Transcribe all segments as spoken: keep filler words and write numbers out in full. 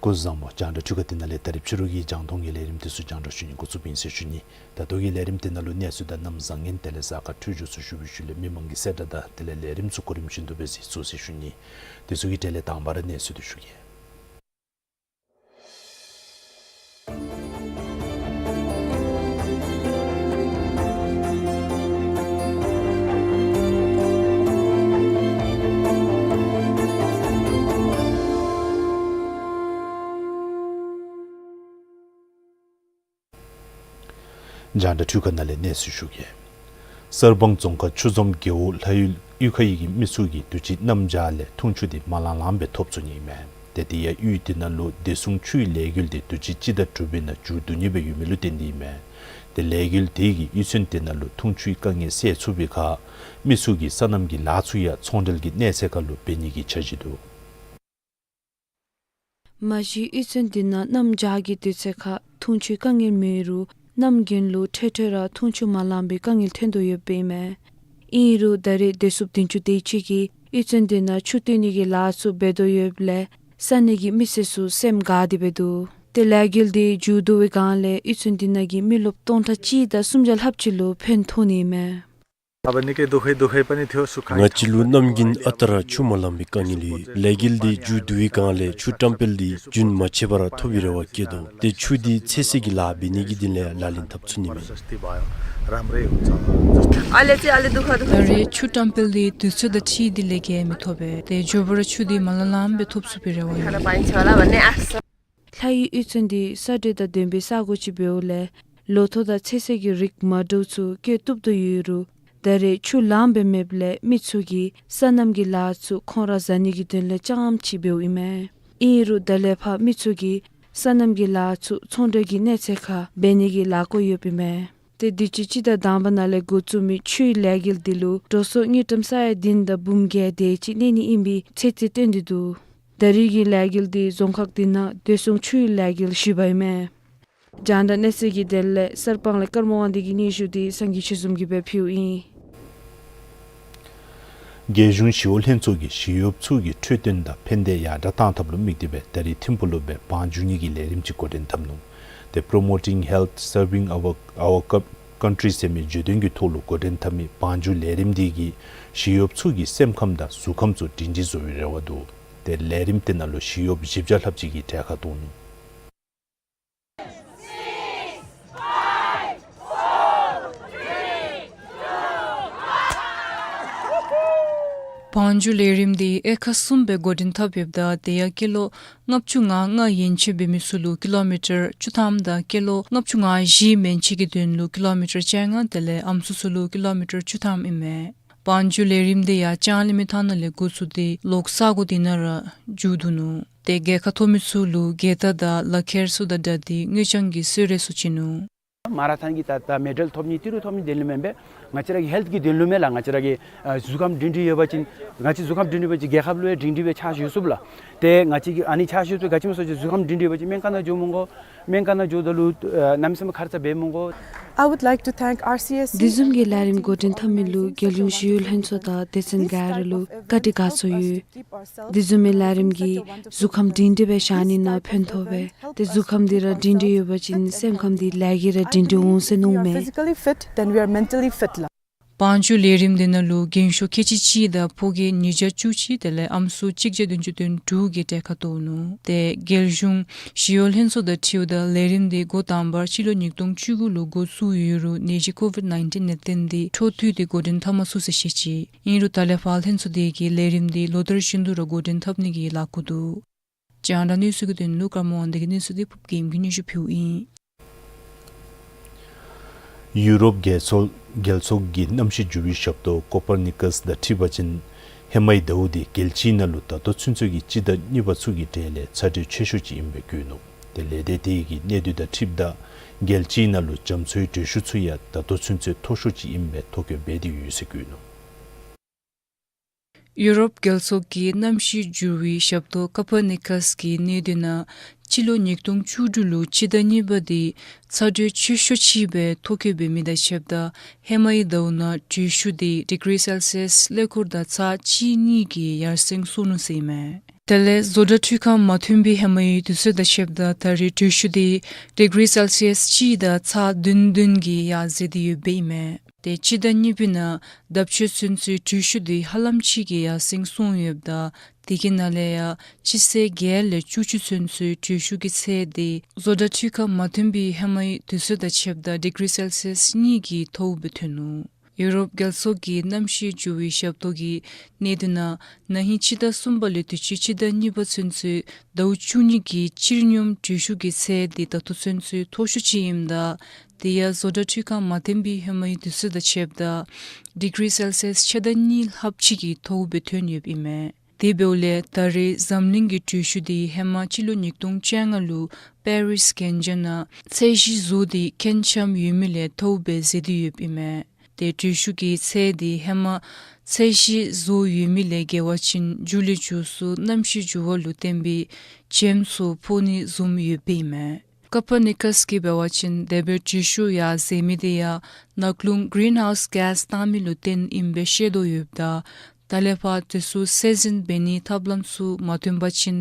སྐུ་གཟུགས་བཟང་པོ། རྒྱང་བསྒྲགས་འཕྲུལ་ཁང་འདི་ནང་ལས་ད་རིས་ཕྱི་རུ་གི་རྒྱང་མཐོང་གི་ལས་རིམ་དེ་ཚུ་རྒྱང་བསྒྲགས་ཞུ་ནི་འགོ་བཙུགསཔ་ཨིན་ཟེར་ཞུ་ནི། ད་ལྟོ་གི་ལས་རིམ་འདི་ནང་ལུ་གནས་ཚུལ་དང་གནམ་བཟང་ངན་དེ་ལས་གཟའ་སྐར་འཕྲོད་སྦྱོར་ཚུ་ཞུ་བའི་ཤུལ་ལས་མི་མང་གི་གསལ་བསྒྲགས་དང་དེ་ལས་ལས་རིམ་ཚུ་གོ་རིམ་བཞིན་དུ་སྦེ་གཟིགས་ཚུགས་ཟེར་ཞུ་ནི། དེ་ཚུ་གི་གྲས་ལས་དང་པ་ར་གནས་ཚུལ་འདི་ཞུ་གེ། རྒྱང་བསྒྲགས་འཕྲུལ་ཁང་ནང་ལས་གནས་ཚུལ་ཞུ་གེ། གསར་སྤང་རྫོང་ཁག་ཆུ་འཛོམས་རྒེད་འོག་ལྷ་ཡུལ་གཡུས་ཁ་ཡི་གི་མི་ཚུ་གིས་དུས་ཅི་གནམ་བྱཱར་ལས་འཐུང་ཆུ་དེ་མ་ལང་ལངམ་སྦེ་ཐོབ་ཚུགས་ནི་ཨིན་མས། ཏེ་དེ་ཡང་གཡུས་དེ་ནང་ལུ་བདེ་སྲུང་ཆུའི་ལས་འགུལ་དེ་དུས་ཅི་སྤྱི་ཟླ་དྲུག་པའི་ནང་མཇུག་བསྡུ་ནི་སྦེ་ཡོད་མི་ལུ་བརྟེན་ཏེ་ཨིན་མས། ཏེ་ལས་འགུལ་དེ་གིས་གཡུས་ཚན་དེ་ནང་ལུ་འཐུང་ཆུའི་དཀའ་ངལ་སེལ་ཚུགས་པའི་ཁར་མི་ཚུ་གིས་སོ་ནམ་གྱི་ལཱ་ཚུ་ཡང་ཚོང་འབྲེལ་གྱི་གནས་ཚད་ཁར་ལུ་འབད་ནི་གི་འཆར་གཞི་འདུག། མ་གཞི་གཡུས་ཚན་འདི་ནང་གནམ་བྱཱར་གྱི་དུས་ཚོད་ཁར་འཐུང་ཆུའི་དཀའ་ངལ་མེད་རུང་གནམ་དགུན་ལུ་འཕྲལ་འཕྲལ་ར་འཐུང་ཆུ་མ་ལང་པའི་དཀའ་ངལ་ཐོན་དོ་ཡོདཔ་ཨིན་མས། ཨིན་རུང་ད་རེས་བདེ་སྲུངཔ་བདུན་ཅུ་དེ་ཅིག་གིས་གཡུས་ཚན་འདི་ནང་ཆུ་བཏོན་ནི་གི་ལཱ་ཚུ་འབད་དོ་ཡོདཔ་ལས་ས་གནས་ཀྱི་མི་སེར་ཚུ་སེམས་དགའ་སྟེ་འབད་འདུག། ཏེ་ལས་འགུལ་འདི་མཇུག་བསྡུ་བའི་སྒང་ལས་གཡུས་ཚན་འདི་ནང་གི་མི་རློབས་སྟོང་ཕྲག་གཅིག་དང་སུམ་བརྒྱ་ལྷགཔ་ཅིག་ལུ་ཕན་ཐོགས་ནི་ཨིན་མས། ང་བཅས་ལུ་གནམ་དགུན་ཨ་རྟག་ར་ཆུ་མ་ལང་པའི་དཀའ་ངལ་ཡོད། ལས་འགུལ་འདི་མཇུག་བསྡུ་བའི་སྒང་ལས་ཆུ་བཀྲམ་སྤེལ་འདི་རྒྱུན་མ་ཆད་པར་ཐོབ་པའི་རེ་བ་བསྐྱེད་དོ། ཏེ་ཆུ་འདི་ཚོད་བསྲེ་གི་ལཱ་འབད་ནི་གི་དོན་ལས་ལག་ལེན་འཐབ་ཚུགས་ནི་མས། ད་རེས་ཆུ་བཀྲམ་སྤེལ་འདི་དུས་ཚོད་དང་འཁྲིལ་ཏེ་ལས་འགུལ་མི་ཐོབ་པས། ཏེ་མགྱོགས་པ་ར་ཆུ་འདི་མ་ལང་ལངམ་སྦེ་ཐོབ་ཚུགས་པའི་རེ་བ་ཡོད། ལྷ་ཡུལ་གཡུས་ཚན་འདི་ས་འབྲུ་དང་ལྡན་པའི་ས་གོ་ཅིག་འབདཝ་ལས་ལོ་ཐོག་དང་ཚོད་བསྲེ་གི་རིགས་མ་འདྲཝ་ཚུ་བཀོལ་བཏུབ་དོ་ཡོད་རུང་ད་རེས་ཆུ་ལངམ་སྦེ་མེདཔ་ལས་མི་ཚུ་གིས་སོ་ནམ་གྱི་ལཱ་ཚུ་ཁོང་ར་བཟའ་ནི་གི་དོན་ལས་རྐྱངམ་ཅིག་འབདཝ་ཨིན་མས། ཨིན་རུང་ད་ལས་ཕར་མི་ཚུ་གིས་སོ་ནམ་གྱི་ལཱ་ཚུ་ཚོང་འབྲེལ་གྱི་གནས་ཚད་ཁར་འབད་ནི་གི་ལས་བཀོད་ཡོདཔ་ཨིན་མས། ཏེ་དུས་ཅི་སྤྱི་ཟླ་དང་པ་ནང་ལས་འགོ་བཙུགས་མི་ཆུའི་ལས་འགུལ་འདི་ལུ་འགྲོ་སོང་དངུལ་ཀྲམ་ས་ཡ་བདུན་དང་འབུམ་བརྒྱད་དེ་ཅིག་གནས་ནི་ཨིན་པའི་ཚོད་རྩིས་བཏོན་ཏེ་འདུག། ད་རེས་ཀྱི་ལས་འགུལ་འདི་རྫོང་ཁག་འདི་ནང་བདེ་སྲུང་ཆུའི་ལས་འགུལ་བཞི་པ་ཨིན་མས། རྒྱང་བསྒྲགས་གནས་ཚུལ་གྱི་དོན་ལས་གསར་སྤང་ལས་ཀརྨ་དབང་འདུས་ཀྱི་སྙན་ཞུ་འདི་སངས་རྒྱས་ཆོས་འཛོམས་ཀྱིས་སྦེ་ཕུལཝ་ཨིན། རྒྱལ་གཞུང་ཞི་གཡོག་ལྷན་ཚོགས་ཀྱིས་ཞི་གཡོགཔ་ཚུ་གི་འཕྲོད་བསྟེན་དང་ཕན་བདེ་ཡར་དྲག་གཏང་ཐབས་ལུ་དམིགས་ཏེ་སྦེ་ད་རིས་ཐིམ་ཕུག་ལུ་སྦེ་བང་རྒྱུག་ནི་གི་ལས་རིམ་ཅིག་འགོ་འདྲེན་འཐབ་ནུག། ཏེ་Promoting Health Serving Our Our Coun- Country ཟེར་མི་བརྗོད་དོན་གྱི་ཐོག་ལུ་འགོ་འདྲེན་འཐབ་མི་བང་རྒྱུག་ལས་རིམ་འདི་གིས་ཞི་གཡོགཔ་ཚུ་གི་སེམས་ཁམས་དང་གཟུགས་ཁམས་ཚུ་སྒྲིང་སྒྲི་བཟོ་བའི་རེ་བ་འདུག། ཏེ་ལས་རིམ་དེ་ནང་ལུ་ཞི་གཡོགཔ་བཞི་བརྒྱ་ལྷགཔ་ཅིག་གིས་གྲལ་ཁར་གཏོགས་ནུག། བང་རྒྱུག་ལས་རིམ་འདི་དབྱེ་ཁག་གསུམ་སྦེ་འགོ་འདྲེན་འཐབ་ཡོདཔ་ད་དེ་ཡང་སྐྱེས་ལོ་ལྔ་བཅུ་ང་ལྔ་ཡན་ཆད་འབད་མི་ཚུ་ལུ་ཀི་ལོ་མི་ཊར་བཅུ་ཐམ་དང་སྐྱེས་ལོ་ལྔ་བཅུ་ང་བཞི་མན་ཆད་ཀྱི་དོན་ལུ་ཀི་ལོ་མི་ཊར་བཅོ་ལྔ་དེ་ལས་ཨམ་སྲུ་ཚུ་ལུ་ཀི་ལོ་མི་ཊར་བཅུ་ཐམ་ཨིན་མས། བང་རྒྱུག་ལས་རིམ་འདི་ཡང་ལྕང་གླིང་མི་ཐང་ནང་ལས་འགོ་བཙུགས་ཏེ་ལོག་ས་གོ་འདི་ནང་ར་མཇུག་བསྡུ་ནུག། ཏེ་རྒྱལ་ཁ་ཐོབ་མི་ཚུ་ལུ་རྒྱལ་རྟགས་དང་ལག་ཁྱེར་ཚུ་དང་སྦྲགས་ཏེ་དངུལ་རྐྱང་གི་གསོལ་རས་ཚུ་བྱིན་ནུག། མ་ར་ཐཱན་གྱི་ད་ད་མེ་ཌལ་ཐོབ་ནི་ཏི་རུ་ཐོབ་ནི་དོན་ལུ་མེན་པས། ང་བཅས་ར་གི་ཧེལཐ་གི་དོན་ལུ་མས་ལགས། ང་བཅས་ར་གི་ཨ་གཟུགས་ཁམས་སྒྲིང་སྒྲི་ཡོད་པ་ཅིན་ང་བཅས་གཟུགས་ཁམས་སྒྲིང་སྒྲི་སྦེ་རྒྱལ་ཁབ་ལུ་ཡང་སྒྲིང་སྒྲི་སྦེ་ཕྱག་ཞུ་ཚུགས་ལགས། ཏེ་ང་བཅས་ཀྱིས་ཨ་ནི་ཕྱག་ཞུ་ཚུགས་ག་ཅི་སྨོ་ཟེར་བ་ཅིན་གཟུགས་ཁམས་སྒྲིང་སྒྲི་ཡོད་པ་ཅིན་སྨན་ཁང་ནང་འགྱོ་མི་དགོ། སྨན་ཁང་ནང་འགྱོཝ་ད་ལུ་ཨ་གནམ་མེད་ས་མེད་ཁར་ས་འབད་མི་དགོ། I would like to thank R C S C. འདི་བཟུམ་གྱི་ལས་རིམ་འགོ་འདྲེན་འཐབ་མི་ལུ་རྒྱལ་གཞུང་ཞི་གཡོག་ལྷན་ཚོགས་དང་སྡེ་ཚན་ག་ར་ལུ་བཀའ་དྲིན་དགའ་ཚོར་ཡོད། འདི་བཟུམ་མའི་ལས་རིམ་གྱིས་གཟུགས་ཁམས་སྒྲིང་སྒྲི་སྦེ་བཞག་ནི་ནང་ཕན་ཐོགས་པས། ཏེ་གཟུགས་ཁམས་འདི་ར་སྒྲིང་སྒྲི་ཡོད་པ་ཅིན་སེམས་ཁམས་འདི་ལས་ཀྱིས་ར་སྒྲིང་སྒྲི་འོང་ཟེར་མནོཝ་མས། Physically fit, then we are mentally fit ལགས། བང་རྒྱུག་ལས་རིམ་འདི་ནང་ལུ་རྒན་ཤོས་ཁལ་གཅིག་གཅིག་དང་ཕོ་རྒས་ཉིས་བརྒྱ་བཅུ་གཅིག་དེ་ལས་ཨམ་སྲུ་གཅིག་བརྒྱ་བདུན་ཅུ་དོན་དྲུག་གིས་གྲལ་ཁར་གཏོགས་ནུག། ཏེ་རྒྱལ་གཞུང་ཞི་གཡོག་ལྷན་ཚོགས་དང་འཁྲིལཝ་ད་ལས་རིམ་འདི་འགོ་དང་པ་སྤྱི་ལོ་ཉིས་སྟོང་བཅུ་དགུ་ལུ་འགོ་བཙུགས་ཡོད་རུང་ནད་གཞི་ཀོ་ཝིཌ་ནའིན་ཊིན་ལས་བརྟེན་ཏེ་འཕྲོ་མཐུད་དེ་འགོ་འདྲེན་འཐབ་མ་ཚུགས་ཟེར་བཤད་ཅི། ཨིན་རུང་ད་ལས་ཕར་ལྷན་ཚོགས་འདི་གིས་ལས་རིམ་འདི་ལོ་ལྟར་བཞིན་དུ་ར་འགོ་འདྲེན་འཐབ་ནི་གི་ལཱ་འགོ་འདུག། རྒྱང་བསྒྲགས་གནས་ཚུལ་གྱི་དོན་ལུ་ཀརྨ་དབང་འདུས་ཀྱིས་གནས་ཚུལ་འདི་ཕུབ་རྒྱལམོ་གིས་སྙན་ཞུ་ཕུལཝ་ཨིན། ཡུ་རོབ་རྒྱལ་ཚོགས་རྒྱལ་ཚོགས་ཀྱི་གནམ་གཤིས་འགྱུར་བའི་ཞབས་ཏོག་ཀོ་པར་ནི་ཀཱས་དང་འཁྲིལ་བ་ཅིན་ཧེ་མའི་ཟླཝ་འདི་རྒྱལ་སྤྱིའི་ནང་ལུ་ད་ལྟོ་ཚུན་ཚོད་ཀྱི་སྤྱི་ཟླ་གཉིས་པ་ཚུ་གི་གྲས་ལས་ཚ་དྲོད་ཆེ་ཤོས་ཅིག་ཨིན་པའི་བཀོད་ནུག། ཏེ་ལས་སྡེ་དེ་གིས་གནས་སྡུད་དང་འཁྲིལཝ་ད་རྒྱལ་སྤྱིའི་ནང་ལུ་རྒྱ་མཚོའི་དྲོད་ཤུགས་ཚུ་ཡང་ད་ལྟོ་ཚུན་ཚོད་མཐོ་ཤོས་ཅིག་ཨིན་པའི་ཐོ་བཀོད་འབད་དེ་ཡོད་ཟེར་བཀོད་ནུག། ཡུ་རོབ་རྒྱལ་ཚོགས་ཀྱི་གནམ་གཤིས་འགྱུར་བའི་ཞབས་ཏོག་ཀོ་པར་ནི་ཀཱས་ཀྱི་གནད་དོན་ནང་སྤྱི་ལོ་ཉིས་སྟོང་བཅུ་དྲུག་ལུ་སྤྱི་ཟླ་གཉིས་པ་འདི་ཚ་དྲོད་ཆེ་ཤོས་ཅིག་སྦེ་ཐོ་བཀོད་འབད་མི་དང་ཕྱདཔ་ད་ཧེ་མའི་ཟླཝ་ནང་དྲོད་ཤུགས་འདི་ཌི་གི་རི་སེལ་སི་ཡས་ཀླད་ཀོར་དང་ཚག་གཅིག་གཉིས་ཀྱིས་ཡར་སེང་སོང་ནུག་ཟེར་ཨིན་མས། དེ་ལས་བཟོ་གྲྭ་འཕྲུལ་ཁང་མ་ཐོན་པའི་ཧེ་མའི་དུས་ཚོད་དང་ཕྱདཔ་ད་ད་རེས་དྲོད་ཤུགས་འདི་ཌི་གི་རི་སེལ་སི་ཡས་གཅིག་དང་ཚག་བདུན་བདུན་གྱིས་ཡར་འཛེགས་ཏེ་ཡོདཔ་ཨིན་མས། ཏེ་སྤྱི་ཟླ་གཉིས་པའི་ནང་ལྡབ་ཕྱེད་ཚུན་ཚོད་དྲོད་ཤུགས་འདི་ཧ་ལམ་ཅིག་གིས་ཡར་སེང་སོང་ཡོདཔ་ད་དེ་གི་ནང་ལས་ཡང་སྤྱི་ཚེས་བརྒྱད་ལས་བཅུ་གཅིག་ཚུན་ཚོད་དྲོད་ཤུགས་ཀྱི་ཚད་འདི་བཟོ་གྲྭ་འཕྲུལ་ཁང་མ་ཐོན་པའི་ཧེ་མའི་དུས་ཚོད་དང་ཕྱདཔ་ད་ཌི་གི་རི་སེལ་སི་ཡས་གཉིས་ཀྱིས་མཐོཝ་སྦེ་ཐོན་ནུག། ཡུ་རོབ་རྒྱལ་ཚོགས་ཀྱི་གནམ་གཤིས་འགྱུར་བའི་ཞབས་ཏོག་གི་གནད་དོན་ནང་ན་ཧིང་སྤྱི་ཟླ་གསུམ་པ་ལས་དུས་ཅི་སྤྱི་ཟླ་གཉིས་པ་ཚུན་ཚོད་ཟླཝ་བཅུ་གཉིས་ཀྱི་སྤྱིར་སྙོམས་དྲོད་ཤུགས་ཀྱི་ཚད་འདི་ད་ལྟོ་ཚུན་ཚོད་མཐོ་ཤོས་ཅིག་ཨིནམ་ད་དེ་ཡང་བཟོ་གྲྭ་འཕྲུལ་ཁང་མ་ཐོན་པའི་ཧེ་མའི་དུས་ཚོད་དང་ཕྱདཔ་ད་ཌི་གི་རི་སེལ་སི་ཡས་ཕྱེད་དང་གཉིས་ལྷགཔ་ཅིག་གིས་མཐོཝ་སྦེ་ཐོན་ཡོདཔ་ཨིན་མས། དེ་འབདཝ་ལས་ད་རེས་འཛམ་གླིང་གི་དྲོད་ཤུགས་འདི་ཧེ་མ་སྤྱི་ལོ་ཉིས་སྟོང་བཅོ་ལྔ་ལུ་པེ་རིས་གན་རྒྱ་ནང་ཚད་གཞི་བཟོ་སྟེ་ཁྱད་མཚར་ཡོད་མི་ལས་མཐོཝ་སྦེ་འཛེགས་ཏེ་ཡོདཔ་ཨིན་མས། ཏེ་དྲོད་ཤུགས་ཀྱི་ཚད་འདི་ཧེ་མ་ཚད་གཞི་བཟོ་ཡོད་མི་ལས་བརྒལ་བ་ཅིན་མཇུག་ལས་མཇུག་སུ་གནམ་གཤིས་འགྱུར་བ་ལུ་བརྟེན་པའི་བྱེམ་ཚུ་ཕོག་ནི་བཟུམ་ཡོདཔ་ཨིན་མས། ཀོ་པར་ནི་ཀཱས་ཀྱིས་འབད་བ་ཅིན་དེ་སྦེ་དྲོད་ཤུགས་ཡར་འཛེགས་མི་དེ་ཡང་ནག་རླུང་གི་རིན་ཧའུསི་གེསི་བཏང་མི་ལུ་བརྟེན་ཨིནམ་སྦེ་བཤད་དོ་ཡོདཔ་ད་ད་ལས་ཕར་དེ་ཚུ་ཚད་འཛིན་འབད་ནིའི་ཐབས་ལམ་ཚུ་མ་ཐོན་པ་ཅིན་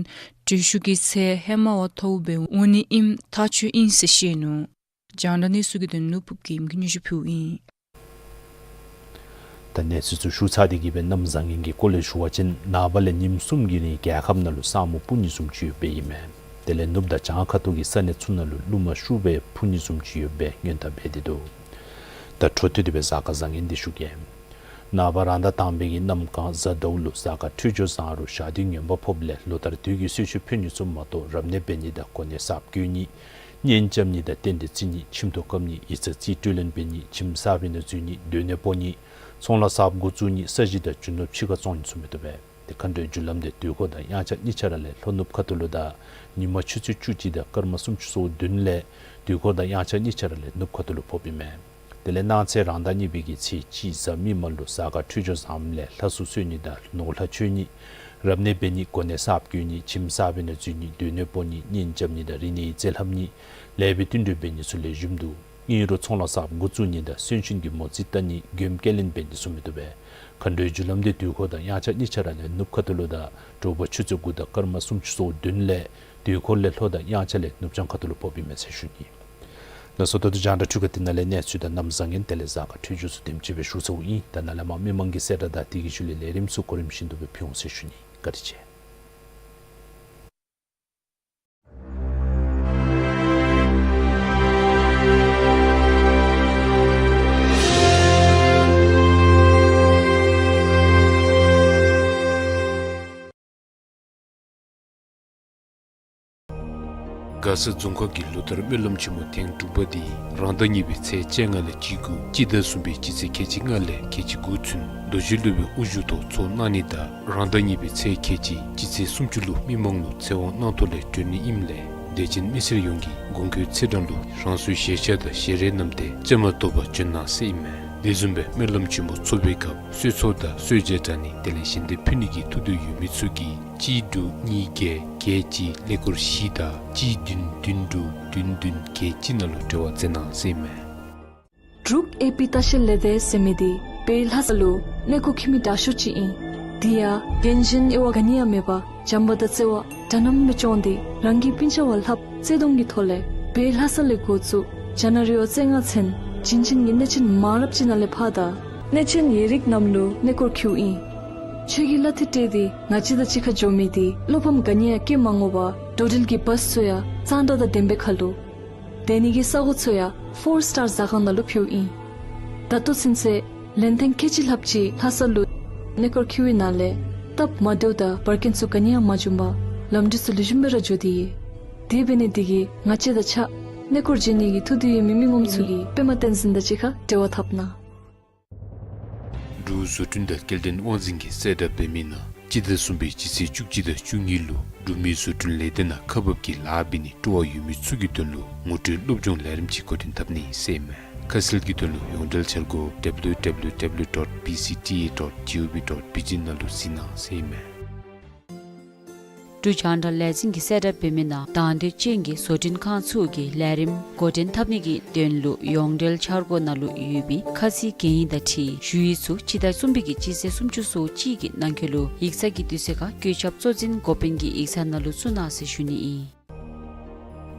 དྲོད་ཤུགས་ཀྱི་ཚད་ཧེ་མ་བ་མཐོཝ་སྦེ་འོང་ནི་ཨིནམ་ཐག་ཆོད་ཨིན་ཟེར་བཤད་ནུག། རྒྱང་བསྒྲགས་གནས་ཚུལ་གྱི་དོན་ལུ་ཕུབ་རྒྱལམོ་གིས་སྙན་ཞུ་ཕུལཝ་ཨིན། ད་གནས་ཚུལ་ཚུ་ཞུ་ཚར་ཏེ་གི་སྦེ་གནམ་བཟང་ངན་གྱི་སྐོར་ལས་ཞུ་བ་ཅིན་ནངས་པ་ལས་ཉིནམ་གསུམ་གྱི་རིང་རྒྱལ་ཁབ་ནང་ལུ་ས་སྨུག་སྤུབ་ནི་བཟུམ་ཅིག་ཡོདཔ་ཨིན་མས། དེ་ལས་ནུབ་དང་བྱང་ཁ་ཐུག་གི་ས་གནས་ཚུ་ནང་ལུ་རླུང་མ་ཤུགས་སྦེ་འཕུ་ནི་བཟུམ་ཅིག་ཡོདཔ་སྦེ་སྔོན་བརྡ་འབད་དེ་འདུག། ད་འཕྲོ་མཐུད་དེ་སྦེ་གཟའ་སྐར་བཟང་ངན་འདི་ཞུ་གེ། ནངས་པ་རང་ཟླ་དང་པའི་གི་གནམ་གང་གཟའ་ཟླཝ་ལུ་གཟའ་སྐར་འཕྲོད་སྦྱོར་བཟང་རུང་ཞག་དུས་ངན་པ་ཕོགཔ་ལས་ལོ་ལྟར་དུས་ཀྱི་གསོལ་མཆོད་ཕུལ་ནི་ཚུ་མ་གཏོགས་རབ་གནས་འབད་ནི་དང་གོ་གནས་གསརཔ་བསྐོ་ནི་གཉེན་རྐྱབ་ནི་དང་རྟེན་འབྲེལ་བརྩི་ནི་ཁྱིམ་ཐོག་བཀབ་ནི་ཡིག་ཚང་རྩིས་སྤྲོད་ལེན་འབད་ནི་ཁྱིམ་གསརཔ་ནང་འཛུལ་ནི་སྡོད་གནས་སྤོ་ནི་ཚོང་ལཱ་གསརཔ་འགོ་བཙུགས་ནི་ས་གཞི་དང་རྒྱུ་ནོར་ཕྱི་ཁར་བཙོང་ནི་ཚུ་མི་བཏུབ་པས། ཏེ་མཁའ་འགྲོའི་རྒྱུ་ལམ་འདི་དུས་འཁོར་དང་དབྱངས་འཆར་གཉིས་ཆ་ར་ལས་ལྷོ་ནུབ་ཁ་ཐུག་ལུ་དང་ཉིན་མ་ཆུ་ཚོད་བཅུ་གཅིག་དང་སྐར་མ་སུམ་ཅུ་སོ་བདུན་ལས་དུས་འཁོར་དང་དབྱངས་འཆར་གཉིས་ཆ་ར་ལས་ནུབ་ཁ་ཐུག་ལུ་ཕོགཔ་ཨིན་མས། དེ་ལས་གནངས་ཚེ་རང་ཟླ་གཉིས་པའི་གི་ཚེས་གཅིག་གཟའ་མིག་དམར་ལུ་གཟའ་སྐར་འཕྲོད་སྦྱོར་བཟངམ་ལས་ལྷ་གསོལ་གསོལ་ནི་དང་ནོར་ལྷ་མཆོད་ནི་ རབ་གནས་འབད་ནི་གོ་གནས་གསརཔ་བསྐོ་ནི་ཁྱིམ་གསརཔ་ནང་འཛུལ་ནི་སྡོད་གནས་སྤོ་ནི་གཉེན་རྐྱབ་ནི་དང་རིག་གནས་ཀྱི་རྩིས་ལྷབ་ནི་ལེགས་པའི་བསྟུན་གྲོས་འབད་ནི་ཚུ་ལེགས་ཤོམ་འདུག། ཨིན་རུང་ཚོང་ལཱ་གསརཔ་འགོ་བཙུགས་ནི་དང་གསོན་གཤིན་གྱི་མོ་རྩིས་བལྟ་ནི་མགྱོནམ་སྐྱེལ་ལེན་འབད་ནི་ཚུ་མི་བཏུབ་པས། མཁའ་འགྲོའི་རྒྱུ་ལམ་འདི་དུས་འཁོར་དང་དབྱར་ཆ་གཉིས་ཆ་ར་ལས་ནུབ་ཁ་ཐུག་ལུ་དང་དྲོ་པ་ཆུ་ཚོད་དགུ་དང་སྐར་མ་སུམ་ཅུ་སོ་བདུན་ལས་དུས་འཁོར་ལས་ལྷོ་དང་དབྱར་ཆ་ལས་ནུབ་བྱང་ཁ་ཐུག་ལུ་ཕོགཔ་ཨིན་མས་ཟེར་ཞུ་ནི། ལགས་སོ། ད་ལྟོ་རྒྱང་བསྒྲགས་འཕྲུལ་ཁང་འདི་ནང་ལས་གནས་ཚུལ་དང་གནམ་བཟང་ངན་དེ་ལས་གཟའ་སྐར་འཕྲོད་སྦྱོར་ཚུ་དེམ་ཅིག་སྦེ་ཞུ་ཚརཝ་ཨིན། ད་ནཱ་ལས་མར་མི་མང་གི་གསལ་བསྒྲགས་དང་དེ་གི་ཤུལ་ལས་ལས་རིམ་ཚུ་གོ་རིམ་བཞིན་དུ་སྦེ་ཕུལ་འོང་ཟེར་ཞུ་ནི། བཀའ་དྲིན་ཆེ། མགར་ས་རྫོང་ཁག་གི་ལོ་བསྟར་སྨོན་ལམ་ཆེན་མོ་ཐེངས་དྲུག་པ་འདི་རང་ཟླ་གཉིས་པའི་ཚེས་བཅོ་ལྔ་ལས་བཅུ་དགུ་སྤྱི་ཟླ་གསུམ་པའི་སྤྱི་ཚེས་ཁལ་གཅིག་ལྔ་ལས་ཁལ་གཅིག་དགུ་ཚུན་རྡོ་རྗེ་སློབ་དཔོན་དབུ་བཞུགས་ཐོག་ཚོགས་གནང་ནི་དང་རང་ཟླ་གཉིས་པའི་ཚེས་ཁལ་གཅིག་སྤྱི་ཚེས་སུམ་ཅུ་ལུ་མི་མང་ལུ་ཚེ་དབང་གནང་ཐོག་ལས་གྲོལ་ནི་ཨིནམ་ལས་དད་ཅན་མི་སེར་ཡོངས་ཀྱིས་གོང་འཁོད་ཚེས་གྲངས་ལུ་རང་སོའི་ཞལ་ཆས་དང་ཞལ་རས་བསྣམས་ཏེ་བཅའ་མར་གཏོགས་པར་བྱོན་གནང་ཟེར་ཨིན་མས། དེ་བཟུམ་སྦེ་སྨོན་ལམ་ཆེན་མོ་ཚོགས་པའི་སྐབས་གསོལ་ཚོགས་དང་གསོལ་ཇ་དྲང་ནི་དེ་ལས་ཞལ་འདེབས་ཕུལ་ནི་གི་ཐུགས་འདོད་ཡོད་མི་ཚུ་གིས་གཅིག་དྲུག་གཉིས་བརྒྱད་བརྒྱད་གཅིག་ཀླད་ཀོར་བཞི་དང་གཅིག་བདུན་བདུན་དྲུག་བདུན་བདུན་བརྒྱད་གཅིག་ནང་ལུ་འབྲེལ་བ་མཛད་གནང་ཟེར་ཨིན་མས། འབྲུག་ཨེ་པི་ལྟ་བཤལ་ལས་སྡེ་ཟེར་མི་འདི་བོད་ལྷ་ས་ལུ་གནས་སྐོར་འཁྱིད་མི་དྲག་ཤོས་ཅིག་ཨིན། དེ་ཡང་རྒན་གཞོན་དབྱེ་བ་ག་ནི་ཡང་མེད་པར་བྱམས་པ་དང་བརྩེ་བ་འདྲ་མཉམ་སྦེ་སྐྱོང་སྟེ་རང་གི་སྤུན་ཆ་བ་ལྷགཔ་བརྩེ་གདུང་གི་ཐོག་ལས་བོད་ལྷ་ས་ལས་འགོ་བཙུགས་རྒྱ་ནག་རི་བོ་རྩེ་ལྔ་ཚུན་བྱིན་ཅན་གྱི་གནས་ཆེན་མང་རབས་ཅིག་ནང་ལས་ཕར་དང་གནས་ཆེན་ཡིག་རིགས་རྣམས་ལུ་གནས་སྐོར་འཁྱིདཔ་ཨིན། ཆོས་ཀྱི་ལྷ་ཐེ་ཏྲེ་འདི་ང་བཅས་དང་གཅིག་ཁར་འགྱོ་མི་འདི་བློ་ཕམ་ག་ནི་ཡང་བསྐྱེད་མ་དགོ་པར་འགྲོ་འགྲུལ་གྱི་བཱསི་ཚུ་ཡང་གཙང་སྦྲ་དང་ལྡནམ་སྦེ་ཁར་ལུ་སྡོད་ནི་གི་ས་གོ་ཚུ་ཡང་ཕོར་སི་ཊར་ཟ་ཁང་ནང་ལུ་ཕུལཝ་ཨིན། ད་ལྟོ་ཚུན་ཚོད་ལན་ཐེངས་ཁལ་གཅིག་ལྷགཔ་ཅིག་ལྷ་ས་ལུ་གནས་སྐོར་འཁྱིད་པའི་ནང་ལས་སྟབས་མ་བདེཝ་དང་འབར་གེན་ཚུ་ག་ནི་ཡང་མ་བྱུང་པར་ལམ་འགྲུལ་ཚུ་ལེགས་ཤོམ་སྦེ་ར་འགྱོ་སྟེ་ཡོད། དེ་འབད་ནི་འདི་གིས་ང་བཅས་དང་གཅིག་ཁར་གནས་སྐོར་འགྱོ་ནི་གི་ཐུགས་འདོད་ཡོད་མི་མི་ངོམ་ཚུ་གིས་པདྨ་བསྟན་འཛིན་དང་གཅིག་ཁར་འབྲེལ་བ་འཐབ་གནང་། འབྲུག་བཟོ་སྐྲུན་དང་སྐྱེལ་འདྲེན་དབང་འཛིན་གྱིས་གསལ་བསྒྲགས་འབད་མི་ནང་སྤྱི་ཟླ་གསུམ་པའི་སྤྱི་ཚེས་བཅུ་གཅིག་དང་བཅུ་གཉིས་ལུ་འབྲུག་མི་བཟོ་སྐྲུན་ལས་སྡེ་ནང་ཁག་འབགཔ་གི་ལཱ་འབད་ནིའི་སྤྲོ་བ་ཡོད་མི་ཚུ་གི་དོན་ལུ་ངོ་སྤྲོད་སློབ་སྦྱོང་ལས་རིམ་ཅིག་འགོ་འདྲེན་འཐབ་ནི་ཟེར་ཨིན་མས། ཁ་གསལ་གྱི་དོན་ལུ་ཡོངས་འབྲེལ་འཆར་སྒོ་W W W dot B C T A dot G O V dot B G ནང་ལུ་གཟིགས་གནང་ཟེར་ཨིན་མས། འབྲུག་རྒྱང་བསྒྲགས་ལས་འཛིན་གྱིས་གསལ་བསྒྲགས་འབད་མི་ནང་དང་འདོད་ཅན་གྱི་བཟོ་སྐྲུན་ཁང་ཚུ་གིས་ལས་རིམ་འགོ་འདྲེན་འཐབ་ནི་གི་དོན་ལུ་ཡོངས་འབྲེལ་འཆར་སྒོ་ནང་ལུ་ཡོད་པའི་ཁ་ཚིག་གན་ཡིག་དང་འཁྲིལ་ཞུ་ཡིག་ཚུ་སྤྱི་ཟླ་གསུམ་པའི་གི་སྤྱི་ཚེས་སུམ་ཅུ་སོ་གཅིག་གི་ནང་འཁོད་ལུ་ཡིག་ཚང་གི་དུས་ཚོད་ཁར་བཀོད་ཁྱབ་གཙོ་འཛིན་འགོ་དཔོན་གྱི་ཡིག་ཚང་ནང་ལུ་བཙུགས་གནང་ཟེར་ཞུ་ནི་ཨིན།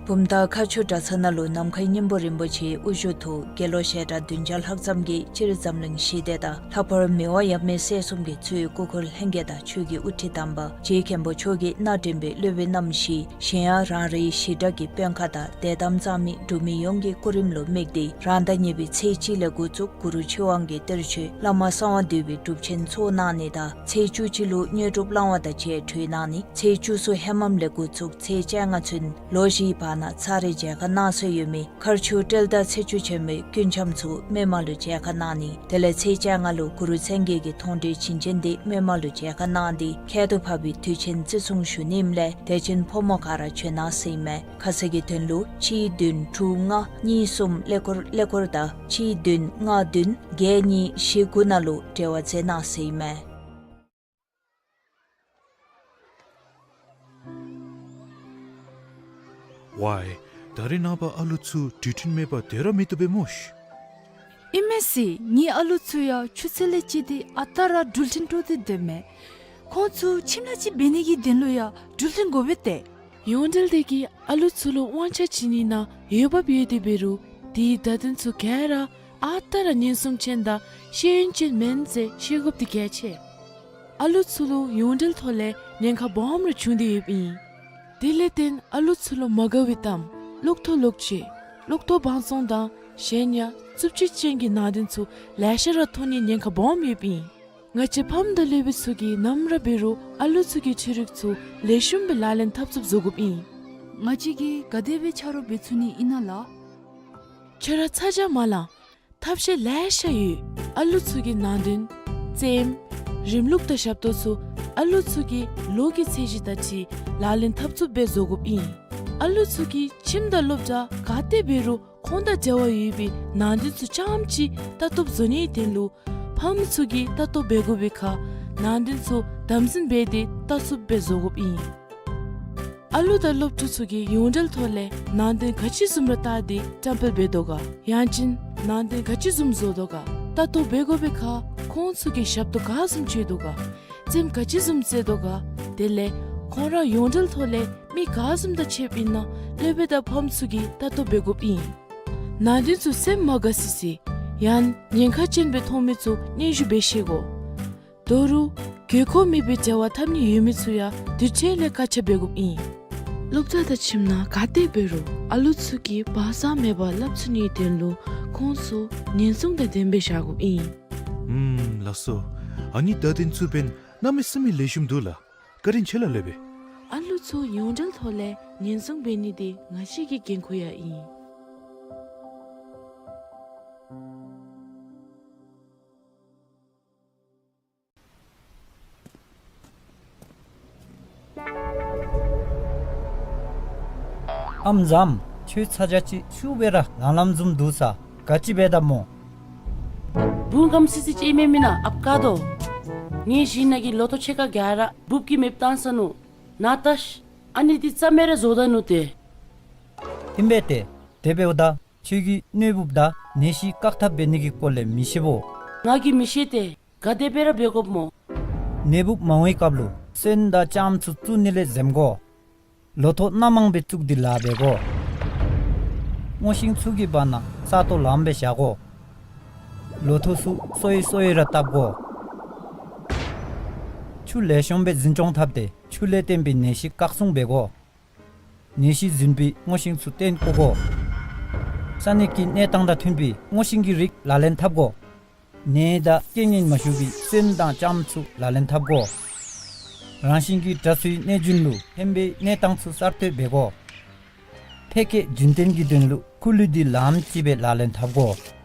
བུམ་ཐང་མཁར་ཆུ་གྲྭ་ཚང་ནང་ལུ་ནམ་མཁའི་སྙིང་པོ་རིན་པོ་ཆེའི་དབུ་བཞུགས་ཐོག་དགེ་སློང་ཞལ་གྲངས་བདུན་བརྒྱ་ལྷག་ཙམ་གྱིས་སྤྱིར་འཛམ་གླིང་ཞི་བདེ་དང་ལྷག་པར་མི་དབང་ཡབ་མེས་སྲས་གསུམ་གྱི་གཙོས་སྐུ་འཁོར་ལྷན་རྒྱས་དང་ཆོས་ཀྱི་དབུ་ཁྲིད་དམ་པ་རྗེ་མཁན་པོ་མཆོག་གིས་སྣ་འདྲེན་པའི་སློབ་དཔོན་རྣམ་བཞི་གཞན་ཡང་རང་རེའི་ཞི་དྲག་གི་དཔོན་ཁག་དང་དད་དམ་གཙང་མའི་འབྲུག་མི་ཡོངས་ཀྱི་སྐུ་རིམ་ལུ་དམིགས་ཏེ་རང་ཟླ་གཉིས་པའི་ཚེས་གཅིག་ལས་འགོ་བཙུགས་གུ་རུ་ཆོས་དབང་གི་གཏེར་ཆོས་བླ་མ་གསང་བ་འདུས་པའི་སྒྲུབ་ཆེན་ཚོགས་གནང་ནི་དང་ཚེས་བཅུ་གཅིག་ལུ་དངོས་གྲུབ་བླང་བ་དང་བཅས་གྲོལ་གནང་ནི། ཚེས་བཅུ་གསུམ་ཧེ་མམ་ལས་འགོ་བཙུགས་ཚེས་བཅོ་ལྔ་ཚུན་ལོ་བཞིའི་བར་ན་ཚར་རེ་མཇལ་ཁ་གནང་སྲོལ་ཡོད་མི་མཁར་ཆུ་ཊེལ་ད་ཚེས་བཅུ་ཆེན་མོའི་སྐུ་འཆམ་ཚུ་མི་མང་ལུ་མཇལ་ཁ་གནང་ནི། དེ་ལས་ཚེས་བཅོ་ལྔ་ལུ་གུ་རུ་མཚན་བརྒྱད་ཀྱི་མཐོང་གྲོལ་བྱིན་ཅན་འདི་མི་མང་ལུ་མཇལ་ཁ་གནང་སྟེ་ཁྱད་དུ་འཕགས་པའི་དུས་ཆེན་བརྩི་སྲུང་ཞུ་ནི་ཨིནམ་ལས་དད་ཅན་ཕོ་མོ་ག་ར་བྱོན་གནང་ཟེར་ཨིན་མས། ཁ་གསལ་གྱི་དོན་ལུ་གཅིག་བདུན་དྲུག་ལྔ་གཉིས་གསུམ་ཀླད་ཀོར་ཀླད་ཀོར་དང་གཅིག་བདུན་ལྔ་བདུན་བརྒྱད་གཉིས་བཞི་དགུ་ནང་ལུ་འབྲེལ་བ་མཛད་གནང་ཟེར་ཨིན་མས། ཝའི། ད་རེས་ནངས་པ་ཨ་ལུ་ཚུ་འགྲུལ་འཕྲིན་མེད་པར་སྡོད་ར་མི་བཏུབ་པས་སྨོ་ཤིག། ཨིན་མས་ཟེར། ངེའི་ཨ་ལུ་ཚུ་ཡང་ཆུ་ཚོད་ལས་བཅད་དེ་ཨ་རྟག་ར་འགྲུལ་འཕྲིན་སྤྲོ་སྟེ་སྡོདཔ་མས། ཁོང་ཚུ་ཁྱིམ་ནང་ཅིག་འབད་ནི་གི་དོན་ལུ་ཡང་འགྲུལ་འཕྲིན་དགོ་པས་ཏེ། ཡོངས་འབྲེལ་འདི་གིས་ཨ་ལུ་ཚུ་ལུ་དབང་ཆ་བྱིན་ནི་ནང་འོས་འབབ་ཡོད་དེ་འབད་རུང་དེའི་བརྡ་དོན་ཚུ་ག་ར་ཨ་རྟག་ར་ཉེན་སྲུང་ཅན་དང་ཤེས་ཡོན་ཅན་མེན་ཟེར་ཤེས་དགོཔ་འདི་གལ་ཆེ། ཨ་ལུ་ཚུ་ལུ་ཡོངས་འབྲེལ་ཐོག་ལས་ཉེན་ཁ་སྦོམ་ར་བྱུང་སྟེ་ཡོདཔ་ཨིན། དེ་ལས་བརྟེན་ཨ་ལུ་ཚུ་ལུ་མ་དགའ་བའི་གཏམ་ལོག་ཐོག་ལོག་སྤྱོད་ལོག་ཐོག་བང་བཙོང་དང་གཞན་ཡང་རྩུབ་སྤྱོད་ཅན་གྱི་ནང་དོན་ཚུ་ལེ་ཤ་ར་མཐོང་ནིའི་ཉེན་ཁ་སྦོམ་ཡོདཔ་ཨིན། ང་བཅས་ཕམ་དང་སློབ་དཔོན་ཚུ་གིས་ནམ་ར་འབད་རུང་ཨ་ལུ་ཚུ་གི་འཕྲུལ་རིག་ཚུ་ལེགས་ཤོམ་སྦེ་ལག་ལེན་འཐབ་ཚུགསཔ་བཟོ་དགོཔ་ཨིན། ང་བཅས་ཀྱིས་ག་དེ་སྦེ་ཆ་རོགས་འབད་ཚུགས་ནི་ཨིན་ན་ལགས། ཁྱོད་ར་ཚ་གྱང་མ་ལང་། ཐབས་ཤེས་ལེ་ཤ་ཡོད། ཨ་ལུ་ཚུ་གི་ནང་དོན་རྩེདམོ་རིམ་ལུགས་དང་ཞབས་ཏོག་ཚུ་ཨ་ལུ་ཚུ་གི་ལོ་གི་ཚད་གཞི་དང་འཁྲིལ་ལག་ལེན་འཐབ་ཚུགསཔ་སྦེ་བཟོ་དགོཔ་ཨིན། ཨ་ལུ་ཚུ་གིས་ཁྱིམ་དང་སློབ་གྲྭ་ག་ཏེ་འབད་རུང་ཁོང་དང་འབྲེལ་བ་ཡོད་པའི་ནང་དོན་ཚུ་རྐྱངམ་ཅིག་ལྟ་རྟོགཔ་བཟོ་ནིའི་དོན་ལུ་ཕམ་ཚུ་གིས་ལྟ་རྟོགཔ་འབད་དགོ་པའི་ཁར་ ནང་དོན་ཚུ་དམ་འཛིན་འབད་དེ་བལྟ་ཚུགསཔ་སྦེ་བཟོ་དགོཔ་ཨིན། ཨ་ལུ་དང་སློབ་ཕྲུག་ཚུ་གིས་ཡོངས་འབྲེལ་ཐོག་ལས་ནང་དོན་ག་ཅི་བཟུམ་ར་བལྟ་སྟེ་བཀྲམ་སྤེལ་འབད་དོ་ག། ཡང་ཅིན་ནང་དོན་ག་ཅི་བཟུམ་བཟོ་དོ་ག། ལྟ་རྟོག་འབད་དགོ་པའི་ཁར་ཁོང་ཚུ་གིས་ཞབས་ཏོག་ག་བཟུམ་སྤྱོད་དོ་ག། རྩེདམོ་ག་ཅི་བཟུམ་རྩེ་དོ་ག། དེ་ལས་ཁོང་ར་ཡོངས་འབྲེལ་ཐོག་ལས་མི་ག་བཟུམ་དང་ཕྱདཔ་ཨིན་ན་སློབ་དཔོན་དང་ཕམ་ཚུ་གིས་ལྟ་རྟོག་འབད་དགོཔ་ཨིན། ནང་དོན་ཚུ་སེམས་མ་དགའ་སི་སི་ཡང་ཉེན་ཁ་ཅན་སྦེ་མཐོང་མི་ཚུ་སྙན་ཞུ་འབད་ཤེས་དགོ། ད་རུང་དགོས་མཁོ་མེད་པའི་འབྲེལ་བ་འཐབ་ནི་ཡོད་མི་ཚུ་ཡང་དུས་ཅི་ལས་བཀག་ཆ་འབད་དགོཔ་ཨིན། སློབ་གྲྭ་དང་ཁྱིམ་ནང་ག་ཏེ་འབད་རུང་ཨ་ལུ་ཚུ་གིས་བག་ཚ་མེད་པར་སླབ་ཚུགས་ནིའི་དོན་ལུ་ཁོང་ཚུ་ཉེན་སྲུང་དང་ལྡནམ་སྦེ་བཞག་དགོཔ་ཨིན། ཨུམ་ལགས་སོ། ཨ་ནི་བརྡ་དོན་ཚུ་འབདན་གནམ་མེད་ས་མེད་ལེགས་ཤོམ་འདུག་ལགས། བཀའ་དྲིན་ཆེ་ལགས་སློབ་དཔོན། ཨ་ལུ་ཚུ་ཡོངས་འབྲེལ་ཐོག་ལས་ཉེན་སྲུང་འབད་ནི་འདི་ང་བཅས་ཀྱི་འགན་ཁུར་ཡང་ཨིན། ཨམ་བཟངམ། ཁྱོད་ཚ་གྱང་ཅིག་ཤུགས་སྦེ་ར་ལངམ་ལངམ་བཟུམ་འདུག་ས། ག་ཅི་འབད་དཝ་སྨོ། བུམོ་སྐམ་སི་སི་ཅིག་ཨིན་མས་མེན་ན་ཨཔ་ཀ་དོ། ངེའི་ཞིང་ནང་གི་ལོ་ཐོག་ཕྱེད་ཀ་ག་ར་འབུཔ་གིས་མེདཔ་བཏང་སོ་ནུག། ནཱ་བལྟ་ཤིག། ཨ་ནི་འདི་རྩ་མེད་ར་བཟོ་ད་ནུག་ཏེ། ཨིན་པས་ཏེ། དེ་འབདཝ་ད་ཁྱོད་ཀྱིས་གནོད་འབུཔ་དང་ནད་གཞི་བཀག་ཐབས་འབད་ནི་གི་སྐོར་ལས་མི་ཤེས་བོ། ང་གིས་མི་ཤེས་ཏེ། ག་དེ་སྦེ་ར་འབད་དགོཔ་སྨོ། ནད་འབུཔ་མ་འོང་བའི་སྐབས་ལུ་སོན་དང་ལྕངམ་ཚུ་བཙུགས་ནི་ལས་འཛེམ་དགོ། ལོ་ཐོག་སྣ་མང་སྦེ་བཙུགས་ཏེ་ལཱ་འབད་དགོ། སྔོ་ཤིང་ཚུ་གི་བར་ན་ས་སྟོང་ལངམ་སྦེ་བཞག་དགོ། ལོ་ཐོག་ཚུ་སོ་ཡི་སོ་ཡི་ར་བཏབ་དགོ། ཆུ་ལེགས་ཤོམ་སྦེ་འཛིན་སྐྱོང་འཐབ་སྟེ་ཆུ་ལས་བརྟེན་པའི་ནད་གཞི་བཀག་སྲུང་འབད་དགོ། ནད་གཞི་འཛིན་པའི་སྔོ་ཤིང་ཚུ་བཏོན་བཀོ་དགོ། ས་གནས་ཀྱི་གནས་སྟངས་དང་མཐུན་པའི་སྔོ་ཤིང་གི་རིགས་ལག་ལེན་འཐབ་དགོ། ནད་དང་རྐྱེན་ངན་མ་ཞུགས་པའི་སོན་དང་ལྕངམ་ཚུ་ལག་ལེན་འཐབ་དགོ། རང་བཞིན་གྱི་དྲག་ཤུལ་གནོད་སྦྱིན་ལུ་ཕན་པའི་གནས་སྟངས་ཚུ་གསར་གཏོད་འབད་དགོ། ཕལ་སྐད་རྒྱུན་བརྟན་གྱི་དོན་ལུ་ཁུ་ལུད་འདི་ལངམ་ཅིག་སྦེ་ལག་ལེན་འཐབ་དགོ།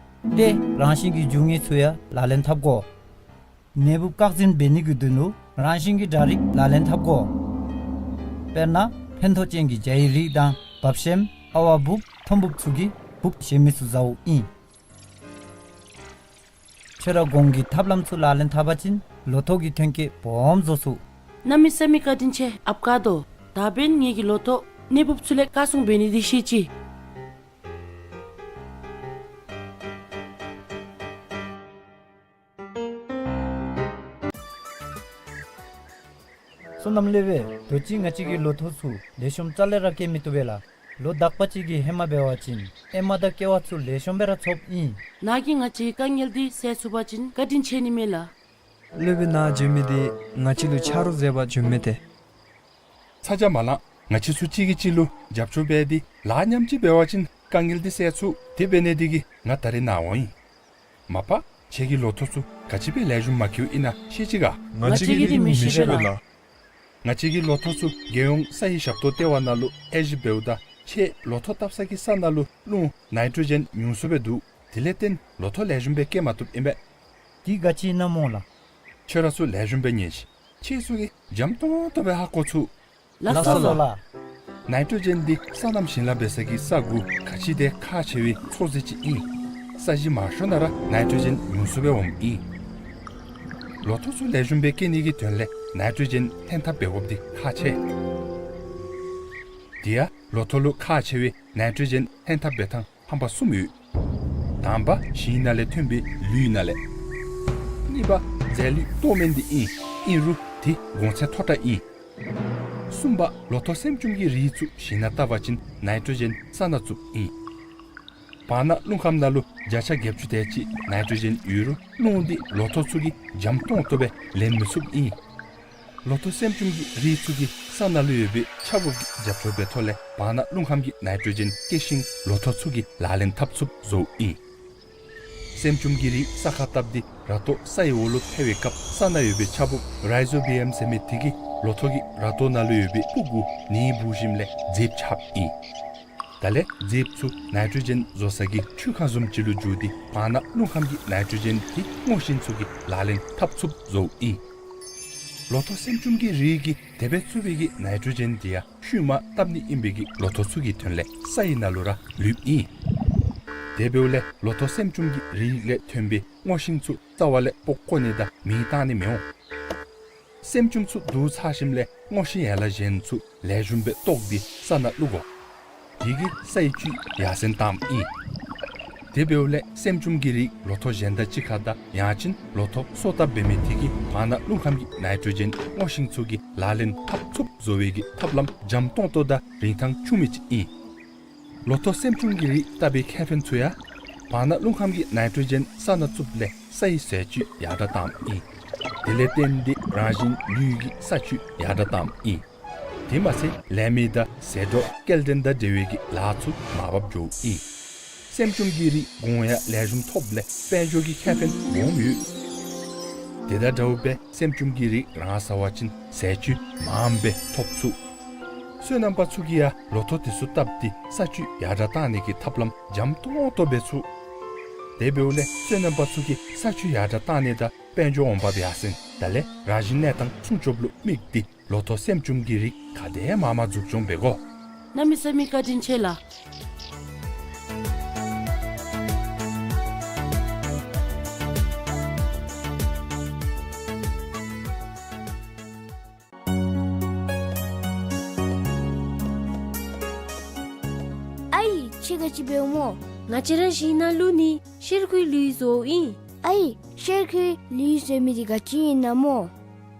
ཏེ་རང་བཞིན་གྱི་རྒྱུ་དངོས་ཚུ་ཡང་ལག་ལེན་འཐབ་དགོ། ནད་འབུཔ་བཀག་འཛིན་འབད་ནི་གི་དོན་ལུ་རང་བཞིན་གྱི་དྲག་རིགས་ལག་ལེན་འཐབ་དགོ། དཔེར་ན་ཕན་ཐོགས་ཅན་གྱི་བྱའི་རིགས་དང་འབབ་ཤེམ་ཨ་ཝ་འབུཔ་ཐོམ་འབུཔ་ཚུ་གིས་འབུཔ་གཞན་མི་ཚུ་བཟའཝ་ཨིན། ཁྱོད་ར་གོང་གི་ཐབས་ལམ་ཚུ་ལག་ལེན་འཐབ་པ་ཅིན་ལོ་ཐོག་གི་ཐོན་སྐྱེད་སྦོམ་བཟོ་ཚུགས། གནམ་མེད་ས་མེད་བཀའ་དྲིན་ཆེ་ཨཔ་ཀ་དོ། ད་འབདན་ངེ་གི་ལོ་ཐོག་ནད་འབུཔ་ཚུ་ལས་བཀག་སྲུང་འབད་ནི་འདི་ཤེས་ཅི། བསོད་ནམས་སློབ་དཔོན། དུས་ཅི་ང་བཅས་ཀྱི་ལོ་ཐོག་ཚུ་ལེགས་ཤོམ་རྩ་ལས་ར་སྐྱེ་མི་བཏུབ་པས་ལགས། ལོ་དག་པ་ཅིག་གི་ཧེ་མ་འབད་བ་ཅིན་ཨེ་མ་དང་ཀེ་བ་ཚུ་ལེགས་ཤོམ་སྦེ་ར་ཚོགསཔ་ཨིན། ནཱ་གིས་ང་བཅས་དཀའ་ངལ་འདི་སེལ་ཚུགས་པ་ཅིན་བཀའ་དྲིན་ཆེ་ནི་མས་ལགས། སློབ་དཔོན་ནཱ་བྱོན་མི་འདི་ང་བཅས་ལུ་ཆ་རོགས་མཛད་པར་བྱོན་མས་ཏེ། ཚ་གྱང་མ་ལང་། ང་བཅས་ཚུ་གཅིག་གིས་གཅིག་ལུ་རྒྱབ་སྐྱོར་འབད་དེ་ལཱ་མཉམ་གཅིག་འབད་བ་ཅིན་དཀའ་ངལ་འདི་སེལ་ཚུགས། དེ་འབད་ནི་འདི་གིས་ང་ད་རིས་ནཱ་འོང་ཡི། མ་པ་ཁྱེད་ཀྱི་ལོ་ཐོག་ཚུ་ག་ཅི་སྦེ་ལེགས་ཤོམ་མ་འཁྱོལཝ་ཨིན་ན་ཤེས་ཅི་ག། ང་བཅས་ཀྱིས་འདི་མི་ཤེས་པས་ལགས། ང་བཅས་ཀྱི་ལོ་ཐོག་ཚུ་རྒྱལ་ཡོངས་ས་ཡི་ཞབས་ཏོག་ལྟེ་བ་ནང་ལུ་དབྱེ་ཞིབ་འབདཝ་ད་ཁྱེད་ལོ་ཐོག་བཏབ་ས་གི་ས་ནང་ལུ་རླུང་ནའི་ཊྲོ་ཇེན་ཉུང་སུ་སྦེ་འདུག། དེ་ལས་བརྟེན་ལོ་ཐོག་ལེགས་ཤོམ་སྦེ་སྐྱེ་མ་བཏུབ་ཨིན་པས། འདི་ག་ཅི་ཨིན་ན་སྨོ་ལགས། ཁྱོད་ར་ཚུ་ལེགས་ཤོམ་སྦེ་ཉན་ཤིག། ཁྱེད་ཚུ་གིས་འཇམ་ཏོང་ཏོ་སྦེ་ཧ་གོ་ཚུགས། ལགས་སོ་ལགས། ནའི་ཊྲོ་ཇེན་འདི་སོ་ནམ་ཞིང་ལཱ་འབད་ས་གི་ས་གུ་ག་ཅི་དེ་ཁག་ཆེ་བའི་ཚོགས་རྫས་ཅིག་ཨིན། ས་གཞི་མང་ཤོས་ནང་ར་ནའི་ཊྲོ་ཇེན་ཉུང་སུ་སྦེ་འོངམ་ཨིན། ལོ་ཐོག་ཚུ་ལེགས་ཤོམ་སྦེ་སྐྱེ་ནི་གི་དོན་ལས་ནའི་ཊྲོ་ཇེན་ལྷན་ཐབས་འབད་དགོཔ་འདི་ཁག་ཆེ། དེ་ཡང་ལོ་ཐོག་ལུ་ཁག་ཆེ་བའི་ནའི་ཊྲོ་ཇེན་ལྷན་ཐབས་འབད་ཐངས་ཧམ་པ་གསུམ་ཡོད། དང་པ་ཞིང་ནང་ལས་ཐོན་པའི་ལུད་ནང་ལས། གཉིས་པ་རྫས་ལུད་ལྟོ་སྨན་འདི་ཨིན། ཨིན་རུང་དེ་གོང་ཚད་མཐོ་དྲགས་ཨིན། གསུམ་པ་ལོ་ཐོག་སེམ་ཅུམ་གྱི་རིགས་ཚུ་ཞིང་ནང་བཏབ་པ་ཅིན་ནའི་ཊྲོ་ཇེན་ས་ནང་བཙུགསཔ་ཨིན། བར་ན་རླུང་ཁམས་ནང་ལུ་བརྒྱ་ཆ་བརྒྱད་ཅུ་དེ་ཅིག་ནའི་ཊྲོ་ཇེན་ཡོད་རུང་རླུང་འདི་ལོ་ཐོག་ཚུ་གིས་འཇམ་ཏོང་ཏོ་སྦེ་ལེན་མི་ཚུགསཔ་ཨིན། ལོ་ཐོག་སེམ་ཅུམ་གྱི་རིགས་ཚུ་གིས་ས་ནང་ལུ་ཡོད་པའི་ཆརཔ་གི་རྒྱབ་སྐྱོར་འབད་ཐོག་ལས་བར་ན་རླུང་ཁམས་ཀྱི་ནའི་ཊྲོ་ཇེན་སྐྱེ་ཤིང་ལོ་ཐོག་ཚུ་གིས་ལག་ལེན་འཐབ་ཚུགསཔ་བཟོཝ་ཨིན། སེམ་ཅུམ་གྱི་རིགས་ས་ཁར་བཏབ་སྟེ་ར་ཏོ་ས་ཡི་འོག་ལུ་འཕེལ་བའི་སྐབས་ས་ནང་ཡོད་པའི་ཆརཔ་རའི་ཛོ་བི་ཡམ་ཟེར་མི་དེ་གིས་ལོ་ཐོག་གི་ར་ཏོ་ནང་ལུ་ཡོད་པའི་སྤུ་གུ་ནི་འབུ་ཞིནམ་ལས་རྫིཔ་ཆགསཔ་ཨིན། དེ་ལས་རྫིཔ་ཚུ་ནའི་ཊྲོ་ཇེན་བཟོ་ས་གི་འཕྲུལ་ཁང་བཟུམ་ཅིག་ལུ་འགྱུར་ཏེ་བར་ན་རླུང་ཁམས་ཀྱི་ནའི་ཊྲོ་ཇེན་དེ་སྔོ་ཤིང་ཚུ་གིས་ལག་ལེན་འཐབ་ཚུགསཔ་བཟོཝ་ཨིན། ལོ་ཐོག་སེམ་ཅུམ་གྱི་རིགས་ཀྱིས་དེ་སྦེ་བཙུགས་པའི་གི་ནའི་ཊྲོ་ཇེན་དེ་ཡང་ཤུལ་མ་བཏབ་ནི་ཨིན་པའི་གི་ལོ་ཐོག་ཚུ་གི་དོན་ལས་ས་ཡི་ནང་ལུ་ར་ལུསཔ་ཨིན། དེ་འབདཝ་ལས་ལོ་ཐོག་སེམ་ཅུམ་གྱི་རིགས་ལས་ཐོན་པའི་སྔོ་ཤིང་ཚུ་རྩ་བ་ལས་སྤོ་བཀོ་ནི་དང་མེ་བཏང་ནི་མི་འོང་། སེམས་ཅན་ཚུ་བསྡུ་ཚར་ཞིནམ་ལས་སྔོ་ཤིང་ཡན་ལག་གཞན་ཚུ་ལེགས་ཤོམ་སྦེ་བཏོགས་ཏེ་ས་ནང་བླུག་དགོ། དེ་གིས་སའི་བཅུད་ཡར་སེང་བཏངམ་ཨིན། དེ་འབདཝ་ལས་སེམས་ཅན་གྱི་རིགས་ལོ་ཐོག་གཞན་དང་གཅིག་ཁར་དང་ཡང་ཅིན་ལོ་ཐོག་སོ་བཏབ་འབད་མི་དེ་གིས་བར་ན་རླུང་ཁམས་ཀྱི་ནའི་ཊྲོ་ཇེན་སྔོ་ཤིང་ཚུ་གི་ལག་ལེན་འཐབ་ཚུགསཔ་བཟོ་བའི་གི་ཐབས་ལམ་འཇམ་ཏོང་ཏོ་དང་རིན་ཐང་ཆུང་མི་ཅིག་ཨིན། ལོ་ཐོག་སེམས་ཅན་གྱི་རིགས་བཏབ་པའི་ཁེ་ཕན་ཚུ་ཡང་བར་ན་རླུང་ཁམས་ཀྱི་ནའི་ཊྲོ་ཇེན་ས་ནང་བཙུགསཔ་ལས་སའི་ཟས་བཅུད་ཡར་དྲགས་བཏངམ་ཨིན། དེ་ལས་བརྟེན་ཏེ་རང་བཞིན་ལུས་ཀྱི་ས་བཅུད་ཡར་དྲགས་བཏངམ་ཨིན། དེ་མ་ཚད་ལས་མི་དང་ཟད་འགྲོ་སྐྱེལ་འདྲེན་དང་འབྲེལ་བའི་གི་ལཱ་ཚུ་མར་བབས་འགྱོཝ་ཨིན། སེམས་ཅན་གྱི་རིགས་གོང་ཡང་ལེགས་ཤོམ་ཐོབ་ལས་དཔལ་འབྱོར་གྱི་ཁེ་ཕན་སྦོམ་ཡོད། དེ་དང་འདྲཝ་སྦེ་སེམས་ཅན་གྱི་རིགས་རང་ཟ་བ་ཅིན་ཟས་བཅུད་མངམ་སྦེ་ཐོབ་ཚུགས། སོ་ནམ་པ་ཚུ་གིས་ཡང་ལོ་ཐོག་དེ་ཚུ་བཏབ་སྟེ་ས་བཅུད་ཡར་དྲགས་བཏང་ནི་གི་ཐབས་ལམ་འཇམ་ཏོང་ཏོ་འབད་ཚུགས། དེ་འབདཝ་ལས་སོ་ནམ་པ་ཚུ་གིས་ས་བཅུད་ཡར་དྲགས་བཏང་ནི་དང་དཔལ་འབྱོར་འོང་འབབ་ཡར་སེང་ད་ལས་རང་བཞིན་གནས་སྟངས་སྲུང་སྐྱོབ་ལུ་དམིགས་ཏེ་ལོ་ཐོག་སེམས་ཅན་གྱི་རིགས་ག་དེ་མང་མང་འཛུགས་སྐྱོང་འབད་དགོ། གནམ་མེད་ས་མེད་བཀའ་དྲིན་ཆེ་ལགས། ཨའི་ཁྱོད་ག་ཅི་འབདཝ་སྨོ། ང་བཅས་ར་ཞིང་ནང་ལུ་ནི་གཤེར་ཁུའི་ལུད་བཟོཝ་ཨིན། ཨའི་གཤེར་ཁུའི་ལུད་བཟོ་མི་འདི་ག་ཅི་ཨིན་ན་སྨོ།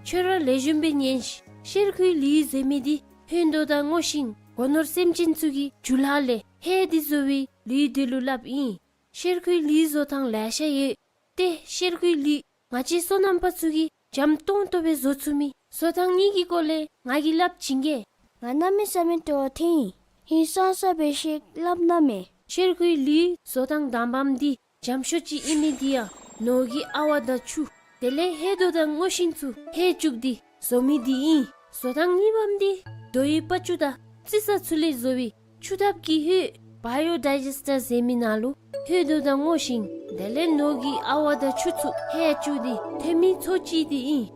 ཁྱོད་ར་ལེགས་ཤོམ་སྦེ་ཉན་ཤིག། གཤེར་ཁུའི་ལུད་བཟོ་མི་འདི་ཧོད་དོ་དང་སྔོ་ཤིང་སྒོ་ནོར་སེམས་ཅན་ཚུ་གི་རྒྱུ་ལྷག་ལས་ཧེ་འདི་བཟོ་བའི་ལུད་འདི་ལུ་སླབ་ཨིན། གཤེར་ཁུའི་ལུད་བཟོ་ཐངས་ལེ་ཤ་ཡོད། ཏེ་གཤེར་ཁུའི་ལུད་ང་བཅས་སོ་ནམ་པ་ཚུ་གིས་འཇམ་ཏོང་ཏོ་སྦེ་བཟོ་ཚུགས་མི་བཟོ་ཐངས་གཉིས་ཀྱི་སྐོར་ལས་ང་གིས་སླབ་བྱིན་གེ། ང་གནམ་མེད་ས་མེད་སྤྲོ་བ་ཐོན་ཡི། ཧིང་སངས་ས་སྦེ་ཤིག་སླབ་གནང་མས། གཤེར་ཁུའི་ལུད་བཟོ་ཐངས་དང་པམ་འདི་འཇམ་ཤོས་ཅིག་ཨིན་མི་འདི་ཡང་ནོར་གྱི་ཨ་ཝ་དང་ཆུ་དེ་ལས་ཧོད་དོ་དང་སྔོ་ཤིང་ཚུ་ཧེ་བཅུག་སྟེ་བཟོ་མི་འདི་ཨིན། བཟོ་ཐངས་གཉིས་པམ་འདི་རྡོ་ཡི་པ་ཅུ་དང་རྩི་ས་ཚུ་ལས་བཟོ་བའི་ཆུ་ཐབ་ཀྱི་ཧོད་བ་ཡོ་ཌའི་ཇེསི་ཊར་ཟེར་མི་ནང་ལུ་ཧོད་དོ་དང་སྔོ་ཤིང་དེ་ལས་ནོར་གྱི་ཨ་ཝ་དང་ཆུ་ཚུ་ཧེ་བཅུག་སྟེ་ཐོན་མི་ཚོ་ཅིག་འདི་ཨིན།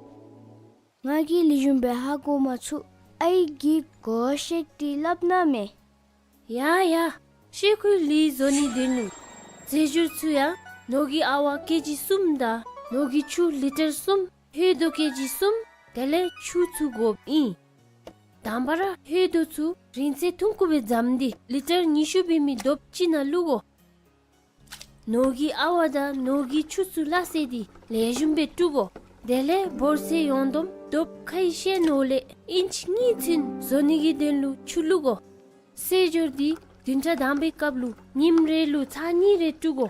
ང་གིས་ལེགས་ཤོམ་སྦེ་ཧ་གོ་མ་ཚུགས། ཨའི་གིས་གོ་བ་བཤད་དེ་སླབ་གནང་མས། ཡ་ཡ། གཤེར་ཁུའི་ལུད་བཟོ་ནིའི་དོན་ལུ་རྫས་སྦྱོར་ཚུ་ཡང་ནོར་གྱི་ཨ་ཝ་ཀེ་ཇི་གསུམ་དང་ནོར་གྱི་ཆུ་ལི་ཊར་གསུམ། ཧོད་དོ་ཀེ་ཇི་གསུམ། དེ་ལས་ཆུ་ཚུ་དགོཔ་ཨིན། དང་པ་ར་ཧོད་དོ་ཚུ་རིང་ཚད་ཐུང་ཀུ་སྦེ་བཟུམ་སྟེ་ལི་ཊར་ཉི་ཤུ་འབད་མི་དོབ་ཅིག་ནང་བླུག་དགོ། ནོར་གྱི་ཨ་ཝ་དང་ནོར་གྱི་ཆུ་ཚུ་སླ་བསྲེས་ཏེ་ལེགས་ཤོམ་སྦེ་བཀྲུ་དགོ། དེ་ལས་འབོར་ཚད་ཡོངས་བསྡོམས་དོབ་ཁའི་ཤེལ་ནང་ལས་ཨིན་ཅི་གཉིས་ཚུན་བཟོ་ནི་གི་དོན་ལུ་ཆུ་བླུག་དགོ། རྫས་སྦྱོར་འདི་བདུན་ཕྲག་དང་པའི་སྐབས་ལུ་ཉིནམ་རེ་ལུ་ཚར་གཉིས་རེ་བཀྲུ་དགོ།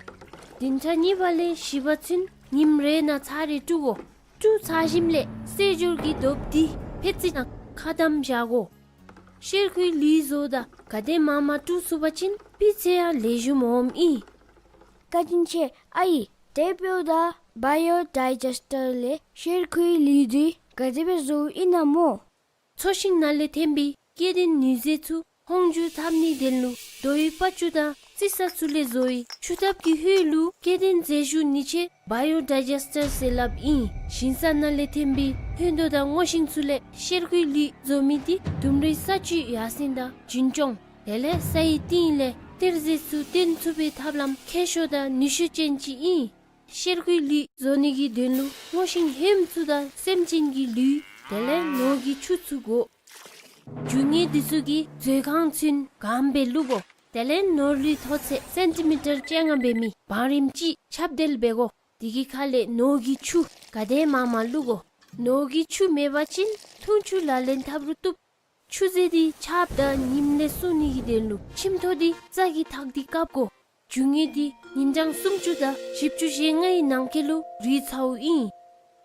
བདུན་ཕྲག་གཉིས་པ་ལས་བཞི་པ་ཚུན་ཉིནམ་རེ་ནང་ཚར་རེ་བཀྲུ་དགོ། བཀྲུ་ཚར་ཞིནམ་ལས་རྫས་སྦྱོར་གྱི་དོབ་འདི་ཕད་ཙི་ནང་ཁ་བསྡམ་བཞག་དགོ། གཤེར་ཁུའི་ལུད་བཟོཝ་ད་ག་དེ་མང་མང་བཀྲུ་ཚུགས་པ་ཅིན་སྤུས་ཚད་ཡང་ལེགས་ཤོམ་འོངམ་ཨིན། བཀའ་དྲིན་ཆེ། ཨའི་དེ་འབདཝ་ད་བ་ཡོ་ཌའི་ཇེསི་ཊར་ལས་གཤེར་ཁུའི་ལུད་འདི་ག་དེ་སྦེ་བཟོཝ་ཨིན་ན་སྨོ། ཚོས་ཤིང་ནང་ལས་ཐོན་པའི་སྐྱེ་ལྡན་ནུས་རྫས་ཚུ་ཧོང་འགྱུར་འཐབ་ནིའི་དོན་ལུ་རྡོ་ཡི་པ་ཅུ་དང་རྩི་ས་ཚུ་ལས་བཟོ་བའི་ཆུ་ཐབ་ཀྱི་ཧོད་ལུ་སྐྱེ་ལྡན་རྫས་ཞུ་ནི་ཆེ་བ་ཡོ་ཌའི་ཇེསི་ཊར་ཟེར་སླབ་ཨིན། ཞིང་ས་ནང་ལས་ཐོན་པའི་ཧོད་དོ་དང་སྔོ་ཤིང་ཚུ་ལས་གཤེར་ཁུའི་ལུད་བཟོ་མི་འདི་ལྡུམ་རའི་ས་བཅུད་ཡར་སེང་དང་རྒྱུན་སྐྱོང་དེ་ལས་སའི་གཏིང་ལས་གཏེར་རྫས་ཚུ་བཏོན་ཚུགས་པའི་ཐབས་ལམ་མཁས་ཤོས་དང་ནུས་ཤུགས་ཅན་ཅིག་ཨིན། གཤེར་ཁུའི་ལུད་བཟོ་ནི་གི་དོན་ལུ་སྔོ་ཤིང་ཧོནམ་ཚུ་དང་སེམས་ཅན་གྱི་ལུད་དེ་ལས་ནོར་གྱི་ཆུ་ཚུ་དགོ། རྒྱུ་དངོས་འདི་ཚུ་གི་མཛོད་ཁང་ཚུན་གང་སྦེ་བླུག་དགོ། དེ་ལས་ནོར་ལུད་མཐོ་ཚད་སེན་ཊི་མི་ཊར་བཅོ་ལྔ་འབད་མི་བང་རིམ་ཅིག་ཁྱབ་གདལ་འབད་དགོ། དེ་གི་ཁ་ལས་ནོར་གྱི་ཆུ་ག་དེ་མང་མང་བླུག་དགོ། ནོར་གྱི་ཆུ་མེད་པ་ཅིན་འཐུང་ཆུ་ལག་ལེན་འཐབ་རུང་བཏུབ། ཆུ་རྫས་འདི་ཆརཔ་དང་ཉིམ་ལས་སྲུང་ནི་གི་དོན་ལུ་ཁྱིམ་ཐོག་འདི་རྩྭ་གིས་ཐག་སྟེ་བཀབ་དགོ། རྒྱུ་དངོས་འདི་ཉིན་གྲངས་སུམ་ཅུ་དང་བཞི་བཅུ་ཞེ་ལྔའི་ནང་འཁོད་ལུ་རུལ་ཚརཝ་ཨིན།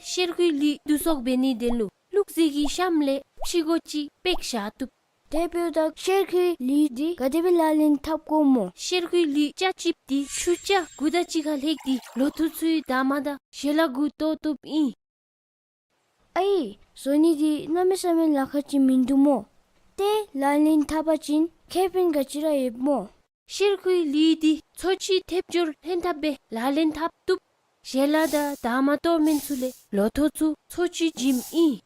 གཤེར་ཁུའི་ལུད་བསྡུ་གསོག་འབད་ནིའི་དོན་ལུ་བླུགས་རྫས་ཀྱི་གཤམ་ལས་ཕྱི་སྒོ་ཅིག་སྤེག་བཞག་བཏུབ། དེ་འབདཝ་ད་གཤེར་ཁུའི་ལུད་འདི་ག་དེ་སྦེ་ལག་ལེན་འཐབ་དགོ་སྨོ། གཤེར་ཁུའི་ལུད་ཆ་གཅིགཔོ་འདི་ཆུ་ཆ་དགུ་དང་གཅིག་ཁར་ལྷོད་དེ་ལོ་ཐོག་ཚུའི་འདབ་མ་དང་ཞལ་ལག་གུ་གཏོར་བཏུབ་ཨིན། ཨའི་བཟོ་ནི་འདི་གནམ་མེད་ས་མེད་ལཱ་ཁག་ཅིག་མིན་འདུག་སྨོ། ཏེ་ལག་ལེན་འཐབ་པ་ཅིན་ཁེ་ཕན་ག་ཅི་ར་ཡོདཔ་སྨོ། གཤེར་ཁུའི་ལུད་འདི་ཚོས་ཅིག་ཐེབས་སྦྱོར་ལྷན་ཐབས་སྦེ་ལག་ལེན་འཐབ་བཏུབ། ཞལ་ལག་དང་འདབ་མ་གཏོར་མི་ཚུ་ལས་ལོ་ཐོག་ཚུ་ཚོས་ཅིག་བྱིནམ་ཨིན།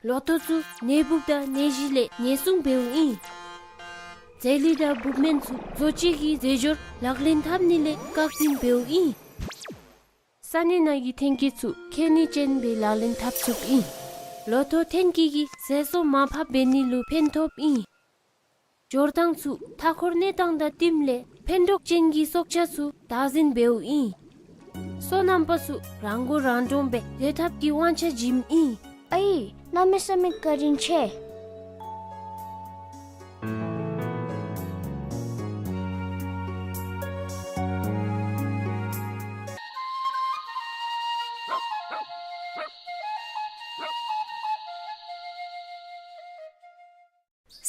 ལོ་ཐོག་ཚུ་ནད་འབུཔ་དང་ནད་གཞི་ལས་ཉེན་སྲུང་འབདཝ་ཨིན། རྫས་ལུད་དང་འབུཔ་སྨན་ཚུ་བཟོ་བཅོས་ཀྱི་རྫས་སྦྱོར་ལག་ལེན་འཐབ་ནི་ལས་བཀག་འཛིན་འབདཝ་ཨིན། ས་གནས་ནང་གི་ཐོན་སྐྱེད་ཚུ་ཁེ་ནུས་ཅན་སྦེ་ལག་ལེན་འཐབ་ཚུགསཔ་ཨིན། ལོ་ཐོག་ཐོན་སྐྱེད་ཀྱི་ཟས་གསོག་མར་ཕབ་འབད་ནི་ལུ་ཕན་ཐོགསཔ་ཨིན། འབྱོར་ཐངས་ཚུ་མཐའ་འཁོར་གནས་སྟངས་དང་བསྟུནམ་ལས་ཕན་གྲོགས་ཅན་གྱི་སྲོག་ཆགས་ཚུ་བདག་འཛིན་འབདཝ་ཨིན། སོ་ནམ་པ་ཚུ་རང་མགོ་རང་འདྲོངས་སྦེ་སྡོད་ཐབས་ཀྱི་དབང་ཆ་བྱིནམ་ཨིན། ཨའི་གནམ་མེད་ས་མེད་བཀའ་དྲིན་ཆེ།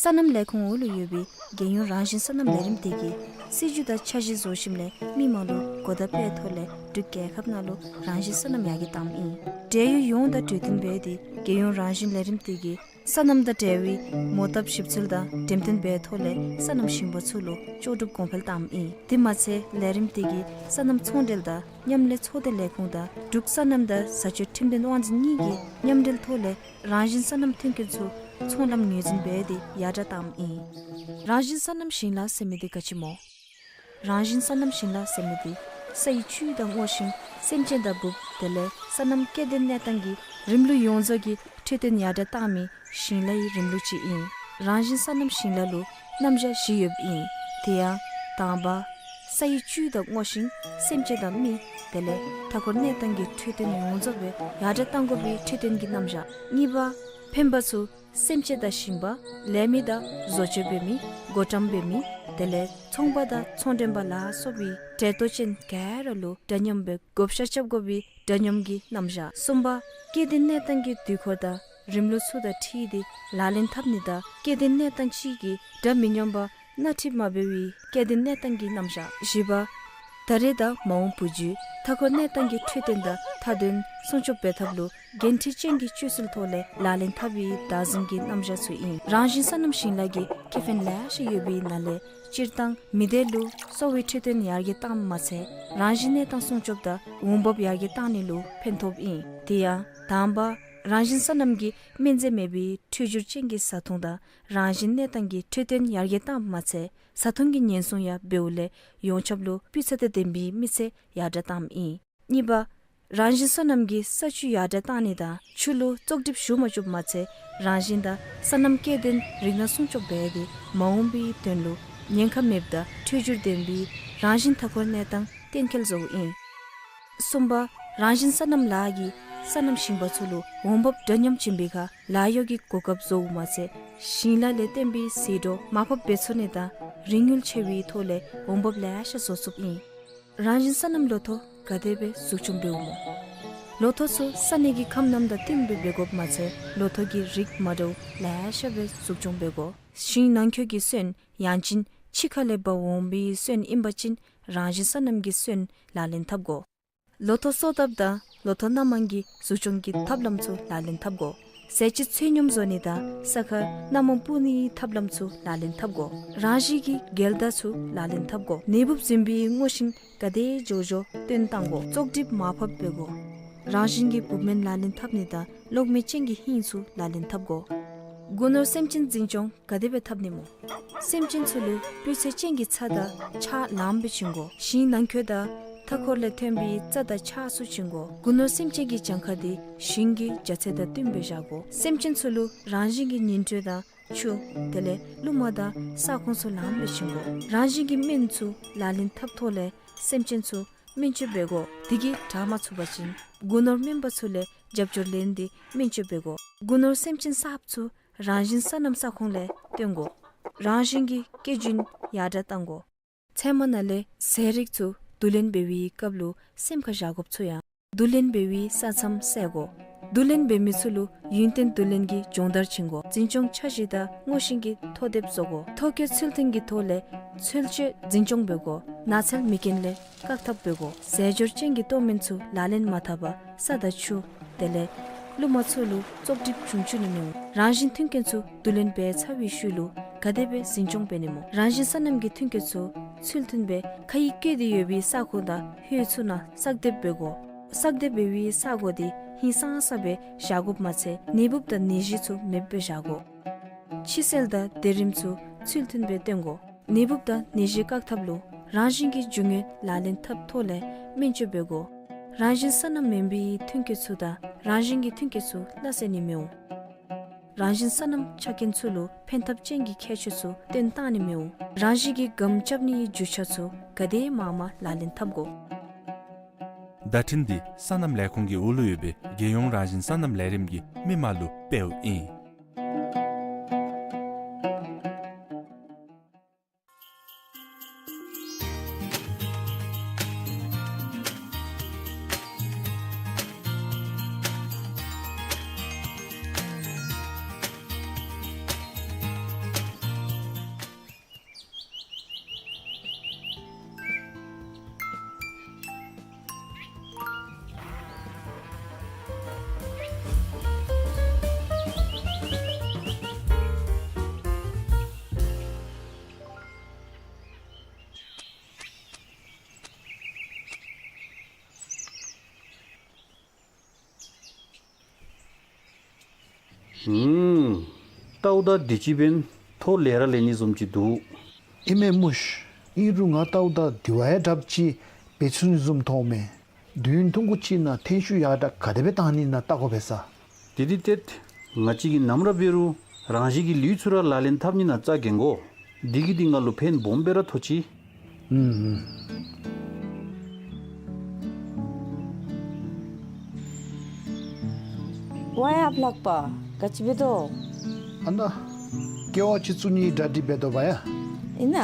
སོ་ནམ་ལས་ཁུངས་འོག་ལུ་ཡོད་པའི་རྒྱལ་ཡོངས་རང་བཞིན་སོ་ནམ་ལས་རིམ་དེ་གིས་སྲིད་བྱུས་དང་འཆར་གཞི་བཟོ་ཞིནམ་ལས་མི་མང་ལུ་གོ་བརྡ་སྤེལ་ཐོག་ལས་འབྲུག་རྒྱལ་ཁབ་ནང་ལུ་རང་བཞིན་སོ་ནམ་ཡར་རྒྱས་བཏངམ་ཨིན། འབྲེལ་ཡོད་ཡོངས་དང་གྲོས་བསྟུན་འབད་དེ་རྒྱལ་ཡོངས་རང་བཞིན་ལས་རིམ་དེ་གིས་སོ་ནམ་དང་འབྲེལ་བའི་མོ་བཏབ་ཞིབ་འཚོལ་དང་འགྲེམས་སྟོན་འབད་ཐོག་ལས་སོ་ནམ་ཞིང་པ་ཚུ་ལུ་ལྕོགས་གྲུབ་གོང་འཕེལ་བཏངམ་ཨིན། དེ་མ་ཚད་ལས་རིམ་དེ་གིས་སོ་ནམ་ཚོང་འབྲེལ་དང་མཉམ་ལས་ཚོགས་སྡེ་ལས་ཁུངས་དང་འབྲུག་སོ་ནམ་དང་བཟའ་སྤྱོད་ཁྲིམས་དོན་དབང་འཛིན་གཉིས་ཀྱི་མཉམ་འབྲེལ་ཐོག་ལས་རང་བཞིན་སོ་ནམ་མཐུན་རྐྱེན་ཚུ་ཚོང་ལམ་ངོས་འཛིན་འབད་དེ་ཡར་དྲགས་བཏངམ་ཨིན། རང་བཞིན་སོ་ནམ་ཞིང་ལཱ་ཟེར་མི་དེ་ག་ཅི་སྨོ། རང་བཞིན་སོ་ནམ་ཞིང་ལཱ་ཟེར་མི་དེ་ས་ཡི་བཅུད་དང་སྔོ་ཤིང་སེམས་ཅན་དང་འབུཔ་དེ་ལས་སོ་ནམ་སྐྱེ་ལྡན་གནས་སྟངས་ཀྱི་རིམ་ལུགས་ཡོངས་རྫོགས་ཀྱི་འཕྲོད་བསྟེན་ཡར་དྲགས་བཏང་མི་ཞིང་ལཱའི་རིམ་ལུགས་ཅིག་ཨིན། རང་བཞིན་སོ་ནམ་ཞིང་ལཱ་ལུ་རྣམ་གཞག་བཞི་ཡོདཔ་ཨིན། དེ་ཡང་དང་པ་ས་ཡི་བཅུད་དང་སྔོ་ཤིང་སེམས་ཅན་དང་མི་དེ་ལས་མཐའ་འཁོར་གནས་སྟངས་ཀྱི་འཕྲོད་བསྟེན་ཡོངས་རྫོགས་སྦེ་ཡར་དྲགས་བཏང་དགོ་པའི་འཕྲོད་བསྟེན་གྱི་རྣམ་གཞག། གཉིས་པ་ཕན་པ་ཚུ་སེམས་ཅན་དང་ཞིང་པ་ལས་མི་དང་བཟོ་བཅོས་འབད་མི་བགོ་བཀྲམ་འབད་མི་དེ་ལས་ཚོང་པ་དང་ཚོང་མགྲོན་པ་ལ་སོགས་པའི་འབྲེལ་གཏོགས་ཅན་ག་ར་ལུ་འདྲ་མཉམ་སྦེ་བགོ་བཤའ་རྐྱབ་དགོ་པའི་འདྲ་མཉམ་གྱི་རྣམ་གཞག། གསུམ་པ་སྐྱེ་ལྡན་གནས་སྟངས་ཀྱི་དུས་འཁོར་དང་རིམ་ལུགས་ཚུ་དང་འཁྲིལ་ཏེ་ལག་ལེན་འཐབ་ནི་དང་སྐྱེ་ལྡན་གནས་སྟངས་གཅིག་གིས་འདྲ་མི་མཉམ་པ་སྣ་ཁྲིད་མ་འབད་བའི་སྐྱེ་ལྡན་གནས་སྟངས་ཀྱི་རྣམ་གཞག། བཞི་པ་ད་རེས་དང་མ་འོངས་བུ་རྒྱུད་མཐའ་འཁོར་གནས་སྟངས་ཀྱི་འཕྲོད་བསྟེན་དང་མཐའ་དོན་སྲུང་སྐྱོབ་འབད་ཐབས་ལུ་འགན་འཁྲི་ཅན་གྱི་སྤྱོད་ཚུལ་ཐོག་ལས་ལག་ལེན་འཐབ་པའི་བདག་འཛིན་གྱི་རྣམ་གཞག་ཚུ་ཨིན། རང་བཞིན་སོ་ནམ་ཞིང་ལཱ་གི་ཁེ་ཕན་ལེ་ཤ་ཡོད་པའི་ནང་ལས་སྤྱིར་བཏང་མི་སྡེ་ལུ་གསོ་བའི་འཕྲོད་བསྟེན་ཡར་རྒྱས་བཏངམ་མ་ཚད་རང་བཞིན་གནས་སྟངས་སྲུང་སྐྱོབ་དང་འོང་འབབ་ཡར་རྒྱས་བཏང་ནི་ལུ་ཕན་ཐོགསཔ་ཨིན། དེ་ཡང་དང་པ་རང་བཞིན་སོ་ནམ་གྱི་སྨན་རྫས་མེད་པའི་འཕྲོད་སྦྱོར་ཅན་གྱི་བཟའ་འཐུང་དང་རང་བཞིན་གནས་སྟངས་ཀྱི་འཕྲོད་བསྟེན་ཡར་རྒྱས་བཏངམ་མ་ཚད་བཟའ་འཐུང་གི་ཉེན་སྲུང་ཡང་འབདཝ་ལས་ཡོངས་ཁྱབ་ལུ་སྤུས་ཚད་དང་ལྡན་པའི་མི་ཚེ་ཡར་དྲགས་བཏངམ་ཨིན། གཉིས་པ་རང་བཞིན་སོ་ནམ་གྱིས་ས་ཆུ་ཡར་དྲགས་བཏང་ནི་དང་ཆུ་ལུ་བཙོག་གྲིབ་ཞུགས་མ་བཅུགཔ་མ་ཚད་རང་བཞིན་དང་སོ་ནམ་སྐྱེ་ལྡན་རིགས་སྣ་སྲུང་སྐྱོབ་འབད་དེ་མ་འོངས་པའི་དོན་ལུ་ཉེན་ཁ་མེདཔ་དང་འཕྲོད་སྦྱོར་ལྡན་པའི་རང་བཞིན་མཐའ་འཁོར་གནས་སྟངས་གཏན་འཁེལ་བཟོཝ་ཨིན། གསུམ་པ་རང་བཞིན་སོ་ནམ་ལཱ་གིས་སོ་ནམ་ཞིང་པ་ཚུ་ལུ་འོང་འབབ་འདྲ་མཉམ་བྱིན་པའི་ཁར་ལཱ་གཡོག་གི་གོ་སྐབས་བཟོཝ་མ་ཚད་ཞིང་ལཱ་ལས་བརྟེན་པའི་ཟད་འགྲོ་མར་ཕབ་འབད་ཚུགས་ནི་དང་རིན་ཡོད་ཆེ་བའི་ཐོག་ལས་འོང་འབབ་ལེ་ཤ་བཟོ་ཚུགསཔ་ཨིན། རང་བཞིན་སོ་ནམ་ལོ་ཐོག་ག་དེ་སྦེ་འཛུགས་སྐྱོང་འབདཝ་སྨོ། ལོ་ཐོག་ཚུ་ས་གནས་ཀྱི་ཁམས་རྣམས་དང་བསྟུན་སྦེ་འབད་དགོཔ་མ་ཚད་ལོ་ཐོག་གི་རིགས་མ་འདྲཝ་ལེ་ཤ་སྦེ་འཛུགས་སྐྱོང་འབད་དགོ། ཞིང་ནང་འཁོད་ཀྱི་སོན་ཡང་ཅིན་ཕྱི་ཁ་ལས་འབག་འོང་བའི་སོན་ཨིན་པ་ཅིན་རང་བཞིན་སོ་ནམ་གྱི་སོན་ལག་ལེན་འཐབ་དགོ། ལོ་ཐོག་གསོ་ཐབས་དང་ལོ་ཐོག་སྣ་མང་གི་འཛུགས་སྐྱོང་གི་ཐབས་ལམ་ཚུ་ལག་ལེན་འཐབ་དགོ། ཟས་བཅུད་ཚོད་སྙོམས་བཟོ་ནི་དང་ས་ཁར་སྣ་མང་སྤུ་ནིའི་ཐབས་ལམ་ཚུ་ལག་ལེན་འཐབ་དགོ། རང་བཞིན་གྱི་འགལ་ཟླ་ཚུ་ལག་ལེན་འཐབ་དགོ། ནད་འབུབ་འཛིན་པའི་སྔོ་ཤིང་ག་དེ་མགྱོགས་མགྱོགས་བཏོན་བཏང་དགོ། བཙོག་གྲིབ་མར་ཕབ་འབད་དགོ། རང་བཞིན་གྱི་འབུབ་སྨན་ལག་ལེན་འཐབ་ནི་དང་གློག་མེ་ཅན་གྱི་ཧིང་ཚུ་ལག་ལེན་འཐབ་དགོ། སྒོ་ནོར་སེམས་ཅན་འཛིན་སྐྱོང་ག་དེ་སྦེ་འཐབ་ནི་སྨོ། སེམས་ཅན་ཚུ་ལུ་སྤུས་ཚད་ཅན་གྱི་ཚྭ་དང་ཆརཔ་ལངམ་སྦེ་བྱིན་དགོ། ཞིང་ནང་འཁོད་དང་མཐའ་འཁོར་ལས་ཐོན་པའི་རྩྭ་དང་ཆརཔ་ཚུ་བྱིན་དགོ། སྒོ་ནོར་སེམས་ཅན་གྱི་གྱངས་ཁ་དེ་ཞིང་གི་རྒྱ་ཚད་དང་བསྟུན་སྦེ་བཞག་དགོ། སེམས་ཅན་ཚུ་ལུ་རང་བཞིན་གྱི་ཉིམ་དྲོད་དང་ཆུ་དེ་ལས་རླུང་མ་དང་ས་ཁོངས་ཚུ་ལངམ་སྦེ་བྱིན་དགོ། རང་བཞིན་གྱི་སྨན་ཚུ་ལག་ལེན་འཐབ་ཐོག་ལས་སེམས་ཅན་ཚུ་སྨན་བཅོས་འབད་དགོ། དེ་གིས་དྲག་མ་ཚུགས་པ་ཅིན་སྒོ་ནོར་སྨན་པ་ཚུ་ལས་རྒྱབ་སྐྱོར་ལེན་ཏེ་སྨན་བཅོས་འབད་དགོ། སྒོ་ནོར་སེམས་ཅན་གསརཔ་ཚུ་རང་བཞིན་སོ་ནམ་ས་ཁོངས་ལས་བཏོན་དགོ། རང་བཞིན་གྱི་སྐྱེ་རྒྱུན་ཡར་དྲགས་བཏང་དགོ། ཚལ་མ་ནང་ལས་ཟས་རིགས་ཚུ་བསྡུ་ལེན་འབད་བའི་སྐབས་ལུ་སེམས་ཁར་བཞག་དགོཔ་ཚུ་ཡང་བསྡུ་ལེན་འབད་བའི་ས་མཚམས་བསལ་དགོ། བསྡུ་ལེན་འབད་མི་ཚུ་ལུ་ཡུན་བརྟན་བསྡུ་ལེན་གྱི་སྦྱོང་བརྡར་བྱིན་དགོ། འཛིན་སྐྱོང་འཆར་གཞི་དང་དངོས་ཤིང་གི་ཐོ་དེབ་བཟོ་དགོ། ཐོ་བཀོད་ཚུལ་མཐུན་གྱི་ཐོག་ལས་ཚུལ་འཆོས་འཛིན་སྐྱོང་འབད་དགོ། ནགས་ཚལ་མེ་རྐྱེན་ལས་བཀག་ཐབས་འབད་དགོ། ཟས་སྦྱོར་ཅན་གྱི་ལྟོ་སྨན་ཚུ་ལག་ལེན་མ་འཐབ་པར་ས་དང་ཆུ་དེ་ལས་རླུང་མ་ཚུ་ལུ་བཙོག་གྲིབ་བྱུང་བཅུག་ནི་མི་འོང་། རང་བཞིན་མཐུན་རྐྱེན་ཚུ་བསྡུ་ལེན་འབད་ཚར་བའི་ཤུལ་ལུ་ག་དེ་སྦེ་འཛིན་སྐྱོང་འབད་ནི་སྨོ། རང་བཞིན་སོ་ནམ་གྱི་མཐུན་རྐྱེན་ཚུ་ཚུལ་མཐུན་སྦེ་ཁ་ཡིག་བཀོད་དེ་ཡོད་པའི་ས་ཁོངས་དང་ཧོད་ཚུ་ནང་གསར་འདེབས་འབད་དགོ། གསར་འདེབས་འབད་བའི་ས་སྒོ་དེ་ཧིང་སངས་ས་སྦེ་བཞག་དགོཔ་མ་ཚད་ནད་འབུབ་དང་ནད་གཞི་ཚུ་མེདཔ་སྦེ་བཞག་དགོ། ཕྱི་སེལ་དང་སྡེ་རིམ་ཚུ་ཚུལ་མཐུན་སྦེ་བཏོན་དགོ། ནད་འབུབ་དང་ནད་གཞི་བཀག་ཐབས་ལུ་རང་བཞིན་གྱི་རྒྱུ་དངོས་ལག་ལེན་འཐབ་ཐོག་ལས་སྨན་བཅོས་འབད་དགོ། རང་བཞིན་སོ་ནམ་མེན་པའི་མཐུན་རྐྱེན་ཚུ་དང་རང་བཞིན་གྱི་མཐུན་རྐྱེན་ཚུ་སླ་བསྲེ་ནི་མི་འོང་། རང་བཞིན་སོ་ནམ་ཆ་མཁན་ཚུ་ལུ་ཕན་ཐབས་ཅན་གྱི་ཁྱད་ཆོས་ཚུ་སྟོན་བཏང་ནི་མི་འོང་། རང་བཞིན་གྱི་སྒམ་རྐྱབ་ནིའི་རྒྱུ་ཆ་ཚུ་ག་དེ་མང་མང་ལག་ལེན་འཐབ་དགོ། བརྡ་འཕྲིན་འདི་སོ་ནམ་ལས་ཁུངས་ཀྱི་འོག་ལུ་ཡོད་པའི་རྒྱལ་ཡོངས་རང་བཞིན་སོ་ནམ་ལས་རིམ་གྱི་མི་མང་ལུ་སྤེལཝ་ཨིན། ཨུམ། ལྟཝ་ད་དུས་ཅི་འབདན་ཐོག་ལེ་ར་ལེན་ནི་བཟུམ་ཅིག་འདུག། ཨིན་མས་མོ་ཤིག། ཨིན་རུང་ང་ལྟཝ་ད་དེ་བ་ཡང་དྲགཔ་ཅིག་འབད་ཚུགས་ནི་བཟུམ་མཐོངམ་མས། དུས་ཡུན་ཐུང་ཀུ་ཅིག་ནང་ཐོན་ཤུགས་ཡར་དྲག་ག་དེ་སྦེ་བཏང་ནི་ཨིན་ན་བལྟ་དགོ་པས་ས། དེ་འདི་ཏེ་ང་བཅས་ཀྱིས་ནམ་ར་འབད་རུང་རང་བཞིན་གྱི་ལུད་ཚུ་ར་ལག་ལེན་འཐབ་ནི་ནང་རྩ་འགེངས་དགོ། འདི་གིས་འདི་ང་ལུ་ཕན་སྦོམ་སྦེ་ར་ཐོགས་ཅི། ཨུམ་ཨུམ། ཝའེ་ཨཔ་ལྷག་པ། ག་ཅི་འབད་དོ། ཨ་ན། ཀེ་ཝ་ཅིག་བཙུགས་ནིའི་གྲ་སྒྲིག་འབད་དོ་བ་ཡ། ཨིན་ན།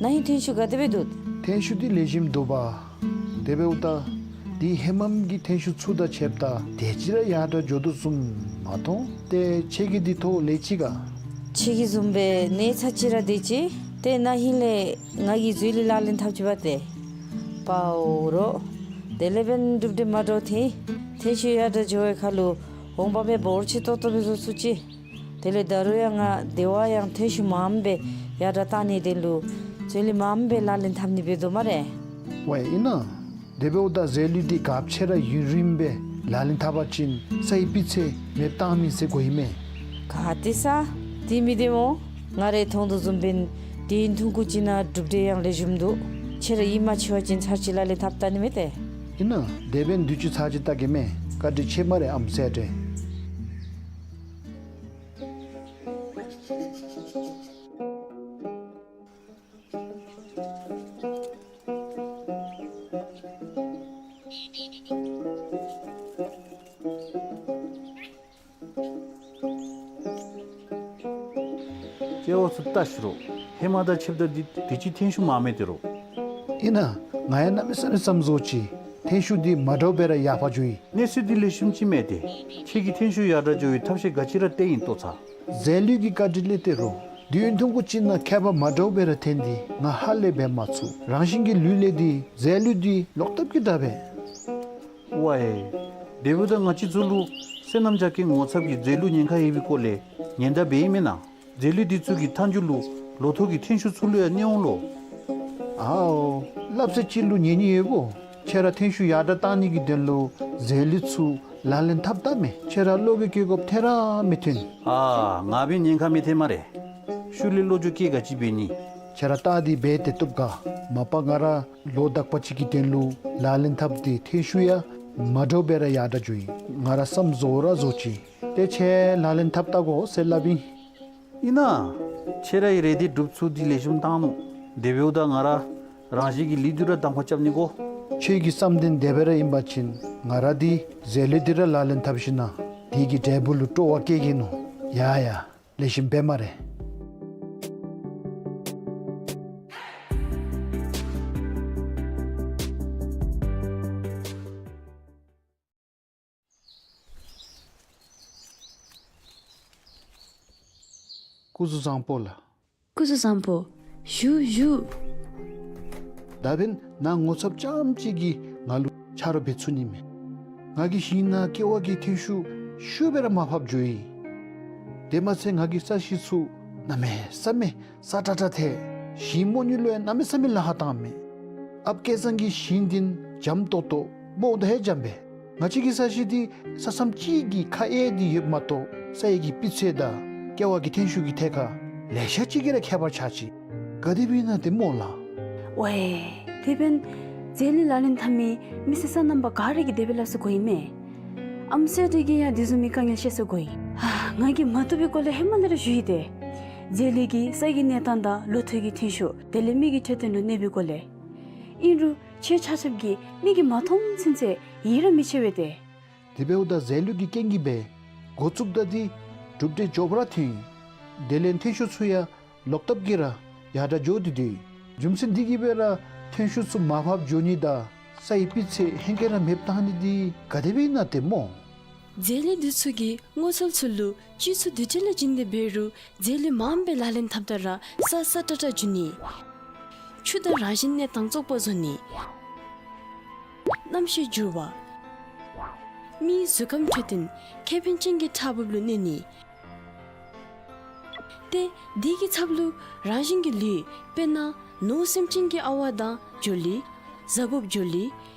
ན་ཧིང་ཐོན་ཤུགས་ག་དེ་སྦེ་འདུག། ཐོན་ཤུགས་འདི་ལེགས་ཤོམ་འདུག་པ། དེ་འབདཝ་ད་འདི་ཧེ་མམ་གྱི་ཐོན་ཤུགས་ཚུ་དང་ཕྱདཔ་ད་དེ་ཅིག་ར་ཡར་དྲག་འགྱོ་དོ་བཟུམ་མ་མཐོང་། ཏེ་ཁྱོད་ཀྱིས་འདི་ཐོག་ལེགས་ཅི་ག། ཁྱོད་ཀྱི་བཟུམ་སྦེ་གནས་ཚད་ཅིག་ར་དེ་ཅིག། ཏེ་ན་ཧིང་ལས་ང་གིས་མཛོད་ལུས་ལག་ལེན་འཐབ་ཅི་བ་ཏེ། པའོ་རོ། དེ་ལས་འབདན་གྲུབ་འབྲས་མ་འདྲཝ་ཐོན། ཐོན་ཤུགས་ཡར་དྲག་འགྱོ་བའི་ཁར་ལུ་འོང་འབབ་སྦེ་འབོར་ཆེ་ཏོག་ཏོ་སྦེ་བཟོ་ཚུགས་ཅི། དེ་ལས་ད་རུང་ཡང་ང་དེ་བ་ཡང་ཐོན་ཤུགས་མངམ་སྦེ་ཡར་དྲག་བཏང་ནིའི་དོན་ལུ་མཛོད་ལུས་མངམ་སྦེ་ལག་ལེན་འཐབ་ནི་འབད་དོ་སྨ་རེ། ཝའེ་ཨིན་ན། དེ་འབདཝ་ད་མཛོད་ལུས་འདི་ག་ཅི་ར་ཡུན་རིངམོ་སྦེ་ལག་ལེན་འཐབ་པ་ཅིན་སའི་སྤུས་ཚད་མེདཔ་བཏང་མི་ཟེར་གོ་ཡི་མས། ག་ཏེ་ས། དེ་མི་བདེ་སྨོ། ང་རའི་མཐོང་དོ་བཟུམ་འབདན་དུས་ཡུན་ཐུང་ཀུ་ཅིག་ནང་གྲུབ་འབྲས་ཡང་ལེགས་ཤོམ་འདུག། ཁྱོད་ར་ཡིད་མ་ཆེས་པ་ཅིན་ཚར་གཅིག་ལག་ལེན་འཐབ་བལྟ་ནི་མས་ཏེ། ཨིན་ན། དེ་འབདན་དུས་ཅི་ཚར་གཅིག་བལྟ་གེ་མས། བཀའ་དྲིན་ཆེ་སྨ་རེ་ཨམ་སྲས་ཏེ། ཀེ་ཝ་ཚུ་བལྟ་ཤིག་རོ། ཧེ་མ་དང་ཕྱདཔ་ད་འདི་དུས་ཅི་ཐོན་ཤུགས་མངམ་མས་ཏེ་རོ། ཨིན་ན། ང་ཡང་གནམ་མེད་ས་མེད་བསམ་བཟོ་ཅི། ཐོན་ཤུགས་འདི་མ་འདྲཝ་སྦེ་ར་ཡར་འཕར་འགྱོ་ཡི། གནས་ཚུལ་འདི་ལེགས་ཤོམ་ཅིག་མས་ཏེ། ཁྱོད་ཀྱིས་ཐོན་ཤུགས་ཡར་དྲག་འགྱོ་བའི་ཐབས་ཤེས་ག་ཅི་ར་བཏོན་ཡི་ལྟོ་ཚང་། མཛོད་ལུས་ཀྱི་བཀའ་དྲིན་ལས་ཏེ་རོ། དུས་ཡུན་ཐུང་ཀུ་ཅིག་ནང་ཁྱད་པར་མ་འདྲཝ་སྦེ་ར་ཐོན་ཏེ་ང་ཧ་ལས་འབད་མ་ཚུགས། རང་བཞིན་གྱི་ལུད་ལས་འདི་མཛོད་ལུས་འདི་ལོག་ལྟབ་ཀྱི་འདྲ་བས། ཝའེ། དེ་འབདཝ་ད་ང་བཅས་ཚུ་ལུ་སོ་ནམ་རྐྱབ་མཁན་ངོ་ཚབ་ཀྱི་མཛོད་ལུས་ཉེན་ཁ་ཡོད་པའི་སྐོར་ལས་ཉེན་བརྡ་འབད་ཡི་མེན་ན། མཛོད་ལུས་འདི་ཚུ་གི་མཐའ་མཇུག་ལུ་ལོ་ཐོག་གི་ཐོན་ཤུགས་ཚུ་ལུ་ཡང་གནོད་འོང་ལོ། ཨའོ། སླབ་ས་ཅིག་ལུ་ཉན་ནི་ཡོད་གོ། ཁྱོད་ར་ཐོན་ཤུགས་ཡར་དྲག་བཏང་ནི་གི་དོན་ལུ་མཛོད་ལུས་ཚུ་ལག་ལེན་འཐབ་བལྟ་མས། ཁྱོད་ར་བློ་འགྱོད་བསྐྱེད་དགོཔ་ཐད་ར་མི་ཐོན། ཨ་ང་འབད་ཉེན་ཁ་མི་ཐོན་སྨ་རེ། ཤུལ་ལས་བློ་འགྱོད་བསྐྱེད་ག་ཅི་འབད་ནི། ཁྱོད་ར་བལྟ་སྟེ་འབད་དེ་བཏུབ་ག། མ་པ་ང་ར་ལོ་དག་པ་ཅིག་གི་དོན་ལུ་ལག་ལེན་འཐབ་སྟེ་ཐོན་ཤུགས་ཡང་མ་འདྲཝ་སྦེ་ར་ཡར་དྲག་འགྱོ་ཡི། ང་ར་བསམ་བཟོ་ར་བཟོ་ཅི། ཏེ་ཁྱོད་ལག་ལེན་འཐབ་བལྟ་དགོ་ཟེར་སླབ་ཨིན། ཨིན་ན། ཁྱོད་རའི་རེ་འདོད་སྒྲུབ་ཚུགས་འདི་ལེགས་ཤོམ་བཏང་ནུག། དེ་འབདཝ་ད་ང་ར་རང་བཞིན་གྱི་ལུད་འདི་ར་གདམ་ཁ་རྐྱབ་ནི་དགོ། ཁྱོད་ཀྱི་བསམ་དོན་དེ་སྦེ་ར་ཨིན་པ་ཅིན་ང་ར་འདི་མཛོད་ལུས་འདི་ར་ལག་ལེན་འཐབ་ཞིན་ན་དེ་གི་འབྲས་བུ་ལུ་སྤྲོ་བ་བསྐྱེད་གེ་ནོ། ཡ་ཡ། ལེགས་ཤོམ་འབད་སྨ་རེ། སྐུ་གཟུགས་བཟང་པོ་ལགས། སྐུ་གཟུགས་བཟང་པོ། བཞུགས་བཞུགས། ད་འབདན་ནཱ་ངོ་ཚབ་རྐྱངམ་ཅིག་གིས་ང་ལུ་ཆ་རོགས་འབད་ཚུགས་ནི་མས། ང་གིས་ཞིང་ནང་ཀེ་ཝ་གི་ཐོན་ཤུགས་ཤུགས་སྦེ་ར་མར་ཕབ་འགྱོ་ཡི། དེ་མ་ཚད་ང་གི་ས་གཞི་ཚུ་གནམ་མེད་ས་མེད་སྲ་ཀྲག་ཀྲ་ཐལ། ཞིང་རྨོ་ནི་ལུ་ཡང་གནམ་མེད་ས་མེད་ལཱ་ཁག་བཏངམ་མས། ཨཔ་སྐལ་བཟང་གིས་ཞིང་འདི་འཇམ་ཏོག་ཏོ་རྨོཝ་ད་ཧེ་འཇམ་པས། ང་བཅས་ཀྱི་ས་གཞི་འདི་ས་མཚམས་གཅིག་གི་ཁ་གཡས་འདི་ཡོདཔ་མ་གཏོགས་ས་གཡས་ཀྱི་སྤུས་ཚད་དང་ཀེ་ཝ་གི་ཐོན་ཤུགས་ཀྱི་ཐད་ཁར་ལེ་ཤ་ཅིག་གིས་ར་ཁྱད་པར་ཆགས་ཅི། ག་དེ་སྦེ་ཨིན་ན་ཏེ་སྨོ་ལགས། ཝའེ། དེ་འབདན་ རྫས་ལུད་ལག་ལེན་འཐབ་མི་མི་སེར་སོ་ནམ་པ་ག་ར་གིས་དེ་སྦེ་སླབ་སྲོལ་གོ་ཨིན་མས། ཨམ་སྲུ་དེ་གིས་ཡང་དེ་བཟུམ་མའི་དཀའ་ངལ་བཤད་སྲོལ་གོ་ཨིན། ང་གིས་མ་བཏུབ་པའི་སྐོར་ལས་ཧེ་མ་ལས་ར་ཞུ་ཡི་ཏེ། རྫས་ལུད་ཀྱིས་ས་ཡི་གནས་སྟངས་དང་ལོ་ཐོག་གི་ཐོན་ཤུགས་དེ་ལས་མི་གི་འཕྲོད་བསྟེན་ལུ་གནོད་པའི་སྐོར་ལས། ཨིན་རུང་ཁྱེད་ཆ་ཁྱབ་ཀྱིས་མིག་གིས་མ་མཐོང་ཚུན་ཚོད་ཡིད་ར་མི་ཆེས་པས་ཏེ། དེ་འབདཝ་ད་རྫས་ལུད་ཀྱི་རྐྱེན་གྱིས་སྦེ་འགོ་བཙུགསཔ་ད་འདི་གྲུབ་འབྲས་མགྱོགས་པ་ར་ཐོན། དེ་ལས་ཐོན་ཤུགས་ཚུ་ཡང་ལོག་ལྟབ་ཀྱིས་ར་ཡར་དྲག་འགྱོ་སྟེ་འདུག། རྒྱུ་མཚན་འདི་གིས་སྦེ་ར་ཐོན་ཤུགས་ཚུ་མར་ཕབ་འགྱོ་ནི་དང་ས་ཡི་སྤུས་ཚད་ཧེང་སྐལ་ར་མེདཔ་བཏང་ནི་འདི་ག་དེ་སྦེ་ཨིན་ན་ཏེ་སྨོ། རྫས་ལུད་འདི་ཚུ་གིས་སྔོ་ཚལ་ཚུ་ལུ་སྤྱི་ཚོགས་འདུ་འགྲིག་ལུ་བྱིན་ཏེ་འབད་རུང་རྫས་ལུད་མངམ་སྦེ་ལག་ལེན་འཐབ་ད་ར་ས་སྲ་ཀྲག་ཀྲ་འགྱུར་ནི། ཆུ་དང་རང་བཞིན་གནས་སྟངས་བཙོག་པ་བཟོ་ནི། གནམ་གཤིས་འགྱུར་བ། མིའི་གཟུགས་ཁམས་འཕྲོད་བསྟེན་ཁེ་ཕན་ཅན་གྱི་ཕྲག་འབབ་ལུ་གནོད་ནི། ཏེ་དེ་གི་ཚབ་ལུ་རང་བཞིན་གྱི་ལུད་དཔེར་ན་ནོར་སེམས་ཅན་གྱི་ཨ་ཝ་དང་འབྱོར་ལུད། གཟའ་འབབ་འབྱོར་ལུད།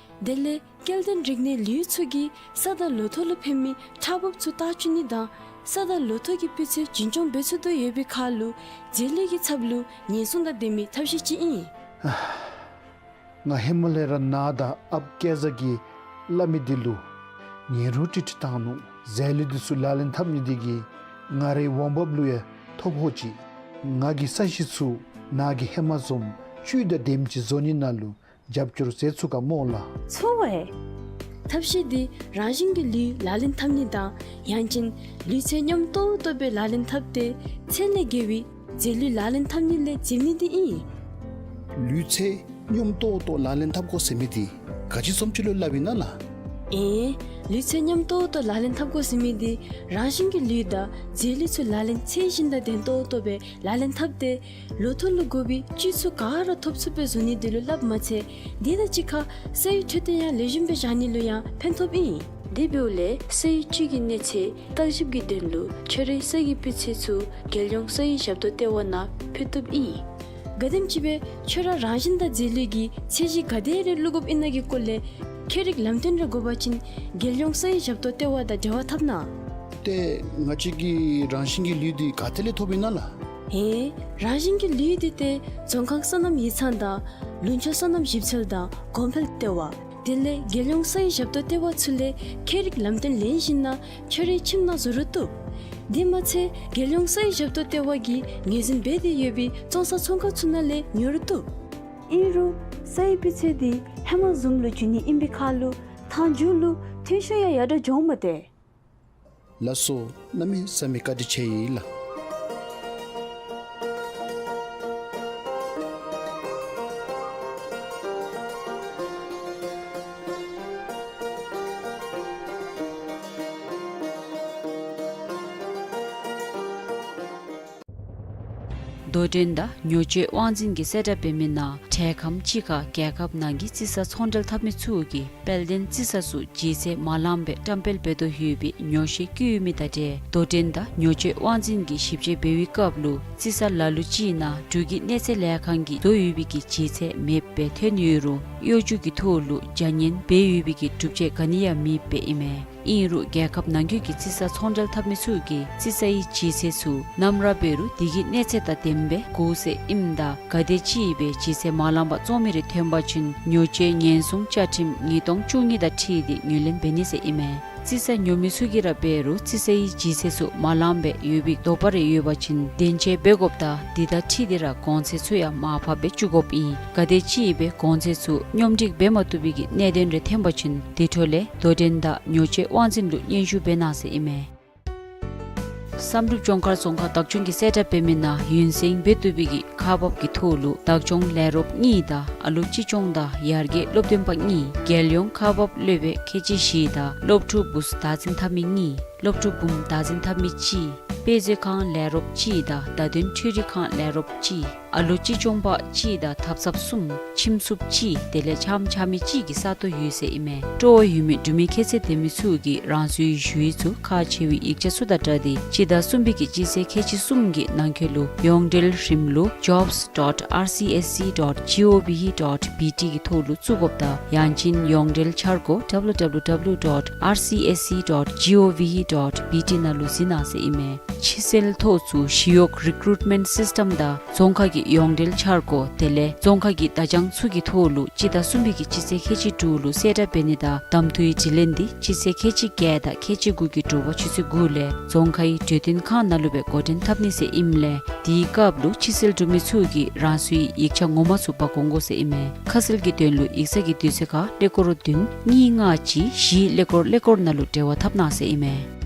དེ་ལས་སྐྱེ་ལྡན་རིག་གནས་ལུད་ཚུ་གིས་ས་དང་ལོ་ཐོག་ལུ་ཕན་མི་ཕྲག་འབབ་ཚུ་བཏགས་བཅུག་ནི་དང་ས་དང་ལོ་ཐོག་གི་སྤུས་ཚད་རྒྱུན་སྐྱོང་འབད་ཚུགས་དོ་ཡོད་པའི་ཁར་ལུ་རྫས་ལུད་ཀྱི་ཚབ་ལུ་ཉེན་སྲུང་དང་ལྡན་མི་ཐབས་ཤེས་ཅིག་ཨིན། ང་ཧེ་མ་ལས་ར་ནཱ་དང་ཨཔ་སྐལ་བཟང་གིས་སླབ་མི་འདི་ལུ་ཉན་རུང་ཀྲིག་ཀྲི་བཏང་ནུག། རྫས་ལུད་འདི་ཚུ་ལག་ལེན་འཐབ་ནི་འདི་གིས་ང་རའི་འོང་འབབ་ལུ་ཡང་ཐོ་ཕོག་ཅི། ང་གིས་ས་གཞི་ཚུ་ནཱ་གིས་ཧེ་མ་བཟུམ་བཅུད་དང་ལྡནམ་ཅིག་བཟོ་ནི་ནང་ལུ་རྒྱབ་སྐྱོར་མཛད་ཚུགས་ག་སྨོ་ལགས། ཚུགས་པས། ཐབས་ཤེས་འདི་རང་བཞིན་གྱི་ལུད་ལག་ལེན་འཐབ་ནི་དང་ཡང་ཅིན་ལུས་རྩལ་སྙོམས་ཏོག་ཏོ་སྦེ་ལག་ལེན་འཐབ་སྟེ་ཚད་ལས་བརྒལ་བའི་རྫས་ལུད་ལག་ལེན་འཐབ་ནི་ལས་འཛེམ་ནི་འདི་ཨིན། ལུས་རྩལ་སྙོམས་ཏོག་ཏོ་ལག་ལེན་འཐབ་དགོ་ཟེར་མི་འདི་ག་ཅི་བཟུམ་ཅིག་ལུ་སླབ་ཨིན་ན་ལགས། ཨེ་ལུས་རྩལ་སྙོམས་ཏོག་ཏོ་ལག་ལེན་འཐབ་དགོ་ཟེར་མི་འདི་རང་བཞིན་གྱི་ལུད་དང་རྫས་ལུད་ཚུ་ལག་ལེན་ཚད་བཞིན་དང་ལྡན་ཏོག་ཏོ་སྦེ་ལག་ལེན་འཐབ་སྟེ་ལོ་ཐོག་ལུ་དགོ་པའི་བཅུད་ཚུ་ག་ར་ཐོབ་ཚུགསཔ་སྦེ་བཟོ་ནི་འདི་ལུ་སླབ་མ་ཚད་འདི་དང་གཅིག་ཁར་ས་ཡི་འཕྲོད་བསྟེན་ཡང་ལེགས་ཤོམ་སྦེ་བཞག་ནི་ལུ་ཡང་ཕན་ཐོགས་ཨིན། དེ་འབདཝ་ལས་ས་ཡི་བཅུད་ཀྱི་གནས་ཚད་བརྟག་ཞིབ་ཀྱི་དོན་ལུ་ཁྱོད་རའི་ས་ཡི་སྤུས་ཚད་ཚུ་རྒྱལ་ཡོངས་ས་ཡི་ཞབས་ཏོག་ལྟེ་བ་ནང་ཕུལ་བཏུབ་ཨིན། ག་དེམ་ཅིག་སྦེ་ཁྱོད་ར་རང་བཞིན་དང་རྫས་ལུད་ཀྱི་ཚད་གཞི་ག་དེ་རེ་བླུག་དགོཔ་ཨིན་ན་གི་སྐོར་ལས་ཁྱད་རིག་ལམ་སྟོན་རེ་དགོ་པ་ཅིན་རྒྱལ་ཡོངས་ས་ཡི་ཞབས་ཏོག་ལྟེ་བ་དང་འབྲེལ་བ་འཐབ་གནང་། ཏེ་ང་བཅས་ཀྱི་རང་བཞིན་གྱི་ལུད་འདི་ག་ཏེ་ལས་ཐོབ་ཨིན་ན་ལགས། ཧེ་རང་བཞིན་གྱི་ལུད་འདི་ཏེ་རྫོང་ཁག་སོ་ནམ་ཡིག་ཚང་དང་ལུང་ཕྱོགས་སོ་ནམ་ཞིབ་འཚོལ་དང་གོང་འཕེལ་ལྟེ་བ་དེ་ལས་རྒྱལ་ཡོངས་ས་ཡི་ཞབས་ཏོག་ལྟེ་བ་ཚུ་ལས་ཁྱད་རིག་ལམ་སྟོན་ལེན་ཞིནམ་ན་ཁྱོད་རའི་ཁྱིམ་ནང་བཟོ་རུང་བཏུབ། དེ་མ་ཚད་རྒྱལ་ཡོངས་ས་ཡི་ཞབས་ཏོག་ལྟེ་བ་གིས་ངོས་འཛིན་འབད་དེ་ཡོད་པའི་བཙོང་ས་ཚོང་ཁང་ཚུ་ནང་ལས་ཉོ་རུང་བཏུབ། ཨིན་རུང་ས་ཡི་སྤུས་ཚད་འདི་ཧེ་མ་བཟུམ་ལུ་འགྱུར་ནི་ཨིན་པའི་ཁར་ལུ་མཐའ་མཇུག་ལུ་ཐོན་ཤུགས་ཡང་ཡར་དྲག་འགྱོཝ་མས་ཏེ། ལགས་སོ། གནམ་མེད་ས་མེད་བཀའ་དྲིན་ཆེ་ཡི་ལགས། དོ་འགྲན་དང་ཉོ་སྤྱོད་དབང་འཛིན་གྱིས་གསལ་བསྒྲགས་འབད་མི་ནང་འཕྲལ་ཁམས་ཅིག་ཁར་རྒྱལ་ཁབ་ནང་གི་རྩི་ས་ཚོང་འབྲེལ་འཐབ་མི་ཚུ་གིས་དཔལ་ལྡན་རྩི་ས་ཚུ་ལྗིད་ཚད་མ་ལངམ་སྦེ་བཀྲམ་སྤེལ་འབད་དོ་ཡོད་པའི་ཉོགས་བཤད་བཀོད་ཡོད་མི་དང་འབྲེལ་དོ་འགྲན་དང་ཉོ་སྤྱོད་དབང་འཛིན་གྱིས་ཞིབ་དཔྱད་འབད་བའི་སྐབས་ལུ་རྩི་ས་ལ་ལུ་ཅིག་ནང་འབྲུག་གི་གནས་ཚད་ལས་ཁང་གིས་བཟོ་ཡོད་པའི་གི་ལྗིད་ཚད་མེདཔ་སྦེ་ཐོན་ཡོད་རུང་གཡོ་སྒྱུ་གི་ཐོག་ལུ་བྱ་ངན་འབད་ཡོད་པའི་གི་སྒྲུབ་བྱེད་ག་ནི་ཡང་མེདཔ་སྦེ་ཨིན་མས། ཨིན་རུང་རྒྱལ་ཁབ་ནང་འཁོད་ཀྱི་རྩི་ས་ཚོང་འབྲེལ་འཐབ་མི་ཚུ་གིས་རྩི་སའི་ལྗིད་ཚད་ཚུ་ནམ་ར་འབད་རུང་དེ་གི་གནས་ཚད་དང་ལྡནམ་སྦེ་བགོ་སྲོལ་ཨིནམ་ད་ག་དེ་ཅིག་སྦེ་ལྗིད་ཚད་མ་ལངམ་བཙོང་མི་རེ་ཐོན་པ་ཅིན་ཉོ་སྤྱོད་ཉེན་སྲུང་བཅའ་ཁྲིམས་ཉིས་སྟོང་བཅུ་གཉིས་དང་འཁྲིལ་ཏེ་ངོས་ལེན་འབད་ནི་ཟེར་ཨིན་མས། རྩི་ས་ཉོ་མི་ཚུ་གིས་ར་འབད་རུང་རྩི་སའི་ལྗིད་ཚད་ཚུ་མ་ལངམ་སྦེ་ཡོད་པའི་དོགས་པ་རེ་ཡོད་པ་ཅིན་བདེན་དཔྱད་འབད་དགོཔ་དང་དེ་དང་འཁྲིལ་ཏེ་ར་གོང་ཚད་ཚུ་ཡང་མར་ཕབ་སྦེ་བཅུག་དགོཔ་ཨིན། ག་དེ་ཅིག་སྦེ་གོང་ཚད་ཚུ་སྙོམས་སྒྲིག་འབད་མ་བཏུབ་པའི་གི་གནད་དོན་རེ་ཐོན་པ་ཅིན་དེ་འཕྲོ་ལས་དོ་འགྲན་དང་ཉོ་སྤྱོད་དབང་འཛིན་ལུ་སྙན་ཞུ་འབད་གནང་ཟེར་ཨིན་མས། བསམ་གྲུབ་ལྗོངས་མཁར་རྫོང་ཁག་བདག་སྐྱོང་གིས་གསལ་བསྒྲགས་འབད་མི་ནང་ཡུན་སེང་འབད་བཏུབ་པའི་གི་ཁག་འབག་གི་ཐོག་ལུ་བདག་སྐྱོང་ལས་རོགསཔ་གཉིས་དང་ཨ་ལོ་གཅེས་སྐྱོང་དང་ཡར་རྒྱས་སློབ་སྟོན་པ་གཉིས་རྒྱལ་ཡོངས་ཁག་འབག་སློབ་དཔོན་ཁལ་གཅིག་བཞི་དང་སློབ་ཕྲུག་བུཚ་བདག་འཛིན་འཐབ་མི་གཉིས་སློབ་ཕྲུག་བུམོ་བདག་འཛིན་འཐབ་མི་གཅིག་དཔེ་མཛོད་ཁང་ལས་རོགསཔ་གཅིག་དང་བརྡ་དོན་འཕྲུལ་རིག་ཁང་ལས་རོགསཔ་གཅིག་ཨ་ལོ་གཅེས་སྐྱོང་པ་གཅིག་དང་ཐབ་ཚངཔ་གསུམ་ཁྱིམ་སྲུངཔ་གཅིག་དེ་ལས་ཕྱགམ་འཕྱག་མི་གཅིག་གི་ས་སྟོང་ཡོད་ཟེར་ཨིན་མས། སྤྲོ་བ་ཡོད་མི་འབྲུག་མི་ཁྱད་ཚད་ལྡན་མི་ཚུ་གིས་རང་སོའི་ཞུ་ཡིག་ཚུ་ཁག་ཆེ་བའི་ཡིག་ཆ་ཚུ་དང་སྦྲགས་ཏེ་སྤྱི་ཟླ་གསུམ་པའི་གི་སྤྱི་ཚེས་ཁལ་གཅིག་གསུམ་གྱི་ནང་འཁོད་ལུ་ཡོངས་འབྲེལ་རིམ་ལུགས་jobs dot R C S C dot G O V dot B T གི་ཐོག་ལུ་བཙུགས་དགོཔ་དང་ཡང་ཅིན་ཡོངས་འབྲེལ་འཆར་སྒོ་W W W dot R C S C dot G O V dot B T ནང་ལུ་གཟིགས་གནང་ཟེར་ཨིན་མས། ཕྱི་སེལ་ཐོག་ཚུ་ཞི་གཡོག་རི་ཀུ་རུཊ་མེནཊ་སིསི་ཊམ་དང་རྫོང་ཁག་གི་ ཡོངས་འབྲེལ་འཆར་སྒོ་དེ་ལས་རྫོང་ཁག་གི་བརྡ་བྱང་ཚུ་གི་ཐོག་ལུ་སྤྱི་ཟླ་གསུམ་པའི་གི་སྤྱི་ཚེས་ཁལ་གཅིག་དྲུག་ལུ་གསལ་བསྒྲགས་འབད་ནི་དང་གདམ་འཐུའི་དྲི་ལན་འདི་སྤྱི་ཚེས་ཁལ་གཅིག་བརྒྱད་དང་ཁལ་གཅིག་དགུ་གི་དྲོ་པ་ཆུ་ཚོད་དགུ་ལས་རྫོང་ཁའི་གྲོས་སྟོན་ཁང་ནང་ལུ་སྦེ་འགོ་འདྲེན་འཐབ་ནི་ཟེར་ཨིནམ་ལས་དེའི་སྐབས་ལུ་ཕྱི་སེལ་གྲུབ་མི་ཚུ་གིས་རང་སོའི་ཡིག་ཆ་ངོ་མ་ཚུ་འབག་འོང་དགོ་ཟེར་ཨིན་མས། ཁ་གསལ་གྱི་དོན་ལུ་ཡིག་ཚང་གི་དུས་ཚོད་ཁར་ཀླད་ཀོར་བདུན་གཉིས་ལྔ་གཅིག་བཞི་ཀླད་ཀོར་ཀླད་ཀོར་ནང་ལུ་འབྲེལ་བ་འཐབ་གནང་ཟེར་ཨིན་མས།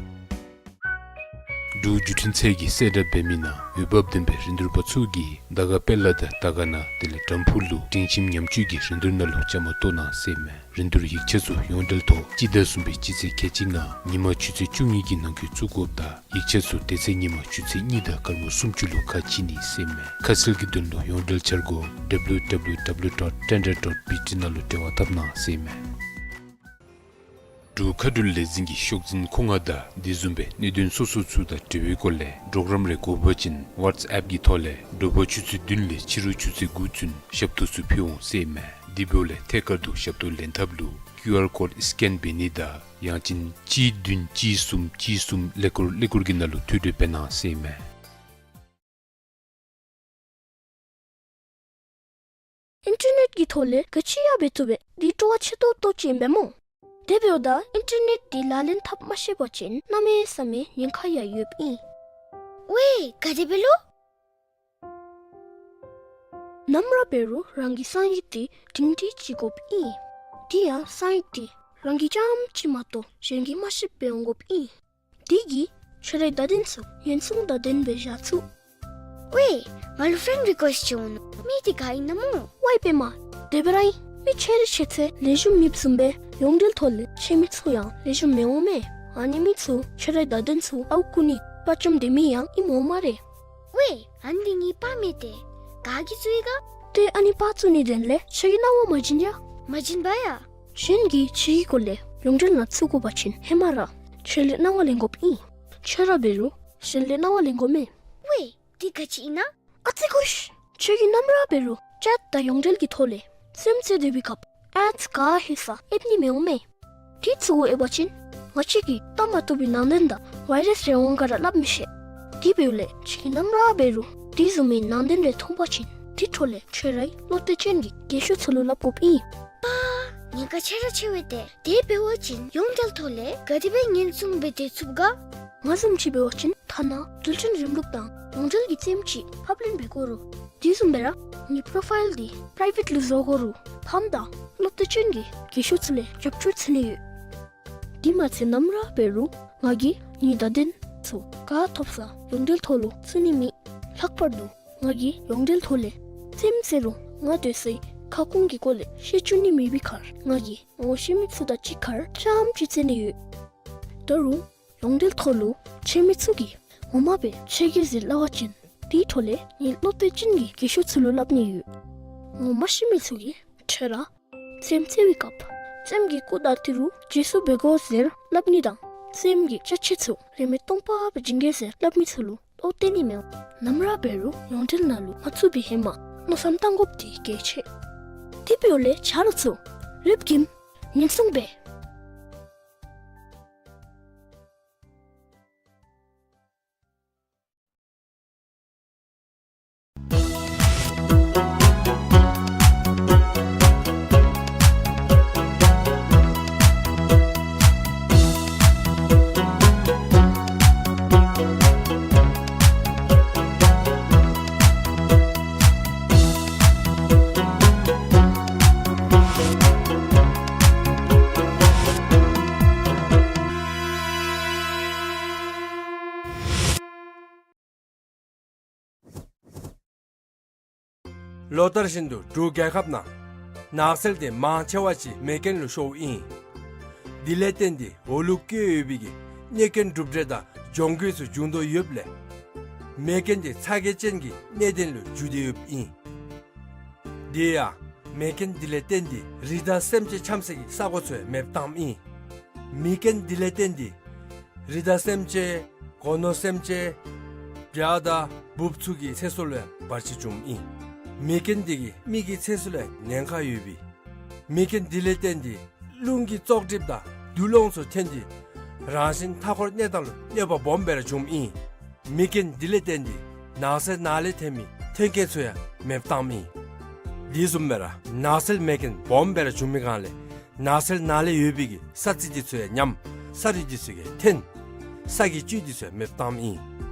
འབྲུག་བརྒྱུད་འཕྲིན་ཚད་ཀྱིས་གསལ་བསྒྲགས་འབད་མི་ནང་འོས་འབབ་ལྡན་པའི་རིན་བསྡུར་པ་ཚུ་གིས་དར་དཀར་དཔལ་ལ་དང་དར་དཀར་ན་དེ་ལས་དྲམ་ཕུག་ལུ་སྒྲིང་ཁྱིམ་ཉམས་བཅོས་ཀྱི་རིན་བསྡུར་ནང་ལུ་བཅའ་མར་གཏོགས་གནང་ཟེར་ཨིན་མས། རིན་བསྡུར་ཡིག་ཆ་ཚུ་ཡོངས་འབྲེལ་ཐོག་སྤྱི་ཟླ་གསུམ་པའི་སྤྱི་ཚེས་ཁལ་གཅིག་ནང་ཉིན་མ་ཆུ་ཚོད་བཅུ་གཉིས་ཀྱི་ནང་འཁོད་བཙུགས་དགོཔ་དང་ཡིག་ཆ་ཚུ་དེ་ཚེ་ཉིན་མ་ཆུ་ཚོད་གཉིས་དང་སྐར་མ་སུམ་ཅུ་ལུ་ཁ་ཕྱེ་ནི་ཟེར་ཨིན་མས། ཁ་གསལ་གྱི་དོན་ལུ་ཡོངས་འབྲེལ་འཆར་སྒོ་W W W dot tender dot B T ནང་ལུ་འབྲེལ་བ་འཐབ་གནང་ཟེར་ཨིན་མས། འབྲུག་མཁའ་འགྲུལ་ལས་འཛིན་གྱི་ཤོག་འཛིན་ཁོ་ང་དང་དེ་བཟུམ་སྦེ་གནད་དོན་སོ་སོ་ཚུ་དང་འབྲེལ་བའི་སྐོར་ལས་གྲོགས་རམ་རེ་དགོ་པ་ཅིན་ཝཊས་ཨེཔ་ཀྱི་ཐོག་ལས་དྲོ་པ་ཆུ་ཚོད་བདུན་ལས་ཕྱི་རུ་ཆུ་ཚོད་དགུ་ཚུན་ཞབས་ཏོག་ཚུ་ཕུལ་འོང་ཟེར་ཨིན་མས། དེ་འབདཝ་ལས་ཐད་ཀར་དུ་ཞབས་ཏོག་ལེན་ཐབས་ལུ་ཀིའུ་ཨར་ཀོཌ་སི་ཀེན་འབད་ནི་དང་ཡང་ཅིན་གཅིག་བདུན་གཅིག་གསུམ་གཅིག་གསུམ་ཀླད་ཀོར་ཀླད་ཀོར་གྱི་ནང་ལུ་ཐོ་འགོད་འབད་གནང་ཟེར་ཨིན་མས། ཨིན་ཊར་ནེཊ་ཀྱི་ཐོག་ལས་ག་ཅི་ཡང་འབད་བཏུབ་པས། འདི་སྤྲོ་བ་ཆེ་ཏོག་ཏོ་ཅིག་ཨིན་པས་སྨོ། དེ་འབདཝ་ད་ཨིན་ཊར་ནེཊ་འདི་ལག་ལེན་འཐབ་མ་ཤེས་པ་ཅིན་གནམ་མེད་ས་མེད་ཉེན་ཁ་ཡང་ཡོདཔ་ཨིན། ཝའེ་ག་དེ་སྦེ་ལོ། ནམ་ར་འབད་རུང་རང་གི་གསང་ཡིག་འདི་སྒྲིང་སྒྲི་ཅིག་དགོཔ་ཨིན། དེ་ཡང་གསང་ཡིག་འདི་རང་གིས་རྐྱངམ་ཅིག་མ་གཏོགས་གཞན་གྱིས་མ་ཤེསཔ་སྦེ་འོང་དགོཔ་ཨིན། དེ་གིས་ཁྱོད་རའི་བརྡ་དོན་ཚུ་ཉེན་སྲུང་དང་ལྡནམ་སྦེ་བཞག་ཚུགས། ཝའེ་ང་ལུ་ཕེན་རི་ཀུ་ཨེསཊ་ཅིག་འོང་ནུག། མི་འདི་ག་ཨིན་ན་སྨོ། ཝའེ་པདྨ། དེ་སྦེ་ར་ཨིན། མི་ཆེ་རི་ཆེ་ཚད་ལེགས་ཤོམ་མེདཔ་བཟུམ་སྦེ་ཡོངས་འབྲེལ་ཐོག་ལས་ཆེ་མི་ཚུ་ཡང་ལེགས་ཤོམ་མི་འོང་མས། ཨ་ནི་མི་ཚུ་ཁྱོད་རའི་བརྡ་དོན་ཚུ་ཨརཝ་རྐུ་ནི་དཔའ་བཅམ་སྡོད་མི་ཡང་ཨིནམ་འོང་སྨ་རེ། ཝའེ་ཨ་ནི་ངེའི་པ་མས་ཏེ། ག་གིས་བཙུགས་ཡི་ག། ཏེ་ཨ་ནི་པ་བཙུགས་ནི་དོན་ལས་ཁྱོད་ཀྱིས་གནང་བ་མ་བྱིན་ཡ། མ་བྱིན་པ་ཡ། གཞན་གྱིས་ཁྱོད་ཀྱི་སྐོར་ལས་ཡོངས་འབྲེལ་ནང་བཙུགས་དགོ་པ་ཅིན་ཧེ་མ་ར་ཁྱོད་ལས་གནང་བ་ལེན་དགོཔ་ཨིན། ཁྱོད་ར་འབད་རུང་གཞན་ལས་གནང་བ་ལེན་དགོ་མས། ཝའེ་འདི་ག་ཅི་ཨིན་ན། ཨ་ཙི་ཀུ་ཤི། ཁྱོད་ཀྱིས་ནམ་ར་འབད་རུང་ཅེཊ་དང་ཡོངས་འབྲེལ་གྱི་ཐོག་ལས་རྩེདམོ་རྩེ་སྡོད་པའི་སྐབས་ཨེཌས་ག་ཧེ་ས་ཨེབ་ནི་མི་འོང་མས། དེ་ཚུ་གུ་ཨེབ་པ་ཅིན་ང་བཅས་ཀྱིས་བལྟ་མ་བཏུབ་པའི་ནང་དོན་དང་ཝའི་རཱསི་རེ་འོང་ག་ར་སླབ་མི་ཤེས། དེ་འབདཝ་ལས་ཁྱོད་ཀྱིས་ནམ་ར་འབད་རུང་དེ་བཟུམ་མའི་ནང་དོན་རེ་མཐོང་པ་ཅིན་དེ་འཕྲོ་ལས་ཁྱོད་རའི་བློ་གཏད་ཅན་གྱི་རྒས་ཤོས་ཚུ་ལུ་སླབ་དགོཔ་ཨིན། པ། ཉེན་ཁ་ཆེ་ར་ཆེ་བས་ཏེ། དེ་འབད་བ་ཅིན་ཡོངས་འབྲེལ་ཐོག་ལས་ག་དེ་སྦེ་ཉེན་སྲུང་འབད་དེ་ཚུགས་ག། ང་བཟུམ་ཅིག་འབད་བ་ཅིན་ཐ་ན་འགྲུལ་འཕྲིན་རིམ་ལུགས་དང་ཡོངས་འབྲེལ་གྱི་རྩེདམོ་ཅིག་ཕབ་ལེན་འབད་དགོ་རུང་དེ་བཟུམ་སྦེ་ར་ངེའི་པོ་རོ་ཕའིལ་འདི་པི་རའི་ཝེཊ་ལུ་བཟོ་དགོ་རུང་ཕམ་དང་བློ་གཏད་ཅན་གྱི་རྒས་ཤོས་ཚུ་ལས་རྒྱབ་སྐྱོར་འཚོལ་ནི་ཡོད། དེ་མ་ཚད་ནམ་ར་འབད་རུང་ང་གིས་ངེའི་བརྡ་དོན་ཚུ་ག་ཐོབ་ས་ཡོངས་འབྲེལ་ཐོག་ལུ་བཙུགས་ནི་མེད། ལྷག་པར་དུ་ང་གིས་ཡོངས་འབྲེལ་ཐོག་ལས་རྩེདམོ་རྩེ་རུང་ང་སྡོད་སའི་ཁ་སྐོང་གི་སྐོར་ལས་བཤད་བཅུག་ནི་མེད་པའི་ཁར་ང་གིས་ངོ་ཤེས་མི་ཚུ་དང་གཅིག་ཁར་རྐྱངམ་ཅིག་རྩེ་ནི་ཡོད། ད་རུང་ཡོངས་འབྲེལ་ཐོག་ལུ་ཆེ་མི་ཚུ་གིས་ངོ་མ་སྦེ་ཆེ་གེ་ཟེར་སླབ་པ་ཅིན་དེའི་འཕྲོ་ལས་ངེའི་བློ་གཏད་ཅན་གྱི་རྒས་ཤོས་ཚུ་ལུ་སླབ་ནི་ཡོད། ངོ་མ་ཤེས་མི་ཚུ་གིས་ཁྱོད་ར་རྩེདམོ་རྩེ་བའི་སྐབས་རྩེདམོ་གི་སྐུ་དང་ཏི་རུ་རྗེས་སུ་འབད་དགོ་ཟེར་སླབ་ནི་དང་རྩེདམོ་གི་ཅ་ཆས་ཚུ་རིན་མེད་སྟོང་པ་སྦེ་བྱིན་གེ་ཟེར་སླབ་མི་ཚུ་ལུ་བློ་གཏད་ནི་མི་འོང་། ནམ་ར་འབད་རུང་ཡོངས་འབྲེལ་ནང་ལུ་མ་བཙུགས་པའི་ཧེ་མ་མནོ་བསམ་བཏང་དགོཔ་འདི་གལ་ཆེ། དེ་འབདཝ་ལས་ཆ་རོགས་ཚུ་རེབ་ཀྱིས་ཉེན་སྲུང་འབད། ལོ་ལྟར་བཞིན་དུ་འབྲུག་རྒྱལ་ཁབ་ནང་ནགས་ཚལ་དེ་མང་ཆེ་བ་ཅིག་མེ་རྐྱེན་ལུ་ཤོརཝ་ཨིན། དེ་ལས་བརྟེན་ཏེ་འོག་ལུ་བཀོད་ཡོད་པའི་གི་གནོད་སྐྱོན་གྲུབ་འབྲས་དང་གྱོང་གུད་ཚུ་འབྱུང་དོ་ཡོདཔ་ལས་མེ་རྐྱེན་དེ་ཚ་གྱང་ཅན་གྱི་གནད་དོན་ལུ་འགྱུར་ཏེ་ཡོདཔ་ཨིན། དེ་ཡང་མེ་རྐྱེན་དེ་ལས་བརྟེན་ཏེ་རི་དྭགས་སེམས་ཅན་འཁྱམ་སའི་གི་ས་གོ་ཚུ་མེདཔ་བཏངམ་ཨིན། མེ་རྐྱེན་དེ་ལས་བརྟེན་ཏེ་རི་དྭགས་སེམས་ཅན་གོ་ནོར་སེམས་ཅན་བྱ་དང་འབུཔ་ཚུ་གི་ཚེ་སྲོག་ལུ་ཡང་བར་ཆད་བྱུངམ་ཨིན། མེ་རྐྱེན་དེ་གིས་མི་གི་ཚེ་སྲོག་ལུ་ཡང་ཉེན་ཁ་ཡོད་པས། མེ་རྐྱེན་དེ་ལས་བརྟེན་ཏེ་རླུང་གི་བཙོག་གྲིབ་དང་རྡུལ་སློང་ཚུ་ཐོན་ཏེ་རང་བཞིན་མཐའ་འཁོར་གནས་སྟངས་ལུ་གནོད་པ་སྦོམ་སྦེ་ར་བྱུངམ་ཨིན། མེ་རྐྱེན་དེ་ལས་བརྟེན་ཏེ་ནགས་ཚལ་ནང་ལས་ཐོན་མི་ ཐོན་མཁན་ཚུ་ཡང་མེདཔ་བཏངམ་ཨིན། དེ་བཟུམ་སྦེ་ར་ནགས་ཚལ་མེ་རྐྱེན་སྦོམ་སྦེ་ར་བྱུང་མི་སྒང་ལས་ནགས་ཚལ་ནང་ལས་ཡོད་པའི་གི་ས་རྩི་འདི་ཚུ་ཡང་ཉམས། ས་རུད་འདི་ཚུ་ཡང་འཐོན། ས་གི་བཅུད་འདི་ཚུ་ཡང་མེདཔ་བཏངམ་ཨིན།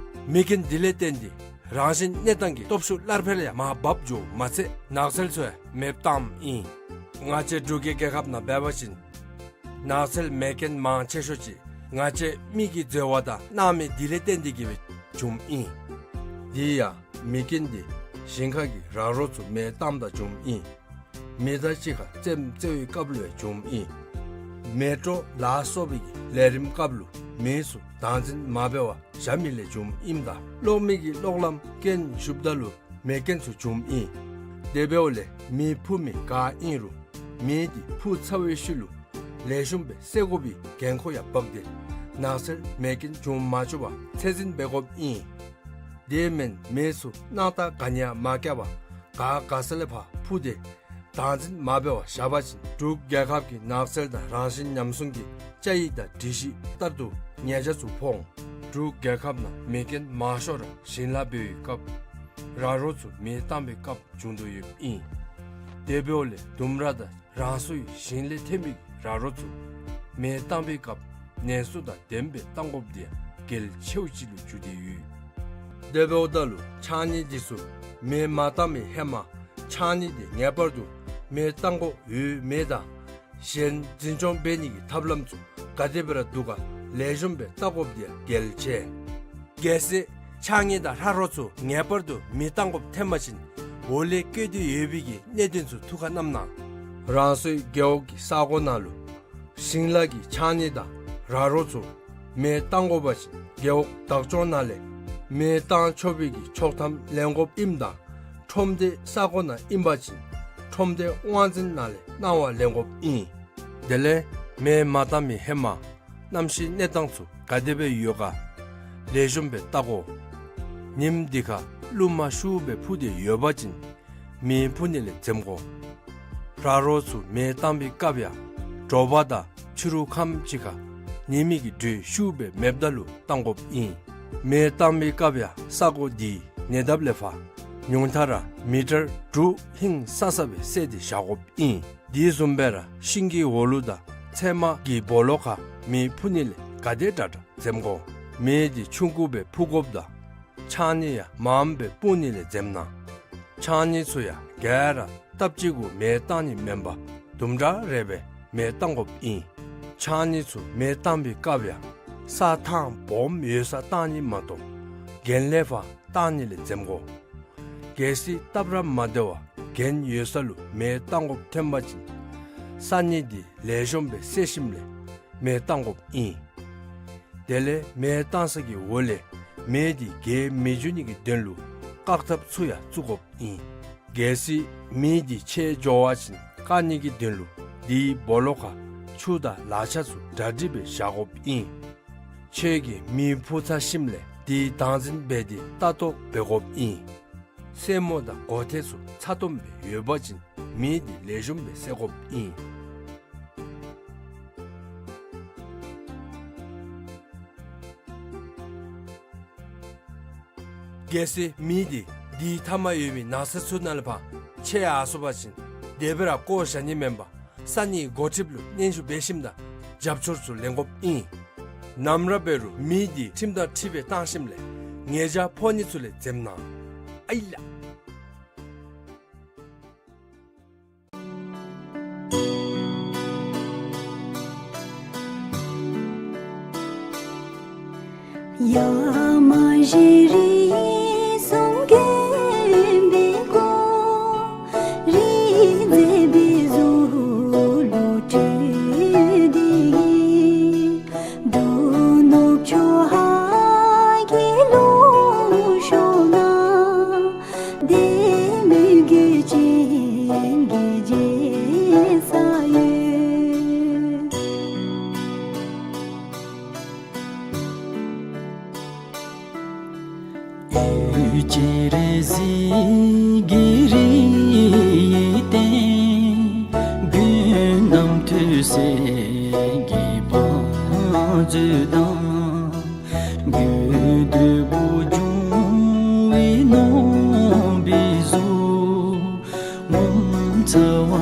མེ་རྐྱེན་འདི་ལས་བརྟེན་ཏེ་རང་བཞིན་གནས་སྟངས་ཀྱི་སྟོབས་ཤུགས་སླར་འཕེལ་ཡང་མར་བབས་འགྱོཝ་མ་ཚད་ནགས་ཚལ་ཚུ་ཡང་མེདཔ་བཏངམ་ཨིན། ང་བཅས་འབྲུག་གི་རྒྱལ་ཁབ་ནང་འབད་བ་ཅིན་ནགས་ཚལ་མེ་རྐྱེན་མང་ཆེ་ཤོས་ཅིག་ང་བཅས་མི་གི་འཛོལ་བ་དང་སྣང་མེད་འདི་ལས་བརྟེན་ཏེ་གིས་སྦེ་བྱུངམ་ཨིན། དེ་ཡང་མེ་རྐྱེན་འདི་ཞིང་ཁ་གི་ར་རོ་ཚུ་མེ་བཏངམ་ད་བྱུངམ་ཨིན། མེ་དང་གཅིག་ཁར་རྩེདམོ་རྩེ་བའི་སྐབས་ལུ་ཡང་བྱུངམ་ཨིན། མེ་ཏོག་ལ་སོགས་པའི་གི་ལས་རིམ་སྐབས་ལུ་མེ་ཚུ་བདག་འཛིན་མ་འབད་བར་བཞག་མི་ལས་བྱུངམ་ཨིནམ་ད་གློག་མེ་གི་གློག་ལམ་རྐྱེན་ཞུགསཔ་ད་ལུ་མེ་རྐྱེན་ཚུ་བྱུངམ་ཨིན། དེ་འབདཝ་ལས་མེ་འཕུ་མི་ག་ཨིན་རུང་མེ་འདི་འཕུ་ཚར་བའི་ཤུལ་ལུ་ལེགས་ཤོམ་སྦེ་བསད་དགོ་པའི་འགན་ཁུར་ཡང་འབག་སྟེ་ནགས་ཚལ་མེ་རྐྱེན་བྱུང་མ་བཅུག་པར་ཚད་འཛིན་འབད་དགོཔ་ཨིན། དེ་མེན་མེ་ཚུ་སྣང་རྟགས་ག་ནི་ཡང་མ་བཀལ་བར་ག་ག་ས་ལས་ཕར་འཕུ་སྟེ་བདག་འཛིན་མ་འབད་བར་བཞག་པ་ཅིན་འབྲུག་རྒྱལ་ཁབ་ཀྱི་ནགས་ཚལ་དང་རང་བཞིན་ཉམས་སྲུང་གི་བཅའ་ཡིག་དང་སྒྲིག་གཞི་ལྟར་དུ་ཉེས་ཆད་ཚུ་ཕོག་འོང་། འབྲུག་རྒྱལ་ཁབ་ནང་མེ་རྐྱེན་མང་ཤོས་ར་ཞིང་ལཱ་འབད་བའི་སྐབས་ར་རོ་ཚུ་མེ་བཏང་བའི་སྐབས་བྱུང་དོ་ཡོདཔ་ཨིན། དེ་འབདཝ་ལས་ལྡུམ་ར་དང་རང་སོའི་ཞིང་ལས་ཐོན་པའི་ར་རོ་ཚུ་མེ་བཏང་བའི་སྐབས་ནན་སོ་དང་ལྡནམ་སྦེ་བཏང་དགོཔ་འདི་ཡང་གལ་ཆེཝ་ཅིག་ལུ་གྱུར་ཏེ་ཡོད། དེ་འབདཝ་ད་ལུ་ཕྱགས་སྙིགས་འདི་ཚུ་མེ་མ་བཏང་བའི་ཧེ་མ་ཕྱགས་སྙིགས་འདི་ངེས་པར་དུ་མེ་བཏང་དགོཔ་ཡོད་མེད་དང་གཞན་འཛིན་སྐྱོང་འབད་ནི་གི་ཐབས་ལམ་ཚུ་ག་དེ་སྦེ་ར་འདུག་ག་ལེགས་ཤོམ་སྦེ་བལྟ་དགོཔ་འདི་ཡང་གལ་ཆེ། གལ་སྲིད་ཕྱགས་སྙིགས་དང་ར་རོ་ཚུ་ངེས་པར་དུ་མེ་བཏང་དགོཔ་ཐོན་པ་ཅིན་འོག་ལས་བཀོད་དེ་ཡོད་པའི་གི་གནད་དོན་ཚུ་ཐུགས་ཁར་བསྣམས་གནང་། རང་སོའི་རྒེད་འོག་གི་ས་གོ་ནང་ལུ་ཞིང་ལཱ་གི་ཕྱགས་སྙིགས་དང་ར་རོ་ཚུ་མེ་བཏང་དགོ་པ་ཅིན་རྒེད་འོག་བདག་སྐྱོང་ནང་ལས་མེ་བཏང་ཆོག་པའི་གི་ཆོག་ཐམ་ལེན་དགོཔ་ཨིནམ་ད་ཁྲོམ་སྡེ་ས་གོ་ནང་ཨིན་པ་ཅིན་ཁྲོམ་སྡེ་དབང་འཛིན་ནང་ལས་གནང་བ་ལེན་དགོཔ་ཨིན། དེ་ལས་མེ་མ་བཏང་མི་ཧེ་མ་གནམ་གཤིས་གནས་སྟངས་ཚུ་ག་དེ་སྦེ་ཡོད་ག་ལེགས་ཤོམ་སྦེ་བལྟ་དགོ། ཉིམ་འདི་ཁར་རླུང་མ་ཤུགས་སྦེ་འཕུ་སྟེ་ཡོད་པ་ཅིན་མེ་འཕུ་ནི་ལས་འཛེམ་དགོ། ར་རོ་ཚུ་མེ་བཏང་བའི་སྐབས་ཡང་དྲོ་པ་དང་ཕྱི་རུ་ཁམས་ཅིག་ཁར་ཉི་མའི་གི་དྲོད་ཤུགས་སྦེ་མེདཔ་ད་ལུ་བཏང་དགོཔ་ཨིན། མེ་བཏང་བའི་སྐབས་ཡང་ས་གོ་འདི་ཉེ་འདབས་ལས་ཕར་ཉུང་མཐའ་ར་མི་ཊར་དྲུག་ཧིང་སང་ས་སྦེ་བསལ་ཏེ་བཞག་དགོཔ་ཨིན། དེ་བཟུམ་སྦེ་ར་ཤིང་གི་འོག་ལུ་དང་ཚལ་མ་གི་སྦོ་ལོགས་ཁར་མེ་འཕུ་ནི་ལས་ག་དེ་དྲག་དྲག་འཛེམ་དགོ། མེ་འདི་ཆུང་ཀུ་སྦེ་འཕུ་དགོཔ་དང་ཕྱགས་སྙིགས་ཡང་མངམ་སྦེ་སྤུངས་ནི་ལས་འཛེམ་གནང་། ཕྱགས་སྙིགས་ཚུ་ཡང་ག་ར་སྟབས་གཅིག་གུ་མེ་བཏང་ནི་མེན་པར་དུམ་གྲ་རེ་སྦེ་མེ་བཏང་དགོཔ་ཨིན། ཕྱགས་སྙིགས་ཚུ་མེ་བཏང་བའི་སྐབས་ཡང་ས་ཐང་སྦོམ་ཡོད་སར་བཏང་ནི་མ་གཏོགས་གྱེན་ལས་ཕར་བཏང་ནི་ལས་འཛེམ་དགོ། གལ་སྲིད་སྟབས་ར་མ་བདེ་བར་གྱེན་ཡོད་ས་ལུ་མེ་བཏང་དགོཔ་ཐོན་པ་ཅིན་ས་སྙིགས་འདི་ལེགས་ཤོམ་སྦེ་བསལ་ཞིནམ་ལས་མེ་བཏང་དགོཔ་ཨིན། དེ་ལས་མེ་བཏང་ས་གི་འོག་ལས་མེ་འདི་རྒྱས་མི་འགྱོ་ནི་གི་དོན་ལུ་བཀག་ཐབས་ཚུ་ཡང་བཙུགས་དགོཔ་ཨིན། གལ་སྲིད་མེ་འདི་ཆད་འགྱོ་བ་ཅིན་བཀག་ནི་གི་དོན་ལུ་དེའི་སྦོ་ལོགས་ཁར་ཆུ་དང་ལག་ཆས་ཚུ་གྲ་སྒྲིག་སྦེ་བཞག་དགོཔ་ཨིན། ཁྱོད་ཀྱིས་མེ་འཕུ་ཚར་ཞིནམ་ལས་དེ་བདག་འཛིན་འབད་དེ་ལྟ་རྟོག་འབད་དགོཔ་ཨིན། སེན་མོ་དང་གོ་ཐེར་ཚུ་ཚ་ཏོམ་སྦེ་ཡོད་པ་ཅིན་མེ་འདི་ལེགས་ཤོམ་སྦེ་བསད་དགོཔ་ཨིན། གལ་སྲིད་མེ་འདི་དེའི་མཐའ་མར་ཡོད་མི་ནགས་ཚལ་ཚུ་ནང་ལས་ཕར་ཆད་ཡར་སོང་པ་ཅིན་དེ་སྦེ་ར་བཀོ་བཞག་ནི་མེན་པར་ས་གནས་འགོ་ཁྲིདཔ་ལུ་སྙན་ཞུ་འབད་ཞིནམ་ད་རྒྱབ་སྐྱོར་ཚུ་ལེན་དགོཔ་ཨིན། ནམ་ར་འབད་རུང་མེ་འདི་ཁྲིམས་དང་འཁྲིལ་སྦེ་བཏང་ཞིནམ་ལས་ཉེས་བྱ་ཕོག་ནི་ཚུ་ལས་འཛེམ་གནང་། ཨའི་ལགས།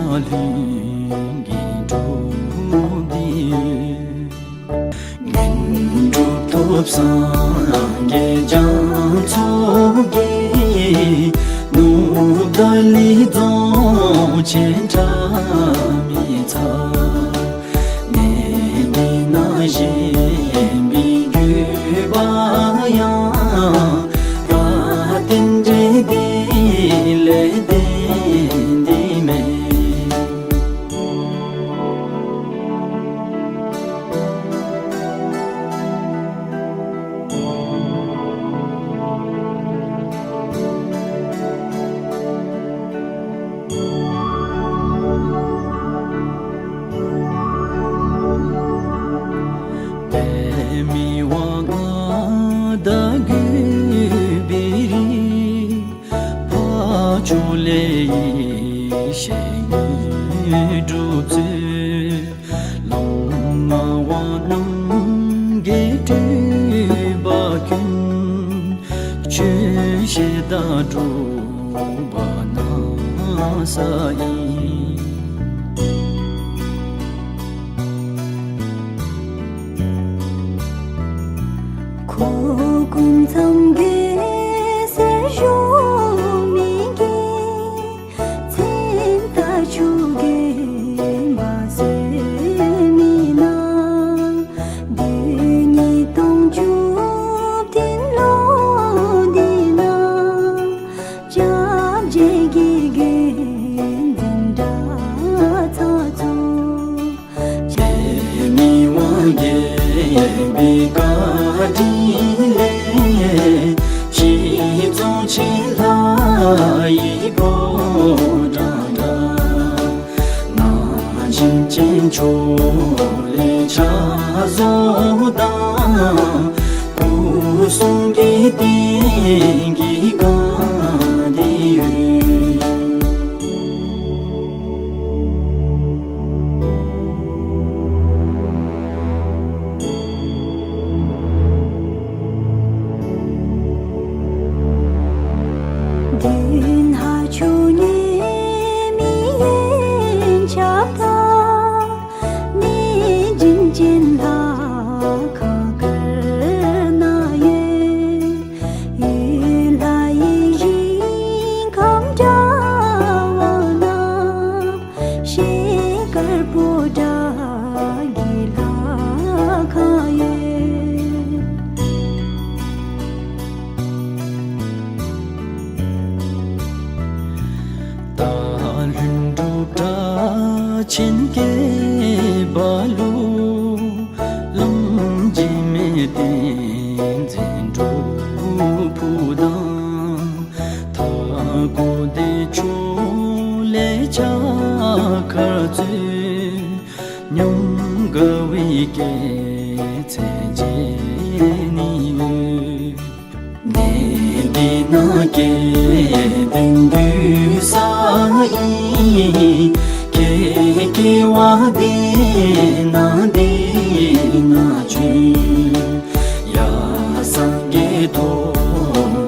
ལྷུན་གྱིས་གྲུབ་འདི་ཡོད། ལྷུན་གྲུབ་ཐོབ་སངས་རྒྱས་རྒྱ་མཚོ་རྒྱལ། ནུབ་ཏཱ་ལའི་རྫོང་ཆེན་ཁྲ་མི་ཚ། གནས་འདི་ན་བཞེངས་པའི་བརྒྱུད་པ་ཡང་། ད་རྟེན་འབྲེལ་འདི་ལས་བརྟེན་འདི་མེད། པདྨའི་དབང་ལྔ་བདག་བརྒྱུད་པའི་རིགས། འཕགས་མཆོག་ལས་ཡེ་ཤེས་དངོས་གྲུབ་སྩོལ། ལམ་ལྔ་དབང་རྣམ་བརྒྱད་སྤྲུལ་པ་ཀུན། ཆོས་བཤད་དང་སྒྲུབ་པ་ན་ས་ཡིན། འཁོར་ཀུན་ཚང་གི་སེར་ཤོག་མི་གི། མཚན་རྟགས་ཆུ་རྒྱུན་འབར་སོལ་མི་ན། བདུན་ཉིས་སྟོང་བཅུ་བདུན་ལོ་འདི་ན། སྐྱབས་རྗེ་དགེ་རྒན་འཛིན་གྲྭ་ཚང་ཚོགས། པདྨའི་དབང་རྒྱལ་བའི་བཀའ་དྲིན་ལས། གཞིས་རྫོང་ཆེན་ལྷ་ཡི་ཕོ་བྲང་འདྲ། ན་ཆེན་ཅན་མཆོག་ལས་ཕྱག་བཟོ་དང་། སྐུ་གསུང་གི་རྟེན་གྱི་སྒང་འདི་ཡོད། བདུན་ཕ་ཆུ་ཉེ་མི་ཡན་ཆབ་དང་། གནས་བྱིན་ཅན་ལྷ་ཁང་དཀར་ནང་ཡོད། ཡུལ་ལྷ་ཡི་ཞིང་ཁམས་འདྲ་བ་ན། ཤེལ་དཀར་པོ་ཏ་གི་ལྷ་ཁང་ཡོད། ད་ལྷུན་གྲུབ་སྒྲ་ཆེན་སྐད་འབར་ལུ། ལམ་འབྱེད་མེད་བསྟན་འཛིན་སྒྲུབ་ཕུག་དང་། མཐའ་འཁོབ་བདེ་མཆོག་ལས་ཕྱག་འཁར་སྩོལ། ཉམས་དགའ་བའི་སྐྱེད་ཚལ་མཇལ་ནི་ཡོད། གནས་འདི་ན་སྐལ་ལྡན་འདུས་ས་ཨིན། སྐྱེ་སྐྱེ་བ་འདི་ན་འདི་ན་བྱོན། ཡ་སངས་རྒྱས་ཐོབ་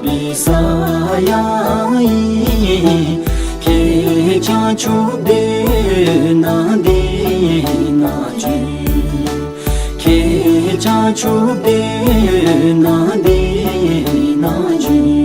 པའི་ས་ཡང་ཨིན། ཁྱེད་བྱང་ཆུབ་སྡོད་ན་འདི་ན་བྱོན། ཁྱེད་བྱང་ཆུབ་སྡོད་ན་འདི་ན་བྱོན།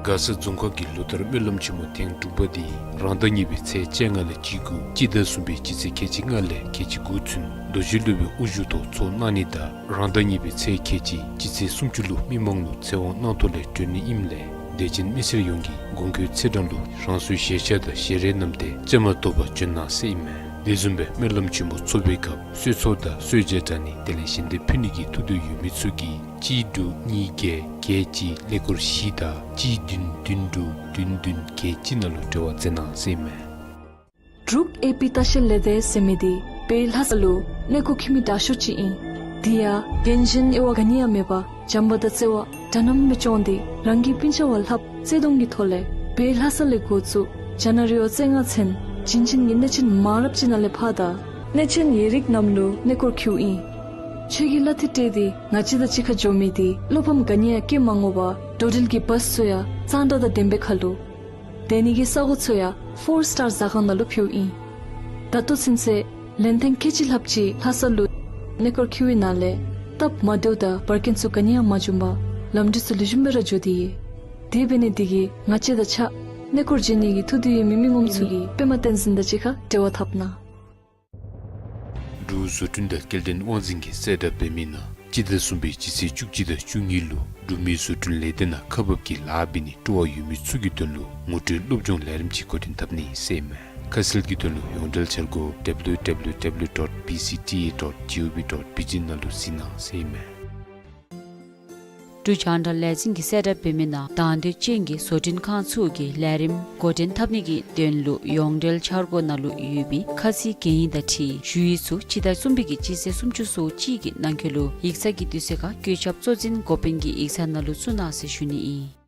མགར་ས་རྫོང་ཁག་གི་ལོ་ལྟར་སྨོན་ལམ་ཆེན་མོ་ཐེངས་དྲུག་པ་འདི་རང་ཟླ་གཉིས་པའི་ཚེས་བཅོ་ལྔ་ལས་བཅུ་དགུ་སྤྱི་ཟླ་གསུམ་པའི་སྤྱི་ཚེས་ཁལ་གཅིག་ལྔ་ལས་ཁལ་གཅིག་དགུ་ཚུན་རྡོ་རྗེ་སློབ་དཔོན་དབུ་བཞུགས་ཐོག་ཚོགས་གནང་ནི་དང་རང་ཟླ་གཉིས་པའི་ཚེས་ཁལ་གཅིག་སྤྱི་ཚེས་སུམ་ཅུ་ལུ་མི་མང་ལུ་ཚེ་དབང་གནང་ཐོག་ལས་གྲོལ་ནི་ཨིནམ་ལས་དད་ཅན་མི་སེར་ཡོངས་ཀྱིས་དགོངས་འཁོད་ཚེས་གྲངས་ལུ་རང་སོའི་ཞལ་ཆས་དང་ཞལ་རས་བསྣམས་ཏེ་བཅའ་མར་གཏོགས་པར་བྱོན་གནང་ཟེར་ཨིན་མས། དེ་བཟུམ་སྦེ་སྨོན་ལམ་ཆེན་མོ་ཚོགས་པའི་སྐབས་གསོལ་ཚོགས་དང་གསོལ་ཇ་དྲང་ནི་དེ་ལས་ཞལ་འདེབས་ཕུལ་ནི་གི་ཐུགས་འདོད་ཡོད་མི་ཚུ་གིས་གཅིག་དྲུག་གཉིས་བརྒྱད་བརྒྱད་གཅིག་ཀླད་ཀོར་བཞི་དང་གཅིག་བདུན་བདུན་དྲུག་བདུན་བདུན་བརྒྱད་གཅིག་ནང་ལུ་འབྲེལ་བ་མཛད་གནང་ཟེར་ཨིན་མས། འབྲུག་ཨེ་པི་ལྟ་བཤལ་ལས་སྡེ་ཟེར་མི་འདི་བོད་ལྷ་ས་ལུ་གནས་སྐོར་འཁྱིད་མི་དྲག་ཤོས་ཅིག་ཨིན། དེ་ཡང་རྒན་གཞོན་དབྱེ་བ་ག་ནི་ཡང་མེད་པར་བྱམས་པ་དང་བརྩེ་བ་འདྲ་མཉམ་སྦེ་སྐྱོང་སྟེ་རང་གི་སྤུན་ཆ་བ་ལྷགཔ་བརྩེ་གདུང་གི་ཐོག་ལས་བོད་ལྷ་ས་ལས་འགོ་བཙུགས་རྒྱ་ནག་རི་བོ་རྩེ་ལྔ་ཚུན་ བྱིན་ཅན་གྱི་གནས་ཆེན་མང་རབས་ཅིག་ནང་ལས་ཕར་ད་གནས་ཆེན་ཡིག་རིགས་རྣམས་ལུ་གནས་སྐོར་འཁྱིད་ཨིན། ཆོས་ཀྱི་ལྷ་ཐི་སྤྲད་དེ་ང་བཅས་དང་གཅིག་ཁར་འགྱོ་མི་འདི་བློ་ཕམ་ག་ནི་ཡང་སྐྱེ་མ་དགོ་པར་འགྲོ་འགྲུལ་གྱི་བཱས་ཚུ་ཡང་གཙང་སྦྲ་དང་ལྡན་པའི་ཁར་ལུ་སྡོད་ནི་གི་ས་གོ་ཚུ་ཡང་ཕོར་སི་ཊར་ཟ་ཁང་ནང་ལུ་ཕུལཝ་ཨིན། ད་ལྟོ་ཚུན་ཚོད་ལན་ཐེངས་ཁལ་གཅིག་ལྷགཔ་ཅིག་ལྷ་ས་ལུ་གནས་སྐོར་འཁྱིད་པའི་ནང་ལས་སྟབས་མ་བདེཝ་དང་འབར་གེང་ཚུ་ག་ནི་ཡང་མ་བྱུང་པར་ལམ་འགྲུལ་ཚུ་ལེགས་ཤོམ་སྦེ་ར་འགྱོ་དེས། དེ་འབད་ནི་འདི་གིས་ང་བཅས་དང་གཅིག་ཁར་གནས་སྐོར་འགྱོ་ནི་གི་ཐུགས་འདོད་ཡོད་མི་མི་ངོམ་ཚུ་གིས་པདྨ་བསྟན་འཛིན་དང་གཅིག་ཁར་འབྲེལ་བ་འཐབ་གནང་། འབྲུག་བཟོ་སྐྲུན་དང་སྐྱེལ་འདྲེན་དབང་འཛིན་གྱིས་གསལ་བསྒྲགས་འབད་མི་ནང་སྤྱི་ཟླ་གསུམ་པའི་སྤྱི་ཚེས་བཅུ་གཅིག་དང་བཅུ་གཉིས་ལུ་འབྲུག་མི་བཟོ་སྐྲུན་ལས་སྡེ་ནང་ཁག་འབག་གི་ལཱ་འབད་ནི་སྤྲོ་བ་ཡོད་མི་ཚུ་གི་དོན་ལུ་ངོ་སྤྲོད་སློབ་སྦྱོང་ལས་རིམ་ཅིག་འགོ་འདྲེན་འཐབ་ནི་ཟེར་ཨིན་མས། ཁ་གསལ་གྱི་དོན་ལུ་ཡོངས་འབྲེལ་འཆར་སྒོ་W W W dot B C T A dot G O V dot B G ནང་ལུ་གཟིགས་གནང་ཟེར་ཨིན་མས། འབྲུག་རྒྱང་བསྒྲགས་ལས་འཛིན་གྱིས་གསལ་བསྒྲགས་འབད་མི་ནང་དང་འདོད་ཅན་གྱི་བཟོ་སྐྲུན་ཁང་ཚུ་གིས་ལས་རིམ་འགོ་འདྲེན་འཐབ་ནི་གི་དོན་ལུ་ཡོངས་འབྲེལ་འཆར་སྒོ་ནང་ལུ་ཡོད་པའི་ཁ་ཚིག་གན་ཡིག་དང་འཁྲིལ་ཞུ་ཡིག་ཚུ་སྤྱི་ཟླ་གསུམ་པའི་གི་སྤྱི་ཚེས་སུམ་ཅུ་སོ་གཅིག་གི་ནང་འཁོད་ལུ་ཡིག་ཚང་གི་དུས་ཚོད་ཁར་བཀོད་ཁྱབ་གཙོ་འཛིན་འགོ་དཔོན་གྱི་ཡིག་ཚང་ནང་ལུ་བཙུགས་གནང་ཟེར་ཞུ་ནི་ཨིན།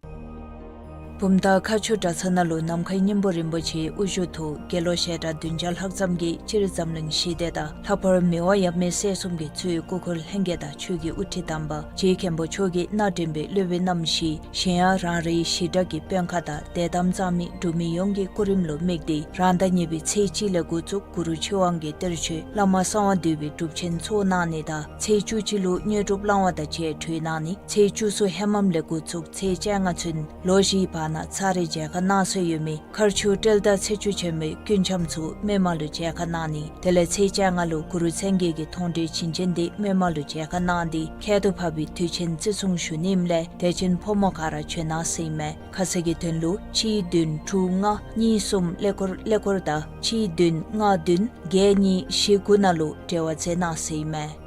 བུམ་ཐང་མཁར་ཆུ་གྲྭ་ཚང་ནང་ལུ་ནམ་མཁའི་སྙིང་པོ་རིན་པོ་ཆེའི་དབུ་བཞུགས་ཐོག་དགེ་སློང་ཞལ་གྲངས་བདུན་བརྒྱ་ལྷག་ཙམ་གྱིས་སྤྱིར་འཛམ་གླིང་ཞི་བདེ་དང་ལྷག་པར་མི་དབང་ཡབ་མེས་སྲས་གསུམ་གྱི་གཙོས་སྐུ་འཁོར་ལྷན་རྒྱས་དང་ཆོས་ཀྱི་དབུ་ཁྲིད་དམ་པ་རྗེ་མཁན་པོ་མཆོག་གིས་སྣ་འདྲེན་པའི་སློབ་དཔོན་རྣམ་བཞི་གཞན་ཡང་རང་རེའི་ཞི་དྲག་གི་དཔོན་ཁག་དང་དད་དམ་གཙང་མའི་འབྲུག་མི་ཡོངས་ཀྱི་སྐུ་རིམ་ལུ་དམིགས་ཏེ་རང་ཟླ་གཉིས་པའི་ཚེས་གཅིག་ལས་འགོ་བཙུགས་གུ་རུ་ཆོས་དབང་གི་གཏེར་ཆོས་བླ་མ་གསང་བ་འདུས་པའི་སྒྲུབ་ཆེན་ཚོགས་གནང་ནི་དང་ཚེས་བཅུ་གཅིག་ལུ་དངོས་གྲུབ་བླང་བ་དང་བཅས་གྲོལ་གནང་ནི། ཚེས་བཅུ་གསུམ་ཧེ་མམ་ལས་འགོ་བཙུགས་ཚེས་བཅོ་ལྔ་ཚུན་ལོ་བཞིའི་བར་ན་ཚར་རེ་མཇལ་ཁ་གནང་སྲོལ་ཡོད་མི་མཁར་ཆུ་སྤྲེལ་ཟླ་ཚེས་བཅུ་ཆེན་མོའི་སྐུ་འཆམ་ཚུ་མི་མང་ལུ་མཇལ་ཁ་གནང་ནི། དེ་ལས་ཚེས་བཅོ་ལྔ་ལུ་གུ་རུ་མཚན་བརྒྱད་ཀྱི་མཐོང་གྲོལ་བྱིན་ཅན་འདི་མི་མང་ལུ་མཇལ་ཁ་གནང་སྟེ་ཁྱད་དུ་འཕགས་པའི་དུས་ཆེན་བརྩི་སྲུང་ཞུ་ནི་ཨིནམ་ལས་དད་ཅན་ཕོ་མོ་ག་ར་བྱོན་གནང་ཟེར་ཨིན་མས། ཁ་གསལ་གྱི་དོན་ལུ་གཅིག་བདུན་དྲུག་ལྔ་གཉིས་གསུམ་ཀླད་ཀོར་ཀླད་ཀོར་དང་གཅིག་བདུན་ལྔ་བདུན་བརྒྱད་གཉིས་བཞི་དགུ་ནང་ལུ་འབྲེལ་བ་མཛད་གནང་ཟེར་ཨིན་མས།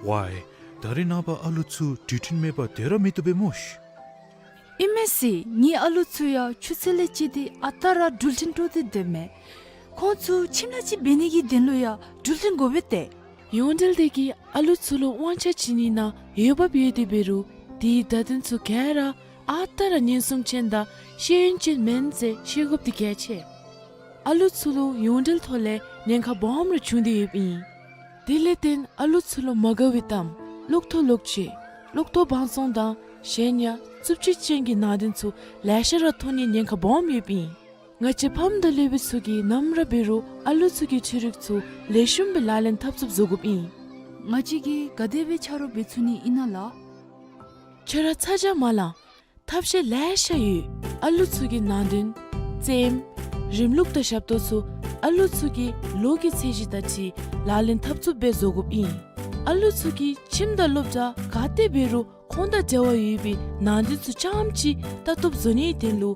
ཝའི། ད་རེས་ནངས་པ་ཨ་ལུ་ཚུ་འགྲུལ་འཕྲིན་མེད་པར་སྡོད་ར་མི་བཏུབ་པས་སྨོ་ཤ། ཨིན་མས་ཟེར། ངེའི་ཨ་ལུ་ཚུ་ཡང་ཆུ་ཚོད་ལས་བཅད་དེ་ཨ་རྟག་ར་འགྲུལ་འཕྲིན་སྤྲོད་དེ་སྡོདཔ་མས། ཁོང་ཚུ་ཁྱིམ་ལས་ཅིག་འབད་ནི་གི་དོན་ལུ་ཡང་འགྲུལ་འཕྲིན་དགོ་པས་ཏེ། ཡོངས་འབྲེལ་འདི་གིས་ཨ་ལུ་ཚུ་ལུ་དབང་ཆ་བྱིན་ནི་ནང་འོས་འབབ་ཡོད་དེ་འབད་རུང་དེའི་བརྡ་དོན་ཚུ་ག་ར་ཨ་རྟག་ར་ཉེན་སྲུང་ཅན་དང་ཤེས་ཡོན་ཅན་མེན་ཟེར་ཤེས་དགོཔ་འདི་གལ་ཆེ། ཨ་ལུ་ཚུ་ལུ་ཡོངས་འབྲེལ་ཐོག་ལས་ཉེན་ཁ་སྦོམ་ར་བྱུང་སྟེ་ཡོདཔ་ཨིན། དེ་ལས་བརྟེན་ཨ་ལུ་ཚུ་ལུ་མ་དགའ་བའི་གཏམ་གློག་ཐོག་ལོག་སྤྱོད་གློག་ཐོག་བང་བཙོང་དང་གཞན་ཡང་རྩུབ་སྤྱོད་ཅན་གྱི་ནང་དོན་ཚུ་ལེ་ཤ་ར་ཐོན་ནིའི་ཉེན་ཁ་སྦོམ་ཡོདཔ་ཨིན། ང་བཅས་ཕམ་དང་སློབ་དཔོན་ཚུ་གིས་ནམ་ར་འབད་རུང་ཨ་ལུ་ཚུ་གི་འཕྲུལ་རིག་ཚུ་ལེགས་ཤོམ་སྦེ་ལག་ལེན་འཐབ་ཚུགསཔ་བཟོ་དགོཔ་ཨིན། ང་བཅས་ཀྱིས་ག་དེ་སྦེ་ཆ་རོགས་འབད་ཚུགས་ནི་ཨིན་ན་ལགས། ཁྱོད་ར་ཚ་གྱང་མ་ལང་། ཐབས་ཤེས་ལེ་ཤ་ཡོད། ཨ་ལུ་ཚུ་གི་ནང་དོན་རྩེདམོ་རིམ་ལུགས་དང་ཞབས་ཏོག་ཚུ་ཨ་ལུ་ཚུ་གི་ལོ་གི་ཚད་གཞི་དང་འཁྲིལ་ལག་ལེན་འཐབ་ཚུགསཔ་སྦེ་བཟོ་དགོཔ་ཨིན། ཨ་ལུ་ཚུ་གིས་ཁྱིམ་དང་སློབ་གྲྭ་ག་ཏེ་འབད་རུང་ཁོང་དང་འབྲེལ་བ་ཡོད་པའི་ནང་དོན་ཚུ་རྐྱངམ་ཅིག་ལྟ་རྟོགཔ་བཟོ་ནིའི་དོན་ལུ་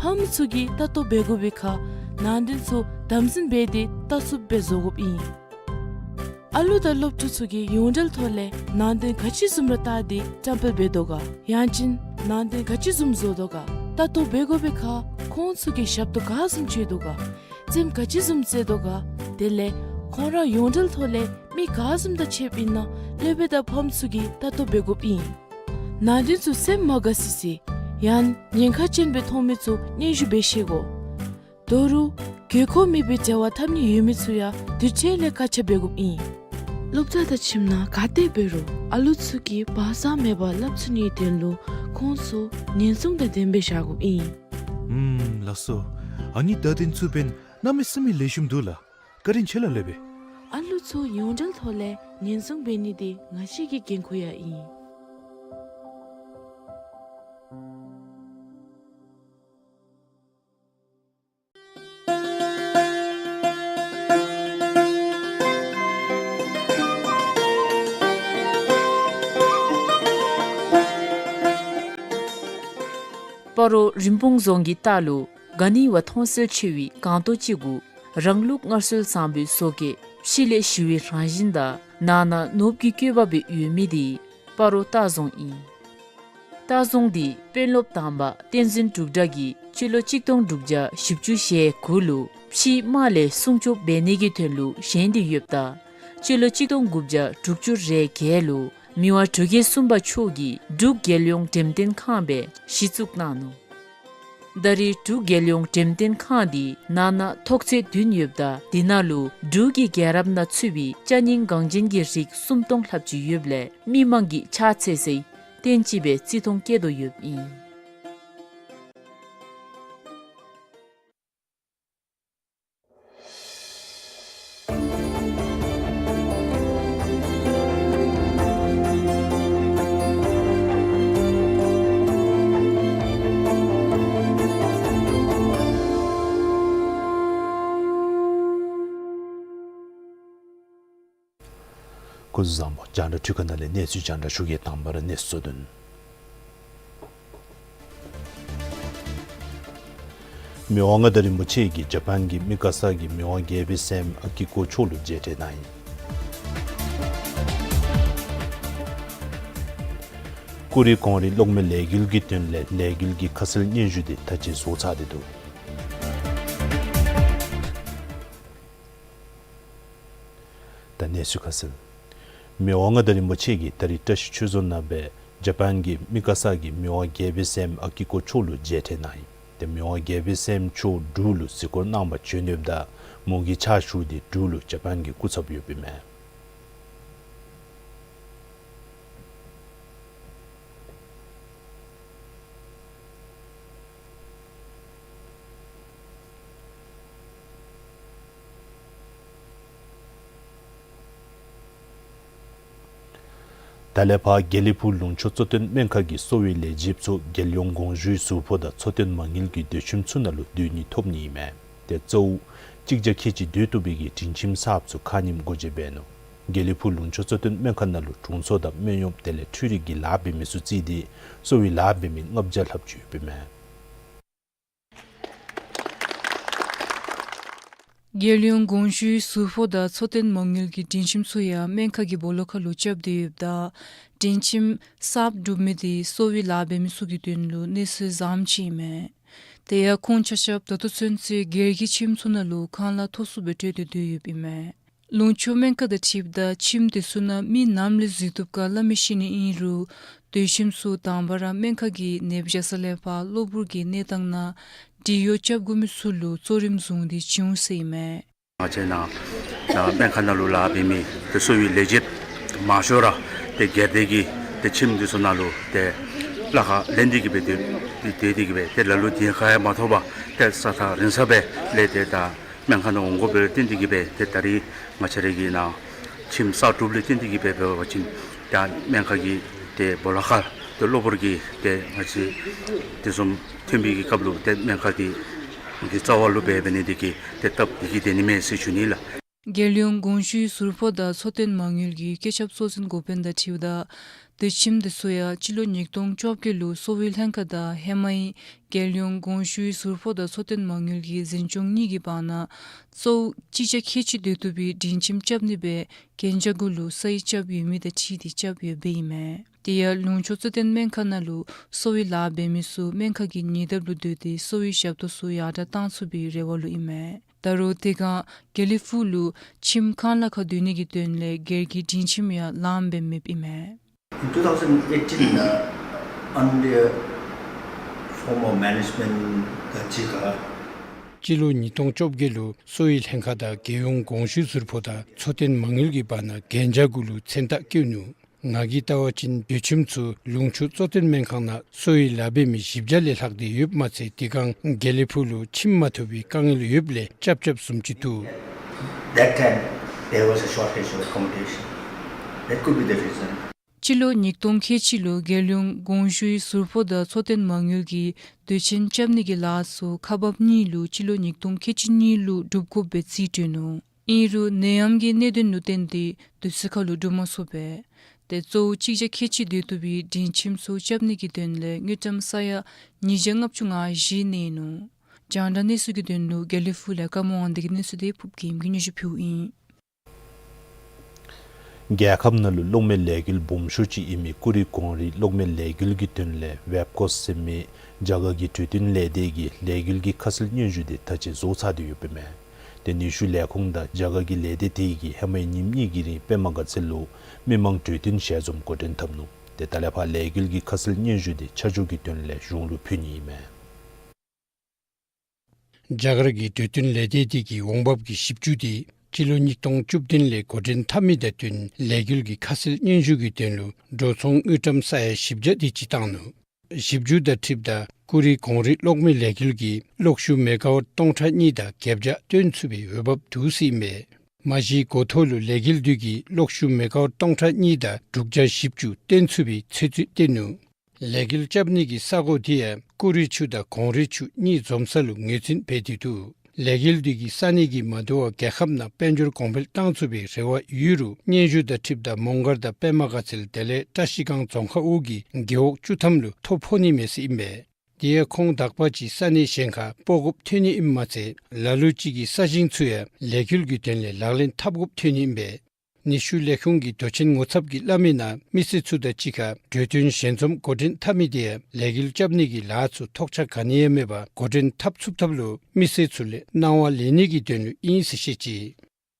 ཕམ་ཚུ་གིས་ལྟ་རྟོག་འབད་དགོ་པའི་ཁར་ནང་དོན་ཚུ་དམ་འཛིན་འབད་དེ་ལྟ་ཚུགསཔ་སྦེ་བཟོ་དགོཔ་ཨིན། ཨ་ལུ་དང་སློབ་ཕྲུག་ཚུ་གིས་ཡོངས་འབྲེལ་ཐོག་ལས་ནང་དོན་ག་ཅི་བཟུམ་ར་བལྟ་སྟེ་བཀྲམ་སྤེལ་འབད་དོ་ག། ཡང་ཅིན་ནང་དོན་ག་ཅི་བཟུམ་བཟོ་དོ་ག། ལྟ་རྟོག་འབད་དགོ་པའི་ཁར་ཁོང་ཚུ་གིས་ཞབས་ཏོག་ག་བཟུམ་སྤྱོད་དོ་ག། རྩེདམོ་ག་ཅི་བཟུམ་རྩེ་དོ་ག། དེ་ལས་ཁོང་ར་ཡོངས་འབྲེལ་ཐོག་ལས་མི་ག་བཟུམ་དང་ཕྱདཔ་ཨིན་ན་སློབ་དཔོན་དང་ཕམ་ཚུ་གིས་ལྟ་རྟོག་འབད་དགོཔ་ཨིན། ནང་དོན་ཚུ་སེམས་མ་དགའ་སི་སི་ཡང་ཉེན་ཁ་ཅན་སྦེ་མཐོང་མི་ཚུ་སྙན་ཞུ་འབད་ཤེས་དགོ། དོ་རུང་དགོས་མཁོ་མེད་པའི་འབྲེལ་བ་འཐབ་ནི་ཡོད་མི་ཚུ་ཡང་དུས་ཅི་ལས་བཀག་ཆ་འབད་དགོཔ་ཨིན། སློབ་གྲྭ་དང་ཁྱིམ་ནང་ག་ཏེ་འབད་རུང་ཨ་ལུ་ཚུ་གིས་བག་ཚ་མེད་པར་སླབ་ཚུགས་ནིའི་དོན་ལུ་ཁོང་ཚུ་ཉེན་སྲུང་དང་ལྡནམ་སྦེ་བཞག་དགོཔ་ཨིན། ཨུམ་ལགས་སོ། ཨ་ནི་བརྡ་དོན་ཚུ་འབདན་གནམ་མེད་ས་མེད་ལེགས་ཤོམ་འདུག་ལགས། བཀའ་དྲིན་ཆེ་ལགས་སློབ་དཔོན། ཨ་ལུ་ཚུ་ཡོངས་འབྲེལ་ཐོག་ལས་ཉེན་སྲུང་འབད་ནི་འདི་ང་བཅས་ཀྱི་འགན་ཁུར་ཡང་ཨིན། སྤ་རོ་རིན་སྤུངས་རྫོང་གི་ལྟག་ལུ་ག་ནི་བ་མཐོང་གསལ་ཆེ་བའི་སྒང་ཏོག་ཅིག་གུ་རང་ལུགས་སྔར་སྲོལ་བཟང་པོའི་བཟོ་བཀོད་ཕྱི་ལས་ཞི་བའི་རང་བཞིན་དང་ནང་ན་ནོར་བུ་གི་བཀོད་པ་སྦེ་ཡོད་མི་འདི་སྤ་རོ་ལྟ་རྫོང་ཨིན། ལྟ་རྫོང་འདི་དཔོན་སློབ་དམ་པ་བསྟན་འཛིན་འབྲུག་གྲགས་ཀྱིས་སྤྱི་ལོ་གཅིག་སྟོང་དྲུག་བརྒྱ་བཞི་བཅུ་ཞེ་དགུ་ལུ་ཕྱིའི་དམག་ལས་སྲུང་སྐྱོབ་འབད་ནི་གི་དོན་ལུ་བཞེངས་ཏེ་ཡོདཔ་ད་སྤྱི་ལོ་གཅིག་སྟོང་དགུ་བརྒྱ་དྲུག་ཅུ་རེ་བརྒྱད་ལུ་ མི་དབང་འབྲུག་རྒྱལ་གསུམ་པ་མཆོག་གིས་འབྲུག་རྒྱལ་ཡོངས་འགྲེམས་སྟོན་ཁང་སྦེ་གཞི་བཙུགས་གནང་ནུག། ད་རེས་འབྲུག་རྒྱལ་ཡོངས་འགྲེམས་སྟོན་ཁང་འདི་ནང་ན་ཐོག་ཚད་བདུན་ཡོདཔ་ད་དེ་ནང་ལུ་འབྲུག་གི་རྒྱལ་རབས་ནང་ཚུད་པའི་ཅ་རྙིང་འགངས་ཅན་གྱི་རིགས་སུམ་སྟོང་ལྷགཔ་ཅིག་ཡོདཔ་ལས་མི་མང་གིས་ཕྱག་འཚལ་སའི་རྟེན་ཅིག་སྦེ་བརྩི་མཐོང་བསྐྱེད་དོ་ཡོདཔ་ཨིན། སྐུ་གཟུགས་བཟང་པོ། རྒྱང་བསྒྲགས་འཕྲུལ་ཁང་ནང་ལས་གནས་ཚུལ་རྒྱང་བསྒྲགས་ཞུ་གེ། དང་པ་ར་གནས་ཚུལ་གཙོ་དོན། མི་དབང་མངའ་བདག་རིན་པོ་ཆེ་གིས་ཇ་པཱན་གྱི་མི་ཀ་ས་གི་མི་དབང་རྒྱལ་པོའི་སྲསམོ་ཨ་ཀི་ཀོ་མཆོག་ལུ་མཇལ་འཕྲད་གནང་ཡི། ཀུ་རི་གངས་རི་གློག་མེ་ལས་འགུལ་གྱི་དོན་ལས་ལས་འགུལ་གྱི་ཁ་གསལ་སྙན་ཞུ་འདི་ད་ཅི་བཟོ་ཚར་ཏེ་འདུག། ད་གནས་ཚུལ་ཁ་གསལ། མི་དབང་མངའ་བདག་རིན་པོ་ཆེ་གིས་ད་རིས་བཀྲ་ཤིས་ཆོས་རྫོང་ནང་སྦེ་ཇ་པཱན་གྱི་མི་ཀ་ས་གི་མི་དབང་རྒྱལ་པོའི་སྲསམོ་ཨ་ཀི་ཀོ་མཆོག་ལུ་མཇལ་འཕྲད་གནང་ཡི། ཏེ་མི་དབང་རྒྱལ་པོའི་སྲསམོ་མཆོག་འབྲུག་ལུ་གཟིགས་སྐོར་གནང་པར་བྱོན་ཡོདཔ་ད་མོ་གི་ཕྱག་ཞུ་སྟེ་འབྲུག་ལུ་ཇ་པཱན་གྱི་སྐུ་ཚབ་ཡོདཔ་ཨིན་མས། ད་ལས་ཕར་དགེ་ལེགས་ཕུག་ལུང་ཕྱོགས་གཙོ་བསྟེན་སྨན་ཁང་གི་གསོ་བའི་ལས་བྱེདཔ་ཚུ་རྒྱལ་ཡོངས་གོང་ཞུའི་ཟུར་ཕོགས་དང་འཚོ་རྟེན་མ་དངུལ་གྱི་སྡོད་ཁྱིམ་ཚུ་ནང་ལུ་སྡོད་ནི་ཐོབ་ནི་ཨིན་མས། ཏེ་གཙོ་བོ་གཅིག་བརྒྱ་ཁལ་གཅིག་སྡོད་བཏུབ་པའི་གི་དྲིན་ཁྱིམ་གསརཔ་ཚུ་ཁ་ཉིནམ་སྒོ་འབྱེད་འབད་ནུག། དགེ་ལེགས་ཕུག་ལུང་ཕྱོགས་གཙོ་བསྟེན་སྨན་ཁང་ནང་ལུ་དྲུང་འཚོ་དང་སྨན་གཡོགམ་དེ་ལས་འཕྲུལ་རིག་གི་ལཱ་འབད་མི་ཚུ་བརྩིས་ཏེ་གསོ་བའི་ལཱ་འབད་མི་ལྔ་བརྒྱ་ལྷགཔ་ཅིག་ཡོདཔ་ཨིན་མས། རྒྱལ་ཡོངས་གོང་ཞུའི་ཟུར་ཕོགས་དང་འཚོ་རྟེན་མ་དངུལ་གྱི་དྲིན་ཁྱིམ་ཚུ་ཡང་སྨན་ཁང་གི་སྦོ་ལོགས་ཁར་ལུ་རྐྱབ་སྟེ་ཡོདཔ་ད་དྲིན་ཁྱིམ་གསརཔ་གྲུབ་མི་དེ་གསོ་བའི་ལཱ་འབད་མི་ཚུ་གི་དོན་ལུ་གནས་ཚུལ་བཟངམ་ཅིག་ཨིན་མས། དེ་ཡང་ཁོང་ཆ་ཁྱབ་ད་ལྟོ་ཚུན་ཚོད་སྒེར་གྱི་ཁྱིམ་ཚུ་ནང་ལུ་ཁང་གླ་མཐོ་སུ་སྦེ་སྤྲོད་དེ་སྡོད་ཡོདཔ་ཨིན་མས། ལུང་ཕྱོགས་སྨན་ཁང་དང་འཁྲིལཝ་ད་ཁྱིམ་དེ་ཚུ་ནང་མི་ནམ་ལས་གཟིགས་བཏུབ་ག་སླབ་མི་ཤེས་ནི་ཨིན་རུང་སྡོད་ཁྱིམ་ཚུ་དང་པ་ར་སྨན་ཁང་གི་ནདཔ་བཞག་ས་ལས་ཕར་གློ་བུར་གྱི་གནས་སྟངས་ནང་འདྲི་གཡོག་རྐྱབ་དགོ་མི་ཚུ་ལུ་གཙོ་རིམ་བཟུང་སྟེ་བྱིན་འོང་ཟེར་ཨིན་མས། ང་བཅས་ནཱ་ནཱ་སྨན་ཁང་ནང་ལུ་ལཱ་འབད་མི་ཏེ་གསོ་བའི་ལས་བྱེདཔ་མང་ཤོས་ར་ཏེ་སྒེར་སྡེ་གི་ཏེ་ཁྱིམ་དེ་ཚུ་ནང་ལུ་ཏེ་གླ་ཁར་ལེན་ཏེ་གི་སྦེ་ཏེ་ཏེ་སྡོད་དེ་གི་སྦེ་ཏེ་ལ་ལུ་གདན་ཁ་ཡང་མ་ཐོབ་པར་ཏེ་ས་ཐག་རིང་ས་སྦེ་ལས་ཏེ་ད་སྨན་ཁང་ནང་འོང་དགོཔ་སྦེ་བརྟེན་ཏེ་གི་སྦེ་ཏེ་ད་རིས་ང་བཅས་ར་གི་ནཱ་ཁྱིམ་གསར་སྒྲུབ་ལས་བརྟེན་ཏེ་གི་སྦེ་འབད་བ་ཅིན་ད་སྨན་ཁང་གི་ཏེ་སྦོ་ལོགས་ཁར་ཏེ་གློ་བུར་གྱི་ཏེ་ང་བཅས་དེ་བཟུམ་ཐོན་པའི་གི་སྐབས་ལུ་ཏེ་སྨན་ཁང་འདི་གི་རྩ་བ་ལུ་འབད་འབད་ནི་དེ་གིས་ཏེ་སྟབས་བདེ་གི་སྡོད་ནི་མས་ཟེར་ཞུ་ནི་ལགས། རྒྱལ་ཡོངས་གོང་ཞུའི་ཟུར་ཕོགས་དང་འཚོ་རྟེན་མ་དངུལ་གྱི་བཀོད་ཁྱབ་གཙོ་འཛིན་འགོ་དཔོན་དང་འཁྲིལཝ་ད་སྡོད་ཁྱིམ་དེ་ཚུ་ཡང་སྤྱི་ལོ་ཉིས་སྟོང་བཅོ་བརྒྱད་ལུ་གསོ་བའི་ལྷན་ཁག་དང་ཧེ་མའི་རྒྱལ་ཡོངས་གོང་ཞུའི་ཟུར་ཕོགས་དང་འཚོ་རྟེན་མ་དངུལ་གྱི་འཛིན་སྐྱོང་གཉིས་ཀྱི་བར་ན་གཙོ་བོ་གཅིག་བརྒྱ་ཁལ་གཅིག་སྡོད་བཏུབ་པའི་དྲིན་ཁྱིམ་རྐྱབ་ནི་སྦེ་གན་རྒྱ་གུ་ལུ་ས་ཡིག་རྐྱབ་ཡོད་མི་དང་འཁྲིལ་ཏེ་རྐྱབ་ཡོདཔ་ཨིན་མས། དེ་ཡང་ལུང་ཕྱོགས་གཙོ་བསྟེན་སྨན་ཁང་ནང་ལུ་གསོ་བའི་ལཱ་འབད་མི་ཚུ་སྨན་ཁང་གི་ཉེ་འདབས་ལུ་སྡོད་དེ་གསོ་བའི་ཞབས་ཏོག་ཚུ་ཡར་དྲག་གཏང་ཚུགས་པའི་རེ་བ་ལུ་ཨིན་མས། ད་རུང་དེ་སྒང་དགེ་ལེགས་ཕུག་ལུ་ཁྱིམ་ཁང་གླ་ཁར་སྡོད་ནི་གི་དོན་ལས་སྒེར་གྱི་དྲིན་ཁྱིམ་ཡང་ལངམ་སྦེ་མེདཔ་ཨིན་མས། In two thousand eighteen, uh, under former management, uh, ཅིག་ཁར་སྤྱི་ལོ་ཉིས་སྟོང་བཅོ་བརྒྱད་ལུ་གསོ་བའི་ལྷན་ཁག་དང་རྒྱལ་ཡོངས་གོང་ཞུའི་ཟུར་ཕོགས་དང་འཚོ་རྟེན་མ་དངུལ་གྱི་བར་ན་གན་རྒྱ་གུ་ལུ་མཚན་རྟགས་བཀོད་ནུག། ང་གིས་བལྟ་བ་ཅིན་སྡོད་ཁྱིམ་ཚུ་ལུང་ཕྱོགས་གཙོ་བསྟེན་སྨན་ཁང་ནང་གསོ་བའི་ལཱ་འབད་མི་བཞི་བརྒྱ་ལས་ལྷག་སྟེ་ཡོདཔ་མ་ཚད་དེ་སྒང་དགེ་ལེགས་ཕུག་ལུ་ཁྱིམ་མ་ཐོབ་པའི་དཀའ་ངལ་ཡོདཔ་ལས་རྐྱབ་རྐྱབ་བཟུམ་ཅིག་འདུག། That time, there was a shortage of accommodation. That could be the reason. སྤྱི་ལོ་ཉིས་སྟོང་ཁལ་གཅིག་ལུ་རྒྱལ་ཡོངས་གོང་ཞུའི་ཟུར་ཕོགས་དང་འཚོ་རྟེན་མ་དངུལ་གྱིས་སྡོད་ཁྱིམ་རྐྱབ་ནི་གི་ལཱ་ཚུ་ཁག་འབགཔ་གཉིས་ལུ་སྤྱི་ལོ་ཉིས་སྟོང་ཁལ་གཅིག་གཉིས་ལུ་སྒྲུབ་དགོཔ་སྦེ་རྩིས་སྤྲོད་ནུག། ཨིན་རུང་ནད་ཡམས་ཀྱི་གནད་དོན་ལུ་བརྟེན་ཏེ་དུས་ཚོད་ཁར་ལུ་སྒྲུབ་མ་ཚུགས་པས། ཏེ་གཙོ་བོ་གཅིག་བརྒྱ་ཁལ་གཅིག་སྡོད་བཏུབ་པའི་དྲིན་ཁྱིམ་ཚུ་རྐྱབ་ནི་གི་དོན་ལས་དངུལ་ཀྲམ་ས་ཡ་ཉིས་བརྒྱ་ལྔ་བཅུ་ང་བཞི་གནས་ནུག། རྒྱང་བསྒྲགས་གནས་ཚུལ་གྱི་དོན་ལུ་དགེ་ལེགས་ཕུག་ལས་ཀརྨ་དབང་འདུས་ཀྱི་གནས་ཚུལ་དེ་ཕུབ་རྒྱལམ་གྱིས་སྙན་ཞུ་ཕུལཝ་ཨིན། རྒྱལ་ཁབ་ནང་ལུ་གློག་མེ་ལས་འགུལ་སྦོམ་ཤོས་ཅིག་ཨིན་མི་ཀུ་རི་གངས་རི་གློག་མེ་ལས་འགུལ་གྱི་དོན་ལས་ཝེབ་ཀོསཊ་ཟེར་མི་རྒྱ་གར་གྱི་གྲོས་མཐུན་ལས་སྡེ་གིས་ལས་འགུལ་གྱི་ཁ་གསལ་སྙན་ཞུ་དེ་ད་ཅི་བཟོ་ཚར་ཏེ་ཡོདཔ་ཨིན་མས། ཏེ་ནུས་ཤུགས་ལས་ཁུངས་དང་རྒྱ་གར་གྱི་ལས་སྡེ་དེ་གིས་ཧེ་མའི་ཉིནམ་གཉིས་ཀྱི་རིང་པདྨ་དགའ་ཚལ་ལུ་མི་མང་གྲོས་བསྟུན་ཞལ་འཛོམས་འགོ་འདྲེན་འཐབ་ནུག། ཏེ་ད་ལས་ཕར་ལས་འགུལ་གྱི་ཁ་གསལ་སྙན་ཞུ་དེ་ཆ་འཇོག་གི་དོན་ལས་གཞུང་ལུ་ཕུལ་ནི་ཨིན་མས། རྒྱ་གར་གྱི་གྲོས་བསྟུན་ལས་སྡེ་དེ་གི་འོང་འབབ་ཀྱི་ཞིབ་འཇུག་དེ་སྤྱི་ལོ་ཉིས་སྟོང་བཅུ་བདུན་ལས་འགོ་འདྲེན་འཐབ་མི་དང་བསྟུན་ལས་འགུལ་གྱི་ཁ་གསལ་སྙན་ཞུ་གི་དོན་ལུ་འགྲོ་སོང་དངུལ་ཀྲམ་ས་ཡ་བཞི་བརྒྱ་དེ་ཅིག་བཏང་ནུག། ཞིབ་འཇུག་དང་འཁྲིལཝ་ད་ཀུ་རི་གངས་རི་གློག་མེ་ལས་འགུལ་གྱིས་གློག་ཤུགས་མེ་ག་ཝཊ་སྟོང་ཕྲག་གཉིས་དང་བརྒྱད་བརྒྱ་བཏོན་ཚུགས་པའི་འོས་འབབ་འདུག་ཟེར་ཨིན་པས། མ་གཞི་འགོ་ཐོག་ལུ་ལས་འགུལ་དེ་གིས་གློག་ཤུགས་མེ་ག་ཝཊ་སྟོང་ཕྲག་གཉིས་དང་དྲུག་བརྒྱ་བཞི་བཅུ་བཏོན་ཚུགས་པའི་ཚོད་རྩིས་བཏོན་ནུག། ལས་འགུལ་རྐྱབ་ནི་གི་ས་གོ་དེ་ཡང་ཀུ་རི་ཆུ་དང་གངས་རི་ཆུ་གཉིས་འཛོམས་ས་ལུ་ངོས་འཛིན་འབད་དེ་འདུག། ལས་འགུལ་དེ་གིས་ས་གནས་ཀྱི་མ་འདྲཝ་རྒྱལ་ཁབ་ནང་དཔལ་འབྱོར་གོང་འཕེལ་བཏང་ཚུགས་པའི་རེ་བ་ཡོད་རུང་སྙན་ཞུ་དང་འཁྲིལཝ་ད་མོང་སྒར་དང་པདྨ་དགའ་ཚལ་དེ་ལས་བཀྲ་ཤིས་སྒང་རྫོང་ཁག་འོག་གི་རྒེད་འོག་བཅུ་ཐམ་ལུ་ཐོ་ཕོག་ནི་མས་ཟེར་ཨིན་པས། དེ་ཡང་ཁོང་དག་པ་ཅིག་ས་གནས་གཞན་ཁར་སྤོ་དགོཔ་ཐོན་ནི་ཨིནམ་མ་ཚད་ལ་ལུ་ཅིག་གི་ས་ཞིང་ཚུ་ཡང་ལས་འགུལ་གྱི་དོན་ལས་ལག་ལེན་འཐབ་དགོཔ་ཐོན་ནི་ཨིན་པས། ནུས་ཤུགས་ལས་ཁུངས་ཀྱི་མདོ་ཆེན་ངོ་ཚབ་ཀྱིས་སླབ་མི་ནང་མི་སེར་ཚུ་དང་གཅིག་ཁར་གྲོས་བསྟུན་ཞལ་འཛོམས་འགོ་འདྲེན་འཐབ་མི་དེ་ཡང་ལས་འགུལ་རྐྱབ་ནི་གི་ལཱ་ཚུ་ཐོགས་ཆགས་ག་ནི་ཡང་མེད་པར་འགོ་འདྲེན་འཐབ་ཚུགསཔ་ཐབས་ལུ་མི་སེར་ཚུ་ལས་གནང་བ་ལེན་ནི་གི་དོན་ལུ་ཨིན་ཟེར་བཤད་ཅི།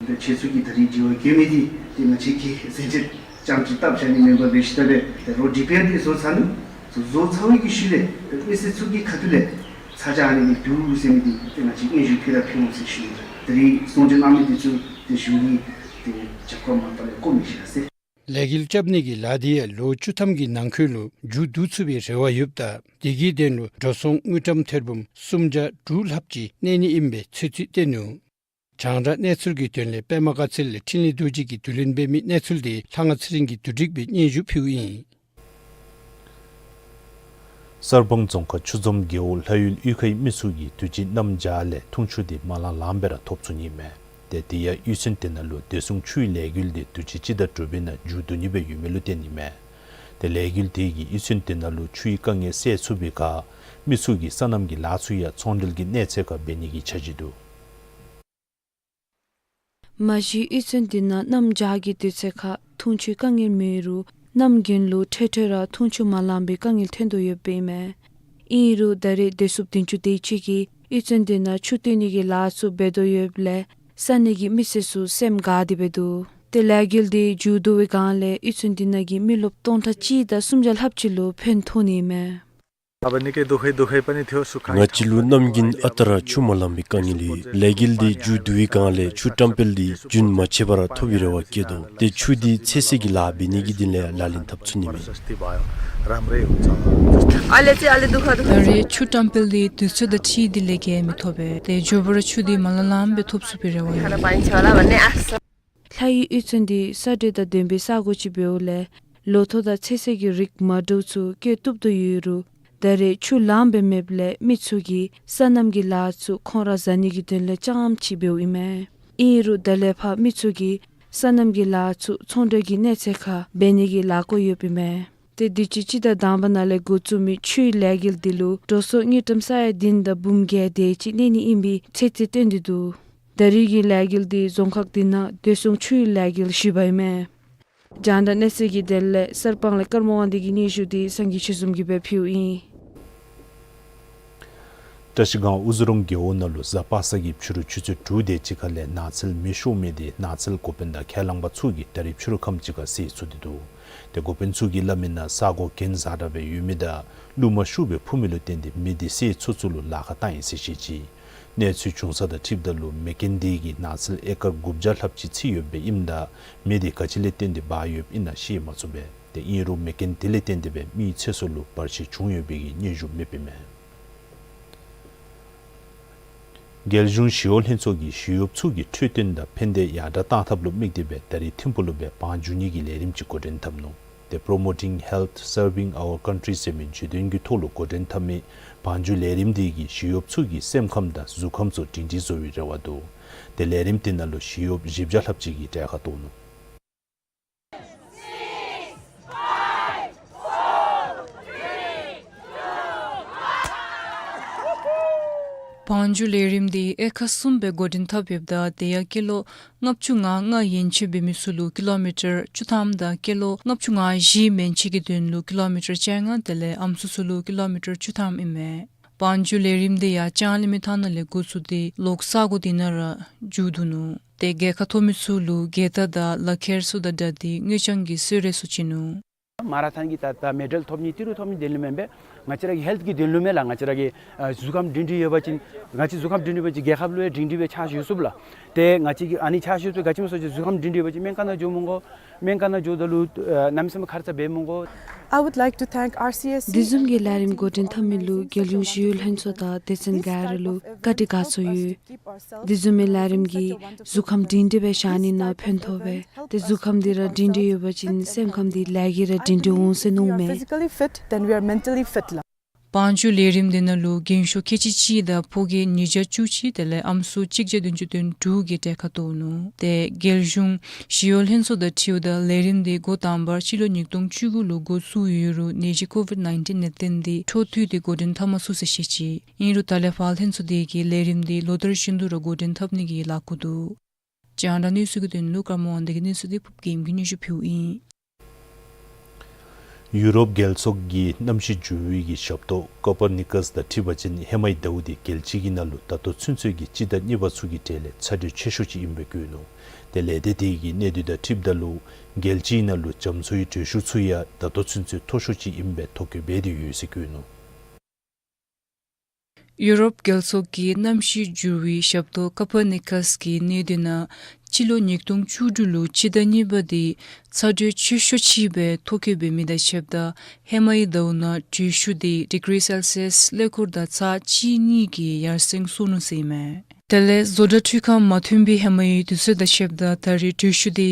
ཁྱེད་ཚུ་གིས་ད་རིས་དྲི་བ་བཀོད་མི་དེ་ཏེ་ང་བཅས་ཀྱིས་གསལ་འགྲེལ་རྐྱངམ་ཅིག་བཏབ་བཞག་ནི་མེན་པར་འབད་ཞིནམ་ལས་ཏེ་རོགས་ཌི་པི་ཨར་དེ་བཟོ་ཚར་ནུག། བཟོ་བཟོ་ཚར་བའི་གི་ཤུལ་ལས་མི་སེར་ཚུ་གི་ཁ་ཐུག་ལས་ཚ་གྱང་ཨ་ནི་སྦེ་འདུག་ཟེར་མི་དེ་ཏེ་ང་བཅས་སྙན་ཞུ་ཕུལ་ར་ཕུལ་འོང་ཟེར་ཞུ་ནི། ད་རིས་གསུང་བཤད་གནང་མི་དེ་ཚུ་ཏེ་གཞུང་གི་ཏེ་རྒྱབ་ཁར་མ་པ་ལས་བཀོད་མི་ཤེས་ཟེར། ལས་འགུལ་རྐྱབ་ནི་གི་ལཱ་དེ་ཡང་ལོ་བཅུ་ཐམ་གྱི་ནང་འཁོད་ལུ་མཇུག་བསྡུ་ཚུགས་པའི་རེ་བ་ཡོདཔ་ད་དེ་གི་དོན་ལུ་འགྲོ་སོང་དངུལ་ཀྲམ་ཐེར་འབུམ་སུམ་བརྒྱ་དྲུག་ལྷགཔ་ཅིག་གནས་ནི་ཨིན་པའི་ཚོད་རྩིས་བཏོན་ནུག། རྒྱང་བསྒྲགས་གནས་ཚུལ་གྱི་དོན་ལས་པདྨ་དགའ་ཚལ་ལས་འཕྲིན་ལས་རྡོ་རྗེ་གིས་བསྡུ་ལེན་འབད་མི་གནས་ཚུལ་དེ་ལྷ་དབང་ཚེ་རིང་གིས་བསྡུ་སྒྲིག་འབད་སྙན་ཞུ་ཕུལཝ་ཨིན། གསར་སྤང་རྫོང་ཁག་ཆུ་འཛོམས་རྒེད་འོག་ལྷ་ཡུལ་གཡུས་ཁའི་མི་ཚུ་གིས་དུས་ཅི་གནམ་བྱཱར་ལས་འཐུང་ཆུ་དེ་མ་ལང་ལངམ་སྦེ་ར་ཐོབ་ཚུགས་ནི་མས། ཏེ་དེ་ཡང་གཡུས་ཚན་དེ་ནང་ལུ་བདེ་སྲུང་ཆུའི་ལས་འགུལ་དེ་དུས་ཅི་སྤྱི་ཟླ་དྲུག་པའི་ནང་མཇུག་བསྡུ་ནི་སྦེ་ཡོད་མི་ལུ་བརྟེན་ནི་མས། ཏེ་ལས་འགུལ་དེ་གིས་གཡུས་ཚན་དེ་ནང་ལུ་ཆུའི་དཀའ་ངལ་སེལ་ཚུགས་པའི་ཁར་མི་ཚུ་གིས་སོ་ནམ་གྱི་ལཱ་ཚུ་ཡང་ཚོང་འབྲེལ་གྱི་གནས་ཚད་ཁར་འབད་ནི་གི་འཆར་གཞི་འདུག། མ་གཞི་གཡུས་ཚན་དེ་ནང་གནམ་བྱཱར་གྱི་དུས་ཚོད་ཁར་འཐུང་ཆུའི་དཀའ་ངལ་མེད་རུང་གནམ་དགུན་ལུ་འཕྲལ་འཕྲལ་ར་འཐུང་ཆུ་མ་ལང་པའི་དཀའ་ངལ་ཐོན་དོ་ཡོདཔ་ཨིན་མས། ཨིན་རུང་ད་རེས་བདེ་སྲུངཔ་བདུན་ཅུ་དེ་ཅིག་གིས་གཡུས་ཚན་དེ་ནང་ཆུ་བཏོན་ནི་གི་ལཱ་ཚུ་འབད་དོ་ཡོདཔ་ལས་ས་གནས་ཀྱི་མི་སེར་ཚུ་སེམས་དགའ་སྟེ་སྦེ་འདུག། ཏེ་ལས་འགུལ་དེ་མཇུག་བསྡུ་བའི་སྒང་ལས་གཡུས་ཚན་དེ་ནང་གི་མི་རློབས་སྟོང་ཕྲག་གཅིག་དང་སུམ་བརྒྱ་ལྷགཔ་ཅིག་ལུ་ཕན་ཐོགས་ནི་མས། ང་བཅས་ལུ་གནམ་དགུན་ཨ་རྟག་ར་ཆུ་མ་ལང་པའི་དཀའ་ངལ་ཡོད། ལས་འགུལ་འདི་མཇུག་བསྡུ་བའི་སྒང་ལས་ཆུ་བཀྲམ་སྤེལ་འདི་རྒྱུན་མ་ཆད་པར་ཐོབ་པའི་རེ་བ་བསྐྱེད་དོ། ཏེ་ཆུ་འདི་ཚོད་བསྲེ་གི་ལཱ་འབད་ནི་གི་དོན་ལས་ལག་ལེན་འཐབ་ཚུགས་ནི་མས། ད་རེས་ཆུ་བཀྲམ་སྤེལ་འདི་དུས་ཚོད་དང་འཁྲིལ་ཏེ་ལས་ཀྱི་མི་ཐོབ་པས། ཏེ་མགྱོགས་པར་ཆུ་འདི་མ་ལང་ལངམ་སྦེ་ཐོབ་ཚུགས་པའི་རེ་བ་ཡོད། ལྷ་ཡུལ་གཡུས་ཚན་འདི་ས་འདྲེན་དང་ལྡན་པའི་ས་གོ་ཅིག་འབདཝ་ལས་ལོ་ཐོག་དང་ཚོད་བསྲེ་གི་རིགས་མ་འདྲཝ་ཚུ་བཀོལ་བཏུབ་དོ་ཡོད་རུང་ད་རེས་ཆུ་ལངམ་སྦེ་མེདཔ་ལས་མི་ཚུ་གིས་སོ་ནམ་གྱི་ལཱ་ཚུ་ཁོང་ར་བཟའ་ནི་གི་དོན་ལས་རྐྱངམ་ཅིག་འབདཝ་ཨིན་མས། ཨིན་རུང་ད་ལས་ཕར་མི་ཚུ་གིས་སོ་ནམ་གྱི་ལཱ་ཚུ་ཚོང་འབྲེལ་གྱི་གནས་ཚད་ཁར་འབད་ནི་གི་ལས་བཀོད་ཡོདཔ་ཨིན་མས། ཏེ་དུས་ཅི་སྤྱི་ཟླ་དང་པ་ནང་ལས་འགོ་བཙུགས་མི་ཆུའི་ལས་འགུལ་འདི་ལུ་འགྲོ་སོང་དངུལ་ཀྲམ་ས་ཡ་བདུན་དང་འབུམ་བརྒྱད་དེ་ཅིག་གནས་ནི་ཨིན་པའི་ཚོད་རྩིས་བཏོན་ཏེ་འདུག། ད་རེས་ཀྱི་ལས་འགུལ་འདི་རྫོང་ཁག་འདི་ནང་བདེ་སྲུང་ཆུའི་ལས་འགུལ་བཞི་པ་ཨིན་མས། རྒྱང་བསྒྲགས་གནས་ཚུལ་གྱི་དོན་ལས་གསར་སྤང་ལས་ཀརྨ་དབང་འདུས་ཀྱི་སྙན་ཞུ་འདི་སངས་རྒྱས་ཆོས་འཛོམས་ཀྱིས་སྦེ་ཕུལཝ་ཨིན། བཀྲ་ཤིས་སྒང་ཨུ་ཛི་རོང་རྒེད་འོག་ནང་ལུ་གཟའ་པ་སངས་ཀྱི་ཕྱི་རུ་ཆུ་ཚོད་དྲུག་དེ་ཅིག་ཁ་ལས་ནགས་ཚལ་མེ་ཤོར་མི་དེ་ནགས་ཚལ་འགོ་དཔོན་དང་ཁས་བླངས་པ་ཚུ་གིས་ད་རིས་ཕྱི་རུ་ཁམས་ཅིག་ཁར་སེལ་ཚུགས་ཏེ་འདུག། ཏེ་འགོ་དཔོན་ཚུ་གིས་སླབ་མི་ནང་ས་གོ་གྱེན་འཛེགས་ར་སྦེ་ཡོད་མི་དང་ཀླུ་མ་ཤུགས་སྦེ་འཕུ་མི་ལུ་བརྟེན་ཏེ་མེ་དེ་སེལ་ཚུགས་ཚུགས་ལུ་ལཱ་ཁག་བཏང་ཡི་ཟེར་བཤད་ཅི། གནས་ཚུལ་བྱུང་ས་དང་འཁྲིལཝ་ད་ལུ་མེ་རྐྱེན་དེ་གིས་ནགས་ཚལ་ཨེ་ཀར་དགུ་བརྒྱ་ལྷགཔ་ཅིག་འཚིག་ཡོདཔ་ཨིནམ་ད་མེ་དེ་ག་ཅི་ལས་བརྟེན་ཏེ་འབར་ཡོདཔ་ཨིན་ན་ཤེས་མ་ཚུགས་པས། ཏེ་ཨིན་རུང་མེ་རྐྱེན་དེ་ལས་བརྟེན་ཏེ་སྦེ་མིའི་ཚེ་སྲོག་ལུ་བར་ཆད་བྱུང་ཡོད་པའི་གི་སྙན་ཞུ་མེདཔ་ཨིན་མས། རྒྱལ་གཞུང་ཞི་གཡོག་ལྷན་ཚོགས་ཀྱིས་ཞི་གཡོགཔ་ཚུ་གི་འཕྲོད་བསྟེན་དང་ཕན་བདེ་ཡར་དྲག་གཏང་ཐབས་ལུ་དམིགས་ཏེ་སྦེ་ད་རིས་ཐིམ་ཕུག་ལུ་སྦེ་བང་རྒྱུག་ནི་གི་ལས་རིམ་ཅིག་འགོ་འདྲེན་འཐབ་ནུག། ཏེ་Promoting Health Serving Our Country ཟེར་མི་བརྗོད་དོན་གྱི་ཐོག་ལུ་འགོ་འདྲེན་འཐབ་མི་བང་རྒྱུག་ལས་རིམ་དེ་གིས་ཞི་གཡོགཔ་ཚུ་གི་སེམས་ཁམས་དང་གཟུགས་ཁམས་ཚུ་སྒྲིང་སྒྲིང་བཟོ་བའི་རེ་བ་འདུག། ཏེ་ལས་རིམ་དེ་ནང་ལུ་ཞི་གཡོགཔ་བཞི་བརྒྱ་ལྷགཔ་ཅིག་གིས་གྲལ་ཁར་གཏོགས་ནུག། བང་རྒྱུག་ལས་རིམ་དེ་དབྱེ་ཁག་གསུམ་སྦེ་འགོ་འདྲེན་འཐབ་ཡོདཔ་ད་དེ་ཡང་སྐྱེས་ལོ་ལྔ་བཅུ་ང་ལྔ་ཡན་ཆད་འབད་མི་ཚུ་ལུ་ཀི་ལོ་མི་ཊར་བཅུ་ཐམ་དང་སྐྱེས་ལོ་ལྔ་བཅུ་ང་བཞི་མན་ཆད་ཀྱི་དོན་ལུ་ཀི་ལོ་མི་ཊར་བཅོ་ལྔ་དེ་ལས་ཨམ་སྲུ་ཚུ་ལུ་ཀི་ལོ་མི་ཊར་བཅུ་ཐམ་ཨིན་མས། བང་རྒྱུགས་ལས་རིམ་དེ་ཡང་ལྕང་གླིང་མི་ཐང་ནང་ལས་འགོ་བཙུགས་ཏེ་ལོག་ས་གོ་དེ་ནང་ར་མཇུག་བསྡུ་ནུག། ཏེ་རྒྱལ་ཁ་ཐོབ་མི་ཚུ་ལུ་རྒྱལ་རྟགས་དང་ལག་ཁྱེར་ཚུ་དང་སྦྲགས་ཏེ་དངུལ་རྐྱང་གི་གསོལ་རས་ཚུ་བྱིན་ནུག། མ་ར་ཐཱན་གྱི་ད་ད་མེ་ཌལ་ཐོབ་ནི་ཏི་རུ་ཐོབ་ནི་དོན་ལུ་མེན་པས། ང་བཅས་ར་གི་ཧེལཐ་གི་དོན་ལུ་མས་ལགས། ང་བཅས་ར་གི་ཨ་གཟུགས་ཁམས་སྒྲིང་སྒྲིང་ཡོད་པ་ཅིན་ང་བཅས་གཟུགས་ཁམས་སྒྲིང་སྒྲིང་སྦེ་རྒྱལ་ཁབ་ལུ་ཡང་སྒྲིང་སྒྲིང་སྦེ་ཕྱག་ཞུ་ཚུགས་ལགས། ཏེ་ང་བཅས་ཀྱིས་ཨ་ནི་ཕྱག་ཞུ་ཚུགས། ག་ཅི་སྨོ་ཟེར་བ་ཅིན་གཟུགས་ཁམས་སྒྲིང་སྒྲིང་ཡོད་པ་ཅིན་སྨན་ཁང་ནང་འགྱོ་མི་དགོ། སྨན་ཁང་ནང་འགྱོཝ་ད་ལུ་ཨ་གནམ་མེད་ས་མེད་ཁར་ཙ་འབད་མི་དགོ། I would like to thank R C S དེ་བཟུམ་གྱི་ལས་རིམ་འགོ་འདྲེན་འཐབ་མི་ལུ་རྒྱལ་ཡོངས་ཞི་གཡོག་ལྷན་ཚོགས་དང་སྡེ་ཚན་ག་ར་ལུ་བཀའ་དྲིན་དགའ་ཚོར་ཡོད། དེ་བཟུམ་མའི་ལས་རིམ་གྱིས་གཟུགས་ཁམས་སྒྲིང་སྒྲིང་སྦེ་བཞག་ནི་ནང་ཕན་ཐོགས་པས། ཏེ་གཟུགས་ཁམས་འདི་ར་སྒྲིང་སྒྲིང་ཡོད་པ་ཅིན་སེམས་ཁམས་འདི་ལས་ཀྱིས་ར་སྒྲིང་སྒྲིང་འོང་ཟེར་མནོཝ་མས། Physically fit, then we are mentally fit ལགས། བང་རྒྱུགས་ལས་རིམ་དེ་ནང་ལུ་རྒན་ཤོས་ཁལ་གཅིག་གཅིག་དང་ཕོ་རྒས་ཉིས་བརྒྱ་བཅུ་གཅིག་དེ་ལས་ཨམ་སྲུ་གཅིག་བརྒྱ་བདུན་ཅུ་དོན་དྲུག་གིས་གྲལ་ཁར་གཏོགས་ནུག། ཏེ་རྒྱལ་གཞུང་ཞི་གཡོག་ལྷན་ཚོགས་དང་འཁྲིལཝ་ད་ལས་རིམ་དེ་འགོ་དང་པ་སྤྱི་ལོ་ཉིས་སྟོང་བཅུ་དགུ་ལུ་འགོ་བཙུགས་ཡོད་རུང་ནད་གཞི་ཀོ་ཝིཌ་ནའིན་ཊིན་ལས་བརྟེན་ཏེ་འཕྲོ་མཐུད་དེ་འགོ་འདྲེན་འཐབ་མ་ཚུགས་ཟེར་བཤད་ཅི། ཨིན་རུང་ད་ལས་ཕར་ལྷན་ཚོགས་དེ་གིས་ལས་རིམ་དེ་ལོ་ལྟར་བཞིན་དུ་ར་འགོ་འདྲེན་འཐབ་ནི་གི་ལཱ་འགོ་འདུག། རྒྱང་བསྒྲགས་གནས་ཚུལ་གྱི་དོན་ལུ་ཀརྨ་དབང་ལྡན་གྱིས་གནས་ཚུལ་དེ་ཕུབ་རྒྱལམོ་གིས་སྙན་ཞུ་ཕུལཝ་ཨིན། ཡུ་རོབ་རྒྱལ་ཚོགས་ཀྱི་གནམ་གཤིས་འགྱུར་བའི་གི་ཞབས་ཏོག་ཀོ་པར་ནི་ཀཱས་དང་འཁྲིལ་བ་ཅིན་ཧེ་མའི་ཟླཝ་འདི་རྒྱལ་སྤྱི་གི་ནང་ལུ་ད་ལྟོ་ཚུན་ཚོད་ཀྱི་སྤྱི་ཟླ་གཉིས་པ་ཚུ་གི་གྲས་ལས་ཚ་དྲོད་ཆེ་ཤོས་ཅིག་ཨིན་པའི་བཀོད་ནུག། དེ་ལས་དེ་དེ་གི་གནད་དོན་དང་འཁྲིལཝ་ད་ལུ་རྒྱལ་སྤྱིའི་ནང་ལུ་རྒྱ་མཚོའི་དྲོད་ཤུགས་ཚུ་ཡང་ད་ལྟོ་ཚུན་ཚོད་མཐོ་ཤོས་ཅིག་ཨིན་པའི་ཐོ་བཀོད་འབད་དེ་ཡོད་ཟེར་བཀོད་ནུག། ཡུ་རོབ་རྒྱལ་ཚོགས་ཀྱི་གནམ་གཤིས་འགྱུར་བའི་ཞབས་ཏོག་ཀོ་པར་ནི་ཀཱས་ཀྱི་གནད་དོན་ནང་སྤྱི་ལོ་ཉིས་སྟོང་བཅུ་དྲུག་ལུ་སྤྱི་ཟླ་གཉིས་པ་འདི་ཚ་དྲོད་ཆེ་ཤོས་ཅིག་སྦེ་ཐོ་བཀོད་འབད་མི་དང་ཕྱདཔ་ད་ཧེ་མའི་ཟླཝ་ནང་དྲོད་ཤུགས་འདི་ཌི་གི་རི་སེལ་སི་ཡས་ཀླད་ཀོར་དང་ཚག་གཅིག་གཉིས་ཀྱིས་ཡར་སེང་སོང་ནུག་ཟེར་ཨིན་མས། དེ་ལས་བཟོ་གྲྭ་འཕྲུལ་ཁང་མ་ཐོན་པའི་ཧེ་མའི་དུས་ཚོད་དང་ཕྱདཔ་ད་ད་རེས་དྲོད་ཤུགས་འདི་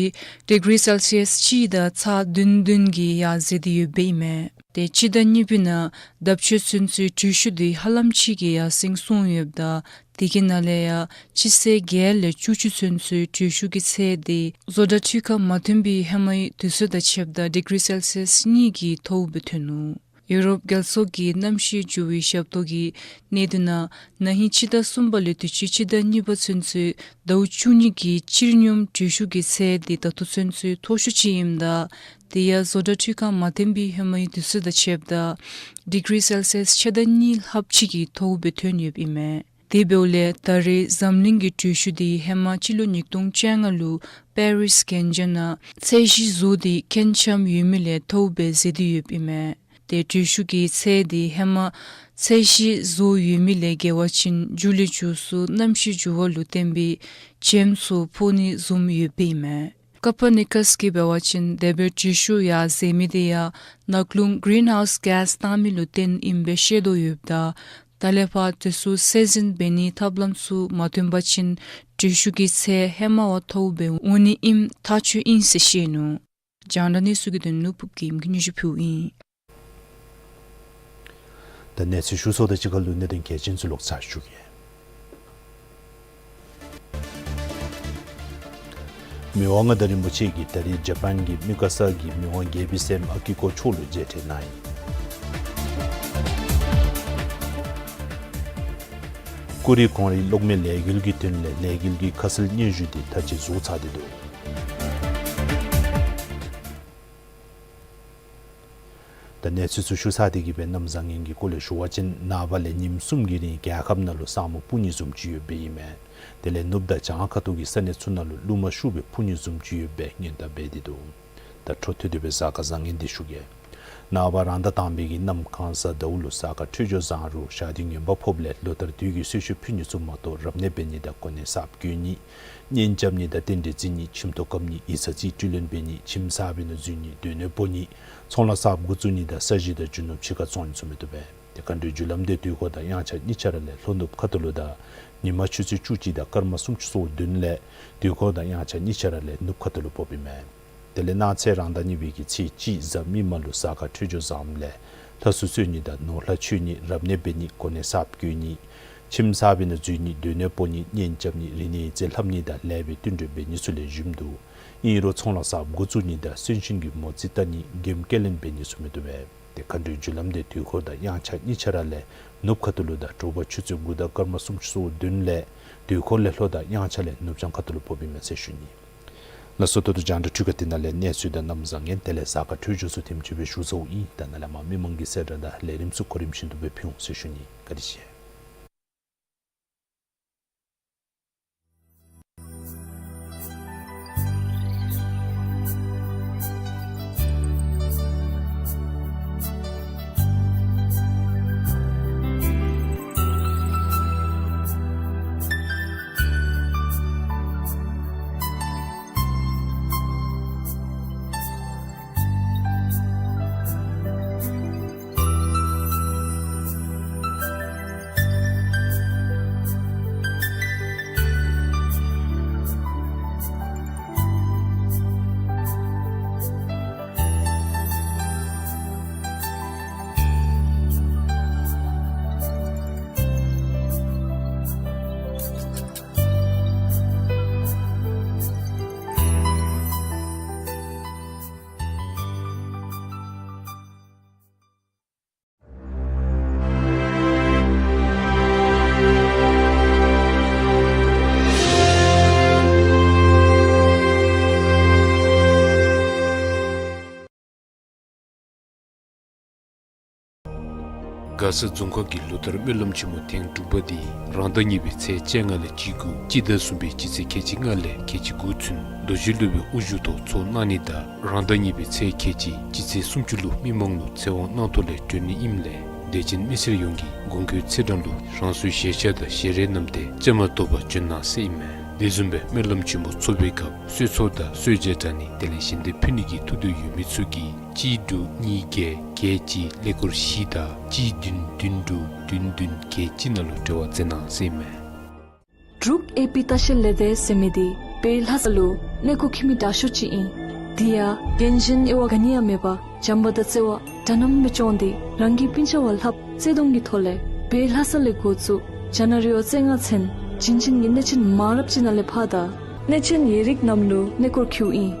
ཌི་གི་རི་སེལ་སི་ཡས་གཅིག་དང་ཚག་བདུན་བདུན་གྱིས་ཡར་འཛེགས་ཏེ་ཡོདཔ་ཨིན་མས། ཏེ་སྤྱི་ཟླ་གཉིས་པའི་ནང་ལྡབ་ཆ་ཚུན་ཚོད་དྲོད་ཤུགས་འདི་ཧ་ལམ་ཅིག་གིས་ཡར་སེང་སོང་ཡོདཔ་ད་དེ་གི་ནང་ལས་ཡང་སྤྱི་ཚེས་བརྒྱད་ལས་བཅུ་གཅིག་ཚུན་ཚོད་དྲོད་ཤུགས་ཀྱི་ཚད་འདི་བཟོ་གྲྭ་འཕྲུལ་ཁང་མ་ཐོན་པའི་ཧེ་མའི་དུས་ཚོད་དང་ཕྱདཔ་ད་ཌི་གི་རི་སེལ་སི་ཡས་གཉིས་ཀྱིས་མཐོཝ་སྦེ་ཐོན་ནུག། ཡུ་རོབ་རྒྱལ་ཚོགས་ཀྱི་གནམ་གཤིས་འགྱུར་བའི་ཞབས་ཏོག་གི་གནད་དོན་ནང་ན་ཧིང་སྤྱི་ཟླ་གསུམ་པ་ལས་དུས་ཅི་སྤྱི་ཟླ་གཉིས་པ་ཚུན་ཚོད་ཟླཝ་བཅུ་གཉིས་ཀྱི་སྤྱིར་སྙོམས་དྲོད་ཤུགས་ཀྱི་ཚད་འདི་ད་ལྟོ་ཚུན་ཚོད་མཐོ་ཤོས་ཅིག་ཨིནམ་ད་དེ་ཡང་བཟོ་གྲྭ་འཕྲུལ་ཁང་མ་ཐོན་པའི་ཧེ་མའི་དུས་ཚོད་དང་ཕྱདཔ་ད་ཌི་གི་རི་སེལ་སི་ཡས་ཕྱེད་དང་གཉིས་ལྷགཔ་ཅིག་གིས་མཐོཝ་སྦེ་ཐོན་ཡོདཔ་ཨིན་མས། དེ་འབདཝ་ལས་ད་རེས་འཛམ་གླིང་གི་དྲོད་ཤུགས་འདི་ཧེ་མ་སྤྱི་ལོ་ཉིས་སྟོང་བཅོ་ལྔ་ལུ་པེ་རིས་གན་རྒྱ་ནང་ཚད་གཞི་བཟོ་སྟེ་ཁེངས་ཆགསཔ་ཡོད་མི་ལས་མཐོཝ་སྦེ་འཛེགས་ཏེ་ཡོདཔ་ཨིན་མས། ཏེ་དྲོད་ཤུགས་ཀྱི་ཚད་འདི་ཧེ་མ་ཚད་གཞི་བཟོ་ཡོད་མི་ལས་བརྒལ་བ་ཅིན་མཇུག་ལས་མཇུག་སུ་གནམ་གཤིས་འགྱུར་བ་ལུ་བརྟེན་པའི་ཇེམ་ཚུ་ཕོག་ནི་བཟུམ་ཡོདཔ་ཨིན་མས། ཀོ་པར་ནི་ཀཱས་ཀྱིས་འབད་བ་ཅིན་དེ་སྦེ་དྲོད་ཤུགས་ཡར་འཛེགས་མི་དེ་ཡང་ནག་རླུང་གི་རིན་ཧའུསི་གེསི་བཏང་མི་ལུ་བརྟེན་ཨིནམ་སྦེ་བཤད་དོ་ཡོདཔ་ད་ད་ལས་ཕར་དེ་ཚུ་སེལ་འཛིན་འབད་ནིའི་ཐབས་ལམ་ཚུ་མ་ཐོན་པ་ཅིན་དྲོད་ཤུགས་ཀྱི་ཚད་ཧེ་མ་བ་མཐོཝ་སྦེ་འོང་ནི་ཨིནམ་ཐག་ཆོད་ཨིན་ཟེར་བཤད་ནུག། རྒྱང་བསྒྲགས་གནས་ཚུལ་གྱི་དོན་ལུ་ཕུབ་རྒྱལམོ་གིས་སྙན་ཞུ་ཕུལཝ་ཨིན། ད་གནས་ཚུལ་ཞུ་ཚརཝ་དང་གཅིག་ཁར་ལུ་གནད་དོན་གལ་ཆེན་ཚུ་ལོག་ཚར་ཞུ་གེ། མི་དབང་མངའ་བདག་རིན་པོ་ཆེ་གིས་ད་རིས་ཇ་པཱན་གྱི་མི་ཀ་ས་གི་མི་དབང་རྒྱལ་པོའི་སྲསམོ་ཨ་ཀི་ཀོ་མཆོག་ལུ་མཇལ་འཕྲད་གནང་ཡི། ཀུ་རི་གོང་རིལ་གློག་མེ་ལས་འགུལ་གྱི་དོན་ལས་ལས་འགུལ་གྱི་ཁ་གསལ་སྙན་ཞུ་འདི་ད་ཅི་བཟོ་ཚར་ཏེ་འདུག། ད་གནས་ཚུལ་ཚུ་ཞུ་ཚར་ཏེ་གི་སྦེ་གནམ་བཟང་ངན་གྱི་སྐོར་ལས་ཞུ་བ་ཅིན་ནངས་པ་ལས་ཉིནམ་གསུམ་གྱི་རིང་རྒྱལ་ཁབ་ནང་ལུ་ས་སྨུག་སྤུབ་ནི་བཟུམ་ཅིག་ཡོདཔ་ཨིན་མས། དེ་ལས་ནུབ་དང་བྱང་ཁ་ཐུག་གི་ས་གནས་ཚུ་ནང་ལུ་རླུང་མ་ཤུགས་སྦེ་འཕུ་ནི་བཟུམ་ཅིག་ཡོདཔ་སྦེ་སྔོན་བརྡ་འབད་དེ་འདུག། ད་འཕྲོ་མཐུད་དེ་སྦེ་གཟའ་སྐར་བཟང་ངན་འདི་ཞུ་གེ། ནངས་པ་རང་ཟླ་དང་པའི་གི་གནམ་གང་གཟའ་ཟླཝ་ལུ་གཟའ་སྐར་འཕྲོད་སྦྱོར་བཟང་རུང་ཞག་དུས་ངན་པ་ཕོགཔ་ལས་ལོ་ལྟར་དུས་ཀྱི་གསོལ་མཆོད་ཕུལ་ནི་ཚུ་མ་གཏོགས་རབ་གནས་འབད་ནི་དང་གོ་གནས་གསརཔ་བསྐོ་ནི་གཉེན་རྐྱབ་ནི་དང་རྟེན་འབྲེལ་བརྩི་ནི་ཁྱིམ་ཐོག་བཀབ་ནི་ཡིག་ཚང་རྩིས་སྤྲོད་ལེན་འབད་ནི་ཁྱིམ་གསར་པའི་ནང་འཛུལ་ནི་སྡོད་གནས་སྤོ་ནི་ཚོང་ལཱ་གསརཔ་འགོ་བཙུགས་ནི་དང་ས་གཞི་དང་རྒྱུ་ནོར་ཕྱི་ཁར་བཙོང་ནི་ཚུ་མི་བཏུབ་པས། དེ་མཁའ་འགྲོའི་རྒྱུ་ལམ་འདི་དུས་འཁོར་དང་དབྱངས་འཆར་གཉིས་ཆ་ར་ལས་ལྷོ་ནུབ་ཁ་ཐུག་ལུ་དང་ཉིན་མ་ཆུ་ཚོད་བཅུ་གཅིག་དང་སྐར་མ་སུམ་ཅུ་སོ་བདུན་ལས་དུས་འཁོར་དང་དབྱངས་འཆར་གཉིས་ཆ་ར་ལས་ནུབ་ཁ་ཐུག་ལུ་ཕོགཔ་ཨིན་མས། དེ་ལས་གནངས་ཚེ་རང་ཟླ་གཉིས་པའི་གི་ཚེས་གཅིག་གཟའ་མིག་དམར་ལུ་གཟའ་སྐར་འཕྲོད་སྦྱོར་བཟངམ་ལས་ལྷ་གསོལ་གསོལ་ནི་དང་ནོར་ལྷ་མཆོད་ནི་རབ་གནས་འབད་ནི་གོ་གནས་གསརཔ་བསྐོ་ནི་ཁྱིམ་གསར་པའི་ནང་འཛུལ་ནི་སྡོད་གནས་སྤོ་ནི་གཉེན་རྐྱབ་ནི་རིག་གནས་ཡིག་རྩིས་ལྷབ་ནི་དང་ལེགས་པའི་བསྟུན་གྲོས་འབད་ནི་ཚུ་ལེགས་ཤོམ་འདུག། ཨིན་རུང་ཚོང་ལཱ་གསརཔ་འགོ་བཙུགས་ནི་དང་གསོན་གཤིན་གྱི་མོ་རྩིས་བལྟ་ནི་འགེམས་སྐྱེལ་ལེན་འབད་ནི་ཚུ་མི་བཏུབ་པས། དེ་མཁའ་འགྲོའི་རྒྱུ་ལམ་འདི་དུས་འཁོར་དང་དབྱངས་འཆར་གཉིས་ཆ་ར་ལས་ནུབ་ཁ་ཐུག་ལུ་དང་དྲོ་པ་ཆུ་ཚོད་དགུ་དང་སྐར་མ་སུམ་ཅུ་སོ་བདུན་ལས་དུས་འཁོར་ལས་ལྷོ་དང་དབྱངས་འཆར་ལས་ནུབ་བྱང་ཁ་ཐུག་ལུ་ཕོགཔ་ཨིན་མས་ཟེར་ཞུ་ནི། ལགས་སོ། ད་ལྟོ་རྒྱང་བསྒྲགས་འཕྲུལ་ཁང་འདི་ནང་ལས་གནས་ཚུལ་དང་གནམ་བཟང་ངན་དེ་ལས་གཟའ་སྐར་འཕྲོད་སྦྱོར་ཚུ་དེམ་ཅིག་སྦེ་ཞུ་ཚརཝ་ཨིན། ད་ནཱ་ལས་མར་མི་མང་གི་གསལ་བསྒྲགས་དང་ལས་རིམ་ཚུ་གོ་རིམ་བཞིན་དུ་སྦེ་ཕུལ་འོང་ཟེར་ཞུ་ནི། བཀའ་དྲིན་ཆེ། མགར་ས་རྫོང་ཁག་གི་ལོ་ལྟར་སྨོན་ལམ་ཆེན་མོ་ཐེངས་དྲུག་པ་འདི་རང་ཟླ་གཉིས་པའི་ཚེས་བཅོ་ལྔ་ལས་བཅུ་དགུ་སྤྱི་ཟླ་གསུམ་པའི་སྤྱི་ཚེས་ཁལ་གཅིག་ལྔ་ལས་ཁལ་གཅིག་དགུ་ཚུན་རྡོ་རྗེ་སློབ་དཔོན་དབུ་བཞུགས་ཐོག་ཚོགས་གནང་ནི་དང་རང་ཟླ་གཉིས་པའི་ཚེས་ཁལ་གཅིག་སྤྱི་ཚེས་སུམ་ཅུ་ལུ་མི་མང་ལུ་ཚེ་དབང་གནང་ཐོག་ལས་གྲོལ་ནི་ཨིནམ་ལས་དད་ཅན་མི་སེར་ཡོངས་ཀྱིས་དགོངས་འཁོད་ཚེས་གྲངས་ལུ་རང་སོའི་ཞལ་ཆས་དང་ཞལ་རས་བསྣམས་ཏེ་བཅའ་མར་གཏོགས་པར་བྱོན་གནང་ཟེར་ཨིན་མས། དེ་བཟུམ་སྦེ་སྨོན་ལམ་ཆེན་མོ་ཚོགས་པའི་སྐབས་གསོལ་ཚོགས་དང་གསོལ་ཇ་དྲང་ནི་དེ་ལས་ཞལ་འདེབས་ཕུལ་ནི་གི་ཐུགས་འདོད་ཡོད་མི་ཚུ་གིས་གཅིག་དྲུག་གཉིས་བརྒྱད་བརྒྱད་གཅིག་ཀླད་ཀོར་བཞི་དང་གཅིག་བདུན་བདུན་དྲུག་བདུན་བདུན་བརྒྱད་གཅིག་ནང་ལུ་འབྲེལ་བ་མཛད་གནང་ཟེར་ཨིན་མས། འབྲུག་ཨེ་པི་ལྟ་བཤལ་ལས་སྡེ་ཟེར་མི་འདི་བོད་ལྷ་ས་ལུ་གནས་སྐོར་འཁྱིད་མི་དྲག་ཤོས་ཅིག་ཨིན། དེ་ཡང་འགན་གཞན་དབྱེ་བ་ག་ནི་ཡང་མེད་པར་བྱམས་པ་དང་བརྩེ་བ་འདྲ་མཉམ་སྦེ་སྐྱོང་སྟེ་རང་གི་སྤུན་ཆ་བ་ལྷགཔ་བརྩེ་གདུང་གི་ཐོག་ལས་བོད་ལྷ་ས་ལས་འགོ་བཙུགས་རྒྱ་ནག་རི་བོ་རྩེ་ལྔ་ཚུན་བྱིན་ཅན་གྱི་གནས་ཆེན་མང་རབས་ཅིག་ནང་ལས་ཕར་དང་གནས་ཆེན་ཡིག་རིགས་རྣམས་ལུ་གནས་སྐོར་འཁྱིདཔ་ཨིན།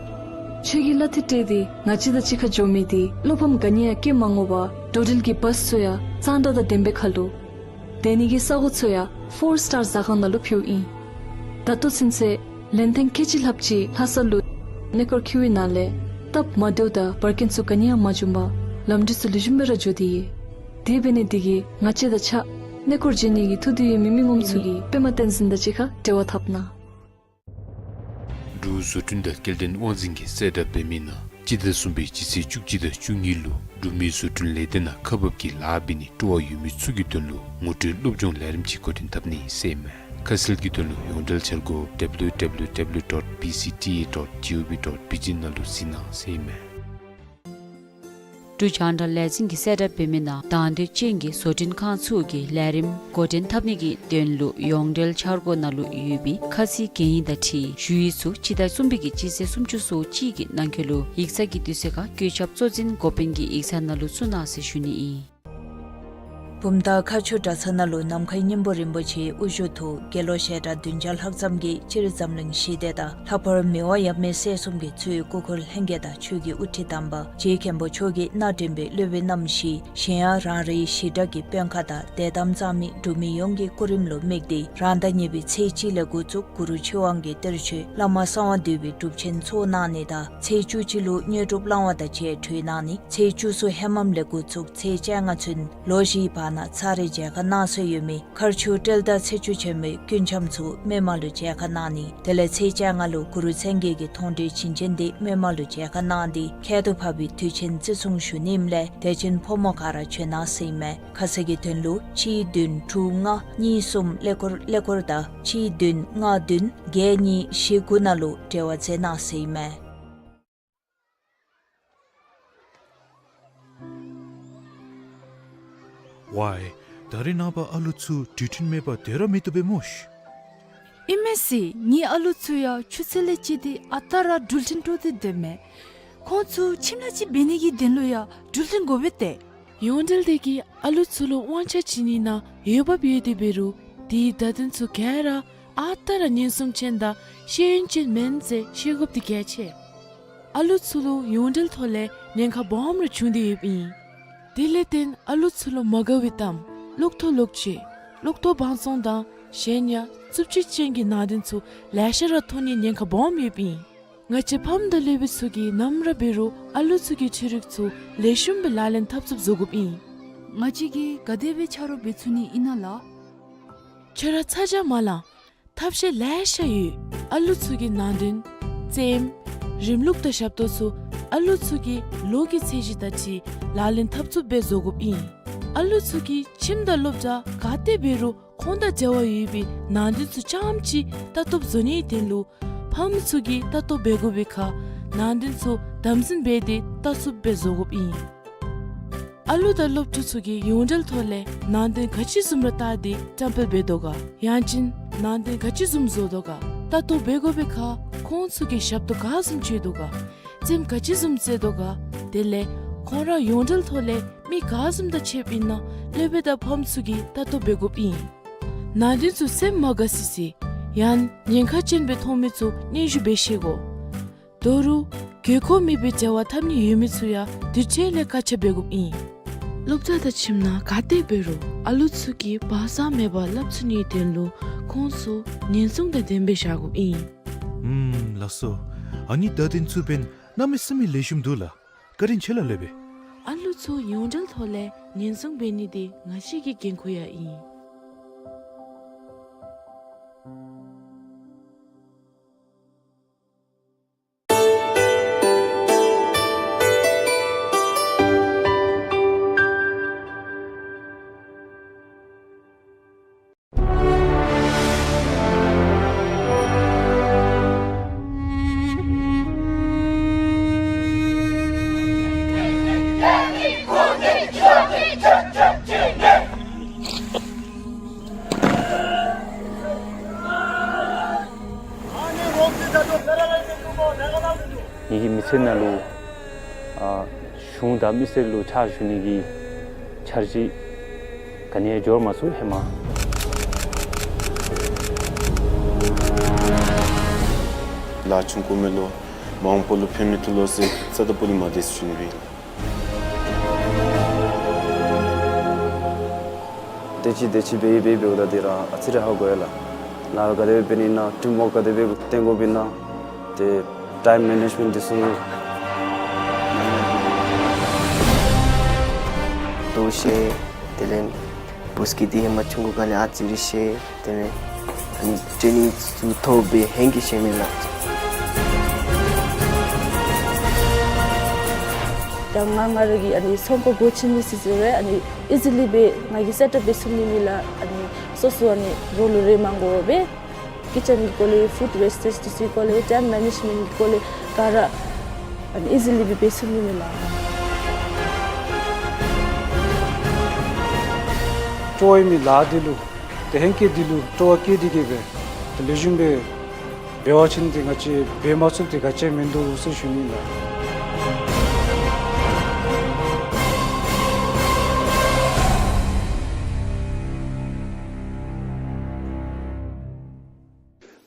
ཆོས་ཀྱི་བླ་དེ་སྤྲེལ་ཏེ་ང་བཅས་དང་གཅིག་ཁར་འགྱོ་མི་འདི་བློ་ཕམ་ག་ནི་ཡང་སྐྱེ་མ་དགོ་པར་འགྲོ་འགྲུལ་གྱི་བཱསི་ཚུ་ཡང་གཙང་སྦྲ་དང་ལྡནམ་སྦེ་ཁར་ལུ། སྡོད་ནི་གི་ས་གོ་ཚུ་ཡང་ཕོར་སི་ཊར་ཟ་ཁང་ནང་ལུ་ཕུལཝ་ཨིན། ད་ལྟོ་ཚུན་ཚོད་ལན་ཐེངས་ཁལ་གཅིག་ལྷགཔ་ཅིག་ལྷ་ས་ལུ་གནས་སྐོར་འཁྱིད་པའི་ནང་ལས་སྟབས་མ་བདེཝ་དང་འབར་གེང་ཚུ་ག་ནི་ཡང་མ་བྱུང་པར་ལམ་འགྲུལ་ཚུ་ལེགས་ཤོམ་སྦེ་ར་འགྱོ་སྟེ་ཡོད། དེ་འབད་ནི་འདི་གིས་ང་བཅས་དང་གཅིག་ཁར་གནས་སྐོར་འགྱོ་ནི་གི་ཐུགས་འདོད་ཡོད་མི་མི་ངོམ་ཚུ་གིས་པདྨ་བསྟན་འཛིན་དང་གཅིག་ཁར་འབྲེལ་བ་འཐབ་གནང་། འབྲུག་བཟོ་སྐྲུན་དང་སྐྱེལ་འདྲེན་དབང་འཛིན་གྱིས་གསལ་བསྒྲགས་འབད་མི་ནང་སྤྱི་ཟླ་གསུམ་པའི་སྤྱི་ཚེས་བཅུ་གཅིག་དང་བཅུ་གཉིས་ལུ་འབྲུག་མི་བཟོ་སྐྲུན་ལས་སྡེ་ནང་ཁག་འབགཔ་གི་ལཱ་འབད་ནི་སྤྲོ་བ་ཡོད་མི་ཚུ་གི་དོན་ལུ་ངོ་སྤྲོད་སློབ་སྦྱོང་ལས་རིམ་ཅིག་འགོ་འདྲེན་འཐབ་ནི་ཟེར་ཨིན་མས། ཁ་གསལ་གྱི་དོན་ལུ་ཡོངས་འབྲེལ་འཆར་སྒོ་W W W dot B C T A dot G O V dot B G ནང་ལུ་གཟིགས་གནང་ཟེར་ཨིན་མས། འབྲུག་རྒྱང་བསྒྲགས་ལས་འཛིན་གྱིས་གསལ་བསྒྲགས་འབད་མི་ནང་དང་འདོད་ཅན་གྱི་བཟོ་སྐྲུན་ཁང་ཚུ་གིས་ལས་རིམ་འགོ་འདྲེན་འཐབ་ནི་གི་དོན་ལུ་ཡོངས་འབྲེལ་འཆར་སྒོ་ནང་ལུ་ཡོད་པའི་ཁ་ཚིག་གན་ཡིག་དང་འཁྲིལ་ཞུ་ཡིག་ཚུ་སྤྱི་ཟླ་གསུམ་པའི་གི་སྤྱི་ཚེས་སུམ་ཅུ་སོ་གཅིག་གི་ནང་འཁོད་ལུ་ཡིག་ཚང་གི་དུས་ཚོད་ཁར་བཀོད་ཁྱབ་གཙོ་འཛིན་འགོ་དཔོན་གྱི་ཡིག་ཚང་ནང་ལུ་བཙུགས་གནང་ཟེར་ཞུ་ནི་ཨིན། བུམ་ཐང་མཁར་ཆུ་གྲྭ་ཚང་ནང་ལུ་ནམ་མཁའི་སྙིང་པོ་རིན་པོ་ཆེའི་དབུ་བཞུགས་ཐོག་དགེ་སློང་ཞལ་གྲངས་བདུན་བརྒྱ་ལྷག་ཙམ་གྱིས་སྤྱིར་འཛམ་གླིང་ཞི་བདེ་དང་ལྷག་པར་མི་དབང་ཡབ་མེས་སྲས་གསུམ་གྱི་གཙོས་སྐུ་འཁོར་ལྷན་རྒྱས་དང་ཆོས་ཀྱི་དབུ་ཁྲིད་དམ་པ་རྗེ་མཁན་པོ་མཆོག་གིས་མནའ་འདྲེན་པའི་སློབ་དཔོན་རྣམ་བཞི་གཞན་ཡང་རང་རེའི་ཞི་དྲག་གི་དཔོན་ཁག་དང་དད་དམ་གཙང་མའི་འབྲུག་མི་ཡོངས་ཀྱི་སྐུ་རིམ་ལུ་དམིགས་ཏེ་རང་ཟླ་གཉིས་པའི་ཚེས་གཅིག་ལས་འགོ་བཙུགས་གུ་རུ་ཆོས་དབང་གི་གཏེར་ཆོས་བླ་མ་གསང་བ་འདུས་པའི་སྒྲུབ་ཆེན་ཚོགས་གནང་ནི་དང་ཚེས་བཅུ་གཅིག་ལུ་དངོས་གྲུབ་བླང་བ་དང་བཅས་གྲོལ་གནང་ནི། ཚེས་བཅུ་གསུམ་ཧེ་མམ་ལས་འགོ་བཙུགས་ཚེས་བཅོ་ལྔ་ཚུན་ལོ་བཞིའི་བར་ན་ཚར་རེ་མཇལ་ཁ་གནང་སྲོལ་ཡོད་མི་མཁར་ཆུ་སྤྲེལ་ཟླ་ཚེས་བཅུ་ཆེན་མོའི་སྐུ་འཆམ་ཚུ་མི་མང་ལུ་མཇལ་ཁ་གནང་ནི། དེ་ལས་ཚེས་བཅོ་ལྔ་ལུ་གུ་རུ་མཚན་བརྒྱད་ཀྱི་མཐོང་གྲོལ་བྱིན་ཅན་འདི་མི་མང་ལུ་མཇལ་ཁ་གནང་སྟེ་ཁྱད་དུ་འཕགས་པའི་དུས་ཆེན་བརྩི་སྲུང་ཞུ་ནི་ཨིནམ་ལས་དད་ཅན་ཕོ་མོ་ག་ར་བྱོན་གནང་ཟེར་ཨིན་མས། ཁ་གསལ་གྱི་དོན་ལུ་གཅིག་བདུན་དྲུག་ལྔ་གཉིས་གསུམ་ཀླད་ཀོར་ཀླད་ཀོར་དང་གཅིག་བདུན་ལྔ་བདུན་བརྒྱད་གཉིས་བཞི་དགུ་ནང་ལུ་འབྲེལ་བ་མཛད་གནང་ཟེར་ཨིན་མས། ཝའི། ད་རེས་ནངས་པ་ཨ་ལུ་ཚུ་འགྲུལ་འཕྲིན་མེད་པར་སྡོད་ར་མི་བཏུབ་པས་སྨོ་ཤིག། ཨིན་མས་ཟེར། ངེའི་ཨ་ལུ་ཚུ་ཡང་ཆུ་ཚོད་ལས་བཅད་དེ་ཨ་རྟག་ར་འགྲུལ་འཕྲིན་སྤྲོད་དེ་སྡོད་མས། ཁོང་ཚུ་ཁྱིམ་ལས་ཅིག་འབད་ནི་གི་དོན་ལུ་ཡང་འགྲུལ་འཕྲིན་དགོ་པས་ཏེ། ཡོངས་འབྲེལ་དེ་གིས་ཨ་ལུ་ཚུ་ལུ་དབང་ཆ་བྱིན་ནི་ནང་འོས་འབབ་ཡོད་དེ་འབད་རུང་དེའི་བརྡ་དོན་ཚུ་ག་ར་ཨ་རྟག་ར་ཉན་སྲུང་ཅན་དང་ཤེས་ཡོན་ཅན་མེན་ཟེར་ཤེས་དགོཔ་འདི་གལ་ཆེ། ཨ་ལུ་ཚུ་ལུ་ཡོངས་འབྲེལ་ཐོག་ལས་ཉེན་ཁ་སྦོམ་ར་བྱུང་སྟེ་ཡོདཔ་ཨིན། དེ་ལས་བརྟེན་ཨ་ལུ་ཚུ་ལུ་མ་དགའ་བའི་གཏམ་གློག་ཐོག་ལོག་སྤྱོད་གློག་ཐོག་བང་བཙོང་དང་གཞན་ཡང་རྩུབ་སྤྱོད་ཅན་གྱི་ནང་དོན་ཚུ་ལེ་ཤ་ར་མཐོང་ནིའི་ཉེན་ཁ་སྦོམ་ཡོདཔ་ཨིན། ང་བཅས་ཕམ་དང་སློབ་དཔོན་ཚུ་གིས་ནམ་ར་འབད་རུང་ཨ་ལུ་ཚུ་གི་འཕྲུལ་རིག་ཚུ་ལེགས་ཤོམ་སྦེ་ལག་ལེན་འཐབ་ཚུགསཔ་བཟོ་དགོཔ་ཨིན། ང་བཅས་ཀྱིས་ག་དེ་སྦེ་ཆ་རོགས་འབད་ཚུགས་ནི་ཨིན་ན་ལགས། ཁྱོད་ར་ཚ་གྱང་མ་ལང་། ཐབས་ཤེས་ལེ་ཤ་ཡོད། ཨ་ལུ་ཚུ་གི་ནང་དོན་རྩེདམོ་རིམ་ལུགས་དང་ཞབས་ཏོག་ཚུ་ཨ་ལུ་ཚུ་གི་ལོ་གི་ཚད་གཞི་དང་འཁྲིལ་ལག་ལེན་འཐབ་ཚུགསཔ་སྦེ་བཟོ་དགོཔ་ཨིན། ཨ་ལུ་ཚུ་གིས་ཁྱིམ་དང་སློབ་གྲྭ་ག་ཏེ་འབད་རུང་ཁོང་དང་འབྲེལ་བ་ཡོད་པའི་ནང་དོན་ཚུ་རྐྱངམ་ཅིག་ལྟ་རྟོགཔ་བཟོ་ནིའི་དོན་ལུ་ཕམ་ཚུ་གིས་ལྟ་རྟོག་འབད་དགོ་པའི་ཁར་ནང་དོན་ཚུ་དམ་འཛིན་འབད་དེ་ལྟ་ཚུགསཔ་སྦེ་བཟོ་དགོཔ་ཨིན། ཨ་ལུ་དང་སློབ་ཕྲུག་ཚུ་གིས་ཡོངས་འབྲེལ་ཐོག་ལས་ནང་དོན་ག་ཅི་བཟུམ་ར་བལྟ་སྟེ་བཀྲམ་སྤེལ་འབད་དོ་ག། ཡང་ཅིན་ནང་དོན་ག་ཅི་བཟུམ་བཟོ་དོ་ག། ལྟ་རྟོག་འབད་དགོ་པའི་ཁར་ཁོང་ཚུ་གིས་ཞབས་ཏོག་ག་བཟུམ་སྤྱོད་དོ་ག། རྩེདམོ་ག་ཅི་བཟུམ་རྩེ་དོ་ག། དེ་ལས་ཁོང་ར་ཡོངས་འབྲེལ་ཐོག་ལས་མི་ག་བཟུམ་དང་ཕྱདཔ་ཨིན་ན་སློབ་དཔོན་དང་ཕམ་ཚུ་གིས་ལྟ་རྟོག་འབད་དགོཔ་ཨིན། ནང་དོན་ཚུ་སེམས་མ་དགའ་སི་སི་ཡང་ཉེན་ཁ་ཅན་སྦེ་མཐོང་མི་ཚུ་སྙན་ཞུ་འབད་ཤེས་དགོ། དོ་རུང་དགོས་མཁོ་མེད་པའི་འབྲེལ་བ་འཐབ་ནི་ཡོད་མི་ཚུ་ཡང་དུས་ཚོད་ལས་བཀག་ཆ་འབད་དགོཔ་ཨིན། སློབ་གྲྭ་དང་ཁྱིམ་ནང་ག་ཏེ་འབད་རུང་ཨ་ལུ་ཚུ་གིས་བག་ཚ་མེད་པར་སླབ་ཚུགས་ནིའི་དོན་ལུ་ཁོང་ཚུ་ཉེན་སྲུང་དང་ལྡནམ་སྦེ་བཞག་དགོཔ་ཨིན། ཨུམ་ལགས་སོ། ཨ་ནི་བརྡ་དོན་ཚུ་འབདན་གནམ་མེད་ས་མེད་ལེགས་ཤོམ་འདུག་ལགས། བཀའ་དྲིན་ཆེ་ལགས་སློབ་དཔོན། ཨ་ལུ་ཚུ་ཡོངས་འབྲེལ་ཐོག་ལས་ཉེན་སྲུང་འབད་ནི་འདི་ང་བཅས་ཀྱི་འགན་ཁུར་ཡང་ཨིན། ངེ་གི་མི་ཚེ་ནང་ལུ་ཨ་གཞུང་དང་མི་སེར་ལུ་ཕྱག་ཞུ་ནི་གི་འཆར་གཞི་ག་ནི་ཡང་འབྱོར་མ་ཚུགས་ཧེ་མ། ལཱ་ཆུང་ཀུ་མེད་ལོ། མ་འོངས་པ་ལུ་ཕན་མི་ཐོགས་ལོ་ཟེར་རྩ་དང་སྤུ་ལས་མ་དེ་ཞུ་ནི་སྦེ། དེ་ཅིག་དེ་ཅིག་འབད་འབད་འབདཝ་ད་འདི་ར་ཨ་ཙི་རེ་ཧ་གོ་ཡི་ལགས། ལཱ་ག་དེ་སྦེ་འབད་ནི་ཨིན་ན་ཊིམ་ཝརཀ་ག་དེ་སྦེ་བཏོན་དགོཔ་ཨིན་ན། ཏེ་ཊའིམ་མེ་ནེཇ་མེནཊ་འདི་ཚུ་ཏེ་ཤེས། དེ་ལས་བུ་སྐྱེས་འདི་ཧེ་མ་ཆུང་ཀུ་སྒང་ལས་ཨ་ཙི་རེ་ཤེས། དེ་ལས་ཨ་ནི་ཊེ་ནིང་ཚུ་ཐོབ་སྦེ་ཧེང་སྐལ་ཤེས་མི་ལགས། ད་ང་ང་ར་གི་ཨ་ནི་ཚོང་ཁང་སྒོ་ཕྱེ་ནི་ཟེར་ཟེར་རུང་ཨ་ནི་ཨི་ཛི་ལི་སྦེ་ང་གིས་སེཊ་ཨཔ་འབད་ཚུགས་ནི་མས་ལགས། ཨ་ནི་སོ་སོ་ཨ་ནི་རོགས་ལུ་རེ་མ་དགོ་པར་སྦེ་ཀི་ཅན་གྱི་སྐོར་ལས་ཕུཌ་ཝེསི་ཊེཇ་འདི་ཚུ་གི་སྐོར་ལས་ཊའིམ་མེ་ནེཇ་མེནཊ་གི་སྐོར་ལས་ག་ར་ཨ་ནི་ཨི་ཛི་ལི་སྦེ་འབད་ཚུགས་ནི་མས་ལགས། སྤྲོ་བ་ཡོད་མི་ལཱ་འདི་ལུ་ཏེ་ཧེང་སྐལ་འདི་ལུ་སྤྲོ་བ་བསྐྱེད་དེ་གིས་སྦེ་ཏེ་ལེགས་ཤོམ་སྦེ་འབད་བ་ཅིན་ཏེ་ང་བཅས་འབད་མ་ཚུགསཔ་འདི་ག་ཅི་ཡང་མིན་འདུག་ཟེར་ཞུ་ནི་ལགས།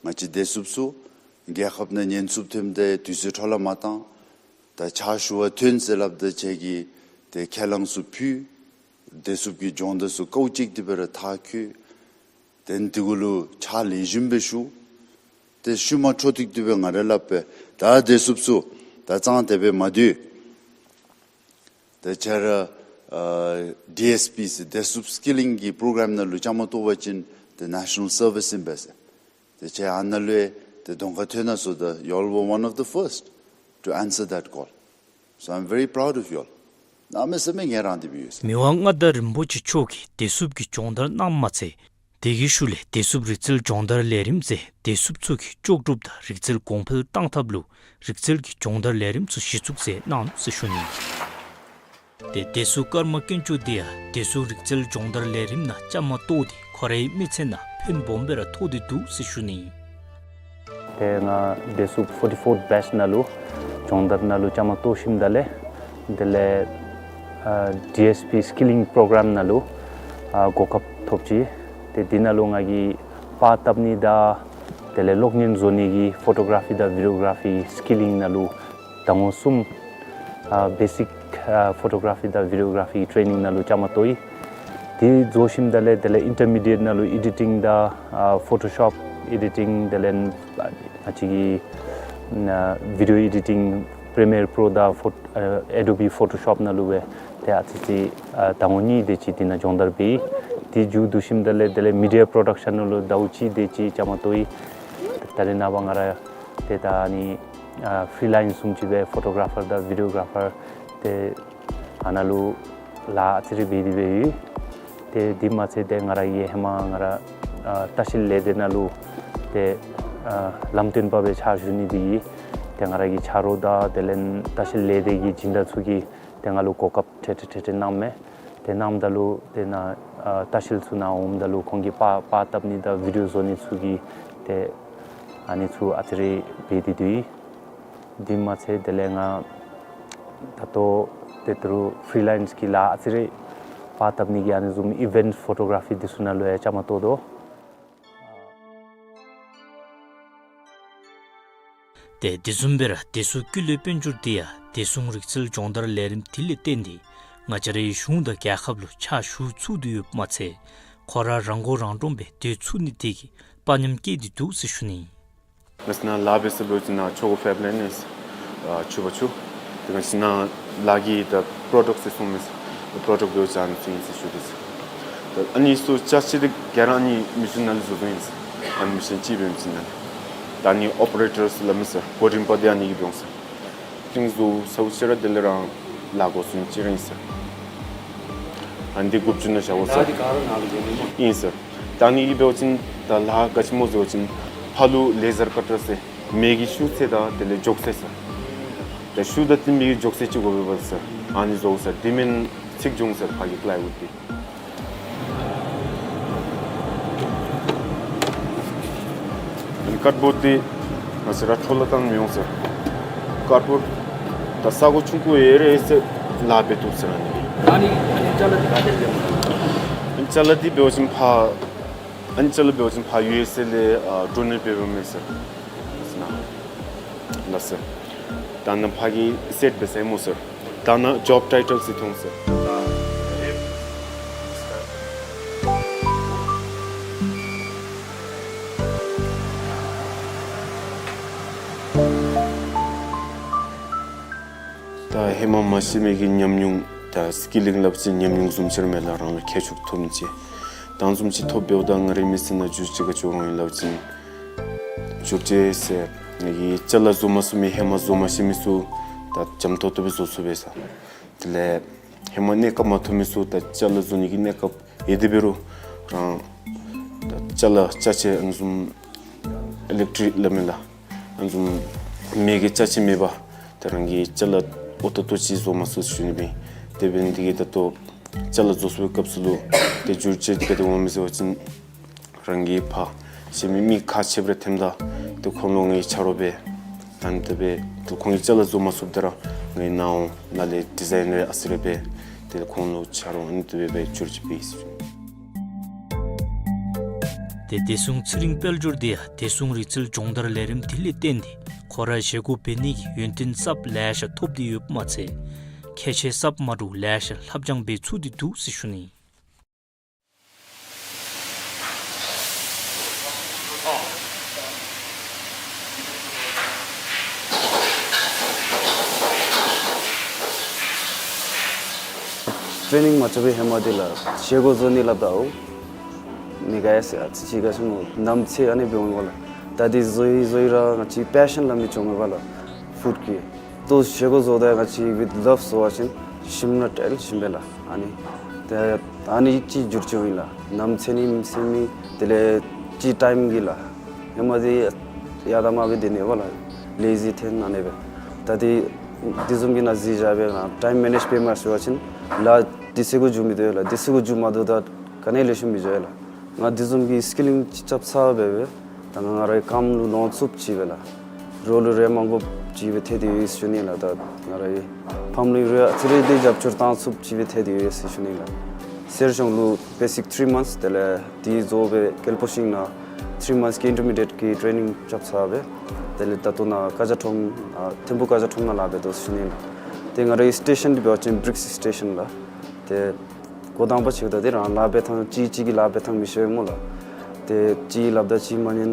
ང་བཅས་བདེ་སྲུངཔ་ཚུ་རྒྱལ་ཁབ་ནང་ཉེན་སྲུངཔ་ཐོནམ་ད་དུས་ཚོད་འཕྲོ་བརླག་མ་བཏང་། ད་ཕྱག་ཞུ་བར་ཐོན་ཟེར་སླབ་ད་ཁྱེད་ཀྱིས་ཏེ་ཁས་བླངས་ཚུ་ཕུལ། བདེ་སྲུངཔ་གི་སྦྱོང་བརྡར་ཚུ་ཀོ་ཅིག་དེ་སྦེ་ར་མཐར་འཁྱོལ། དེ་ནི་འདི་གུ་ལུ་ཕྱག་ལེགས་ཤོམ་སྦེ་ཞུ། ཏེ་ཤུལ་མ་འཕྲོ་མཐུད་དེ་སྦེ་ང་ར་སླབ་པས། ད་བདེ་སྲུངཔ་ཚུ་ད་གཙང་དེ་སྦེ་མ་སྡོད། ད་ཁྱེད་ར་ཨ་ཌི་ཨེསི་པི་ཟེར་བདེ་སྲུངཔ་སི་ཀི་ལིང་གི་པོརོ་གརམ་ནང་ལུ་བཅའ་མར་གཏོགས་པ་ཅིན་ཏེ་ནེ་ཤ་ནཱལ་སར་བིསི་ཨིན་པས་ཟེར། ཏེ་ཁྱེད་ཨ་ནཱ་ལུ་ཡང་ཏེ་གདོང་ཁར་ཐོན་གནང་སོ། ད་you all were one of the first to answer that call. So I'm very proud of you all. གནམ་མེད་ས་མེད་ངལ་རངས་ཏེ་སྦེ་ཡོད་ཟེར། མི་དབང་མངའ་བདག་རིན་པོ་ཆེ་མཆོག་གིས་བདེ་སྲུངཔ་གི་སྦྱོང་བརྡར་གནངམ་མ་ཚད་དེ་གི་ཤུལ་ལས་བདེ་སྲུངཔ་རིག་རྩལ་སྦྱོང་བརྡར་ལས་རིམ་ཟེར་བདེ་སྲུངཔ་ཚུ་གི་ལྕོགས་གྲུབ་དང་རིག་རྩལ་གོང་འཕེལ་གཏང་ཐབས་ལུ་རིག་རྩལ་གྱི་སྦྱོང་བརྡར་ལས་རིམ་ཚུ་གཞི་བཙུགས་མཛད་གནང་ནུག་ཟེར་ཞུ་ནི། ཏེ་བདེ་སྲུངཔ་ཀརྨ་དཀོན་མཆོག་འདི་ཡང་བདེ་སྲུངཔ་རིག་རྩལ་སྦྱོང་བརྡར་ལས་རིམ་ནང་བཅའ་མར་གཏོགས་ཏེ་ཁོ་རའི་མི་ཚེ་ནང་ཕན་སྦོམ་སྦེ་ར་ཐོགས་ཏེ་འདུག་ཟེར་ཞུ་ནི། ཏེ་ང་བདེ་སྲུངཔ་ཕོར་ཊི་ཕོརཐ་བེཆ་ནང་ལུ་སྦྱོང་བརྡར་ནང་ལུ་བཅའ་མར་གཏོགས་ཞིནམ་ད་ལས་དེ་ལས་ཨ་ཌི་ཨེསི་པི་སི་ཀི་ལིང་པོརོ་གརམ་ནང་ལུ་ཨ་གོ་སྐབས་ཐོབ་ཅི། ཏེ་འདི་ནང་ལུ་ང་གིས་པར་བཏབ་ནི་དང་དེ་ལས་གློག་བརྙན་བཟོ་ནི་གི་ཕོ་ཊོ་གར་ཕི་དང་བི་ཌི་ཡོ་གར་ཕི་སི་ཀི་ལིང་ནང་ལུ་ཟླ་ངོ་གསུམ་ཨ་བེ་སིཀ་ཨ་ཕོ་ཊོ་གར་ཕི་དང་བི་ཌི་ཡོ་གར་ཕི་ཊེ་ནིང་ནང་ལུ་བཅའ་མར་གཏོགས་ཡི། དེ་རྫོགས་ཞིནམ་ད་ལས་དེ་ལས་ཨིན་ཊར་མི་ཌི་ཡེཊ་ནང་ལུ་ཨེ་ཌི་ཊིང་དང་ཨ་ཕོ་ཊོ་ཤོབ་ཨེ་ཌི་ཊིང་དེ་ལས་ང་བཅས་ཀྱི་ ཨ་video editing Premiere Pro དང་ཕོ་ཨ་Adobe Photoshop ནང་ལུ་སྦེ་ཏེ་ཨ་ཙི་ཅིག་ཨ་ཟླ་ངོ་གཉིས་དེ་ཅིག་དེ་ནང་སྦྱོང་བརྡར་འབད་ཡི། དེ་མཇུག་བསྡུ་ཞིནམ་ད་ལས་དེ་ལས་media production ནང་ལུ་ཟླཝ་གཅིག་དེ་ཅིག་བཅའ་མར་གཏོགས་ཡི། ད་རེས་ནངས་པ་ང་ར་ཏེ་ད་ཨ་ནི་ཨ་ཕི་རི་ལེནསི་བཟུམ་ཅིག་སྦེ་ཕོ་ཊོ་གར་ཕར་དང་བི་ཌི་ཡོ་གར་ཕར་ཏེ་ཨ་ནཱ་ལུ་ལཱ་ཨ་ཙི་རེ་འབད་དེ་སྦེ་ཡོད། ཏེ་དེ་མ་ཚད་ཏེ་ང་ར་གིས་ཧེ་མ་ང་ར་ཨ་ལྟ་བཤལ་ལས་སྡེ་ནང་ལུ་ཏེ་ཨ་ལམ་སྟོན་པ་སྦེ་ཕྱག་ཞུ་ནི་འདི་གིས་ཏེ་ང་ར་གི་ཆ་རོགས་དང་དེ་ལས་ལྟ་བཤལ་ལས་སྡེ་གི་སྦྱིན་བདག་ཚུ་གིས་ཏེ་ང་ལུ་གོ་སྐབས་འཕྲལ་འཕྲལ་འཕྲལ་འཕྲལ་གནངམ་མས། ཏེ་གནངམ་ད་ལུ་ཏེ་ནཱ་ཨ་ལྟ་བཤལ་ཚུ་ནཱ་འོངམ་ད་ལུ་ཁོང་གིས་པར་པར་བཏབ་ནི་དང་བི་ཌི་ཡོ་བཟོ་ནི་ཚུ་གི་ཏེ་ཨ་ནི་ཚུ་ཨ་ཙི་རེ་འབད་དེ་འདུག། དེ་མ་ཚད་དེ་ལས་ང་ད་ལྟོ་ཏེ་ད་རུང་ཕི་རི་ལེནསི་གི་ལཱ་ཨ་ཙི་རེ་པར་བཏབ་ནི་གི་ཨ་ནི་བཟུམ་ཨི་ཝེནཊི་ཕོ་ཊོ་གར་ཕི་འདི་ཚུ་ནང་ལུ་ཡང་བཅའ་མར་གཏོགས་དོ། ཏེ་དེ་བཟུམ་སྦེ་ར་བདེ་སྲུང་སྐུལ་སློང་དཔལ་འབྱོར་འདི་ཡང་བདེ་སྲུང་རིག་རྩལ་སྦྱོང་བརྡར་ལས་རིམ་འདི་ལས་བརྟེན་ཏེ་ང་བཅས་རའི་གཞུང་དང་རྒྱལ་ཁབ་ལུ་ཕྱག་ཞུ་ཚུགས་ཏེ་ཡོདཔ་མ་ཚད་ཁོ་ར་རང་མགོ་རང་འདྲོངས་སྦེ་སྡོད་ཚུགས་ནི་དེ་གིས་དཔའ་ཉམས་བསྐྱེད་དེ་འདུག་ཟེར་ཞུ་ནི། ང་བཅས་ནཱ་ལཱ་འབད་ས་འབད་བ་ཅིན་ནཱ་ཆོ་ག་ཕེབས་ལས་ནི་ཨ་ཕྱུ་པ་ཕྱུ། དེ་ཁ་ཅིག་ནཱ་ལཱ་གི་ད་པྲོ་ཌཀཊ་ཚུ་ཚུ་ཨིན་མས་ཟེར། པྲོ་ཌཀཊ་འབད་བ་ཅིན་ཨ་ནི་ཚུ་ཨིན་ཟེར་ཞུ་དེས། ད་ཨ་ནི་ཚུ་ཅ་ཆས་འདི་ག་ར་ཨ་ནི་མེ་ཤིན་ནང་ལས་བཟོ་བཟོཝ་ཨིན་ཟེར། ཨ་ནི་མེ་ཤིན་ཅིག་འབད་བ་ཅིན་ནཱ་ད་ཨ་ནི་ཨོ་པ་རེ་ཊརསི་སླབ་མས་ཟེར། ཀོ་ཌིང་པ་འདི་ཨ་ནི་གིས་འབད་འོང་ཟེར། ཏིང་བཟོ་ས་བུ་ཅིག་ར་དེ་ལས་རང་ལཱ་འགོ་བཟུང་ཅི་ར་ཨིན་ཟེར། ཨ་ནི་འདི་དགུ་བཅུ་ནང་བཞག་དགོ་ཟེར། ཨིན་ཟེར། ད་ཨ་ནི་གིས་འབད་བ་ཅིན་ད་ལཱ་ག་ཅི་སྨོ་ཟེར་བ་ཅིན་ཕར་ལུ་ལེ་ཟར་ཀ་ཊར་ཟེར་མེ་གི་ཤུགས་ཚད་དང་དེ་ལས་མགྱོགས་ཚད་ཟེར། ད་ཤུགས་དང་བསྟུན་པའི་མགྱོགས་ཚད་ཅིག་དགོ་པས་ཟེར། ཨ་ནི་བཟོ་དགོ་ཟེར། དེ་མེན་ཚིག་འབྱུང་ཟེར་ཕར་གྱི་པ་ལའི་ཝུཌ་འདི། ཨ་ནི་ཀཊ་བོརཌ་འདི་ང་བཅས་ར་འཕྲོ་བརླག་བཏང་མི་འོང་ཟེར། ཀཊ་བོརཌ་ད་ས་གོ་ཆུང་ཀུ་ཡོད་རུང་ཡོད་ཟེར་ལཱ་འབད་བཏུབ་ཟེར་ཨ་ནི་གིས། ཨ་ནི་ཨ་ནི་ཅ་ལ་འདི་ག་ཏེ་ལས་སྨོ། ཨ་ནི་ཅ་ལ་འདི་འབད་བ་ཅིན་ཕར་ཨ་ནི་ཅ་ལ་འབད་བ་ཅིན་ཕར་ཡུ་ཨེསི་ཨེ་ལས་ཨ་ཌོ་ནེཊ་འབད་འབདཝ་མས་ཟེར། ལགས་སོ། ད་ནཱ་ཕར་གྱི་སེཊ་འབད་ས་ཨིན་སྨོ་ཟེར། ད་ནཱ་ཇོབ་ཊའི་ཊལ་ཅིག་ཐོན་ཟེར། ད་ཧེ་མ་མ་ཤེས་མི་གི་ཉམས་མྱོང་ད་སི་ཀི་ལིང་སླབ་ཅིན་ཉམས་མྱོང་བཟུམ་ཅིག་ར་མས་ལགས། རང་ལུ་ཁྱད་ཆོས་ཐོབ་མི་ཅིག་ད་བཟུམ་ཅིག་ཐོབ་འབདཝ་ད་ང་རའི་མི་ཚེ་ནང་བསྒྱུར་བཅོས་ག་ཅི་འོང་ཡི་སླབ་ཅིན་བསྒྱུར་བཅོས་ཟེར་ང་གིས་ཅ་ལ་བཟོ་མ་ཚུགས་མི་ཧེ་མ་བཟོ་མ་ཤེས་མི་ཚུ་ད་འཇམ་ཏོག་ཏོ་སྦེ་བཟོ་ཚུགས་པས་ཟེར། དེ་ལས་ཧེ་མ་གནས་སྐབས་མ་ཐོབ་མི་ཚུ་ད་ཅ་ལ་བཟོ་ནི་གི་གནས་སྐབས་ཡོད་དེ་འབད་རུང་རང་ད་ཅ་ལ་ཅ་ཆས་ཨ་ནི་བཟུམ་ཨི་ལེཀ་ཊིག་སླབ་མས་ལགས། ཨ་ནི་བཟུམ་མེ་གི་ཅ་ཆས་མེད་པར་ད་རང་གིས་ཅ་ལ་འོ་ཏོག་ཏོ་ཅིག་བཟོ་མ་ཚུགས་ཟེར་ཞུ་ནི་སྦེ། དེ་འབད་ནི་དེ་གིས་ད་ལྟོ་ཅ་ལ་བཟོ་ཚུགས་པའི་སྐབས་སུ་ལུ་ཏེ་བསྒྱུར་བཅོས་འདི་ག་དེ་འོང་མས་ཟེར་བ་ཅིན་རང་གིས་ཕར་གཞན་མི་མི་ཁག་ཆེ་བར་འཐེནམ་ད་ཏེ་ཁོང་ལུ་ངེའི་ཆ་རོགས་འབད་ད་ཨ་ནི་དེ་སྦེ་ཏེ་ཁོང་གིས་ཅ་ལ་བཟོ་མ་ཚུགསཔ་ད་ར་ངེའི་ནཱ་འོང་ནཱ་ལས་ཌི་ཛའིན་རེ་ཨ་ཙི་རེ་འབད་ཏེ་ཁོང་ལུ་ཆ་རོགས་ཨ་ནི་དེ་སྦེ་འབད་བསྒྱུར་བཅོས་འབད་ཡི་ཟེར། ཏེ་བདེ་སྲུང་ཚེ་རིང་དཔལ་འབྱོར་འདི་ཡང་བདེ་སྲུང་རིག་རྩལ་སྦྱོང་བརྡར་ལས་རིམ་འདི་ལས་བརྟེན་ཏེ་ཁོ་ར་བཞེས་སྒོ་འབད་ནི་གི་ཡོན་ཏན་གསརཔ་ལེ་ཤ་ཐོབ་སྟེ་ཡོདཔ་མ་ཚད་ཁྱད་ཆོས་གསརཔ་མ་འདྲཝ་ལེ་ཤ་ལྷབ་སྦྱང་འབད་ཚུགས་ཏེ་འདུག་ཟེར་ཞུ་ནི། ཊེ་ནིང་མ་རྐྱབ་པའི་ཧེ་མ་འདི་ལགས་བཞེས་སྒོ་བཟོ་ནི་སླབ་ད་འོང་། མི་ག་ཡ་ཟེར་ཨ་ཙི་ཅིག་ག་ཤོང་ནུག། ནམ་ཚེ་ཨ་ནི་འབད་འོང་ལགས། ད་འདི་བཟོ་ཡི་བཟོ་ཡི་ར་ང་བཅས་པེ་ཤཱན་སླབ་མི་ཅིག་འོང་མས་པ་ལགས། ཕུཌ་ཀྱི་ཏེ་བཞེས་སྒོ་བཟོཝ་ད་ང་བཅས་ཝིཐ་ལབ་བཟོ་བ་ཅིན་ཞིམ་ར་དྲག་ཞིམ་པས་ལགས། ཨ་ནི་ཏེ་ཨ་ནི་ཅིག་བསྒྱུར་བཅོས་ཨིན་ལགས། ནམ་ཚེ་ནི་མི་ཚེ་མི་དེ་ལས་ཅིག་ཊའིམ་གྱི་ལགས། ཧེ་མ་འདི་ཡར་དང་མར་སྦེ་སྡོད་ནི་པ་ལགས། ལེ་ཟི་འཐོན་ཨ་ནི་སྦེ། ད་འདི་འདི་བཟུམ་གྱི་ནང་གཟིགས་བཞག་སྦེ་ཊའིམ་མེ་ནེཇ་འབད་མ་ཤེས་པ་ཅིན་ལགས་དུས་ཚོད་གུ་འགྱོ་མི་བཏུབ་ལགས། དུས་ཚོད་གུ་འགྱོ་མ་བཏུབ་ད་ག་ནི་ལེགས་ཤོམ་མི་འགྱོ་ལགས། ང་འདི་བཟུམ་གྱི་སི་ཀི་ལིང་ཅིག་རྐྱབ་ཚར་སྦེ་སྦེ་ད་ང་ང་རའི་ཀམ་ལུ་ལོང་ཚུགསཔ་ཅིག་སྦེ་ལགས། རོགས་ལུ་རེ་མ་དགོཔ་ཅིག་སྦེ་ཐལ་ཏེ་ཡོད་ཟེར་ཞུ་ནི་ལགས། ད་ང་རའི་ཕམ་ལུ་རེ་ཨ་ཙི་རེ་འདི་རྒྱབ་སྐྱོར་བཏང་ཚུགསཔ་ཅིག་སྦེ་ཐལ་ཏེ་ཡོད་ཟེར་ཞུ་ནི་ལགས། གསེར་གཞོང་ལུ་བེ་སིཀ་ཐི་རི་མནཐས་དེ་ལས་འདི་རྫོགས་སྦེ་ཀལ་པོ་ཤིང་ནང་ཐི་རི་མནཐས་ཀྱི་ཨིན་ཊར་མི་ཌི་ཡེཊ་ཀྱི་ཊེ་ནིང་རྐྱབ་ཚར་སྦེ་དེ་ལས་ད་ལྟོ་ནཱ་ཀ་ཇ་ཁྲོམ་ཨ་ཐིམ་ཕུག་ཀ་ཇ་ཁྲོམ་ནང་ལཱ་འབད་དོ་ཟེར་ཞུ་ནི་ལགས། ཏེ་ང་རའི་སི་ཊེ་ཤཱན་འདི་འབད་བ་ཅིན་བི་རིཀསི་སི་ཊེ་ཤཱན་ལགས། ཏེ་འགོ་དང་པ་ཅིག་ད་འདི་རང་ལཱ་འབད་ཐངས་གཅིག་གཅིག་གི་ལཱ་འབད་ཐངས་མི་ཤེས་སྨོ་ལགས། ཏེ་གཅིག་སླབ་ད་གཅིག་མ་ཉན།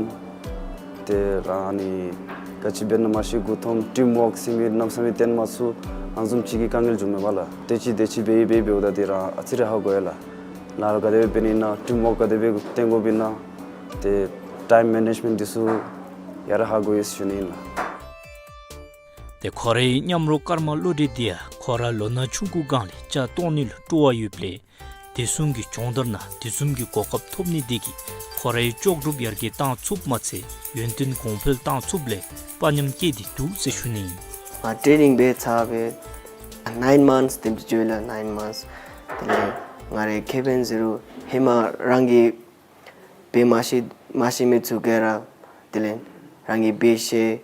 ཏེ་རང་ཨ་ནི་ ག་ཅི་འབད་ན་མ་ཤེས། མགུ་འཐོམ། ཊིམ་ཝརཀ་ཟེར་མི་གནམ་མེད་ས་མེད་བཏོན་མ་ཚུགས། ཨ་ནི་བཟུམ་ཅིག་གི་དཀའ་ངལ་བྱུངམ་མས་པ་ལགས། དེ་ཅིག་དེ་ཅིག་འབད་འབད་འབདཝ་ད་དེ་ར་ཨ་ཙི་རེ་ཧ་གོ་ཡི་ལགས། ལཱ་ར་ག་དེ་སྦེ་འབད་ནི་ཨིན་ན། ཊིམ་ཝརཀ་ག་དེ་སྦེ་བཏོན་དགོཔ་ཨིན་ན། ཏེ་ཊའིམ་མེ་ནེཇ་མེནཊ་འདི་ཚུ་ཡར་ཧ་གོ་ཡི་ཟེར་ཞུ་ནི་ཨིན་ལགས། ཏེ་ཁོ་རའི་མཉམ་རོགས་ཀརྨ་བློ་གྲོས་འདི་ཡང་ཁོ་ར་ལོ་ན་ཆུང་ཀུ་སྒང་ལས་ལྕགས་བཏོག་ནི་ལུ་སྤྲོ་བ་ཡོདཔ་ལས་བདེ་སྲུང་གི་སྦྱོང་བརྡར་ནང་དེ་བཟུམ་གྱི་གོ་སྐབས་ཐོབ་ནི་འདི་གིས་ཁོ་རའི་ལྕོགས་གྲུབ་ཡར་རྒྱས་བཏང་ཚུགསཔ་མ་ཚད་ཡོན་ཏན་གོང་འཕེལ་བཏང་ཚུགསཔ་ལས་དཔའ་ཉམས་སྐྱེས་ཏེ་འདུག་ཟེར་ཞུ་ནི་ཨིན། ང་ཊེ་ནིང་འབད་ཚར་སྦེ་ནཱའིན་མནཐས་དེམ་ཅིག་འགྱོ་ཡི་ལགས། ནཱའིན་མནཐས། དེ་ལས་ང་རའི་ཁེ་ཕན་ཟེར་རུང་ཧེ་མ་རང་གིས་འབད་མ་ཤེས་མ་ཤེས་མི་ཚུ་ག་ར་དེ་ལས་རང་གིས་འབད་ཤེས།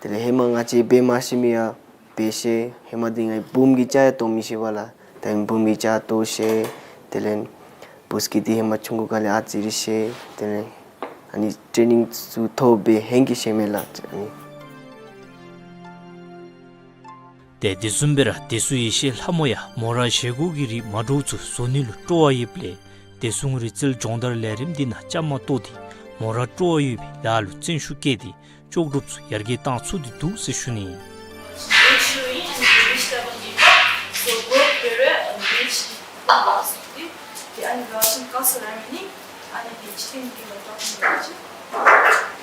དེ་ལས་ཧེ་མ་ང་བཅས་འབད་མ་ཤེས་མི་ཡང་འབད་ཤེས། ཧེ་མ་འདི་ང་བུམོ་གིས་ལྕགས་ཡང་བཏོག་མི་ཤེས་པ་ལགས། ད་ཨ་ནི་བུམོ་གིས་ལྕགས་བཏོག་ཤེས། དེ་ལས་བུ་སྐྱེས་འདི་ཧེ་མ་ཆུང་ཀུ་སྒང་ལས་ཨ་ཙི་རེ་ཤེས། དེ་ལས་ཨ་ནི་ཊེ་ནིང་ཚུ་ཐོབ་སྦེ་ཧེང་སྐལ་ཤེས་མས་ལགས། ཨ་ནི། ཏེ་དེ་བཟུམ་སྦེ་ར་བདེ་སྲུང་ཡེ་ཤེས་ལྷ་མོ་ཡང་མོ་ར་བཞེས་སྒོ་གི་རིགས་མ་འདྲཝ་ཚུ་བཟོ་ནི་ལུ་སྤྲོ་བ་ཡོདཔ་ལས་བདེ་སྲུང་རིག་རྩལ་སྦྱོང་བརྡར་ལས་རིམ་འདི་ནང་བཅའ་མར་གཏོགས་ཏེ་མོ་ར་སྤྲོ་བ་ཡོད་པའི་ལཱ་ལུ་བརྩོན་ཤུགས་བསྐྱེད་དེ་ལྕོགས་གྲུབ་ཚུ་ཡར་རྒྱས་བཏང་ཚུགས་ཏེ་འདུག་ཟེར་ཞུ་ནི་ཨིན། ཨ་ནི་འབད་བ་ཅིན་ཀཱ་སི་ལ་མི་ནི། ཨ་ནི་འདི་ཅི་ཐེན་གྱི་ལ་ཏོག་ནི་འབད་བ་ཅིན།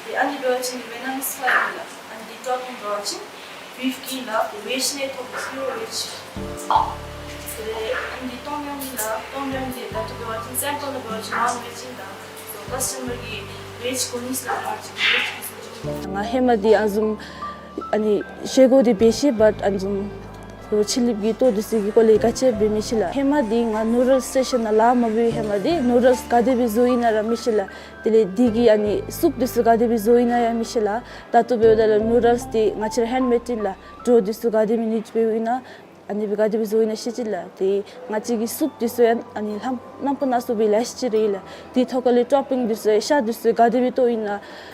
ཏེ་ཨ་ནི་འབད་བ་ཅིན་ཝེ་ནམ་སི་ཕ་ཡི་ལགས། ཨ་ནི་འདི་ཏོག་ནི་འབད་བ་ཅིན་བིཕ་གི་ལགས། ཝེཇ་ནང་ཐོབ་ཟི་རོ་ཝེཇ། ཏེ་ཨ་ནི་འདི་ཏོང་ཡམ་ལགས། ཏོང་ཡམ་འདི་ད་ལྟོ་འབད་བ་ཅིན་སེམ་པལ་ནང་འབད་བ་ཅིན་ནཱོན་ཝེཇ་ཨིན་ལགས། སོ་ཀཱསི་ཊ་མར་གིས་ཝེཇ་དགོ་ནི་ཟེར་སླབ་པ་ཅིན་ཝེཇ་གི་ང་ཧེ་མ་འདི་ཨ་ནི་བཟུམ་ཨ་ནི་བཞེས་སྒོ་འདི་འབད་ཤེས། བཊ་ཨ་ནི་བཟུམ་ཕྱི་གླིངཔ་གི་ལྟོ་འདི་ཚུ་གི་སྐོར་ལས་ག་ཅི་འབད་མི་ཤེས་ལགས། ཧེ་མ་འདི་ང་ནུ་ཌལ་སི་ཊེ་ཤཱན་ནང་ལཱ་མ་འབད་བའི་ཧེ་མ་འདི་ནུ་ཌལ་སི་ག་དེ་སྦེ་བཟོཝ་ཨིན་ན་ར་མི་ཤེས་ལགས། དེ་ལས་འདི་གི་ཨ་ནི་སུབ་འདི་ཚུ་ག་དེ་སྦེ་བཟོཝ་ཨིན་ན་ཡང་མི་ཤེས་ལགས། ད་ལྟོ་འབདཝ་ད་ལུ་ནུ་ཌལ་སི་འདི་ང་བཅས་ར་ཧེནཌ་མེཌ་ཨིན་ལགས། ཌོ་འདི་ཚུ་ག་དེ་སྦེ་ནིཌ་འབདཝ་ཨིན་ན་ཨ་ནི་སྦེ་ག་དེ་སྦེ་བཟོཝ་ཨིན་ན་ཤེས་ཅི་ལགས། ཏེ་ང་བཅས་ཀྱི་སུབ་འདི་ཚུ་ཡང་ཨ་ནི་ལྷམ་རྣམ་པ་སྣ་ཚོགས་སྦེ་ལེགས་ཤོམ་ཅིག་ར་ཨིན་ལགས། དེ་ཐོག་ཁ་ལས་ཊོཔ་པིང་འདི་ཚུ་ཤ་འདི་ཚུ་ག་དེ་སྦེ་བཏོག་ཨིན་ན།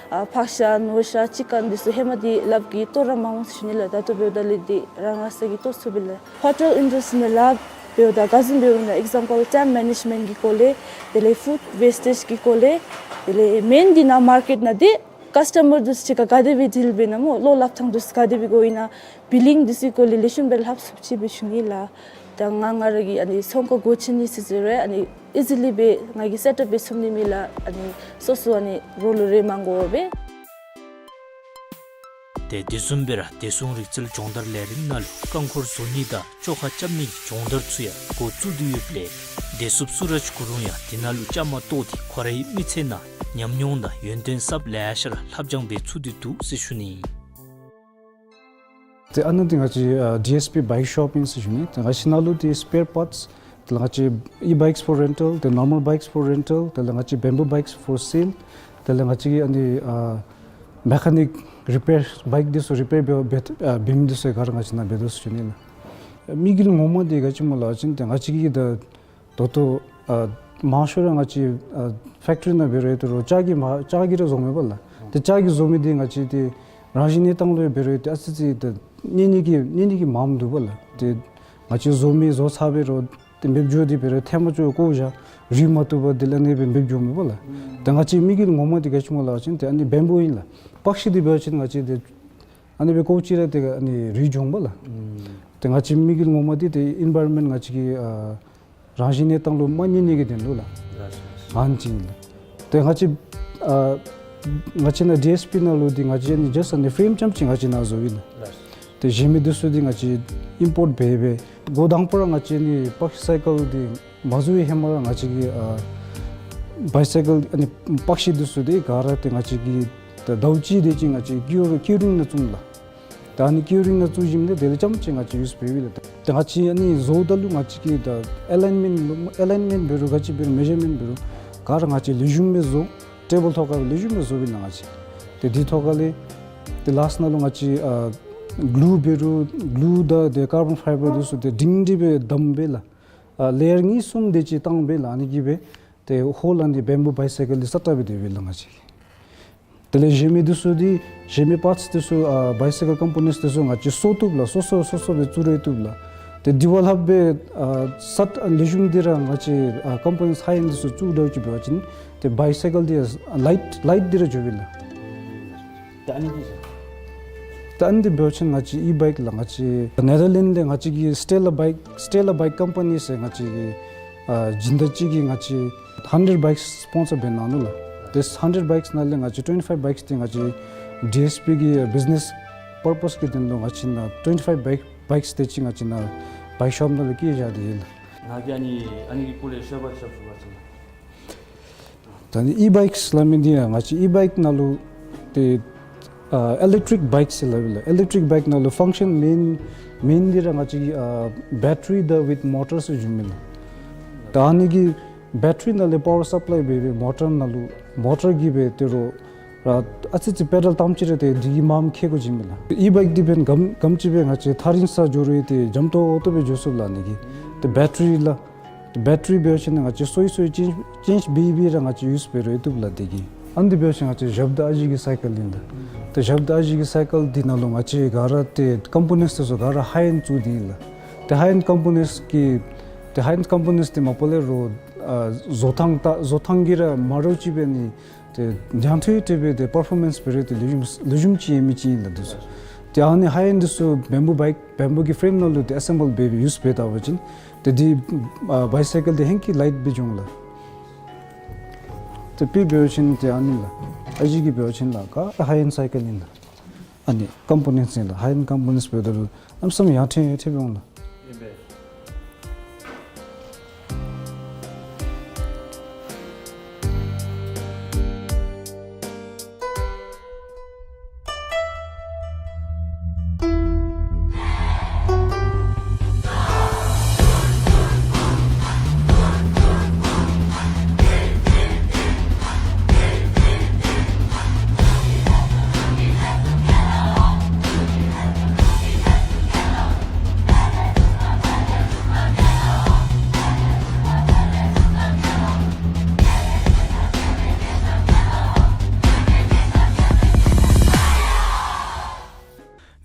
ཨ་ཕག་ཤ་ནོར་ཤ་ཅི་ཀན་འདི་ཚུ་ཧེ་མ་འདི་ལགཔ་གིས་བཏོག་ར་མ་འོང་ཟེར་ཞུ་ནི་ལགས། ད་ལྟོ་འབདཝ་ད་ལས་འདི་རང་རང་སོ་གིས་བཏོག་ཚུགས་པས་ལགས། ཧོ་ཊེལ་ཨིན་ཌསི་ཊི་རི་ནང་ལཱ་འབདཝ་ད་ག་བཟུམ་འབདཝ་ཨིན་ན། ཨིག་ཛམ་པལ་ཊའིམ་མེ་ནེཇ་མེནཊ་གི་སྐོར་ལས། དེ་ལས་ཕུཌ་ཝེསི་ཊེཇ་གི་སྐོར་ལས། དེ་ལས་མེན་འདི་ནཱ་མར་ཀེཊ་ནང་འདི་ཀཱསི་ཊ་མར་འདི་ཚུ་ཅིག་ཁར་ག་དེ་སྦེ་ཌིལ་འབད་ན་སྨོ། བློ་སླབ་ཐངས་འདི་ཚུ་ག་དེ་སྦེ་དགོ་ཨིན་ན། བིལ་ལིང་འདི་ཚུ་གི་སྐོར་ལས་ལེགས་ཤོམ་སྦེ་སླབ་ཚུགསཔ་ཅིག་སྦེ་ཞུ་ནི་ལགས། ད་ང་ང་ར་གིས་ཨ་ནི་ཚོང་ཁང་སྒོ་ཕྱེ་ནི་ཟེར་ཟེར་རུང་ཨ་ནི་ཨི་ཛི་ལི་སྦེ་ང་གིས་སེཊ་ཨཔ་འབད་ཚུགས་ནི་མས་ལགས། ཨ་ནི་སོ་སོ་ཨ་ནི་རོགས་ལུ་རེ་མ་དགོ་པར་སྦེ། ཏེ་དེ་བཟུམ་སྦེ་ར་བདེ་སྲུང་རིག་རྩལ་སྦྱོང་བརྡར་ལས་རིམ་ནང་ལུ་རྐང་འཁོར་བཟོ་ནི་དང་བཅོ་ཁ་རྐྱབ་ནི་གི་སྦྱོང་བརྡར་ཚུ་ཡང་འགོ་བཙུགས་ཏེ་ཡོདཔ་ལས་བདེ་སྲུངཔ་སུ་རཱཇ་གུ་རུང་ཡང་དེ་ནང་ལུ་བཅའ་མར་གཏོགས་ཏེ་ཁོ་རའི་མི་ཚེ་ནང་ཉམས་མྱོང་དང་ཡོན་ཏན་གསརཔ་ལེ་ཤ་ར་ལྷབ་སྦྱང་འབད་ཚུགས་ཏེ་འདུག་ཟེར་ཞུ་ནི་ཨིན། ཏེ་ཨ་ནཱ་འདི་ང་བཅས་ཨ་ཌི་ཨེསི་པི་བའིཀ་ཤོབ་ཨིན་ཟེར་ཞུ་ནི། ཏེ་ང་བཅས་ནཱ་ལུ་འདི་སི་པེར་པཱརཊསི་དེ་ལས་ང་བཅས་ཨི་བའིཀསི་ཕོར་རེན་ཊལ། ཏེ་ནོར་མལ་བའིཀསི་ཕོར་རེན་ཊལ། དེ་ལས་ང་བཅས་བེམ་བུ་བའིཀསི་ཕོར་སེལ། དེ་ལས་ང་བཅས་ཀྱི་ཨ་ནི་ཨ་མེ་ཀ་ནིཀ་རི་པེར་བའིཀ་འདི་ཚུ་རི་པེར་འབད་འབད་ཨ་འབད་མི་འདི་ཚུ་ག་ར་ང་བཅས་ནཱ་འབད་དོ་ཟེར་ཞུ་ནི་ལགས། དམིགས་ཡུལ་ངོ་མ་འདི་ག་ཅི་སྨོ་ལབ་པ་ཅིན་ཏེ་ང་བཅས་ཀྱི་ད་ད་ལྟོ་ཨ་མང་ཤོས་ར་ང་བཅས་ཨ་ཕེཀ་ཊི་རི་ནང་འབད་རུང་ཡང་ད་རུང་ལྕགས་ཀྱིས་མ་ལྕགས་ཀྱིས་ར་བཟོཝ་མས་པ་ལགས། ཏེ་ལྕགས་ཀྱིས་བཟོ་མི་འདི་ང་བཅས་ཏེ་རང་བཞིན་གནས་སྟངས་ལུ་འབད་རུང་ཡང་ཏེ་ཨ་ཙི་ཙི་ཏེ་གནས་ནི་གི་གནས་ནི་གི་མངམ་འདུག་པ་ལགས། ཏེ་ང་བཅས་བཟོ་མི་བཟོ་ཚར་འབད་རུང་ཏེ་འབདཝ་འགྱོ་སྟེ་འབད་རུང་ཐལ་མ་ཆོག་བཀོ་བཞག་རུལ་མ་བཏུབ་པར་དེ་ལས་ཨ་ནི་སྦེ་འབདཝ་འགྱོཝ་མས་པ་ལགས། ཏེ་ང་བཅས་དམིགས་ཡུལ་ངོ་མ་འདི་ག་ཅི་སྨོ་ལབ་པ་ཅིན་ཏེ་ཨ་ནི་བེམ་བུ་ཨིན་ལགས། པགས་ཤིང་འདི་འབད་བ་ཅིན་ང་བཅས་ཏེ་ཨ་ནི་སྦེ་བཀོ་ཅི་ར་ཏེ་ཨ་ནི་རུལ་འགྱོཝ་མས་པ་ལགས། ཏེ་ང་བཅས་དམིགས་ཡུལ་ངོ་མ་འདི་ཏེ་ཨེན་བཱའི་རོན་མེནཊ་ང་བཅས་ཀྱི་ཨ་རང་བཞིན་གནས་སྟངས་ལུ་མ་གནས་ནི་གི་དོན་ལུ་ལགས། ཨ་ནི་ཅིག་ཨིན་ལགས། ཏེ་ང་བཅས་ཨ་ང་བཅས་ནཱ་ཌི་ཨེསི་པི་ནང་ལུ་འདི་ང་བཅས་ཨ་ནི་ཇཱསཊ་ཨ་ནི་ཕྲེམ་རྐྱངམ་ཅིག་ང་བཅས་ནཱ་བཟོཝ་ཨིན་ལགས། ཏེ་གཞན་མི་འདི་ཚུ་འདི་ང་བཅས་ཨིམ་པོརཊ་འབད་འབད་འགོ་དང་པ་ར་ང་བཅས་ཨ་ནི་པགས་སའི་ཀལ་འདི་མ་བཟོ་བའི་ཧེ་མ་ར་ང་བཅས་ཀྱིས་ཨ་བའི་སའི་ཀལ་ཨ་ནི་པགས་ཤིང་འདི་ཚུ་འདི་ག་ར་ཏེ་ང་བཅས་ཀྱིས་ད་ཟླཝ་གཅིག་དེ་ཅིག་ང་བཅས་ཀིའུ་ཀིའུ་རིང་ནང་བཙུགས་ལགས། ད་ཨ་ནི་ཀིའུ་རིང་ནང་བཙུགས་ཞིནམ་ལས་དེ་ལས་རྐྱངམ་ཅིག་ང་བཅས་ཡུསི་འབདཝ་ཨིན་ལགས། ཏེ་ང་བཅས་ཨ་ནི་བཟོཝ་ད་ལུ་ང་བཅས་ཀྱིས་ད་ཨེ་ལའིན་མེནཊ་ལུ་ཨེ་ལའིན་མེནཊ་འབད་རུང་ག་ཅི་འབད་རུང་མེ་ཇར་མེནཊ་འབད་རུང་ག་ར་ང་བཅས་ལེགས་ཤོམ་སྦེ་བཟོ། ཊེ་བཱལ་ཐོག་ཁར་ལེགས་ཤོམ་སྦེ་བཟོཝ་ཨིན་ལགས་ང་བཅས། ཏེ་དེ་ཐོག་ཁ་ལས་ཏེ་ལཱསཊ་ནང་ལུ་ང་བཅས་ཨ་གླུ་འབད་རུང་གླུ་དང་ཏེ་ཀར་བཱན་ཕའི་བར་འདི་ཚུ་ཏེ་སྒྲིང་སྒྲི་སྦེ་བསྡམས་སྦེ་ལགས། ཨ་ལེ་ཡར་གཉིས་གསུམ་དེ་ཅིག་བཏང་སྦེ་ལགས། ཨ་ནི་གིས་སྦེ་ཏེ་ཧོལ་ཨ་ནི་བེམ་བུ་བའི་སའི་ཀལ་འདི་སྲ་ཀྲག་སྦེ་སྡོདཔ་ཨིན་ལགས་ང་བཅས། དེ་ལས་གཞན་མི་འདི་ཚུ་འདི་གཞན་མི་པཱརཊསི་འདི་ཚུ་ཨ་བའི་སའི་ཀལ་ཀམ་པོ་ནེནཊསི་འདི་ཚུ་ང་བཅས་བཟོ་བཏུབ་ལགས། སོ་སོ་སོ་སོ་སྦེ་བཙུགས་ར་བཏུབ་ལགས། ཏེ་དེ་བ་ལྷགཔ་སྦེ་ཨ་སྲ་ཨ་ལེགས་ཤོམ་འདི་ར་ང་བཅས་ཨ་ཀམ་པོ་ནེནཊསི་ཧའི་ཨེནཌ་འདི་ཚུ་བཙུགས་འདྲཝ་ཅིག་འབད་བ་ཅིན་ཏེ་བའི་སའི་ཀལ་འདི་ལའིཊ་ལའིཊ་འདི་ར་འགྱོཝ་ཨིན་ལགས། ད་ཨ་ནི་འདི་ཚུ་ ད་ཨ་ནི་འདི་འབད་བ་ཅིན་ང་བཅས་ཨི་བའིཀ་ལགས་ང་བཅས་ནེ་དར་ལེནཌ་ལས་ང་བཅས་ཀྱི་སི་ཊེ་ལ་བའིཀ་སི་ཊེ་ལ་བའིཀ་ཀམ་པ་ནི་ཟེར་ང་བཅས་ཀྱི་ཨ་སྦྱིན་བདག་ཅིག་གིས་ང་བཅས་ཧན་ཌེཌ་བའིཀསི་སི་པོན་སར་འབད་གནང་ནུག་ལགས། དེ་ཧན་ཌེཌ་བའིཀསི་ནང་ལས་ང་བཅས་ཊུ་ཝེན་ཊི་ཕའིབ་བའིཀསི་འདི་ང་བཅས་ཌི་ཨེསི་པི་གི་བིཛི་ནེསི་པར་པོས་ཀྱི་དོན་ལུ་ང་བཅས་ནཱ་ཊུ་ཝེན་ཊི་ཕའིབ་བའིཀ་བའིཀསི་དེ་ཅིག་ང་བཅས་ནཱ་བའིཀ་ཤོབ་ནང་ལུ་བསྐྱལ་བཞག་སྟེ་ཡོད་ལགས། ང་གིས་ཨ་ནི་ཨ་ནི་གི་སྐོར་ལས་ཤོབ་ཤོབ་ཞུ་བ་ཅིན། ད་ནི་ཨི་བའིཀསི་སླབ་མི་འདི་ཡང་ང་བཅས་ཨི་བའིཀ་ནང་ལུ་ཏེ་ཨ་ཨི་ལེཀ་ཊིཀ་བའིཀསི་ཟེར་སླབ་ཨིན་ལགས། ཨི་ལེཀ་ཊིཀ་བའིཀ་ནང་ལུ་ཕང་ཤཱན་མེན་མེན་འདི་ར་ང་བཅས་ཨ་བེ་ཊ་རི་དང་ཝིཐ་མོ་ཊར་ཟེར་ཞུཝ་ཨིན་ལགས། ད་ཨ་ནི་གི་བེ་ཊ་རི་ནང་ལས་པ་ཝར་སབ་ལའི་འབད་བའི་མོ་ཊར་ནང་ལུ་མོ་ཊར་གྱིས་སྦེ་ཏེ་རོགས་ར་ཨ་ཙི་ཙི་པེ་ཌལ་བཏངམ་ཅིག་ར་ཏེ་འདི་གིས་མངམ་འཁྱིད་དགོཔ་ཅིག་ཨིན་ལགས། ཨི་བའིཀ་འདི་འབདན་ག་ག་དེམ་ཅིག་སྦེ་ང་བཅས་ཐག་རིང་སར་འགྱོ་རུང་ཏེ་འཇམ་ཏོང་ཏོ་སྦེ་འགྱོ་ཚུགས་ལགས། ཨ་ནི་གིས་ཏེ་བེ་ཊ་རི་ལགས། བེ་ཊ་རི་འབད་བ་ཅིན་ང་བཅས་སོ་སོ་ཅེན་ཅེནཇ་འབད་འབད་ར་ང་བཅས་ཡུསི་འབད་རུང་བཏུབ་ལགས། དེ་གིས་ཨ་ནི་འདི་འབད་བ་ཅིན་ང་བཅས་ཞབས་དང་ཨ་ཞེ་གི་སའི་ཀལ་ཨིན་ལགས། ཏེ་ཞབས་དང་ཨ་ཞེ་གི་སའི་ཀལ་འདི་ནང་ལུ་ང་བཅས་ག་ར་ཏེ་ཀམ་པོ་ནེནཊསི་དེ་ཚུ་ག་ར་ཧའི་ཨེནཌ་བཙུགས་ཏེ་ཨིན་ལགས། ཏེ་ཧའི་ཨེནཌ་ཀམ་པོ་ནེནཊསི་གི་ཏེ་ཧའི་ཨེནཌ་ཀམ་པོ་ནེནཊསི་འདི་མ་པ་ལས་རོགས་ཨ་བཟོ་ཐངས་ད་བཟོ་ཐངས་ཀྱིས་ར་མ་འདྲཝ་ཅིག་སྦེ་ནི་ཏེ་ཉང་ཐོས་ཏེ་སྦེ་ཏེ་པར་ཕོར་མེནསི་འབད་རུང་ཏེ་ལེགས་ཤོམ་ལེགས་ཤོམ་ཅིག་ཡོད་མི་ཅིག་ཨིན་ལགས། དེ་ཚུ་ཏེ་ཨ་ནི་ཧའི་ཨེནཌ་དེ་ཚུ་བེམ་བུ་བའིཀ་བེམ་བུ་གི་ཕེརེམ་ནང་ལུ་ཏེ་ཨེ་སེམ་བཱལ་འབད་འབད་ཡུསི་འབད་ད་པ་ཅིན་ཏེ་འདི་ཨ་བའི་སའི་ཀལ་འདི་ཧེང་སྐལ་ལའིཊ་སྦེ་འགྱོ་འོང་ལགས། ཏེ་དཔེ་འབད་བ་ཅིན་ཏེ་ཨ་ནི་ལགས། ཨ་ཞེ་གི་འབད་བ་ཅིན་ལགས་ག་ར་ཧའི་ཨེནཌ་སའི་ཀལ་ཨིན་ལགས། ཨ་ནི་ཀམ་པོ་ནེནཊསི་ཨིན་ལགས། ཧའི་ཨེནཌ་ཀམ་པོ་ནེནཊསི་འབདཝ་ད་ལུ་གནམ་མེད་ས་མེད་ཡར་ཐོན་ཡར་ཐོན་འོང་ལགས།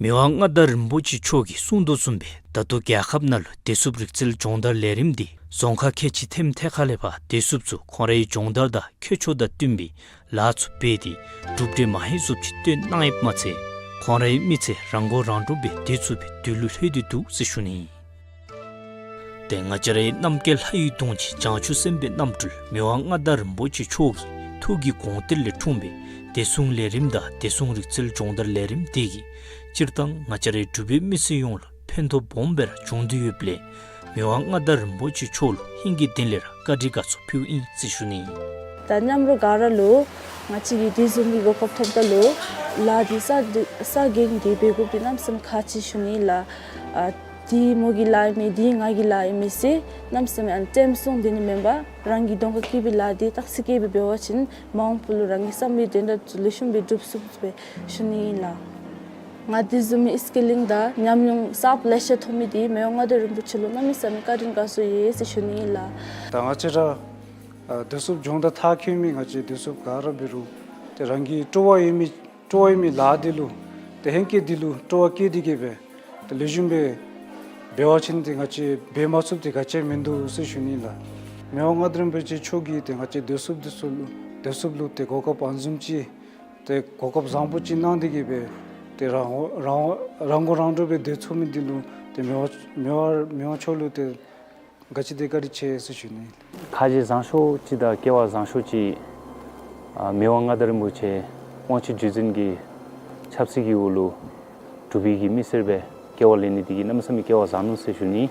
མི་དབང་མངའ་བདག་རིན་པོ་ཆེ་མཆོག་གིས་གསུངས་དོ་བཟུམ་སྦེ་ད་ལྟོ་རྒྱལ་ཁབ་ནང་ལུ་བདེ་སྲུངཔ་རིག་རྩལ་སྦྱོང་བརྡར་ལས་རིམ་འདི་རྫོང་ཁག་ཁལ་གཅིག་ཐེམ་ཐེ་ཁ་ལས་ཕར་བདེ་སྲུངཔ་ཚུ་ཁོང་རའི་སྦྱོང་བརྡར་དང་ཁྱད་ཆོས་དང་བསྟུན་པའི་ལཱ་ཚུ་འབད་དེ་གྲུབ་འབྲས་མ་ཧེ་བཟུམ་ཅིག་སྟོན་གནང་ཡོདཔ་མ་ཚད་ཁོང་རའི་མི་ཚེ་རང་མགོ་རང་འདྲོངས་སྦེ་བདེ་ཚུགས་པའི་དུས་ལུ་ལྷོད་དེ་འདུག་ཟེར་ཞུ་ནི། ཏེ་ང་བཅས་རའི་རྣམ་རྒྱལ་ལྷ་ཡི་གདུང་ཆེན་བྱང་ཆུབ་སེམས་དཔའི་རྣམ་སྤྲུལ་མི་དབང་མངའ་བདག་རིན་པོ་ཆེ་མཆོག་གི་ཐུགས་ཀྱི་དགོངས་གཏེར་ལས་འཁྲུངས་པའི་བདེ་སྲུང་ལས་རིམ་དང་བདེ་སྲུང་རིག་རྩལ་སྦྱོང་བརྡར་ལས་རིམ་དེ་གིས་སྤྱིར་བཏང་ང་བཅས་རའི་འབྲུག་པའི་མི་སེར་ཡོངས་ལུ་ཕན་ཐོགས་སྦོམ་སྦེ་ར་བྱུང་སྟེ་ཡོདཔ་ལས་མི་དབང་མངའ་བདག་རིན་པོ་ཆེ་མཆོག་ལུ་ཧིང་གི་གཏིང་ལས་ར་བཀའ་དྲིན་དགའ་ཚོར་ཕུལཝ་ཨིན་ཟེར་ཞུ་ནི། ད་མཉམ་རོགས་ག་ར་ལུ་ང་བཅས་ཀྱིས་དེ་བཟུམ་གྱི་གོ་སྐབས་ཐོབ་ད་ལུ་ལཱ་འདི་ས་འདི་ས་འགེངས་ཏེ་འབད་དགོཔ་འདི་གནམ་མེད་ས་མེད་ཁག་ཆེ་ཟེར་ཞུ་ནི་ལགས། ཨ་འདི་མོ་གི་ལཱ་ཨིན་མས་འདི་ང་གི་ལཱ་ཨིན་མས་ཟེར་གནམ་མེད་ས་མེད་ཨ་ནི་ཙམ་སོང་སྟེ་ནི་མེན་པར་རང་གི་གདོང་ཁར་བཀལ་བའི་ལཱ་འདི་ཏག་ཅིག་བཀལ་སྦེ་འབད་བ་ཅིན་མ་འོངས་པ་ལུ་རང་གི་བསམ་པའི་དོན་དག་ཚུ་ལེགས་ཤོམ་སྦེ་འགྲུབ་ཚུགས་པས་ཟེར་ཞུ་ནི་ཨིན་ལགས། ང་དེ་བཟུམ་མའི་སི་ཀིལ་ལིང་དང་ཉམས་མྱོང་གསརཔ་ལེ་ཤ་ཐོབ་མི་འདི་མི་དབང་མངའ་བདག་རིན་པོ་ཆེ་ལུ་གནམ་མེད་ས་མེད་བཀའ་དྲིན་དགའ་ཚོར་ཡོད་ཟེར་ཞུ་ནི་ཨིན་ལགས། ད་ང་བཅས་ར་ཨ་བདེ་སྲུངཔ་སྦྱོང་བརྡར་མཐར་འཁྱོལ་མི་ང་བཅས་བདེ་སྲུངཔ་ག་ར་འབད་རུང་ཏེ་རང་གི་སྤྲོ་བ་ཡོད་མི་སྤྲོ་བ་ཡོད་མི་ལཱ་འདི་ལུ་ཏེ་ཧེང་སྐལ་འདི་ལུ་སྤྲོ་བ་བསྐྱེད་དེ་གི་སྦེ་ཏེ་ལེགས་ཤོམ་སྦེ་འབད་བ་ཅིན་ཏེ་ང་བཅས་འབད་མ་ཚུགསཔ་འདི་ག་ཅི་ཡང་མིན་འདུག་ཟེར་ཞུ་ནི་ལགས། མི་དབང་མངའ་བདག་རིན་པོ་ཆེ་མཆོག་གིས་ཏེ་ང་བཅས་བདེ་སྲུངཔ་འདི་ཚུ་ལུ་བདེ་སྲུངཔ་ལུ་ཏེ་གོ་སྐབས་ཨ་ནི་བཟུམ་ཅིག་ཏེ་གོ་སྐབས་བཟང་པོ་ཅིག་གནང་སྟེ་གི་སྦེ་ཏེ་རང་རང་རང་མགོ་རང་འདྲོངས་སྦེ་སྡོད་ཚུགས་མི་འདི་ལུ་ཏེ་མི་དབང་མི་དབང་མི་དབང་མཆོག་ལུ་ཏེ་ག་ཅི་དེ་བཀའ་དྲིན་ཆེ་ཟེར་ཞུ་ནི། ཁ་རྗེ་བཟང་ཤོས་ཅིག་དང་སྐལ་བ་བཟང་ཤོས་ཅིག་ཨ་མི་དབང་མངའ་བདག་རིན་པོ་ཆེ་དབང་ཕྱུག་བརྒྱུད་འཛིན་གྱི་ཆབ་སྲིད་ཀྱི་འོག་ལུ་འབྲུག་པའི་གི་མི་སེར་སྦེ་སྐྱེ་བ་ལེན་ནི་དེ་གིས་གནམ་མེད་ས་མེད་སྐལ་བ་བཟང་ནུག་ཟེར་ཞུ་ནི།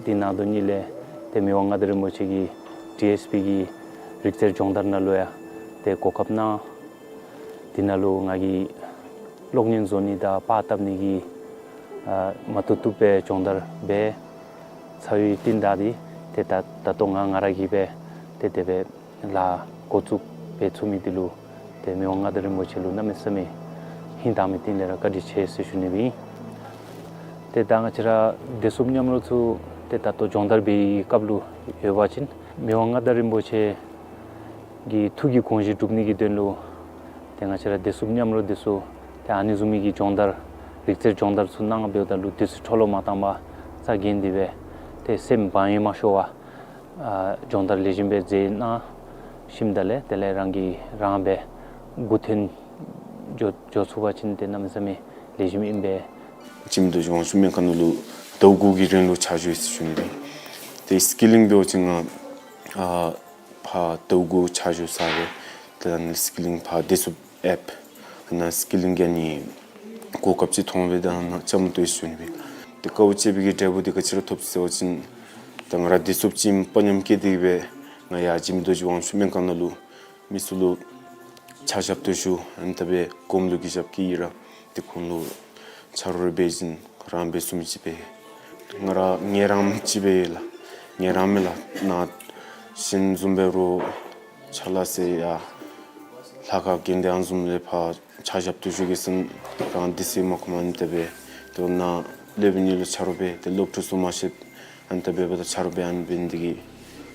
དེ་ནང་དོན་ཉིད་ལས་ཏེ་མི་དབང་མངའ་བདག་རིན་པོ་ཆེ་གིས་ཌི་ཨེསི་པི་གི་རིག་རྩལ་སྦྱོང་བརྡར་ནང་ལུ་ཡང་ཏེ་གོ་སྐབས་གནང་། དེ་ནང་ལུ་ང་གིས་གློག་བརྙན་བཟོ་ནི་དང་པར་བཏབ་ནི་གི་ཨ་མ་བཏུབ་བཏུབ་སྦེ་སྦྱོང་བརྡར་འབད་ཚར་བའི་རྟིང་བདའ་སྟེ་ཏེ་ད་ད་ལྟོ་ང་ང་ར་གིས་སྦེ་ཏེ་དེ་སྦེ་ལཱ་འགོ་བཙུགས་འབད་ཚུགས་མི་འདི་ལུ་ཏེ་མི་དབང་མངའ་བདག་རིན་པོ་ཆེ་ལུ་གནམ་མེད་ས་མེད་ཧིང་དྭངས་མི་རྟིང་ལས་ར་བཀའ་དྲིན་ཆེ་ཟེར་ཞུ་ནི་སྦེ་ཨིན། ཏེ་ད་ང་བཅས་ར་བདེ་སྲུངཔ་མཉམ་རོགས་ཚུ་ཏེ་ད་ལྟོ་སྦྱོང་བརྡར་འབད་བའི་སྐབས་ལུ་ཡོད་པ་ཅིན་མི་དབང་མངའ་བདག་རིན་པོ་ཆེ་གི་ཐུགས་ཀྱི་དགོངས་བཞེད་སྒྲུབ་ནི་གི་དོན་ལུ་ཏེ་ང་བཅས་ར་བདེ་སྲུངཔ་མཉམ་རོགས་འདི་ཚུ་ཏེ་ཨ་ནི་བཟུམ་མའི་གི་སྦྱོང་བརྡར་རིག་རྩལ་སྦྱོང་བརྡར་ཚུ་གནང་འབདཝ་ད་ལུ་དུས་ཚོད་འཕྲོ་བརླག་མ་བཏང་པར་རྩ་འགེངས་ཏེ་སྦེ་ཏེ་སེམས་བག་ཡངས་མ་ཤོར་བར་ཨ་སྦྱོང་བརྡར་ལེགས་ཤོམ་སྦེ་མཛད་གནང་ཞིནམ་ད་ལས་དེ་ལས་རང་གིས་རང་སྦེ་མགུ་འཐོན་འགྱོ་འགྱོ་ཚུགས་པ་ཅིན་ཏེ་གནམ་མེད་ས་མེད་ ལེགས་ཤོམ་ཨིན་པས། འཆི་མེད་རྡོ་རྗེ་དབང་ཕྱུག་སྨན་ཁང་ནང་ལུ་ཟླཝ་དགུ་གི་རིང་ལུ་ཕྱག་ཞུ་ཡི་ཟེར་ཞུ་ནི་སྦེ། ཏེ་སི་ཀི་ལིང་འབད་བ་ཅིན་ང་ཨ་ཕར་ཟླཝ་དགུ་ཕྱག་ཞུ་ཚར་སྦེ། ཏེ་ཨ་ནི་སི་ཀི་ལིང་ཕར་བདེ་སྲུངཔ་ཨེབ་ཨ་ནཱ་སི་ཀི་ལིང་གི་ཨ་ནི་གོ་སྐབས་ཅིག་མཐོང་སྦེ་ད་ནཱ་བཅའ་མར་གཏོགས་ཡི་ཟེར་ཞུ་ནི་སྦེ། ཏེ་དཀའཝ་སྤྱད་པའི་གི་འབྲས་བུ་འདི་ག་ཅི་ར་ཐོབ་ཟེར་བ་ཅིན་ད་ང་ར་བདེ་སྲུངཔ་ཅིག་ཨིནམ་དཔའ་ཉམས་བསྐྱེད་དེ་གི་སྦེ་ང་ཡར་འཆི་མེད་རྡོ་རྗེ་དབང་ཕྱུག་སྨན་ཁང་ནང་ལུ་མི་ཚུ་ལུ་ཕྱག་ཞབས་ཏོག་ཞུ། ཨ་ནི་དེ་སྦེ་སྒོམ་ལུགས་ཀྱི་ཞབས་ཀྱིས་ར་ཏེ་ཁོང་ལུ་ཆ་རོགས་རེ་འབད་བཞིན་རང་འབད་བཟུམ་ཅིག་སྦེ། ང་ར་ངལ་རངས་ཅིག་སྦེ་ཡོད་ལགས། ངལ་རངས་མས་ལགས། ནཱ་གཞན་བཟུམ་འབད་རུང་ཕྱག་ལཱ་ཟེར་ཡང་ལྷ་ཁང་དགོན་སྡེ་ཨ་ནི་བཟུམ་ལས་ཕར་ཕྱག་ཞབས་ཏོག་ཞུ་གེ་ཟེར་རང་དེ་ཟེར་མ་ཁོམ། ཨ་ནི་དེ་སྦེ་ཏེ་ནཱ་སློབ་དཔོན་གཉིས་ལུ་ཆ་རོགས་འབད་ཏེ་སློབ་ཕྲུག་ཚུ་མ་ཤེསཔ་ཨ་ནི་དེ་སྦེ་འབདཝ་ད་ཆ་རོགས་འབད་ཨ་ནི་འབད་ནི་དེ་གིས་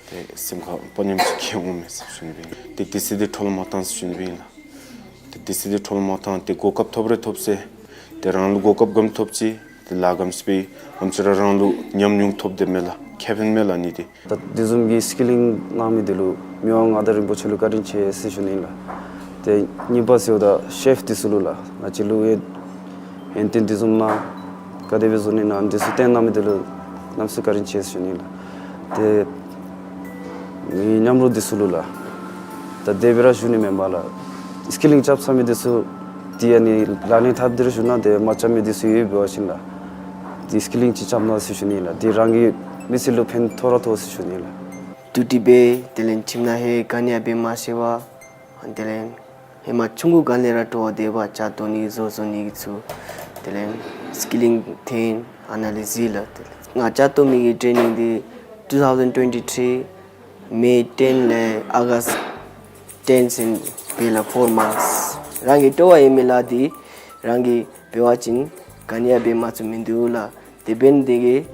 ཏེ་སེམས་ཁར་དཔའ་ཉམས་ཅིག་སྐྱེ་འོང་མས་ཟེར་ཞུ་ནི་སྦེ། ཏེ་དེ་ཟེར་ཏེ་འཕྲོ་བརླག་མ་བཏང་ཟེར་ཞུ་ནི་སྦེ་ཨིན་ལགས། ཏེ་དེ་ཟེར་ཏེ་འཕྲོ་བརླག་མ་བཏང་། ཏེ་གོ་སྐབས་ཐོབ་རེ་ཐོབ་ཟེར་ཏེ་རང་ལུ་གོ་སྐབས་ག་དེམ་ཐོབ་ཅི་ཏེ་ལཱ་ག་དེམ་ཅིག་འབད་ཨིནམ་ཅིག་ར་རང་ལུ་ཉམས་མྱོང་ཐོབ་སྟེ་མས་ལགས། ཁེ་ཕན་མས་ལགས་ཨ་ནི་འདི། ད་དེ་བཟུམ་གྱི་སི་ཀི་ལིང་གནང་མི་འདི་ལུ་མི་དབང་མངའ་བདག་རིན་པོ་ཆེ་ལུ་བཀའ་དྲིན་ཆེ་ཟེར་ཞུ་ནི་ལགས། ཏེ་གཉིས་པ་ཟེརཝ་ད་ཤེཕ་འདི་ཚུ་ལུ་ལགས། ང་བཅས་ལུ་ཡང་ཡོན་ཏན་འདི་བཟུམ་གནང་ག་དེ་སྦེ་བཟོ་ནི་ཨིན་ན་འདི་ཚུ་སྟོན་གནང་མི་འདི་ལུ་གནམ་མེད་ས་མེད་བཀའ་དྲིན་ཆེ་ཟེར་ཞུ་ནི་ལགས། ཏེ་ངེའི་མཉམ་རོགས་འདི་ཚུ་ལུ་ལགས། ད་དེ་སྦེ་ར་ཞུ་ནི་མེན་པར་ལགས། སི་ཀི་ལིང་རྐྱབ་ཚར་མི་འདི་ཚུ་ཏེ་ཨ་ནི་ལག་ལེན་འཐབ་སྟེ་ར་ཞུ་ན་ཏེ་མ་རྐྱབ་མི་འདི་ཚུ་ཡོད་པ་ཅིན་ལགས། ཏེ་སི་ཀི་ལིང་ཅིག་རྐྱབ་གནང་ཟེར་ཞུ་ནི་ལགས། ཏེ་རང་གི་མི་ཚེ་ལུ་ཕན་ཐོགས་ར་ཐོགས་ཟེར་ཞུ་ནི་ལགས། ཏུ་ཏི་སྦེ་དེ་ལས་ཁྱིམ་ནང་ཧེ་ག་ནི་ཡང་འབད་མ་ཤེས་པར་དེ་ལས་ཧེ་མ་ཆུང་ཀུ་སྒང་ལས་ར་སྤྲོ་བ་དེ་སྦེ་ཇ་བཏོག་ནི་བཟོ་བཟོ་ནི་གི་ཚུ་དེ་ལས་སི་ཀི་ལིང་འཐོན་ཨ་ནཱ་ལས་གཟིགས་ལགས། དེ་ལས་ང་ཇ་བཏོག་མི་གི་ཊེ་ནིང་འདི་two thousand twenty-three May ten ལས་August ten ཚུན་འབད་ལགས། four months། རང་གི་སྤྲོ་བ་ཡོད་མི་ལཱ་འདི་རང་གིས་འབད་བ་ཅིན་ག་ནི་ཡང་འབད་མ་ཚུགས་མི་འདུག་ལགས། དེ་འབད་ནི་དེ་གིས་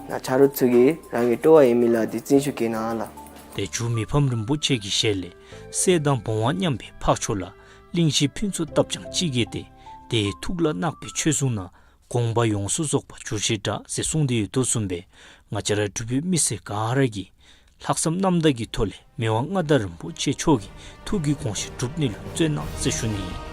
ནཱ་ཆ་རོགས་ཚུ་གིས་རང་གི་སྤྲོ་བ་ཡོད་མི་ལཱ་འདི་བརྩོན་ཤུགས་བསྐྱེད་གནང་ལགས། ཏེ་ཇོ་མི་ཕམ་རིན་པོ་ཆེ་གི་ཞལ་ལས་གསེར་དང་བོང་བ་མཉམ་པའི་འཕགས་མཆོག་ལ། གླིང་བཞི་ཕུན་ཚོགས་བཏབ་ཀྱང་ཅི་དགེ་སྟེ། དེ་ཡི་ཐུགས་ལ་བརྣག་པའི་ཆོས་སྲུང་ན། དགོངས་པ་ཡོངས་སུ་རྫོགས་པ་འབྱུང་ཞེས་གྲགས། ཟེར་གསུངས་ཏེ་ཡོད་དོ་བཟུམ་སྦེ་ང་བཅས་ར་འབྲུག་པའི་མི་སེར་ག་ར་གིས་ལྷག་བསམ་རྣམ་དག་གི་ཐོག་ལས་མི་དབང་མངའ་བདག་རིན་པོ་ཆེ་མཆོག་གི་ཐུགས་ཀྱི་དགོངས་བཞེད་སྒྲུབ་ནི་ལུ་བརྩོན་གནང་ཟེར་ཞུ་ནི།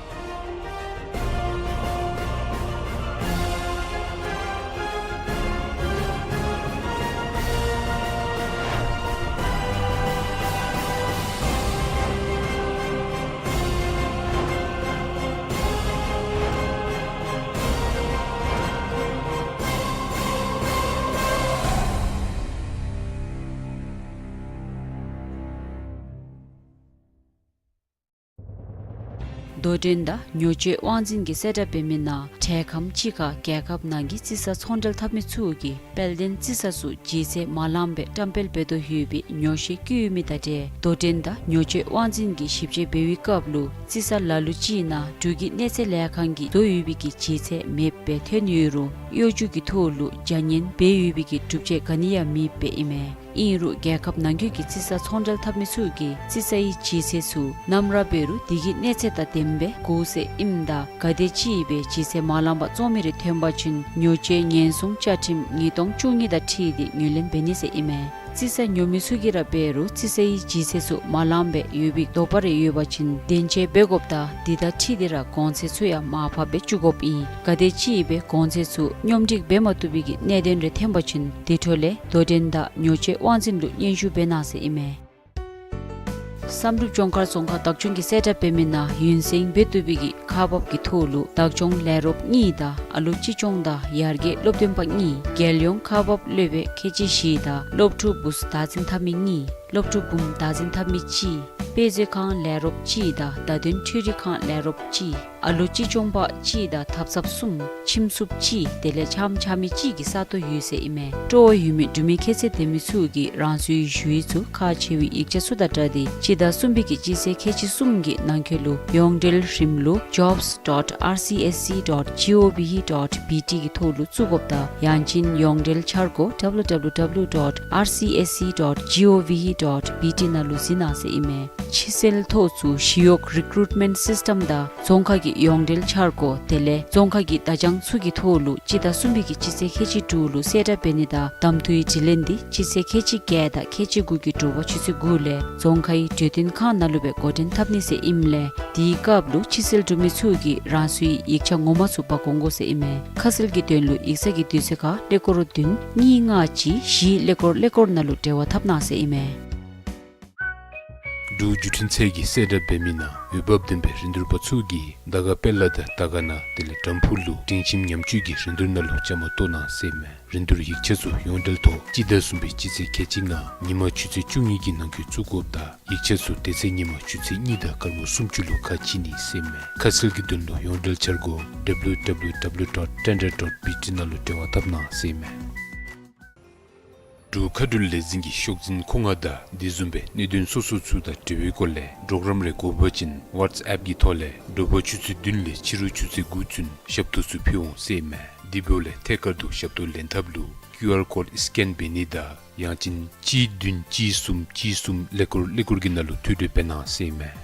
རྡོ་འགྲེལ་དང་ཉོ་སྤྱོད་དབང་འཛིན་གྱིས་གསལ་བསྒྲགས་འབད་མི་ནང་འཕྲལ་ཁམས་ཅིག་ཁར་རྒྱལ་ཁབ་ནང་གི་རྩི་ས་ཚོང་འབྲེལ་འཐབ་མི་ཚུ་གིས་དཔལ་ལྡན་རྩི་ས་ཚུ་ལྗིད་ཚད་མ་ལངམ་སྦེ་བཀྲམ་སྤེལ་འབད་དོ་ཡོད་པའི་ཉོགས་བཤད་བཀོད་ཡོད་མི་དང་འབྲེལ་རྡོ་འགྲེལ་དང་ཉོ་སྤྱོད་དབང་འཛིན་གྱིས་ཞིབ་དཔྱད་འབད་བའི་སྐབས་ལུ་རྩི་ས་ལ་ལུ་ཅིག་ནང་འབྲུག་གི་གནས་ཚད་ལས་ཁང་གིས་བཟོ་ཡོད་པའི་གི་ལྗིད་ཚད་མེདཔ་སྦེ་ཐོན་ཡོད་རུང་གཡོ་སྒྱུ་གི་ཐོག་ལུ་བྱ་ངན་འབད་ཡོད་པའི་གི་གྲུབ་ཆ་ག་ནི་ཡང་མེདཔ་སྦེ་ཨིན་མས། ཨིན་རུང་རྒྱལ་ཁབ་ནང་འཁོད་ཀྱི་རྩི་ས་ཚོང་འབྲེལ་འཐབ་མི་ཚུ་གིས་རྩི་སའི་ལྗིད་ཚད་ཚུ་ནམ་ར་འབད་རུང་དེ་གི་གནས་ཚད་དང་ལྡནམ་སྦེ་དགོ་ཟེར་ཨིནམ་ད་ག་དེ་ཅིག་སྦེ་ལྗིད་ཚད་མ་ལངམ་བཙོང་མི་རེ་ཐོན་པ་ཅིན་ཉོ་སྤྱོད་ཉེན་སྲུང་བཅའ་ཁྲིམས་ཉིས་སྟོང་བཅུ་གཉིས་དང་འཁྲིལ་ཏེ་ངོས་ལེན་འབད་ནི་ཟེར་ཨིན་མས། རྩི་ས་ཉོ་མི་ཚུ་གིས་ར་འབད་རུང་རྩི་སའི་ལྗིད་ཚད་ཚུ་མ་ལངམ་སྦེ་ཡོད་པའི་དོགས་པ་རེ་ཡོད་པ་ཅིན་བདེན་དཔྱད་འབད་དགོཔ་དང་དེ་དང་འཁྲིལ་ཏེ་ར་གོང་ཚད་ཚུ་ཡང་མར་ཕབ་སྦེ་བཅུག་དགོཔ་ཨིན། ག་དེ་ཅིག་སྦེ་གོང་ཚད་ཚུ་སྙོམས་སྒྲིག་འབད་མ་བཏུབ་པའི་གི་གནད་དོན་རེ་ཐོན་པ་ཅིན་དེ་འཕྲོ་ལས་རྡོ་འགྲེལ་དང་ཉོ་སྤྱོད་དབང་འཛིན་ལུ་སྙན་ཞུ་འབད་གནང་ཟེར་ཨིན་མས། བསམ་གྲུབ་ལྗོངས་མཁར་རྫོང་ཁག་བདག་སྐྱོང་གིས་གསལ་བསྒྲགས་འབད་མི་ནང་ཡུན་བསྲིང་འབད་བཏུབ་པའི་གི་ཁག་འབག་གི་ཐོག་ལུ་བདག་སྐྱོང་ལས་རོགསཔ་གཉིས་དང་ཨ་ལོ་གཅེས་སྐྱོང་དང་ཡར་རྒྱས་སློབ་སྟོན་པ་གཉིས། རྒྱལ་ཡོངས་ཁག་འབག་སློབ་དཔོན་ཁལ་གཅིག་བཞི་དང་སློབ་ཕྲུག་བུཚ་བདག་འཛིན་འཐབ་མི་གཉིས། སློབ་ཕྲུག་བུམོ་བདག་འཛིན་འཐབ་མི་གཅིག། དཔེ་མཛོད་ཁང་ལས་རོགསཔ་གཅིག་དང་བརྡ་དོན་འཕྲུལ་རིག་ཁང་ལས་རོགསཔ་གཅིག། ཨ་ལོ་གཅེས་སྐྱོང་པ་གཅིག་དང་ཐབ་ཚངཔ་གསུམ། ཁྱིམ་སྲུངཔ་གཅིག་དེ་ལས་ཕྱགམ་འཕྱག་མི་གཅིག་གི་ས་སྟོང་ཡོད་ཟེར་ཨིན་མས། སྤྲོ་བ་ཡོད་མི་འབྲུག་མི་ཁྱད་ཚད་ལྡན་མི་ཚུ་གིས་རང་སོའི་ཞུ་ཡིག་ཚུ་ཁག་ཆེ་བའི་ཡིག་ཆ་ཚུ་དང་སྦྲགས་ཏེ་སྤྱི་ཟླ་གསུམ་པའི་གི་སྤྱི་ཚེས་ཁལ་གཅིག་གསུམ་གྱི་ནང་འཁོད་ལུ་ཡོངས་འབྲེལ་རིམ་ལུགས་jobs dot R C S C dot G O V dot B T གི་ཐོག་ལུ་བཙུགས་དགོཔ་དང་ཡང་ཅིན་ཡོངས་འབྲེལ་འཆར་སྒོ་W W W dot R C S C dot G O V dot B T ནང་ལུ་གཟིགས་གནང་ཟེར་ཨིན་མས། ཕྱི་སེལ་ཐོག་ཚུ་ཞི་གཡོག་རི་ཀུ་རུཊ་མེནཊ་སིསི་ཊམ་དང་རྫོང་ཁག་གི་ཡོངས་འབྲེལ་འཆར་སྒོ་དེ་ལས་རྫོང་ཁག་གི་བརྡ་བྱང་ཚུ་གི་ཐོག་ལུ་སྤྱི་ཟླ་གསུམ་པའི་གི་སྤྱི་ཚེས་ཁལ་གཅིག་དྲུག་ལུ་གསལ་བསྒྲགས་འབད་ནི་དང་གདམ་འཐུའི་དྲི་ལན་འདི་སྤྱི་ཚེས་ཁལ་གཅིག་བརྒྱད་དང་ཁལ་གཅིག་དགུ་གི་དྲོ་པ་ཆུ་ཚོད་དགུ་ལས་རྫོང་ཁའི་གྲོས་སྟོན་ཁང་ནང་ལུ་སྦེ་འགོ་འདྲེན་འཐབ་ནི་ཟེར་ཨིནམ་ལས་ དེའི་སྐབས་ལུ་ཕྱི་སེལ་འབྲུག་མི་ཚུ་གིས་རང་སོའི་ཡིག་ཆ་ངོ་མ་ཚུ་འབག་འོང་དགོ་ཟེར་ཨིན་མས། ཁ་གསལ་གྱི་དོན་ལུ་ཡིག་ཚང་གི་དུས་ཚོད་ཁར་ཀླད་ཀོར་བདུན་གཉིས་ལྔ་གཅིག་བཞི་ཀླད་ཀོར་ཀླད་ཀོར་ནང་ལུ་འབྲེལ་བ་འཐབ་གནང་ཟེར་ཨིན་མས། འབྲུག་བརྒྱུད་འཕྲིན་ཚད་ཀྱི་གསལ་བསྒྲགས་འབད་མི་ནང་འོས་འབབ་ལྡན་པའི་རིན་བསྡུར་པ་ཚུ་གིས་དར་དཀར་དཔལ་ལ་དང་དར་དཀར་ན་དེ་ལས་དམ་ཕུ་ལུ་སྒྲིང་ཁྱིམ་ཉམས་བཅོས་ཀྱི་རིན་བསྡུར་ནང་ལུ་བཅའ་མར་གཏོགས་གནང་ཟེར་ཨིན་མས། རིན་བསྡུར་ཡིག་ཆ་ཚུ་ཡོངས་འབྲེལ་ཐོག་སྤྱི་ཟླ་གསུམ་པའི་སྤྱི་ཚེས་ཁལ་གཅིག་ལྔ་ཉིན་མ་ཆུ་ཚོད་བཅུ་གཉིས་ཀྱི་ནང་འཁོད་བཙུགས་དགོཔ་དང་ཡིག་ཆ་ཚུ་དེ་ཚེ་ཉིན་མ་ཆུ་ཚོད་གཉིས་དང་སྐར་མ་སུམ་ཅུ་ལུ་ཁ་ཕྱེ་ནི་ཟེར་ཨིན་མས། ཁ་གསལ་གྱི་དོན་ལུ་ཡོངས་འབྲེལ་འཆར་སྒོ་W W W dot tender dot B T ནང་ལུ་འབྲེལ་བ་འཐབ་གནང་ཟེར་ཨིན་མས། འབྲུག་མཁའ་འགྲུལ་ལས་འཛིན་གྱི་ཤོག་འཛིན་ཁོ་ང་དང་དེ་བཟུམ་སྦེ་གནད་དོན་སོ་སོ་ཚུ་དང་འབྲེལ་བའི་སྐོར་ལས་གྲོགས་རམ་རེ་དགོ་པ་ཅིན་WhatsApp གི་ཐོག་ལས་དྲོ་པ་ཆུ་ཚོད་བདུན་ལས་ཕྱི་རུ་ཆུ་ཚོད་དགུ་ཚུན་ཞབས་ཏོག་ཚུ་ཕུལ་འོང་ཟེར་ཨིན་མས། དེ་འབདཝ་ལས་ཐད་ཀར་དུ་ཞབས་ཏོག་ལེན་ཐབས་ལུ་ཀིའུ་ཨར་ཀོཌ་སི་ཀེན་འབད་ནི་དང་ཡང་ཅིན་གཅིག་བདུན་གཅིག་གསུམ་གཅིག་གསུམ་ཀླད་ཀོར་ཀླད་ཀོར་གྱི་ནང་ལུ་ཐུགས་སྤྲོ་འབད་གནང་ཟེར་ཨིན་མས།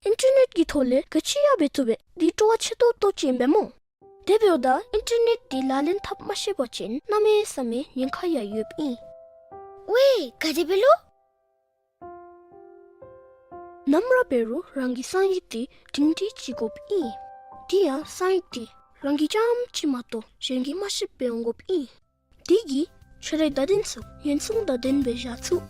ཨིན་ཊར་ནེཊ་ཀྱི་ཐོག་ལས་ག་ཅི་ཡང་འབད་བཏུབ་པས། འདི་སྤྲོ་བ་ཆེ་ཏོག་ཏོ་ཅིག་ཨིན་པས་སྨོ། དེ་འབདཝ་ད་ཨིན་ཊར་ནེཊ་འདི་ལག་ལེན་འཐབ་མ་ཤེས་པ་ཅིན་གནམ་མེད་ས་མེད་ཉེན་ཁ་ཡང་ཡོདཔ་ཨིན། ཝའེ་ག་དེ་སྦེ་ལོ། ནམ་ར་འབད་རུང་རང་གི་གསང་ཡིག་འདི་སྒྲིང་སྒྲི་ཅིག་དགོཔ་ཨིན། དེ་ཡང་གསང་ཡིག་འདི་རང་གིས་རྐྱངམ་གཅིག་མ་གཏོགས་གཞན་གྱིས་མ་ཤེསཔ་སྦེ་འོང་དགོཔ་ཨིན། དེ་གིས་ཁྱོད་རའི་བརྡ་དོན་ཚུ་ཉེན་སྲུང་བརྡ་དོན་སྦེ་བཞག་ཚུགས།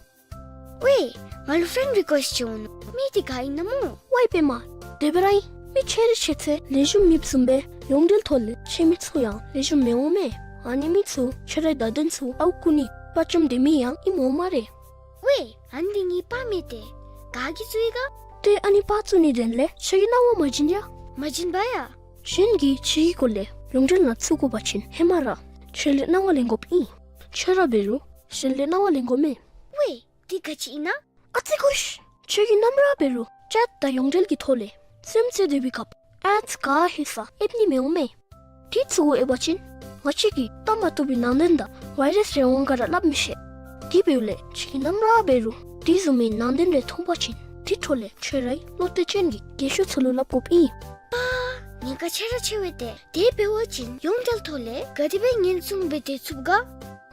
ཝའེ་ང་ལུ་ཕེན་རི་ཀུ་ཨེསཊ་ཅིག་འོང་ནུག། མི་འདི་ག་ཨིན་ན་སྨོ། ཝའེ་པདྨ། དེ་སྦེ་ར་ཨིན། མི་ཆེ་རི་ཆེ་ཚེ་ལེགས་ཤོམ་མེདཔ་བཟུམ་སྦེ་ཡོངས་འབྲེལ་ཐོག་ལས་ཁྱོད་མི་ཚུ་ཡང་ལེགས་ཤོམ་མི་འོང་མས། ཨ་ནི་མི་ཚུ་ཁྱོད་རའི་བརྡ་དོན་ཚུ་ཨརཝ་རྐུ་ནི་དཔའ་བཅམ་སྡོད་མི་ཡང་ཨིནམ་འོང་སྨ་རེ། ཝའེ་ཨ་ནི་འདི་ངེའི་པར་མས་ཏེ། ག་གིས་བཙུགས་ཡི་ག། ཏེ་ཨ་ནི་པར་བཙུགས་ནི་དོན་ལས་ཁྱོད་ཀྱིས་གནང་བ་མ་བྱིན་ཡ། མ་བྱིན་པ་ཡ། གཞན་གྱིས་ཁྱོད་ཀྱི་སྐོར་ལས་ཡོངས་འབྲེལ་ནང་བཙུགས་དགོ་པ་ཅིན་ཧེ་མ་ར་ཁྱོད་ལས་གནང་བ་ལེན་དགོཔ་ཨིན། ཁྱོད་ར་འབད་རུང་གཞན་ལས་གནང་བ་ལེན་དགོ་མས། ཝའེ་འདི་ག་ཅི་ཨིན་ན། ཨ་ཙི་ཁུ་ཤི། ཁྱོད་ཀྱིས་ནམ་ར་འབད་རུང་ཅེཊ་དང་ཡོངས་འབྲེལ་གྱི་ཐོག་ལས་རྩེདམོ་རྩེ་སྡོད་པའི་སྐབས་ཨེཌས་ག་ཧེ་ས་ཨེབ་ནི་མི་འོང་མས། དེ་ཚུ་གུ་ཨེབ་པ་ཅིན་ང་བཅས་ཀྱིས་བལྟ་མ་བཏུབ་པའི་ནང་དོན་དང་ཝའི་རཱསི་རེ་འོང་ག་ར་སླབ་མི་ཤེས། དེ་འབདཝ་ལས་ཁྱོད་ཀྱིས་ནམ་ར་འབད་རུང་དེ་བཟུམ་མའི་ནང་དོན་རེ་མཐོང་པ་ཅིན་དེ་འཕྲོ་ལས་ཁྱོད་རའི་བློ་གཏད་ཅན་གྱི་རྒས་ཤོས་ཚུ་ལུ་སླབ་དགོཔ་ཨིན། པ། ཉེན་ཁ་ཆེ་ར་ཆེ་བས་ཏེ། དེ་འབད་བ་ཅིན་ཡོངས་འབྲེལ་ཐོག་ལས་ག་དེ་སྦེ་ཉེན་སྲུང་འབད་དེ་ཚུགས་ག།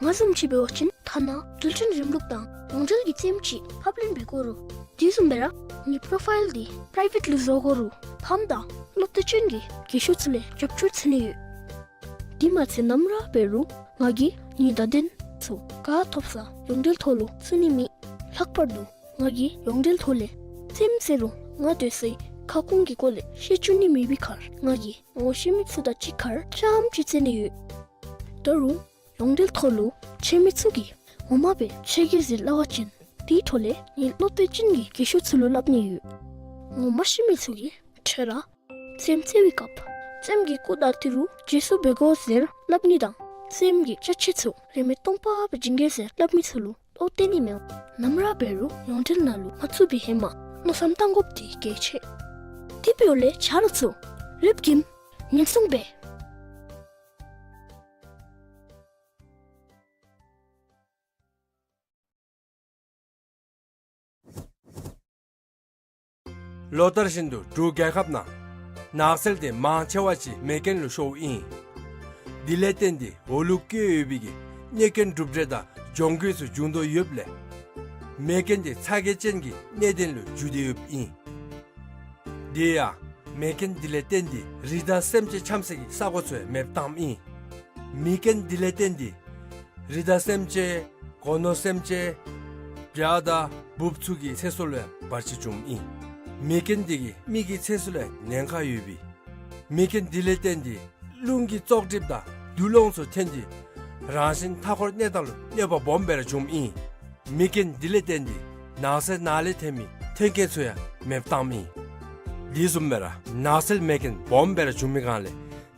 ང་བཟུམ་ཅིག་འབད་བ་ཅིན་ཐ་ན་རྡུལ་ཕྲན་རིམ་ལུགས་དང་ཡོངས་འབྲེལ་གྱི་རྩེདམོ་ཅིག་ཕབ་ལེན་འབད་དགོ་རུང་དེ་བཟུམ་སྦེ་ར་ངེའི་པོ་རོ་ཕའིལ་འདི་པི་རའི་ཝེཊ་ལུ་བཟོ་དགོ་རུང་ཕམ་དང་བློ་གཏད་ཅན་གྱི་རྒས་ཤོས་ཚུ་ལས་རྒྱབ་སྐྱོར་འཚོལ་ནི་ཡོད། དེ་མ་ཚད་ནམ་ར་འབད་རུང་ང་གིས་ངེའི་བརྡ་དོན་ཚུ་ག་ཐོབ་ས་ཡོངས་འབྲེལ་ཐོག་ལུ་བཙུགས་ནི་མེད། ལྷག་པར་དུ་ང་གིས་ཡོངས་འབྲེལ་ཐོག་ལས་རྩེདམོ་རྩེ་རུང་ང་སྡོད་སའི་ཁ་སྐོང་གི་སྐོར་ལས་ཤེས་བཅུག་ནི་མེད་པའི་ཁར་ང་གིས་ངོ་ཤེས་མི་ཚུ་དང་གཅིག་ཁར་རྐྱངམ་ཅིག་རྩེ་ནི་ཡོད། ད་རུང་ཡོངས་འབྲེལ་ཐོག་ལུ་ཁྱོད་མི་ཚུ་གིས་ངོ་མ་སྦེ་ཁྱོད་ཀྱི་ཟེར་སླབ་པ་ཅིན་དེའི་འཕྲོ་ལས་ངེའི་བློ་གཏད་ཅན་གྱི་རྒས་ཤོས་ཚུ་ལུ་སླབ་ནི་ཡོད། ངོ་མ་ཤེས་མི་ཚུ་གིས་ཁྱོད་ར་རྩེདམོ་རྩེ་བའི་སྐབས་རྩེདམོ་གི་སྐུ་དང་ཏི་རུ་རྗེས་སུ་འབད་དགོ་ཟེར་སླབ་ནི་དང་རྩེདམོ་གི་ཅ་ཆས་ཚུ་རིན་མེད་སྟོང་པ་སྦེ་བྱིན་གེ་ཟེར་སླབ་མི་ཚུ་ལུ་བློ་གཏད་ནི་མི་འོང་། ནམ་ར་འབད་རུང་ཡོངས་འབྲེལ་ནང་ལུ་མ་བཙུགས་པའི་ཧེ་མ་མནོ་བསམ་བཏང་དགོཔ་འདི་གལ་ཆེ། དེ་འབདཝ་ལས་ཆ་རོགས་ཚུ་རིགཔ་གིས་ཉེན་སྲུང་འབད། ལོ་ལྟར་བཞིན་དུ་འབྲུག་རྒྱལ་ཁབ་ནང་ནགས་ཚལ་དེ་མང་ཆེ་བ་ཅིག་མེ་རྐྱེན་ལུ་ཤོརཝ་ཨིན། དེ་ལས་བརྟེན་ཏེ་འོག་ལུ་བཀོད་ཡོད་པའི་གི་གནོད་སྐྱོན་གྲུབ་འབྲས་དང་གྱོང་གུད་ཚུ་འབྱུང་དོ་ཡོདཔ་ལས་མེ་རྐྱེན་དེ་ཚ་གྱང་ཅན་གྱི་གནད་དོན་ལུ་འགྱུར་ཏེ་ཡོདཔ་ཨིན། དེ་ཡང་མེ་རྐྱེན་དེ་ལས་བརྟེན་ཏེ་རི་དྭགས་སེམས་ཅན་འཁྱམ་སའི་གི་ས་གོ་ཚུ་ཡང་མེདཔ་བཏངམ་ཨིན། མེ་རྐྱེན་དེ་ལས་བརྟེན་ཏེ་རི་དྭགས་སེམས་ཅན་སྒོ་ནོར་སེམས་ཅན་བྱ་དང་འབུཔ་ཚུ་གི་ཚེ་སྲོག་ལུ་ཡང་བར་ཆད་བྱུངམ་ཨིན། མེ་རྐྱེན་དེ་གིས་མི་གི་ཚེ་སྲོག་ལུ་ཡང་ཉེན་ཁ་ཡོད་པས། མེ་རྐྱེན་དེ་ལས་བརྟེན་ཏེ་རླུང་གི་བཙོག་གྲིབ་དང་རྡུལ་སློང་ཚུ་ཐོན་ཏེ་རང་བཞིན་མཐའ་འཁོར་གནས་སྟངས་ལུ་གནོད་པ་སྦོམ་སྦེ་ར་བྱུངམ་ཨིན། མེ་རྐྱེན་དེ་ལས་བརྟེན་ཏེ་ནགས་ཚལ་ནང་ལས་ཐོན་མི་ཐོན་སྐྱེད་ཚུ་ཡང་མེདཔ་བཏངམ་ཨིན། དེ་བཟུམ་སྦེ་ར་ནགས་ཚལ་མེ་རྐྱེན་སྦོམ་སྦེ་ར་བྱུང་མི་སྒང་ལས་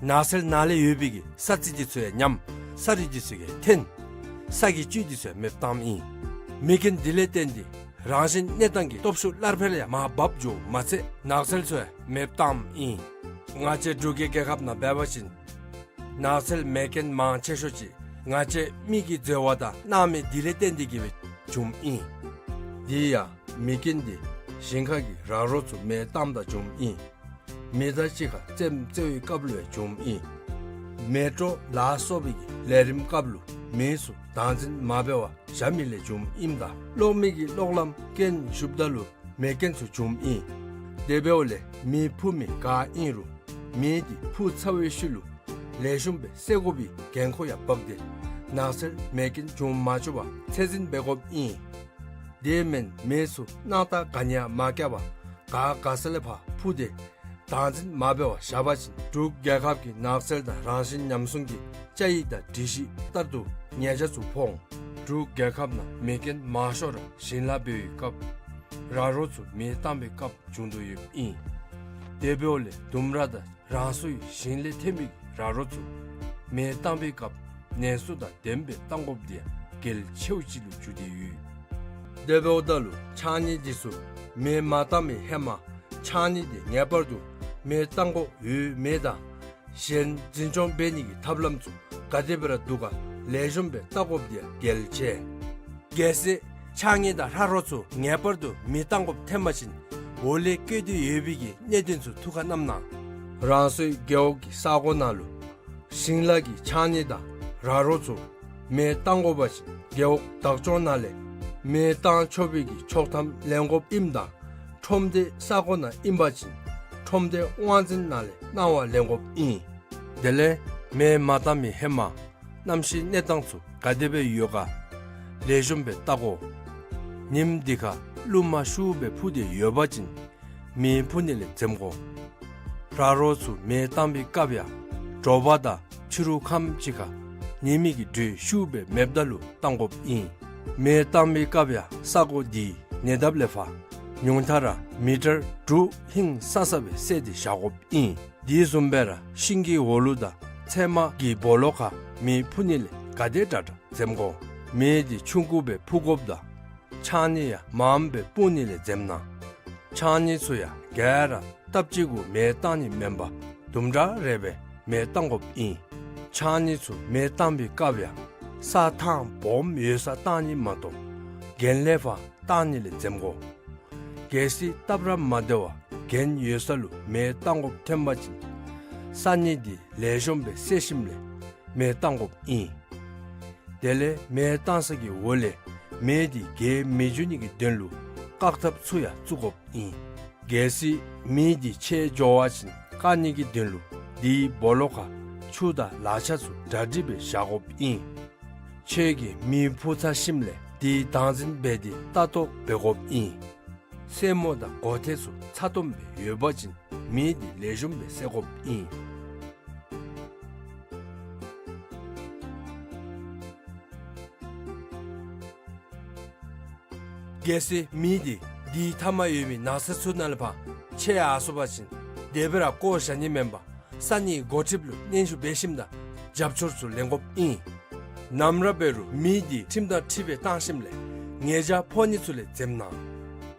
ནགས་ཚལ་ནང་ལས་ཡོད་པའི་གི་ས་རྩི་དེ་ཚུ་ཡང་ཉམས། ས་རུད་དེ་ཚུ་ཡང་ཐོན། ས་གི་བཅུད་དེ་ཚུ་ཡང་མེདཔ་བཏངམ་ཨིན། མེ་རྐྱེན་དེ་ལས་བརྟེན་ཏེ་རང་བཞིན་གནས་སྟངས་ཀྱི་སྟོབས་ཤུགས་སླར་འཕེལ་ཡང་མར་བབས་འགྱོཝ་མ་ཚད་ནགས་ཚལ་ཚུ་ཡང་མེདཔ་བཏངམ་ཨིན། ང་བཅས་འབྲུག་གི་རྒྱལ་ཁབ་ནང་འབད་བ་ཅིན་ནགས་ཚལ་མེ་རྐྱེན་མང་ཆེ་ཤོས་ཅིག་ང་བཅས་མི་གིས་འཛོལ་བ་དང་སྣང་མེད་དེ་ལས་བརྟེན་ཏེ་གིས་སྦེ་བྱུངམ་ཨིན། དེ་ཡང་མེ་རྐྱེན་དེ་ཞིང་ཁ་གི་ར་རོ་ཚུ་མེ་བཏངམ་ད་བྱུངམ་ཨིན། མི་དང་གཅིག་ཁར་རྩེདམོ་རྩེ་བའི་སྐབས་ལུ་ཡང་བྱུངམ་ཨིན། མེ་ཏྲོག་ལ་སོགས་པའི་གི་ལས་རིམ་སྐབས་ལུ་མེ་ཚུ་ བདག་འཛིན་མ་འབད་བར་བཞག་མི་ལས་བྱུངམ་ཨིནམ་ད་གློག་མེ་གིས་གློག་ལམ་རྐྱེན་ཞུགསཔ་ད་ལུ་མེ་རྐྱེན་ཚུ་བྱུངམ་ཨིན། དེ་འབདཝ་ལས་མེ་ཕུ་མི་ག་ཨིན་རུང་མེ་འདི་ཕུ་ཚར་བའི་ཤུལ་ལུ་ལེགས་ཤོམ་སྦེ་བསད་དགོ་པའི་འགན་ཁུར་ཡང་བབས་ཏེ་ནགས་ཚལ་མེ་རྐྱེན་བྱུང་མ་བཅུག་པར་ཚད་འཛིན་འབད་དགོཔ་ཨིན། དེ་མེན་མེ་ཚུ་སྣང་ལྟ་ག་ནི་ཡང་མ་བཀལ་བར་ག་ག་ས་ལས་ཕར་ཕུ་སྟེ་བདག་འཛིན་མ་འབད་བར་བཞག་པ་ཅིན་འབྲུག་རྒྱལ་ཁབ་ཀྱི་ནགས་ཚལ་དང་རང་བཞིན་ཉམས་སྲུང་གི་བཅའ་ཡིག་དང་སྒྲིག་གཞི་ལྟར་དུ་ཉེས་ཆད་ཚུ་ཕོག་འོང་། འབྲུག་རྒྱལ་ཁབ་ནང་མེ་རྐྱེན་མང་ཤོས་ར་ཞིང་ལཱ་འབད་བའི་སྐབས་ར་རོ་ཚུ་མེ་བཏང་བའི་སྐབས་བྱུང་དོ་ཡོདཔ་ཨིན། དེ་འབདཝ་ལས་ལྡུམ་ར་དང་རང་སོའི་ཞིང་ལས་ཐོན་པའི་ར་རོ་ཚུ་མེ་བཏང་བའི་སྐབས་ནན་སུ་དང་ལྡནམ་སྦེ་བཏང་དགོཔ་འདི་ཡང་གལ་ཆེཝ་ཅིག་ལུ་གྱུར་ཏེ་ཡོད། དེ་འབདཝ་ད་ལུ་ཕྱགས་སྙིགས་འདི་ཚུ་མེ་མ་བཏང་བའི་ཧེ་མ་ཕྱགས་སྙིགས་འདི་ངེས་པར་དུ་མེ་བཏང་དགོཔ་ཡོད་མེད་དང་གཞན་འཛིན་སྐྱོང་འབད་ནི་གི་ཐབས་ལམ་ཚུ་ག་དེ་སྦེ་ར་འདུག་ག་ལེགས་ཤོམ་སྦེ་བལྟ་དགོཔ་འདི་ཡང་གལ་ཆེ། གལ་སྲིད་ཕྱགས་སྙིགས་དང་ར་རོ་ཚུ་ངེས་པར་དུ་མེ་བཏང་དགོཔ་ཐོན་པ་ཅིན་འོག་ལས་བཀོད་དེ་ཡོད་པའི་གི་གནད་དོན་ཚུ་ཐུགས་ཁར་བསྣམས་གནང་། རང་སོའི་རྒེད་འོག་གི་ས་གོ་ནང་ལུ་ཞིང་ལཱ་གི་ཕྱགས་སྙིགས་དང་ར་རོ་ཚུ་མེ་བཏང་དགོ་པ་ཅིན་རྒེད་འོག་བདག་སྐྱོང་ནང་ལས་མེ་བཏང་ཆོག་པའི་གི་ཆོག་ཐམ་ལེན་དགོཔ་ཨིནམ་ད་ཁྲོམ་སྡེ་ས་གོ་ནང་ཨིན་པ་ཅིན་ཁྲོམ་སྡེ་དབང་འཛིན་ནང་ལས་གནང་བ་ལེན་དགོཔ་ཨིན། དེ་ལས་མེ་མ་བཏང་མི་ཧེ་མ་གནམ་གཤིས་གནས་སྟངས་ཚུ་ག་དེ་སྦེ་ཡོད་ག་ལེགས་ཤོམ་སྦེ་བལྟ་དགོ། ཉིམ་འདི་ཁར་རླུང་མ་ཤུགས་སྦེ་ཕུ་སྟེ་ཡོད་པ་ཅིན་མེ་ཕུ་ནི་ལས་འཛེམ་དགོ། ར་རོ་ཚུ་མེ་བཏང་པའི་སྐབས་ཡང་དྲོ་པ་དང་ཕྱི་རུ་ཁམས་ཅིག་ཁར་ཉི་མའི་གི་དྲོད་ཤུགས་སྦེ་མེདཔ་ད་ལུ་བཏང་དགོཔ་ཨིན། མེ་བཏང་པའི་སྐབས་ཡང་ས་གོ་འདི་ཉེ་འདབས་ལས་ཕར་ཉུང་མཐའ་ར་མི་ཊར་དྲུག་ཧིང་སང་ས་སྦེ་བསལ་ཏེ་བཞག་དགོཔ་ཨིན། དེ་བཟུམ་སྦེ་ར་ཤིང་གི་འོག་ལུ་དང་ཚལ་མ་གི་སྦོ་ལོགས་ཁར་མེ་ཕུ་ནི་ལས་ག་དེ་དྲག་དྲག་འཛེམ་དགོ། མེ་འདི་ཆུང་ཀུ་སྦེ་ཕུ་དགོཔ་དང་ཕྱགས་སྙིགས་ཡང་མངམ་སྦེ་སྤུངས་ནི་ལས་འཛེམ་གནང་། ཕྱགས་སྙིགས་ཚུ་ཡང་ག་ར་སྟབས་གཅིག་གུ་མེ་བཏང་ནི་མེན་པར་དུམ་གྲ་རེ་སྦེ་མེ་བཏང་དགོཔ་ཨིན། ཕྱགས་སྙིགས་ཚུ་མེ་བཏང་པའི་སྐབས་ཡང་ས་ཐང་སྦོམ་ཡོད་སར་བཏང་ནི་མ་གཏོགས་གྱེན་ལས་ཕར་བཏང་ནི་ལས་འཛེམ་དགོ། གལ་སྲིད་སྟབས་ར་མ་བདེ་བར་གྱེན་ཡོད་ས་ལུ་མེ་བཏང་དགོཔ་ཐོན་པ་ཅིན་ས་སྙིགས་འདི་ལེགས་ཤོམ་སྦེ་བསལ་ཞིནམ་ལས་མེ་བཏང་དགོཔ་ཨིན། དེ་ལས་མེ་བཏང་ས་གི་འོག་ལས་མེ་འདི་རྒྱས་མི་འགྱོ་ནི་གི་དོན་ལུ་བཀག་ཐབས་ཚུ་ཡང་བཙུགས་དགོཔ་ཨིན། གལ་སྲིད་མེ་འདི་ཆད་འགྱོ་བ་ཅིན་བཀག་ནི་གི་དོན་ལུ་དེའི་སྦོ་ལོགས་ཁར་ཆུ་དང་ལག་ཆས་ཚུ་གྲ་སྒྲིག་སྦེ་བཞག་དགོཔ་ཨིན། ཁྱོད་ཀྱིས་མེ་ཕུ་ཚར་ཞིནམ་ལས་དེ་བདག་འཛིན་འབད་དེ་ལྟ་རྟོག་འབད་དགོཔ་ཨིན། སེན་མོ་དང་གོ་ཐེར་ཚུ་ཚ་ཏོམ་སྦེ་ཡོད་པ་ཅིན་མེ་འདི་ལེགས་ཤོམ་སྦེ་བསད་དགོཔ་ཨིན། གལ་སྲིད་མེ་འདི་དེའི་མཐའ་མར་ཡོད་མི་ནགས་ཚལ་ཚུ་ནང་ལས་ཕར་ཆད་ཡར་སོང་པ་ཅིན་དེ་སྦེ་ར་བཀོ་བཞག་ནི་མེན་པར་ས་གནས་འགོ་ཁྲིདཔ་ལུ་སྙན་ཞུ་འབད་ཞིནམ་དང་རྒྱབ་སྐྱོར་ཚུ་ལེན་དགོཔ་ཨིན། ནམ་ར་འབད་རུང་མེ་འདི་ཁྲིམས་དང་འཁྲིལ་སྦེ་བཏང་ཞིནམ་ལས་ཉེས་བྱ་ཕོག་ནི་ཚུ་ལས་འཛེམ་གནང་།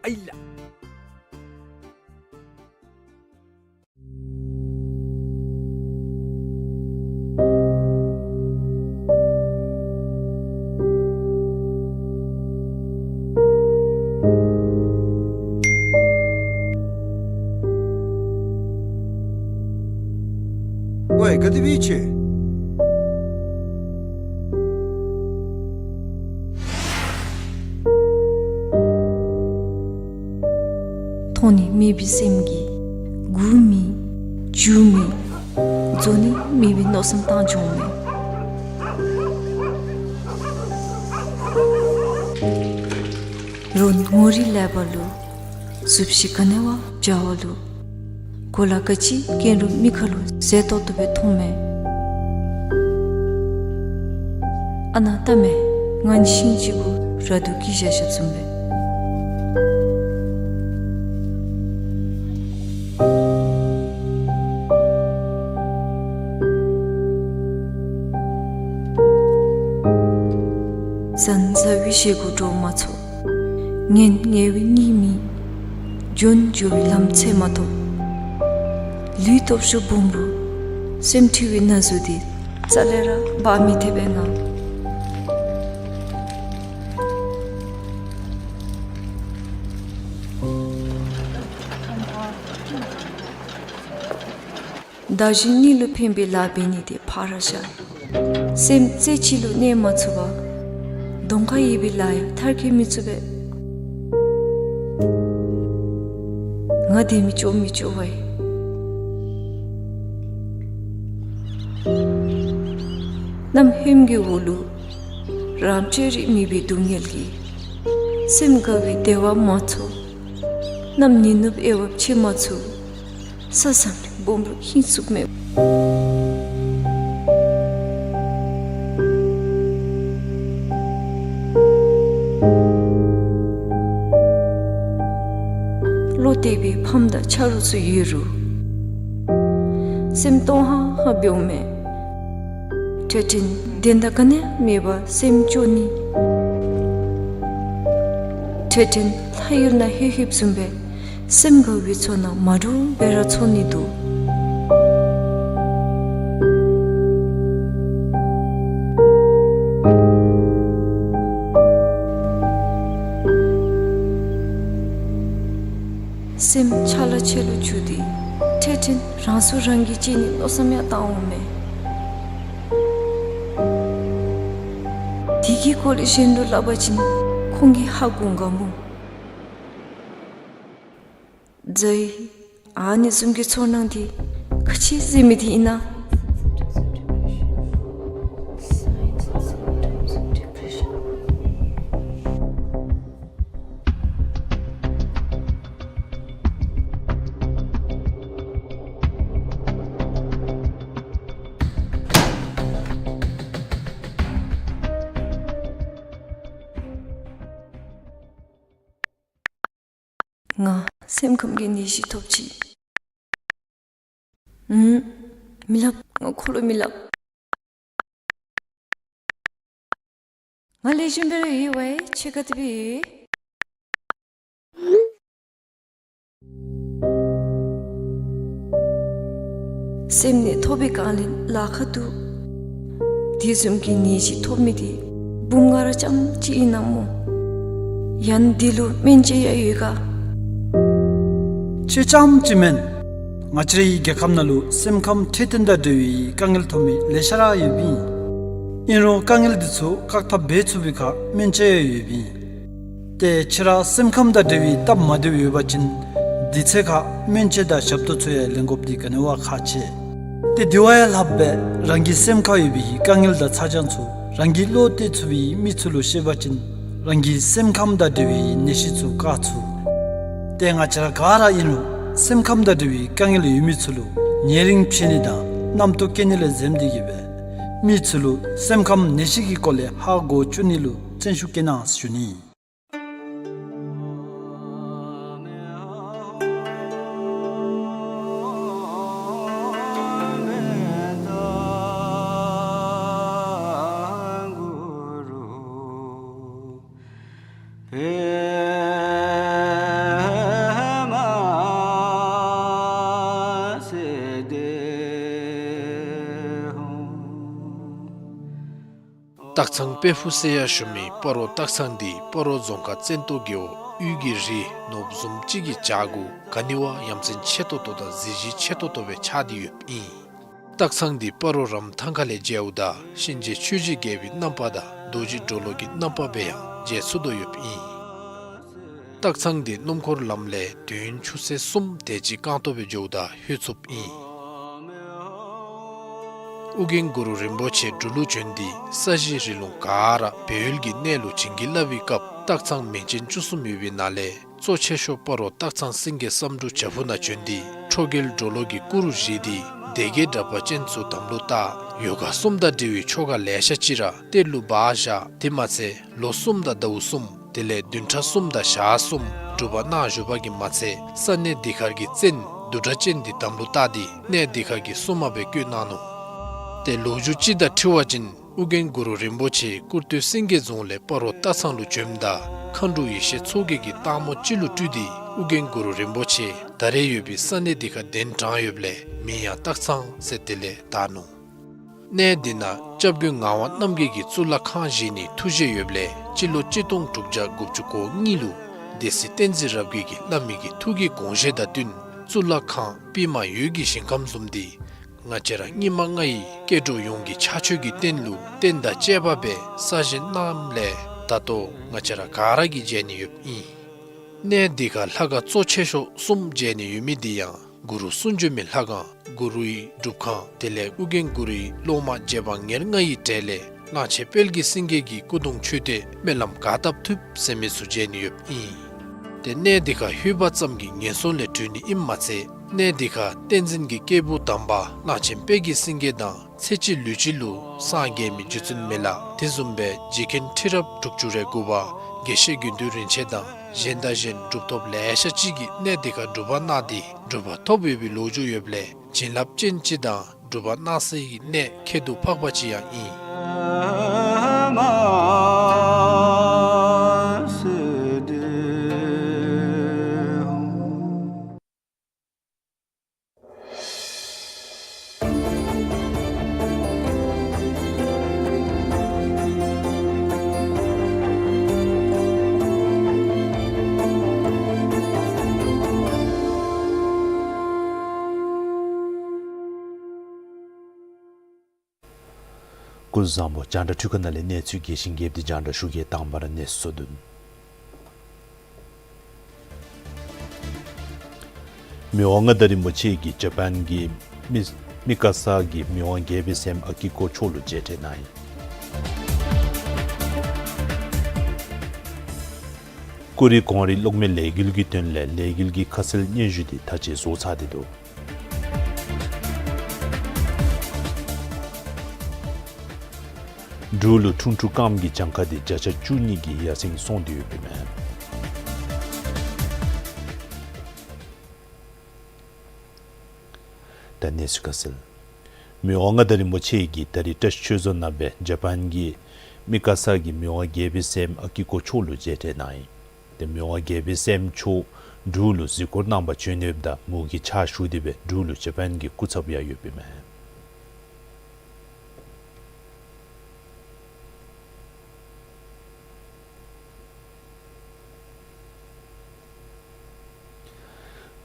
ཨའི་ལགས། ཝའི་ག་དེ་སྦེ་ཡོད་ཆེ། མཐོང་ནི་མེད་པའི་སེམས་ཀྱིས་སྒུག་མི་འགྱོ་མི་འཛོལ་ནི་མེད་པའི་མནོ་བསམ་བཏང་འགྱོ་མི། རོགས་ངོ་རིས་ལེགས་པ་ལུ་གཟུགས་གཞི་ག་ནི་བ་འཇའ་བ་ལུ། གོ་ལ་ག་ཅི་གྱོན་རུང་མི་ཁ་ལུ་མཛེས་ཏོག་ཏོ་སྦེ་མཐོངམ་མས། ཨ་ནཱ་ལྟ་མས། ང་ནི་ཤིང་ཅིག་གུ་ར་དུ་སྐྱེས་བཞག་བཞགཔ་བཟུམ་སྦེ། ཟན་ཟ་བའི་བཞེས་སྒོ་འདྲོག་མ་ཚུགས། ངལ་ངལ་བའི་གཉིད་མི་འགྱོ། འགྱོ་བའི་ལམ་འཚོལ་མ་ཐོབ། ལུས་སྟོབས་ཤུགས་སྦོམ་རུང་སེམས་འཁྲུལ་བའི་ན་ཟུག་འདི་རྩ་ལས་ར་འབག་མི་ཐེག་པས་ང་། བདག་གཞན་གཉིས་ལུ་ཕན་པའི་ལཱ་འབད་ནི་དེ་ཕར་བཞག། སེམས་རྩེ་གཅིག་ལུ་གནས་མ་ཚུགས་པར་ གདོང་ཁར་ཡོད་པའི་ལཱ་ཡང་མཐར་འཁྱོལ་མི་ཚུགས་པས། ང་དེ་མི་ལྕོགས་མི་ལྕོགས་པས། གནམ་ཧོནམ་གྱི་འོག་ལུ་རང་སྤྱོད་རིག་མེད་པའི་སྡུག་བསྔལ་གྱིས་སེམས་དགའ་བའི་བདེ་བ་མ་ཚོར། གནམ་ཉི་ནུབ་དབྱེ་བ་ཕྱེ་མ་ཚུགས། ས་བཟང་སྦོམ་རུང་ཧིང་སུབ་མེད། བློ་གཏད་པའི་ཕམ་དང་ཆ་རོགས་ཚུ་ཡོད་རུང་སེམས་སྟོང་ཧང་ཧང་འབདཝ་མས། འཕྲལ་འཕྲལ་དོན་དག་ག་ནི་ཡང་མེད་པར་སེམས་སྐྱོ་ནི། འཕྲལ་འཕྲལ་ལྷ་ཡུལ་ནང་ལྷོད་ལྷོདཔ་བཟུམ་སྦེ་སེམས་དགའ་བའི་ཚོར་སྣང་མ་འདྲཝ་སྦེ་ར་ཚོར་ནི་འདུག། སེམས་ཆ་ལ་ཆེ་ལུ་འགྱུར་ཏེ་འཕྲལ་འཕྲལ་རང་སྲོག་རང་གིས་བཅད་ནིའི་མནོ་བསམ་ཡང་བཏང་འོང་མས། དེ་གི་སྐོར་ལས་གཞན་ལུ་སླབ་པ་ཅིན་ཁོང་གིས་ཧ་གོ་ག་མོ། ཛའི། ཨ་ནི་བཟུམ་གྱི་ཚོར་སྣང་འདི་ག་ཅི་ཟེར་མི་འདི་ཨིན་ན། ང་སེམས་ཁམས་ཀྱི་ནད་གཞི་ཐོབ་ཅི། ཨུམ། མི་སླབ། ང་ཁོ་ལུ་མི་སླབ། ང་ལེགས་ཤོམ་སྦེ་ར་ཡོད་པས། ཁྱོད་ག་དེ་སྦེ་ཡོད། སེམས་ནད་ཐོབ་པའི་སྒང་ལས་ལཱ་ཁག་འདུག། དེ་བཟུམ་གྱི་ནད་གཞི་ཐོབ་མི་འདི་བུམོ་ང་ར་རྐྱངམ་གཅིག་ཨིན་ན་མོ། ཡང་འདི་ལུ་སྨན་དཔྱད་ཡང་ཡོད་ག། ཁྱོད་རྐྱངམ་གཅིག་མེན། ང་བཅས་རའི་རྒྱལ་ཁབ་ནང་ལུ་སེམས་ཁམས་འཕྲོད་བསྟེན་དང་འབྲེལ་བའི་དཀའ་ངལ་ཐོབ་མི་ལེ་ཤ་ར་ཡོདཔ་ཨིན། ཨིན་རུང་དཀའ་ངལ་འདི་ཚུ་བཀག་ཐབས་འབད་ཚུགས་པའི་ཁར་སྨན་དཔྱད་ཡང་ཡོདཔ་ཨིན། ཏེ་ཁྱོད་ར་སེམས་ཁམས་དང་འབྲེལ་བའི་སྟབས་མ་བདེཝ་ཡོད་པ་ཅིན་དེ་ཚེ་ཁར་སྨན་དཔྱད་དང་ཞབས་ཏོག་ཚུ་ཡང་ལེན་དགོཔ་འདི་ག་ནི་བ་ཁག་ཆེ། ཏེ་དེ་བ་ཡང་ལྷགཔ་སྦེ་རང་གི་སེམས་ཁར་ཡོད་པའི་དཀའ་ངལ་དང་ཚ་གྱང་ཚུ་རང་གི་བློ་གཏད་ཚུགས་པའི་མི་ཚུ་ལུ་བཤད་པ་ཅིན་རང་གི་སེམས་ཁམས་དང་འབྲེལ་བའི་ནད་གཞི་ཚུ་བཀག་ཚུགས། ཏེ་ང་བཅས་ར་ག་ར་ཨིན་རུང་སེམས་ཁམས་དང་འབྲེལ་བའི་དཀའ་ངལ་ཡོད་མི་ཚུ་ལུ་ཉེ་རིང་ཕྱད་ནི་དང་རྣམ་རྟོག་སྐྱེ་ནི་ལས་འཛེམ་སྟེ་གིས་སྦེ་མི་ཚུ་ལུ་སེམས་ཁམས་ནད་གཞི་གི་སྐོར་ལས་ཧ་གོ་བཅུག་ནི་ལུ་བརྩོན་ཤུགས་བསྐྱེད་གནང་ཞུ་ནི། སྟག་ཚང་དཔལ་ཕུག་ཟེར་ཡང་ཞུ་མི་སྤ་རོ་སྟག་ཚང་འདི་སྤ་རོ་རྫོང་ཁག་བཙན་ཏོ་རྒེད་འོག་དབུས་ཀྱི་རི་ནོར་བུ་བཟུམ་ཅིག་གི་བྱག་གུ་ག་ནི་བ་ཡ་མཚན་ཆེ་ཏོག་ཏོ་དང་གཟི་བརྗིད་ཆེ་ཏོག་ཏོ་སྦེ་ཆགས་ཏེ་ཡོདཔ་ཨིན། སྟག་ཚང་འདི་སྤ་རོ་རམ་ཐང་ཁ་ལས་མཇལཝ་ད་གཤིན་རྗེ་ཆོས་ཀྱི་རྒྱལ་པོའི་རྣམ་པ་དང་རྡོ་རྗེ་གྲོ་ལོད་ཀྱི་རྣམ་པ་སྦེ་ཡང་མཇལ་ཚུགས་དོ་ཡོདཔ་ཨིན། སྟག་ཚང་འདི་སྣུམ་འཁོར་ལམ་ལས་དུས་ཡུན་ཆུ་ཚོད་གསུམ་དེ་ཅིག་རྐང་སྟོང་སྦེ་འགྱོཝ་ད་ལྷོད་ཚུགསཔ་ཨིན། ཨོ་རྒྱན་གུ་རུ་རིན་པོ་ཆེ་འབྲུག་ལུ་བྱོན་ཏེ་ས་གཞི་རི་ལུང་ག་ར་སྦས་ཡུལ་གྱི་གནས་ལུ་བྱིན་གྱིས་བརླབས་པའི་སྐབས་སྟག་ཚང་མིང་ཅན་བཅུ་གསུམ་ཡོད་པའི་ནང་ལས་གཙོ་ཆེ་ཤོས་སྤ་རོ་སྟག་ཚང་སེང་གེ་བསམ་འགྲུབ་བྱག་ཕུག་ནང་བྱོན་ཏེ་ཁྲོ་རྒྱལ་གྲོ་ལོད་ཀྱི་སྐུ་རུ་བཞེངས་ཏེ་སྡེ་བརྒྱད་དྲེགས་པ་ཅན་ཚུ་དམ་ལུ་བཏགས། ཡོ་ག་གསུམ་དང་འབྲེལ་བའི་ཆོ་ག་ལེ་ཤ་ཅིག་ར་གཏེར་ལུ་སྦ་བཞག། དེ་མ་ཚད་ལོ་གསུམ་དང་ཟླཝ་གསུམ་དེ་ལས་བདུན་ཕྲག་གསུམ་དང་ཞག་གསུམ་སྒྲུབ་པ་གནང་བཞུགས་པ་གིས་མ་ཚད་ས་གནས་འདི་ཁར་གྱི་བཙན་བདུད་སྒྲ་གཅན་འདི་དམ་ལུ་བཏགས་ཏེ་གནས་འདི་ཁར་གྱི་སྲུང་མ་སྦེ་བསྐོས་གནང་ནུག། ཏེ་ལོ་རྒྱུས་ཅིག་དང་འཁྲིལ་བ་ཅིན་ཨོ་རྒྱན་གུ་རུ་རིན་པོ་ཆེ་ཀུར་སྟོད་སེང་གེ་རྫོང་ལས་སྤ་རོ་སྟག་ཚང་ལུ་བྱོནམ་ད་མཁའ་འགྲོ་ཡེ་ཤེས་མཚོ་རྒྱལ་གྱིས་སྟག་མོ་ཅིག་ལུ་སྤྲུལ་ཏེ་ཨོ་རྒྱན་གུ་རུ་རིན་པོ་ཆེ་ད་རེས་ཡོད་པའི་ས་གནས་འདི་ཁར་གདན་དྲངས་ཡོདཔ་ལས་མིང་ཡང་སྟག་ཚང་ཟེར་དེ་ལས་བཏགས་ནུག། གནས་འདི་ནང་སྐྱབས་མགོན་ངག་དབང་རྣམ་རྒྱལ་གྱིས་གཙུག་ལག་ཁང་བཞེངས་ནིའི་ཐུགས་བཞེད་ཡོདཔ་ལས་སྤྱི་ལོ་གཅིག་སྟོང་དྲུག་བརྒྱ་དགུ་བཅུ་གོ་གཉིས་ལུ་སྡེ་སྲིད་བསྟན་འཛིན་རབ་རྒྱས་ཀྱིས་བླ་མའི་གི་ཐུགས་ཀྱི་དགོངས་བཞེད་དང་བསྟུན་གཙུག་ལག་ཁང་པདྨ་འོད་ཀྱི་ཞིང་ཁམས་བཟུམ་འདི་ང་བཅས་ར་སྙིགས་མ་ལྔ་ཡི་སྐྱེ་འགྲོ་ཡོངས་ཀྱི་ཕྱག་མཆོད་ཀྱི་རྟེན་ལུ་རྟེན་དང་བཅས་པ་སྦེ་གསར་བཞེངས་གནངམ་ལས་ ད་ལྟོ་ང་བཅས་ར་ག་ར་གིས་མཇལ་ནི་ཡོདཔ་ཨིན། གནས་འདི་ཁར་ལྷ་ཁང་གཙོ་ཆེ་ཤོས་གསུམ་མཇལ་ནི་ཡོད་མི་འདི་ཡང་གུ་རུ་གསུང་བྱོན་མའི་ལྷ་ཁང་གུ་རུའི་སྒྲུབ་ཁང་དེ་ལས་ཨོ་རྒྱན་གུ་རུའི་སློབ་མ་རྗེ་འབངས་ཉེར་ལྔ་ཡི་གྲས་ལས་གླང་ཆེན་དཔལ་གྱི་སེང་གེ་གི་སྐུ་གདུང་མཆོད་རྟེན་སྨོན་ལམ་ག་བཏབ་ཐུབ་ཟེར་མི་ཚུ་མཇལ་ནི་ཡོདཔ་ཨིན། ཏེ་གནས་འདི་ཁར་ལྷོད་པ་ཙམ་གྱིས་ངན་སོང་ལས་གྲོལ་ནི་ཨིནམ་མ་ཚད་གནས་འདི་ཁར་བསྟན་འཛིན་གྱི་སྐྱེས་བུ་དམ་པ་གླང་ཆེན་དཔལ་གྱི་སེང་གེ་དང་ཚེ་གཅིག་ལུས་གཅིག་ལུ་སངས་རྒྱས་མི་རྗེ་བཙུན་མི་ལ་དེ་བཟུམ་སྦེ་རྗེ་མཁན་ཁྲི་རབས་དྲུག་ཅུ་རེ་དགུ་པ་དགེ་བཤེས་དགེ་འདུན་རིན་ཆེན་དང་གཞན་དང་གཞན་གྲུབ་ཐོབ་ལེ་ཤ་ཅིག་གིས་གནས་འདི་ཁར་སྒྲུབ་པ་གནང་སྟེ་གྲུབ་པ་ཐོབ་ཡོད་པའི་ལོ་རྒྱུས་ཡོདཔ་ལས་བྱིན་རླབས་ཅན་ཅིག་དང་སྒྲུབ་པ་གནང་སའི་གནས་ཁྱད་དུ་འཕགས་པ་ཅིག་ཡང་ཨིན། སྐུ་གཟུགས་བཟང་པོ། རྒྱང་བསྒྲགས་འཕྲུལ་ཁང་ནང་ལས་གནས་ཚུལ་རྒྱས་ཤིང་རྒྱསཔ་འདི་རྒྱང་བསྒྲགས་ཞུ་གེ། དང་པ་ར་གནས་ཚུལ་བསོད་དོན། མི་དབང་མངའ་བདག་རིན་པོ་ཆེ་གིས་ཇ་པཱན་གྱི་མི་མི་ཀ་ས་གི་མི་དབང་རྒྱལ་པོའི་སྲསམོ་ཨ་ཀི་ཀོ་མཆོག་ལུ་མཇལ་འཕྲད་གནང་ཡི། ཀུ་རི་གངས་རི་གློག་མེ་ལས་འགུལ་གྱི་དོན་ལས་ལས་འགུལ་གྱི་ཁ་གསལ་སྙན་ཞུ་འདི་ད་ཅི་བཟོ་ཚར་ཏེ་འདུག། འབྲུག་ལུ་ཁྲུང་ཁྲུང་སྐམ་གྱི་གྱངས་ཁ་འདི་བརྒྱ་ཆ་བཅུ་གཉིས་ཀྱིས་ཡར་སེང་སོང་སྟེ་ཡོདཔ་ཨིན་མས། ད་གནས་ཚུལ་ཁ་གསལ། མི་དབང་མངའ་བདག་རིན་པོ་ཆེ་གིས་ད་རིས་བཀྲིས་ཆོས་རྫོང་ནང་སྦེ་ཇ་པཱན་གྱི་མི་ཀ་ས་གི་མི་དབང་རྒྱལ་པོའི་སྲསམོ་ཨ་ཀི་ཀོ་མཆོག་ལུ་མཇལ་འཕྲད་གནང་ཡི། ཏེ་མི་དབང་རྒྱལ་པོའི་སྲསམོ་མཆོག་འབྲུག་ལུ་གཟིགས་སྐོར་གནང་པར་བྱོན་ཡོདཔ་ད་མོ་གིས་ཕྱག་ཞུ་སྟེ་སྦེ་འབྲུག་ལུ་ཇ་པཱན་གྱི་སྐུ་ཚབ་ཡང་ཡོདཔ་ཨིན་མས།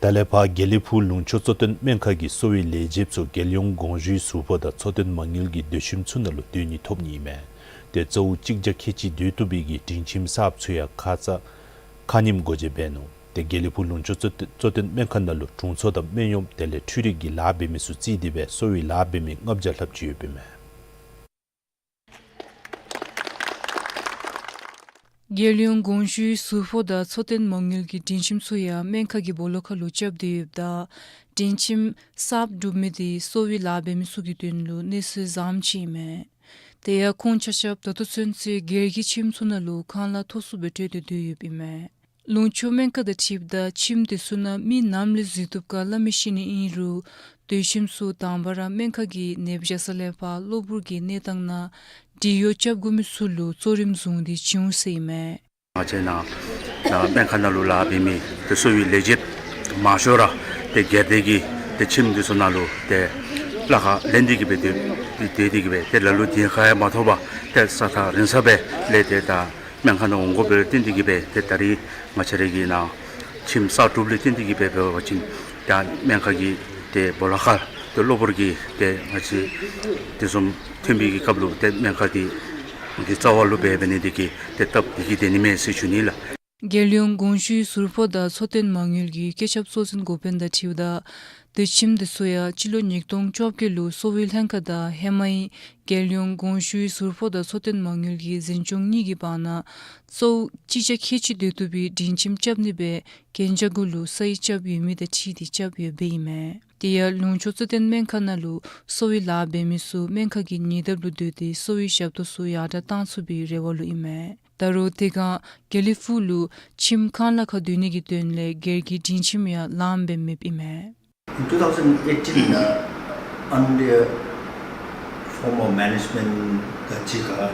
ད་ལས་ཕར་དགེ་ལེགས་ཕུག་ལུང་ཕྱོགས་གཙོ་བསྟེན་སྨན་ཁང་གི་གསོ་བའི་ལས་བྱེདཔ་ཚུ་རྒྱལ་ཡོངས་དགོངས་ཞུའི་ཟུར་ཕོགས་དང་འཚོ་རྟེན་མ་དངུལ་གྱི་སྡོད་ཁྱིམ་ཚུ་ནང་ལུ་སྡོད་ནི་ཐོབ་ནི་ཨིན་མས། ཏེ་གཙོ་བོ་གཅིག་བརྒྱ་ཁལ་གཅིག་སྡོད་བཏུབ་པའི་གི་དྲིན་ཁྱིམ་གསརཔ་ཚུ་ཡང་ཁ་ཙ་ཁ་ཉིནམ་སྒོ་འབྱེད་འབད་ནུག། ཏེ་དགེ་ལེགས་ཕུག་ལུང་ཕྱོགས་གཙོ་བསྟེན་གཙོ་བསྟེན་སྨན་ཁང་ནང་ལུ་དྲུང་འཚོ་དང་སྨན་གཡོགམ་དེ་ལས་འཕྲུལ་རིག་གི་ལཱ་འབད་མི་ཚུ་བརྩིས་ཏེ་སྦེ་གསོ་བའི་ལཱ་འབད་མི་ལྔ་བརྒྱ་ལྷགཔ་ཅིག་ཡོདཔ་ཨིན་མས། རྒྱལ་ཡོངས་དགོངས་ཞུའི་ཟུར་ཕོགས་དང་འཚོ་རྟེན་མ་དངུལ་གྱི་དྲིན་ཁྱིམ་ཚུ་ཡང་སྨན་ཁང་གི་སྦོ་ལོགས་ཁར་ལུ་རྐྱབ་སྟེ་ཡོདཔ་ད་དྲིན་ཁྱིམ་གསརཔ་གྲུབ་མི་འདི་གསོ་བའི་ལཱ་འབད་མི་ཚུ་གི་དོན་ལུ་གནས་ཚུལ་བཟངམ་ཅིག་ཨིན་མས། དེ་ཡང་ཁོང་ཆ་ཁྱབ་ད་ལྟོ་ཚུན་ཚོད་སྒེར་གྱི་ཁྱིམ་ཚུ་ནང་ལུ་ཁང་གླ་མཐོ་སུ་སྦེ་སྤྲོད་དེ་སྡོད་ཡོདཔ་ཨིན་མས། ལུང་ཕྱོགས་སྨན་ཁང་དང་འཁྲིལཝ་ད་ཁྱིམ་དེ་ཚུ་ནང་མི་ནམ་ལས་འཛུལ་བཏུབ་ག་སླབ་མི་ཤེས་ནི་ཨིན་རུང་སྡོད་ཁྱིམ་ཚུ་དང་པ་ར་སྨན་ཁང་གི་ནདཔ་བཞག་ས་ལས་ཕར་གློ་བུར་གྱི་གནས་སྟངས་ནང་འདྲི་གཡོག་རྐྱབ་དགོ་མི་ཚུ་ལུ་གཙོ་རིམ་བཟུང་སྟེ་བྱིན་འོང་ཟེར་ཨིན་མས། ང་བཅས་ནཱ་ནཱ་སྨན་ཁང་ནང་ལུ་ལཱ་འབད་མི་ཏེ་གསོ་བའི་ལས་བྱེདཔ་མང་ཤོས་ར་ཏེ་སྒེར་སྡེ་གི་ཏེ་ཁྱིམ་དེ་ཚུ་ནང་ལུ་ཏེ་གླ་ཁར་ལེན་ཏེ་གི་སྦེ་སྡོད་སྡོད་དེ་གི་སྦེ་ཏེ་ལ་ལུ་དེ་ཁར་ཡང་མ་ཐོབ་པར་ཏེ་ས་ཐག་རིང་ས་སྦེ་ལས་ཏེ་ད་སྨན་ཁང་ནང་འོང་དགོཔ་ལས་བརྟེན་ཏེ་གི་སྦེ་ཏེ་ད་རིས་ང་བཅས་ར་གི་ནཱ་ཁྱིམ་གསར་སྒྲུབ་ལས་བརྟེན་ཏེ་གི་སྦེ་འབད་བ་ཅིན་ད་སྨན་ཁང་གི་ཏེ་སྦོ་ལོགས་ཁར་ཏེ་གློ་བུར་གྱི་ཏེ་ང་བཅས་དེ་བཟུམ་ཐོན་པའི་གི་སྐབས་ལུ་ཏེ་སྨན་ཁང་འདི་གི་རྩ་བ་ལུ་འབད་འབད་ནི་དེ་གིས་ཏེ་སྟབས་བདེ་གི་སྡོད་ནི་མས་ཟེར་ཞུ་ནི་ལགས། རྒྱལ་ཡོངས་དགོངས་ཞུའི་ཟུར་ཕོགས་དང་འཚོ་རྟེན་མ་དངུལ་གྱི་བཀོད་ཁྱབ་གཙོ་འཛིན་འགོ་དཔོན་དང་འཁྲིལཝ་ད་སྡོད་ཁྱིམ་དེ་ཚུ་ཡང་སྤྱི་ལོ་ཉིས་སྟོང་བཅོ་བརྒྱད་ལུ་གསོ་བའི་ལྷན་ཁག་དང་ཧེ་མའི་རྒྱལ་ཡོངས་དགོངས་ཞུའི་ཟུར་ཕོགས་དང་འཚོ་རྟེན་མ་དངུལ་གྱི་འཛིན་སྐྱོང་གཉིས་ཀྱི་བར་ན་གཙོ་བོ་གཅིག་བརྒྱ་ཁལ་གཅིག་སྡོད་བཏུབ་པའི་དྲིན་ཁྱིམ་རྐྱབ་ནི་སྦེ་གན་རྒྱ་གུ་ལུ་ས་ཡིག་རྐྱབ་ཡོད་མི་དང་འཁྲིལ་ཏེ་རྐྱབ་ཡོདཔ་ཨིན་མས། དེ་ཡང་ལུང་ཕྱོགས་གཙོ་བསྟེན་སྨན་ཁང་ནང་ལུ་གསོ་བའི་ལཱ་འབད་མི་ཚུ་སྨན་ཁང་གི་ཉེ་འདབས་ལུ་སྡོད་དེ་གསོ་བའི་ཞབས་ཏོག་ཚུ་ཡར་དྲག་གཏང་ཚུགས་པའི་རེ་བ་ལུ་ཨིན་མས། ད་རུང་དེ་སྒང་དགེ་ལེགས་ཕུག་ལུ་ཁྱིམ་ཁང་གླ་ཁར་སྡོད་ནི་གི་དོན་ལས་སྒེར་གྱི་དྲིན་ཁྱིམ་ཡང་ལངམ་སྦེ་མེདཔ་ཨིན་མས། In two thousand eighteen, uh, under former management ག་ཅི་ག།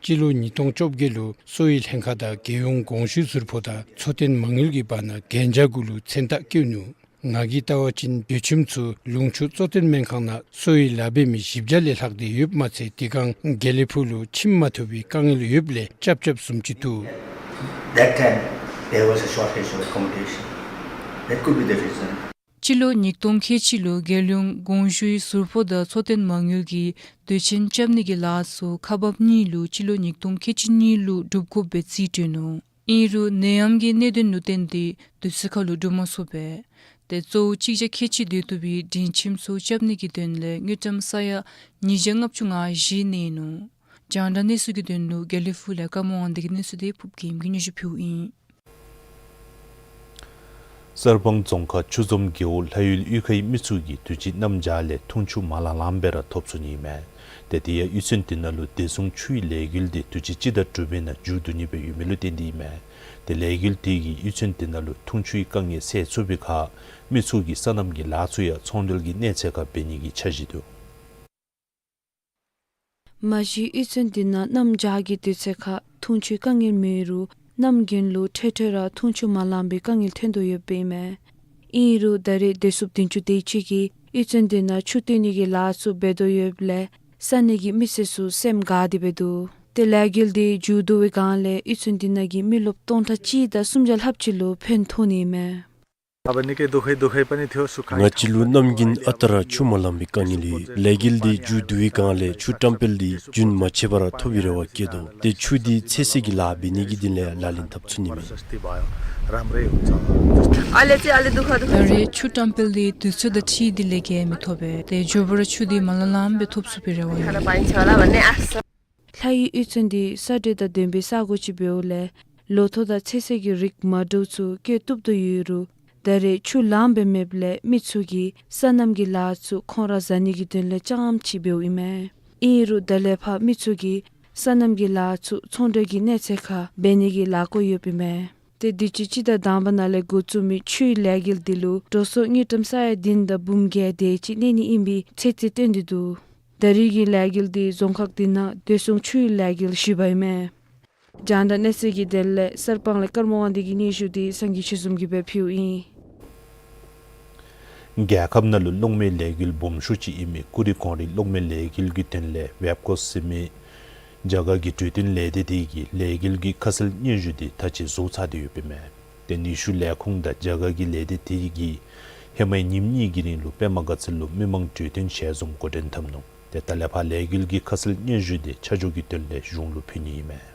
སྤྱི་ལོ་ཉིས་སྟོང་བཅོ་བརྒྱད་ལུ་གསོ་བའི་ལྷན་ཁག་དང་རྒྱལ་ཡོངས་དགོངས་ཞུའི་ཟུར་ཕོགས་དང་འཚོ་རྟེན་མ་དངུལ་གྱི་བར་ན་གན་རྒྱ་གུ་ལུ་མཚན་རྟགས་བཀོད་ནུག། ང་གིས་བལྟ་བ་ཅིན་སྡོད་ཁྱིམ་ཚུ་ལུང་ཕྱོགས་གཙོ་བསྟེན་སྨན་ཁང་ནང་གསོ་བའི་ལཱ་འབད་མི་བཞི་བརྒྱ་ལས་ལྷག་སྟེ་ཡོདཔ་མ་ཚད་དེ་སྒང་དགེ་ལེགས་ཕུག་ལུ་ཁྱིམ་མ་ཐོབ་པའི་དཀའ་ངལ་ཡོདཔ་ལས་རྐྱབ་རྐྱབ་བཟུམ་ཅིག་འདུག། That time there was a shortage of accommodation. That could be the reason. སྤྱི་ལོ་ཉིས་སྟོང་ཁལ་གཅིག་ལུ་རྒྱལ་ཡོངས་དགོངས་ཞུའི་ཟུར་ཕོགས་དང་འཚོ་རྟེན་མ་དངུལ་གྱི་དུས་ཆེན་རྐྱབ་ནི་གི་ལཱ་ཚུ་ཁག་འབགཔ་གཉིས་ལུ་སྤྱི་ལོ་ཉིས་སྟོང་ཁལ་གཅིག་གཉིས་ལུ་སྒྲུབ་དགོཔ་སྦེ་རྩིས་སྤྲོད་ནུག། ཨིན་རུང་ནད་ཡམས་ཀྱི་གནད་དོན་ལུ་བརྟེན་ཏེ་དུས་ཚོད་ཁར་ལུ་སྒྲུབ་མ་ཚུགས་པས། ཏེ་གཙོ་བོ་གཅིག་བརྒྱ་ཁལ་གཅིག་སྡོད་བཏུབ་པའི་སྒྲིང་ཁྱིམ་ཚུ་རྐྱབ་ནི་གི་དོན་ལས་དངུལ་ཀྲམ་ས་ཡ་ཉིས་བརྒྱ་ལྔ་བཅུ་ང་བཞི་གནས་ནུག། རྒྱང་བསྒྲགས་གནས་ཚུལ་གྱི་དོན་ལུ་དགེ་ལེགས་ཕུག་ལས་ཀརྨ་དབང་འདུས་ཀྱི་གནས་ཚུལ་དེ་ཕུརབ་རྒྱལམོ་གིས་སྙན་ཞུ་ཕུལཝ་ཨིན། གསར་སྤང་རྫོང་ཁག་ཆུ་འཛོམས་རྒེད་འོག་ལྷ་ཡུལ་གཡུས་ཁའི་མི་ཚུ་གིས་དུས་ཅི་གནམ་བྱཱར་ལས་འཐུང་ཆུ་མ་ལང་ལངམ་སྦེ་ར་ཐོབ་ཚུགས་ནི་ཨིན་མས། ཏེ་དེ་ཡང་གཡུས་ཚན་དེ་ནང་ལུ་བདེ་སྲུང་ཆུའི་ལས་འགུལ་དེ་དུས་ཅི་སྤྱི་ཟླ་དྲུག་པའི་ནང་མཇུག་བསྡུ་ནི་སྦེ་ཡོད་མི་ལུ་བརྟེན་ཏེ་ཨིན་མས། ཏེ་ལས་འགུལ་དེ་གིས་གཡུས་ཚན་དེ་ནང་ལུ་འཐུང་ཆུའི་དཀའ་ངལ་སེལ་ཚུགས་པའི་ཁར་མི་ཚུ་གིས་སོ་ནམ་གྱི་ལཱ་ཚུ་ཡང་ཚོང་འབྲེལ་གྱི་གནས་ཚད་ཁར་འབད་ནི་གི་འཆར་གཞི་འདུག། མ་གཞི་གཡུས་ཚན་དེ་ནང་གནམ་བྱཱར་གྱི་དུས་ཚོད་ཁར་འཐུང་ཆུའི་དཀའ་ངལ་མེད་རུང་གནམ་དགུན་ལུ་འཕྲལ་འཕྲལ་ར་འཐུང་ཆུ་མ་ལང་པའི་དཀའ་ངལ་ཐོན་དོ་ཡོདཔ་ཨིན་མས། ཨིན་རུང་ད་རེས་བདེ་སྲུངཔ་བདུན་ཅུ་དེ་ཅིག་གིས་གཡུས་ཚན་དེ་ནང་ཆུ་བཏོན་ནི་གི་ལཱ་ཚུ་འབད་དོ་ཡོདཔ་ལས་ས་གནས་ཀྱི་མི་སེར་ཚུ་སེམས་དགའ་སྟེ་འབད་འདུག། ཏེ་ལས་འགུལ་དེ་མཇུག་བསྡུ་བའི་སྒང་ལས་གཡུས་ཚན་དེ་ནང་གི་མི་རློབས་སྟོང་ཕྲག་གཅིག་དང་སུམ་བརྒྱ་ལྷགཔ་ཅིག་ལུ་ཕན་ཐོགས་ནི་ཨིན་མས། ང་བཅས་ལུ་གནམ་དགུན་ཨ་རྟག་ར་ཆུ་མ་ལང་པའི་དཀའ་ངལ་ཡོད། ལས་འགུལ་འདི་མཇུག་བསྡུ་བའི་སྒང་ལས་ཆུ་བཀྲམ་སྤེལ་འདི་རྒྱུན་མ་ཆད་པར་ཐོབ་པའི་རེ་བ་བསྐྱེད་དོ། ཏེ་ཆུ་འདི་ཚོད་བསྲེ་གི་ལཱ་འབད་ནི་གི་དོན་ལས་ལག་ལེན་འཐབ་ཚུགས་ནི་མས། ད་རེས་ཆུ་བཀྲམ་སྤེལ་འདི་དུས་ཚོད་དང་འཁྲིལ་ཏེ་ལས་འགུལ་མི་ཐོབ་པས། ཏེ་མགྱོགས་པ་ར་ཆུ་འདི་མ་ལང་ལངམ་སྦེ་ཐོབ་ཚུགས་པའི་རེ་བ་ཡོད། ལྷ་ཡུལ་གཡུས་ཚན་འདི་ས་འབྲེལ་དང་ལྡན་པའི་ས་གོ་ཅིག་འབདཝ་ལས་ལོ་ཐོག་དང་ཚོད་བསྲེ་གི་རིགས་མ་འདྲཝ་ཚུ་བཀོལ་བཏུབ་དོ་ཡོད་རུང་ད་རེས་ཆུ་ལངམ་སྦེ་མེདཔ་ལས་མི་ཚུ་གིས་སོ་ནམ་གྱི་ལཱ་ཚུ་ཁོང་ར་བཟའ་ནི་གི་དོན་ལས་རྐྱངམ་ཅིག་འབདཝ་ཨིན་མས། ཨིན་རུང་ད་ལས་ཕར་མི་ཚུ་གིས་སོ་ནམ་གྱི་ལཱ་ཚུ་ཚོང་འབྲེལ་གྱི་གནས་ཚད་ཁར་འབད་ནི་གི་ལཱ་བཀོད་ཡོདཔ་ཨིན་མས། ཏེ་དུས་ཅི་སྤྱི་ཟླ་དང་པ་ནང་ལས་འགོ་བཙུགས་མི་ཆུའི་ལས་འགུལ་འདི་ལུ་འགྲོ་སོང་དངུལ་ཀྲམ་ས་ཡ་བདུན་དང་འབུམ་བརྒྱད་དེ་ཅིག་གནས་ནི་ཨིན་པའི་ཚོད་རྩིས་བཏོན་ཏེ་འདུག། ད་རེས་ཀྱི་ལས་འགུལ་འདི་རྫོང་ཁག་འདི་ནང་བདེ་སྲུང་ཆུའི་ལས་འགུལ་ཞུ་བ་ཨིན་མས། རྒྱང་བསྒྲགས་གནས་ཚུལ་གྱི་དོན་ལས་གསར་སྤང་ལས་ཀརྨ་དབང་འདུས་ཀྱི་སྙན་ཞུ་འདི་སངས་རྒྱས་ཆོས་འཛོམས་ཀྱིས་སྦེ་ཕུལཝ་ཨིན། རྒྱལ་ཁབ་ནང་ལུ་གློག་མེའི་ལས་འགུལ་སྦོམ་ཤོས་ཅིག་ཨིན་མི་ཀུ་རི་གོང་རི་གློག་མེའི་ལས་འགུལ་གྱི་དོན་ལས་ཝེབ་ཀོསི་ཟེར་མི་རྒྱ་གར་གྱི་གྲོས་མཐུན་ལས་སྡེ་དེ་གིས་ལས་འགུལ་གྱི་ཁ་གསལ་སྙན་ཞུ་དེ་ད་ཅི་བཟོ་ཚར་ཏེ་ཡོདཔ་ཨིན་མས། ཏེ་ནུས་ཤུགས་ལས་ཁུངས་དང་རྒྱ་གར་གྱི་ལས་སྡེ་དེ་གིས་ཧེ་མའི་ཉིནམ་གཉིས་ཀྱི་རིང་ལུ་པདྨ་དགའ་ཚལ་ལུ་མི་མང་གྲོས་བསྟུན་ཞལ་འཛོམས་འགོ་འདྲེན་འཐབ་ནུག། ཏེ་ད་ལས་ཕར་ལས་འགུལ་གྱི་ཁ་གསལ་སྙན་ཞུ་དེ་ཆ་འཇོག་གི་དོན་ལས་གཞུང་ལུ་ཕུལ་ནི་ཨིན་མས།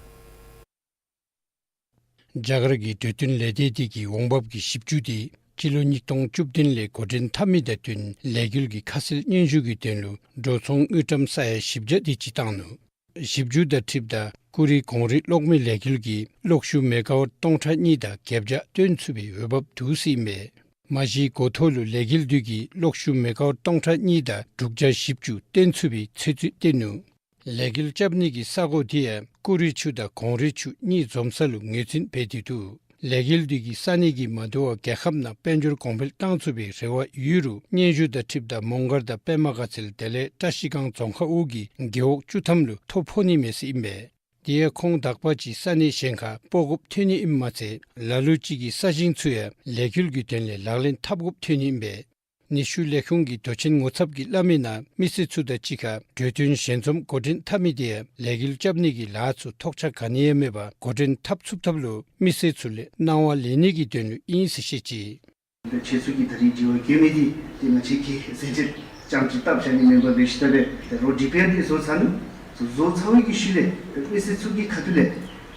རྒྱ་གར་གྱི་གྲོས་མཐུན་ལས་སྡེ་དེ་གི་འོང་འབབ་ཀྱི་བཞི་བཅུ་དེ་སྤྱི་ལོ་ཉིས་སྟོང་བཅུ་བདུན་ལས་འགོ་འདྲེན་འཐབ་མི་དང་བསྟུན་ལས་འགུལ་གྱི་ཁ་གསལ་སྙན་ཞུ་གི་དོན་ལུ་འགྲོ་སོང་དངུལ་ཀྲམ་ས་ཡ་བཞི་བརྒྱ་དེ་ཅིག་བཏང་ནུག། བཞི་བཅུ་དང་འཁྲིལཝ་ད་ཀུ་རི་གོང་རི་གློག་མེའི་ལས་འགུལ་གྱིས་གློག་ཤུགས་མེ་ག་ཝཊ་སྟོང་ཕྲག་གཉིས་དང་བརྒྱད་བརྒྱ་བཏོན་ཚུགས་པའི་འོས་འབབ་འདུག་ཟེར་ཨིན་པས། མ་གཞི་འགོ་ཐོག་ལུ་ལས་འགུལ་དེ་གིས་གློག་ཤུགས་མེ་ག་ཝཊ་སྟོང་ཕྲག་གཉིས་དང་དྲུག་བརྒྱ་བཞི་བཅུ་བཏོན་ཚུགས་པའི་ཚོད་རྩིས་བཏོན་ནུག། ལས་འགུལ་རྐྱབ་ནི་གི་ས་གོ་དེ་ཡང་ཀུ་རི་ཆུ་དང་གོང་རི་ཆུ་གཉིས་འཛོམས་ས་ལུ་ངོས་འཛིན་འབད་དེ་འདུག། ལས་འགུལ་དེ་གིས་ས་གནས་ཀྱི་མ་འདྲཝ་རྒྱལ་ཁབ་ནང་དཔལ་འབྱོར་གོང་འཕེལ་བཏང་ཚུགས་པའི་རེ་བ་ཡོད་རུང་སྙན་ཞུ་དང་འཁྲིལཝ་ད་མོང་སྒར་དང་པདྨ་དགའ་ཚལ་དེ་ལས་བཀྲ་ཤིས་སྒང་རྫོང་ཁག་འོག་གི་རྒེད་འོག་བཅུ་ཐམ་ལུ་ཐོ་ཕོག་ནི་མས་ཟེར་ཨིན་པས། དེ་ཡང་ཁོང་དག་པ་ཅིག་ས་གནས་གཞན་ཁར་སྤོ་དགོཔ་ཐོན་ནི་ཨིནམ་མ་ཚད་ལ་ལུ་ཅིག་གིས་ས་ཞིང་ཚུ་ཡང་ལས་འགུལ་གྱི་དོན་ལས་ལག་ལེན་འཐབ་དགོཔ་ཐོན་ནི་ཨིན་པས། ནུས་ཤུགས་ལས་ཁུངས་ཀྱི་དོན་ཆེན་ངོ་ཚབ་ཀྱིས་སླབ་མིའི་ནང་མི་སེར་ཚུ་དང་གཅིག་ཁར་གྲོས་མཐུན་ཞལ་འཛོམས་འགོ་འདྲེན་འཐབ་མི་དེ་ཡང་ལས་འགུལ་རྐྱབ་ནི་གི་ལཱ་ཚུ་ཐོགས་ཆགས་ག་ནི་ཡང་མེད་པར་འགོ་འདྲེན་འཐབ་ཚུགས་ཐབས་ལུ་མི་སེར་ཚུ་ལས་གནང་བ་ལེན་ནི་གི་དོན་ལུ་ཨིན་ཟེར་བཤད་ཅི། ཁྱེད་ཚུ་གིས་ད་རིས་དྲི་བ་བཀོད་མི་འདི་ཏེ་ང་བཅས་ཀྱིས་གསལ་འགྲེལ་རྐྱངམ་ཅིག་བཏབ་བཞག་ནི་མེན་པར་འབད་ཞིནམ་ལས་ཏེ་རོགས་ཌི་པི་ཨར་འདི་བཟོ་ཚར་ནུག། བཟོ་བཟོ་ཚར་བའི་གི་ཤུལ་ལས་ཏེ་མི་སེར་ཚུ་གི་ཁ་ཐུག་ལས་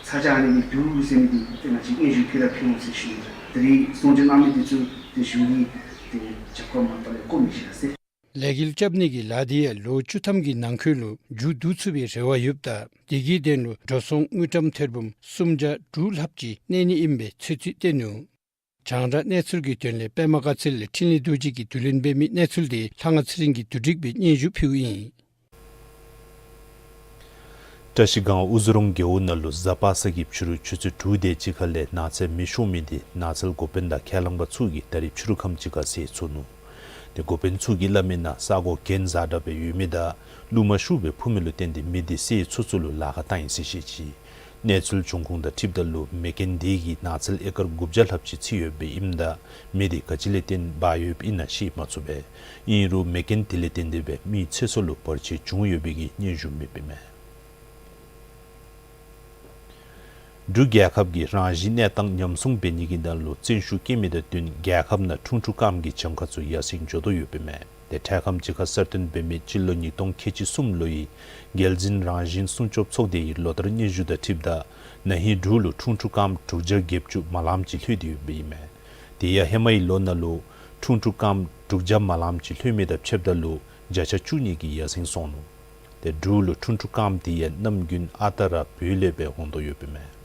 ཚ་གྱང་ཨ་ནི་སྦེ་འདུག་ཟེར་མི་འདི་ཏེ་ང་བཅས་སྙན་ཞུ་ཕུལ་ར་ཕུལ་འོང་ཟེར་ཞུ་ནི། ད་རིས་གསུང་ཆོས་གནང་མི་འདི་ཚུ་ཏེ་གཞུང་གིས་ཏེ་རྒྱབ་ཁར་མ་བཏང་བར་བཀོ་མི་བཞག་ཟེར། ལས་འགུལ་རྐྱབ་ནི་གི་ལཱ་འདི་ཡང་ལོ་བཅུ་ཐམ་གྱི་ནང་འཁོད་ལུ་མཇུག་བསྡུ་ཚུགས་པའི་རེ་བ་ཡོདཔ་ད་དེ་གི་དོན་ལུ་འགྲོ་སོང་དངུལ་ཀྲམ་ཐེར་འབུམ་སུམ་བརྒྱ་དྲུག་ལྷགཔ་ཅིག་གནས་ནི་ཨིན་པའི་ཚོད་རྩིས་བཏོན་ནུག། རྒྱང་བསྒྲགས་གནས་ཚུལ་གྱི་དོན་ལས་པདྨ་དགའ་ཚལ་ལས་འཕྲིན་ལས་རྡོ་རྗེ་གིས་བསྡུ་ལེན་འབད་མི་གནས་ཚུལ་དེ་ལྷ་དབང་ཚེ་རིང་གིས་བསྡུ་སྒྲིག་འབད་སྙན་ཞུ་ཕུལཝ་ཨིན། བཀྲ་ཤིས་སྒང་དབུ་རྫི་རོང་རྒེད་འོག་ནང་ལུ་གཟའ་པ་སངས་ཀྱི་ཕྱི་རུ་ཆུ་ཚོད་དྲུག་དེ་ཅིག་ཁར་ལས་ནགས་ཚལ་མེ་ཤོར་མི་དེ་ནགས་ཚལ་འགོ་དཔོན་དང་ཁས་བླངས་པ་ཚུ་གིས་ད་རིས་ཕྱི་རུ་ཁམས་ཅིག་ཁར་སེལ་ཚུགས་ནུག། ཏེ་འགོ་དཔོན་ཚུ་གིས་སླབ་མིའི་ནང་ས་གོ་གྱེན་འཛེགས་དྲགས་སྦེ་ཡོད་མི་དང་རླུང་མ་ཤུགས་སྦེ་འཕུ་མི་ལུ་བརྟེན་ཏེ་མེ་དེ་སེལ་ཚུགས་ཚུགས་ལུ་ལཱ་ཁག་བཏང་ཡི་ཟེར་བཤད་ཅི། གནས་ཚུལ་འབྱུང་ཁུངས་དང་འཁྲིལཝ་ད་ལུ་མེ་རྐྱེན་དེ་གིས་ནགས་ཚལ་ཨེ་ཀར་དགུ་བརྒྱ་ལྷགཔ་ཅིག་འཚིག་ཡོདཔ་ཨིནམ་ད་མེ་དེ་ག་ཅི་ལས་བརྟེན་འབར་ཡོདཔ་ཨིན་ན་ཤེས་མ་ཚུགས་པས། ཨིན་རུང་མེ་རྐྱེན་དེ་ལས་བརྟེན་ཏེ་སྦེ་མིའི་ཚེ་སྲོག་ལུ་བར་ཆད་བྱུང་ཡོད་པའི་གི་སྙན་ཞུ་མེདཔ་ཨིན་མས། འབྲུག་རྒྱལ་ཁབ་ཀྱིས་རང་བཞིན་གནས་སྟངས་ཉམས་སྲུང་འབད་ནི་གི་དོན་ལུ་བརྩོན་ཤུགས་བསྐྱེད་མི་དང་བསྟུན་རྒྱལ་ཁབ་ནང་ཁྲུང་ཁྲུང་སྐམ་གྱི་གྱངས་ཁ་ཚུ་ཡར་སེང་འགྱོ་དོ་ཡོདཔ་ཨིན་མས། དེ་འཕྲལ་ཁམས་ཅིག་ཁར་གསར་བཏོན་འབད་མི་སྤྱི་ལོ་ཉིས་སྟོང་ཁལ་གཅིག་གསུམ་ལོའི་རྒྱལ་འཛིན་རང་བཞིན་སྲུང་སྐྱོབ་ཚོགས་སྡེའི་ལོ་བསྟར་སྙན་ཞུ་དང་འཁྲིལཝ་ད་ན་ཧིང་འབྲུག་ལུ་ཁྲུང་ཁྲུང་སྐམ་དྲུག་བརྒྱ་བརྒྱད་ཅུ་མ་ལངམ་ཅིག་ལྷོད་དེ་ཡོདཔ་ཨིན་མས། དེ་ཡང་ཧེ་མའི་ལོ་ནང་ལུ་ཁྲུང་ཁྲུང་སྐམ་དྲུག་བརྒྱ་མ་ལངམ་ཅིག་ལྷོད་མི་དང་ཕྱདཔ་ད་ལུ་བརྒྱ་ཆ་བཅུ་གཉིས་ཀྱིས་ཡར་སེང་སོང་ནུག། དེ་འབྲུག་ལུ་ཁྲུང་ཁྲུང་སྐམ་དེ་ཡང་གནམ་དགུན་ཨ་རྟག་ར་བོད་ལས་སྦེ་འོང་དོ་ཡོདཔ་ཨིན་མས།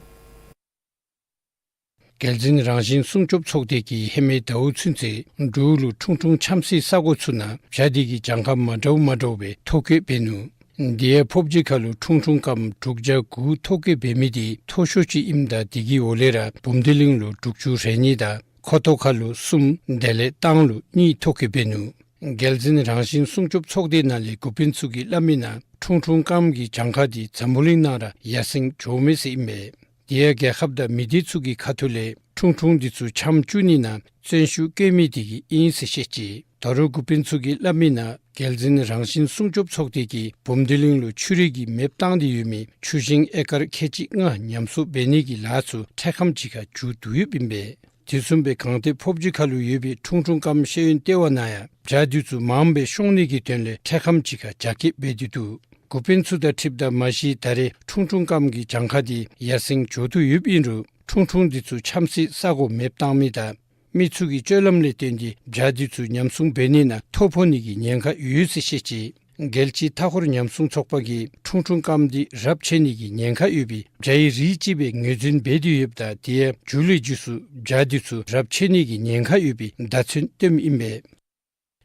རྒྱལ་འཛིན་རང་བཞིན་སྲུང་སྐྱོབ་ཚོགས་སྡེ་གིས་ཧེ་མའི་ཟླཝ་ཚུན་ཚོད་འབྲུག་ལུ་ཁྲུང་ཁྲུང་འཁྱམ་སའི་ས་གོ་ཚུ་ནང་བྱ་དེ་གི་གྱངས་ཁ་མ་འདྲཝ་མ་འདྲཝ་སྦེ་ཐོ་བཀོད་འབད་ནུག། དེ་ཡང་ཕོབ་ཇི་ཁ་ལུ་ཁྲུང་ཁྲུང་སྐམ་དྲུག་བརྒྱ་དགུ་ཐོ་བཀོད་འབད་མི་དེ་མཐོ་ཤོས་ཅིག་ཨིནམ་ད་དེ་གི་འོག་ལས་ར་བུམ་སྡེ་གླིང་ལུ་དྲུག་ཅུ་རེ་གཉིས་དང་ཁོ་ཐོག་ཁ་ལུ་གསུམ། དེ་ལས་ཏང་ལུ་གཉིས་ཐོ་བཀོད་འབད་ནུག། རྒྱལ་འཛིན་རང་བཞིན་སྲུང་སྐྱོབ་ཚོགས་སྡེ་ནང་ལས་འགོ་དཔོན་ཚུ་གིས་སླབ་མི་ནང་ཁྲུང་ཁྲུང་སྐམ་གྱི་གྱངས་ཁ་དེ་འཛམ་བུ་གླིང་ནང་ར་ཡར་སེང་འགྱོཝ་མས་ཟེར་ཨིན་པས། དེ་ཡང་རྒྱལ་ཁབ་དང་མི་སྡེ་ཚུ་གི་ཁ་ཐུག་ལས་ཁྲུང་ཁྲུང་འདི་ཚུ་འཁྱམ་བཅུག་ནི་ནང་བརྩོན་ཤུགས་བསྐྱེད་མི་དེ་གིས་ཨིན་ཟེར་བཤད་ཅི། ད་རུང་འགོ་དཔོན་ཚུ་གིས་སླབ་མི་ནང་རྒྱལ་འཛིན་རང་བཞིན་སྲུང་སྐྱོབ་ཚོགས་སྡེ་གིས་བུམ་སྡེ་གླིང་ལུ་ཆུ་རིས་ཀྱི་མེདཔ་བཏང་སྟེ་ཡོད་མི་ཆུ་ཤིང་ཨེ་ཀར་ཁལ་གཅིག་ལྔ་ཉམས་གསོ་འབད་ནི་གི་ལཱ་ཚུ་འཕྲལ་ཁམས་ཅིག་ཁར་མཇུག་བསྡུ་ཡོདཔ་ཨིན་པས། དེ་བཟུམ་སྦེ་གངས་ཏི་ཕོབ་ཇི་ཁ་ལུ་ཡོད་པའི་ཁྲུང་ཁྲུང་སྐམ་ཤེས་ཡོན་ལྟེ་བ་ནང་ཡང་བྱ་འདི་ཚུ་མངམ་སྦེ་ཤོང་ནི་གི་དོན་ལས་འཕྲལ་ཁམས་ཅིག་ཁར་རྒྱ་སྐྱེད་འབད་དེ་འདུག། འགོ་དཔོན་ཚུ་དང་འཁྲིལཝ་ད་མ་གཞི་ད་རེས་ཁྲུང་ཁྲུང་སྐམ་གྱི་གྱངས་ཁ་དེ་ཡར་སེང་འགྱོ་དོ་ཡོདཔ་ཨིན་རུང་ཁྲུང་ཁྲུང་འདི་ཚུ་འཁྱམ་སའི་ས་གོ་མེདཔ་བཏང་མི་དང་མི་ཚུ་གི་སྤྱོད་ལམ་ལས་བརྟེན་ཏེ་བྱ་འདི་ཚུ་ཉམས་སྲུང་འབད་ནི་ནང་ཐོ་ཕོག་ནི་གི་ཉེན་ཁ་ཡོད་ཟེར་བཤད་ཅི། རྒྱལ་སྤྱིའི་མཐའ་འཁོར་ཉམས་སྲུང་ཚོགས་པ་གིས་ཁྲུང་ཁྲུང་སྐམ་འདི་རབས་ཆད་ནི་གི་ཉེན་ཁ་ཡོད་པའི་བྱ་ཡི་རིགས་ཅིག་སྦེ་ངོས་འཛིན་འབད་དེ་ཡོདཔ་ད་དེ་ཡང་མཇུག་ལས་མཇུག་སུ་བྱ་འདི་ཚུ་རབས་ཆད་ནི་གི་ཉེན་ཁ་ཡོད་པའི་བརྡ་མཚོན་སྟོནམ་ཨིན་པས།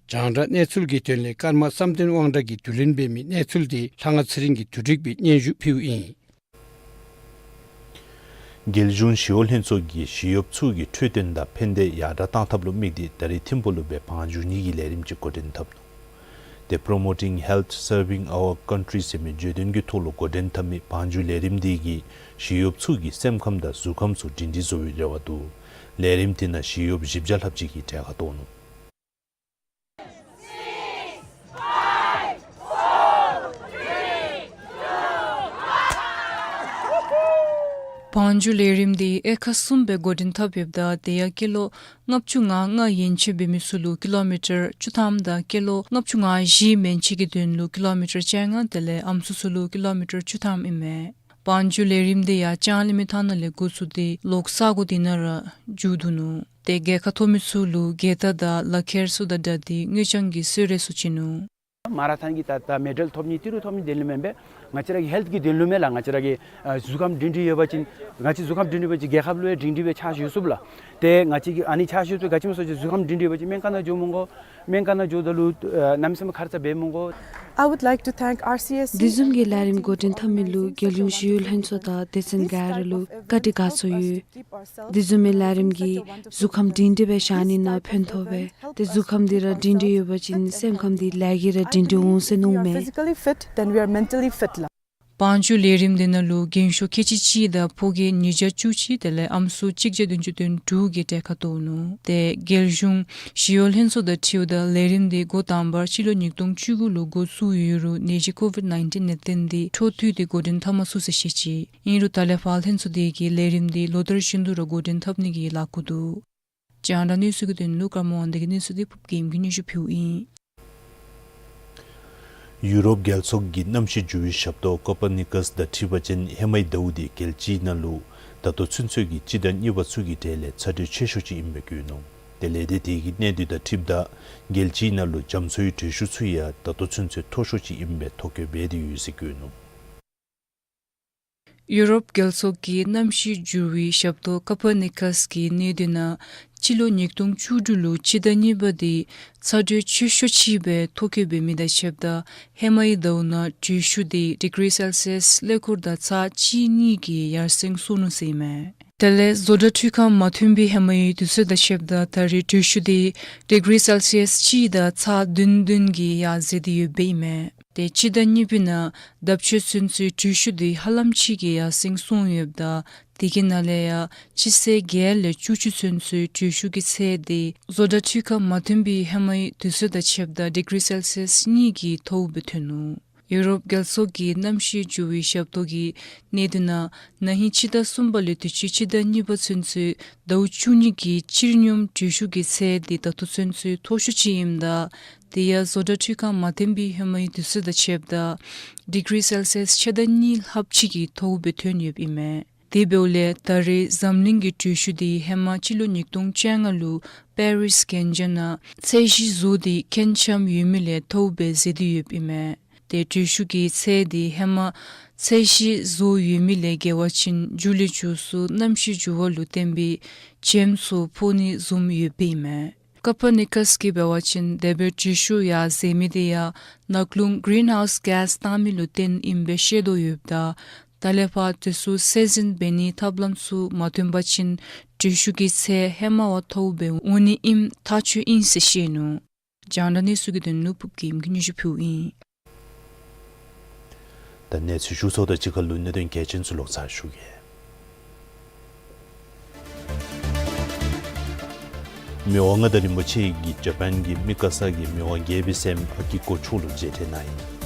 རྒྱང་བསྒྲགས་གནས་ཚུལ་གྱི་དོན་ལས་ཀརྨ་བསམ་གཏན་དབང་གྲགས་ཀྱིས་བསྡུ་ལེན་འབད་མི་གནས་ཚུལ་དེ་ལྷ་དབང་ཚེ་རིང་གིས་བསྡུ་སྒྲིག་འབད་སྙན་ཞུ་ཕུལཝ་ཨིན། རྒྱལ་གཞུང་ཞི་གཡོག་ལྷན་ཚོགས་ཀྱིས་ཞི་གཡོགཔ་ཚུ་གི་འཕྲོད་བསྟེན་དང་ཕན་བདེ་ཡར་དྲག་གཏང་ཐབས་ལུ་དམིགས་ཏེ་ད་རིས་ཐིམ་ཕུག་ལུ་སྦེ་བང་རྒྱུག་ནི་གི་ལས་རིམ་ཅིག་འགོ་འདྲེན་འཐབ་ནུག། དེ་Promoting Health Serving Our Country ཟེར་མི་བརྗོད་དོན་གྱི་ཐོག་ལུ་འགོ་འདྲེན་འཐབ་མི་བང་རྒྱུག་ལས་རིམ་དེ་གིས་ཞི་གཡོགཔ་ཚུ་གི་སེམས་ཁམས་དང་གཟུགས་ཁམས་ཚུ་སྒྲིང་སྒྲིང་བཟོ་བའི་རེ་བ་འདུག། ལས་རིམ་དེ་ནང་ཞི་གཡོགཔ་བཞི་བརྒྱ་ལྷགཔ་ཅིག་གིས་གྲལ་ཁར་གཏོགས་ནུག། བང་རྒྱུག་ལས་རིམ་དེ་དབྱེ་ཁག་གསུམ་སྦེ་འགོ་འདྲེན་འཐབ་ཡོདཔ་ད་དེ་ཡང་སྐྱེས་ལོ་ལྔ་བཅུ་ང་ལྔ་ཡན་ཆད་འབད་མི་ཚུ་ལུ་ཀི་ལོ་མི་ཊར་བཅུ་ཐམ་དང་སྐྱེས་ལོ་ལྔ་བཅུ་ང་བཞི་མན་ཆད་ཀྱི་དོན་ལུ་ཀི་ལོ་མི་ཊར་བཅོ་ལྔ་དེ་ལས་ཨམ་སྲུ་ཚུ་ལུ་ཀི་ལོ་མི་ཊར་བཅུ་ཐམ་ཨིན་མས། བང་རྒྱུག་ལས་རིམ་དེ་ཡང་ལྕང་གླིང་མི་ཐང་ནང་ལས་འགོ་བཙུགས་ཏེ་ལོག་ས་གོ་དེ་ནང་ར་མཇུག་བསྡུ་ནུག། དེ་རྒྱལ་ཁ་ཐོབ་མི་ཚུ་ལུ་རྒྱལ་རྟགས་དང་ལག་ཁྱེར་ཚུ་དང་སྦྲགས་ཏེ་དངུལ་རྐྱང་གི་གསོལ་རས་ཚུ་བྱིན་ནུག། མ་ར་ཐཱན་གྱི་ད་ད་མེ་ཌལ་ཐོབ་ནི་ཏི་རུ་ཐོབ་ནི་དོན་ལུ་མེན་པས། ང་བཅས་ར་གི་ཧེལཐ་གི་དོན་ལུ་མས་ལགས། ང་བཅས་ར་གི་ཨ་གཟུགས་ཁམས་སྒྲིང་སྒྲིང་ཡོད་པ་ཅིན་ང་བཅས་གཟུགས་ཁམས་སྒྲིང་སྒྲིང་ཡོད་པ་ཅིན་རྒྱལ་ཁབ་ལུ་ཡང་སྒྲིང་སྒྲིང་སྦེ་ཕྱག་ཞུ་ཚུགས་ལགས། ཏེ་ང་བཅས་ཀྱིས་ཨ་ནི་ཕྱག་ཞུ་ཚུགས། ག་ཅི་སྨོ་ཟེར་བ་ཅིན་གཟུགས་ཁམས་སྒྲིང་སྒྲིང་ཡོད་པ་ཅིན་སྨན་ཁང་ནང་འགྱོ་མི་དགོ། སྨན་ཁང་ནང་འགྱོཝ་ད་ལུ་ཨ་གནམ་མེད་ས་མེད་ཁར་ཙ་འབད་མི་དགོ། I would like to thank R C S C དེ་བཟུམ་གྱི་ལས་རིམ་འགོ་འདྲེན་འཐབ་མི་ལུ་རྒྱལ་གཞུང་ཞི་གཡོག་ལྷན་ཚོགས་དང་སྡེ་ཚན་ག་ར་ལུ་བཀའ་དྲིན་དགའ་ཚོར་ཡོད། དེ་བཟུམ་མའི་ལས་རིམ་གྱིས་གཟུགས་ཁམས་སྒྲིང་སྒྲིང་སྦེ་བཞག་ནི་ནང་ཕན་ཐོགས་པས། ཏེ་གཟུགས་ཁམས་འདི་ར་སྒྲིང་སྒྲིང་ཡོད་པ་ཅིན་སེམས་ཁམས་འདི་ལས་ཀྱིས་ར་སྒྲིང་སྒྲིང་འོང་ཟེར་མནོཝ་མས། Physically fit, then we are mentally fit ལགས། བང་རྒྱུག་ལས་རིམ་དེ་ནང་ལུ་རྒན་ཤོས་ཁལ་གཅིག་གཅིག་དང་ཕོ་སྐྱེས་ཉིས་བརྒྱ་བཅུ་གཅིག་དེ་ལས་ཨམ་སྲུ་གཅིག་བརྒྱ་བདུན་ཅུ་དོན་དྲུག་གིས་གྲལ་ཁར་གཏོགས་ནུག། ཏེ་རྒྱལ་གཞུང་ཞི་གཡོག་ལྷན་ཚོགས་དང་འཁྲིལཝ་ད་ལས་རིམ་དེ་འགོ་དང་པ་སྤྱི་ལོ་ཉིས་སྟོང་བཅུ་དགུ་ལུ་འགོ་བཙུགས་ཡོད་རུང་ནད་གཞི་ཀོ་ཝིཌ་ནའིན་ཊིན་ནད་དོན་དེ་འཕྲོ་མཐུད་དེ་འགོ་འདྲེན་འཐབ་མ་ཚུགས་ཟེར་བཤད་ཅི། ཨིན་རུང་ད་ལས་ཕར་ལྷན་ཚོགས་དེ་གིས་ལས་རིམ་དེ་ལོ་ལྟར་བཞིན་དུ་ར་འགོ་འདྲེན་འཐབ་ནི་གི་ལཱ་འགོ་འདུག། རྒྱང་བསྒྲགས་གནས་ཚུལ་གྱི་དོན་ལུ་ཀརྨ་དབང་ལྡན་གྱིས་གནས་ཚུལ་དེ་ཕུབ་རྒྱལམོ་གིས་སྙན་ཞུ་ཕུལཝ་ཨིན། ཡུ་རོབ་རྒྱལ་ཚོགས་ཀྱི་གནམ་གཤིས་འགྱུར་བའི་ཞབས་ཏོག་ཀོ་པར་ནི་ཀཱས་དང་འཁྲིལ་བ་ཅིན་ཧེ་མའི་ཟླཝ་འདི་རྒྱལ་སྤྱིའི་ནང་ལུ་ད་ལྟོ་ཚུན་ཚོད་ཀྱི་སྤྱི་ཟླ་གཉིས་པ་ཚུ་གི་གྲས་ལས་ཚ་དྲོད་ཆེ་ཤོས་ཅིག་ཨིན་པའི་བཀོད་ནུག། དེ་ལས་དེ་དེ་གི་གནད་དོན་དང་འཁྲིལཝ་ད་རྒྱལ་སྤྱིའི་ནང་ལུ་རྒྱ་མཚོའི་དྲོད་ཤུགས་ཚུ་ཡང་ད་ལྟོ་ཚུན་ཚོད་མཐོ་ཤོས་ཅིག་ཨིན་པའི་ཐོ་བཀོད་འབད་དེ་ཡོད་ཟེར་བཀོད་ནུག། ཡུ་རོབ་རྒྱལ་ཚོགས་ཀྱི་གནམ་གཤིས་འགྱུར་བའི་ཞབས་ཏོག་ཀོ་པར་ནི་ཀཱས་ཀྱི་གནད་དོན་ནང་སྤྱི་ལོ་ཉིས་སྟོང་བཅུ་དྲུག་ལུ་སྤྱི་ཟླ་གཉིས་པ་འདི་ཚ་དྲོད་ཆེ་ཤོས་ཅིག་སྦེ་ཐོ་བཀོད་འབད་མི་དང་ཕྱདཔ་ད་ཧེ་མའི་ཟླཝ་ནང་དྲོད་ཤུགས་དེ་ཌི་གི་རི་སེལ་སི་ཡས་ཀླད་ཀོར་དང་ཚག་གཅིག་གཉིས་ཀྱིས་ཡར་སེང་སོང་ནུག་ཟེར་ཨིན་མས། དེ་ལས་བཟོ་གྲྭ་འཕྲུལ་ཁང་མ་ཐོན་པའི་ཧེ་མའི་དུས་ཚོད་དང་ཕྱདཔ་ད་ད་རེས་དྲོད་ཤུགས་དེ་ཌི་གི་རི་སེལ་སི་ཡས་གཅིག་དང་ཚག་བདུན་བདུན་གྱིས་ཡར་འཛེགས་ཏེ་ཡོདཔ་ཨིན་མས། ཏེ་སྤྱི་ཟླ་གཉིས་པའི་ནང་ལྡབ་ཕྱེད་ཚུན་ཚོད་དྲོད་ཤུགས་དེ་ཧ་ལམ་ཅིག་གིས་ཡར་སེང་སོང་ཡོདཔ་ད་དེ་གི་ནང་ལས་ཡང་སྤྱི་ཚེས་བརྒྱད་ལས་བཅུ་གཅིག་ཚུན་ཚོད་དྲོད་ཤུགས་ཀྱི་ཚད་དེ་བཟོ་གྲྭ་འཕྲུལ་ཁང་མ་ཐོན་པའི་ཧེ་མའི་དུས་ཚོད་དང་ཕྱདཔ་ད་ཌི་གི་རི་སེལ་སི་ཡས་གཉིས་ཀྱིས་མཐོཝ་སྦེ་ཐོན་ནུག། ཡུ་རོབ་རྒྱལ་ཚོགས་ཀྱི་གནམ་གཤིས་འགྱུར་བའི་ཞབས་ཏོག་གི་གནས་སྟངས་ནང་ན་ཧིང་སྤྱི་ཟླ་གསུམ་པ་ལས་དུས་ཅི་སྤྱི་ཟླ་གཉིས་པ་ཚུན་ཚོད་ཟླཝ་བཅུ་གཉིས་ཀྱི་སྤྱིར་སྙོམས་དྲོད་ཤུགས་ཀྱི་ཚད་དེ་ད་ལྟོ་ཚུན་ཚོད་མཐོ་ཤོས་ཅིག་ཨིནམ་ད་དེ་ཡང་བཟོ་གྲྭ་འཕྲུལ་ཁང་མ་ཐོན་པའི་ཧེ་མའི་དུས་ཚོད་དང་ཕྱདཔ་ད་ཌི་གི་རི་སེལ་སི་ཡས་ཕྱེད་དང་གཉིས་ལྷགཔ་ཅིག་གིས་མཐོཝ་སྦེ་ཐོན་ཡོདཔ་ཨིན་མས། དེ་འབདཝ་ལས་ད་རེས་འཛམ་གླིང་གི་དྲོད་ཤུགས་དེ་ཧེ་མ་སྤྱི་ལོ་ཉིས་སྟོང་བཅོ་ལྔ་ལུ་པེ་རིས་གན་རྒྱ་ནང་ཚད་གཞི་བཟོ་སྟེ་ཁེངས་ཆགསཔ་ཡོད་མི་ལས་མཐོཝ་སྦེ་འཛེགས་ཏེ་ཡོདཔ་ཨིན་མས། དེ་དྲོད་ཤུགས་ཀྱི་ཚད་དེ་ཧེ་མ་ཚད་གཞི་བཟོ་ཡོད་མི་ལས་བརྒལ་བ་ཅིན་མཇུག་ལས་མཇུག་སུ་གནམ་གཤིས་འགྱུར་བ་ལུ་བརྟེན་པའི་བྱེམ་ཚུ་ཕོག་ནི་བཟུམ་ཡོདཔ་ཨིན་མས། ཀོ་པར་ནི་ཀཱས་ཀྱིས་འབད་བ་ཅིན་དེ་སྦེ་དྲོད་ཤུགས་ཡར་འཛེགས་མི་དེ་ཡང་ནག་རླུང་གི་རིན་ཧའུསི་གེསི་བཏང་མི་ལུ་བརྟེན་ཨིནམ་སྦེ་བཤད་དོ་ཡོདཔ་ད་ད་ལས་ཕར་དེ་ཚུ་ཚད་འཛིན་འབད་ནིའི་ཐབས་ལམ་ཚུ་མ་ཐོན་པ་ཅིན་དྲོད་ཤུགས་ཀྱི་ཚད་ཧེ་མ་བ་མཐོཝ་སྦེ་འོང་ནི་ཨིནམ་ཐག་ཆོད་ཨིན་ཟེར་བཤད་ནུག། རྒྱང་བསྒྲགས་གནས་ཚུལ་གྱི་དོན་ལུ་ཕུབ་ཀྱིས་ཉིནམ་གི་སྙན་ཞུ་ཕུལཝ་ཨིན། ད་གནས་ཚུལ་ཞུ་ཚརཝ་དང་གཅིག་ཁར་ལུ་གནད་དོན་གལ་ཆེན་ཚུ་ལོག་ཚར་ཞུ་གེ། མི་དབང་མངའ་བདག་རིན་པོ་ཆེ་གིས་ཇ་པཱན་གྱི་མི་དགའ་ས་གི་མི་དབང་རྒྱལ་པོའི་སྲསམོ་ཨ་ཀི་ཀོ་མཆོག་ལུ་མཇལ་འཕྲད་གནང་ཡི།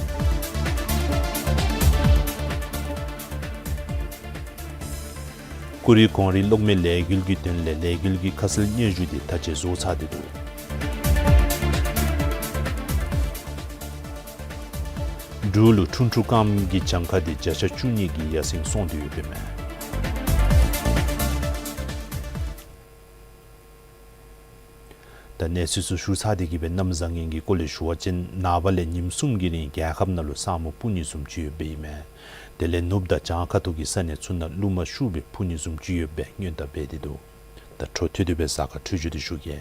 ཀུ་རི་གངས་རི་གློག་མེ་ལས་འགུལ་གྱི་དོན་ལས་ལས་འགུལ་གྱི་ཁ་གསལ་སྙན་ཞུ་དེ་ད་ཅི་བཟོ་ཚར་ཏེ་འདུག། འབྲུག་ལུ་ཁྲུང་ཁྲུང་རྐངམ་གྱི་གྱངས་ཁ་དེ་བརྒྱ་ཆ་བཅུ་གཉིས་ཀྱིས་ཡར་སེང་སོང་སྟེ་ཡོདཔ་ཨིན་མས། ད་གནས་ཚུལ་ཚུ་ཞུ་ཚར་ཏེ་གི་སྦེ་གནམ་བཟང་ངན་གྱི་སྐོར་ལས་ཞུ་བ་ཅིན་ནངས་པ་ལས་ཉིནམ་གསུམ་གྱི་རིང་རྒྱལ་ཁབ་ནང་ལུ་ས་སྨུག་སྤུབ་ནི་བཟུམ་ཅིག་ཡོདཔ་ཨིན་མས། དེ་ལས་ནུབ་དང་བྱང་ཁ་ཐུག་གི་ས་གནས་ཚུ་ནང་རླུང་མ་ཤུགས་སྦེ་འཕུ་ནི་བཟུམ་ཅིག་ཡོདཔ་སྦེ་སྔོན་བརྡ་འབད་དེ་འདུག། ད་འཕྲོ་མཐུད་དེ་སྦེ་གཟའ་སྐར་འཕྲོད་སྦྱོར་དེ་ཞུ་གེ།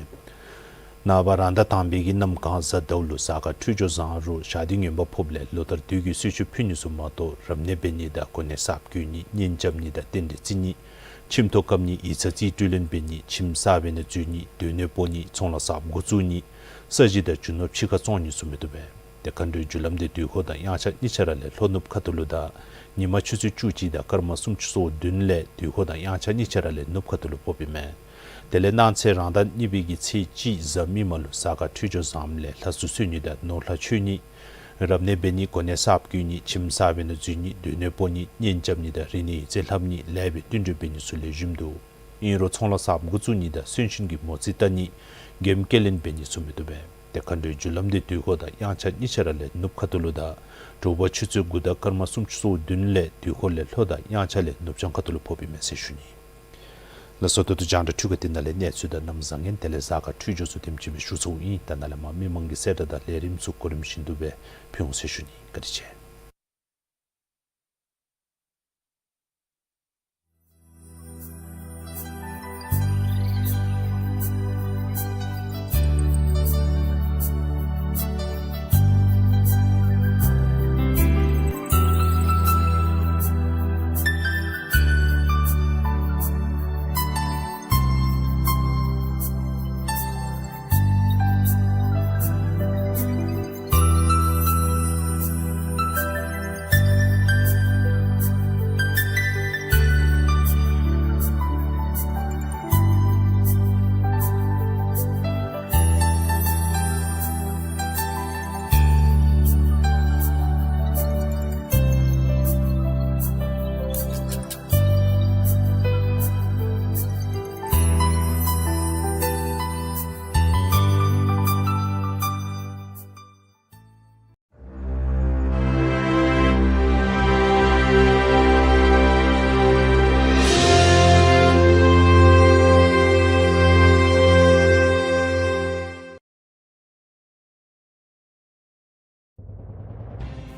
ནངས་པ་རང་ཟླ་དང་པའི་གི་གནམ་གང་གཟའ་ཟླཝ་ལུ་གཟའ་སྐར་འཕྲོད་སྦྱོར་བཟང་རུང་ཞག་དུས་ངན་པ་ཕོགཔ་ལས་ལོ་ལྟར་དུས་ཀྱི་གསོལ་མཆོད་ཕུལ་ནི་ཚུ་མ་གཏོགས་རབ་གནས་འབད་ནི་དང་གོ་གནས་གསརཔ་བསྐོ་ནི་གཉེན་རྐྱབ་ནི་དང་རྟེན་འབྲེལ་བརྩི་ནི་ཁྱིམ་ཐོག་བཀབ་ནི་ཡིག་ཚང་རྩིས་སྤྲོད་ལེན་འབད་ནི་ཁྱིམ་གསར་པའི་ནང་འཛུལ་ནི་སྡོད་གནས་སྤོ་ནི་ཚོང་ལཱ་གསརཔ་འགོ་བཙུགས་ནི་ས་གཞི་དང་རྒྱུ་ནོར་ཕྱི་ཁར་བཙོང་ནི་ཚུ་མི་བཏུབ་པས། དེ་མཁའ་འགྲོའི་རྒྱུ་ལམ་དེ་དུས་འཁོར་དང་དབྱངས་འཆར་གཉིས་ཆ་ར་ལས་ལྷོ་ནུབ་ཁ་ཐུག་ལུ་དང་ཉིན་མ་ཆུ་ཚོད་བཅུ་གཅིག་དང་སྐར་མ་སུམ་ཅུ་སོ་བདུན་ལས་དུས་འཁོར་དང་དབྱངས་འཆར་གཉིས་ཆ་ར་ལས་ནུབ་ཁ་ཐུག་ལུ་ཕོགཔ་ཨིན་མས། དེ་ལས་གནངས་ཚེ་རང་ཟླ་གཉིས་པའི་གི་ཚེས་གཅིག་གཟའ་མིག་དམར་ལུ་གཟའ་སྐར་འཕྲོད་སྦྱོར་བཟངམ་ལས་ལྷ་གསོལ་གསོལ་ནི་དང་ནོར་ལྷ་མཆོད་ནི་རབ་གནས་འབད་ནི་གོ་གནས་གསརཔ་བསྐོ་ནི་ཁྱིམ་གསར་པའི་ནང་འཛུལ་ནི་སྡོད་གནས་སྤོ་ནི་གཉེན་རྐྱབ་ནི་དང་རིག་གནས་ཡིག་ཚང་ལྷབ་ནི་ལས་པའི་བསྟུན་གྲོས་འབད་ནི་ཚུ་ལེགས་ཤོམ་འདུག། ཨིན་རུང་ཚོང་ལཱ་གསརཔ་འགོ་བཙུགས་ནི་དང་གསོན་གཤིན་གྱི་མོ་རྩིས་བལྟ་ནི་འགེམ་སྐྱེལ་ལེན་འབད་ནི་ཚུ་མི་བཏུབ་པས། དེ་མཁའ་འགྲོའི་རྒྱུ་ལམ་དེ་དུས་འཁོར་དང་དབྱངས་འཆར་གཉིས་ཆ་ར་ལས་ནུབ་ཁ་ཐུག་ལུ་དང་དྲོ་པ་ཆུ་ཚོད་དགུ་དང་སྐར་མ་སུམ་ཅུ་སོ་བདུན་ལས་དུས་འཁོར་ལས་ལྷོ་དང་དབྱངས་འཆར་ལས་ནུབ་བྱང་ཁ་ཐུག་ལུ་ཕོགཔ་ཨིན་མས་ཟེར་ཞུ་ནི། ལགས་སོ། ད་ལྟོ་རྒྱང་བསྒྲགས་འཕྲུལ་ཁང་འདི་ནང་ལས་གནས་ཚུལ་དང་གནམ་བཟང་ངན་དེ་ལས་གཟའ་སྐར་འཕྲོད་སྦྱོར་ཚུ་དེམ་ཅིག་སྦེ་ཞུ་ཚརཝ་ཨིན། ད་ནཱ་ལས་མར་མི་མང་གི་གསལ་བསྒྲགས་དང་ལས་རིམ་ཚུ་གོ་རིམ་བཞིན་དུ་སྦེ་ཕུལ་འོང་ཟེར་ཞུ་ནི། བཀའ་དྲིན་ཆེ།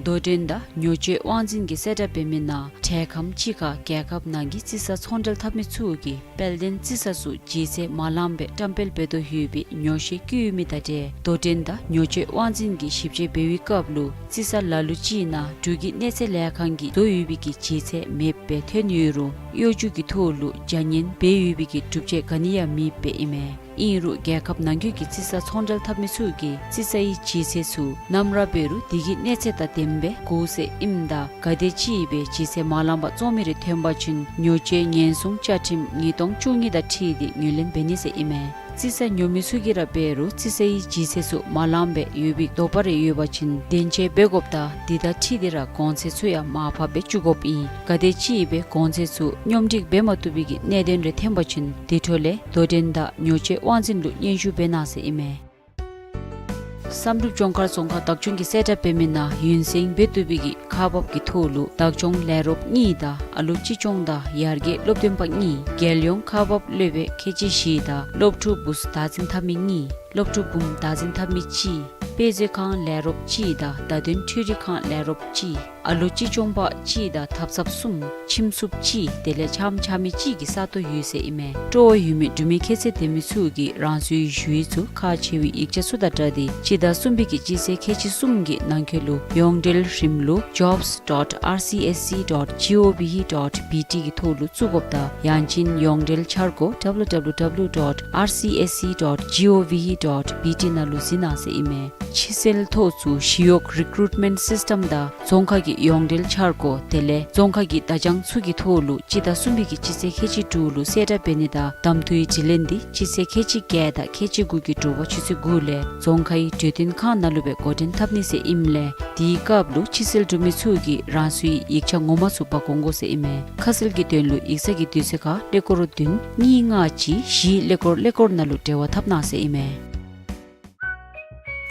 དོ་འགྲན་དང་ཉོ་སྤྱོད་དབང་འཛིན་གྱི་གསལ་བསྒྲགས་འབད་མི་ནང་འཕྲལ་ཁམས་ཅིག་ཁར་རྒྱལ་ཁབ་ནང་གི་རྩིས་གསར་ཚོང་འབྲེལ་འཐབ་མི་ཚུ་གིས་དཔལ་ལྡན་རྩིས་གསར་ཚུ་ལྗིད་ཚད་མ་ལངམ་སྦེ་བཀྲམ་སྤེལ་འབད་དོ་ཡོད་པའི་ཉོ་བཤད་བཀོད་ཡོད་མི་དང་འབྲེལ་དོ་འགྲན་དང་ཉོ་སྤྱོད་དབང་འཛིན་གྱི་ཞིབ་དཔྱད་འབད་བའི་སྐབས་ལུ་རྩིས་གསར་ལ་ལུ་ཅིག་ནང་འབྲུག་གི་གནས་ཚད་ལས་ཁང་གིས་བཟོ་ཡོད་པའི་གི་ལྗིད་ཚད་མེདཔ་སྦེ་ཐོན་ཡོད་རུང་གཡོ་སྒྱུ་གི་ཐོག་ལུ་བྱ་ངན་འབད་ཡོད་པའི་གི་གྲུབ་ཆ་ག་ནི་ཡང་མེདཔ་སྦེ་ཨིན་མས། ཨིན་རུང་རྒྱལ་ཁབ་ནང་འཁོད་ཀྱི་རྩིས་གསར་ཚོང་འབྲེལ་འཐབ་མི་ཚུ་གིས་རྩིས་གསར་ཡི་ལྗིད་ཚད་ཚུ་ནམ་ར་འབད་རུང་དེ་གི་གནས་ཚད་དང་ལྡནམ་སྦེ་དགོ་ཟེར་ཨིནམ་ད་ག་དེ་ཅིག་སྦེ་ལྗིད་ཚད་མ་ལངམ་པར་བཙོང་མི་རེ་ཐོན་པ་ཅིན་ཉོ་སྤྱོད་ཉེན་སྲུང་བཅའ་ཁྲིམས་ཉིས་སྟོང་བཅུ་གཉིས་དང་འཁྲིལ་ཏེ་ངོས་ལེན་འབད་ནི་ཟེར་ཨིན་མས། རྩིས་ས་ཉོ་མི་ཚུ་གིས་ར་འབད་རུང་རྩིས་སའི་ལྗིད་ཚད་ཚུ་མ་ལངམ་སྦེ་ཡོད་པའི་དོགས་པ་རེ་ཡོད་པ་ཅིན་བདེན་དཔྱད་འབད་དགོཔ་དང་འདི་དང་འཁྲིལ་ཏེ་ར་གོང་ཚད་ཚུ་ཡང་མར་ཕབ་སྦེ་བཙུགས་དགོཔ་ཨིན། ག་དེ་ཅིག་སྦེ་གོང་ཚད་ཚུ་སྙོམས་སྒྲིག་འབད་མ་བཏུབ་པའི་གི་གནད་དོན་རེ་ཐོན་པ་ཅིན་དེ་འཕྲོ་ལས་དོ་འགྲན་དང་ཉོ་སྤྱོད་དབང་འཛིན་ལུ་སྙན་ཞུ་འབད་གནང་ཟེར་ཨིན་མས། བསམ་གྲུབ་ལྗོངས་མཁར་རྫོང་ཁག་བདག་སྐྱོང་གིས་གསལ་བསྒྲགས་འབད་མི་ནང་ཡུན་བསྲིང་འབད་བཏུབ་པའི་གི་ཁག་འབག་གི་ཐོག་ལུ་བདག་སྐྱོང་ལས་རོགསཔ་གཉིས་དང་ཨ་ལོ་གཅེས་སྐྱོང་དང་ཡར་རྒྱས་སློབ་སྟོན་པ་གཉིས། རྒྱལ་ཡོངས་ཁག་འབག་སློབ་དཔོན་ཁལ་གཅིག་བཞི་དང་སློབ་ཕྲུག་བུཚ་བདག་འཛིན་འཐབ་མི་གཉིས། སློབ་ཕྲུག་བུམོ་བདག་འཛིན་འཐབ་མི་གཅིག། དཔེ་མཛོད་ཁང་ལས་རོགསཔ་གཅིག་དང་བརྡ་དོན་འཕྲུལ་རིག་ཁང་ལས་རོགསཔ་གཅིག། ཨ་ལོ་གཅེས་སྐྱོང་པ་གཅིག་དང་ཐབ་ཚངཔ་གསུམ། ཁྱིམ་སྲུངཔ་གཅིག། དེ་ལས་ཕྱགམ་འཕྱག་མི་གཅིག་གི་ས་སྟོང་ཡོད་ཟེར་ཨིན་མས། སྤྲོ་བ་ཡོད་མི་འབྲུག་མི་ཁྱད་ཚད་ལྡན་མི་ཚུ་གིས་རང་སོའི་ཞུ་ཡིག་ཚུ་ཁག་ཆེ་བའི་ཡིག་ཆ་ཚུ་དང་སྦྲགས་ཏེ་སྤྱི་ཟླ་གསུམ་པའི་གི་སྤྱི་ཚེས་ཁལ་གཅིག་གསུམ་གྱི་ནང་འཁོད་ལུ་ཡོངས་འབྲེལ་རིམ་ལུགས་jobs dot R C S C dot G O V dot B T གི་ཐོག་ལུ་བཙུགས་དགོཔ་དང་ཡང་ཅིན་ཡོངས་འབྲེལ་འཆར་སྒོ་W W W dot R C S C dot G O V dot B T ནང་ལུ་གཟིགས་གནང་ཟེར་ཨིན་མས། ཕྱི་སེལ་ཐོག་ཚུ་ཞི་གཡོག་རི་ཀུ་རུཊ་མེནཊ་སིསི་ཊམ་དང་རྫོང་ཁག་གི་ཡོངས་འབྲེལ་འཆར་སྒོ་དེ་ལས་རྫོང་ཁག་གི་བརྡ་བྱང་ཚུ་གི་ཐོག་ལུ་སྤྱི་ཟླ་གསུམ་པའི་གི་སྤྱི་ཚེས་ཁལ་གཅིག་དྲུག་ལུ་གསལ་བསྒྲགས་འབད་ནི་དང་གདམ་འཐུའི་དྲི་ལན་འདི་སྤྱི་ཚེས་ཁལ་གཅིག་བརྒྱད་དང་ཁལ་གཅིག་དགུ་གི་དྲོ་པ་ཆུ་ཚོད་དགུ་ལས་རྫོང་ཁའི་གྲོས་སྟོན་ཁང་ནང་ལུ་སྦེ་འགོ་འདྲེན་འཐབ་ནི་ཟེར་ཨིནམ་ལས་དེའི་སྐབས་ལུ་ཕྱི་སེལ་གྲུབ་མི་ཚུ་གིས་རང་སོའི་ཡིག་ཆ་ངོ་མ་ཚུ་འབག་འོང་དགོ་ཟེར་ཨིན་མས། ཁ་གསལ་གྱི་དོན་ལུ་ཡིག་ཚང་གི་དུས་ཚོད་ཁར་ཀླད་ཀོར་བདུན་གཉིས་ལྔ་གཅིག་བཞི་ཀླད་ཀོར་ཀླད་ཀོར་ནང་ལུ་འབྲེལ་བ་འཐབ་གནང་ཟེར་ཨིན་མས།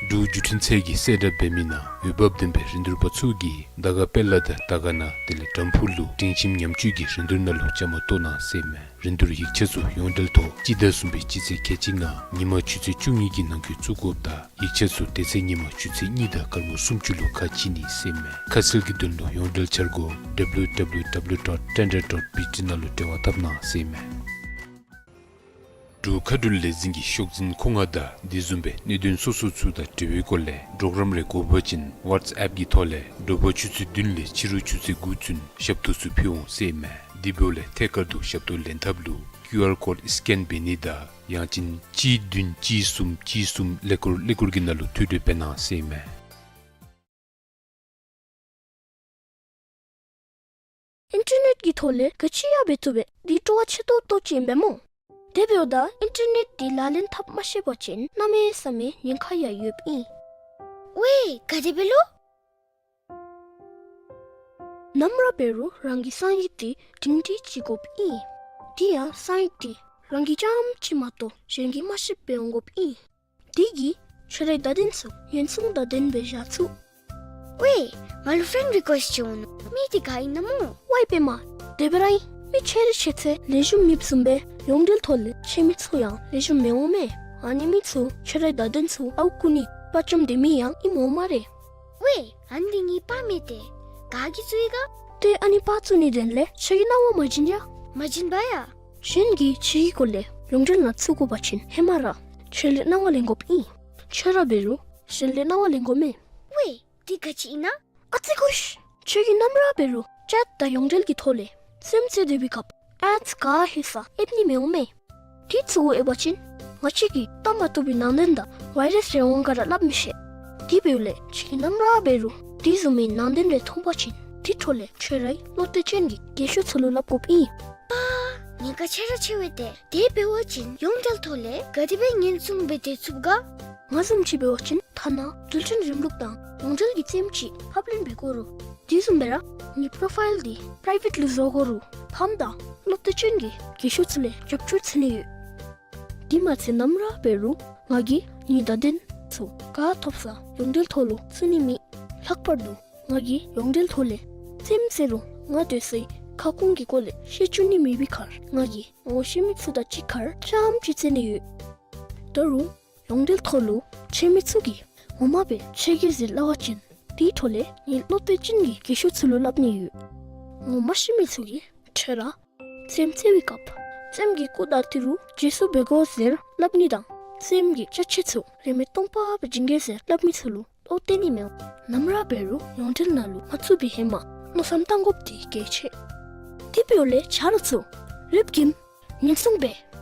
འབྲུག་བརྒྱུད་འཕྲིན་ཚད་ཀྱིས་གསལ་བསྒྲགས་འབད་མི་ནང་འོས་འབབ་ལྡན་པའི་རིན་བསྡུར་པ་ཚུ་གིས་དར་དཀར་དཔལ་ལ་དང་དར་དཀར་ན་དེ་ལས་དྲམ་ཕུག་ལུ་སྒྲིང་ཁྱིམ་ཉམས་བཅོས་ཀྱི་རིན་བསྡུར་ནང་ལུ་བཅའ་མར་གཏོགས་གནང་ཟེར་ཨིན་མས། རིན་བསྡུར་ཡིག་ཆ་ཚུ་ཡོངས་འབྲེལ་ཐོག་སྤྱི་ཟླ་གསུམ་པའི་སྤྱི་ཚེས་ཁལ་གཅིག་ལྔ་ཉིན་མ་ཆུ་ཚོད་བཅུ་གཉིས་ཀྱི་ནང་འཁོད་བཙུགས་དགོཔ་དང་ཡིག་ཆ་ཚུ་དེ་ཚེ་ཉིན་མ་ཆུ་ཚོད་གཉིས་དང་སྐར་མ་སུམ་ཅུ་ལུ་ཁ་ཕྱེ་ནི་ཟེར་ཨིན་མས། ཁ་གསལ་གྱི་དོན་ལུ་ཡོངས་འབྲེལ་འཆར་སྒོ་W W W dot tender dot B T ནང་ལུ་འབྲེལ་བ་འཐབ་གནང་ཟེར་ཨིན་མས། འབྲུག་མཁའ་འགྲུལ་ལས་འཛིན་གྱི་ཤོག་འཛིན་མཁོ་མངགས་དང་དེ་བཟུམ་སྦེ་གནད་དོན་སོ་སོ་ཚུ་དང་འབྲེལ་བའི་སྐོར་ལས་གྲོགས་རམ་རེ་དགོ་པ་ཅིན་ཝཊས་ཨེཔ་གི་ཐོག་ལས་དྲོ་པ་ཆུ་ཚོད་བདུན་ལས་ཕྱི་རུ་ཆུ་ཚོད་དགུ་ཚུན་ཞབས་ཏོག་ཚུ་ཕུལ་འོང་ཟེར་ཨིན་མས། དེ་འབདཝ་ལས་ཐད་ཀར་དུ་ཞབས་ཏོག་ལེན་ཐབས་ལུ་ཀིའུ་ཨར་ཀོཌ་སི་ཀེན་འབད་ནི་དང་ཡང་ཅིན་གཅིག་བདུན་གཅིག་གསུམ་གཅིག་གསུམ་ཀླད་ཀོར་ཀླད་ཀོར་གྱི་ནང་ལུ་ཐོ་འགོད་འབད་གནང་ཟེར་ཨིན་མས། ཨིན་ཊར་ནེཊ་ཀྱི་ཐོག་ལས་ག་ཅི་ཡང་འབད་བཏུབ་པས། འདི་སྤྲོ་བ་ཆེ་ཏོག་ཏོ་ཅིག་ཨིན་པས་སྨོ། དེ་འབདཝ་ད་ཨིན་ཊར་ནེཊ་འདི་ལག་ལེན་འཐབ་མ་ཤེས་པ་ཅིན་གནམ་མེད་ས་མེད་ཉེན་ཁ་ཡང་ཡོདཔ་ཨིན། ཝའེ་ག་དེ་སྦེ་ལོ། ནམ་ར་འབད་རུང་རང་གི་གསང་ཡིག་འདི་སྒྲིང་སྒྲིང་ཅིག་དགོཔ་ཨིན། དེ་ཡང་གསང་ཡིག་འདི་རང་གིས་རྐྱངམ་གཅིག་མ་གཏོགས་གཞན་གྱིས་མ་ཤེསཔ་སྦེ་འོང་དགོཔ་ཨིན། དེ་གིས་ཁྱོད་རའི་བརྡ་དོན་ཚུ་ཉེན་སྲུང་བརྡ་དོན་སྦེ་བཞག་ཚུགས། ཝའེ་ང་ལུ་ཕེརེནཌ་རི་ཀུ་ཨེསཊ་ཅིག་འོང་ནུག། མི་འདི་ག་ཨིན་ན་སྨོ། ཝའེ་པདྨ། དེ་སྦེ་ར་ཨིན། མི་ཁྱོད་རའི་ཁྱད་ཚད་ལེགས་ཤོམ་མེདཔ་བཟུམ་སྦེ་ཡོངས་འབྲེལ་ཐོག་ལས་ཁྱད་མེད་ཚུ་ཡང་ལེགས་ཤོམ་མི་འོང་མས། ཨ་ནི་མི་ཚུ་ཁྱོད་རའི་བརྡ་དོན་ཚུ་ཨརཝ་རྐུ་ནི་དཔའ་བཅམ་སྡོད་མི་ཡང་ཨིནམ་འོང་སྨ་རེ། ཝའེ་ཨ་ནི་འདི་ངེའི་པར་མས་ཏེ། ག་གིས་བཙུགས་ཡི་ག། ཏེ་ཨ་ནི་པར་བཙུགས་ནི་དོན་ལས་ཁྱོད་ཀྱིས་སྣང་བ་མ་བྱིན་ཡ། མ་བྱིན་པ་ཡ། གཞན་གྱིས་ཁྱོད་ཀྱི་སྐོར་ལས་ཡོངས་འབྲེལ་ནང་བཙུགས་དགོ་པ་ཅིན་ཧེ་མ་ར་ཁྱོད་ལས་གནང་བ་ལེན་དགོཔ་ཨིན། ཁྱོད་ར་འབད་རུང་གཞན་ལས་གནང་བ་ལེན་དགོ་མས། ཝའེ་འདི་ག་ཅི་ཨིན་ན། ཨ་ཙི་ཀུ་ཤི། ཁྱོད་ཀྱིས་ནམ་ར་འབད་རུང་ཅེཊ་དང་ཡོངས་འབྲེལ་གྱི་ཐོག་ལས་རྩེདམོ་རྩེ་སྡོད་པའི་སྐབས་ཨེཌས་ག་ཧེ་ས་ཨེབ་ནི་མི་འོང་མས། དེ་ཚུ་གུ་ཨེབ་པ་ཅིན་ང་བཅས་ཀྱིས་བལྟ་མ་བཏུབ་པའི་ནང་དོན་དང་ཝའི་རཱསི་རེ་འོང་ག་ར་སླབ་མི་ཤེས། དེ་འབདཝ་ལས་ཁྱོད་ཀྱིས་ནམ་ར་འབད་རུང་དེ་བཟུམ་མའི་ནང་དོན་རེ་མཐོང་པ་ཅིན་དེ་འཕྲོ་ལས་ཁྱོད་རའི་བློ་གཏད་ཅན་གྱི་རྒས་ཤོས་ཚུ་ལུ་སླབ་དགོཔ་ཨིན། པ། ཉེན་ཁ་ཆེ་ར་ཆེ་བས་ཏེ། དེ་འབད་བ་ཅིན་ཡོངས་འབྲེལ་ཐོག་ལས་ག་དེ་སྦེ་ཉེན་སྲུང་འབད་དེ་ཚུགས་ག། ང་བཟུམ་ཅིག་འབད་བ་ཅིན་ཐ་ན་རྡུལ་ཕྲན་རིམ་ལུགས་དང་ཡོངས་འབྲེལ་གྱི་རྩེདམོ་ཅིག་ཕབ་ལེན་འབད་དགོ་རུང་དེ་བཟུམ་སྦེ་ར་ངེའི་པོ་རོ་ཕའིལ་འདི་པི་རའི་ཝེཊ་ལུ་བཟོ་དགོ་རུང་ཕམ་དང་བློ་གཏད་ཅན་གྱི་རྒས་ཤོས་ཚུ་ལས་རྒྱབ་སྐྱོར་འཚོལ་ནི་ཡོད། དེ་མ་ཚད་ནམ་ར་འབད་རུང་ང་གིས་ངེའི་བརྡ་དོན་ཚུ་ག་ཐོབ་ས་ཡོངས་འབྲེལ་ཐོག་ལུ་བཙུགས་ནི་མེད། ལྷག་པར་དུ་ང་གིས་ཡོངས་འབྲེལ་ཐོག་ལས་རྩེདམོ་རྩེ་རུང་ང་སྡོད་སའི་ཁ་སྐོང་གི་སྐོར་ལས་བཤད་བཅུག་ནི་མེད་པའི་ཁར་ང་གིས་ངོ་ཤེས་མི་ཚུ་དང་གཅིག་ཁར་རྐྱངམ་ཅིག་རྩེ་ནི་ཡོད། ད་རུང་ཡོངས་འབྲེལ་ཐོག་ལུ་ཁྱད་མེད་ཚུ་གིས་ངོ་མ་སྦེ་ཁྱོད་ཀྱིས་ཟེར་སླབ་པ་ཅིན་དེ་འཕྲོ་ལས་ངེའི་བློ་གཏད་ཅན་གྱི་རྒས་ཤོས་ཚུ་ལུ་སླབ་ནི་ཡོད། ངོ་མ་ཤེས་མི་ཚུ་གིས་ཁྱོད་ར་རྩེདམོ་རྩེ་བའི་སྐབས་རྩེདམོ་གི་སྐུ་དང་ཏི་རུ་བརྗེ་སོར་འབད་དགོ་ཟེར་སླབ་ནི་དང་རྩེདམོ་གི་ཅ་ཆས་ཚུ་རིན་མེད་སྟོང་པ་སྦེ་བྱིན་གེ་ཟེར་སླབ་མི་ཚུ་ལུ་བློ་གཏད་ནི་མི་འོང་། ནམ་ར་འབད་རུང་ཡོངས་འབྲེལ་ནང་ལུ་མ་བཙུགས་པའི་ཧེ་མ་མནོ་བསམ་བཏང་དགོཔ་འདི་གལ་ཆེ། དེ་འབདཝ་ལས་ཆ་རོགས་ཚུ་རེབ་ཀྱིས་ཉེན་སྲུང་འབད།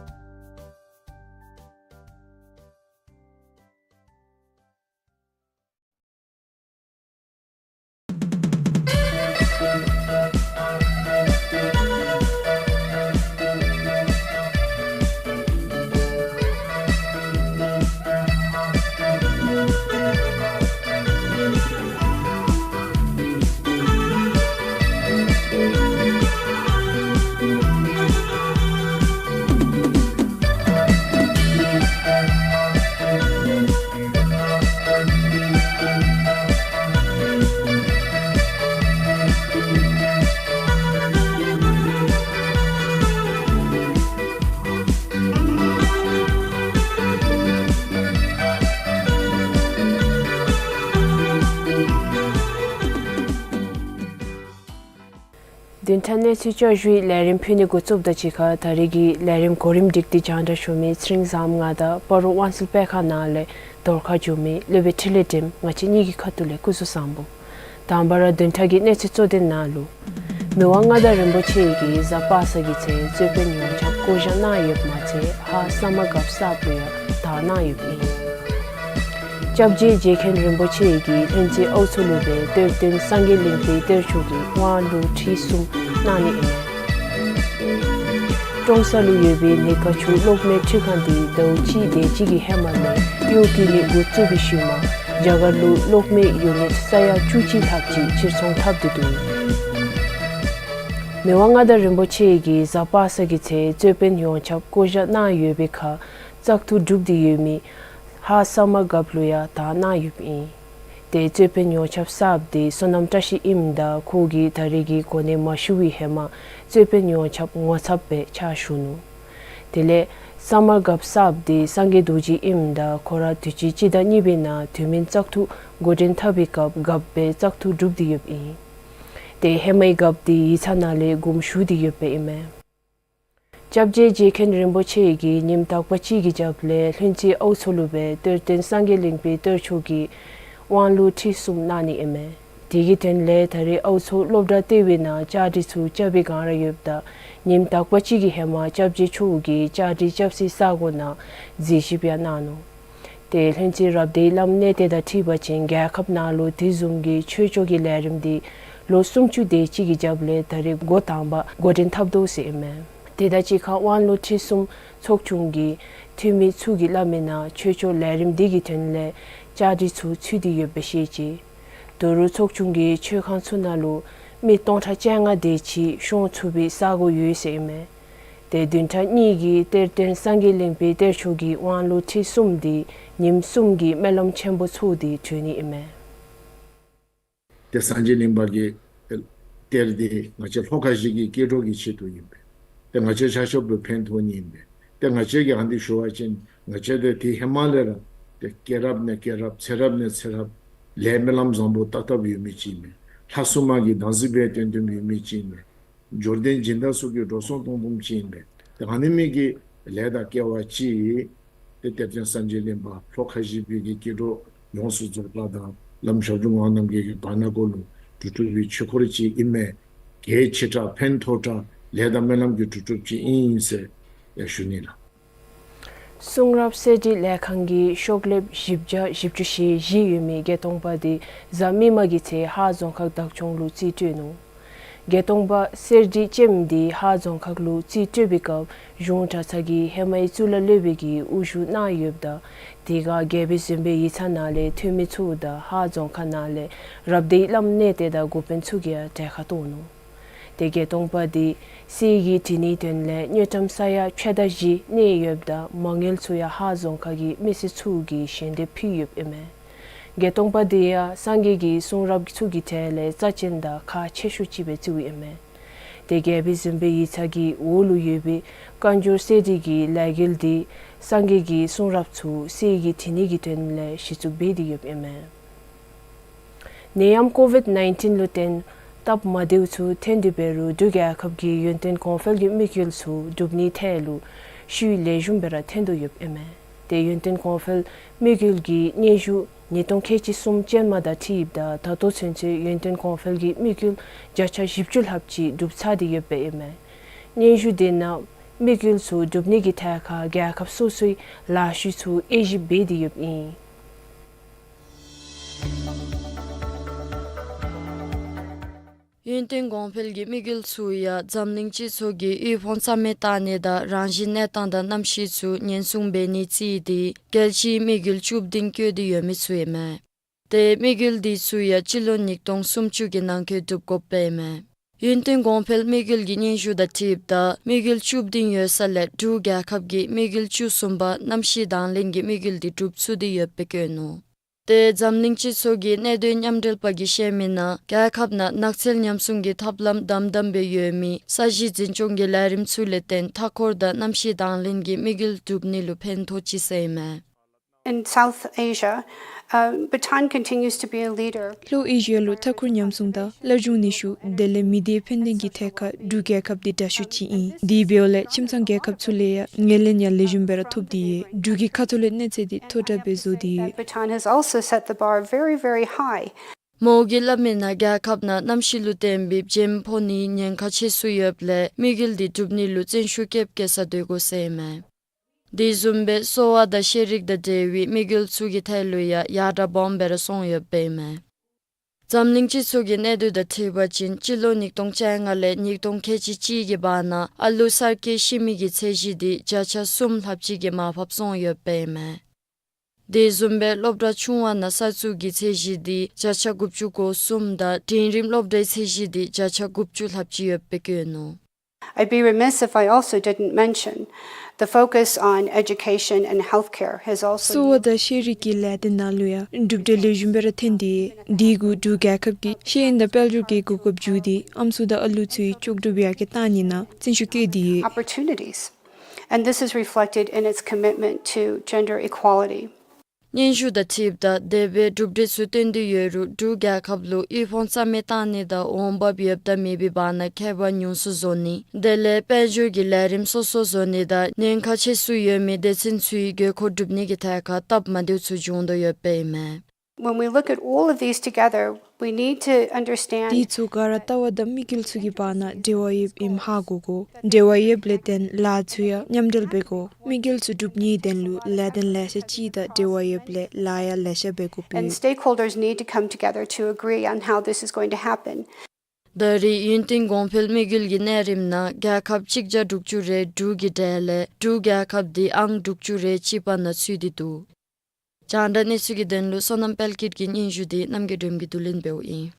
བདུན་ཕྲག་གནས་ཚུལ་བསྐྱར་ཞུའི་ལས་རིམ་ཕུལ་ནི་འགོ་བཙུགསཔ་དང་གཅིག་ཁར་ད་རེས་ཀྱི་ལས་རིམ་གོ་རིམ་སྒྲིག་སྟེ་རྒྱང་བསྒྲགས་ཞུ་མི་ཚེ་རིང་བཟངམོ་ང་དང་སྤ་རོ་དབང་སེལ་སྤེལ་ཁང་ནང་ལས་བརྡ་ཁ་བསྒྱུར་མི་སློབ་དཔོན་འཕྲིན་ལས་སྒྲོལམ། ང་བཅས་གཉིས་ཀྱི་ཁ་ཐུག་ལས་སྐུ་གཟུགས་བཟང་པོ། དང་པ་ར་བདུན་ཕྲག་གི་གནས་ཚུལ་གཙོ་དོན་ནང་ལུ། མི་དབང་མངའ་བདག་རིན་པོ་ཆེ་གིས་གཟའ་པ་སངས་ཀྱི་ཚེ་རྩོད་དཔོན་ཡོངས་ཁྱབ་བསྐོ་བཞག་གནང་ཡོདཔ་མ་ཚད་ཧཱ་ས་མ་གབ་གསརཔ་ལུ་ཡང་དར་གནང་ཡོདཔ་ཨིན། སྐྱབས་རྗེ་རྗེ་མཁན་རིན་པོ་ཆེ་གིས་ལྷུན་རྩེ་ཨའུ་མཚོ་ལུ་སྦེ་གཏེར་སྟོན་སངས་རྒྱས་གླིང་པའི་གཏེར་ཆོས་ཀྱི་དབང་ལུང་ཁྲིད་གསུམ་གནང་ནི་ཨིན་མས། ཀྲོང་གསར་ལུ་ཡོད་པའི་ནི་ཀ་ཆུ་གློག་མེ་འཕྲུལ་ཁང་འདི་ཟླཝ་གཅིག་དེ་ཅིག་གི་ཧེ་མ་ལས་གཡོག་བཀོལ་ནི་འགོ་བཙུགས་པའི་ཤུལ་མ་རྒྱ་གར་ལུ་གློག་མེ་ཡུ་ནིཊ་ས་ཡ་བཅུ་གཅིག་ལྷགཔ་ཅིག་ཕྱིར་ཚོང་འཐབ་སྟེ་འདུག། མི་དབང་མངའ་བདག་རིན་པོ་ཆེ་གིས་གཟའ་པ་སངས་ཀྱི་ཚེ་རྩོད་དཔོན་ཡོངས་ཁྱབ་བསྐོ་བཞག་གནང་ཡོད་པའི་ཁར་བཙག་འཐུ་གྲུབ་སྟེ་ཡོད་མི་ཧཱ་ས་མ་གབ་ལུ་ཡང་དར་གནང་ཡོདཔ་ཨིན། ཏེ་རྩོད་དཔོན་ཡོངས་ཁྱབ་གསརཔ་དེ་བསོད་ནམས་བཀྲ་ཤིས་ཨིནམ་ད་ཁོ་གིས་ད་རེས་ཀྱི་གོ་གནས་མ་ཞུ་བའི་ཧེ་མ་རྩོད་དཔོན་ཡོངས་ཁྱབ་ངོ་ཚབ་སྦེ་ཕྱག་ཞུ་ནུག། དེ་ལས་ས་མ་གབ་གསརཔ་དེ་སངས་རྒྱས་རྡོ་རྗེ་ཨིནམ་ད་ཁོ་ར་དུས་ཅི་སྤྱི་ཟླ་གཉིས་པའི་ནང་དུས་མིན་བཙག་འཐུ་འགོ་འདྲེན་འཐབ་པའི་སྐབས་གབ་སྦེ་བཙག་འཐུ་གྲུབ་སྟེ་ཡོདཔ་ཨིན། ཏེ་ཧེ་མའི་གབ་དེ་ཡིག་ཚང་ནང་ལས་དགོངསམ་ཞུ་སྟེ་ཡོདཔ་ཨིན་མས། སྐྱབས་རྗེ་རྗེ་མཁན་རིན་པོ་ཆེ་གིས་ཉིནམ་དག་པ་ཅིག་གི་རྒྱབ་ལས་ལྷུན་རྩེ་ཨའུ་མཚོ་ལུ་སྦེ་གཏེར་སྟོན་སངས་རྒྱས་གླིང་པའི་གཏེར་ཆོས་ཀྱི་དབང་ལུང་ཁྲིད་གསུམ་གནང་ནི་ཨིན་མས། དེ་གི་དོན་ལས་ད་རེས་ཨའུ་མཚོ་སློབ་གྲྭ་ལྟེ་བའི་ནང་བཅའ་སྒྲིག་ཚུ་རྐྱབ་པའི་བསྒང་ར་ཡོདཔ་ད་ཉིནམ་དག་པ་ཅིག་གི་ཧེ་མ་སྐྱབས་རྗེ་མཆོག་གིས་བཅའ་སྒྲིག་རྐྱབ་སའི་ས་གོ་ནང་གཟིགས་ཞིབ་ཡང་གནང་ནུག། ཏེ་ལྷུན་རྩེ་རབ་སྡེའི་བླམ་གནས་བརྟན་དང་འཁྲིལ་བ་ཅིན་རྒྱལ་ཁབ་ནང་ལུ་དེ་བཟུམ་གྱི་ཆོས་ཕྱོགས་ཀྱི་ལས་རིམ་འདི་ལོ་སུམ་ཅུ་དེ་ཅིག་གི་རྒྱབ་ལས་ད་རེས་འགོ་དང་པ་འགོ་འདྲེན་འཐབ་དོ་ཟེར་ཨིན་མས། དེ་དང་གཅིག་ཁར་དབང་ལུང་ཁྲིད་གསུམ་ཚོགས་ཆུང་གི་འཐུས་མི་ཚུ་གིས་སླབ་མིའི་ནང་ཆོས་ཕྱོགས་ལས་རིམ་འདི་གི་དོན་ལས་བཅའ་སྒྲིག་ཚུ་ཚུད་དེ་ཡོདཔ་སྦེ་བཤད་ཅི། ད་རུང་ཚོགས་ཆུང་གིས་ཆོས་ཁང་ཚུ་ནང་ལུ་མི་སྟོང་ཕྲག་བཅོ་ལྔ་དེ་ཅིག་ཤོང་ཚུགས་པའི་ས་གོ་ཡོད་ཟེར་ཨིན་མས། ཏེ་བདུན་ཕྲག་གཉིས་ཀྱི་གཏེར་སྟོན་སངས་རྒྱས་གླིང་པའི་གཏེར་ཆོས་ཀྱི་དབང་ལུང་ཁྲིད་གསུམ་འདི་ཉིནམ་གསུམ་གྱི་སྨོན་ལམ་ཆེན་པོ་ཚོགས་ཏེ་གྲོལ་ནི་ཨིན་མས། ཏེ་སངས་རྒྱས་གླིང་པ་གི་གཏེར་འདི་ང་བཅས་ལྷོ་ཁ་བཞི་གི་སྐྱེ་འགྲོ་གི་ཆེད་དུ་ཨིན་པས། ཏེ་ང་བཅས་ཆ་ཁྱབ་ལུ་ཕན་ཐོགས་ནི་ཨིན་པས། ཏེ་ང་བཅས་ཀྱིས་ཨ་ནི་ཞུ་བ་ཅིན་ང་བཅས་ཏེ་དེ་ཧེ་མ་ལས་ར་ཏེ་སྐྱེས་རབས་ནས་སྐྱེས་རབས་ཚེ་རབས་ནས་ཚེ་རབས་ལས་སྨོན་ལམ་བཟང་པོ་བཏབ་བཏབ་ཡོད་མི་ཅིག་ཨིན་མས། ལྷ་སྲུང་མ་གི་བདག་འཛིན་འབད་བཏོན་བཏོན་ཡོད་མི་ཅིག་ཨིན་མས། འབྱོར་ལྡན་སྦྱིན་བདག་ཚུ་གི་འགྲོ་སོང་གཏོང་དཔོན་ཅིག་ཨིན་པས། ཏེ་ཨ་ནི་མི་གི་ལས་དང་སྐལ་བ་ཅིག་ཏེ་གཏེར་སྟོན་སངས་རྒྱས་གླིང་པ་ལྷོ་ཁ་བཞི་པའི་གི་སྐྱེ་འགྲོ་ཡོངས་སུ་རྫོགས་པ་དང་བླམ་ཞབས་དྲུང་ངག་དབང་རྣམ་རྒྱལ་གྱི་བར་ན་ཀོ་ལུ་གྲུབ་གྲུབ་པའི་ཆོས་འཁོར་ཅིག་ཨིན་མས། གལ་ཆེ་དྲགས་ཕན་ཐོགས་དྲགས་ལས་དང་སྨོན་ལམ་གྱི་གྲུབ་གྲུབ་ཅིག་ཨིན་ཟེར་ཡང་ཞུ་ནི་ལགས། གསུང་རབ་གསེར་བྲིས་ལས་ཁང་གི་ཤོག་ལེབ་བཞི་བརྒྱ་བཞི་བཅུ་ཞེ་བཞི་ཡོད་མི་བརྒྱད་སྟོང་པ་དེ་གཟའ་མིག་དམར་གྱི་ཚེ་ཧཱ་རྫོང་ཁག་བདག་སྐྱོང་ལུ་རྩིས་སྤྲོད་ནུག། བརྒྱད་སྟོང་པ་གསེར་བྲིས་ཅན་འདི་ཧཱ་རྫོང་ཁག་ལུ་རྩིས་སྤྲོད་པའི་སྐབས་གཞུང་གྲྭ་ཚང་གིས་ཧེ་མའི་གཙུག་ལག་སློབ་དཔོན་གྱི་དབུ་བཞུགས་གནང་ཡོདཔ་ད་དེ་ཁར་རྒྱལ་པོའི་གཟིམ་དཔོན་ཡིག་ཚང་ནང་ལས་འཐུས་མི་ཚུ་དང་ཧཱ་རྫོང་ཁག་ནང་ལས་རབ་སྡེའི་བླམ་གནས་བརྟན་དང་འགོ་དཔོན་ཚུ་གིས་ཡང་གྲལ་ཁར་གཏོགས་ནུག། ཏེ་བརྒྱད་སྟོང་པ་དེ་གསེར་གྱིས་བྲི་ནིའི་དོན་ལས་དངུལ་ཀྲམ་ས་ཡ་ཕྱེད་དང་བཞི་གནས་ཡོདཔ་ད་མ་དངུལ་ཚུ་ཡང་ཧཱ་རྫོང་ཁག་གི་མི་སེར་ཚུ་གིས་ཞལ་འདེབས་ཕུལ་ཡོདཔ་ཨིན་མས། བརྒྱད་སྟོང་པ་དེ་ཡང་སངས་རྒྱས་ཀྱི་གསུང་རབ་ཚུ་གི་གྲས་ལས་རྩ་ཆེན་དང་ཁག་ཆེ་ཤོས་ཅིག་སྦེ་བརྩིཝ་ཨིན་མས། ཏེ་རྒྱལ་པོའི་གཟིམ་དཔོན་ཡིག་ཚང་གི་འོག་ལུ་ཡོད་པའི་བཀའ་འགྱུར་གསེར་བྲིས་ཀྱི་ལས་འགུལ་འདི་སངས་རྒྱས་ཀྱི་གསུང་རབ་ཚུ་གསེར་གྱིས་བྲི་ནིའི་དོན་ལས་གཞི་བཙུགས་འབད་དེ་ཡོདཔ་ཨིན་མས། ནད་ཡམས་ཀོ་ཝིཌ་ནའིན་ཊིན་ལུ་བརྟེན་སྟབས་མ་བདེཝ་ཚུ་ཐོན་ཏེ་འབད་རུང་འབྲུག་རྒྱལ་ཁབ་ཀྱིས་ཡུན་བརྟན་གོང་འཕེལ་གྱི་དམིགས་ཡུལ་ཚུ་འགྲུབ་ནིའི་ཐད་ལུ་ཤུགས་ལེགས་ཤོམ་སྦེ་ར་ཐོན་དོ་ཡོདཔ་ཨིན་མས། ཏེ་ཡུན་བརྟན་གོང་འཕེལ་དམིགས་ཡུལ་གྱི་སྙན་ཞུ་ཉིས་སྟོང་ཁལ་གཅིག་གསུམ་ཅན་མ་དང་འཁྲིལཝ་ད་ད་ལྟོ་ཚུན་ཚོད་ཡུན་བརྟན་གོང་འཕེལ་གྱི་དམིགས་ཡུལ་བརྒྱ་ཆ་བཞི་བཅུ་ལྷགཔ་ཅིག་འགྲུབ་ཚར་ཏེ་ཡོདཔ་ཨིན་མས། སྙན་ཞུ་དེ་ནང་དམིགས་ཡུལ་ཚུ་འགྲུབ་ནིའི་ཐད་ཁར་རྒྱལ་ཁབ་སོ་སོའི་ལཱ་ཤུལ་ཚུ་དབྱེ་ཞིབ་འབད་དེ་ཡོདཔ་ཨིན། ཡུན་བརྟན་གོང་འཕེལ་གྱི་དམིགས་ཡུལ་ཚུ་ཡང་འཛམ་གླིང་སྤྱི་ཚོགས་ཀྱི་དབུལ་ཕོངས་རྩ་མེད་བཏང་ནི་དང་རང་བཞིན་གནས་སྟངས་དང་གནམ་གཤིས་ཚུ་ཉེན་སྲུང་འབད་ནི་བརྩིས་ཏེ་གལ་ཆེའི་དམིགས་ཡུལ་བཅུ་བདུན་བཀོད་དེ་ཡོད་མི་ཚུ་ཨིན་མས། ཏེ་དམིགས་ཡུལ་འདི་ཚུ་ཡང་སྤྱི་ལོ་ཉིས་སྟོང་སུམ་ཅུ་གི་ནང་འཁོད་འགྲུབ་དགོཔ་ཨིན་མས། ཡུན་བརྟན་གོང་འཕེལ་དམིགས་ཡུལ་གྱི་སྙན་ཞུ་དང་འཁྲིལཝ་ད་དམིགས་ཡུལ་བཅུ་བདུན་ཡོད་ས་ལས་འབྲུག་རྒྱལ་ཁབ་ཀྱིས་དམིགས་ཡུལ་བཅུ་གསུམ་པ་གནམ་གཤིས་དང་ལེན་གྱི་དམིགས་ཡུལ་འདི་འགྲུབ་ཚུགས་ཏེ་ཡོདཔ་སྦེ་བཀོད་ནུག། ཏེ་འཛམ་གླིང་སྤྱི་ཚོགས་ཀྱི་གནད་དོན་མཉམ་འབྲེལ་པ་གིས་བཤད་མིའི་ནང་རྒྱལ་ཁབ་ནང་ནགས་ཚལ་ཉམས་སྲུང་གི་ཐབས་ལམ་དམ་དམ་སྦེ་ཡོད་མི་ས་གཞི་འཛིན་སྐྱོང་གི་ལས་རིམ་ཚུ་ལས་བརྟེན་མཐའ་འཁོར་དང་གནམ་གཤིས་དང་ལེན་གྱི་དམིགས་ཡུལ་འགྲུབ་ནི་ལུ་ཕན་ཐོགས་ཅི་ཟེར་ཨིན་མས། In South Asia, uh, Bhutan continues to be a leader. ལྷོ་ཨེ་ཤི་ཡ་ལུ་མཐའ་འཁོར་ཉམས་སྲུང་དང་སླར་འབྱུང་ནུས་ཤུགས་དེ་ལས་མི་སྡེ་ཕན་ལྡན་གྱི་ཐད་ཁར་འབྲུག་རྒྱལ་ཁབ་འདི་དྲག་ཤོས་ཅིག་ཨིན། དེ་འབདཝ་ལས་ཁྱིམ་ཚང་རྒྱལ་ཁབ་ཚུ་ལས་ཡང་ངོས་ལེན་ཡང་ལེགས་ཤོམ་སྦེ་ར་ཐོབ་སྟེ་ཡོད། འབྲུག་གི་ཁ་ཐུག་ལས་གནས་ཚད་འདི་མཐོ་དྲགས་སྦེ་བཟོ་སྟེ་ཡོད། Bhutan has also set the bar very, very high. མོ་གིས་སླབ་མི་ནང་རྒྱལ་ཁབ་ནང་གནམ་གཤིས་ལུ་བརྟེན་པའི་བྱེམ་ཕོག་ནིའི་ཉེན་ཁ་ཆེ་སུ་ཡོདཔ་ལས་དམིགས་ཡུལ་འདི་སྒྲུབ་ནི་ལུ་བརྩོན་ཤུགས་བསྐྱེད་བསྐྱེད་ས་སྡོད་དགོ་ཟེར་ཨིན་མས། དེ་བཟུམ་སྦེ་གསོ་བ་དང་ཤེས་རིག་དང་འབྲེལ་བའི་དམིགས་ཡུལ་ཚུ་གི་ཐད་ལུ་ཡང་ཡར་དྲག་སྦོམ་སྦེ་ར་སོང་ཡོདཔ་ཨིན་མས། འཛམ་གླིང་སྤྱི་ཚོགས་ཀྱི་གནས་སྡུད་དང་འཁྲིལ་བ་ཅིན་སྤྱི་ལོ་ཉིས་སྟོང་བཅོ་ལྔ་ལས་ཉིས་སྟོང་ཁལ་གཅིག་གཅིག་གི་བར་ན་ཨ་ལུ་གསར་སྐྱེས་ཤི་མི་གི་ཚད་གཞི་འདི་བརྒྱ་ཆ་གསུམ་ལྷགཔ་ཅིག་གིས་མར་ཕབ་སོང་ཡོདཔ་ཨིན་མས། དེ་བཟུམ་སྦེ་སློབ་གྲྭ་ཆུང་བ་ནང་གསར་བཙུགས་ཀྱི་ཚད་གཞི་འདི་བརྒྱ་ཆ་དགུ་བཅུ་གོ་གསུམ་དང་འབྲིང་རིམ་སློབ་གྲྭའི་ཚད་གཞི་འདི་བརྒྱ་ཆ་དགུ་བཅུ་ལྷགཔ་ཅིག་ཡོདཔ་སྦེ་བཀོད་ནུག། I'd be remiss if I also didn't mention the focus on education and healthcare has also. གསོ་བ་དང་ཤེས་རིག་གི་ལས་སྡེ་ནང་ལུ་ཡང་གྲུབ་འབྲས་ལེགས་ཤོམ་སྦེ་ར་ཐོན་ཏེ་ཡོད། དེ་གུ་འབྲུག་རྒྱལ་ཁབ་ཀྱིས་ཤེས་ཡོན་དང་དཔལ་འབྱོར་གྱི་གོ་སྐབས་བརྒྱུད་དེ་ཨམ་སྲུ་དང་ཨ་ལུ་ཚུའི་ལྕོགས་གྲུབ་ཡར་རྒྱས་གཏང་ནི་ནང་བརྩོན་ཤུགས་བསྐྱེད་དེ་ཡོད། Opportunities. And this is reflected in its commitment to gender equality. སྙན་ཞུ་དང་འཁྲིལཝ་ད་དེ་སྦེ་གྲུབ་འབྲས་ཚུ་བཏོན་ཏེ་ཡོད་རུང་འབྲུག་རྒྱལ་ཁབ་ལུ་དབུལ་ཕོངས་རྩ་མེད་གཏང་ནི་དང་འོང་འབབ་ཡོདཔ་དང་མེད་པའི་བར་ན་ཁྱད་པར་ཉུང་སུ་བཟོ་ནི་དེ་ལས་དཔལ་འབྱོར་གྱི་ལས་རིམ་སོ་སོ་བཟོ་ནི་དང་ཉེན་ཁ་ཆེ་སུ་ཡོད་མི་སྡེ་ཚན་ཚུའི་དགོས་མཁོ་སྒྲུབ་ནི་གི་ཐད་ཁར་སྟབས་མ་བདེཝ་ཚུ་འབྱུང་དོ་ཡོདཔ་ཨིན་མས། When we look at all of these together, we need to understand དེ་ཚུ་ག་ར་ལྟ་བ་དང་དམིགས་ཡུལ་ཚུ་གི་བར་ན་འབྲེལ་བ་ཡོདཔ་ཨིནམ་ཧ་གོ་དགོ། འབྲེལ་བ་ཡོདཔ་ལས་བརྟེན་ལཱ་ཚུ་ཡང་མཉམ་འབྲེལ་འབད་དགོ། དམིགས་ཡུལ་ཚུ་སྒྲུབ་ནིའི་དོན་ལུ་ལས་དོན་ལེ་ཤ་ཅིག་དང་འབྲེལ་བ་ཡོདཔ་ལས་ལཱ་ཡང་ལེ་ཤ་འབད་དགོཔ་ཨིན། And stakeholders need to come together to agree on how this is going to happen. ད་རེས་ཡུན་བརྟན་གོང་འཕེལ་དམིགས་ཡུལ་གྱི་གནས་རིམ་ནང་རྒྱལ་ཁབ་གཅིག་བརྒྱ་དྲུག་ཅུ་རེ་དྲུག་གི་གྲས་ལས་འབྲུག་རྒྱལ་ཁབ་འདི་ཨང་དྲུག་ཅུ་རེ་གཅིག་པ་ནང་ཚུད་དེ་འདུག། རྒྱང་བསྒྲགས་གནས་ཚུལ་གྱི་དོན་ལུ་བསོད་ནམས་དཔལ་སྐྱིད་ཀྱི་སྙན་ཞུ་འདི་རྣམ་རྒྱལ་སྒྲོལམ་གྱིས་བསྡུ་ལེན་འབདཝ་ཨིན།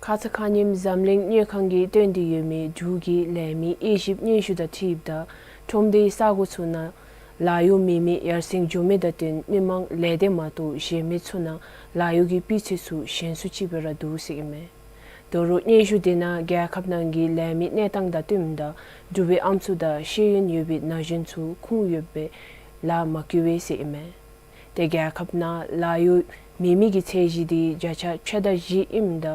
ཁ་ཙ་ཁ་ཉིནམ་འཛམ་གླིང་དངུལ་ཁང་གིས་བཏོན་ཏེ་ཡོད་མི་འབྲུག་གི་ལས་མི་དབྱེ་ཞིབ་སྙན་ཞུ་དང་འཁྲིལཝ་ད་ཁྲོམ་སྡེའི་ས་གོ་ཚུ་ནང་ལཱ་གཡོག་མེད་མི་ཡར་སེང་འགྱོ་མི་དང་བསྟུན་མི་མང་ལས་སྡེ་མ་གཏོགས་གཞན་མི་ཚུ་ནང་ལཱ་གཡོག་གི་སྤུས་ཚད་ཚུ་ཞན་སུ་ཅིག་སྦེ་ར་འདུག་ཟེར་ཨིན་མས། དོ་རུང་སྙན་ཞུ་དེ་ནང་རྒྱལ་ཁབ་ནང་གི་ལས་མི་གནས་སྟངས་དང་བསྟུནམ་ད་འབྲུག་པའི་ཨམ་སྲུ་དང་ཤེས་ཡོན་ཡོད་པའི་ན་གཞོན་ཚུ་ཁུངས་ཡོདཔ་སྦེ་ལཱ་མ་བཀོལ་བས་ཟེར་ཨིན་མས། ཏེ་རྒྱལ་ཁབ་ནང་ལཱ་གཡོག་མེད་མི་གི་ཚད་གཞི་འདི་བརྒྱ་ཆ་ཕྱེད་དང་བཞི་ཨིནམ་ད་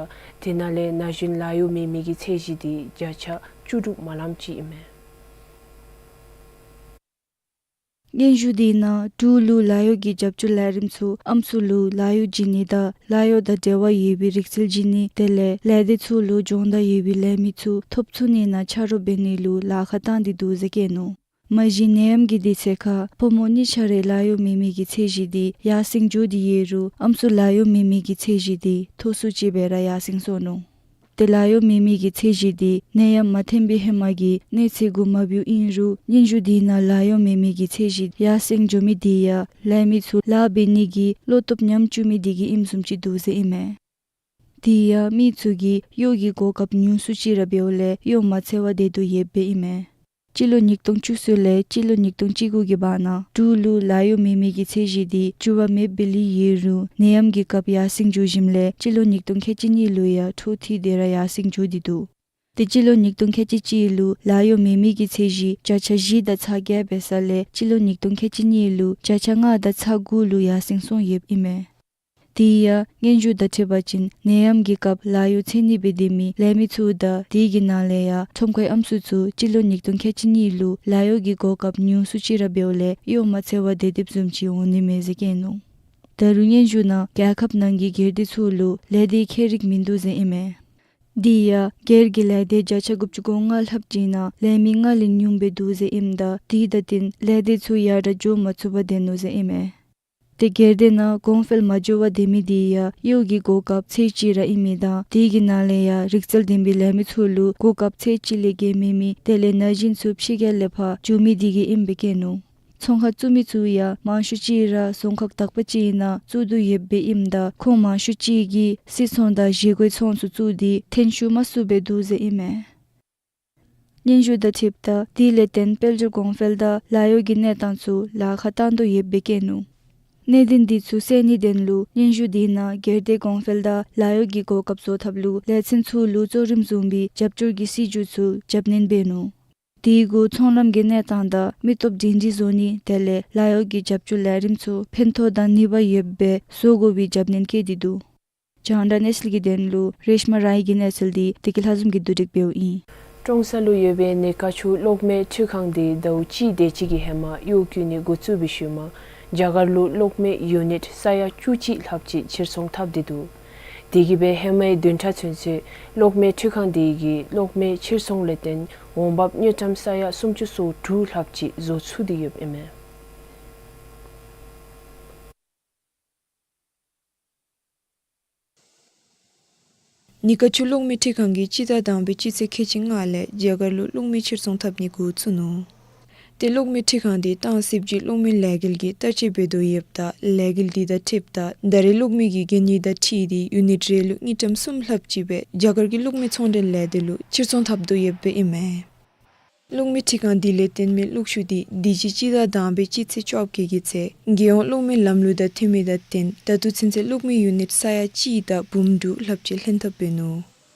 དེ་ནང་ལས་ན་གཞོན་ལཱ་གཡོག་མེད་མི་གི་ཚད་གཞི་འདི་བརྒྱ་ཆ་བཅུ་དྲུག་མ་ལངམ་ཅིག་ཨིན་མས། སྙན་ཞུ་དེ་ནང་འབྲུག་ལུ་ལཱ་གཡོག་གི་རྒྱབ་སྐྱོར་ལས་རིམ་ཚུ་ཨམ་སྲུ་ལུ་ལཱ་གཡོག་བྱིན་ནི་དང་ལཱ་གཡོག་དང་འབྲེལ་བ་ཡོད་པའི་རིག་རྩལ་བྱིན་ནི་དེ་ལས་ལས་སྡེ་ཚུ་ལུ་སྦྱོང་བརྡར་ཡོད་པའི་ལས་མི་ཚུ་ཐོབ་ཚུགས་ནི་ནང་ཆ་རོགས་འབད་ནི་ལུ་ལཱ་ཁག་བཏང་སྟེ་འདུག་ཟེར་བཀོད་ནུག། མ་གཞི་ནད་ཡམས་ཀྱི་དུས་ཚོད་ཁར་ཕོ་མོ་གཉིས་ཆ་རའི་ལཱ་གཡོག་མེད་མི་གི་ཚད་གཞི་འདི་ཡར་སེང་འགྱོ་སྟེ་ཡོད་རུང་ཨམ་སྲུ་ལཱ་གཡོག་མེད་མི་གི་ཚད་གཞི་འདི་མཐོ་སུ་ཅིག་སྦེ་ར་ཡར་སེང་སོང་ནུག། ཏེ་ལཱ་གཡོག་མེད་མི་གི་ཚད་གཞི་འདི་ནད་ཡམས་མ་ཐོན་པའི་ཧེ་མ་གི་གནས་ཚད་གུ་མ་བུད་ཨིན་རུང་སྙན་ཞུ་དེ་ནང་ལཱ་གཡོག་མེད་མི་གི་ཚད་གཞི་ཡར་སེང་འགྱོ་མི་འདི་ཡང་ལས་མི་ཚུ་ལཱ་འབད་ནི་གི་བློ་སྟོབས་ཉམས་བཅུག་མི་འདི་གིས་ཨིནམ་བཟུམ་ཅིག་འདུག་ཟེར་ཨིན་མས། དེ་ཡང་མི་ཚུ་གིས་གཡོག་གི་གོ་སྐབས་ཉུང་སུ་ཅིག་ར་འབདཝ་ལས་གཡོག་མ་འཚོལ་བར་སྡོད་དོ་ཡོདཔ་ཨིན་མས། སྤྱི་ལོ་ཉིས་སྟོང་བཅུ་གསུམ་ལས་སྤྱི་ལོ་ཉིས་སྟོང་བཅུ་དགུ་གི་བར་ན་འབྲུག་ལུ་ལཱ་གཡོག་མེད་མི་གི་ཚད་གཞི་འདི་འགྱུར་བ་མེདཔ་སྦེ་ལུས་ཡོད་རུང་ནད་ཡམས་ཀྱི་སྐབས་ཡར་སེང་འགྱོ་ཞིནམ་ལས་སྤྱི་ལོ་ཉིས་སྟོང་ཁལ་གཅིག་གཉིས་ལུ་ཡང་འཕྲོ་མཐུད་དེ་ར་ཡར་སེང་འགྱོ་སྟེ་འདུག། ཏེ་སྤྱི་ལོ་ཉིས་སྟོང་ཁལ་གཅིག་གཅིག་ལུ་ལཱ་གཡོག་མེད་མི་གི་ཚད་གཞི་བརྒྱ་ཆ་བཞི་དང་ཚག་བརྒྱད་འབད་ས་ལས་སྤྱི་ལོ་ཉིས་སྟོང་ཁལ་གཅིག་གཉིས་ལུ་བརྒྱ་ཆ་ལྔ་དང་ཚག་དགུ་ལུ་ཡར་སེང་སོང་ཡོདཔ་ཨིན་མས། དེ་ཡང་སྙན་ཞུ་དང་འཁྲིལ་བ་ཅིན་ནད་ཡམས་ཀྱི་སྐབས་ལཱ་གཡོག་འཚོལ་ནི་སྦེ་སྡོད་མི་ལས་མི་ཚུ་དང་དེ་གི་ནང་ལས་ཡང་ཁྲོམ་ཁའི་ཨམ་སྲུ་ཚུ་སྤྱི་ལོ་ཉིས་སྟོང་ཁལ་གཅིག་གཉིས་ལུ་ལཱ་གཡོག་གི་གོ་སྐབས་ཉུང་སུ་ཅིག་ར་འབདཝ་ལས་གཡོག་མ་འཚོལ་བར་སྡོད་སྡོདཔ་བཟུམ་ཅིག་འོང་ནི་མས་ཟེར་བཀོད་ནུག། ད་རུང་སྙན་ཞུ་ནང་རྒྱལ་ཁབ་ནང་གི་སྒེར་སྡེ་ཚུ་ལུ་ལས་སྡེའི་ཁྱད་རིག་མིན་འདུག་ཟེར་ཨིན་མས། དེ་ཡང་སྒེར་གྱི་ལས་སྡེ་བརྒྱ་ཆ་དགུ་བཅུ་གོ་ལྔ་ལྷགཔ་ཅིག་ནང་ལས་མི་ལྔ་ལས་ཉུངམ་སྦེ་འདུག་ཟེར་ཨིནམ་ད་དེ་དང་བསྟུན་ལས་སྡེ་ཚུ་ཡར་དྲག་འགྱོ་མ་ཚུགས་པར་སྡོད་ནུག་ཟེར་ཨིན་མས། ཏེ་སྒེར་སྡེ་ནང་གོང་འཕེལ་མ་འགྱོ་བར་སྡོད་མི་དེ་ཡང་གཡོག་གི་གོ་སྐབས་ཚད་གཅིག་ར་ཨིན་མི་དང་དེ་གི་ནང་ལས་ཡང་རིག་རྩལ་ལྡན་པའི་ལས་མི་ཚུ་ལུ་གོ་སྐབས་ཚད་གཅིག་ལས་བརྒལ་མེད་མི་དེ་ལས་ན་གཞོན་ཚུ་ཕྱི་རྒྱལ་ལས་ཕར་འགྱོ་མི་དེ་གིས་ཨིནམ་སྦེ་བཀོད་ནུག། ཚོང་ཁང་བཙུགས་མི་ཚུ་ཡང་མང་ཤོས་ཅིག་ར་རྫོང་ཁག་དག་པ་ཅིག་ནང་བཙུགས་དོ་ཡོདཔ་ཨིནམ་ད་ཁོང་མང་ཤོས་ཅིག་གིས་སིལ་ཚོང་དང་བཞེས་སྒོའི་ཚོང་ཚུ་བཙུགས་ཏེ་ཐོན་ཤུགས་མངམ་སྦེ་འདུག་ཟེར་ཨིན་མས། སྙན་ཞུ་དང་འཁྲིལཝ་ད་དེ་ལས་བརྟེན་དཔལ་འབྱོར་གོང་འཕེལ་དང་ལཱ་གཡོག་གི་གནས་སྟངས་ཚུ་ལཱ་ཁག་བཏང་དོ་ཡོདཔ་སྦེ་བཀོད་ནུག། གནད་དོན་དེ་ཚུ་སེལ་ནིའི་དོན་ལུ་སྙན་ཞུ་དེ་ནང་སྒེར་སྡེ་གོང་འཕེལ་དང་ལཱ་གཡོག་གི་གོ་སྐབས་བཟོ་ཐབས་ལུ་ལས་ཚན་ཚུ་ལུ་གཙོ་རིམ་བཟུང་བའི་རྒྱབ་སྐྱོར་གྱི་སྲིད་བྱུས་ཚུ་རྒྱབ་སྣོན་འབད་ནུག། དེའི་འགོ་ཚོང་ལམ་གྱི་གནས་སྟངས་དང་མི་སྟོབས་སྒྲིང་སྒྲིང་བཟོ་ནི་དེ་ལས་ལཱ་གཡོག་གི་རྒྱབ་སྐྱོར་ལས་རིམ་ཚུ་ཕན་ཐོགས་དང་ནུས་པ་ཡོདཔ་སྦེ་བཟོ་དགོ་པའི་རྒྱབ་སྣོན་བསྐྱེད་དེ་འདུག། རྒྱང་བསྒྲགས་གནས་ཚུལ་གྱི་དོན་ལུ་རེཤ་མ་རའི་གི་གནས་ཚུལ་འདི་བདེ་སྐྱིད་ལྷ་འཛོམས་ཀྱིས་བསྡུ་སྒྲིག་འབདཝ་ཨིན། ཀྲོང་གསར་ལུ་ཡོད་པའི་ནི་ཀ་ཆུ་གློག་མེ་འཕྲུལ་ཁང་འདི་ཟླཝ་གཅིག་དེ་ཅིག་གི་ཧེ་མ་གཡོག་བཀོལ་ནི་འགོ་བཙུགས་པའི་ཤུལ་མ་རྒྱ་གར་ལུ་གློག་མེ་ཡུ་ནིཊ་ས་ཡ་བཅུ་གཅིག་ལྷགཔ་ཅིག་ཕྱིར་ཚོང་འཐབ་སྟེ་འདུག། དེ་གིས་སྦེ་ཧེ་མའི་བདུན་ཕྲག་ཚུན་ཚོད་གློག་མེ་འཕྲུལ་ཁང་འདི་གིས་གློག་མེ་ཕྱིར་ཚོང་ལས་བརྟེན་འོང་འབབ་དངུལ་ཀྲམ་ས་ཡ་སུམ་ཅུ་སོ་དྲུག་ལྷགཔ་ཅིག་བཟོ་ཚུགས་ཏེ་ཡོདཔ་ཨིན་མས། ནི་ཀ་ཆུ་གློག་མེ་འཕྲུལ་ཁང་གིས་སྤྱི་ཟླ་དང་པའི་སྤྱི་ཚེས་ཁལ་གཅིག་ལྔ་ལས་རྒྱ་གར་ལུ་གློག་མེ་ཕྱིར་ཚོང་འཐབ་ནི་འགོ་བཙུགས་ནུག། ཏེ་གློག་མེ་འཕྲུལ་ཁང་འདི་ཏང་སྲིད་ཀྱི་གློག་མེ་ལས་འགུལ་གྱིས་བརྟག་དཔྱད་འབད་དོ་ཡོདཔ་ད་ལས་འགུལ་འདི་དང་འཁྲིལཝ་ད་ད་རེས་གློག་མེ་གི་གན་ཡིག་དང་འཁྲིལ་ཏེ་ཡུ་ནིཊ་རེ་ལུ་དངུལ་ཀྲམ་གསུམ་ལྷགཔ་ཅིག་སྦེ་རྒྱ་གར་གྱི་གློག་མེ་ཚོང་འབྲེལ་ལས་སྡེ་ལུ་ཕྱིར་ཚོང་འཐབ་དོ་ཡོདཔ་ཨིན་མས། གློག་མེ་འཕྲུལ་ཁང་འདི་ལས་བརྟེན་མི་གློག་ཤུགས་འདི་དུས་ཅི་སྤྱི་ཟླ་དང་པའི་སྤྱི་ཚེས་བཅོ་བརྒྱད་ཀྱི་ཚེ་རྒྱལ་ཡོངས་གློག་མེ་ལམ་ལུགས་དང་མཐུན་མི་དང་བསྟུན་ད་ལྟོ་ཚུན་ཚོད་གློག་མེ་ཡུ་ནིཊ་ས་ཡ་གཅིག་དང་འབུམ་དྲུག་ལྷགཔ་ཅིག་ལྷན་ཐབས་འབད་ནུག།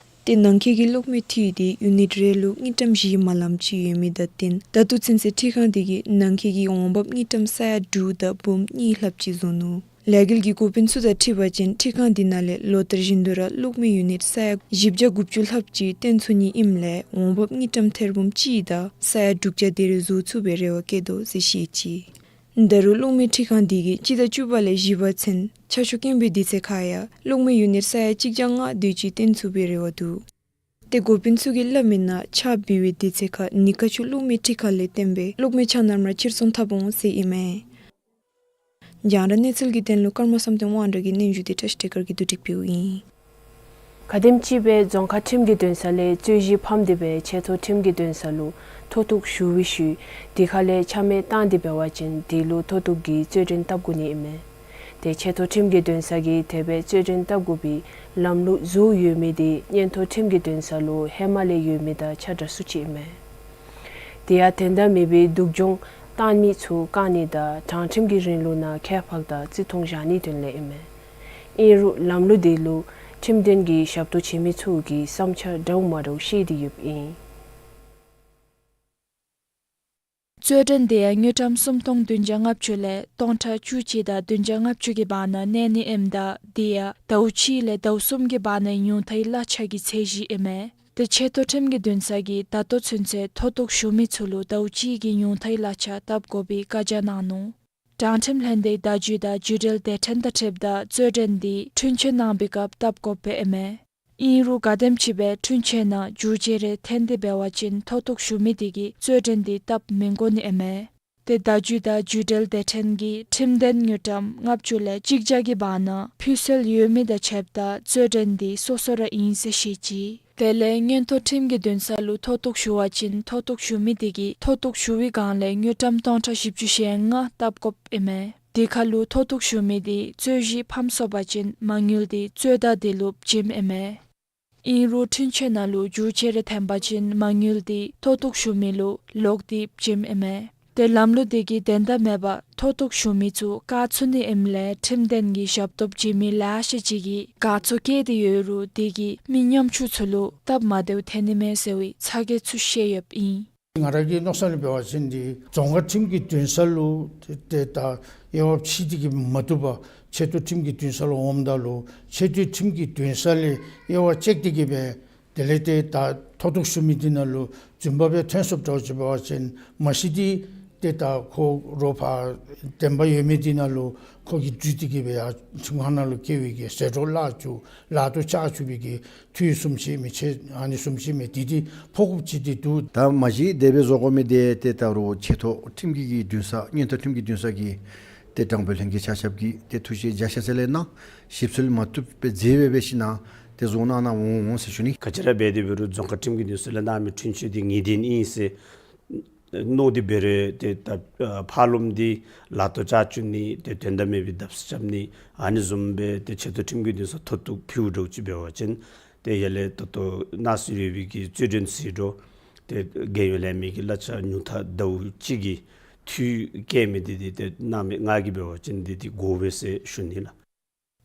ཏེ་ནང་འཁོད་ཀྱི་གློག་མེ་འཐུས་འདི་ཡུ་ནིཊ་རེ་ལུ་དངུལ་ཀྲམ་བཞི་མ་ལངམ་ཅིག་ཡོད་མི་དང་བསྟུན་ད་ལྟོ་ཚུན་ཚོད་འཕྲུལ་ཁང་འདི་གིས་ནང་འཁོད་ཀྱི་འོང་འབབ་དངུལ་ཀྲམ་ས་ཡ་དྲུག་དང་འབུམ་གཉིས་ལྷགཔ་ཅིག་བཟོ་ནུག། ལས་འགུལ་གྱི་འགོ་དཔོན་ཚུ་དང་འཁྲིལ་བ་ཅིན་འཕྲུལ་ཁང་འདི་ནང་ལས་ལོ་ལྟར་བཞིན་དུ་ར་གློག་མེ་ཡུ་ནིཊ་ས་ཡ་བཞི་བརྒྱ་དགུ་བཅུ་ལྷགཔ་ཅིག་བཏོན་ཚུགས་ནི་ཨིནམ་ལས་འོང་འབབ་དངུལ་ཀྲམ་ཐེར་འབུམ་གཅིག་དང་ས་ཡ་དྲུག་བརྒྱ་དེ་རེ་བཟོ་ཚུགས་པའི་རེ་བ་བསྐྱེད་དོ་ཟེར་བཤད་ཅི། ད་རུང་གློག་མེ་འཕྲུལ་ཁང་འདི་གིས་སྤྱི་ཟླ་བཅུ་པ་ལས་བཞི་པ་ཚུན་ཆར་ཤུགས་དཀོན་པའི་དུས་ཚོད་ཁར་ཡང་གློག་མེ་ཡུ་ནིཊ་ས་ཡ་གཅིག་བརྒྱ་ལྔ་དེ་ཅིག་བཏོན་ཚུགས་པའི་རེ་བ་འདུག། ཏེ་འགོ་དཔོན་ཚུ་གིས་སླབ་མིའི་ནང་ཆརཔ་འབབ་པའི་དུས་ཚོད་ཁར་ནི་ཀ་ཆུ་གློག་མེ་འཕྲུལ་ཁང་ལས་བརྟེན་པའི་གློག་མེ་ཆ་མཉམ་ར་ཕྱིར་ཚོང་འཐབ་འོང་ཟེར་ཨིན་མས། རྒྱང་བསྒྲགས་གནས་ཚུལ་གྱི་དོན་ལུ་ཀརྨ་བསམ་གཏན་དབང་གྲགས་ཀྱི་སྙན་ཞུ་འདི་བཀྲ་ཤིས་བདེ་དཀར་གྱིས་བསྡུ་སྒྲིག་འབདཝ་ཨིན། གལ་སྲིད་ཅིག་སྦེ་རྫོང་ཁག་ཁྲིམས་ཀྱི་འདུན་ས་ལས་རྩོད་གཞི་ཕམ་སྟེ་སྦེ་ཆེ་མཐོ་ཁྲིམས་ཀྱི་འདུན་ས་ལུ་མཐོ་གཏུགས་ཞུ་བའི་ཤུལ་དེ་ཁ་ལས་ཆ་མེད་བཏང་སྟེ་འབད་བ་ཅིན་དེ་ལུ་མཐོ་གཏུགས་ཀྱི་རྩོད་འགྲན་བཏབ་དགོ་ནི་ཨིན་མས། ཏེ་ཆེ་མཐོ་ཁྲིམས་ཀྱི་འདུན་ས་གིས་དེ་སྦེ་རྩོད་འགྲན་བཏབ་དགོ་པའི་ལམ་ལུགས་བཟོ་ཡོད་མི་དེ་མངོན་མཐོ་ཁྲིམས་ཀྱི་འདུན་ས་ལུ་ཧེ་མ་ལས་ཡོད་མི་དང་ཆ་འདྲ་སུ་ཅིག་ཨིན་མས། དེ་ཡང་དོན་དག་མེད་པའི་སྡུག་སྦྱོང་བཏང་མི་ཚུ་བཀག་ནི་དང་དྲང་ཁྲིམས་ཀྱི་རིང་ལུགས་ནང་ཁྱད་འཕགས་དང་བརྩི་མཐོང་བཞག་ནིའི་དོན་ལས་ཨིན་མས། ཨིན་རུང་ལམ་ལུགས་དེ་ལུ་ཁྲིམས་དོན་གྱི་ཞབས་ཏོག་བྱིན་མི་ཚུ་གིས་བསམ་འཆར་འདྲཝ་མ་འདྲཝ་བཤད་དེ་ཡོདཔ་ཨིན། རྩོད་འགྲན་དེ་ཡང་དངུལ་ཀྲམ་སུམ་སྟོང་བདུན་བརྒྱ་ལྔ་བཅུ་ལས་སྟོང་ཕྲག་བཅུ་གཅིག་དང་བདུན་བརྒྱ་ལྔ་བཅུ་གི་བར་ན་གནས་ནི་ཨིནམ་ད་དེ་ཡང་ཟླཝ་གཅིག་ལས་ཟླཝ་གསུམ་གྱི་བར་ན་ཉུང་མཐའི་གླ་ཆ་གི་ཚད་གཞི་ཨིན་མས། ཏེ་ཆེ་མཐོ་ཁྲིམས་ཀྱི་འདུན་ས་གིས་ད་ལྟོ་ཚུན་ཚོད་མཐོ་གཏུགས་ཞུ་མི་ཚུ་ལུ་ཟླཝ་གཅིག་གི་ཉུང་མཐའི་གླ་ཆ་བཏབ་དགོ་པའི་བཀའ་རྒྱ་གནང་ནུག། དྲང་ཁྲིམས་ལྷན་སྡེའི་བརྡ་བརྒྱུད་དང་བརྒྱུད་འབྲེལ་སྡེ་ཕྲན་དང་འཁྲིལཝ་ད་རྩོད་འགྲན་དེ་འཁྲུན་ཆོད་གནང་པའི་སྐབས་བཏབ་དགོཔ་ཨིན་མས། ཨིན་རུང་གལ་སྲིད་ཅིག་སྦེ་འཁྲུན་ཆོད་ནང་འགྱུར་བཅོས་རེ་ཐོན་ཏེ་འབད་བ་ཅིན་མཐོ་གཏུགས་ཞུ་མི་དེ་གིས་རྩོད་འགྲན་དེ་བཏབ་མི་དགོ་ནི་ཨིན་མས། ཏེ་བརྡ་བརྒྱུད་དང་བརྒྱུད་འབྲེལ་སྡེ་ཕྲན་གྱིས་ཁྲིམས་དོན་དངུལ་ཀྲམ་ལྔ་བཅུ་ལས་གཅིག་བརྒྱ་གི་བར་ན་ཕུལ་སེལ་ཡོད་མི་དང་ཕྱདཔ་ད་རྩོད་འགྲན་དེ་སོ་སོ་ར་ཨིན་ཟེར་བཤད་ཅི། དེ་ལས་མངོན་མཐོ་ཁྲིམས་ཀྱི་འདུན་ས་ལུ་མཐོ་གཏུགས་ཞུ་བ་ཅིན་མཐོ་གཏུགས་ཞུ་མི་དེ་གིས་མཐོ་གཏུགས་ཞུ་བའི་སྒང་ལས་དངུལ་ཀྲམ་སྟོང་ཕྲག་བཞི་བཅུ་ཞེ་ལྔ་བཏབ་དགོཔ་ཨིན་མས། དེ་ཁ་ལུ་མཐོ་གཏུགས་ཞུ་མི་དེ་རྩོད་གཞི་ཕམ་སོང་པ་ཅིན་མ་དངུལ་དེ་རྩོད་ཟླ་དེ་ལུ་བྱིནམ་ཨིན་མས། ཨིན་རུང་འཁྲུན་ཆོད་ནང་ལུ་འགྱུར་བཅོས་རེ་ཐོན་པ་ཅིན་མ་དངུལ་དེ་མཐོ་གཏུགས་ཞུ་མི་ལུ་ལོག་སྟེ་བྱིནམ་ཨིན་མས། ཏེ་ལམ་ལུགས་དེ་གིས་དོན་དག་མེད་པར་མཐོ་གཏུགས་ཞུ་མི་ཚུ་བཀག་ཚུགས་ནི་ཨིནམ་ལས་ཁྲིམས་དོན་གྱི་ཞབས་ཏོག་བྱིན་མི་ལེ་ཤ་ཅིག་གིས་དགའ་ཚོར་བསྐྱེད་དེ་ཡོད་རུང་དེ་གིས་མི་ཉམ་ཆུང་ཚུ་ལུ་སྟབས་མ་བདེཝ་ཐོན་ནི་མས་ཟེར་བའི་ཚ་གྱང་ཚུ་བཤད་ཡོདཔ་ཨིན། ང་ར་གི་མནོ་བསམ་ལུ་འབད་བ་ཅིན་འདི་རྫོང་ཁག་ཁྲིམས་ཀྱི་འདུན་ས་ལུ་ཏེ་ད་དབྱེ་བ་ཕྱེ་སྟེ་གི་མ་བཏུབ་པར་ཆེ་མཐོ་ཁྲིམས་ཀྱི་འདུན་ས་ལུ་འོངམ་ད་ལུ་ཆེ་མཐོ་ཁྲིམས་ཀྱི་འདུན་ས་ལས་དབྱེ་བ་ཕྱེ་སྟེ་གི་སྦེ་དེ་ལས་ཏེ་ད་མཐོ་གཏུགས་ཞུ་མི་འདི་ནང་ལུ་རྫུན་པ་སྦེ་ཐོན་སོངམ་འདྲཝ་ཅིག་འབད་བ་ཅིན་མ་གཞི་འདི་ཏེ་ད་ཁོ་རོགས་ཕར་བདེན་པ་ཡོད་མི་འདི་ནང་ལུ་ཁོ་གིས་འཛུལ་ཏེ་གི་སྦེ་ཡར་ཁྲིམས་ཁང་ནང་ལུ་བསྐྱལ་བའི་གི་ཟད་འགྲོ་བརླག་བཅུག་ལཱ་ཐོག་བཅག་བཅུག་པའི་གི་འཐུས་བཟུམ་ཅིག་མི་ཆེ་ཨ་ནི་བཟུམ་ཅིག་མས། འདི་འདི་ཕོག་དགོཔ་ཅིག་འདི་འདུག། ད་མ་གཞི་དེ་སྦེ་བཟོ་དགོ་མི་དེ་ཏེ་ད་རུང་ཆེ་མཐོ་ཁྲིམས་ཀྱི་གི་འདུན་ས་མངོན་མཐོ་ཁྲིམས་ཀྱི་འདུན་ས་གི་ཏེ་དྲང་དཔོན་ལྷན་རྒྱས་ཆ་ཁྱབ་ཀྱིས་ཏེ་ཐུགས་བཞེད་རྒྱ་ཆེ་ས་ལས་གནང་ཞིབ་འཚོལ་མ་བཏུབ་པའི་རྫས་སྦེ་འབད་ཞིན་ན་ཏེ་བཟོ་གནང་གནང་འོང་འོང་ཟེར་ཞུ་ནི། ག་ཅི་ར་འབད་དེ་འབད་རུང་རྫོང་ཁག་ཁྲིམས་ཀྱི་འདུན་ས་ལས་གནང་མི་འཁྲུན་ཆོད་འདི་ངེས་བདེན་ཨིན་ཟེར་མནོ་སྟེ་འབད་རུང་ཏེ་ད་ཕར་ལོགམ་འདི་ལཱ་ཐོག་བཅག་བཅུག་ནི་ཏེ་དོན་དག་མེད་པའི་བརྡབ་གསིག་རྐྱབ་ནི་ཨ་ནི་བཟུམ་སྦེ་ཏེ་ཆེ་མཐོ་ཁྲིམས་ཀྱི་འདུན་ས་མཐོ་གཏུགས་ཕུལཝ་འདྲཝ་ཅིག་འབད་བ་ཅིན་ཏེ་ཡར་ལས་ད་ལྟོ་གནང་སྲོལ་ཡོད་པའི་གི་རྩོད་འགྲན་ཟེར་འདྲཝ་ཏེ་རྒྱལ་ཡོངས་ལས་མི་གི་གླ་ཆ་ཉུང་མཐའ་ཟླཝ་གཅིག་གི་འཐུས་བཀལ་མི་འདི་འདི་ཏེ་གནང་མི་ང་གིས་འབད་བ་ཅིན་འདི་འདི་དགོ་པས་ཟེར་ཞུ་ནི་ལགས།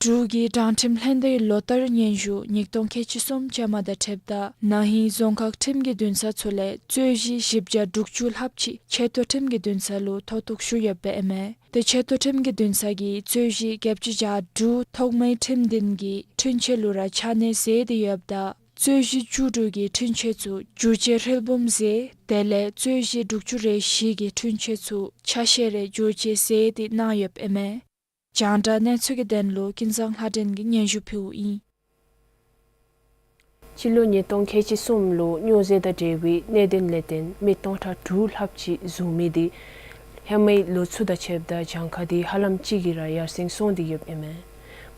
དྲུག་གི་དྲང་ཁྲིམས་ལྷན་སྡེའི་ལོ་བསྟར་སྙན་ཞུ་ཉིས་སྟོང་ཁལ་གཅིག་གསུམ་ཅན་མ་དང་འཁྲིལཝ་ད་ན་ཧིང་རྫོང་ཁག་ཁྲིམས་ཀྱི་འདུན་ས་ཚུ་ལས་རྩོད་གཞི་བཞི་བརྒྱ་དྲུག་ཅུ་ལྷགཔ་ཅིག་ཆེ་མཐོ་ཁྲིམས་ཀྱི་འདུན་ས་ལུ་མཐོ་གཏུགས་ཞུ་ཡོདཔ་ཨིན་མས། ཏེ་ཆེ་མཐོ་ཁྲིམས་ཀྱི་འདུན་ས་གིས་རྩོད་གཞི་བརྒྱད་ཅུ་གྱ་དྲུག་ཐོག་མའི་ཁྲིམས་འདུན་གྱི་འཁྲུན་ཆོད་ལུ་ར་ཆ་གནས་མཛད་དེ་ཡོདཔ་ད་རྩོད་གཞི་བཅུ་དྲུག་གི་འཁྲུན་ཆོད་ཚུ་བསྒྱུར་བཅོས་ཧྲིལ་བུམ་མཛད། དེ་ལས་རྩོད་གཞི་དྲུག་ཅུ་རེ་བཞི་གི་འཁྲུན་ཆོད་ཚུ་ཆ་ཤས་རེ་བསྒྱུར་བཅོས་མཛད་དེ་གནང་ཡོདཔ་ཨིན་མས། རྒྱང་བསྒྲགས་གནས་ཚུལ་གྱི་དོན་ལུ་ཀུན་བཟང་ལྷ་སྒྲོན་གྱིས་སྙན་ཞུ་ཕུལཝ་ཨིན། སྤྱི་ལོ་ཉིས་སྟོང་ཁལ་གཅིག་གསུམ་ལུ་སྨྱོ་རྫས་དང་འབྲེལ་བའི་གནད་དོན་ལས་བརྟེན་མི་སྟོང་ཕྲག་དྲུག་ལྷགཔ་ཅིག་བཟུང་མི་དེ་ཧེ་མའི་ལོ་ཚུ་དང་ཕྱདཔ་ད་གྱངས་ཁ་དེ་ཧ་ལམ་ཅིག་གིས་ར་ཡར་སེང་སོང་སྟེ་ཡོདཔ་ཨིན་མས།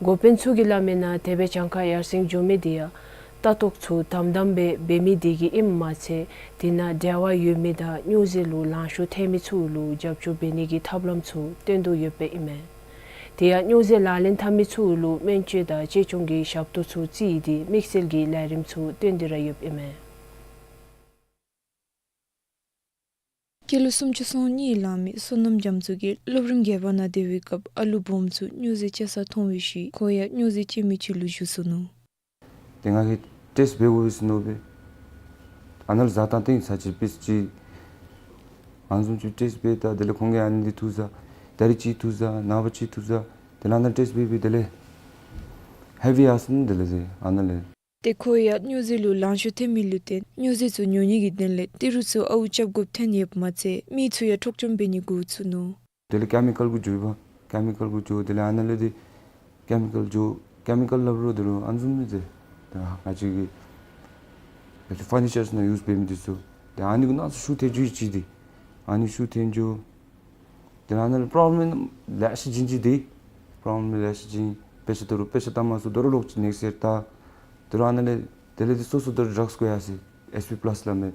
འགོ་དཔོན་ཚུ་གིས་སླབ་མིའི་ནང་དེ་སྦེ་གྱངས་ཁ་ཡར་སེང་འགྱོ་མི་དེ་ཡང་ལྟ་རྟོག་ཚུ་དམ་དམ་སྦེ་འབད་མི་དེ་གིས་ཨིནམ་མ་ཚད་དེ་ནང་འབྲེལ་བ་ཡོད་མི་དང་སྨྱོ་རྫས་ལུ་ལང་ཤོར་ཐལ་མི་ཚུ་ལུ་རྒྱབ་སྐྱོར་འབད་ནི་གི་ཐབས་ལམ་ཚུ་སྟོན་དོ་ཡོདཔ་ཨིན་མས། དེ་ཡང་སྨྱོ་རྫས་ལག་ལེན་འཐབ་མི་ཚུ་ལུ་སྨན་བཅོས་དང་གཅེས་སྐྱོང་གི་ཞབས་ཏོག་ཚུ་བརྩིས་ཏེ་དམིགས་བསལ་གྱི་ལས་རིམ་ཚུ་སྟོན་ཏེ་ར་ཡོདཔ་ཨིན་མས། སྐྱེས་ལོ་སུམ་ཅུ་སོ་གཉིས་ལང་མི་བསོད་ནམས་རྒྱ་མཚོ་གིས་སློབ་རིམ་བརྒྱད་པ་ནང་སྡོད་པའི་སྐབས་ཨ་ལུ་སྦོམ་ཚུ་སྨྱོ་རྫས་སྤྱོད་ས་མཐོང་བའི་ཤུལ་ཁོ་ཡང་སྨྱོ་རྫས་སྤྱོད་མི་ཅིག་ལུ་གྱུར་སོ་ནུག། ཏེ་ང་གིས་ཊེསཊ་འབད་དགོ་པས་ཟེར་མནོ་སྦེ་ཨ་ནཱ་ལུ་བཟའ་ཏང་སྟེ་ཚར་ཅིག་པིསི་ཅིག་ཨ་ནི་བཟུམ་ཅིག་ཊེསཊ་འབད་ད་དེ་ལས་ཁོང་གིས་ཨ་ནི་འདི་འཐུ་ཟེར། ད་རིས་ཅིག་འཐུ་ཟེར། ནངས་པ་ཅིག་འཐུ་ཟེར། དེ་ལས་ཨ་ནཱ་ཊེསཊ་འབད་འབད་དེ་ལས་ཧེ་བི་ཡར་སོང་ནུག། དེ་ལས་ཟེར་ཨ་ནཱ་ལས། ཏེ་ཁོ་ཡང་སྨྱོ་རྫས་ལུ་ལང་ཤོར་ཐལ་མི་ལུ་བརྟེན་སྨྱོ་རྫས་ཚུ་ཉོ་ནི་གི་དོན་ལས་ཏི་རུ་ཚུ་ཨརཝ་རྐྱབ་དགོཔ་ཐོན་ཡོདཔ་མ་ཚད་མི་ཚུ་ཡང་འཕྲོག་བཅོམ་འབད་ནི་འགོ་བཙུགས་ནུག། དེ་ལས་ཀེ་མི་ཀཱལ་གུ་འགྱོ་བ། ཀེ་མི་ཀཱལ་གུ་འགྱོ། དེ་ལས་ཨ་ནཱ་ལས་དེ་ཀེ་མི་ཀཱལ་འགྱོ། ཀེ་མི་ཀཱལ་སླབ་རུང་དེ་རུང་ཨ་ནི་བཟུམ་མི་ཟེར། ད་ང་བཅས་ཀྱི་ད་ཕར་ནི་ཅར་ནང་ཡུསི་འབད་མི་དེ་ཚུ་ཏེ་ཨ་ནི་གུ་ནང་ཚུ་ཤུགས་ཐོན་འགྱོ་ཡི་ཅིག་དེ། ཨ་ནི་ཤུགས་ཐོན་འགྱོ། དེ་ལས་ཨ་ནཱ་ལས་པྲོབ་ལེམ་ལེ་ཤ་བྱུང་ཅི། དེ་པྲོབ་ལེམ་ལེ་ཤ་བྱུང་། དཔེ་ཆ་དོ་རུང་དཔེ་ཆ་ལྟ་མ་ཚུགས། དོ་རུང་ལོག་ཅིག་ནེགསཊ་ཡར་ལྟ། དོ་རུང་ཨ་ནཱ་ལས་དེ་ལས་དེ་སོ་སོ་དོ་རུང་ཌྲགསི་བཀོ་ཡར་སོ་ཡི། ཨེསི་པི་པ་ལཱསི་སླབ་མི།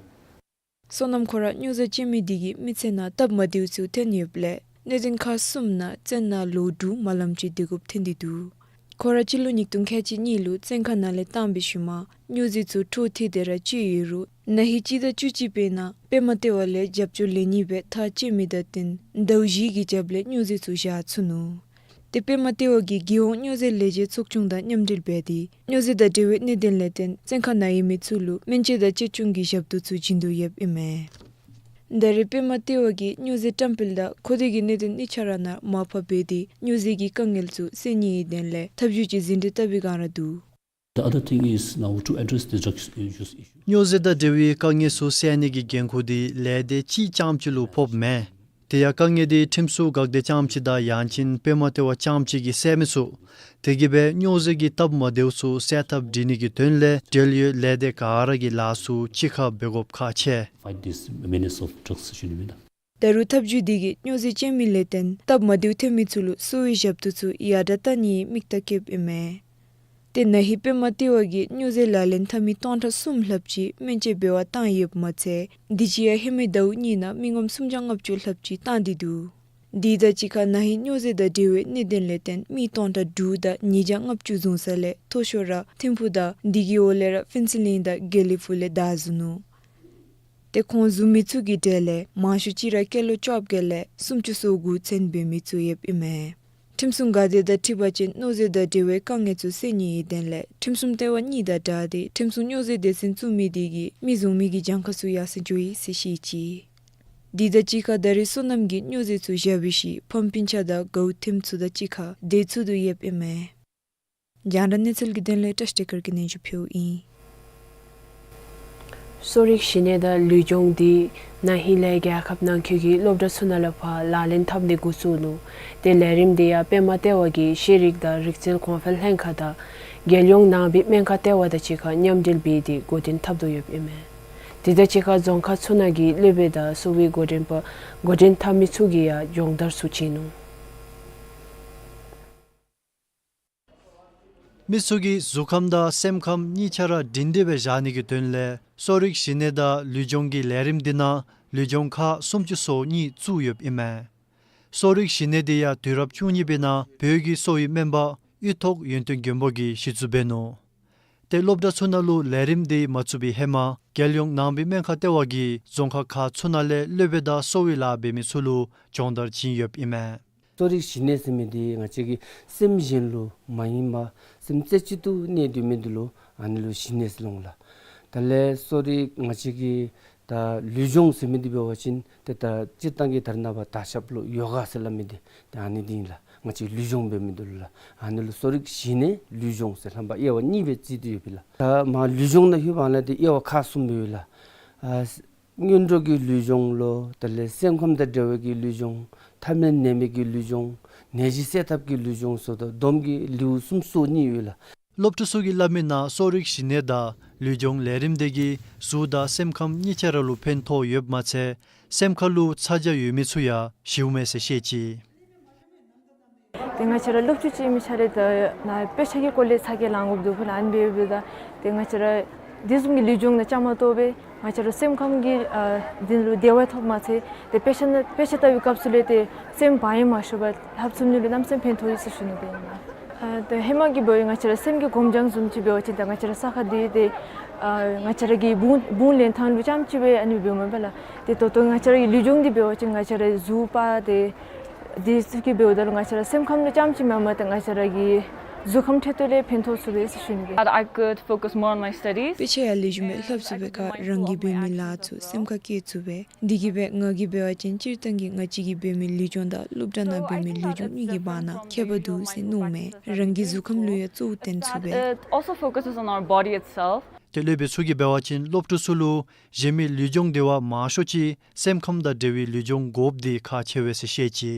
བསོད་ནམས་ཁོ་ར་སྨྱོ་རྫས་སྤྱོད་མི་དེ་གིས་མི་ཚེ་ནང་སྟབས་མ་བདེཝ་ཚུ་ཐོན་ཡོདཔ་ལས་གནད་དོན་ཁག་གསུམ་ནང་བཙོན་ནང་ལོ་དྲུག་མ་ལངམ་ཅིག་སྡོད་དགོཔ་ཐོན་ཏེ་འདུག། ཁོ་ར་སྤྱི་ལོ་ཉིས་སྟོང་ཁལ་གཅིག་གཉིས་ལུ་བཙོན་ཁང་ནང་ལས་བཏང་བའི་ཤུལ་མ་སྨྱོ་རྫས་ཚུ་འཕྲོ་མཐུད་དེ་ར་སྤྱོད་ཡོད་རུང་ན་ཧིང་སྤྱི་ཟླ་བཅུ་གཅིག་པའི་ནང་པདྨ་ལྟེ་བ་ལས་རྒྱབ་སྐྱོར་ལེན་ནི་སྦེ་ཐག་བཅད་མི་དང་བསྟུན་ཟླཝ་བཞི་གི་རྒྱབ་ལས་སྨྱོ་རྫས་ཚུ་བཞག་ཚུགས་ནུག། ཏེ་པདྨ་ལྟེ་བ་གིས་རྒྱལ་ཡོངས་སྨྱོ་རྫས་ལས་བྱེད་ཚོགས་ཆུང་དང་མཉམ་འབྲེལ་འབད་དེ་སྨྱོ་རྫས་དང་འབྲེལ་བའི་གནད་དོན་ལས་བརྟེན་བཙོན་ཁང་ནང་ཡོད་མི་ཚུ་ལུ་སྨན་བཅོས་དང་གཅེས་སྐྱོང་གི་ཞབས་ཏོག་ཚུ་བྱིན་དོ་ཡོདཔ་ཨིན་མས། ད་རེས་པདྨ་ལྟེ་བ་གིས་སྨྱོ་རྫས་བཀྲམ་སྤེལ་དང་མཁོ་འདོད་ཀྱི་གནད་དོན་གཉིས་ཆ་ར་ནང་མར་ཕབ་འབད་དེ་སྨྱོ་རྫས་ཀྱི་དཀའ་ངལ་ཚུ་སེལ་ནིའི་དོན་ལས་ཐབས་བྱུས་ཅིག་ཟིན་བྲིས་བཏབ་པའི་བསྒང་ར་འདུག། The other thing is now to address the drugs issues. སྨྱོ་རྫས་དང་འབྲེལ་བའི་དཀའ་ངལ་ཚུ་སེལ་ནི་གི་འགན་ཁུར་དེ་ལས་སྡེ་གཅིག་རྐྱངམ་གཅིག་ལུ་ཕོགཔ་མེན། དེ་ཡང་དཀའ་ངལ་དེ་ཁྲིམས་སྲུང་འགག་སྡེ་རྐྱངམ་གཅིག་དང་ཡང་ཅིན་པདྨ་ལྟེ་བ་རྐྱངམ་གཅིག་གིས་སེལ་མི་ཚུགས། དེ་གིས་སྦེ་སྨྱོ་རྫས་ཀྱི་སྟབས་མ་བདེཝ་ཚུ་སེལ་ཐབས་སྒྲིག་ནི་གི་དོན་ལས་འབྲེལ་ཡོད་ལས་སྡེ་ག་ར་གིས་ལཱ་ཚུ་གཅིག་ཁར་འབད་དགོཔ་ཁག་ཆེ། Fight this menace of drugs ཟེར་ཞུ་ནི་མེན་ན། ད་རུང་ཐབས་བྱུས་དེ་གིས་སྨྱོ་རྫས་སྤྱོད་མི་ལས་བརྟེན་སྟབས་མ་བདེཝ་ཐོན་མི་ཚུ་ལུ་གསོ་བའི་ཞབས་ཏོག་ཚུ་ཡར་དྲག་བཏང་ནིའི་དམིགས་གཏད་བསྐྱེདཔ་ཨིན་མས། ཏེ་ན་ཧིང་པདྨ་ལྟེ་བ་གིས་སྨྱོ་རྫས་ལག་ལེན་འཐབ་མི་སྟོང་ཕྲག་གསུམ་ལྷགཔ་ཅིག་སྨན་བཅོས་འབད་བར་བཏང་ཡོདཔ་མ་ཚད་དུས་ཅི་ཡང་ཧེ་མའི་ཟླཝ་གཉིས་ནང་མི་ངོམ་སུམ་བརྒྱ་ལྔ་བཅུ་ལྷགཔ་ཅིག་བཏང་སྟེ་འདུག། དེ་དང་གཅིག་ཁར་ན་ཧིང་སྨྱོ་རྫས་དང་འབྲེལ་བའི་གནད་དོན་ལས་བརྟེན་མི་སྟོང་ཕྲག་དྲུག་དང་ཉིས་བརྒྱ་ལྔ་བཅུ་བཟུང་ས་ལས་མཐོ་ཤོས་ར་ཐིམ་ཕུག་དང་དེ་གི་འོག་ལས་ར་ཕུན་ཚོགས་གླིང་དང་དགེ་ལེགས་ཕུག་ལས་བདའ་བཟུང་ནུག། ཏེ་ཁོང་བཟུང་མི་ཚུ་གི་གྲས་ལས་མང་ཤོས་ཅིག་ར་སྐྱེས་ལོ་བཅོ་བརྒྱད་ལས་སུམ་ཅུ་སོ་དགུ་ཚུན་འབད་མི་ཚུ་ཡོདཔ་ཨིན་མས། ཁྲིམས་སྲུང་འགག་སྡེ་དང་འཁྲིལ་བ་ཅིན་སྨྱོ་རྫས་དང་འབྲེལ་བའི་དཀའ་ངལ་ཚུ་སེལ་ནིའི་དོན་ལས་ཁྲིམས་སྲུང་ལྟེ་བ་གཉིས་དང་སྦྲགས་ཏེ་ཁྲིམས་སྲུང་སྨྱོ་རྫས་སྡེ་ཚན་བཙུགས་མི་དེ་གིས་མི་བཟུང་མི་གི་གྱངས་ཁ་ཚུ་ཡར་སེང་འགྱོ་ཡི་ཟེར་བཤད་ཅི། དེ་དང་གཅིག་ཁར་ད་རེས་བསོད་ནམས་ཀྱིས་སྨྱོ་རྫས་ཚུ་བཞག་པའི་ཤུལ་ཕམ་སྤུན་ཆ་དང་དགའཝ་ཐིམ་ཚུ་དང་གཅིག་ཁར་སྡོད་ཚུགས་དོ་ཡོདཔ་ཨིན་མས། རྒྱང་བསྒྲགས་གནས་ཚུལ་གྱི་དོན་ལས་བཀྲ་ཤིས་བདེ་སྐར་གྱིས་སྙན་ཞུ་ཕུལཝ་ཨིན། གསོ་རིག་གཞི་གནས་དང་ལུས་སྦྱོང་དེ་ན་ཧིང་ལས་རྒྱལ་ཁབ་ནང་འཁོད་ཀྱི་སློབ་གྲྭ་ཚུ་ནང་ལས་ཕར་ལག་ལེན་འཐབ་ནི་འགོ་བཙུགས་ནུག། དེ་ལས་རིམ་དེ་ཡང་པདྨ་ལྟེ་བ་གིས་ཤེས་རིག་དང་རིག་རྩལ་གོང་འཕེལ་ལྷན་ཁག་དང་རྒྱལ་ཡོངས་ནང་པའི་སྨན་ཁང་ལྟེ་བ་དང་གཅིག་ཁར་མཉམ་འབྲེལ་འབད་དེ་འགོ་འདྲེན་འཐབ་དོ་ཡོདཔ་ཨིན་མས། དེ་དང་གཅིག་ཁར་རྫོང་ཁག་ཚུ་ནང་གི་སློབ་དཔོན་དང་གསོ་བའི་འགོ་འདྲེན་པ་འགོ་འདྲེན་འཐབ་མི་ཚུ་གིས་ཡང་སྦྱོང་བརྡར་ཚུ་བྱིན་ནུག། མི་ཚུ་གི་གཟུགས་ཁམས་དང་སེམས་ཁམས་གཉིས་ཆ་ར་སྒྲིང་སྒྲི་སྦེ་བཞག་ནི་གི་དོན་ལས་གསོ་རིག་གཞི་གནས་དང་ལུས་སྦྱོང་གི་ལས་རིམ་འདི་ནང་ལུས་སྦྱོང་ཁག་སུམ་ཅུ་སོ་གཉིས་བཙུགས་ཡོདཔ་ཨིན་མས། གསོ་རིག་གཞི་གནས་འདི་ཡང་དུས་རབས་བཅུ་གཉིས་པའི་ནང་བོད་ཀྱི་གསོ་བའི་སྨན་པ་གཡུ་ཐོག་ཡོན་ཏན་མགོན་པོ་གིས་གཞི་བཙུགས་འབད་ནུག། ཏེ་སློབ་གྲྭ་ཚུ་ནང་ལུ་ལས་རིམ་འདི་མ་བཙུགས་པའི་ཧེ་མ་རྒྱལ་ཡོངས་ནང་པའི་སྨན་ཁང་ལྟེ་བ་གིས་རྫོང་ཁག་ཁག་ཚུ་ནང་ལས་སློབ་དཔོན་དང་གསོ་བའི་ལཱ་འབད་མི་ཚུ་ལུ་སྦྱོང་བརྡར་བྱིན་ཡོདཔ་ཨིན་མས། གསོ་རིག་གཞི་གནས་ཟེར་མི་འདི་ང་བཅས་ཀྱི་སེམས་གཞན་ལུ་མ་ཡེངས་པར་སེམས་རྩེ་གཅིག་ཏུ་གནས་སྡོད་མི་འདི་ལུ་ཨ་ནི་ལུ་གཞི་གནས་ཟེར་སླབ་འོང་ལགས། དེ་ལས་གསོ་རིག་ང་བཅས་ཀྱི་ད་ལུས་སྦྱོང་ཟེར་མི་འདི་འབད་བ་ཅིན་ཏེ་ད་སྤྱིར་བཏང་གི་ད་རེས་ནངས་པ་དར་ཁྱབ་ལུ་ཡོ་ག་ཟེར་སླབ་མི་འདི་ཏེ་ཨ་ནི་འདི་ཨིན་ལགས། ང་བཅས་ལུས་སྦྱོང་འབད་མི་འདི་ལུ་ལགས། ཨ་ནི་ལུ་གསོ་རིག་གཞི་གནས་ལུས་སྦྱོང་ཟེར་རྣམ་པ་དབྱེ་བ་གཉིས་སྦེ་བརྩི་སྟེ་ཡོད་པས་ལགས། ད་མར་ལུས་སྦྱོང་ནང་ལྷོདཔ་ད་ལུ་ཏེ་དབྱེ་བ་ཁག་གསུམ་ཡོད་ལགས། ཨ་སྔོན་འགྲོ་གི་ལུས་སྦྱོང་ལོ། དེ་ལས་སེམས་ཁམས་དང་འབྲེལ་བའི་གི་ལུས་སྦྱོང་། ཐབས་མེད་ནད་མེད་ཀྱི་ལུས་སྦྱོང་། ནད་གཞི་སེལ་ཐབས་ཀྱི་ལུས་སྦྱོང་ཟེར་དོ་བཟུམ་གྱི་ལེའུ་གསུམ་སོ་གཉིས་ཡོད་ལགས། སློབ་ཕྲུག་ཚུ་གིས་སླབ་མི་ནང་གསོ་རིག་གཞི་གནས་དང་ལུས་སྦྱོང་ལས་རིམ་དེ་གིས་གཟུགས་དང་སེམས་ཁམས་གཉིས་ཆ་ར་ལུ་ཕན་ཐོགས་ཡོདཔ་མ་ཚད་སེམས་ཁ་ལུ་ཚ་གྱང་ཡོད་མི་ཚུ་ཡང་ཞིཝ་མས་ཟེར་བཤད་ཅི། ཏེ་ང་བཅས་ར་སློབ་ཕྲུག་ཅིག་ཨིན་མི་ཆ་ར་ད་ནཱ་དཔེ་ཆ་གི་སྐོར་ལས་ཚ་གྱང་ལང་དགོཔ་འདུག་ལགས། ཨ་ནི་འབདཝ་ད་ཏེ་ང་བཅས་ར་དེ་བཟུམ་གྱི་ལུས་སྦྱོང་ནང་བཅའ་མར་གཏོགས་པའི་ང་བཅས་ར་སེམས་ཁམས་ཀྱི་ཨ་འདི་ལུ་བདེ་བ་ཐོབ་མ་ཚད་ཏེ་དཔེ་ཆ་ནང་དཔེ་ཆ་ལྟ་བའི་སྐབས་སུ་ལས་ཏེ་སེམས་བག་ཡངས་མ་ཤོར་བར་ལྷབ་ཚུགས་ནི་ལུ་གནམ་མེད་ས་མེད་ཕན་ཐོགས་ཡོད་ཟེར་ཞུ་ནི་སྦེ་ཨིན་ལགས། ཨ་ཏེ་ཧེ་མ་གི་འབདཝ་ང་བཅས་ར་སེམས་ཀྱི་སྒོམ་རྒྱང་བཟུམ་ཅིག་འབད་བ་ཅིན་ད་ང་བཅས་ར་ས་ཁར་སྡོད་དེ་ཨ་ང་བཅས་ར་གི་བུང་བུང་ལེན་ཐངས་ལུ་རྐྱངམ་ཅིག་སྦེ་ཨ་ནི་འབདཝ་མས་པ་ལགས། ཏེ་ད་ལྟོ་ང་བཅས་ར་གི་ལུས་སྦྱོང་འདི་འབད་བ་ཅིན་ང་བཅས་ར་གཟུགས་པ་ཏེ་དེ་ཚུ་གིས་འབདཝ་ད་ལུ་ང་བཅས་ར་སེམས་ཁམས་ལུ་རྐྱངམ་ཅིག་མེན་པར་ཏེ་ང་བཅས་ར་གི་གཟུགས་ཁམས་འཕྲོད་བསྟེན་ལུ་ཕན་ཐོགས་ཚུགས་པས་ཟེར་ཞུ་ནི་སྦེ། That I could focus more on my studies དཔེ་ཆ་ཡང་ལེགས་ཤོམ་སྦེ་ལྷབ་ཚུགས་པའི་ཁར་རང་གིས་འབད་མི་ལཱ་ཚུ་སེམས་ཁར་བཀལ་ཚུགས་པས། དེ་གིས་སྦེ་ང་གིས་འབད་བ་ཅིན་སྤྱིར་བཏང་གི་ང་བཅས་ཀྱིས་འབད་མི་ལུས་སྦྱོང་དང་སློབ་གྲྭ་ནང་འབད་མི་ལུས་སྦྱོང་གཉིས་ཀྱི་བར་ན་ཁྱད་པར་འདུག་ཟེར་མནོཝ་མས། རང་གི་གཟུགས་ཁམས་ལུ་ཡང་གཙོ་བོ་བསྟེན་ཚུགས་པས། It also focuses on our body itself. ཏེ་སློབ་དཔོན་ཚུ་གིས་འབད་བ་ཅིན་སློབ་ཕྲུག་ཚུ་ལུ་གཞན་མི་ལུས་སྦྱོང་དེ་བ་མང་ཤོས་ཅིག་སེམས་ཁམས་དང་འབྲེལ་བའི་ལུས་སྦྱོང་དགོཔ་འདི་ཁག་ཆེ་བས་ཟེར་བཤད་ཅི།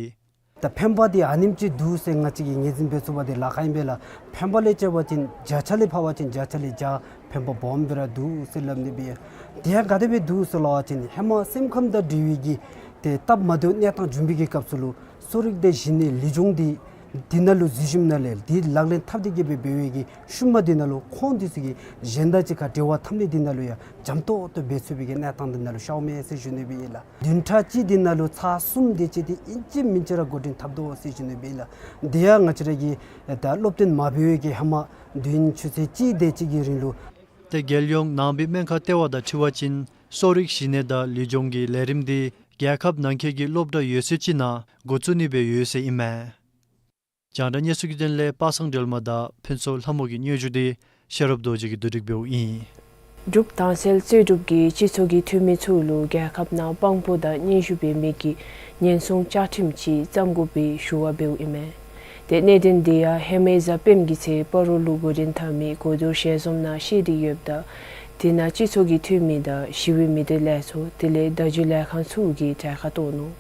ད་ཕན་པ་འདི་ཨ་ནེམ་ཅིག་འདུག་ཟེར་ང་བཅས་ཀྱིས་ངོས་འཛིན་འབད་ཚུགས་པ་འདི་ལཱ་ཁག་ཨིན་པས་ལགས། ཕན་པ་ལས་བྱ་བ་ཅིན་བརྒྱ་ཆ་ལས་ཕབ་པ་ཅིན་བརྒྱ་ཆ་ལས་བརྒྱ་ཕན་པ་སྦོམ་སྦེ་ར་འདུག་ཟེར་སླབ་ནི་སྦེ། དེ་ཡང་ག་དེ་སྦེ་འདུག་ཟེར་སླབ་པ་ཅིན་ཧེ་མ་སེམས་ཁམས་དང་འབྲེལ་བའི་གི་ཏེ་སྟབས་མ་བདེཝ་གནས་སྟངས་འབྱུང་བའི་གི་སྐབས་སུ་ལུ་གསོ་རིག་དང་གཞི་གནས་ལུས་སྦྱོང་འདི་འདི་ནང་ལུ་འཛུལ་ཞིནམ་ལས་འདི་ལག་ལེན་འཐབ་སྟེ་གི་སྦེ་འབད་བའི་གི་ཤུལ་མ་འདི་ནང་ལུ་ཁོང་འདི་ཚུ་གིས་གཞན་དང་གཅིག་ཁར་འབྲེལ་བ་འཐབ་ནི་འདི་ནང་ལུ་ཡང་འཇམ་ཏོག་ཏོ་འབད་ཚུགས་པའི་གི་གནས་སྟངས་འདི་ནང་ལུ་ཤརཝ་མས་ཟེར་ཞུ་ནི་སྦེ་ཨིན་ལགས། བདུན་ཕྲག་གཅིག་འདི་ནང་ལུ་ཚར་གསུམ་དེ་ཅིག་འདི་ཨིན་ཅི་མིན་ཅི་ར་འགོ་འདྲེན་འཐབ་དོ་ཟེར་ཞུ་ནི་སྦེ་ཨིན་ལགས། འདི་ཡང་ང་བཅས་ར་གི་ད་སློབ་སྟོན་མ་འབད་བའི་གི་ཧེ་མ་བདུན་ཆུ་ཚོད་གཅིག་དེ་ཅིག་གི་རིང་ལུ། ཏེ་རྒྱལ་ཡོངས་ནང་པའི་སྨན་ཁང་ལྟེ་བ་དང་འཁྲིལ་བ་ཅིན་གསོ་རིག་གཞི་གནས་དང་ལུས་སྦྱོང་གི་ལས་རིམ་འདི་རྒྱལ་ཁབ་ནང་འཁོད་ཀྱི་སློབ་གྲྭ་ཡོད་ཚད་ཅིག་ནང་འགོ་བཙུགས་ནི་སྦེ་ཡོད་ཟེར་ཨིན་མས། རྒྱང་བསྒྲགས་གནས་ཚུལ་གྱི་དོན་ལས་པ་སངས་སྒྲོལ་མ་དང་ཕུན་ཚོགས་ལྷ་མོ་གི་སྙན་ཞུ་འདི་ཤེས་རབ་རྡོ་རྗེ་གིས་བསྡུ་སྒྲིག་འབདཝ་ཨིན། འབྲུག་དྭངས་གསལ་རྩོད་སྒྲུབ་ཀྱིས་སྤྱི་ཚོགས་ཀྱི་འཐུས་མི་ཚུ་ལུ་རྒྱལ་ཁབ་ནང་དཔང་པོ་དང་སྙན་ཞུ་འབད་མི་གི་ཉེན་སྲུང་བཅའ་ཁྲིམས་ཅིག་བརྩམ་དགོ་པའི་ཞུ་བ་འབདཝ་ཨིན་མས། ཏེ་གནད་དོན་འདི་ཡང་ཧེ་མའི་གཟའ་སྤེནམ་གྱི་ཚེ་སྤ་རོ་ལུ་འགོ་འདྲེན་འཐབ་མི་གོ་བསྡུར་ཞལ་འཛོམས་ནང་བཤད་དེ་ཡོདཔ་ད་དེ་ནང་སྤྱི་ཚོགས་ཀྱི་འཐུས་མི་དང་ཞི་བའི་མི་སྡེ་ལས་ཚོགས་དེ་ལས་བརྡ་བརྒྱུད་ལས་ཁང་ཚུ་གིས་གྲལ་ཁར་གཏོགས་ནུག།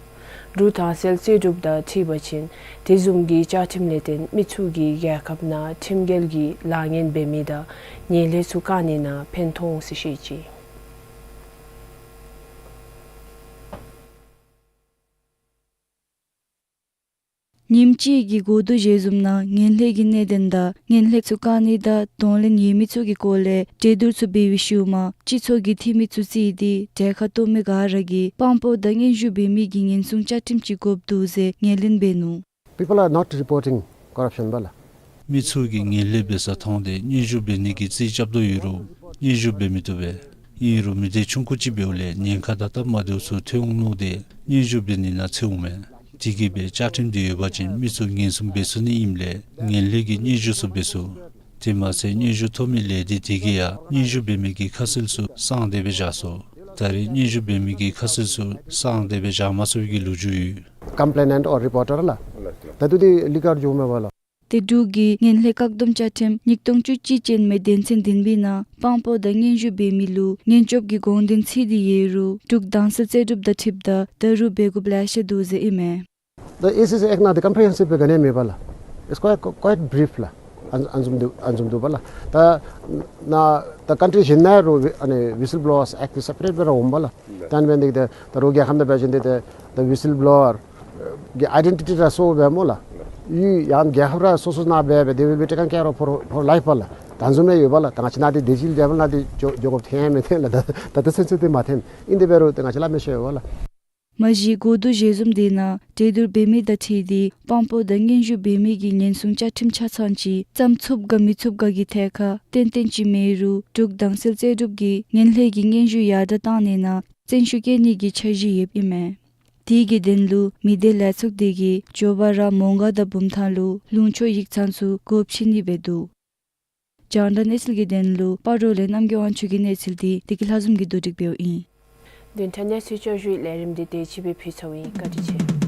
འབྲུག་དྭངས་གསལ་རྩོད་སྒྲུབ་དང་འཁྲིལ་བ་ཅིན་དེ་བཟུམ་གྱི་བཅའ་ཁྲིམས་ལས་བརྟེན་མི་ཚུ་གིས་རྒྱལ་ཁབ་ནང་ཁྲིམས་འགལ་གྱི་ལཱ་ངན་འབད་མི་དང་ངན་ལྷད་ཚུ་བཀག་ནི་ནང་ཕན་ཐོགས་འོང་ཟེར་བཤད་ཅི། ཉིནམ་གཅིག་གི་གོ་བསྡུར་ཞལ་འཛོམས་ནང་ངན་ལྷད་ཀྱི་གནད་དོན་དང་ངན་ལྷད་ཚུ་བཀག་ནི་དང་གདོང་ལེན་ཡོད་མི་ཚུ་གི་སྐོར་ལས་གྲོས་བསྡུར་ཚུ་འབད་བའི་ཤུལ་མ་སྤྱི་ཚོགས་ཀྱི་འཐུས་མི་ཚུ་བརྩིས་ཏེ་གྲལ་ཁར་གཏོགས་མི་ག་ར་གིས་དཔང་པོ་དང་སྙན་ཞུ་འབད་མི་གི་ཉེན་སྲུང་བཅའ་ཁྲིམས་ཅིག་དགོཔ་འདུག་ཟེར་ངོས་ལེན་འབད་ནུག། People are not reporting corruption པ་ལགས། མི་ཚུ་གིས་ངན་ལྷད་འབད་ས་མཐོང་སྟེ་སྙན་ཞུ་འབད་ནི་གི་རྩིས་རྐྱབ་དོ་ཡོད་རུང་སྙན་ཞུ་འབད་མི་བཏུབ་པས། ཨིན་རུང་མི་སྡེ་ཆུང་ཀུ་ཅིག་འབདཝ་ལས་ཉེན་ཁ་དང་སྟབས་མ་བདེཝ་ཚུ་ཐོན་འོང་མནོ་སྟེ་སྙན་ཞུ་འབད་ནི་ནང་འཚེར་འོང་མས། དེ་གིས་སྦེ་བཅའ་ཁྲིམས་འདི་ཡོད་པ་ཅིན་མི་ཚུ་ཉེན་སྲུང་འབད་ཚུགས་ནི་ཨིནམ་ལས་ངན་ལྷད་ཀྱི་སྙན་ཞུ་ཚུ་འབད་ཚུགས། དེ་མ་ཚད་སྙན་ཞུ་ཐོབ་མི་ལས་སྡེ་དེ་གིས་ཡང་སྙན་ཞུ་འབད་མི་གི་ཁ་གསལ་ཚུ་གསང་སྟེ་སྦེ་བཞག་སོང་། ད་རེས་སྙན་ཞུ་འབད་མི་གི་ཁ་གསལ་ཚུ་གསང་སྟེ་སྦེ་བཞག་མ་ཚུགས་པའི་གི་ལོ་རྒྱུས་ཡོད། Complainant or reporter ལགས། ད་ལྟོ་འདི་ལི་ཀར་འགྱོཝ་མས་པ་ལགས། ཏེ་འབྲུག་གི་ངན་ལྷད་བཀག་སྡོམ་བཅའ་ཁྲིམས་ཉིས་སྟོང་བཅུ་གཅིག་ཅན་མའི་དོན་ཚན་བདུན་པའི་ནང་དཔང་པོ་དང་སྙན་ཞུ་འབད་མི་ལུ་ངན་སྐྱོབ་ཀྱི་དགོངས་དོན་བརྩི་སྟེ་ཡོད་རུང་འབྲུག་དྭངས་གསལ་རྩོད་སྒྲུབ་དང་འཁྲིལཝ་ད་ད་རུང་འབད་དགོཔ་ལེ་ཤ་འདུག་ཟེར་ཨིན་མས། The A C C Act ནང་འདི་comprehensive སྦེ་ག་ནི་ཡང་མེད་པ་ལགས། It's quite, quite brief ལགས། ཨ་ཨ་ནི་བཟུམ་འདུག། ཨ་ནི་བཟུམ་འདུག་པ་ལགས། ད་ནཱ་ད་ཀན་ཊི་རི་གཞན་ནང་རུང་ཨ་ནི་Whistle Blowers Act འདི་སེ་པ་རེཊ་སྦེ་ར་འོངམ་པ་ལགས། ད་ཨ་ནི་འབད་ནི་འདི་ད་ད་རུང་རྒྱལ་ཁབ་ནང་འབད་བ་ཅིན་འདི་ད་ད་ཝི་སིལ་བི་ལོ་ཝར་གི་ཨའི་ཌེན་ཊི་ཊི་ར་སོ་སོ་སྦེ་སྨོ་ལགས། ཡུལ་ཡང་རྒྱལ་ཁབ་ར་སོ་སོ་ནང་འབད་སྦེ་they will be taken care of for, for life པ་ལགས། ད་ཨ་ནི་བཟུམ་སྦེ་ཡོད་པ་ལགས། ད་ང་བཅས་ནཱ་འདི་བདེ་སྐྱིད་ལྡན་པ་ནང་འདི་འགྱོ་འགྱོ་དགོཔ་ཐོན་ཡང་མི་ཐོན་ལགས། ད་ད་ད་ཚུན་ཚོད་འདི་མ་ཐོན། ཨིན་དེ་འབད་རུང་ད་ང་བཅས་སླབ་མི་ཤེས་པ་ལགས། མ་གཞི་གོ་བསྡུར་ཞལ་འཛོམས་དེ་ནང་གྲོས་བསྡུར་འབད་མི་དང་འཁྲིལ་ཏེ་དཔང་པོ་དང་སྙན་ཞུ་འབད་མི་གི་ཉེན་སྲུང་བཅའ་ཁྲིམས་ཆ་ཚང་ཅིག་བརྩམ་ཚུགས་ག་མི་ཚུགས་ག་གི་ཐད་ཁར་ཏན་ཏན་ཅིག་མེད་རུང་འབྲུག་དྭངས་གསལ་རྩོད་སྒྲུབ་ཀྱིས་ངན་ལྷད་ཀྱི་སྙན་ཞུ་ཡར་དྲག་བཏང་ནི་ནང་བརྩོན་ཤུགས་བསྐྱེད་ནི་གི་འཆར་གཞི་ཡོདཔ་ཨིན་མས། དེ་གི་དོན་ལུ་མི་སྡེ་ལས་ཚོགས་དེ་གིས་མགྱོགས་པ་ར་མོང་སྒར་དང་བུམ་ཐང་ལུ་ལུང་ཕྱོགས་ཡིག་ཚང་ཚུ་སྒོ་ཕྱེ་ནི་འབད་འདུག། རྒྱང་བསྒྲགས་གནས་ཚུལ་གྱི་དོན་ལུ་སྤ་རོ་ལས་རྣམ་རྒྱལ་དབང་ཕྱུག་གི་གནས་ཚུལ་འདི་བདེ་སྐྱིད་ལྷ་འཛོམས་ཀྱིས་བསྡུ་སྒྲིག་འབདཝ་ཨིན། བདུན་ཕྲག་གནས་ཚུལ་བརྗོད་གཞི་ལས་རིམ་འདི་དེ་ཅིག་སྦེ་ཕུལ་ཚརཝ་ཨིན། བཀའ་དྲིན་ཆེ།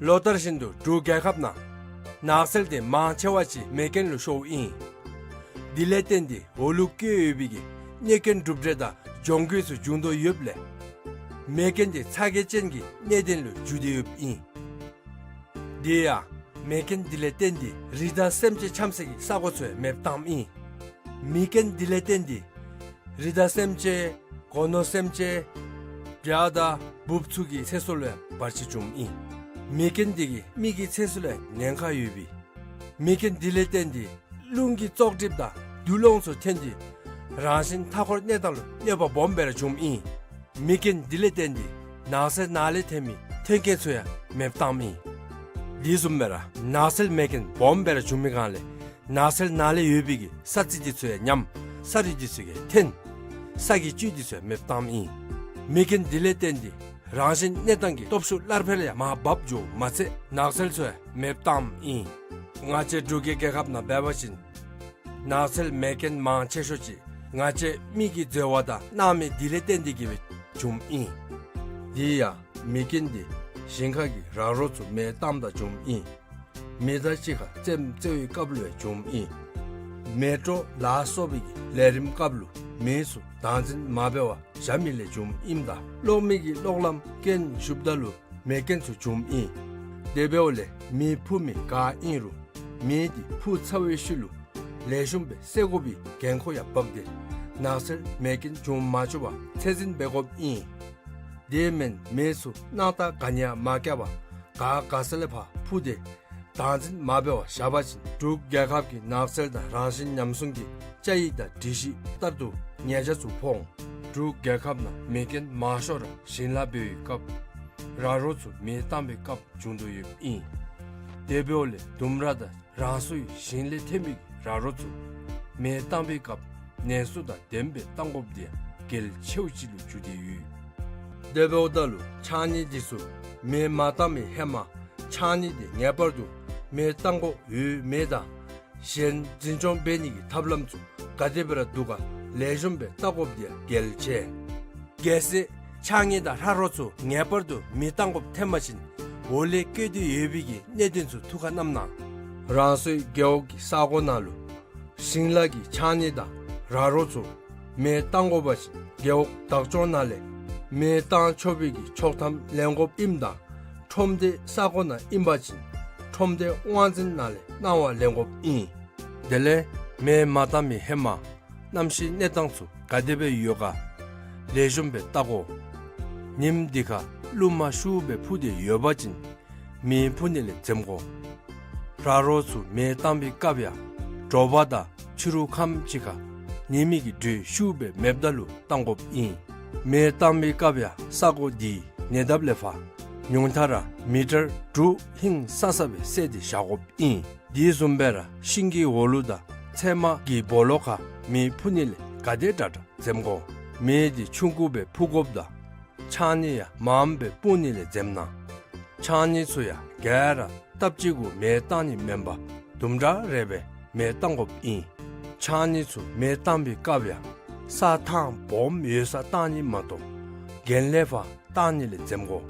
ལོ་ལྟར་བཞིན་དུ་འབྲུག་རྒྱལ་ཁབ་ནང་ནགས་ཚལ་དེ་མང་ཆེ་བ་ཅིག་མེ་རྐྱེན་ལུ་ཤོརཝ་ཨིན། དེ་ལས་བརྟེན་ཏེ་འོག་ལུ་བཀོད་ཡོད་པའི་གི་གནོད་སྐྱོན་གྲུབ་འབྲས་དང་གྱོང་གུད་ཚུ་བྱུང་དོ་ཡོདཔ་ལས་མེ་རྐྱེན་དེ་ཚ་གྱང་ཅན་གྱི་གནད་དོན་ལུ་འགྱུར་ཏེ་ཡོདཔ་ཨིན། དེ་ཡང་མེ་རྐྱེན་དེ་ལས་བརྟེན་ཏེ་རི་དྭགས་སེམས་ཅན་འཁྱམས་སའི་གི་ས་གོ་ཚུ་ཡང་མེདཔ་བཏངམ་ཨིན། མེ་རྐྱེན་དེ་ལས་བརྟེན་ཏེ་རི་དྭགས་སེམས་ཅན་སྒོ་ནོར་སེམས་ཅན་བྱ་དང་འབུཔ་ཚུ་གི་ཚེ་སྲོག་ལུ་ཡང་བར་ཆད་བྱུངམ་ཨིན། མེ་རྐྱེན་དེ་གིས་མི་གི་ཚེ་སྲོག་ལུ་ཡང་ཉེན་ཁ་ཡོད་པས། མེ་རྐྱེན་དེ་ལས་བརྟེན་ཏེ་རླུང་གི་བཙོག་གྲིབ་དང་རྡུལ་སློང་ཚུ་ཐོན་ཏེ་རང་བཞིན་མཐའ་འཁོར་གནས་སྟངས་ལུ་གནོད་པ་སྦོམ་སྦེ་ར་བྱུངམ་ཨིན། མེ་རྐྱེན་དེ་ལས་བརྟེན་ཏེ་ནགས་ཚལ་ནང་ལས་ཐོན་མི་ཐོན་སྐྱེད་ཚུ་ཡང་མེདཔ་བཏངམ་ཨིན། དེ་བཟུམ་སྦེ་ར་ནགས་ཚལ་མེ་རྐྱེན་སྦོམ་སྦེ་ར་བྱུང་མི་སྒང་ལས་ནགས་ཚལ་ནང་ལས་ཡོད་པའི་གི་ས་རྩི་དེ་ཚུ་ཡང་ཉམས། ས་རུད་དེ་ཚུ་གིས་འཐོན། ས་གི་བཅུད་དེ་ཚུ་ཡང་མེདཔ་བཏངམ་ཨིན། མེ་རྐྱེན་དེ་ལས་བརྟེན་ཏེ་རང་བཞིན་གནས་སྟངས་ཀྱི་སྟོབས་ཤུགས་སླར་འཕེལ་ཡང་མར་བབས་འགྱོཝ་མ་ཚད་ནགས་ཚལ་ཚུ་ཡང་མེདཔ་བཏངམ་ཨིན། ང་བཅས་འབྲུག་གི་རྒྱལ་ཁབ་ནང་འབད་བ་ཅིན་ནགས་ཚལ་མེ་རྐྱེན་མང་ཆེ་ཤོས་ཅིག་ང་བཅས་མི་གིས་འཛོལ་བ་དང་སྣང་མེད་དེ་ལས་བརྟེན་ཏེ་གིས་སྦེ་བྱུངམ་ཨིན། དེ་ཡང་མེ་རྐྱེན་དེ་ཞིང་ཁ་གི་ར་རོ་ཚུ་མེ་བཏངམ་ད་བྱུངམ་ཨིན། མེ་མདའ་གཅིག་ཁར་རྩེདམོ་རྩེ་བའི་སྐབས་ལུ་ཡང་བྱུངམ་ཨིན། མེ་དྲོ་ལ་སོགས་པའི་གི་ལས་རིམ་སྐབས་ལུ་མེ་ཚུ་བདག་འཛིན་མ་འབད་བར་བཞག་མི་ལས་བྱུངམ་ཨིནམ་ད་གློག་མེ་གི་གློག་ལམ་རྐྱེན་ཞུགསཔ་ད་ལུ་མེ་རྐྱེན་ཚུ་བྱུངམ་ཨིན། དེ་འབདཝ་ལས་མེ་འཕུ་མི་ག་ཨིན་རུང་མེ་དེ་འཕུ་ཚར་བའི་ཤུལ་ལུ་ལེགས་ཤོམ་སྦེ་བསད་དགོ་པའི་འགན་ཁུར་ཡང་བབས་ཏེ་ནགས་ཚལ་མེ་རྐྱེན་བྱུང་མ་བཅུག་པར་ཚད་འཛིན་འབད་དགོཔ་ཨིན། དེ་མེན་མེ་ཚུ་སྣང་ཐག་ག་ནི་ཡང་མ་བཀལ་བར་ག་ག་ས་ལས་ཕར་འཕུ་སྟེ་བདག་འཛིན་མ་འབད་བར་བཞག་པ་ཅིན་འབྲུག་རྒྱལ་ཁབ་ཀྱི་ནགས་ཚལ་དང་རང་བཞིན་ཉམས་སྲུང་གི་བཅའ་ཡིག་དང་སྒྲིག་གཞི་ལྟར་དུ་ཉེས་ཆད་ཚུ་ཕོག་འོང་། འབྲུག་རྒྱལ་ཁབ་ནང་མེ་རྐྱེན་མང་ཤོས་ར་ཞིང་ལཱ་འབད་བའི་སྐབས་ར་རོ་ཚུ་མེ་བཏང་བའི་སྐབས་བྱུང་དོ་ཡོདཔ་ཨིན། དེ་འབདཝ་ལས་ལྡུམ་ར་དང་རང་སོའི་ཞིང་ལས་ཐོན་པའི་ར་རོ་ཚུ་མེ་བཏང་བའི་སྐབས་ནན་སོ་དང་ལྡནམ་སྦེ་བཏང་དགོཔ་དེ་ཡང་གལ་ཆེཝ་ཅིག་ལུ་གྱུར་ཏེ་ཡོད། དེ་འབདཝ་ད་ལུ་ཕྱགས་སྙིགས་དེ་ཚུ་མེ་མ་བཏང་བའི་ཧེ་མ་ཕྱགས་སྙིགས་དེ་ངེས་པར་དུ་མེ་བཏང་དགོཔ་ཡོད་མེད་དང་གཞན་འཛིན་སྐྱོང་འབད་ནི་གི་ཐབས་ལམ་ཚུ་ག་དེ་སྦེ་ར་འདུག་ག་ལེགས་ཤོམ་སྦེ་བལྟ་དགོཔ་དེ་ཡང་གལ་ཆེ། གལ་སྲིད་ཕྱགས་སྙིགས་དང་ར་རོ་ཚུ་ངེས་པར་དུ་མེ་བཏང་དགོཔ་ཐོན་པ་ཅིན་འོག་ལས་བཀོད་དེ་ཡོད་པའི་གི་གནད་དོན་ཚུ་ཐུགས་ཁར་བསྣམས་གནང་། རང་སོའི་རྒེད་འོག་གི་ས་གོ་ནང་ལུ་ཞིང་ལཱ་གི་ཕྱགས་སྙིགས་དང་ར་རོ་ཚུ་མེ་བཏང་དགོ་པ་ཅིན་རྒེད་འོག་བདག་སྐྱོང་ནང་ལས་མེ་བཏང་ཆོག་པའི་གི་ཆོག་ཐམ་ལེན་དགོཔ་ཨིནམ་ད་ཁྲོམ་སྡེ་ས་གོ་ནང་ཨིན་པ་ཅིན་ཁྲོམ་སྡེ་དབང་འཛིན་ནང་ལས་གནང་བ་ལེན་དགོཔ་ཨིན། དེ་ལས་མེ་མ་བཏང་བའི་ཧེ་མ་གནམ་གཤིས་གནས་སྟངས་ཚུ་ག་དེ་སྦེ་ཡོད་ག་ལེགས་ཤོམ་སྦེ་བལྟ་དགོ། ཉིནམ་དེ་ཁར་རླུང་མ་ཤུགས་སྦེ་འཕུ་སྟེ་ཡོད་པ་ཅིན་མེ་འཕུ་ནི་ལས་འཛེམ་དགོ། ར་རོ་ཚུ་མེ་བཏང་བའི་སྐབས་ཡང་དྲོ་པ་དང་ཕྱི་རུ་ཁམས་ཅིག་ཁར་ཉི་མའི་གི་དྲོད་ཤུགས་སྦེ་མེདཔ་ད་ལུ་བཏང་དགོཔ་ཨིན། མེ་བཏང་བའི་སྐབས་ཡང་ས་གོ་དེའི་ཉེ་འདབས་ལས་ཕར་ཉུང་མཐའ་ར་མི་ཊར་དྲུག་ཧིང་སང་ས་སྦེ་བསལ་ཏེ་བཞག་དགོཔ་ཨིན། དེ་བཟུམ་སྦེ་ར་ཤིང་གི་འོག་ལུ་དང་ཚལ་མ་གི་སྦོ་ལོགས་ཁར་མེ་འཕུ་ནི་ལས་ག་དེ་དྲག་དྲག་འཛེམ་དགོ། མེ་དེ་ཆུང་ཀུ་སྦེ་འཕུ་དགོཔ་དང་ཕྱགས་སྙིགས་ཡང་མངམ་སྦེ་སྤུངས་ནི་ལས་འཛེམ་གནང་། ཕྱགས་སྙིགས་ཚུ་ཡང་ག་ར་སྟབས་གཅིག་གུ་མེ་བཏང་ནི་མེན་པར་དུམ་གྲ་རེ་སྦེ་མེ་བཏང་དགོཔ་ཨིན། ཕྱགས་སྙིགས་ཚུ་མེ་བཏང་བའི་སྐབས་ཡང་ས་ཐང་སྦོམ་ཡོད་སར་བཏང་ནི་མ་གཏོགས་གྱེན་ལས་ཕར་བཏང་ནི་ལས་འཛེམ་དགོ།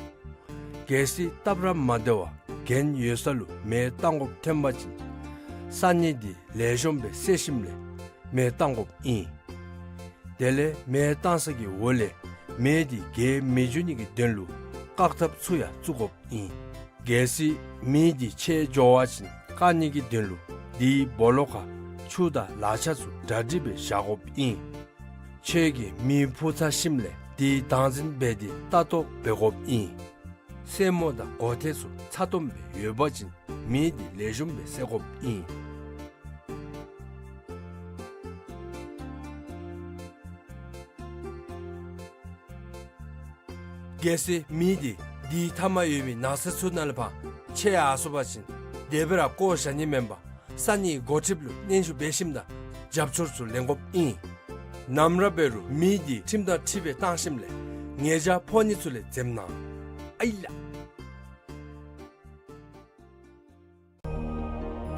གལ་སྲིད་སྟབས་ར་མ་བདེ་བར་གྱེན་ཡོད་ས་ལུ་མེ་བཏང་དགོཔ་ཐོན་པ་ཅིན་ས་སྙིགས་དེ་ལེགས་ཤོམ་སྦེ་བསལ་ཞིནམ་ལས་མེ་བཏང་དགོཔ་ཨིན། དེ་ལས་མེ་བཏང་ས་གི་འོག་ལས་མེ་འདི་རྒྱས་མི་འགྱོ་ནི་གི་དོན་ལུ་བཀག་ཐབས་ཚུ་ཡང་བཙུགས་དགོཔ་ཨིན། གལ་སྲིད་མེ་འདི་ཆད་འགྱོ་བ་ཅིན་བཀག་ནི་གི་དོན་ལུ་དེའི་སྦོ་ལོགས་ཁར་ཆུ་དང་ལག་ཆ་ཚུ་གྲ་སྒྲིག་སྦེ་བཞག་དགོཔ་ཨིན། ཁྱོད་ཀྱིས་མེ་ཕུ་ཚར་ཞིནམ་ལས་དེའི་བདག་འཛིན་འབད་དེ་ལྟ་རྟོག་འབད་དགོཔ་ཨིན། སེན་མོ་དང་གོ་ཐེར་ཚུ་ཚ་ཏོམ་སྦེ་ཡོད་པ་ཅིན་མེ་འདི་ལེགས་ཤོམ་སྦེ་བསད་དགོཔ་ཨིན། གལ་སྲིད་མེ་འདི་དེའི་མཐའ་མར་ཡོད་མི་ནགས་ཚལ་ཚུ་ནང་ལས་ཕར་ཆད་ཡར་སོང་པ་ཅིན་དེ་སྦེ་ར་བཀོ་བཞག་ནི་མེན་པར་ས་གནས་འགོ་ཁྲིདཔ་ལུ་སྙན་ཞུ་འབད་ཞིནམ་དང་རྒྱབ་སྐྱོར་ཚུ་ལེན་དགོཔ་ཨིན། ནམ་ར་འབད་རུང་མེ་འདི་ཁྲིམས་དང་འཁྲིལ་སྦེ་བཏང་ཞིནམ་ལས་ཉེས་བྱ་ཕོག་ནི་ཚུ་ལས་འཛེམ་གནང་། ཨའི་ལགས།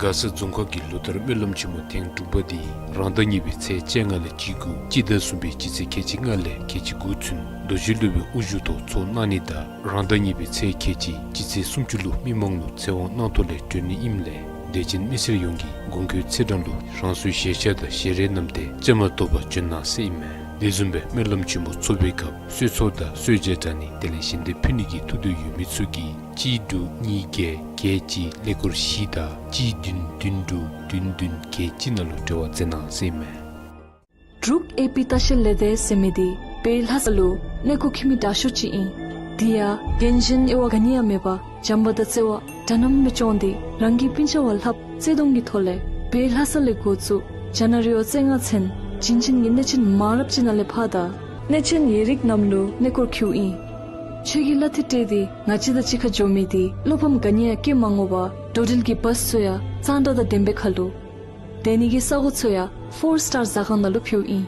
མགར་ས་རྫོང་ཁག་གི་ལོ་བསྟར་སྨོན་ལམ་ཆེན་མོ་ཐེངས་དྲུག་པ་འདི་རང་ཟླ་གཉིས་པའི་ཚེས་བཅོ་ལྔ་ལས་བཅུ་དགུ་སྤྱི་ཟླ་གསུམ་པའི་སྤྱི་ཚེས་ཁལ་གཅིག་ལྔ་ལས་ཁལ་གཅིག་དགུ་ཚུན་རྡོ་རྗེ་སློབ་དཔོན་དབུ་བཞུགས་ཐོག་ཚོགས་གནང་ནི་དང་རང་ཟླ་གཉིས་པའི་ཚེས་ཁལ་གཅིག་སྤྱི་ཚེས་སུམ་ཅུ་ལུ་མི་མང་ལུ་ཚེ་དབང་གནང་ཐོག་ལས་གྲོལ་ནི་ཨིནམ་ལས་དད་ཅན་མི་སེར་ཡོངས་ཀྱིས་གོང་འཁོད་ཚེས་གྲངས་ལུ་རང་སོའི་ཞལ་ཆས་དང་ཞལ་རས་བསྣམས་ཏེ་བཅའ་མར་གཏོགས་པར་བྱོན་གནང་ཟེར་ཨིན་མས། དེ་བཟུམ་སྦེ་སྨོན་ལམ་ཆེན་མོ་ཚོགས་པའི་སྐབས་གསོལ་ཚོགས་དང་གསོལ་ཇ་དྲང་ནི་དེ་ལས་ཞལ་འདེབས་ཕུལ་ནི་གི་ཐུགས་འདོད་ཡོད་མི་ཚུ་གིས་གཅིག་དྲུག་གཉིས་བརྒྱད་བརྒྱད་གཅིག་ཀླད་ཀོར་བཞི་དང་གཅིག་བདུན་བདུན་དྲུག་བདུན་བདུན་བརྒྱད་གཅིག་ནང་ལུ་འབྲེལ་བ་མཛད་གནང་ཟེར་ཨིན་མས། འབྲུག་ཨེ་པི་ལྟ་བཤལ་ལས་སྡེ་ཟེར་མི་འདི་བོད་ལྷ་ས་ལུ་གནས་སྐོར་འཁྱིད་མི་དྲག་ཤོས་ཅིག་ཨིན། དེ་ཡང་རྒན་གཞོན་དབྱེ་བ་ག་ནི་ཡང་མེད་པར་བྱམས་པ་དང་བརྩེ་བ་འདྲ་མཉམ་སྦེ་སྐྱོང་སྟེ་རང་གི་སྤུན་ཆ་བ་ལྷགཔ་བརྩེ་གདུང་གི་ཐོག་ལས་བོད་ལྷ་ས་ལས་འགོ་བཙུགས་ཇ་ན་རི་བ་བཅོ་ལྔ་ཚུན་བྱིན་ཅན་གྱི་གནས་ཆེན་མང་རབས་ཅིག་ནང་ལས་ཕར་དང་གནས་ཆེན་ཡིག་རིགས་རྣམས་ལུ་གནས་སྐོར་འཁྱིདཔ་ཨིན། ཁྱོད་ཀྱིས་གླ་འཐུས་སྤྲོད་དེ་ང་བཅས་དང་གཅིག་ཁར་འགྱོ་མི་འདི་བློ་ཕམ་ག་ནི་ཡང་བསྐྱེད་མ་དགོ་པར་འགྲོ་འགྲུལ་གྱི་བཱསི་ཚུ་ཡང་གཙང་སྦྲ་དང་ལྡནམ་སྦེ་ཁར་ལུ། སྡོད་ནི་གི་ས་གོ་ཚུ་ཡང་ཕོར་སི་ཊར་ཟ་ཁང་ནང་ལུ་ཕུལཝ་ཨིན།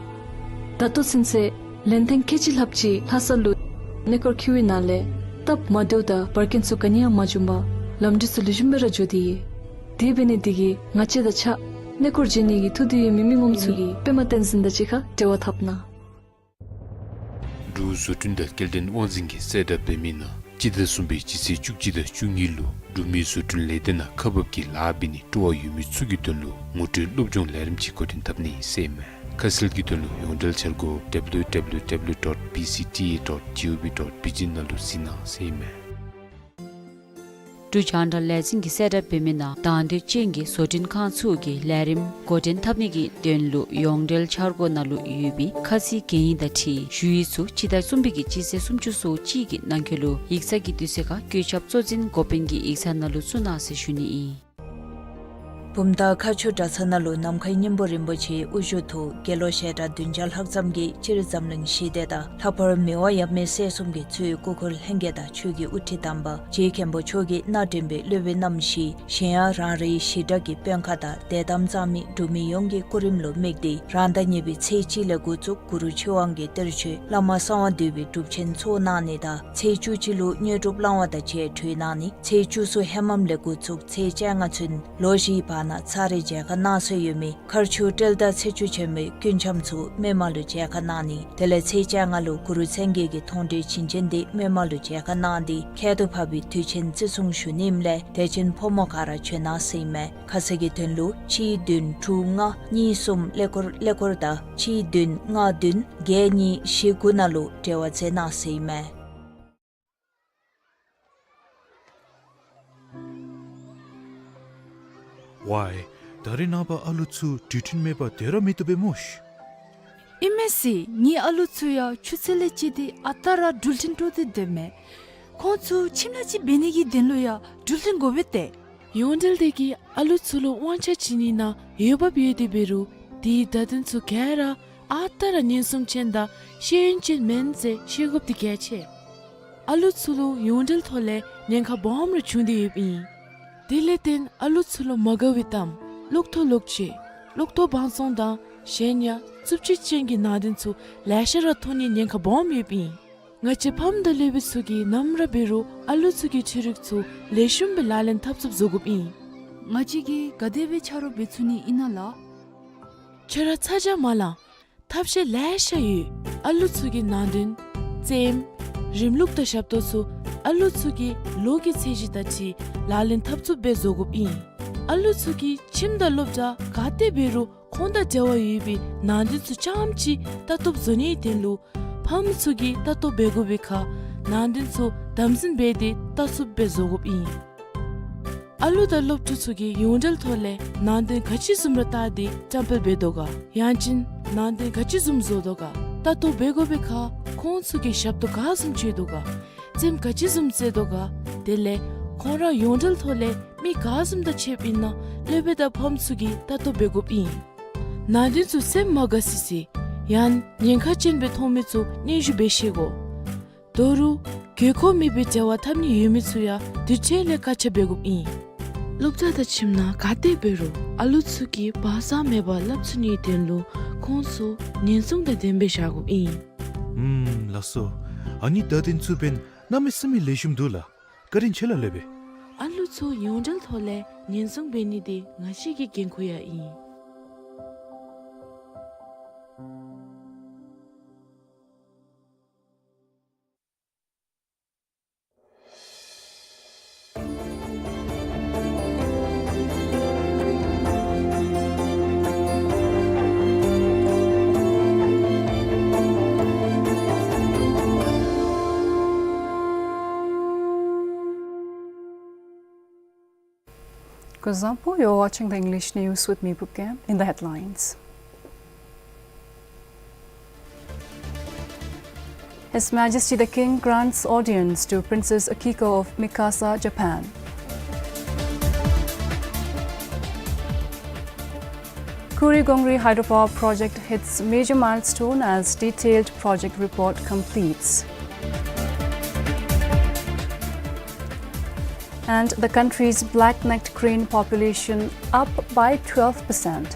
ད་ལྟོ་ཚུན་ཚོད་ལན་ཐེངས་ཁལ་གཅིག་ལྷགཔ་ཅིག་ལྷ་ས་ལུ་གནས་སྐོར་འཁྱིད་པའི་ནང་ལས་སྟབས་མ་བདེཝ་དང་འབར་གེན་ཚུ་ག་ནི་ཡང་མ་བྱུང་པར་ལམ་འགྲུལ་ཚུ་ལེགས་ཤོམ་སྦེ་ར་འགྱོ་སྟེ་ཡོད། དེ་འབད་ནི་འདི་གིས་ང་བཅས་དང་གཅིག་ཁར་གནས་སྐོར་འགྱོ་ནི་གི་ཐུགས་འདོད་ཡོད་མི་མི་ངོམ་ཚུ་གིས་པདྨ་བསྟན་འཛིན་དང་གཅིག་ཁར་འབྲེལ་བ་འཐབ་གནང་། འབྲུག་བཟོ་སྐྲུན་དང་སྐྱེལ་འདྲེན་དབང་འཛིན་གྱིས་གསལ་བསྒྲགས་འབད་མི་ནང་སྤྱི་ཟླ་གསུམ་པའི་སྤྱི་ཚེས་བཅུ་གཅིག་དང་བཅུ་གཉིས་ལུ་འབྲུག་མི་བཟོ་སྐྲུན་ལས་སྡེ་ནང་ཁག་འབགཔ་གི་ལཱ་འབད་ནི་སྤྲོ་བ་ཡོད་མི་ཚུ་གི་དོན་ལུ་ངོ་སྤྲོད་སློབ་སྦྱོང་ལས་རིམ་ཅིག་འགོ་འདྲེན་འཐབ་ནི་ཟེར་ཨིན་མས། ཁ་གསལ་གྱི་དོན་ལུ་ཡོངས་འབྲེལ་འཆར་སྒོ་W W W dot B C T A dot G O V dot B G ནང་ལུ་གཟིགས་གནང་ཟེར་ཨིན་མས། འབྲུག་རྒྱང་བསྒྲགས་ལས་འཛིན་གྱིས་གསལ་བསྒྲགས་འབད་མི་ནང་དང་འདོད་ཅན་གྱི་བཟོ་སྐྲུན་ཁང་ཚུ་གིས་ལས་རིམ་འགོ་འདྲེན་འཐབ་ནི་གི་དོན་ལུ་ཡོངས་འབྲེལ་འཆར་སྒོ་ནང་ལུ་ཡོད་པའི་ཁ་ཚིག་གན་ཡིག་དང་འཁྲིལ་ཞུ་ཡིག་ཚུ་སྤྱི་ཟླ་གསུམ་པའི་གི་སྤྱི་ཚེས་སུམ་ཅུ་སོ་གཅིག་གི་ནང་འཁོད་ལུ་ཡིག་ཚང་གི་དུས་ཚོད་ཁར་བཀོད་ཁྱབ་གཙོ་འཛིན་འགོ་དཔོན་གྱི་ཡིག་ཚང་ནང་ལུ་བཙུགས་གནང་ཟེར་ཞུ་ནི་ཨིན། བུམ་ཐང་མཁར་ཆུ་གྲྭ་ཚང་ནང་ལུ་ནམ་མཁའི་སྙིང་པོ་རིན་པོ་ཆེའི་དབུ་བཞུགས་ཐོག་དགེ་སློང་ཞལ་གྲངས་བདུན་བརྒྱ་ལྷག་ཙམ་གྱིས་སྤྱིར་འཛམ་གླིང་ཞི་བདེ་དང་ལྷག་པར་མི་དབང་ཡབ་མེས་སྲས་གསུམ་གྱི་གཙོས་སྐུ་འཁོར་ལྷན་རྒྱས་དང་ཆོས་ཀྱི་དབུ་ཁྲིད་དམ་པ་རྗེ་མཁན་པོ་མཆོག་གིས་སྣ་འདྲེན་པའི་སློབ་དཔོན་རྣམ་བཞི་གཞན་ཡང་རང་རེའི་ཞི་དྲག་གི་དཔོན་ཁག་དང་དད་དམ་གཙང་མའི་འབྲུག་མི་ཡོངས་ཀྱི་སྐུ་རིམ་ལུ་དམིགས་ཏེ་རང་ཟླ་གཉིས་པའི་ཚེས་གཅིག་ལས་འགོ་བཙུགས་གུ་རུ་ཆོས་དབང་གི་གཏེར་ཆོས་བླ་མ་གསང་བ་འདུས་པའི་སྒྲུབ་ཆེན་ཚོགས་གནང་ནི་དང་ཚེས་བཅུ་གཅིག་ལུ་དངོས་གྲུབ་བླང་བ་དང་བཅས་གྲོལ་གནང་ནི། ཚེས་བཅུ་གསུམ་ཧེ་མམ་ལས་འགོ་བཙུགས་ཚེས་བཅོ་ལྔ་ཚུན་ལོ་བཞིའི་བར་ན་ཚར་རེ་མཇལ་ཁ་གནང་སྲོལ་ཡོད་མི་མཁར་ཆུ་སྤྲེལ་ཟླ་ཚེས་བཅུ་ཆེན་མོའི་སྐུ་འཆམ་ཚུ་མི་མང་ལུ་མཇལ་ཁ་གནང་ནི། དེ་ལས་ཚེས་བཅོ་ལྔ་ལུ་གུ་རུ་མཚན་བརྒྱད་ཀྱི་མཐོང་གྲོལ་བྱིན་ཅན་འདི་མི་མང་ལུ་མཇལ་ཁ་གནང་སྟེ་ཁྱད་དུ་འཕགས་པའི་དུས་ཆེན་བརྩི་སྲུང་ཞུ་ནི་ཨིནམ་ལས་དད་ཅན་ཕོ་མོ་ག་ར་བྱོན་གནང་ཟེར་ཨིན་མས། ཁ་གསལ་གྱི་དོན་ལུ་གཅིག་བདུན་དྲུག་ལྔ་གཉིས་གསུམ་ཀླད་ཀོར་ཀླད་ཀོར་དང་གཅིག་བདུན་ལྔ་བདུན་བརྒྱད་གཉིས་བཞི་དགུ་ནང་ལུ་འབྲེལ་བ་མཛད་གནང་ཟེར་ཨིན་མས། ཝའི། ད་རེས་ནངས་པ་ཨ་ལུ་ཚུ་འགྲུལ་འཕྲིན་མེད་པར་སྡོད་ར་མི་བཏུབ་པས་སྨོ་ཤ། ཨིན་མས་ཟེར། ངེའི་ཨ་ལུ་ཚུ་ཡང་ཆུ་ཚོད་ལས་བཅད་དེ་ཨ་རྟག་ར་འགྲུལ་འཕྲིན་སྤྲོད་དེ་སྡོདཔ་མས། ཁོང་ཚུ་ཁྱིམ་ལས་ཅིག་འབད་ནི་གི་དོན་ལུ་ཡང་འགྲུལ་འཕྲིན་དགོ་པས་ཏེ། ཡོངས་འབྲེལ་འདི་གིས་ཨ་ལུ་ཚུ་ལུ་དབང་ཆ་བྱིན་ནི་ནང་འོས་འབབ་ཡོད་དེ་འབད་རུང་དེའི་བརྡ་དོན་ཚུ་ག་ར་ཨ་རྟག་ར་ཉེན་སྲུང་ཅན་དང་ཤེས་ཡོན་ཅན་མེན་ཟེར་ཤེས་དགོཔ་འདི་གལ་ཆེ། ཨ་ལུ་ཚུ་ལུ་ཡོངས་འབྲེལ་ཐོག་ལས་ཉེན་ཁ་སྦོམ་ར་བྱུང་སྟེ་ཡོདཔ་ཨིན། དེ་ལས་བརྟེན་ཨ་ལུ་ཚུ་ལུ་མ་དགའ་བའི་གཏམ་གློག་ཐོག་ལོག་སྤྱོད་གློག་ཐོག་བང་བཙོང་དང་གཞན་ཡང་རྩུབ་སྤྱོད་ཅན་གྱི་ནང་དོན་ཚུ་ལེ་ཤ་ར་མཐོང་ནི་ཉེན་ཁ་སྦོམ་ཡོདཔ་ཨིན། ང་བཅས་ཕམ་དང་སློབ་དཔོན་ཚུ་གིས་ནམ་ར་འབད་རུང་ཨ་ལུ་ཚུ་གི་འཕྲུལ་རིག་ཚུ་ལེགས་ཤོམ་སྦེ་ལག་ལེན་འཐབ་ཚུགསཔ་བཟོ་དགོཔ་ཨིན། ང་བཅས་ཀྱིས་ག་དེ་སྦེ་ཆ་རོགས་འབད་ཚུགས་ནི་ཨིན་ན་ལགས། ཁྱོད་ར་ཚ་གྱང་མ་ལང་། ཐབས་ཤེས་ལེ་ཤ་ཡོད། ཨ་ལུ་ཚུ་གི་ནང་དོན་རྩེདམོ་རིམ་ལུགས་དང་ཞབས་ཏོག་ཚུ་ཨ་ལུ་ཚུ་གི་ལོ་གི་ཚད་གཞི་དང་འཁྲིལ་ལག་ལེན་འཐབ་ཚུགསཔ་སྦེ་བཟོ་དགོཔ་ཨིན། ཨ་ལུ་ཚུ་གིས་ཁྱིམ་དང་སློབ་གྲྭ་ག་ཏེ་འབད་རུང་ ཁོང་དང་འབྲེལ་བ་ཡོད་པའི་ནང་རྟེན་ཚུ་རྐྱངམ་ཅིག་ལྟ་རྟོག་བཟོ་ནིའི་དོན་ལུ་ཕམ་ཚུ་གིས་ལྟ་རྟོག་འབད་དགོ་པའི་ཁར་ནང་རྟེན་ཚུ་དམ་འཛིན་འབད་དེ་ལྟ་ཚུགསཔ་སྦེ་བཟོ་དགོཔ་ཨིན། ཨ་ལུ་དང་སློབ་ཕྲུག་ཚུ་གིས་ཡོངས་འབྲེལ་ཐོག་ལས་ནང་རྟེན་ག་ཅི་བཟུམ་ར་བལྟ་སྟེ་བཀྲམ་སྤེལ་འབད་དོ་ག། ཡང་ཅིན་ནང་རྟེན་ག་ཅི་བཟུམ་བཟོ་དོ་ག། ལྟ་རྟོག་འབད་དགོ་པའི་ཁར་ཁོང་ཚུ་གིས་ཞབས་ཏོག་ག་བཟུམ་སྤྱོད་དོ་ག། རྩེདམོ་ག་ཅི་བཟུམ་རྩེ་དོ་ག། དེ་ལས་ཁོང་ར་ཡོངས་འབྲེལ་ཐོག་ལས་མི་ག་བཟུམ་དང་ཕྱདཔ་ཨིན་ན་སློབ་དཔོན་དང་ཕམ་ཚུ་གིས་ལྟ་རྟོག་འབད་དགོཔ་ཨིན། ནང་རྟེན་ཚུ་རྩེདམོ་མ་དགའ་སི་སི་ཡང་ཉེན་ཁ་ཅན་སྦེ་མཐོང་མི་ཚུ་སྙན་ཞུ་འབད་ཤེས་དགོ། དོ་རུང་དགོས་མཁོ་མེད་པའི་འབྲེལ་བ་འཐབ་ནི་ཡོད་མི་ཚུ་ཡང་དུས་ཅི་ལས་བཀའ་རྒྱ་འབད་དགོཔ་ཨིན། སློབ་གྲྭ་དང་ཁྱིམ་ནང་ག་ཏེ་འབད་རུང་ཨ་ལུ་ཚུ་གིས་བག་ཚ་མེད་པར་སླབ་ཚུགས་ནིའི་དོན་ལུ་ཁོང་ཚུ་ཉེན་སྲུང་དང་ལྡནམ་སྦེ་བཞག་དགོཔ་ཨིན། ཨུམ་ལགས་སོ། ཨ་ནི་བརྡ་དོན་ཚུ་འབདན་གནམ་མེད་ས་མེད་ལེགས་ཤོམ་འདུག་ལགས། བཀའ་དྲིན་ཆེ་ལགས་སློབ་དཔོན། ཨ་ལུ་ཚུ་ཡོངས་འབྲེལ་ཐོག་ལས་ཉེན་སྲུང་འབད་ནི་འདི་ང་བཅས་ཀྱི་འགན་ཁུར་ཡང་ཨིན། Kuzuzangpo, you're watching the English news with me, Pupkem. In the headlines. His Majesty the King grants audience to Princess Akiko of Mikasa, Japan. Kurigongri hydropower project hits major milestone as detailed project report completes. And the country's black-necked crane population up by twelve percent.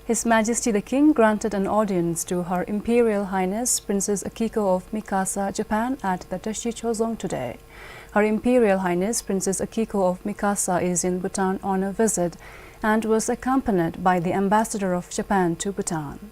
His Majesty the King granted an audience to Her Imperial Highness Princess Akiko of Mikasa, Japan, at the Tashi Chozong today. Her Imperial Highness Princess Akiko of Mikasa is in Bhutan on a visit and was accompanied by the Ambassador of Japan to Bhutan.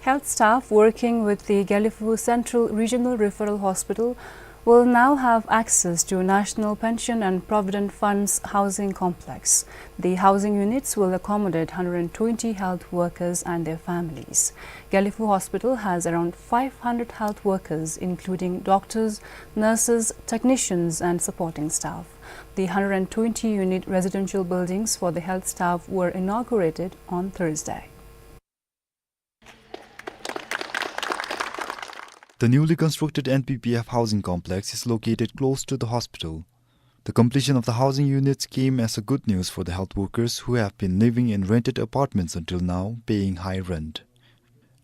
Health staff working with the Gelephu Central Regional Referral Hospital will now have access to National Pension and Provident Fund's housing complex. The housing units will accommodate hundred and twenty health workers and their families. Gelephu Hospital has around five hundred health workers, including doctors, nurses, technicians, and supporting staff. The hundred and twenty unit residential buildings for the health staff were inaugurated on Thursday. The newly constructed N P P F housing complex is located close to the hospital. The completion of the housing units came as a good news for the health workers who have been living in rented apartments until now, paying high rent.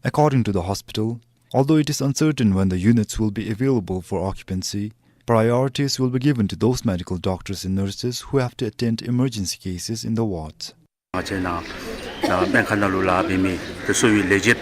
According to the hospital, although it is uncertain when the units will be available for occupancy, priorities will be given to those medical doctors and nurses who have to attend emergency cases in the wards. ང་བཅས་ནཱ་ནཱ་སྨན་ཁང་ནང་ལུ་ལཱ་འབད་མི་དེ་ཚུ་གི་ལས་བྱེདཔ་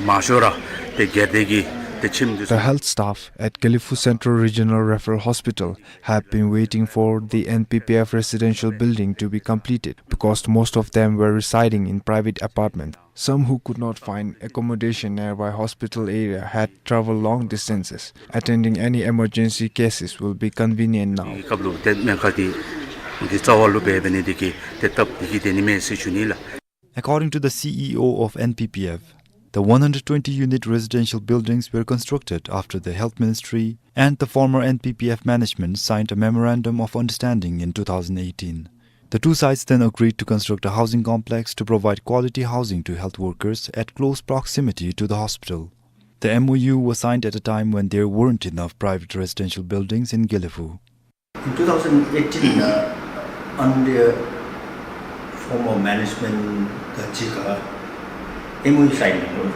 མང་ཤོས་ར་ཏེ་སྒེར་སྡེ་གི་ཏེ་ཁྱིམ་དེ་ཚུ། The health staff at Gelephu Central Regional Referral Hospital have been waiting for the N P P F residential building to be completed because most of them were residing in private apartments. Some who could not find accommodation nearby hospital area had traveled long distances attending any emergency cases will be convenient now. སྐབས་ལུ་ཏེ་སྨན་ཁང་འདི་འདི་རྩ་བ་ལུ་འབད་འབད་ནི་འདི་གིས་ཏེ་སྟབས་བདེ་གི་སྡོད་ནི་མས་ཟེར་ཞུ་ནི་ལགས། According to the C E O of N P P F, the one hundred twenty unit residential buildings were constructed after the Health Ministry and the former N P P F management signed a memorandum of understanding in two thousand eighteen. The two sides then agreed to construct a housing complex to provide quality housing to health workers at close proximity to the hospital. The M O U was signed at a time when there weren't enough private residential buildings in Gelephu. In two thousand eighteen, uh, under former management, the Chika M O U signed, you know.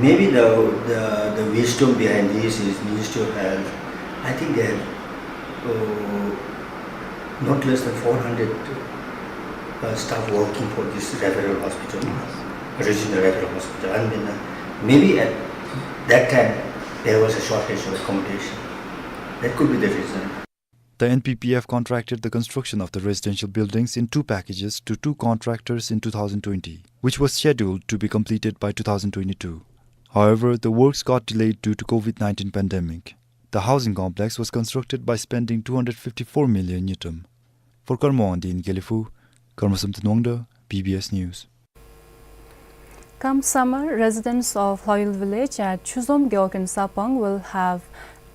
Maybe the, the, the wisdom behind this is Ministry of Health. I think they have, uh, not less than four hundred, uh, staff working for this referral hospital, regional referral hospital. And then, uh, maybe at that time, there was a shortage of accommodation. That could be the reason. The N P P F contracted the construction of the residential buildings in two packages to two contractors in two thousand twenty, which was scheduled to be completed by two thousand twenty-two. However, the works got delayed due to COVID nineteen pandemic. The housing complex was constructed by spending two hundred fifty-four million ngultrum. For Karma Wangdi in Gelephu, Karma Samten Wangda, B B S News. Come summer, residents of Lhoyul village at Chuzom Gewog in Sarpang will have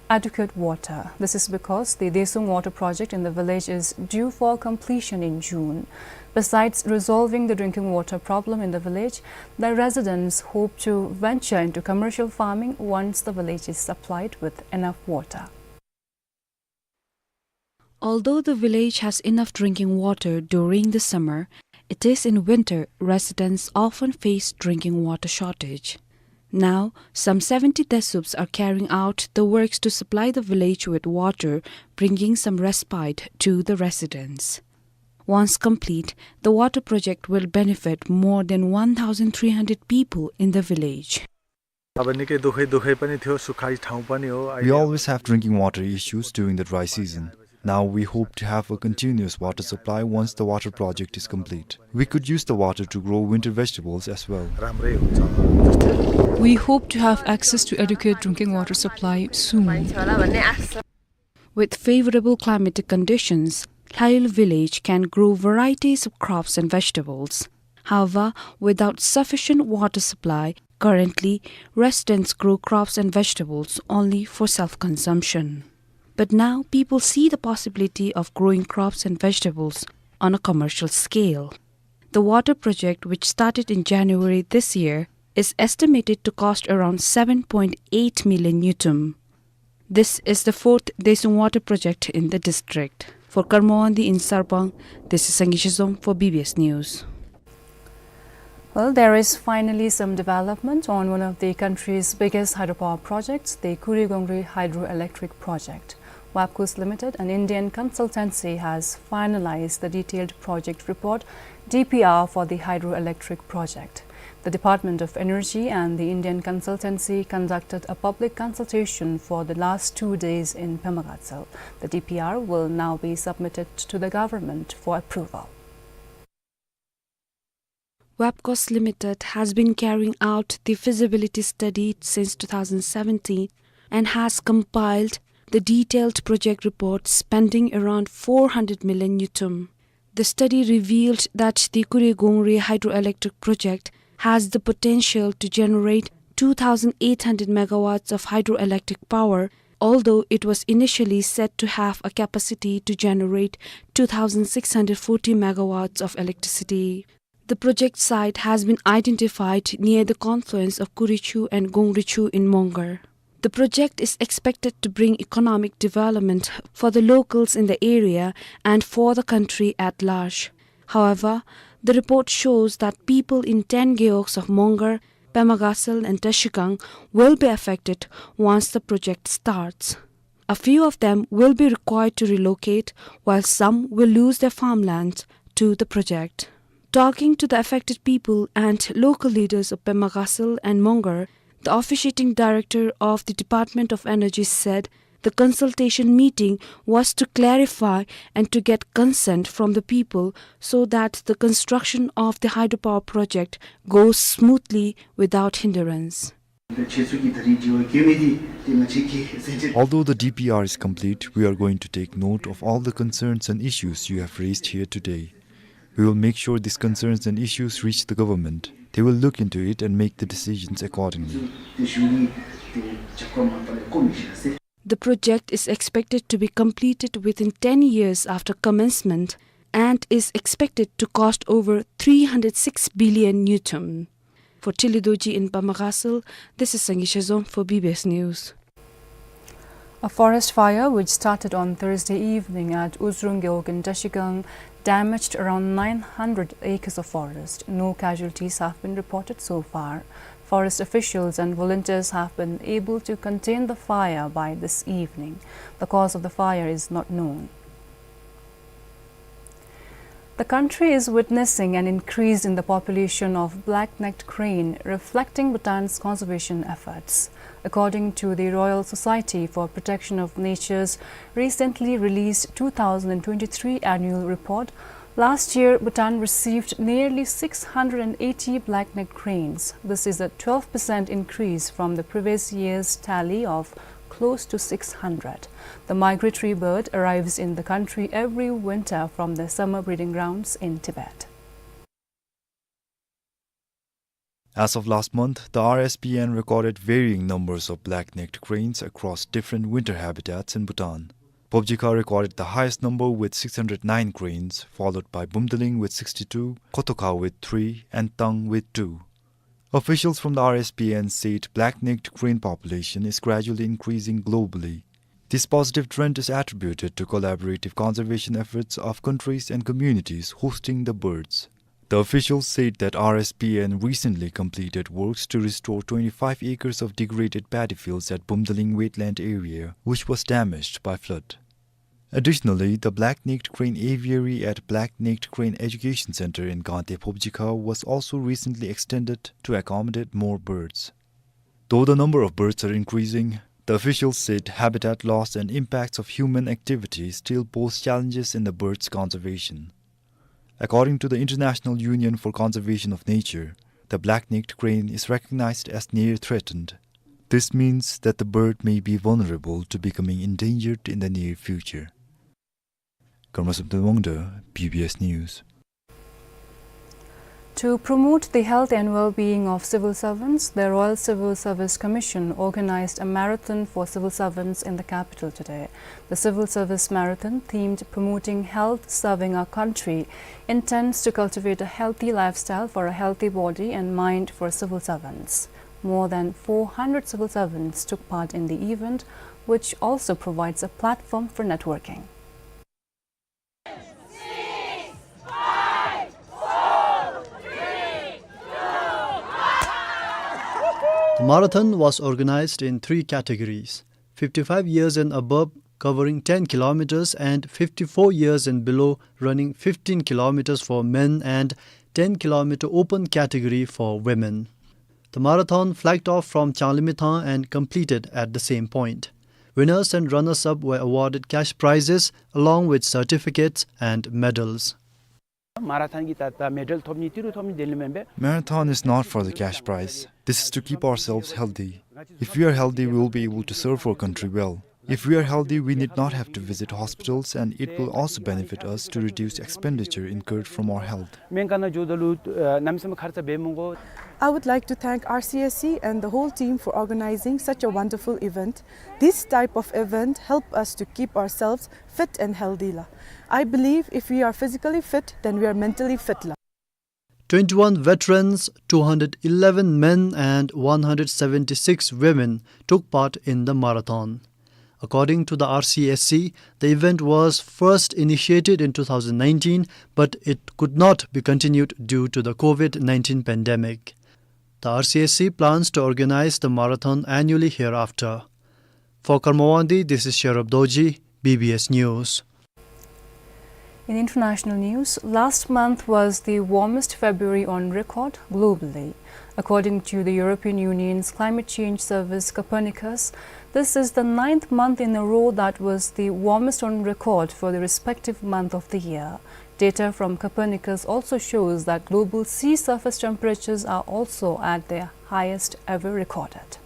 adequate water. This is because the Desung water project in the village is due for completion in June. Besides resolving the drinking water problem in the village, the residents hope to venture into commercial farming once the village is supplied with enough water. Although the village has enough drinking water during the summer, it is in winter residents often face drinking water shortage. Now, some seventy Desups are carrying out the works to supply the village with water, bringing some respite to the residents. Once complete, the water project will benefit more than one thousand three hundred people in the village. अब निकै दुःखै दुःखै पनि थियो, सुखाइ ठाउँ पनि हो। We always have drinking water issues during the dry season. Now we hope to have a continuous water supply once the water project is complete. We could use the water to grow winter vegetables as well. राम्रै हुन्छ। We hope to have access to adequate drinking water supply soon. With favorable climatic conditions, Lhoyul village can grow varieties of crops and vegetables. However, without sufficient water supply, currently residents grow crops and vegetables only for self-consumption. But now people see the possibility of growing crops and vegetables on a commercial scale. The water project, which started in January this year, is estimated to cost around seven point eight million ngultrum. This is the fourth Desung water project in the district. For Karma Wangdi in Sarpang, this is Sangi Shizom for B B S News. Well, there is finally some development on one of the country's biggest hydropower projects, the Kurigongri Hydroelectric Project. WAPCOS Limited, an Indian consultancy, has finalized the detailed project report, D P R, for the hydroelectric project. The Department of Energy and the Indian consultancy conducted a public consultation for the last two days in Pemagatshel. The D P R will now be submitted to the government for approval. WAPCOS Limited has been carrying out the feasibility study since two thousand seventeen and has compiled the detailed project report spending around four hundred million ngultrum. The study revealed that the Kurigongri hydroelectric project has the potential to generate two thousand eight hundred megawatts of hydroelectric power, although it was initially set to have a capacity to generate two thousand six hundred forty megawatts of electricity. The project site has been identified near the confluence of Kurichu and Gongrichu in Mongar. The project is expected to bring economic development for the locals in the area and for the country at large. However, the report shows that people in ten gewogs of Mongar, Pemagatshel and Trashigang will be affected once the project starts. A few of them will be required to relocate, while some will lose their farmland to the project. Talking to the affected people and local leaders of Pemagatshel and Mongar, the officiating director of the Department of Energy said the consultation meeting was to clarify and to get consent from the people so that the construction of the hydropower project goes smoothly without hindrance. Although the D P R is complete, we are going to take note of all the concerns and issues you have raised here today. We will make sure these concerns and issues reach the government. They will look into it and make the decisions accordingly. The project is expected to be completed within ten years after commencement and is expected to cost over three hundred six billion ngultrum. For Tili Dorji in Pemagatshel, this is Sangi Shezom for B B S News. A forest fire which started on Thursday evening at Uzrung Gewog in Trashigang damaged around nine hundred acres of forest. No casualties have been reported so far. Forest officials and volunteers have been able to contain the fire by this evening. The cause of the fire is not known. The country is witnessing an increase in the population of black-necked crane, reflecting Bhutan's conservation efforts. According to the Royal Society for Protection of Nature's recently released two thousand twenty-three annual report, last year Bhutan received nearly six hundred and eighty black-necked cranes. This is a twelve percent increase from the previous year's tally of close to six hundred. The migratory bird arrives in the country every winter from the summer breeding grounds in Tibet. As of last month, the R S P N recorded varying numbers of black-necked cranes across different winter habitats in Bhutan. Phobjikha recorded the highest number with six hundred nine cranes, followed by Bumdaling with sixty-two, Khotokha with three, and Tang with two. Officials from the R S P N said black-necked crane population is gradually increasing globally. This positive trend is attributed to collaborative conservation efforts of countries and communities hosting the birds. The officials said that R S P N recently completed works to restore twenty-five acres of degraded paddy fields at Bumdaling wetland area, which was damaged by flood. Additionally, the black-necked crane aviary at Black-necked Crane Education Center in Gangte Phobjikha was also recently extended to accommodate more birds. Though the number of birds are increasing, the officials said habitat loss and impacts of human activities still pose challenges in the birds' conservation. According to the International Union for Conservation of Nature, the black-necked crane is recognized as near threatened. This means that the bird may be vulnerable to becoming endangered in the near future. Karma Samten Wangda, B B S News. To promote the health and well-being of civil servants, the Royal Civil Service Commission organized a marathon for civil servants in the capital today. The Civil Service Marathon, themed Promoting Health, Serving Our Country, intends to cultivate a healthy lifestyle for a healthy body and mind for civil servants. More than four hundred civil servants took part in the event, which also provides a platform for networking. The marathon was organized in three categories: fifty-five years and above, covering ten kilometers, and fifty-four years and below, running fifteen kilometers for men and ten kilometer open category for women. The marathon flagged off from Changlimithang and completed at the same point. Winners and runners-up were awarded cash prizes along with certificates and medals. མ་ར་ཐོན་གྱི་ད་ད་མེ་ཌལ་ཐོབ་ནི་ཏི་རུ་ཐོབ་ནི་དེ་ལུ་མེན་པས། Marathon is not for the cash prize. This is to keep ourselves healthy. If we are healthy, we will be able to serve our country well. If we are healthy, we need not have to visit hospitals, and it will also benefit us to reduce expenditure incurred from our health. སྨན་ཁང་ནང་འགྱོཝ་ད་ལུ་ཨ་གནམ་མེད་ས་མེད་ཁར་ཙ་འབད་མི་དགོ། I would like to thank R C S C and the whole team for organizing such a wonderful event. This type of event help us to keep ourselves fit and healthy ལགས། I believe if we are physically fit, then we are mentally fit ལགས། Twenty-one veterans, two hundred eleven men and one hundred seventy-six women took part in the marathon. According to the R C S C, the event was first initiated in two thousand nineteen, but it could not be continued due to the COVID nineteen pandemic. The R C S C plans to organize the marathon annually hereafter. For Karma Wangdi, this is Sherab Dorji, B B S News. In international news, last month was the warmest February on record globally. According to the European Union's climate change service Copernicus, this is the ninth month in a row that was the warmest on record for the respective month of the year. Data from Copernicus also shows that global sea surface temperatures are also at their highest ever recorded.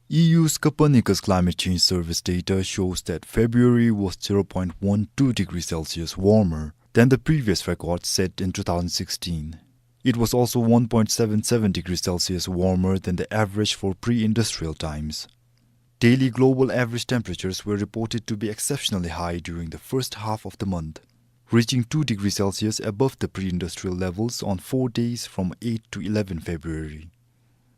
E U's Copernicus climate change service data shows that February was zero point one two degrees Celsius warmer than the previous record set in two thousand sixteen. It was also one point seven seven degrees Celsius warmer than the average for pre-industrial times. Daily global average temperatures were reported to be exceptionally high during the first half of the month, reaching two degrees Celsius above the pre-industrial levels on four days from eight to eleven February.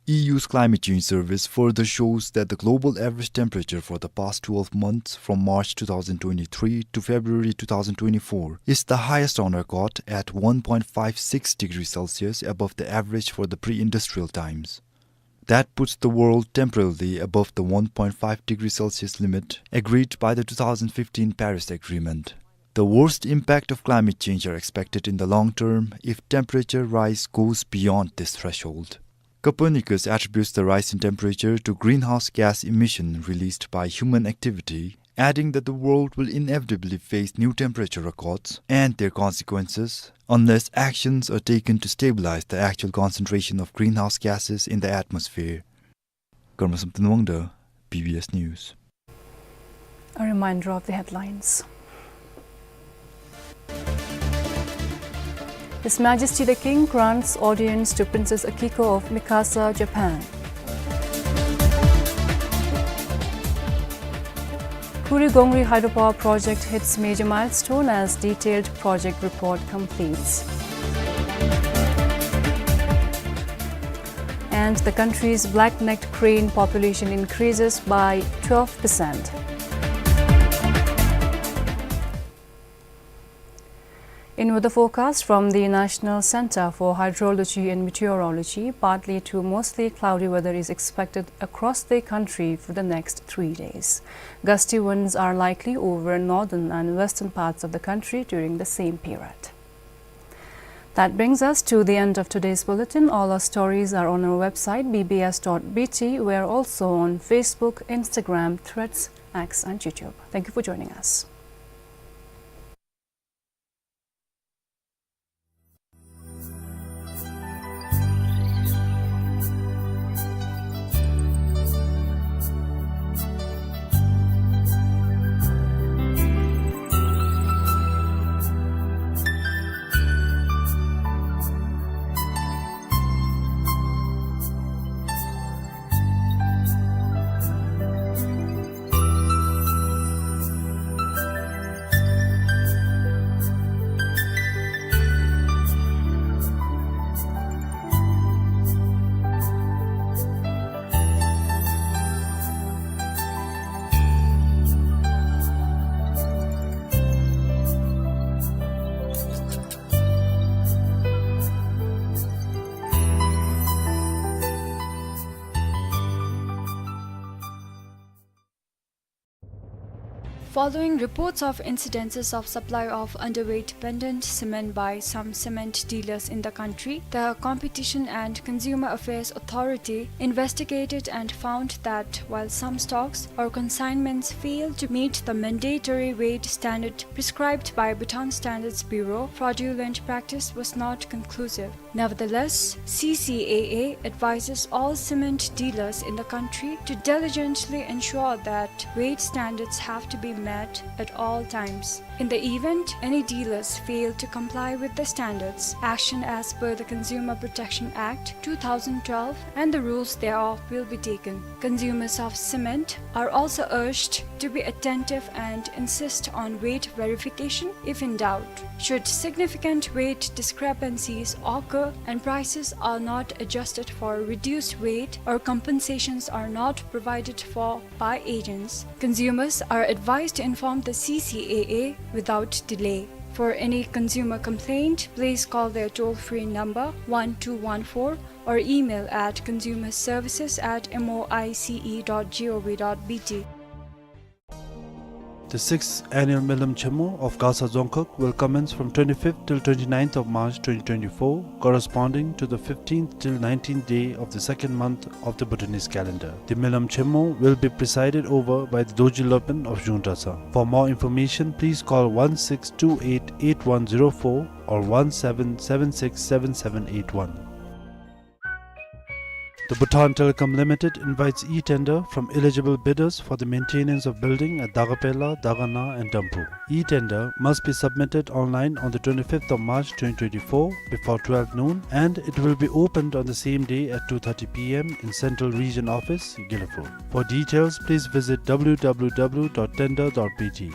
E U's climate change service further shows that the global average temperature for the past twelve months, from March two thousand twenty-three to February two thousand twenty-four, is the highest on record at one point five six degrees Celsius above the average for the pre-industrial times. That puts the world temporarily above the one point five degrees Celsius limit agreed by the two thousand fifteen Paris Agreement. The worst impact of climate change are expected in the long term if temperature rise goes beyond this threshold. Copernicus attributes the rise in temperature to greenhouse gas emission released by human activity, adding that the world will inevitably face new temperature records and their consequences unless actions are taken to stabilize the actual concentration of greenhouse gases in the atmosphere. Karma Samten Wangda, B B S News. A reminder of the headlines. His Majesty the King grants audience to Princess Akiko of Mikasa, Japan. Kurigongri hydropower project hits major milestone as detailed project report completes. And the country's black-necked crane population increases by twelve percent. In weather forecast from the National Center for Hydrology and Meteorology, partly to mostly cloudy weather is expected across the country for the next three days. Gusty winds are likely over northern and western parts of the country during the same period. That brings us to the end of today's bulletin. All our stories are on our website, B B S dot B T. We are also on Facebook, Instagram, Threads, X, and YouTube. Thank you for joining us. Following reports of incidences of supply of underweight pendant cement by some cement dealers in the country, the Competition and Consumer Affairs Authority investigated and found that while some stocks or consignments failed to meet the mandatory weight standard prescribed by Bhutan Standards Bureau, fraudulent practice was not conclusive. Nevertheless, C C A A advises all cement dealers in the country to diligently ensure that weight standards have to be met at all times. In the event any dealers fail to comply with the standards, action as per the Consumer Protection Act two thousand twelve and the rules thereof will be taken. Consumers of cement are also urged to be attentive and insist on weight verification if in doubt. Should significant weight discrepancies occur and prices are not adjusted for reduced weight or compensations are not provided for by agents, consumers are advised to inform the C C A A without delay. For any consumer complaint, please call their toll-free number one two one four or email at consumer services at M O I C E dot G O V dot B T. The sixth annual Melam Chemo of Gasa Dzongkhag will commence from twenty-fifth till twenty-ninth of March twenty twenty-four, corresponding to the fifteenth till nineteenth day of the second month of the Bhutanese calendar. The Melam Chemo will be presided over by the Dorji Lopen of Zhungdasa. For more information, please call one six two eight eight one zero four or one seven seven six seven seven eight one. The Bhutan Telecom Limited invites e-tender from eligible bidders for the maintenance of building at Dagapela, Dagana and Damphu. E-tender must be submitted online on the twenty-fifth of March twenty twenty-four before twelve noon, and it will be opened on the same day at two thirty P M in Central Region Office, Gelephu. For details, please visit W W W dot tender dot B T.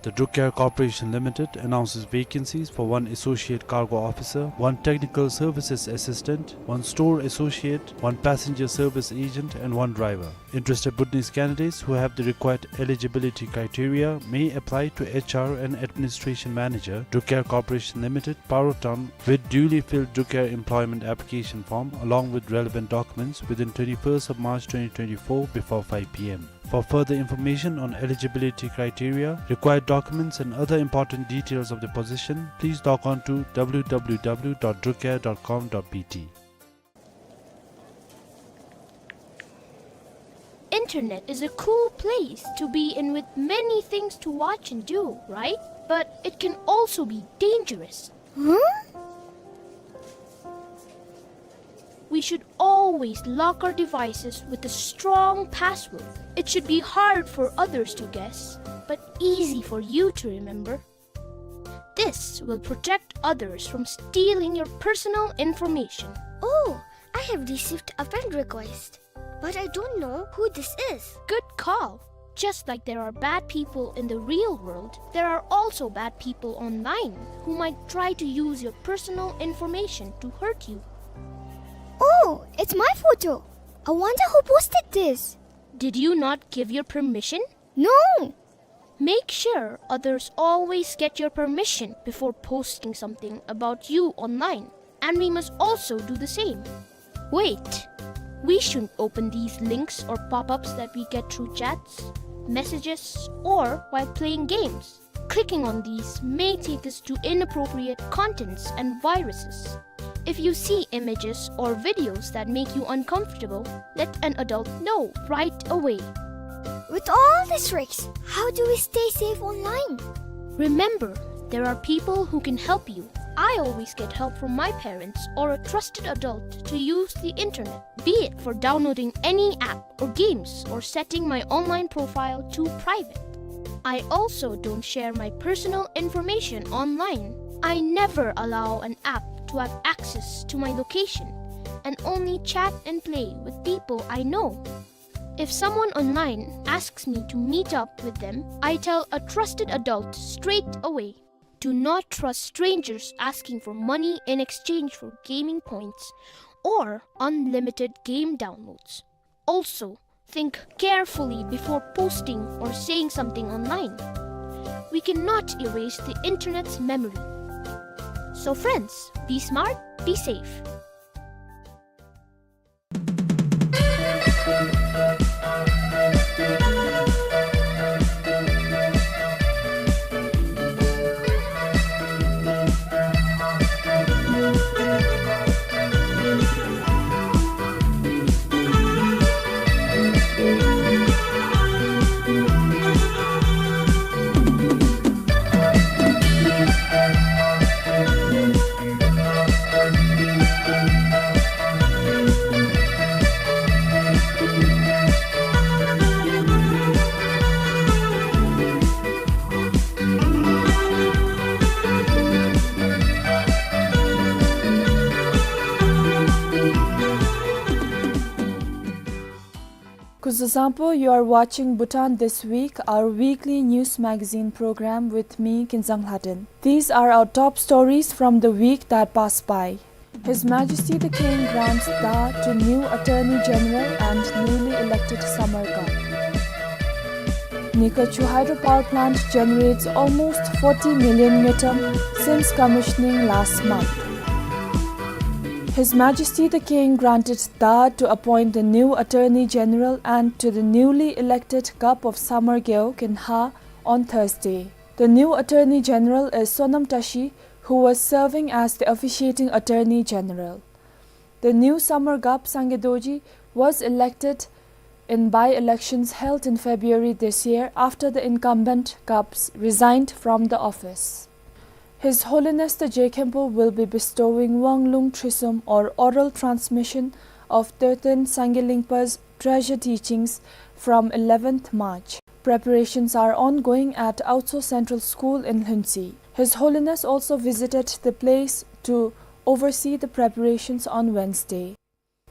The Druk Air Corporation Limited announces vacancies for one associate cargo officer, one technical services assistant, one store associate, one passenger service agent, and one driver. Interested Bhutanese candidates who have the required eligibility criteria may apply to H R and Administration Manager, Druk Air Corporation Limited, Parotan, with duly filled Druk Air employment application form along with relevant documents within twenty-first of March twenty twenty-four before five P M. For further information on eligibility criteria, required documents, and other important details of the position, please log on to w w w dot drukair dot com dot b t. Internet is a cool place to be in with many things to watch and do, right? But it can also be dangerous. Huh? We should always lock our devices with a strong password. It should be hard for others to guess, but easy for you to remember. This will protect others from stealing your personal information. Oh, I have received a friend request, but I don't know who this is. Good call. Just like there are bad people in the real world, there are also bad people online who might try to use your personal information to hurt you. Oh, it's my photo. I wonder who posted this. Did you not give your permission? No. Make sure others always get your permission before posting something about you online, and we must also do the same. Wait, we shouldn't open these links or pop-ups that we get through chats, messages, or while playing games. Clicking on these may take us to inappropriate contents and viruses. If you see images or videos that make you uncomfortable, let an adult know right away. With all these risks, how do we stay safe online? Remember, there are people who can help you. I always get help from my parents or a trusted adult to use the internet, be it for downloading any app or games or setting my online profile to private. I also don't share my personal information online. I never allow an app to have access to my location and only chat and play with people I know. If someone online asks me to meet up with them, I tell a trusted adult straight away. Do not trust strangers asking for money in exchange for gaming points or unlimited game downloads. Also, think carefully before posting or saying something online. We cannot erase the internet's memory. So friends, be smart, be safe. Kuzuzangpo, you are watching Bhutan This Week, our weekly news magazine program with me, Kinzang Lhaden. These are our top stories from the week that passed by. His Majesty the King grants Daw to new Attorney General and newly elected Samar Gup. Nikachu hydropower plant generates almost forty million ngultrum since commissioning last month. His Majesty the King granted Daw to appoint the new Attorney General and to the newly elected Gup of Samar Gewog in Haw on Thursday. The new Attorney General is Sonam Tashi, who was serving as the officiating Attorney General. The new Samar Gup, Sangay Dorji, was elected in by-elections held in February this year after the incumbent Gups resigned from the office. His Holiness the Je Khenpo will be bestowing Wang Lung Trisum, or oral transmission of Terten Sangay Lingpa's treasure teachings, from eleventh March. Preparations are ongoing at Aocho Central School in Lhuentse. His Holiness also visited the place to oversee the preparations on Wednesday.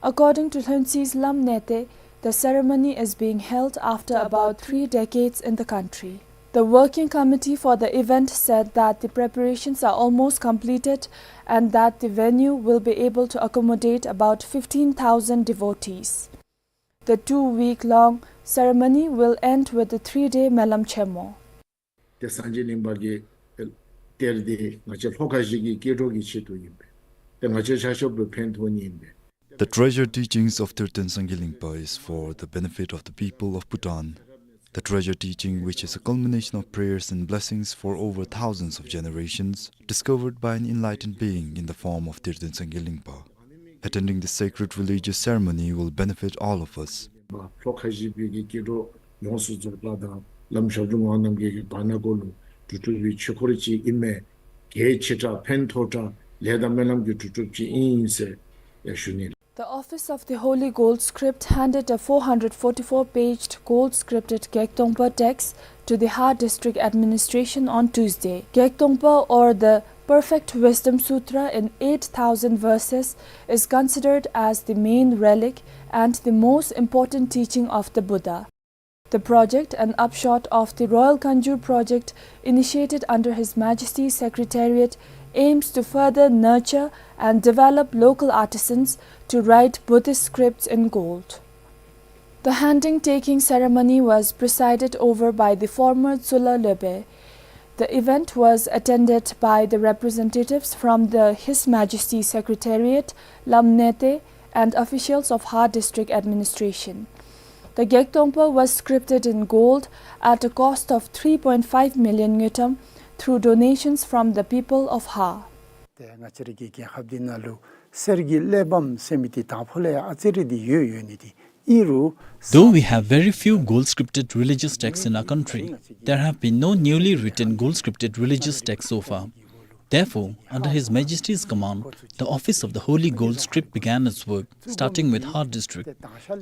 According to Lhuentse's Lam Nete, the ceremony is being held after about three decades in the country. The working committee for the event said that the preparations are almost completed and that the venue will be able to accommodate about fifteen thousand devotees. The two-week-long ceremony will end with the three-day Melam Chenmo. ཏེ་སངས་རྒྱས་གླིང་པ་གིས་གཏེར་འདི་ང་བཅས་ལྷོ་ཁ་བཞི་གི་སྐྱེ་འགྲོ་གི་ཆེད་དུ་ཨིན་པས། ཏེ་ང་བཅས་ཆ་ཁྱབ་ལུ་ཕན་ཐོགས་ནི་ཨིན་པས། The treasure teachings of Terten Sangay Lingpa is for the benefit of the people of Bhutan. The treasure teaching, which is a culmination of prayers and blessings for over thousands of generations, discovered by an enlightened being in the form of Tirthan Sangay Lingpa. Attending this sacred religious ceremony will benefit all of us. ལྷོ་ཁ་བཞི་པའི་གི་སྐྱེ་འགྲོ་ཡོངས་སུ་རྫོགས་པ་དང་བླམ་ཞབས་དྲུང་ངག་དབང་རྣམ་རྒྱལ་གྱི་བར་ན་སྐོར་ལུ་གྲུབ་གྲུབ་པའི་ཆོས་འཁོར་ཅིག་ཨིན་མས། གལ་ཆེ་དྲགས་ཕན་ཐོགས་དྲགས་ལས་དང་སྨོན་ལམ་གྱི་གྲུབ་གྲུབ་ཅིག་ཨིན་ཟེར་ཡང་ཞུ་ནི། The Office of the Holy Gold Script handed a four hundred forty-four paged gold scripted Gyek Tongpa text to the Ha District Administration on Tuesday. Gyek Tongpa, or the Perfect Wisdom Sutra in eight thousand verses, is considered as the main relic and the most important teaching of the Buddha. The project, an upshot of the Royal Kanjur project initiated under His Majesty's Secretariat, aims to further nurture and develop local artisans to write Buddhist scripts in gold. The handing-taking ceremony was presided over by the former Tsola Lopen. The event was attended by the representatives from the His Majesty's Secretariat, Lam Nete, and officials of Ha District Administration. The Gyek Tongpa was scripted in gold at a cost of three point five million ngultrum through donations from the people of Ha. ཏེ་ང་བཅས་རའི་གི་རྒྱལ་ཁབ་འདི་ནང་ལུ་གསེར་གྱི་གླེགས་བམ་ཟེར་མི་འདི་དང་ཕུ་ལས་ཡང་ཨ་ཙི་རེ་འདི་ཡོད་ཡོད་ནི་འདི་ཨིན་རུང་། Though we have very few gold scripted religious texts in our country, there have been no newly written gold scripted religious texts so far. Therefore, under His Majesty's command, the Office of the Holy Gold Script began its work, starting with Ha District.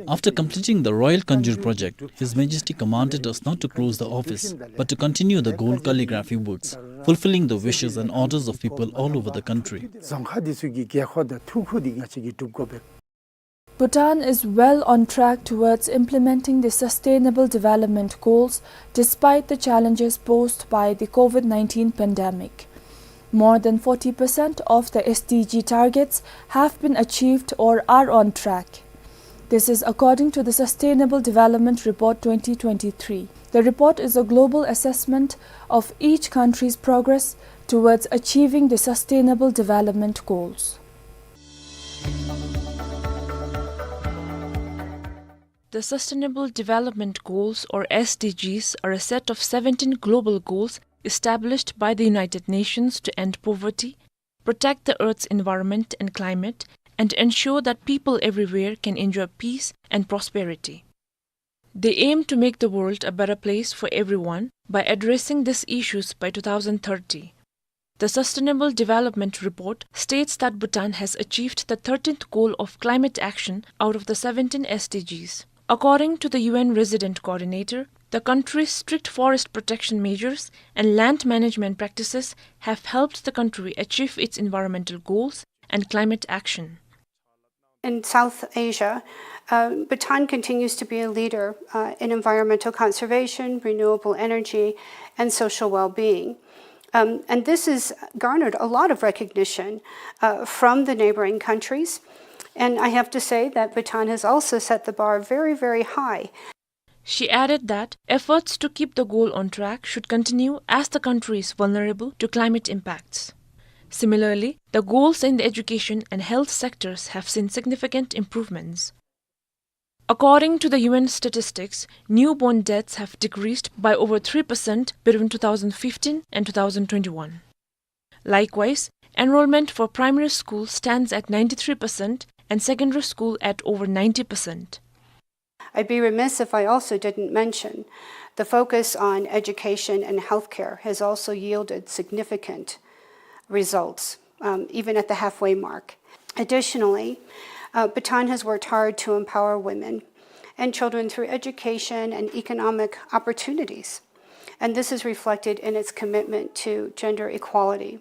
After completing the Royal Kanjur project, His Majesty commanded us not to close the office, but to continue the gold calligraphy works, fulfilling the wishes and orders of people all over the country. རྫོང་ཁག་འདི་ཚུ་གི་དགོས་མཁོ་དང་ཐུགས་ཁུར་འདི་ང་བཅས་ཀྱིས་སྒྲུབ་དགོ་པས། Bhutan is well on track towards implementing the Sustainable Development Goals despite the challenges posed by the COVID nineteen pandemic. More than forty percent of the S D G targets have been achieved or are on track. This is according to the Sustainable Development Report twenty twenty-three. The report is a global assessment of each country's progress towards achieving the Sustainable Development Goals. The Sustainable Development Goals, or S D Gs, are a set of seventeen global goals established by the United Nations to end poverty, protect the Earth's environment and climate, and ensure that people everywhere can enjoy peace and prosperity. They aim to make the world a better place for everyone by addressing these issues by two thousand thirty. The Sustainable Development Report states that Bhutan has achieved the thirteenth goal of climate action out of the seventeen S D Gs. According to the U N Resident Coordinator, the country's strict forest protection measures and land management practices have helped the country achieve its environmental goals and climate action. In South Asia, uh, Bhutan continues to be a leader, uh, in environmental conservation, renewable energy, and social well-being. Um, and this has garnered a lot of recognition, uh, from the neighboring countries. And I have to say that Bhutan has also set the bar very, very high. She added that efforts to keep the goal on track should continue as the country is vulnerable to climate impacts. Similarly, the goals in the education and health sectors have seen significant improvements. According to the U N statistics, newborn deaths have decreased by over three percent between two thousand fifteen and two thousand twenty-one. Likewise, enrollment for primary school stands at ninety-three percent and secondary school at over ninety percent. I'd be remiss if I also didn't mention the focus on education and healthcare has also yielded significant results, um, even at the halfway mark. Additionally, uh, Bhutan has worked hard to empower women and children through education and economic opportunities, and this is reflected in its commitment to gender equality.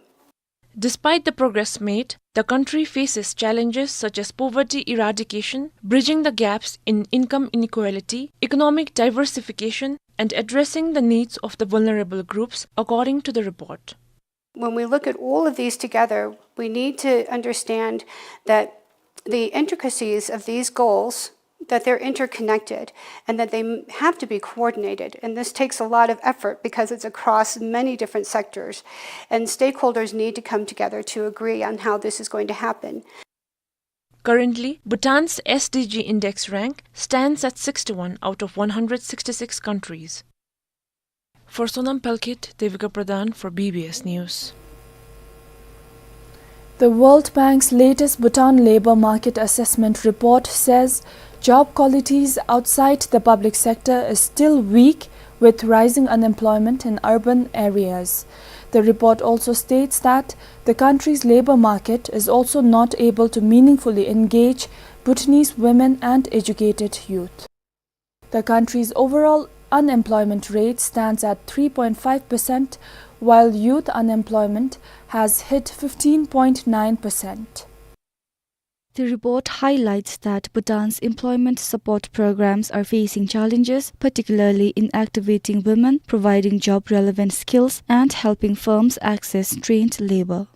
Despite the progress made, the country faces challenges such as poverty eradication, bridging the gaps in income inequality, economic diversification, and addressing the needs of the vulnerable groups, according to the report. When we look at all of these together, we need to understand that the intricacies of these goals, that they're interconnected and that they m-, have to be coordinated. And this takes a lot of effort because it's across many different sectors. And stakeholders need to come together to agree on how this is going to happen. Currently, Bhutan's S D G index rank stands at sixty-one out of one hundred sixty-six countries. For Sonam Palkhet, Devika Pradhan for B B S News. The World Bank's latest Bhutan labor market assessment report says job qualities outside the public sector is still weak, with rising unemployment in urban areas. The report also states that the country's labor market is also not able to meaningfully engage Bhutanese women and educated youth. The country's overall unemployment rate stands at three point five percent, while youth unemployment has hit fifteen point nine percent. The report highlights that Bhutan's employment support programs are facing challenges, particularly in activating women, providing job-relevant skills, and helping firms access trained labor.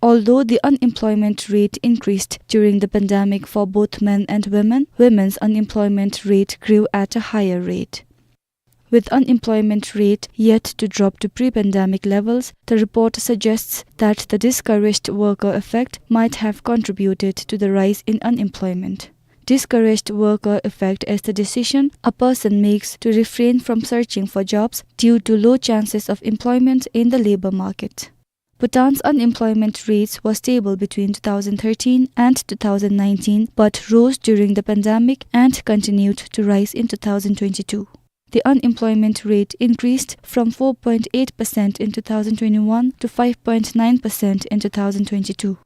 Although the unemployment rate increased during the pandemic for both men and women, women's unemployment rate grew at a higher rate. With unemployment rate yet to drop to pre-pandemic levels, the report suggests that the discouraged worker effect might have contributed to the rise in unemployment. Discouraged worker effect is the decision a person makes to refrain from searching for jobs due to low chances of employment in the labor market. Bhutan's unemployment rates were stable between two thousand thirteen and two thousand nineteen, but rose during the pandemic and continued to rise in two thousand twenty-two. The unemployment rate increased from four point eight percent in two thousand twenty-one to five point nine percent in two thousand twenty-two.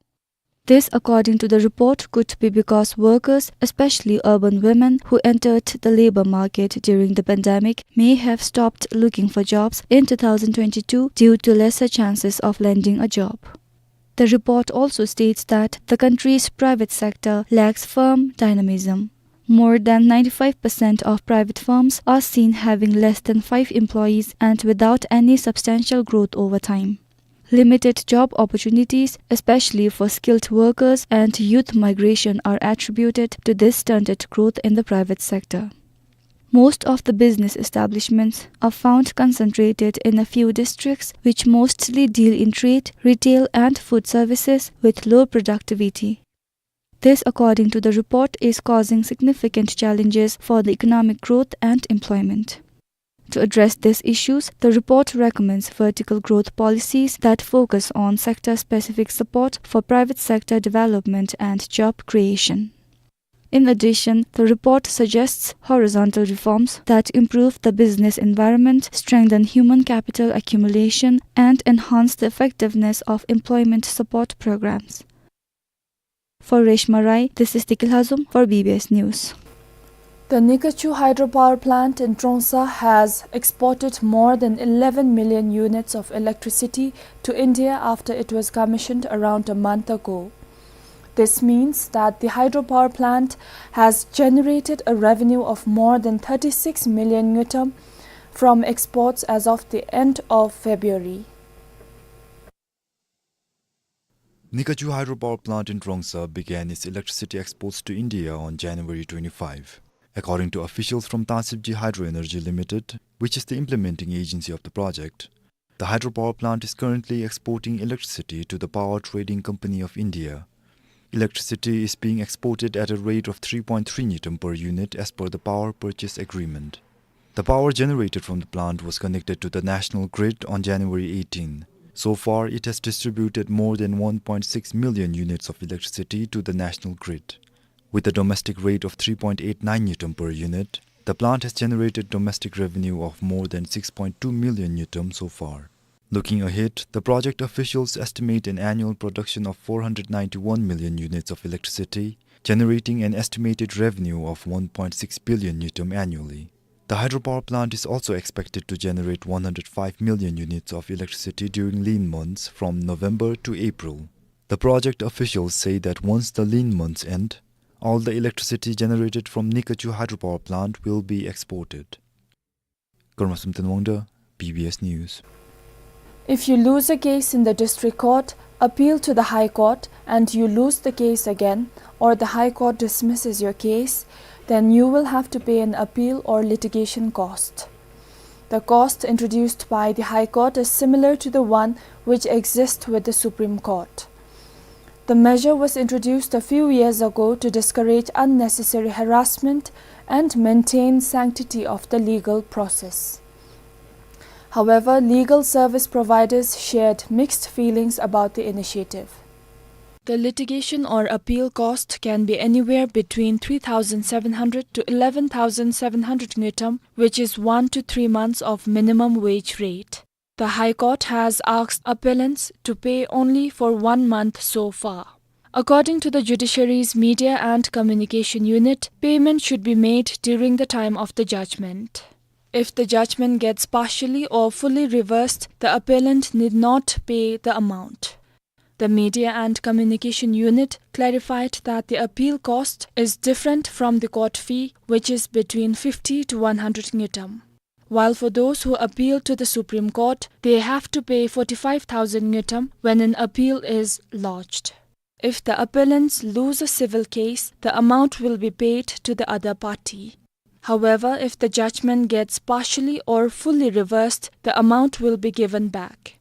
This, according to the report, could be because workers, especially urban women who entered the labor market during the pandemic, may have stopped looking for jobs in two thousand twenty-two due to lesser chances of landing a job. The report also states that the country's private sector lacks firm dynamism. More than ninety-five percent of private firms are seen having less than five employees and without any substantial growth over time. Limited job opportunities, especially for skilled workers, and youth migration are attributed to this stunted growth in the private sector. Most of the business establishments are found concentrated in a few districts, which mostly deal in trade, retail, and food services with low productivity. This, according to the report, is causing significant challenges for the economic growth and employment. To address these issues, the report recommends vertical growth policies that focus on sector-specific support for private sector development and job creation. In addition, the report suggests horizontal reforms that improve the business environment, strengthen human capital accumulation, and enhance the effectiveness of employment support programs. For Reshma Rai, this is Tikil Hazum for B B S News. The Nikachu hydropower plant in Trongsa has exported more than eleven million units of electricity to India after it was commissioned around a month ago. This means that the hydropower plant has generated a revenue of more than thirty-six million ngultrum from exports as of the end of February. Nikachu hydropower plant in Trongsa began its electricity exports to India on January twenty-five. According to officials from Tansibji Hydro Energy Limited, which is the implementing agency of the project, the hydropower plant is currently exporting electricity to the Power Trading Company of India. Electricity is being exported at a rate of three point three ngultrum per unit as per the power purchase agreement. The power generated from the plant was connected to the national grid on January eighteen. So far, it has distributed more than one point six million units of electricity to the national grid. With a domestic rate of three point eight nine ngultrum per unit, the plant has generated domestic revenue of more than six point two million ngultrum so far. Looking ahead, the project officials estimate an annual production of four hundred ninety-one million units of electricity, generating an estimated revenue of one point six billion ngultrum annually. The hydropower plant is also expected to generate one hundred five million units of electricity during lean months from November to April. The project officials say that once the lean months end, all the electricity generated from Nikachu hydropower plant will be exported. Karma Samten Wangda, B B S News. If you lose a case in the district court, appeal to the High Court, and you lose the case again, or the High Court dismisses your case, then you will have to pay an appeal or litigation cost. The cost introduced by the High Court is similar to the one which exists with the Supreme Court. The measure was introduced a few years ago to discourage unnecessary harassment and maintain sanctity of the legal process. However, legal service providers shared mixed feelings about the initiative. The litigation or appeal cost can be anywhere between three thousand seven hundred to eleven thousand seven hundred ngultrum, which is one to three months of minimum wage rate. The High Court has asked appellants to pay only for one month so far. According to the judiciary's Media and Communication Unit, payment should be made during the time of the judgment. If the judgment gets partially or fully reversed, the appellant need not pay the amount. The Media and Communication Unit clarified that the appeal cost is different from the court fee, which is between fifty to one hundred ngultrum. While for those who appeal to the Supreme Court, they have to pay forty-five thousand ngultrum when an appeal is lodged. If the appellants lose a civil case, the amount will be paid to the other party. However, if the judgment gets partially or fully reversed, the amount will be given back.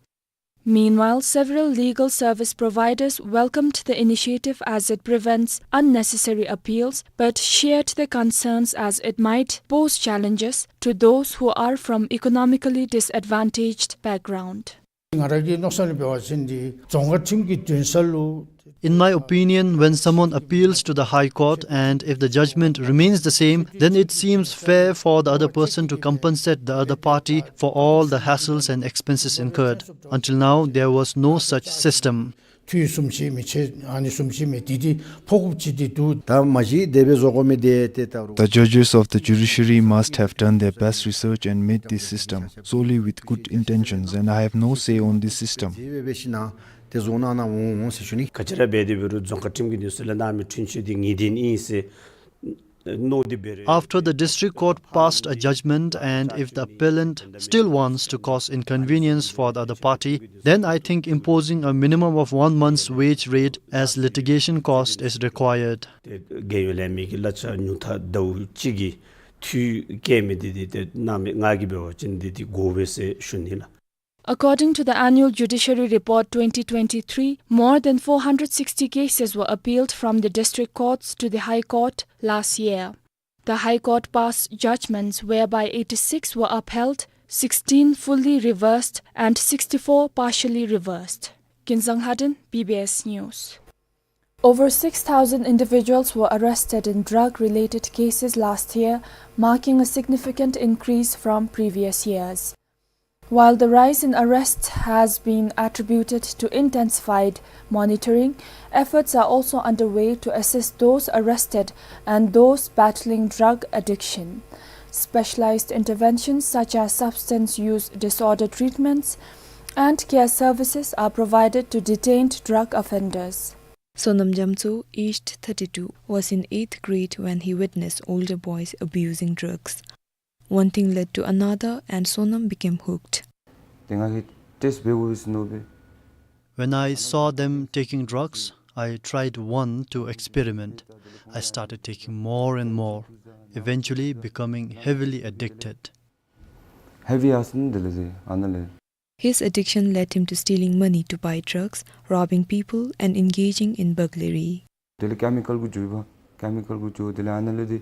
Meanwhile, several legal service providers welcomed the initiative as it prevents unnecessary appeals, but shared their concerns as it might pose challenges to those who are from economically disadvantaged background. ང་ར་གི་མནོ་བསམ་ལུ་འབད་བ་ཅིན་འདི་རྫོང་ཁ་ཁྲིམས་ཀྱི་འདུན་ས་ལུ In my opinion, when someone appeals to the High Court and if the judgment remains the same, then it seems fair for the other person to compensate the other party for all the hassles and expenses incurred. Until now, there was no such system. འཐུས་གསུམ་ཅིག་མི་ཆེ་ཨ་ནི་གསུམ་ཅིག་མི་འདི་འདི་ཕོག་དགོཔ་ཅིག་འདི་འདུག། ད་མ་གཞི་དེ་སྦེ་བཟོ་དགོ་མི་འདི་ཏེ་ད་རུང་། The judges of the judiciary must have done their best research and made this system solely with good intentions, and I have no say on this system. དེ་སྦེ་འབད་ཞིན་ན་ཏེ་བཟོ་གནང་གནང་འོང་འོང་ཟེར་ཞུ་ནི། ག་ཅི་ར་འབད་དེ་འབད་རུང་རྫོང་ཁ་ཁྲིམས་ཀྱི་འདུན་ས་ལས་གནང་མི་འཁྲུན་ཆོད་འདི་ངེས་བདེན་ཨིན་ཟེར། After the district court passed a judgment, and if the appellant still wants to cause inconvenience for the other party, then I think imposing a minimum of one month's wage rate as litigation cost is required. ཏེ་རྒས་ཡོལ་ལེན་མི་གི་གླ་ཆ་ཉུང་མཐའ་ཟླཝ་གཅིག་གི་འཐུས་བཀལ་མི་འདི་འདི་ཏེ་གནང་མི་ང་གིས་འབད་བ་ཅིན་འདི་འདི་དགོ་པས་ཟེར་ཞུ་ནི་ལགས། According to the Annual Judiciary Report twenty twenty-three, more than four hundred sixty cases were appealed from the district courts to the High Court last year. The High Court passed judgments whereby eighty-six were upheld, sixteen fully reversed, and sixty-four partially reversed. Kinzang Lhaden, B B S News. Over six thousand individuals were arrested in drug-related cases last year, marking a significant increase from previous years. While the rise in arrests has been attributed to intensified monitoring, efforts are also underway to assist those arrested and those battling drug addiction. Specialized interventions such as substance use disorder treatments and care services are provided to detained drug offenders. Sonam Jamtso, aged thirty-two, was in eighth grade when he witnessed older boys abusing drugs. One thing led to another, and Sonam became hooked. ཏེ་ང་གིས་ཊེསཊ་འབད་དགོ་པས་ཟེར་མནོ་སྦེ། When I saw them taking drugs, I tried one to experiment. I started taking more and more, eventually becoming heavily addicted. ཧེ་བི་ཨ་ཟེར་ནི་དེ་ལས་ཟེར་ཨ་ནཱ་ལས། His addiction led him to stealing money to buy drugs, robbing people, and engaging in burglary. དེ་ལས་ཀེ་མི་ཀཱལ་གུ་འགྱོ་བ། ཀེ་མི་ཀཱལ་གུ་འགྱོ། དེ་ལས་ཨ་ནཱ་ལས་ཏེ་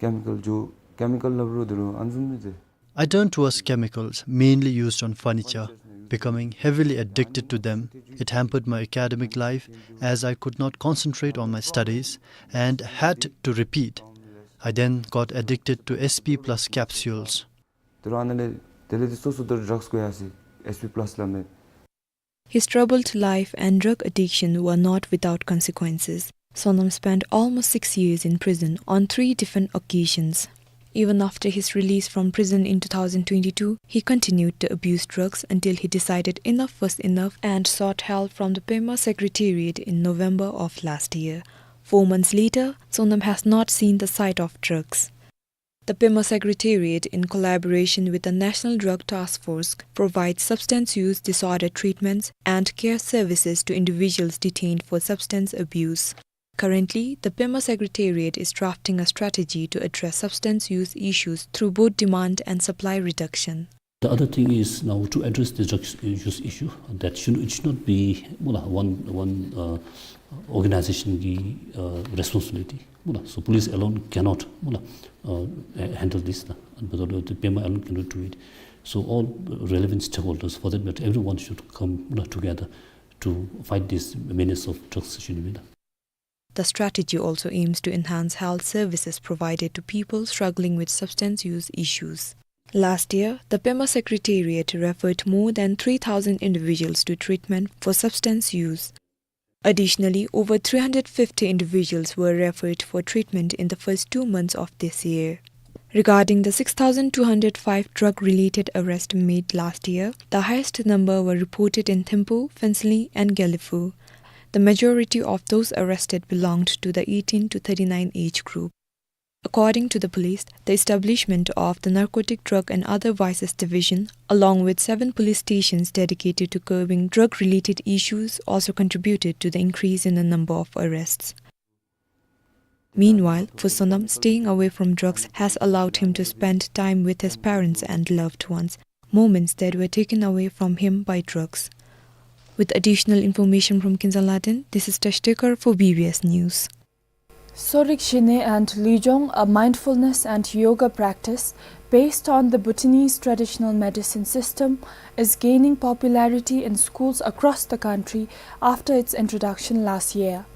ཀེ་མི་ཀཱལ་འགྱོ། ཀེ་མི་ཀཱལ་སླབ་རུང་དེ་རུང་ཨ་ནི་བཟུམ་ཨིན་ཏེ། I turned towards chemicals, mainly used on furniture, becoming heavily addicted to them. It hampered my academic life, as I could not concentrate on my studies and had to repeat. I then got addicted to S P plus capsules. དེ་རུང་ཨ་ནཱ་ལས་དེ་ལས་ཏེ་སོ་སོ་དེ་རུང་ཌྲག་སི་བཀོ་ཡར་སོ་ཡི། S P plus སླབ་མི། His troubled life and drug addiction were not without consequences. Sonam spent almost six years in prison on three different occasions. Even after his release from prison in two thousand twenty-two, he continued to abuse drugs until he decided enough was enough and sought help from the Pema Secretariat in November of last year. Four months later, Sonam has not seen the sight of drugs. The Pema Secretariat, in collaboration with the National Drug Task Force, provides substance use disorder treatments and care services to individuals detained for substance abuse. Currently, the Pema Secretariat is drafting a strategy to address substance use issues through both demand and supply reduction. The other thing is now to address the drug use issue. That should, it should not be, well, one, one, uh, organization གི་ཨ་responsibility སྨོ་ལགས། So police alone cannot སྨོ་ལགས་ཨ་handle this ལགས། And but the པདྨ alone cannot do it. So all relevant stakeholders, for that matter, everyone should come སྨོ་ལགས together to fight this menace of drugs ཞུ་ནི་ཨིན་ལགས། The strategy also aims to enhance health services provided to people struggling with substance use issues. Last year, the PEMA Secretariat referred more than three thousand individuals to treatment for substance use. Additionally, over three hundred fifty individuals were referred for treatment in the first two months of this year. Regarding the six thousand two hundred five drug-related arrests made last year, the highest number were reported in Thimphu, Phuentsholy, and Gelephu. The majority of those arrested belonged to the eighteen to thirty-nine age group. According to the police, the establishment of the Narcotic Drug and Other Vices Division, along with seven police stations dedicated to curbing drug-related issues, also contributed to the increase in the number of arrests. Meanwhile, for Sonam, staying away from drugs has allowed him to spend time with his parents and loved ones, moments that were taken away from him by drugs. With additional information from Kinzaladen, this is Tashtekar for B B S News. Sorik Zhine and Lujong, a mindfulness and yoga practice based on the Bhutanese traditional medicine system, is gaining popularity in schools across the country after its introduction last year.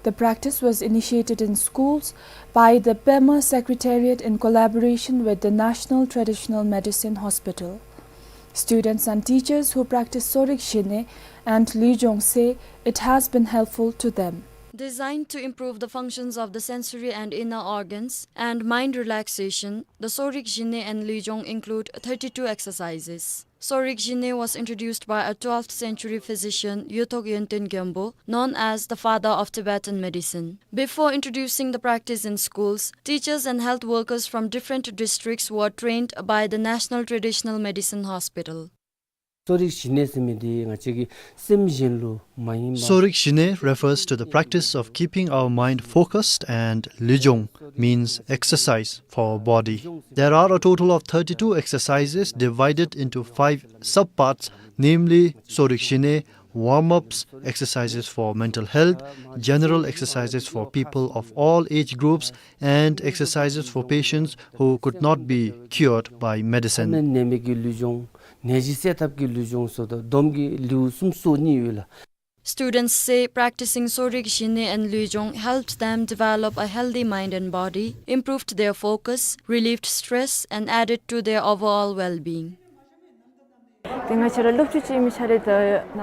The practice was initiated in schools by the PEMA Secretariat in collaboration with the National Traditional Medicine Hospital. Students and teachers who practice Sorik Zhine and Lujong say it has been helpful to them. Designed to improve the functions of the sensory and inner organs and mind relaxation, the Sorik Zhine and Lujong include thirty-two exercises. Sorik Zhine was introduced by a twelfth century physician, Yotog Yönten Gyalpo, known as the father of Tibetan medicine. Before introducing the practice in schools, teachers and health workers from different districts were trained by the National Traditional Medicine Hospital. Sorik Zhine ཟེར་མི་འདི་ང་བཅས་ཀྱི་སེམས་གཞན་ལུ་མ་ཡེངས་པར། Sorik Zhine refers to the practice of keeping our mind focused, and Lujong means exercise for our body. There are a total of thirty-two exercises divided into five subparts, namely Sorik Zhine, warm-ups, exercises for mental health, general exercises for people of all age groups, and exercises for patients who could not be cured by medicine. ནད་མེད་ཀྱི་ལུས་སྦྱོང་། ནད་གཞི་སེལ་ཐབས་ཀྱི་ལུས་སྦྱོང་སོགས་དང་སྡོམ་གྱི་ལེའུ་སུམ་ཅུ་སོ་གཉིས་ཡོད་ལགས། Students say practicing Sorik Zhine and Lujong helped them develop a healthy mind and body, improved their focus, relieved stress, and added to their overall well-being.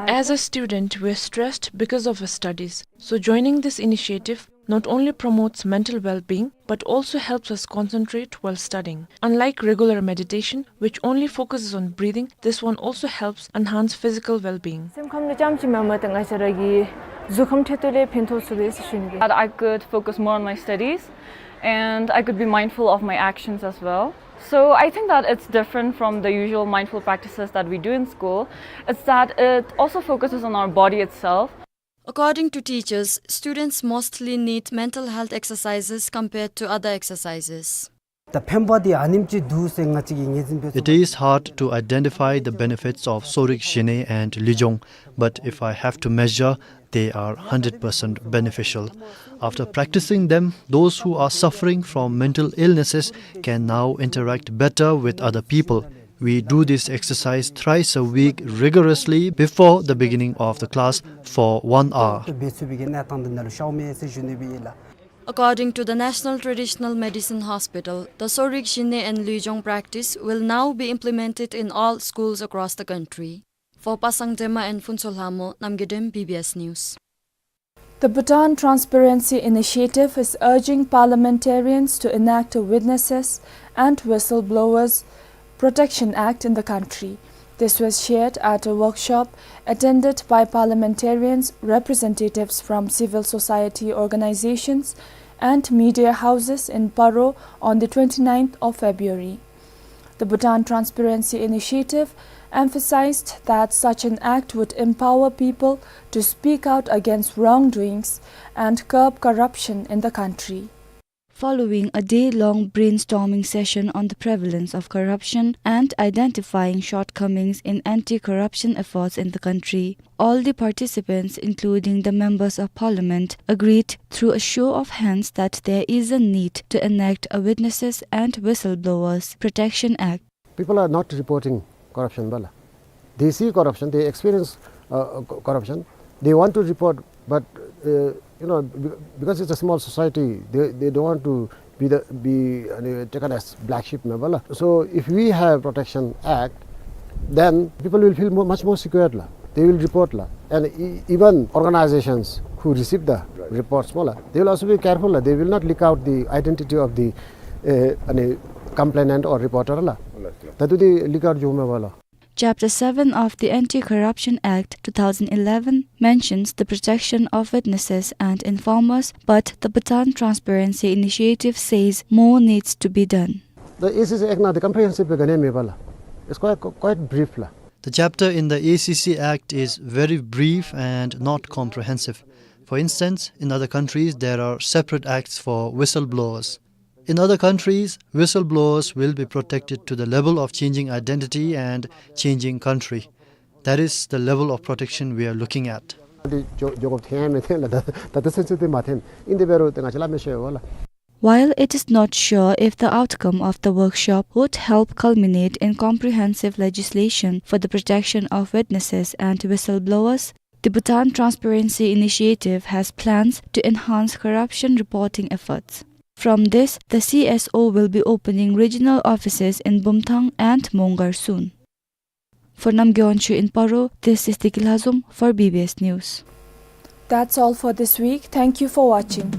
As a student, we're stressed because of our studies. So joining this initiative not only promotes mental well-being, but also helps us concentrate while studying. Unlike regular meditation, which only focuses on breathing, this one also helps enhance physical well-being. སེམས་ཁམས་ལུ་ཙམ་ཅིག་མེན་པར་ད་ང་བཅས་ར་གི་གཟུགས་ཁམས་ཁྲོད་དུ་ལས་ཕན་ཐོགས་ཚུགས་པས་ཟེར་ཞུ་ནི་གི། That I could focus more on my studies and I could be mindful of my actions as well. So I think that it's different from the usual mindful practices that we do in school. It's that it also focuses on our body itself. According to teachers, students mostly need mental health exercises compared to other exercises. ད་ཕན་པ་འདི་ཨ་ནེམ་ཅིག་འདུག་ཟེར་ང་བཅས་ཀྱིས་ངོས་འཛིན་འབད་ཚུགས། It is hard to identify the benefits of Sorik Zhine and Lujong, but if I have to measure, they are hundred percent beneficial. After practicing them, those who are suffering from mental illnesses can now interact better with other people. We do this exercise thrice a week rigorously before the beginning of the class for one hour. འབད་ཚུགས་པའི་གི་གནས་སྟངས་འདི་ནང་ལུ་ཤོརཝ་མས་ཟེར་ཞུ་ནི་སྦེ་ཨིན་ལགས། According to the National Traditional Medicine Hospital, the Sorik Zhine and Lujong practice will now be implemented in all schools across the country. For Pasang Dema and Phuntsho Lhamo, Namgay Dem, B B S News. The Bhutan Transparency Initiative is urging parliamentarians to enact a Witnesses and Whistleblowers Protection Act in the country. This was shared at a workshop attended by parliamentarians, representatives from civil society organizations, and media houses in Paro on the twenty-ninth of February. The Bhutan Transparency Initiative emphasized that such an act would empower people to speak out against wrongdoings and curb corruption in the country. Following a day-long brainstorming session on the prevalence of corruption and identifying shortcomings in anti-corruption efforts in the country, all the participants, including the members of parliament, agreed through a show of hands that there is a need to enact a Witnesses and Whistleblowers Protection Act. People are not reporting corruption, bala. They see corruption, they experience, uh, co-, corruption. They want to report, but, uh, you know, be-, because it's a small society, they, they don't want to be the, be, uh, taken as black sheep, na, bala. So if we have Protection Act, then people will feel more, much more secured, la. They will report, la. And e-, even organizations who receive the Right. reports, bala, they will also be careful, la. They will not leak out the identity of the, uh, any complainant or reporter, la. Understood. Tadu the leak out joma wala. Chapter seven of the Anti-Corruption Act two thousand eleven mentions the protection of witnesses and informers, but the Bhutan Transparency Initiative says more needs to be done. The A C C Act na the comprehensive gane me bala. It's quite, quite brief, la. The chapter in the A C C Act is very brief and not comprehensive. For instance, in other countries, there are separate acts for whistleblowers. In other countries, whistleblowers will be protected to the level of changing identity and changing country. That is the level of protection we are looking at. Andi jo-, job them me them la, ta, ta, ta sensitive ma them. Indi bero te nga chala me she wala. While it is not sure if the outcome of the workshop would help culminate in comprehensive legislation for the protection of witnesses and whistleblowers, the Bhutan Transparency Initiative has plans to enhance corruption reporting efforts. From this, the C S O will be opening regional offices in Bumthang and Mongar soon. For Namgay Wangchuk in Paro, this is Deki Lhazom for B B S News. That's all for this week. Thank you for watching.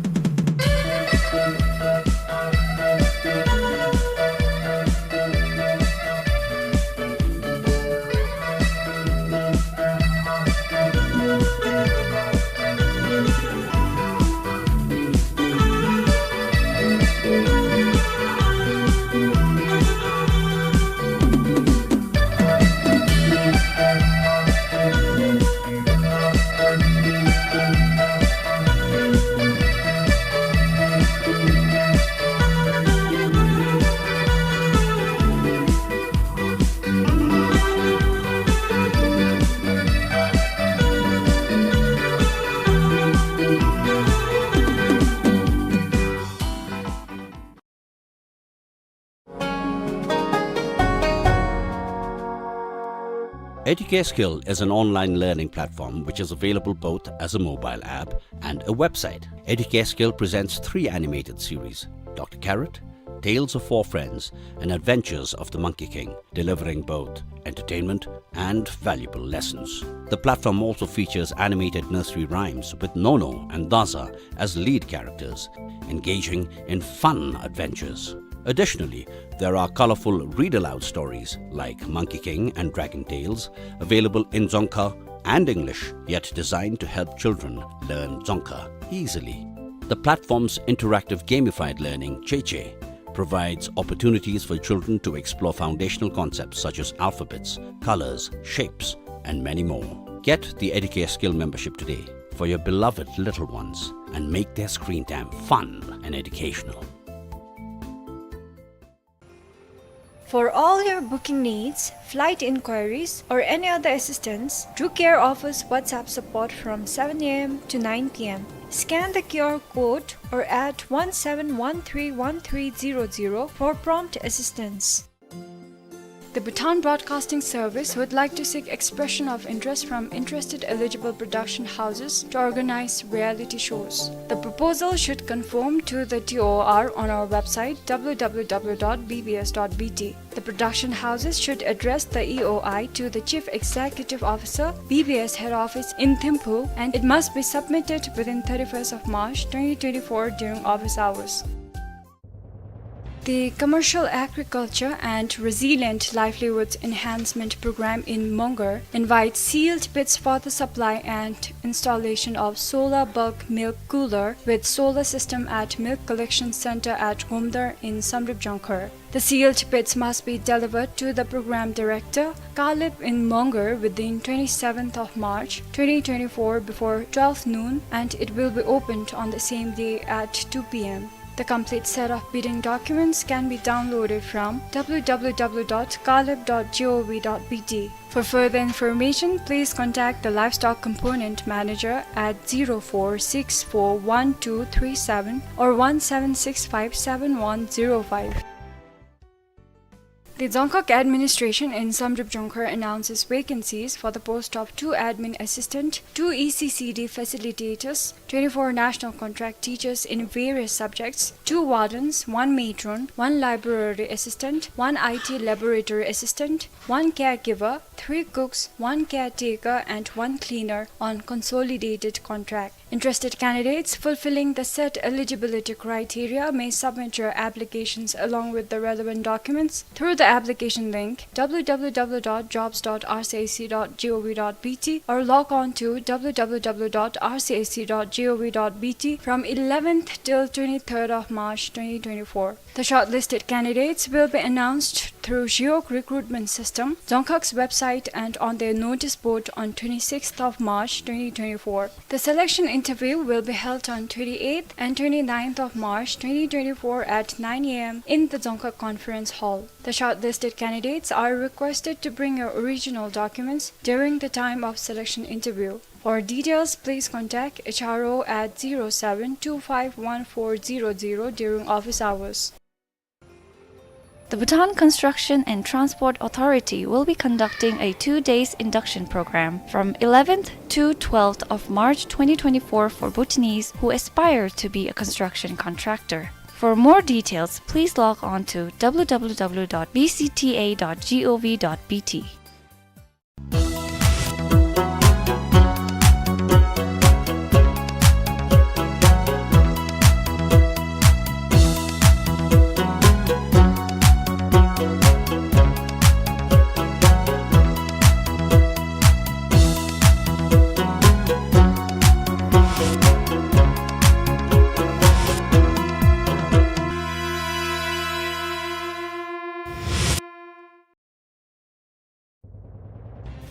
Educare Skill is an online learning platform which is available both as a mobile app and a website. Educare Skill presents three animated series, Doctor Carrot, Tales of Four Friends, and Adventures of the Monkey King, delivering both entertainment and valuable lessons. The platform also features animated nursery rhymes with Nono and Daza as lead characters, engaging in fun adventures. Additionally, there are colorful read-aloud stories like Monkey King and Dragon Tales, available in Dzongkha and English, yet designed to help children learn Dzongkha easily. The platform's interactive gamified learning, Cheche, provides opportunities for children to explore foundational concepts such as alphabets, colors, shapes, and many more. Get the Educare Skill membership today for your beloved little ones and make their screen time fun and educational. For all your booking needs, flight inquiries, or any other assistance, TrueCare offers WhatsApp support from seven A M to nine P M. Scan the Q R code or add one seven one three one three zero zero for prompt assistance. The Bhutan Broadcasting Service would like to seek expression of interest from interested eligible production houses to organize reality shows. The proposal should conform to the T O R on our website, W W W dot B B S dot B T. The production houses should address the E O I to the Chief Executive Officer, B B S Head Office in Thimphu, and it must be submitted within thirty-first of March twenty twenty-four during office hours. The Commercial Agriculture and Resilient Livelihoods Enhancement Program in Mongar invites sealed bids for the supply and installation of solar bulk milk cooler with solar system at Milk Collection Center at Gomdar in Samdrup Jongkhar. The sealed bids must be delivered to the program director, Kalip in Mongar, within twenty-seventh of March twenty twenty-four before twelve noon, and it will be opened on the same day at two P M. The complete set of bidding documents can be downloaded from w w w dot gallup dot g o v dot b t. For further information, please contact the Livestock Component Manager at zero four six four one two three seven or one seven six five seven one zero five. The Dzongkhag Administration in Samdrup Jongkhar announces vacancies for the post of two admin assistant, two E C C D facilitators, twenty-four national contract teachers in various subjects, two wardens, one matron, one library assistant, one I T laboratory assistant, one caregiver, three cooks, one caretaker, and one cleaner on consolidated contract. Interested candidates fulfilling the set eligibility criteria may submit your applications along with the relevant documents through the application link w w w dot jobs dot r c a c dot g o v dot b t or log on to w w w dot r c a c dot g o v dot b t from eleventh till twenty-third of March twenty twenty-four. The shortlisted candidates will be announced through Zhiyog recruitment system, Dzongkhag's website, and on their notice board on twenty-sixth of March twenty twenty-four. The selection interview will be held on twenty-eighth and twenty-ninth of March twenty twenty-four at nine a m in the Dzongkhag Conference Hall. The shortlisted candidates are requested to bring your original documents during the time of selection interview. For details, please contact H R O at zero seven two five one four zero zero during office hours. The Bhutan Construction and Transport Authority will be conducting a two days induction program from eleventh to twelfth of March twenty twenty-four for Bhutanese who aspire to be a construction contractor. For more details, please log on to w w w dot b c t a dot g o v dot b t.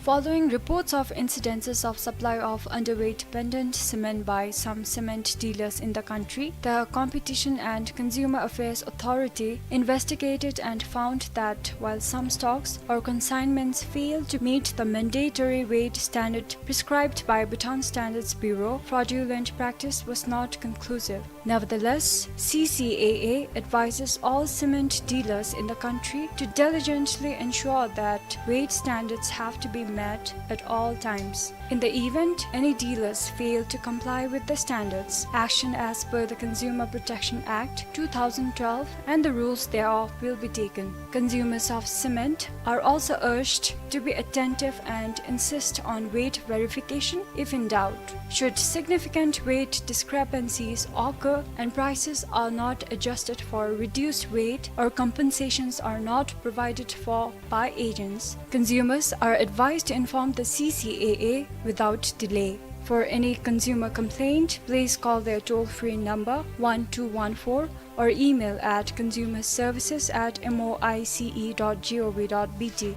Following reports of incidences of supply of underweight pendant cement by some cement dealers in the country, the Competition and Consumer Affairs Authority investigated and found that while some stocks or consignments failed to meet the mandatory weight standard prescribed by Bhutan Standards Bureau, fraudulent practice was not conclusive. Nevertheless, C C A A advises all cement dealers in the country to diligently ensure that weight standards have to be met at all times. In the event any dealers fail to comply with the standards, action as per the Consumer Protection Act two thousand twelve and the rules thereof will be taken. Consumers of cement are also urged to be attentive and insist on weight verification if in doubt. Should significant weight discrepancies occur and prices are not adjusted for reduced weight or compensations are not provided for by agents, consumers are advised to inform the C C A A without delay. For any consumer complaint, please call their toll-free number one two one four or email at consumer services at m o i c e dot g o v dot b t.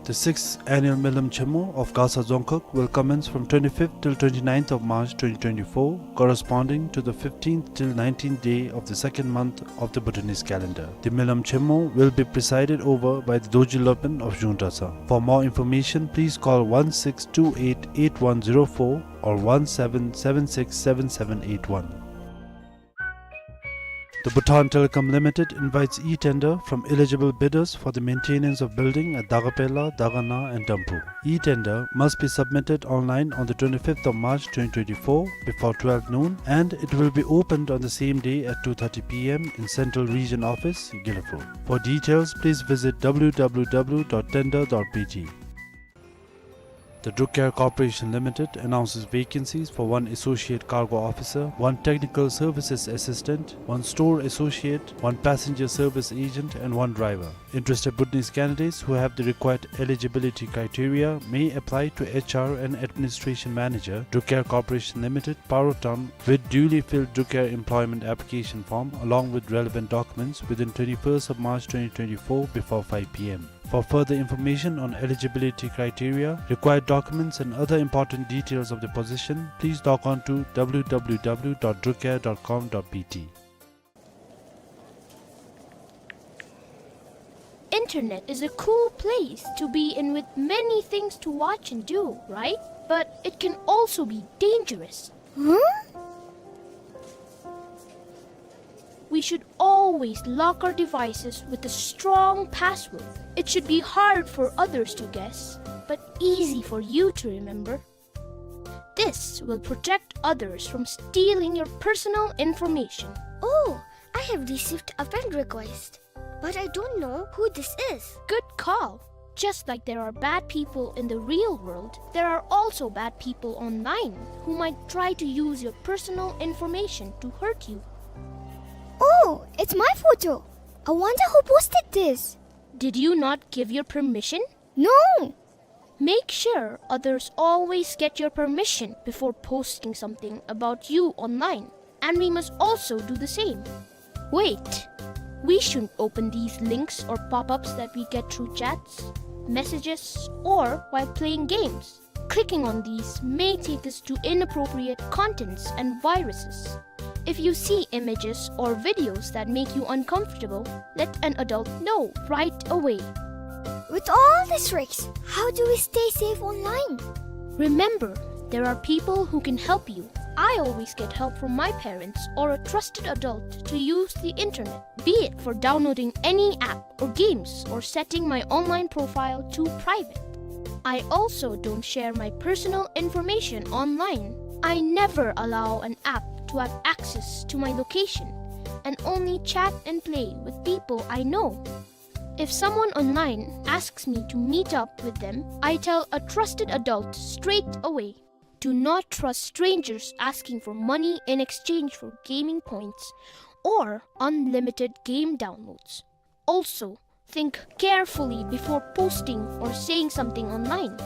The sixth annual Melam Chemo of Gasa Dzongkhag will commence from twenty-fifth till twenty-ninth of March twenty twenty-four, corresponding to the fifteenth till nineteenth day of the second month of the Bhutanese calendar. The Melam Chemo will be presided over by the Dorji Lopen of Zhungdasa. For more information, please call one six two eight eight one zero four or one seven seven six seven seven eight one. The Bhutan Telecom Limited invites e-tender from eligible bidders for the maintenance of building at Dagapela, Dagana and Dampu. E-tender must be submitted online on the twenty-fifth of March twenty twenty-four before twelve noon, and it will be opened on the same day at two thirty p m in Central Region Office, Gelephu. For details, please visit w w w dot tender dot b t. The Druk Air Corporation Limited announces vacancies for one associate cargo officer, one technical services assistant, one store associate, one passenger service agent, and one driver. Interested Bhutanese candidates who have the required eligibility criteria may apply to H R and Administration Manager, Druk Air Corporation Limited, Paro Town, with duly filled Druk Air employment application form along with relevant documents within twenty-first of March twenty twenty-four before five p m. For further information on eligibility criteria, required documents, and other important details of the position, please log on to w w w dot drucare dot com dot b t. Internet is a cool place to be in with many things to watch and do, right? But it can also be dangerous. Huh? We should always lock our devices with a strong password. It should be hard for others to guess, but easy for you to remember. This will protect others from stealing your personal information. Oh, I have received a friend request, but I don't know who this is. Good call. Just like there are bad people in the real world, there are also bad people online who might try to use your personal information to hurt you. Oh, it's my photo. I wonder who posted this. Did you not give your permission? No. Make sure others always get your permission before posting something about you online, and we must also do the same. Wait, we shouldn't open these links or pop-ups that we get through chats, messages, or while playing games. Clicking on these may take us to inappropriate contents and viruses. If you see images or videos that make you uncomfortable, let an adult know right away. With all these risks, how do we stay safe online? Remember, there are people who can help you. I always get help from my parents or a trusted adult to use the internet, be it for downloading any app or games or setting my online profile to private. I also don't share my personal information online. I never allow an app to have access to my location and only chat and play with people I know. If someone online asks me to meet up with them, I tell a trusted adult straight away. Do not trust strangers asking for money in exchange for gaming points or unlimited game downloads. Also, think carefully before posting or saying something online.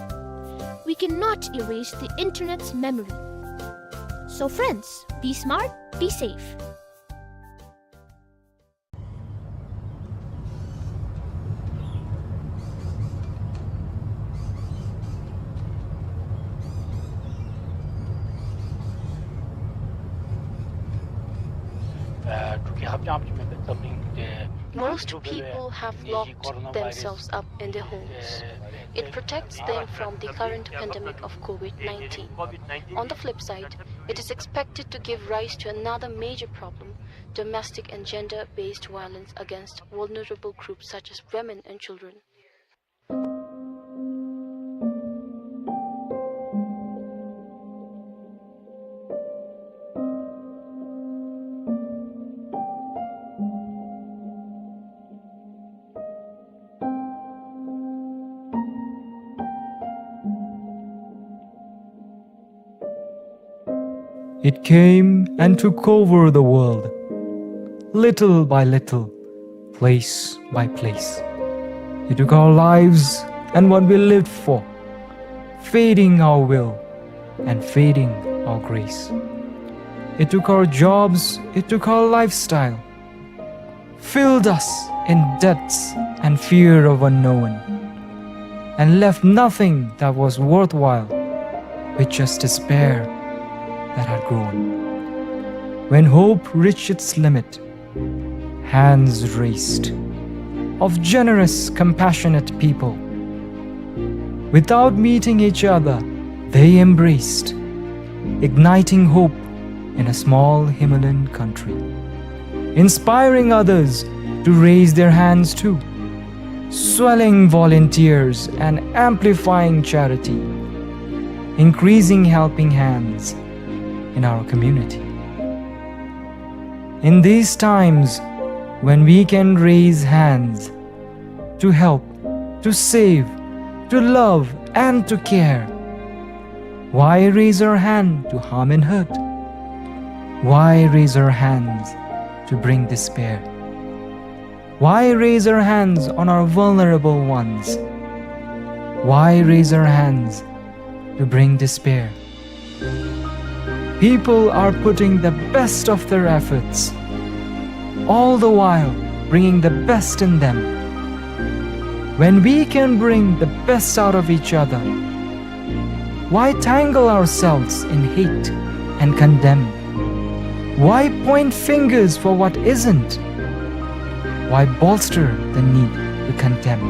We cannot erase the internet's memory. So friends, be smart, be safe. Most people have locked themselves up in their homes. It protects them from the current pandemic of COVID nineteen. On the flip side, it is expected to give rise to another major problem, domestic and gender-based violence against vulnerable groups such as women and children. It came and took over the world, little by little, place by place. It took our lives and what we lived for, feeding our will and feeding our grace. It took our jobs, it took our lifestyle, filled us in debts and fear of unknown, and left nothing that was worthwhile, with just despair that had grown. When hope reached its limit, hands raised of generous, compassionate people. Without meeting each other, they embraced, igniting hope in a small Himalayan country, inspiring others to raise their hands too, swelling volunteers and amplifying charity, increasing helping hands in our community. In these times when we can raise hands to help, to save, to love, and to care, why raise our hand to harm and hurt? Why raise our hands to bring despair? Why raise our hands on our vulnerable ones? Why raise our hands to bring despair? People are putting the best of their efforts, all the while bringing the best in them. When we can bring the best out of each other, why tangle ourselves in hate and condemn? Why point fingers for what isn't? Why bolster the need to condemn?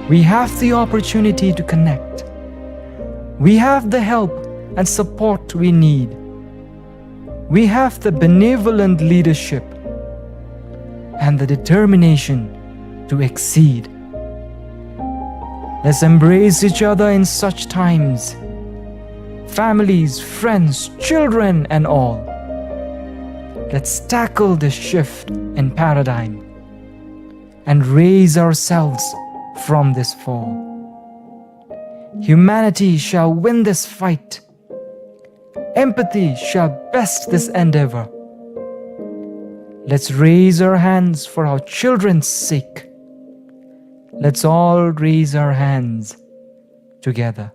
We have the opportunity to connect. We have the help and support we need. We have the benevolent leadership and the determination to exceed. Let's embrace each other in such times, families, friends, children, and all. Let's tackle this shift in paradigm and raise ourselves from this fall. Humanity shall win this fight. Empathy shall best this endeavor. Let's raise our hands for our children's sake. Let's all raise our hands together.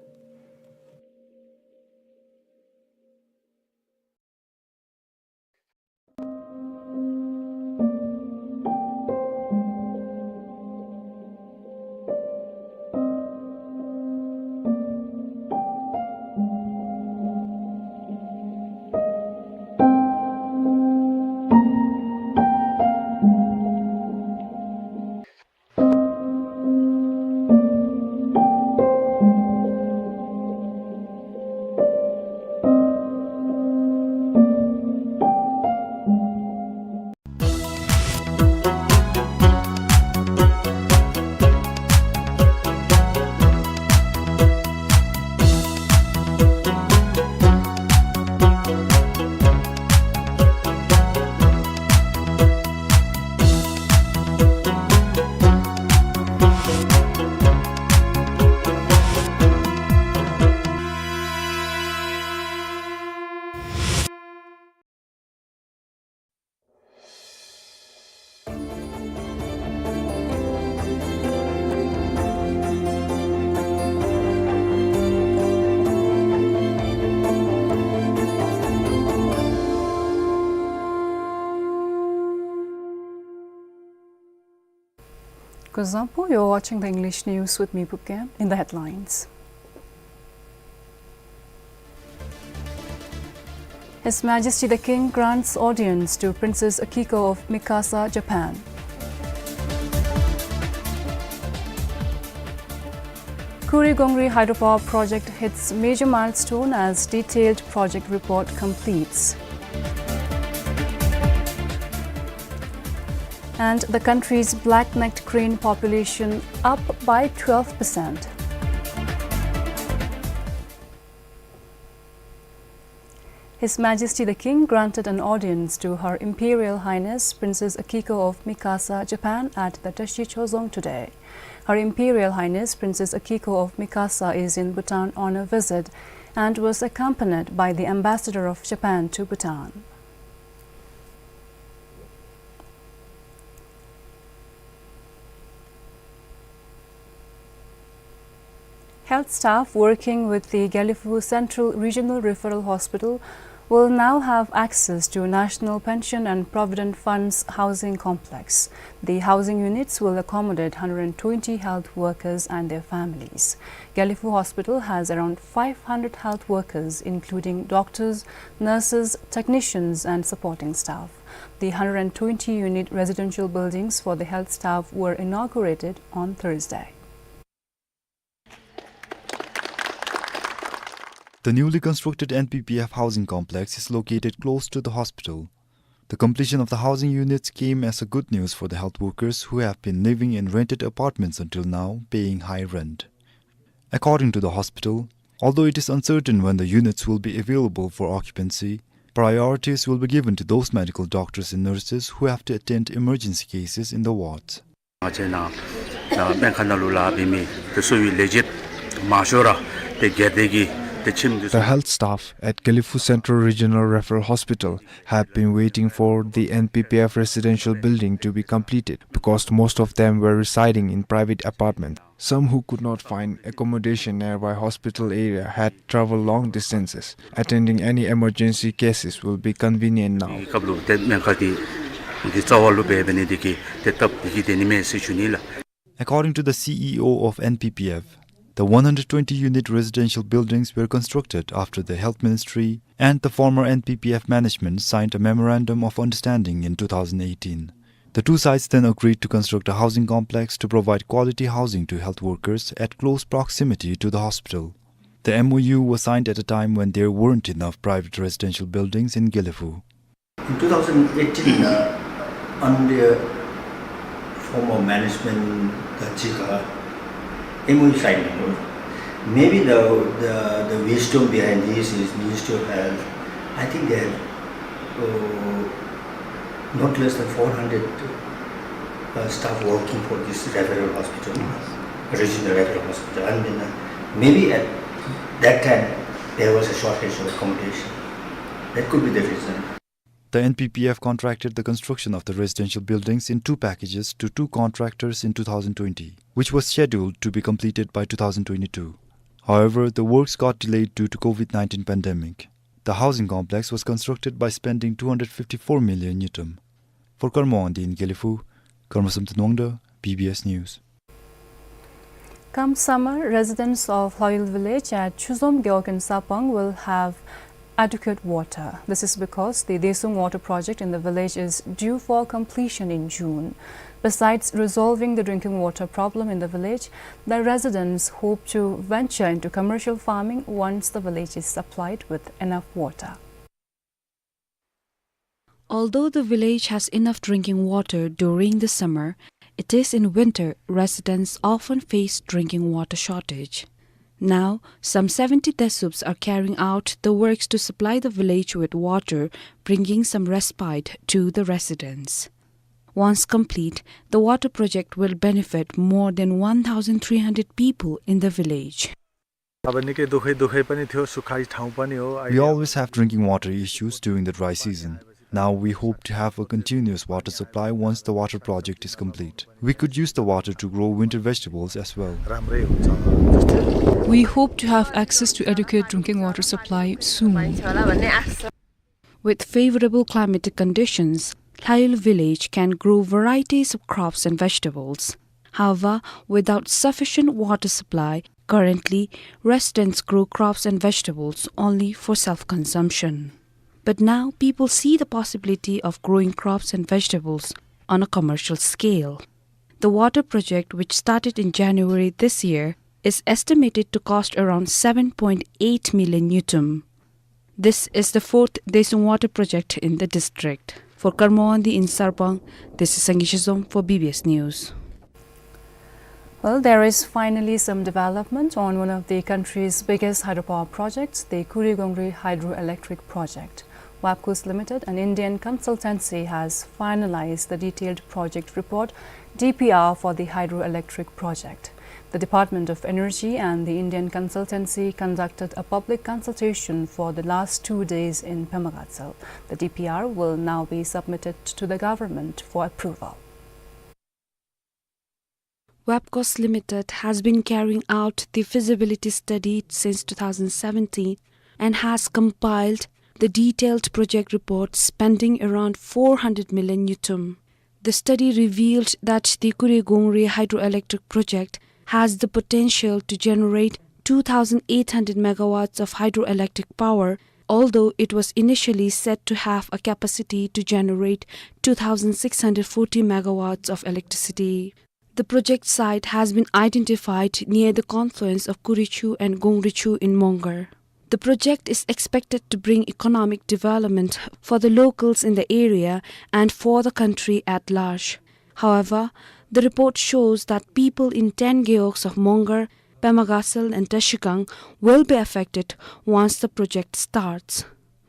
Kuzuzangpo, you're watching the English news with me, Pupken. In the headlines. His Majesty the King grants audience to Princess Akiko of Mikasa, Japan. Kurigongri hydropower project hits major milestone as detailed project report completes. And the country's black-necked crane population up by twelve percent. His Majesty the King granted an audience to Her Imperial Highness Princess Akiko of Mikasa, Japan, at the Tashi Chozong today. Her Imperial Highness Princess Akiko of Mikasa is in Bhutan on a visit and was accompanied by the Ambassador of Japan to Bhutan. Health staff working with the Gelephu Central Regional Referral Hospital will now have access to National Pension and Provident Fund's housing complex. The housing units will accommodate hundred and twenty health workers and their families. Gelephu Hospital has around five hundred health workers, including doctors, nurses, technicians, and supporting staff. The hundred and twenty unit residential buildings for the health staff were inaugurated on Thursday. The newly constructed N P P F housing complex is located close to the hospital. The completion of the housing units came as a good news for the health workers who have been living in rented apartments until now, paying high rent. According to the hospital, although it is uncertain when the units will be available for occupancy, priorities will be given to those medical doctors and nurses who have to attend emergency cases in the wards. ང་བཅས་ནཱ་ནཱ་སྨན་ཁང་ནང་ལུ་ལཱ་འབད་མི་དེ་ཚུ་གིས་ལས་བྱེད་མང་ཤོས་ར་ཏེ་སྒེར་སྡེ་གི་ཏེ་ཁྱིམ་དེ། The health staff at Gelephu Central Regional Referral Hospital have been waiting for the N P P F residential building to be completed because most of them were residing in private apartments. Some who could not find accommodation nearby hospital area had traveled long distances. Attending any emergency cases will be convenient now. སྐབས་ལུ་ཏེ་སྨན་ཁང་འདི་ འདི་རྩ་བ་ལུ་འབད་འབད་ནི་འདི་གིས་ཏེ་སྟབས་བདེ་གི་སྡོད་ནི་མས་ཟེར་ཞུ་ནི་ལགས། According to the C E O of N P P F, the one hundred twenty unit residential buildings were constructed after the Health Ministry and the former N P P F management signed a memorandum of understanding in two thousand eighteen. The two sides then agreed to construct a housing complex to provide quality housing to health workers at close proximity to the hospital. The M O U was signed at a time when there weren't enough private residential buildings in Gelephu. In two thousand eighteen, uh, under former management, the Chika M O U signing, no? Maybe the, the, the wisdom behind this is Ministry of Health. I think they have, uh, not less than four hundred, uh, staff working for this referral hospital, regional referral hospital. And then, uh, maybe at that time, there was a shortage of accommodation. That could be the reason. The N P P F contracted the construction of the residential buildings in two packages to two contractors in two thousand twenty, which was scheduled to be completed by two thousand twenty-two. However, the works got delayed due to COVID nineteen pandemic. The housing complex was constructed by spending two hundred fifty-four million ngultrum. For Karma Wangdi in Gelephu, Karma Samten Wangda, B B S News. Come summer, residents of Hlaoyul village at Chuzom Gewog in Sarpang will have adequate water. This is because the Desung water project in the village is due for completion in June. Besides resolving the drinking water problem in the village, the residents hope to venture into commercial farming once the village is supplied with enough water. Although the village has enough drinking water during the summer, it is in winter residents often face drinking water shortage. Now, some seventy Desups are carrying out the works to supply the village with water, bringing some respite to the residents. Once complete, the water project will benefit more than one thousand three hundred people in the village. अब निकै दुःखै दुःखै पनि थियो, सुखाइ ठाउँ पनि हो। We always have drinking water issues during the dry season. Now we hope to have a continuous water supply once the water project is complete. We could use the water to grow winter vegetables as well. राम्रै हुन्छ। We hope to have access to adequate drinking water supply soon. With favorable climatic conditions, Hlaoyul village can grow varieties of crops and vegetables. However, without sufficient water supply, currently residents grow crops and vegetables only for self-consumption. But now people see the possibility of growing crops and vegetables on a commercial scale. The water project, which started in January this year, is estimated to cost around seven point eight million ngultrum. This is the fourth Desung water project in the district. For Karma Wangdi in Sarpang, this is Sangi Shizom for B B S News. Well, there is finally some development on one of the country's biggest hydropower projects, the Kurigongri Hydroelectric Project. WAPCOS Limited, an Indian consultancy, has finalized the detailed project report, D P R, for the hydroelectric project. The Department of Energy and the Indian consultancy conducted a public consultation for the last two days in Pemagatsal. The D P R will now be submitted to the government for approval. WAPCOS Limited has been carrying out the feasibility study since two thousand seventeen and has compiled the detailed project report spending around four hundred million ngultrum. The study revealed that the Kurigongri hydroelectric project has the potential to generate two thousand eight hundred megawatts of hydroelectric power, although it was initially set to have a capacity to generate two thousand six hundred forty megawatts of electricity. The project site has been identified near the confluence of Kurichu and Gongrichu in Mongar. The project is expected to bring economic development for the locals in the area and for the country at large. However, the report shows that people in ten gewogs of Mongar, Pemagatsal and Trashigang will be affected once the project starts.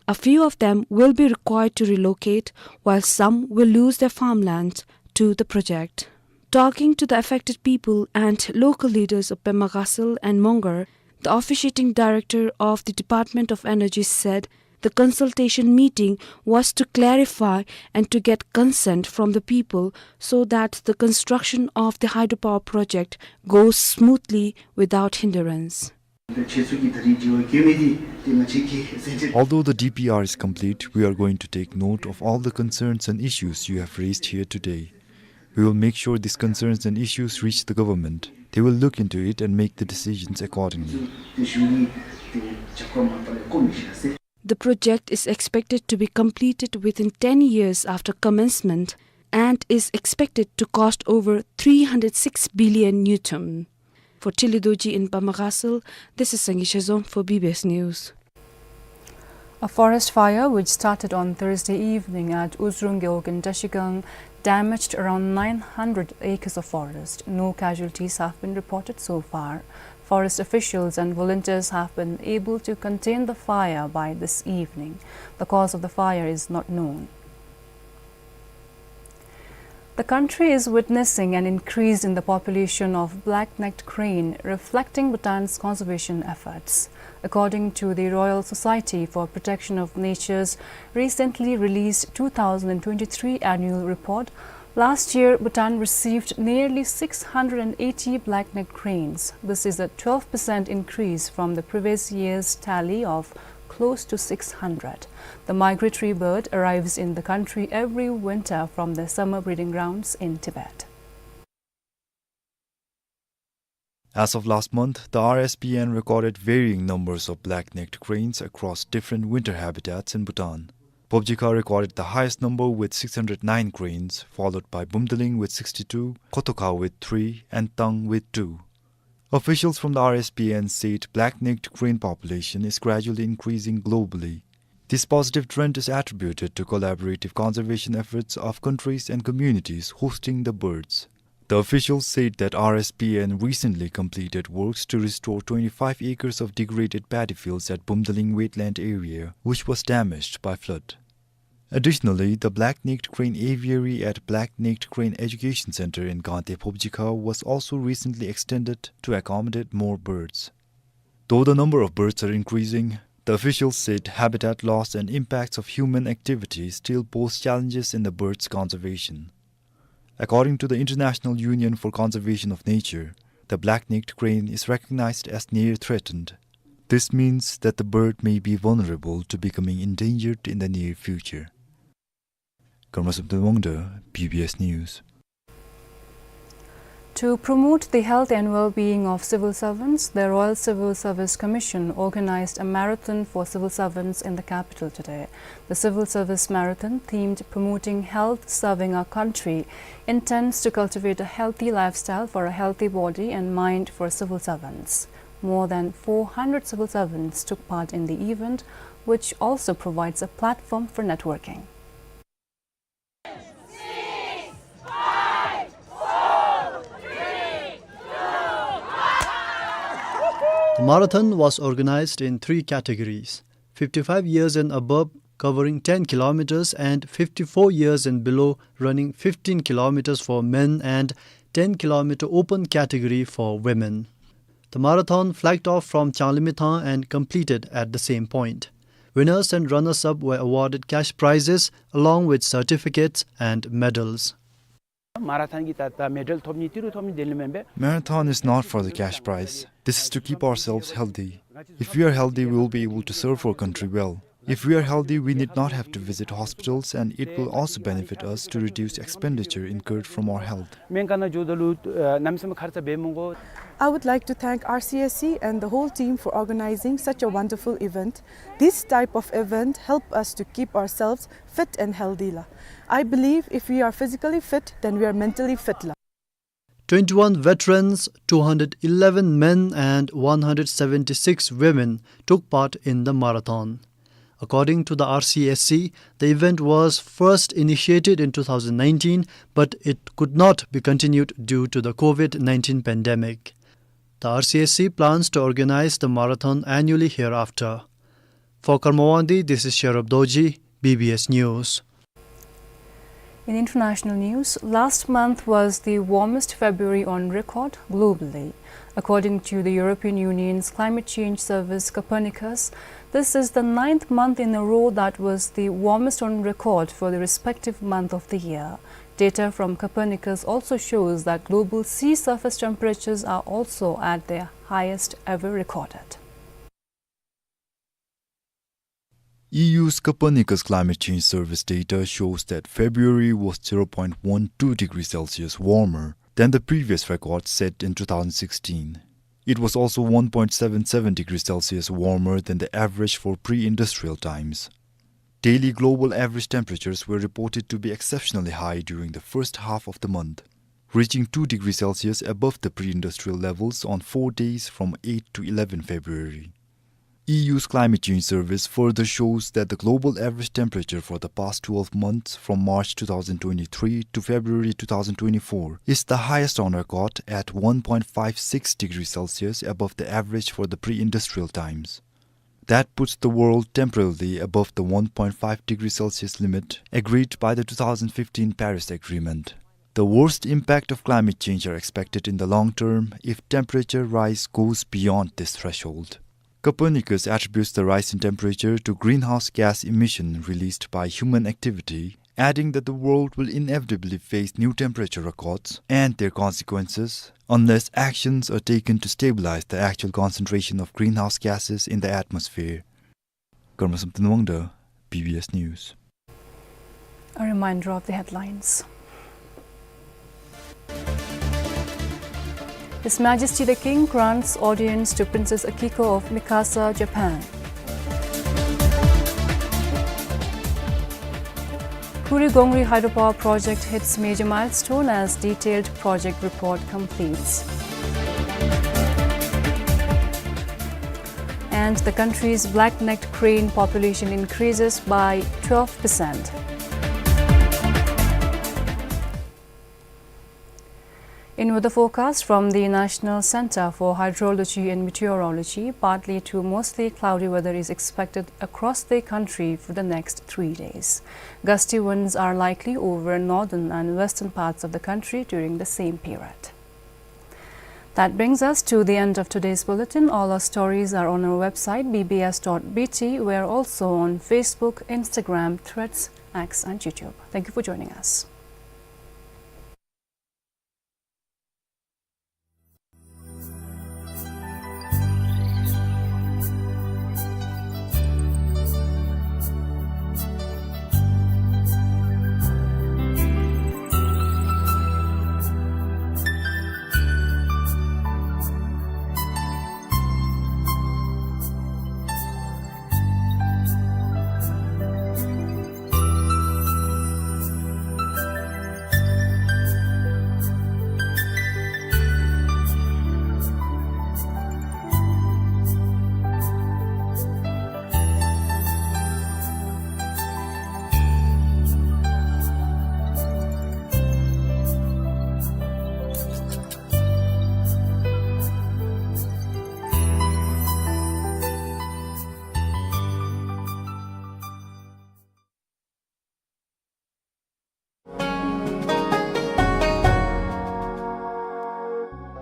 A few of them will be required to relocate, while some will lose their farmland to the project. Talking to the affected people and local leaders of Pemagatsal and Mongar, the officiating director of the Department of Energy said the consultation meeting was to clarify and to get consent from the people so that the construction of the hydropower project goes smoothly without hindrance. Although the D P R is complete, we are going to take note of all the concerns and issues you have raised here today. We will make sure these concerns and issues reach the government. They will look into it and make the decisions accordingly. The project is expected to be completed within ten years after commencement and is expected to cost over three hundred six billion ngultrum. For Tili Dorji in Pamakasil, this is Sangay Shazom for B B S News. A forest fire which started on Thursday evening at Uzrung Gewog in Trashigang damaged around nine hundred acres of forest. No casualties have been reported so far. Forest officials and volunteers have been able to contain the fire by this evening. The cause of the fire is not known. The country is witnessing an increase in the population of black-necked crane, reflecting Bhutan's conservation efforts. According to the Royal Society for Protection of Nature's recently released two thousand twenty-three annual report, last year Bhutan received nearly six hundred and eighty black-necked cranes. This is a twelve percent increase from the previous year's tally of close to six hundred. The migratory bird arrives in the country every winter from the summer breeding grounds in Tibet. As of last month, the R S P N recorded varying numbers of black-necked cranes across different winter habitats in Bhutan. Phobjikha recorded the highest number with six hundred nine cranes, followed by Bumdaling with sixty-two, Khotokha with three, and Tang with two. Officials from the R S P N said black-necked crane population is gradually increasing globally. This positive trend is attributed to collaborative conservation efforts of countries and communities hosting the birds. The officials said that R S P N recently completed works to restore twenty-five acres of degraded paddy fields at Bumdaling wetland area, which was damaged by flood. Additionally, the black-necked crane aviary at Black-necked Crane Education Center in Gangte Phobjikha was also recently extended to accommodate more birds. Though the number of birds are increasing, the officials said habitat loss and impacts of human activities still pose challenges in the birds' conservation. According to the International Union for Conservation of Nature, the black-necked crane is recognized as near threatened. This means that the bird may be vulnerable to becoming endangered in the near future. Karma Sabda Wangda, B B S News. To promote the health and well-being of civil servants, the Royal Civil Service Commission organized a marathon for civil servants in the capital today. The Civil Service Marathon, themed Promoting Health, Serving Our Country, intends to cultivate a healthy lifestyle for a healthy body and mind for civil servants. More than four hundred civil servants took part in the event, which also provides a platform for networking. The marathon was organized in three categories: fifty-five years and above, covering ten kilometers, and fifty-four years and below, running fifteen kilometers for men and ten kilometer open category for women. The marathon flagged off from Changlimithang and completed at the same point. Winners and runners-up were awarded cash prizes along with certificates and medals. Marathon གི་ད་ད་མེ་ཌལ་ཐོབ་ནི་ཏི་རུ་ཐོབ་ནི་དེ་ལས་མེན་པས། Marathon is not for the cash prize. This is to keep ourselves healthy. If we are healthy, we will be able to serve our country well. If we are healthy, we need not have to visit hospitals, and it will also benefit us to reduce expenditure incurred from our health. སྨན་ཁང་ནང་འགྱོཝ་ད་ལུ་ཨ་གནམ་མེད་ས་མེད་ཁར་ཙ་འབད་མི་དགོ། I would like to thank R C S C and the whole team for organizing such a wonderful event. This type of event help us to keep ourselves fit and healthy ལགས། I believe if we are physically fit, then we are mentally fit ལགས། Twenty-one veterans, two hundred eleven men and one hundred seventy-six women took part in the marathon. According to the R C S C, the event was first initiated in two thousand nineteen, but it could not be continued due to the COVID nineteen pandemic. The R C S C plans to organize the marathon annually hereafter. For Karma Wangdi, this is Sherab Dorji, B B S News. In international news, last month was the warmest February on record globally. According to the European Union's climate change service Copernicus, this is the ninth month in a row that was the warmest on record for the respective month of the year. Data from Copernicus also shows that global sea surface temperatures are also at their highest ever recorded. E U's Copernicus climate change service data shows that February was zero point one two degrees Celsius warmer than the previous record set in two thousand sixteen. It was also one point seven seven degrees Celsius warmer than the average for pre-industrial times. Daily global average temperatures were reported to be exceptionally high during the first half of the month, reaching two degrees Celsius above the pre-industrial levels on four days from eight to eleven February. E U's climate change service further shows that the global average temperature for the past twelve months, from March two thousand twenty-three to February two thousand twenty-four, is the highest on record at one point five six degrees Celsius above the average for the pre-industrial times. That puts the world temporarily above the one point five degrees Celsius limit agreed by the two thousand fifteen Paris Agreement. The worst impact of climate change are expected in the long term if temperature rise goes beyond this threshold. Copernicus attributes the rise in temperature to greenhouse gas emission released by human activity, adding that the world will inevitably face new temperature records and their consequences unless actions are taken to stabilize the actual concentration of greenhouse gases in the atmosphere. Karma Samten Wangda, B B S News. A reminder of the headlines. His Majesty the King grants audience to Princess Akiko of Mikasa, Japan. Kurigongri hydropower project hits major milestone as detailed project report completes. And the country's black-necked crane population increases by twelve percent. In weather forecast from the National Center for Hydrology and Meteorology, partly to mostly cloudy weather is expected across the country for the next three days. Gusty winds are likely over northern and western parts of the country during the same period. That brings us to the end of today's bulletin. All our stories are on our website, B B S dot B T. We're also on Facebook, Instagram, Threads, X, and YouTube. Thank you for joining us.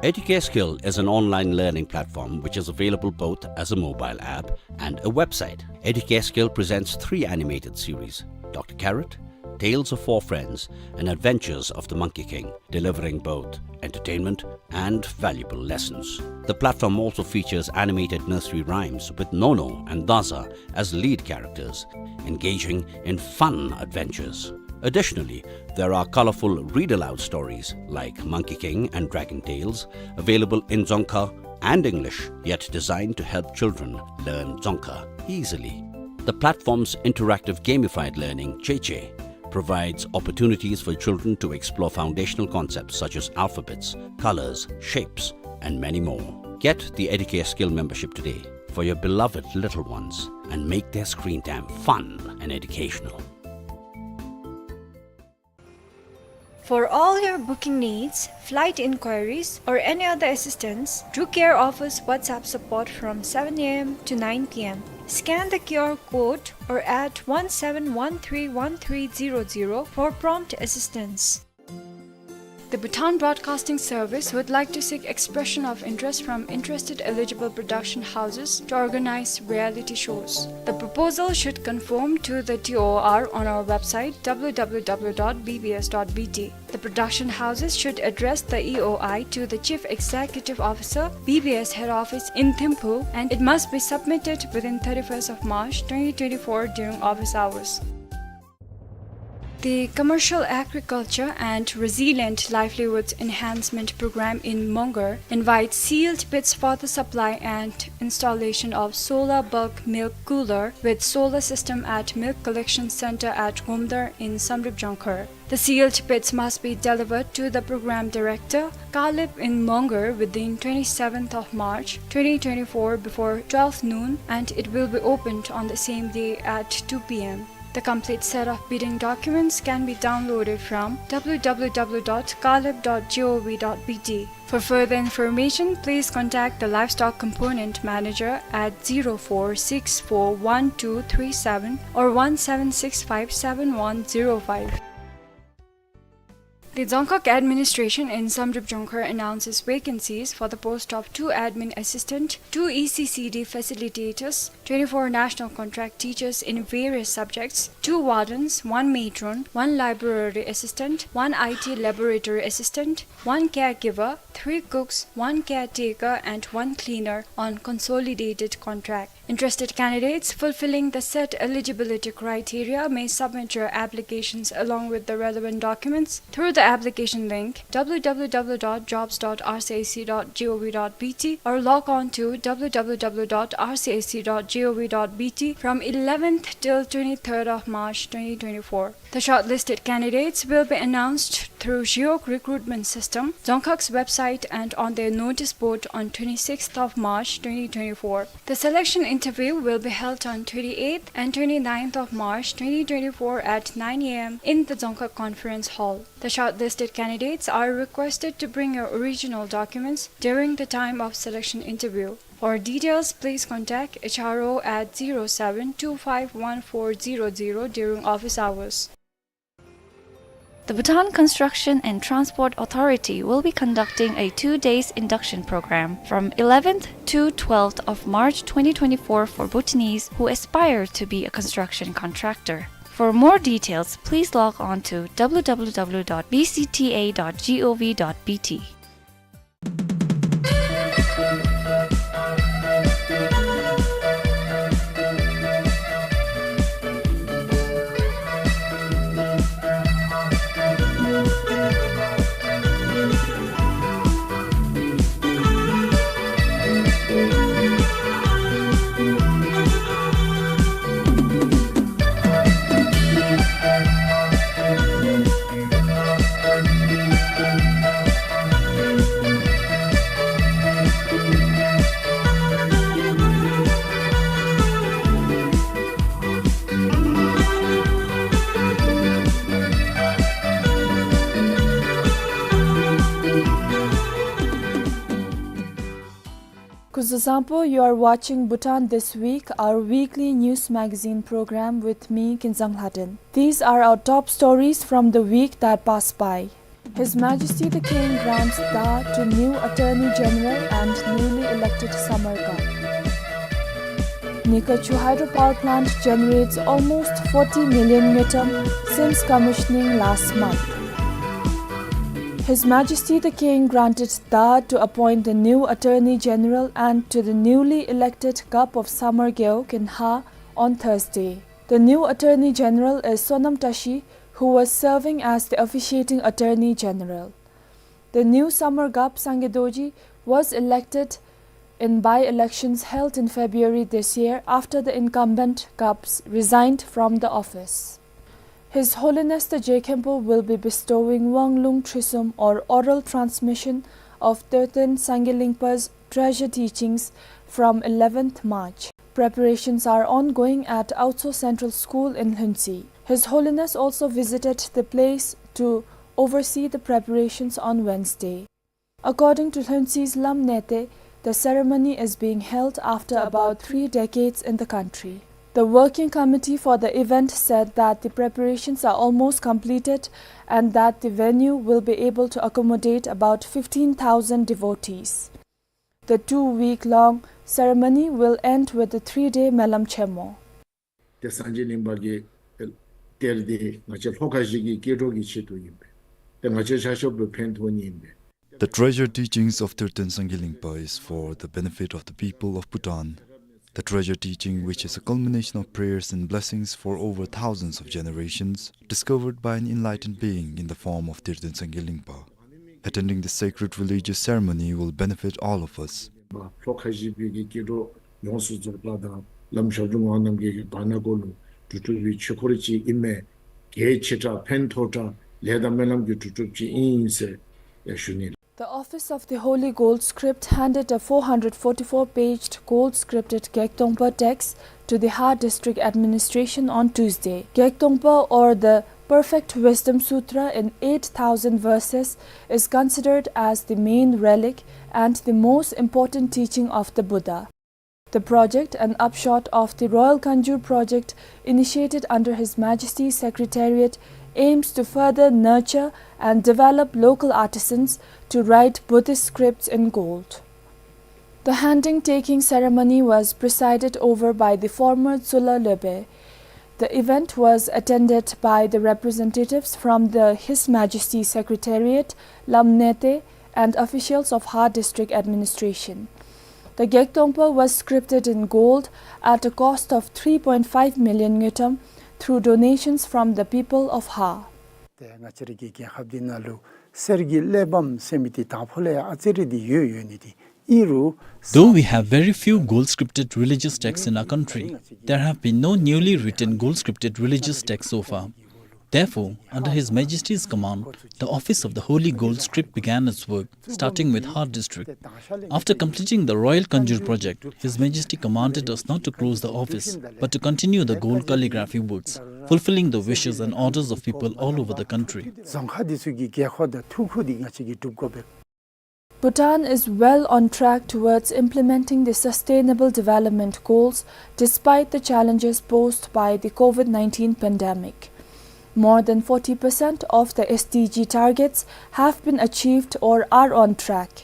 Educare Skill is an online learning platform which is available both as a mobile app and a website. Educare Skill presents three animated series, Doctor Carrot, Tales of Four Friends, and Adventures of the Monkey King, delivering both entertainment and valuable lessons. The platform also features animated nursery rhymes with Nono and Daza as lead characters, engaging in fun adventures. Additionally, there are colorful read-aloud stories like Monkey King and Dragon Tales, available in Dzongkha and English, yet designed to help children learn Dzongkha easily. The platform's interactive gamified learning, Cheche, provides opportunities for children to explore foundational concepts such as alphabets, colors, shapes, and many more. Get the Educare Skill membership today for your beloved little ones and make their screen time fun and educational. For all your booking needs, flight inquiries, or any other assistance, Drew Care offers WhatsApp support from seven A M to nine P M. Scan the Q R code or add one seven one three one three zero zero for prompt assistance. The Bhutan Broadcasting Service would like to seek expression of interest from interested eligible production houses to organize reality shows. The proposal should conform to the T O R on our website, W W W dot B B S dot B T. The production houses should address the E O I to the Chief Executive Officer, B B S Head Office in Thimphu, and it must be submitted within thirty-first of March twenty twenty-four during office hours. The Commercial Agriculture and Resilient Livelihoods Enhancement Program in Mongar invites sealed bids for the supply and installation of solar bulk milk cooler with solar system at Milk Collection Center at Gomdar in Samdrup Jongkhar. The sealed bids must be delivered to the program director, Kalip in Mongar, within twenty-seventh of March twenty twenty-four before twelve noon, and it will be opened on the same day at two P M. The complete set of bidding documents can be downloaded from W W W dot kalip dot gov dot B T. For further information, please contact the Livestock Component Manager at zero four six four one two three seven or one seven six five seven one zero five. The Dzongkhag Administration in Samdrup Jongkhar announces vacancies for the post of two admin assistant, two E C C D facilitators, twenty-four national contract teachers in various subjects, two wardens, one matron, one library assistant, one I T laboratory assistant, one caregiver, three cooks, one caretaker, and one cleaner on consolidated contract. Interested candidates fulfilling the set eligibility criteria may submit your applications along with the relevant documents through the application link, W W W dot jobs dot R C I C dot gov dot B T, or log on to W W W dot R C I C dot gov dot B T from eleventh till twenty-third of March twenty twenty-four. The shortlisted candidates will be announced through Zhiyog recruitment system, Dzongkhag's website, and on their notice board on twenty-sixth of March twenty twenty-four. The selection interview will be held on twenty-eighth and twenty-ninth of March twenty twenty-four at nine A M in the Dzongkhag Conference Hall. The shortlisted candidates are requested to bring your original documents during the time of selection interview. For details, please contact H R O at zero seven two five one four zero zero during office hours. The Bhutan Construction and Transport Authority will be conducting a two days induction program from eleventh to twelfth of March twenty twenty-four for Bhutanese who aspire to be a construction contractor. For more details, please log on to W W W dot B C T A dot gov dot B T. Kuzuzangpo, you are watching Bhutan This Week, our weekly news magazine program with me, Kinzang Lhaden. These are our top stories from the week that passed by. His Majesty the King grants Daw to new Attorney General and newly elected Samar Gup. Nikachu hydropower plant generates almost forty million ngultrum since commissioning last month. His Majesty the King granted Daw to appoint the new Attorney General and to the newly elected Gup of Samar Gewog in Haw on Thursday. The new Attorney General is Sonam Tashi, who was serving as the officiating Attorney General. The new Samar Gup Sangay Dorji was elected in by-elections held in February this year after the incumbent Gups resigned from the office. His Holiness the Je Khenpo will be bestowing Wanglung Trisum, or oral transmission of Tothen Sangay Lingpa's treasure teachings, from eleventh March. Preparations are ongoing at Autso Central School in Lhuentse. His Holiness also visited the place to oversee the preparations on Wednesday. According to Lhuentse's Lam Nete, the ceremony is being held after about three decades in the country. The working committee for the event said that the preparations are almost completed and that the venue will be able to accommodate about fifteen thousand devotees. The two-week-long ceremony will end with the three-day Melam Chemo. ཏེ་སངས་རྒྱས་གླིང་པ་གི་གཏེར་འདི་ང་བཅས་ལྷོ་ཁ་བཞི་གི་སྐྱེ་འགྲོ་གི་ཆེད་དུ་ཨིན་པས། ཏེ་ང་བཅས་ཆ་ཁྱབ་ལུ་ཕན་ཐོགས་ནི་ཨིན་པས། The treasure teachings of Tirthan Sangay Lingpa is for the benefit of the people of Bhutan. The treasure teaching, which is a culmination of prayers and blessings for over thousands of generations, discovered by an enlightened being in the form of Tirthan Sangay Lingpa. Attending the sacred religious ceremony will benefit all of us. ལྷོ་ཁ་བཞི་པའི་གི་སྐྱེ་འགྲོ་ཡོངས་སུ་རྫོགས་པ་དང་བླམ་ཞབས་དྲུང་ངག་དབང་རྣམ་རྒྱལ་གྱི་བར་ན་གུ་ལུ་གྲུབ་གྲུབ་པའི་ཆོས་འཁོར་ཅིག་ཨིན་མས། གལ་ཆེ་དྲགས་ཕན་ཐོགས་དྲགས་ལས་དང་སྨོན་ལམ་གྱི་གྲུབ་གྲུབ་ཅིག་ཨིན་ཟེར་ཡང་ཞུ་ནི། The Office of the Holy Gold Script handed a four hundred forty-four paged gold scripted Gyaltongpa text to the Ha District Administration on Tuesday. Gyaltongpa, or the Perfect Wisdom Sutra in eight thousand verses, is considered as the main relic and the most important teaching of the Buddha. The project, an upshot of the Royal Kanjur project initiated under His Majesty's Secretariat, aims to further nurture and develop local artisans to write Buddhist scripts in gold. The handing-taking ceremony was presided over by the former Tsola Lopen. The event was attended by the representatives from the His Majesty's Secretariat, Lamnete, and officials of Ha District Administration. The Gyaltongpa was scripted in gold at a cost of three point five million ngultrum through donations from the people of Ha. ཏེ་ང་བཅས་རའི་གི་རྒྱལ་ཁབ་འདི་ནང་ལུ་གསེར་གྱི་གླེགས་བམ་ཟེར་མི་འདི་དང་ཕུ་ལས་ཡང་ཨ་ཙི་རེ་འདི་ཡོད་ཡོད་ནི་འདི་ཨིན་རུང་། Though we have very few gold scripted religious texts in our country, there have been no newly written gold scripted religious texts so far. Therefore, under His Majesty's command, the Office of the Holy Gold Script began its work, starting with Ha District. After completing the Royal Kanjur project, His Majesty commanded us not to close the office, but to continue the gold calligraphy works, fulfilling the wishes and orders of people all over the country. རྫོང་ཁག་འདི་ཚུ་གི་དགོས་མཁོ་དང་ཐུགས་ཁུར་འདི་ང་བཅས་ཀྱིས་སྒྲུབ་དགོ་པས། Bhutan is well on track towards implementing the Sustainable Development Goals despite the challenges posed by the COVID nineteen pandemic. More than forty percent of the S D G targets have been achieved or are on track.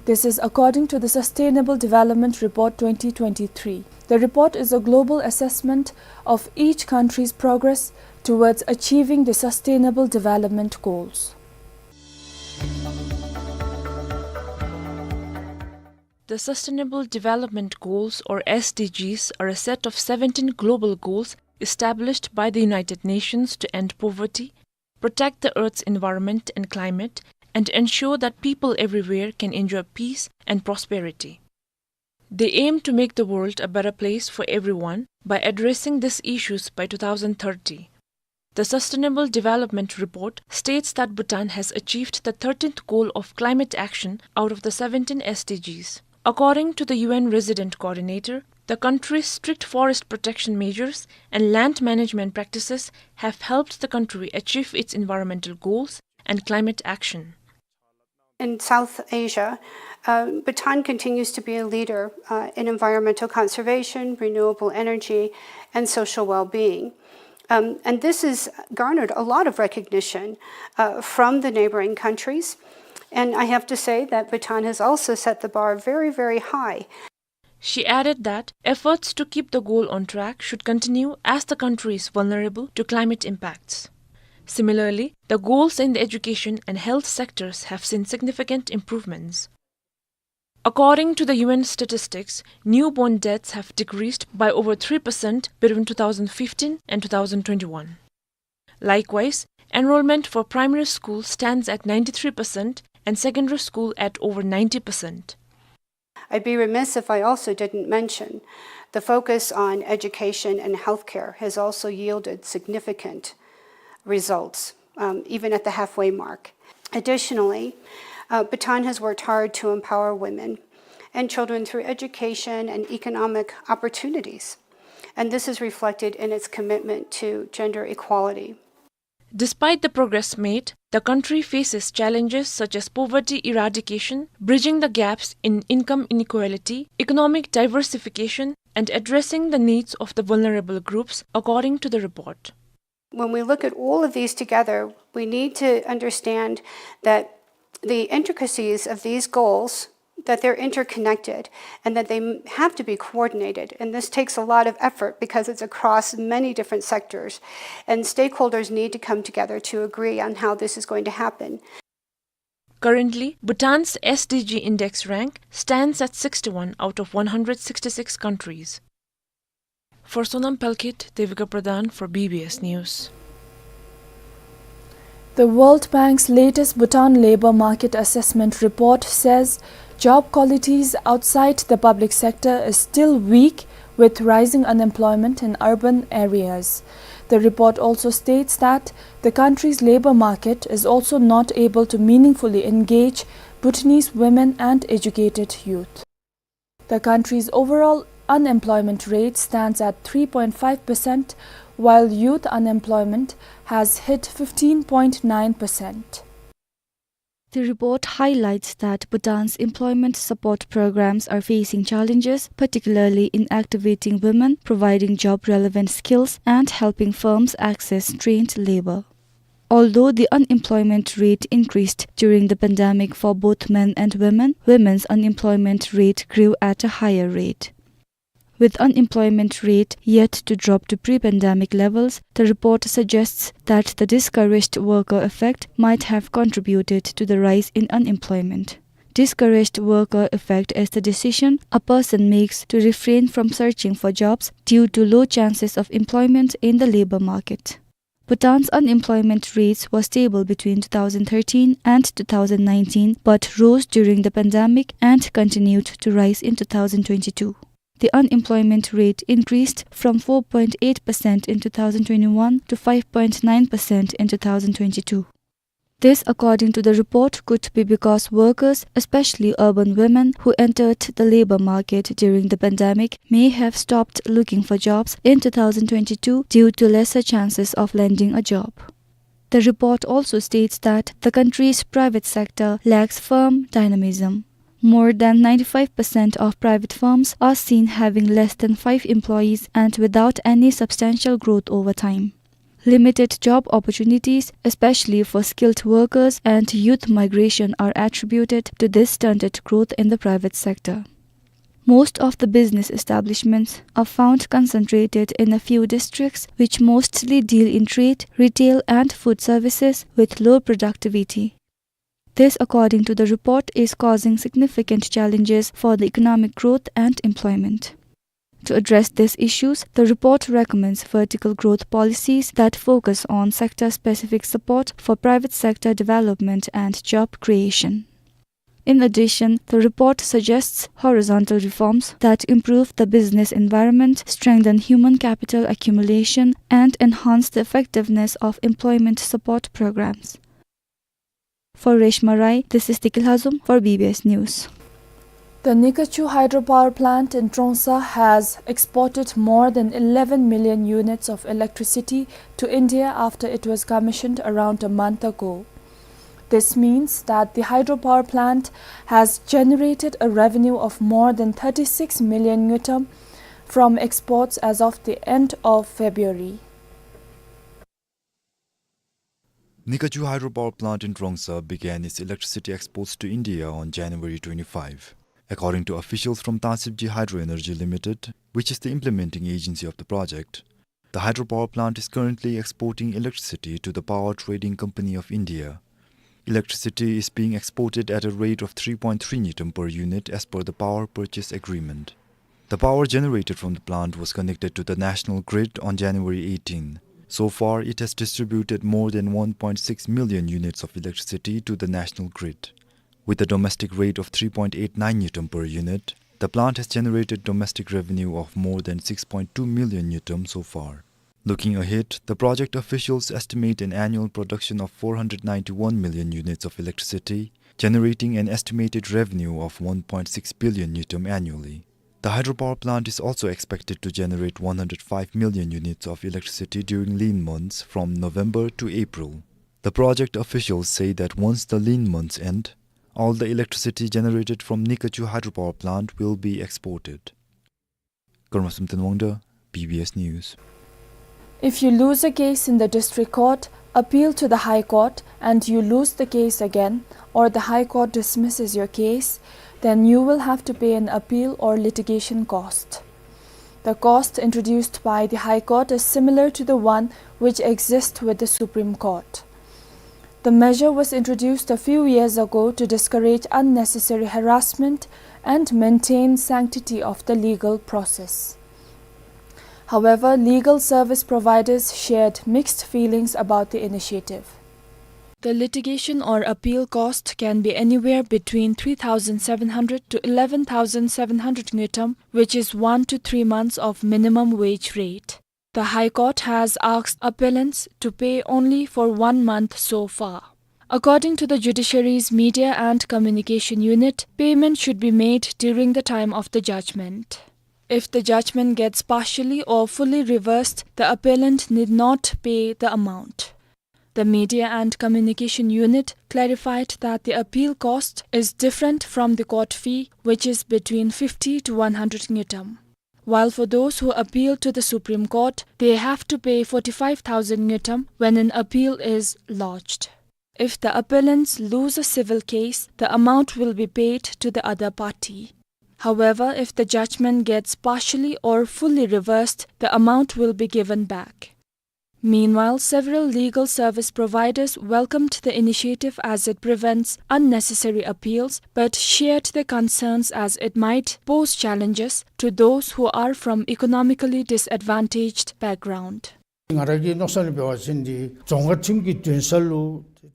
This is according to the Sustainable Development Report twenty twenty-three. The report is a global assessment of each country's progress towards achieving the Sustainable Development Goals. The Sustainable Development Goals, or S D Gs, are a set of seventeen global goals established by the United Nations to end poverty, protect the Earth's environment and climate, and ensure that people everywhere can enjoy peace and prosperity. They aim to make the world a better place for everyone by addressing these issues by two thousand thirty. The Sustainable Development Report states that Bhutan has achieved the thirteenth goal of climate action out of the seventeen S D Gs. According to the U N Resident Coordinator, the country's strict forest protection measures and land management practices have helped the country achieve its environmental goals and climate action. In South Asia, uh, Bhutan continues to be a leader, uh, in environmental conservation, renewable energy, and social well-being. Um, and this has garnered a lot of recognition, uh, from the neighboring countries. And I have to say that Bhutan has also set the bar very, very high. She added that efforts to keep the goal on track should continue as the country is vulnerable to climate impacts. Similarly, the goals in the education and health sectors have seen significant improvements. According to the U N statistics, newborn deaths have decreased by over three percent between two thousand fifteen and two thousand twenty-one. Likewise, enrollment for primary school stands at ninety-three percent and secondary school at over ninety percent. I'd be remiss if I also didn't mention the focus on education and healthcare has also yielded significant results, um, even at the halfway mark. Additionally, uh, Bhutan has worked hard to empower women and children through education and economic opportunities, and this is reflected in its commitment to gender equality. Despite the progress made, the country faces challenges such as poverty eradication, bridging the gaps in income inequality, economic diversification, and addressing the needs of the vulnerable groups, according to the report. When we look at all of these together, we need to understand that the intricacies of these goals, that they're interconnected and that they m-, have to be coordinated. And this takes a lot of effort because it's across many different sectors. And stakeholders need to come together to agree on how this is going to happen. Currently, Bhutan's S D G index rank stands at sixty-one out of one hundred sixty-six countries. For Sonam Palkhet, Devika Pradhan for B B S News. The World Bank's latest Bhutan labor market assessment report says job qualities outside the public sector is still weak, with rising unemployment in urban areas. The report also states that the country's labor market is also not able to meaningfully engage Bhutanese women and educated youth. The country's overall unemployment rate stands at three point five percent, while youth unemployment has hit fifteen point nine percent. The report highlights that Bhutan's employment support programs are facing challenges, particularly in activating women, providing job-relevant skills, and helping firms access trained labor. Although the unemployment rate increased during the pandemic for both men and women, women's unemployment rate grew at a higher rate. With unemployment rate yet to drop to pre-pandemic levels, the report suggests that the discouraged worker effect might have contributed to the rise in unemployment. Discouraged worker effect is the decision a person makes to refrain from searching for jobs due to low chances of employment in the labor market. Bhutan's unemployment rates were stable between two thousand thirteen and two thousand nineteen, but rose during the pandemic and continued to rise in two thousand twenty-two. The unemployment rate increased from four point eight percent in two thousand twenty-one to five point nine percent in two thousand twenty-two. This, according to the report, could be because workers, especially urban women who entered the labor market during the pandemic, may have stopped looking for jobs in two thousand twenty-two due to lesser chances of landing a job. The report also states that the country's private sector lacks firm dynamism. More than ninety-five percent of private firms are seen having less than five employees and without any substantial growth over time. Limited job opportunities, especially for skilled workers, and youth migration are attributed to this stunted growth in the private sector. Most of the business establishments are found concentrated in a few districts, which mostly deal in trade, retail, and food services with low productivity. This, according to the report, is causing significant challenges for the economic growth and employment. To address these issues, the report recommends vertical growth policies that focus on sector-specific support for private sector development and job creation. In addition, the report suggests horizontal reforms that improve the business environment, strengthen human capital accumulation, and enhance the effectiveness of employment support programs. For Reshma Rai, this is Tikil Hazum for B B S News. The Nikachu hydropower plant in Trongsa has exported more than eleven million units of electricity to India after it was commissioned around a month ago. This means that the hydropower plant has generated a revenue of more than thirty-six million ngultrum from exports as of the end of February. Nikachu hydropower plant in Trongsa began its electricity exports to India on January twenty-five. According to officials from Tansibji Hydro Energy Limited, which is the implementing agency of the project, the hydropower plant is currently exporting electricity to the Power Trading Company of India. Electricity is being exported at a rate of three point three ngultrum per unit as per the power purchase agreement. The power generated from the plant was connected to the national grid on January eighteen. So far, it has distributed more than one point six million units of electricity to the national grid. With a domestic rate of three point eight nine ngultrum per unit, the plant has generated domestic revenue of more than six point two million ngultrum so far. Looking ahead, the project officials estimate an annual production of four hundred ninety-one million units of electricity, generating an estimated revenue of one point six billion ngultrum annually. The hydropower plant is also expected to generate one hundred five million units of electricity during lean months from November to April. The project officials say that once the lean months end, all the electricity generated from Nikachu hydropower plant will be exported. Karma Samten Wangda, B B S News. If you lose a case in the district court, appeal to the High Court, and you lose the case again, or the High Court dismisses your case, then you will have to pay an appeal or litigation cost. The cost introduced by the High Court is similar to the one which exists with the Supreme Court. The measure was introduced a few years ago to discourage unnecessary harassment and maintain sanctity of the legal process. However, legal service providers shared mixed feelings about the initiative. The litigation or appeal cost can be anywhere between three thousand seven hundred to eleven thousand seven hundred ngultrum, which is one to three months of minimum wage rate. The High Court has asked appellants to pay only for one month so far. According to the judiciary's Media and Communication Unit, payment should be made during the time of the judgment. If the judgment gets partially or fully reversed, the appellant need not pay the amount. The Media and Communication Unit clarified that the appeal cost is different from the court fee, which is between fifty to one hundred ngultrum. While for those who appeal to the Supreme Court, they have to pay forty-five thousand ngultrum when an appeal is lodged. If the appellants lose a civil case, the amount will be paid to the other party. However, if the judgment gets partially or fully reversed, the amount will be given back. Meanwhile, several legal service providers welcomed the initiative as it prevents unnecessary appeals, but shared their concerns as it might pose challenges to those who are from economically disadvantaged background. ང་རང་གི་མནོ་བསམ་ལས་འབད་བ་ཅིན་འདི་རྫོང་ཁག་ཁྲིམས་ཀྱི་འདུན་ས་ལུ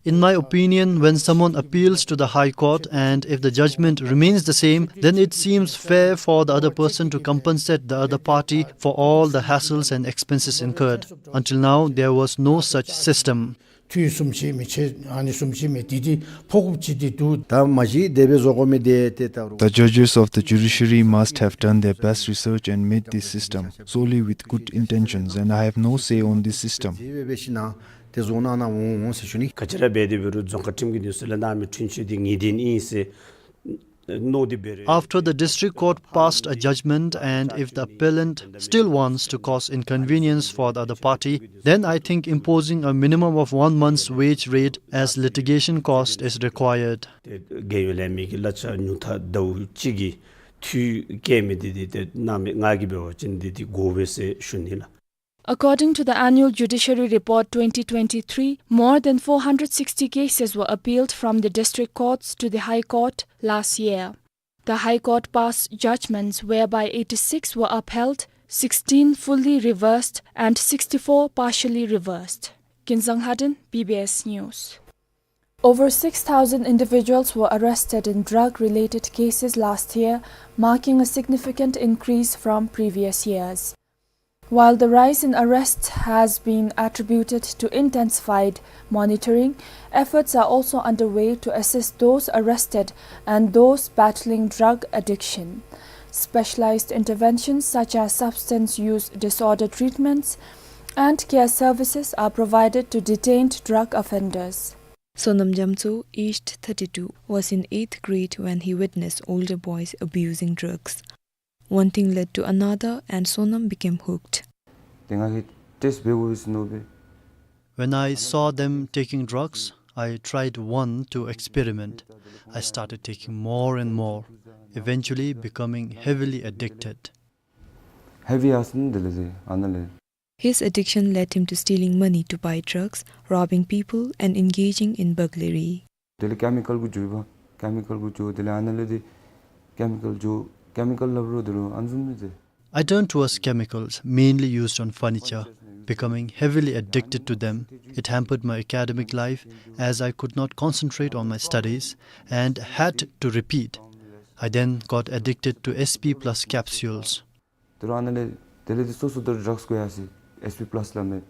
In my opinion, when someone appeals to the High Court and if the judgment remains the same, then it seems fair for the other person to compensate the other party for all the hassles and expenses incurred. Until now, there was no such system. འཐུས་བཟུམ་ཅིག་མི་ཆེ་ཨ་ནི་བཟུམ་ཅིག་མི་འདི་འདི་ཕོག་དགོཔ་ཅིག་འདི་འདུག། ད་མ་གཞི་དེ་སྦེ་བཟོ་དགོ་མི་འདི་ཏེ་ད་རུང་། The judges of the judiciary must have done their best research and made this system solely with good intentions, and I have no say on this system. དེ་སྦེ་འབད་ཞིན་ན་ཏེ་བཟོ་གནང་ན་འོང་འོང་ཟེར་ཞུ་ནི། ག་ཅི་ར་འབད་དེ་འབད་རུང་རྫོང་ཁག་ཁྲིམས་ཀྱི་འདུན་ས་ལས་གནང་མི་འཁྲུན་ཆོད་འདི་ངེས་བདེན་ཨིན་ཟེར། After the district court passed a judgment and if the appellant still wants to cause inconvenience for the other party, then I think imposing a minimum of one month's wage rate as litigation cost is required. ཏེ་རྒས་ཡོལ་ལེན་མི་གི་གླ་ཆ་ཉུང་མཐའ་ཟླཝ་གཅིག་གི་འཐུས་བཀལ་མི་འདི་འདི་ཏེ་གནང་མི་ང་གིས་འབད་བ་ཅིན་འདི་འདི་དགོ་པས་ཟེར་ཞུ་ནི་ལགས། According to the Annual Judiciary Report twenty twenty-three, more than four hundred sixty cases were appealed from the district courts to the High Court last year. The High Court passed judgments whereby eighty-six were upheld, sixteen fully reversed, and sixty-four partially reversed. Kinzang Haden, B B S News. Over six thousand individuals were arrested in drug-related cases last year, marking a significant increase from previous years. While the rise in arrests has been attributed to intensified monitoring, efforts are also underway to assist those arrested and those battling drug addiction. Specialized interventions such as substance use disorder treatments and care services are provided to detained drug offenders. Sonam Jamtso, aged thirty-two, was in eighth grade when he witnessed older boys abusing drugs. One thing led to another and Sonam became hooked. ཏེ་ང་གིས་ཊེསཊ་འབད་དགོ་ཟེར་མནོ་སྦེ། When I saw them taking drugs, I tried one to experiment. I started taking more and more, eventually becoming heavily addicted. ཧེ་བི་ཨ་ཟེར་ནི་དེ་ལས་ཟེར་ཨ་ནཱ་ལས། His addiction led him to stealing money to buy drugs, robbing people, and engaging in burglary. དེ་ལས་ཀེ་མི་ཀཱལ་གུ་འགྱོཝ་མས། ཀེ་མི་ཀཱལ་གུ་འགྱོ། དེ་ལས་ཨ་ནཱ་ལས་དེ་ཀེ་མི་ཀཱལ་འགྱོ། ཀེ་མི་ཀཱལ་སླབ་རུང་དེ་རུང་ཨ་ནི་བཟུམ་མས་ཏེ། I turned towards chemicals, mainly used on furniture, becoming heavily addicted to them. It hampered my academic life as I could not concentrate on my studies and had to repeat. I then got addicted to S P plus capsules. དེ་རུང་ཨ་ནཱ་ལས་དེ་ལས་དེ་སོ་སོ་དེ་རུང་ཌྲགསི་བཀོ་ཡར་སོ་ཡི། S P plus སླབ་མས།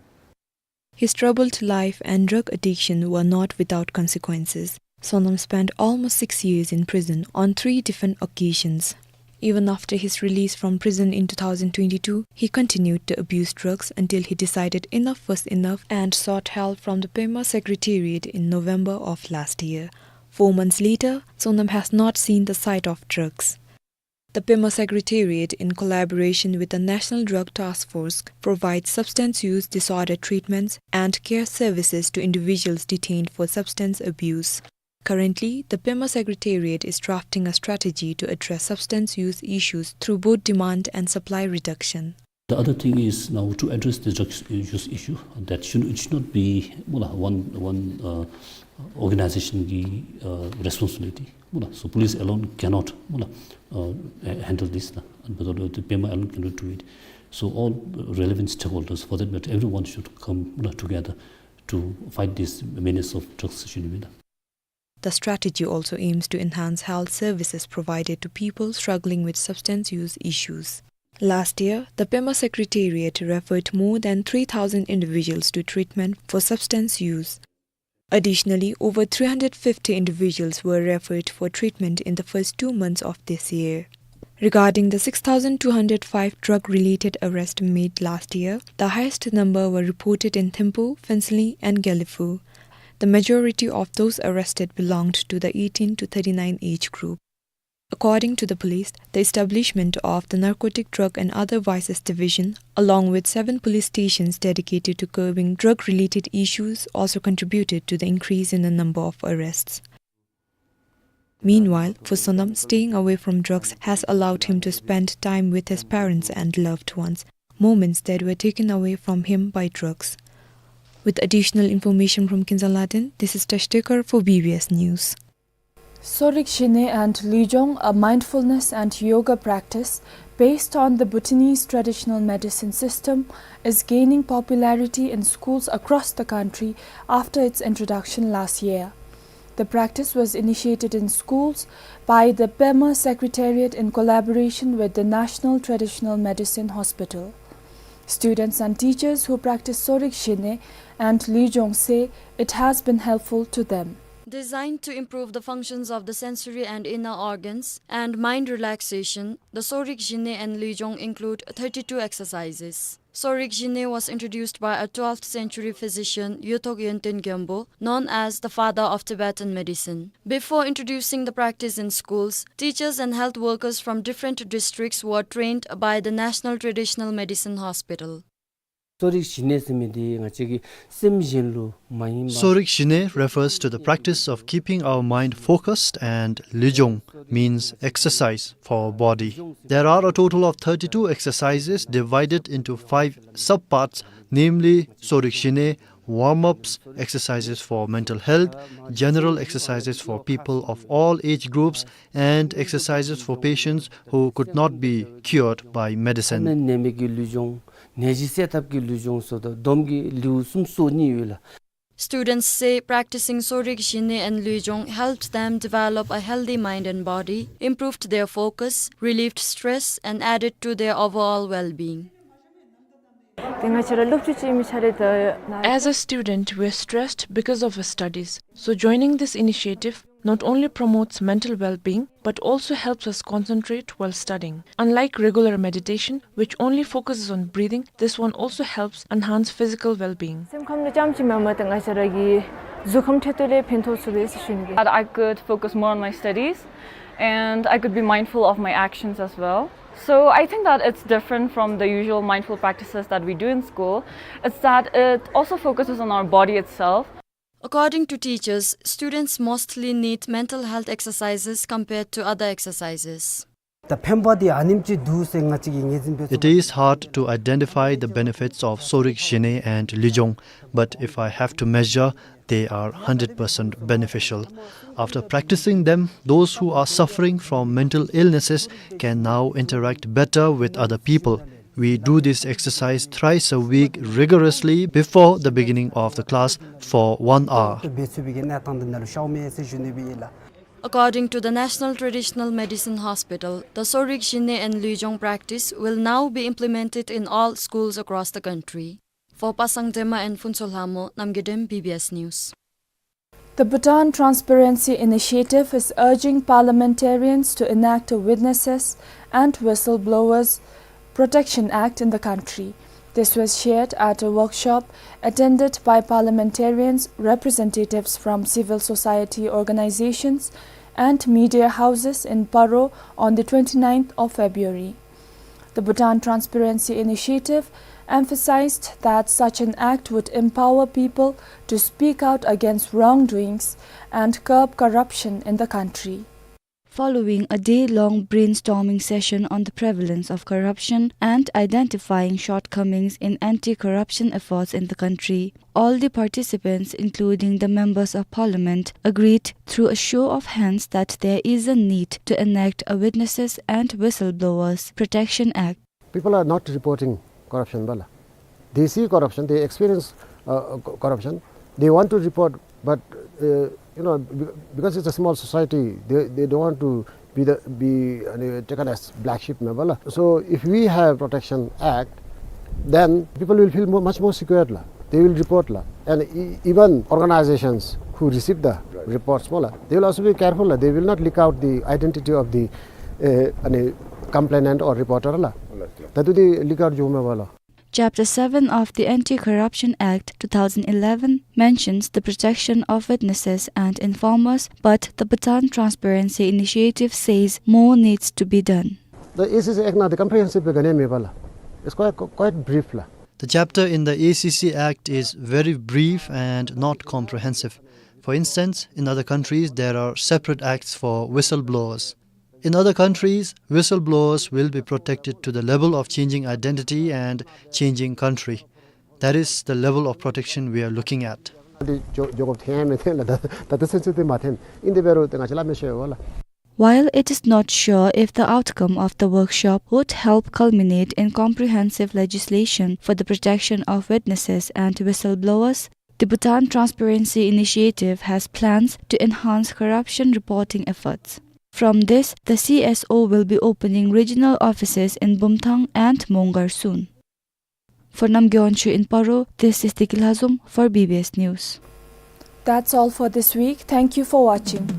His troubled life and drug addiction were not without consequences. Sonam spent almost six years in prison on three different occasions. Even after his release from prison in two thousand twenty-two, he continued to abuse drugs until he decided enough was enough and sought help from the Pema Secretariat in November of last year. Four months later, Sonam has not seen the sight of drugs. The Pema Secretariat, in collaboration with the National Drug Task Force, provides substance use disorder treatments and care services to individuals detained for substance abuse. Currently, the Pema Secretariat is drafting a strategy to address substance use issues through both demand and supply reduction. The other thing is now to address the drugs use issue. That should, it should not be, mula, one, one, uh, organization ki, uh, responsibility. Mula. So police alone cannot, mula, uh, ha-, handle this, na. And but the Pema alone cannot do it. So all relevant stakeholders, for that matter, everyone should come, mula, together to fight this menace of drugs, shouldn't be, na. The strategy also aims to enhance health services provided to people struggling with substance use issues. Last year, the Pema Secretariat referred more than three thousand individuals to treatment for substance use. Additionally, over three hundred fifty individuals were referred for treatment in the first two months of this year. Regarding the six thousand two hundred five drug-related arrests made last year, the highest number were reported in Thimphu, Phuentsholing, and Gelephu. The majority of those arrested belonged to the eighteen to thirty-nine age group. According to the police, the establishment of the Narcotic Drug and Other Vices Division, along with seven police stations dedicated to curbing drug-related issues, also contributed to the increase in the number of arrests. Meanwhile, for Sonam, staying away from drugs has allowed him to spend time with his parents and loved ones, moments that were taken away from him by drugs. With additional information from Kinzaladen, this is Tashtekar for B B S News. Sorik Jine and Luijong, a mindfulness and yoga practice based on the Bhutanese traditional medicine system, is gaining popularity in schools across the country after its introduction last year. The practice was initiated in schools by the Pema Secretariat in collaboration with the National Traditional Medicine Hospital. Students and teachers who practice Sorik Jine and Luijong say it has been helpful to them. Designed to improve the functions of the sensory and inner organs and mind relaxation, the Sorik Jine and Luijong include thirty-two exercises. Sorik Jine was introduced by a twelfth century physician, Yothok Yönten Gyalpo, known as the father of Tibetan medicine. Before introducing the practice in schools, teachers and health workers from different districts were trained by the National Traditional Medicine Hospital. Sorik Jine ཟེར་མི་འདི་ང་བཅས་ཀྱི་སེམས་གཞན་ལུ་མ་ཡེངས་པར། Sorik Jine refers to the practice of keeping our mind focused, and Luijong means exercise for body. There are a total of thirty-two exercises divided into five subparts, namely Sorik Jine, warm-ups, exercises for mental health, general exercises for people of all age groups, and exercises for patients who could not be cured by medicine. ནད་མེད་ཀྱི་ལུས་སྦྱོང་། ནད་གཞི་སེལ་ཐབས་ཀྱི་ལུས་སྦྱོང་སོགས་དང་སྡོམ་གྱི་ལེའུ་གསུམ་སོ་གཉིས་ཡོད་ལགས། Students say practicing Sorik Jine and Luijong helped them develop a healthy mind and body, improved their focus, relieved stress, and added to their overall well-being. ཏེ་ང་བཅས་ར་སློབ་ཕྲུག་ཅིག་ཨིན་མི་ཆ་ར་ཏེ། As a student, we are stressed because of our studies. So joining this initiative not only promotes mental well-being, but also helps us concentrate while studying. Unlike regular meditation, which only focuses on breathing, this one also helps enhance physical well-being. སེམས་ཁམས་ལུ་ཙམ་ཅིག་མེན་པར་ཏེ་ང་བཅས་ར་གི་གཟུགས་ཁམས་འཕྲོད་བསྟེན་ལུ་ཕན་ཐོགས་ཚུགས་པས་ཟེར་ཞུ་ནི་ཨིན། That I could focus more on my studies and I could be mindful of my actions as well. So I think that it's different from the usual mindful practices that we do in school. It's that it also focuses on our body itself. According to teachers, students mostly need mental health exercises compared to other exercises. ད་ཕན་པ་འདི་ཨ་ནེམ་ཅིག་འདུག་ཟེར་ང་བཅས་ཀྱིས་ངེས་འཛིན་འབད་ཚུགས། It is hard to identify the benefits of Sorik Jine and Luijong, but if I have to measure, they are hundred percent beneficial. After practicing them, those who are suffering from mental illnesses can now interact better with other people. We do this exercise thrice a week rigorously before the beginning of the class for one hour. འབད་ཚུགས་པའི་གི་གནས་སྟངས་འདི་ནང་ལུ་ཤརཝ་མས་ཟེར་ཞུ་ནི་ཨིན་ལགས། According to the National Traditional Medicine Hospital, the Sorik Jine and Luijong practice will now be implemented in all schools across the country. For Pasang Dema and Phuntsho Lhamo, Namgay Dem, B B S News. The Bhutan Transparency Initiative is urging parliamentarians to enact a Witnesses and Whistleblowers Protection Act in the country. This was shared at a workshop attended by parliamentarians, representatives from civil society organizations, and media houses in Paro on the twenty-ninth of February. The Bhutan Transparency Initiative emphasized that such an act would empower people to speak out against wrongdoings and curb corruption in the country. Following a day-long brainstorming session on the prevalence of corruption and identifying shortcomings in anti-corruption efforts in the country, all the participants, including the members of parliament, agreed through a show of hands that there is a need to enact a Witnesses and Whistleblowers Protection Act. People are not reporting corruption, bala. They see corruption, they experience, uh, co-, corruption. They want to report, but, uh, you know, be-, because it's a small society, they, they don't want to be the, be, uh, taken as black sheep, bala. So if we have Protection Act, then people will feel more, much more secured, la. They will report, la. And e-, even organizations who receive the reports, bala, they will also be careful, la. They will not leak out the identity of the, uh, complainant or reporter, la. That will be leak out, bala. Chapter seven of the Anti-Corruption Act two thousand eleven mentions the protection of witnesses and informers, but the Bhutan Transparency Initiative says more needs to be done. The A C C Act na the comprehensive gane me bala. It's quite, quite brief, la. The chapter in the A C C Act is very brief and not comprehensive. For instance, in other countries, there are separate acts for whistleblowers. In other countries, whistleblowers will be protected to the level of changing identity and changing country. That is the level of protection we are looking at. While it is not sure if the outcome of the workshop would help culminate in comprehensive legislation for the protection of witnesses and whistleblowers, the Bhutan Transparency Initiative has plans to enhance corruption reporting efforts. From this, the C S O will be opening regional offices in Bumthang and Mongar soon. For Namgay Wangchuk in Paro, this is Deki Lhazom for B B S News. That's all for this week. Thank you for watching.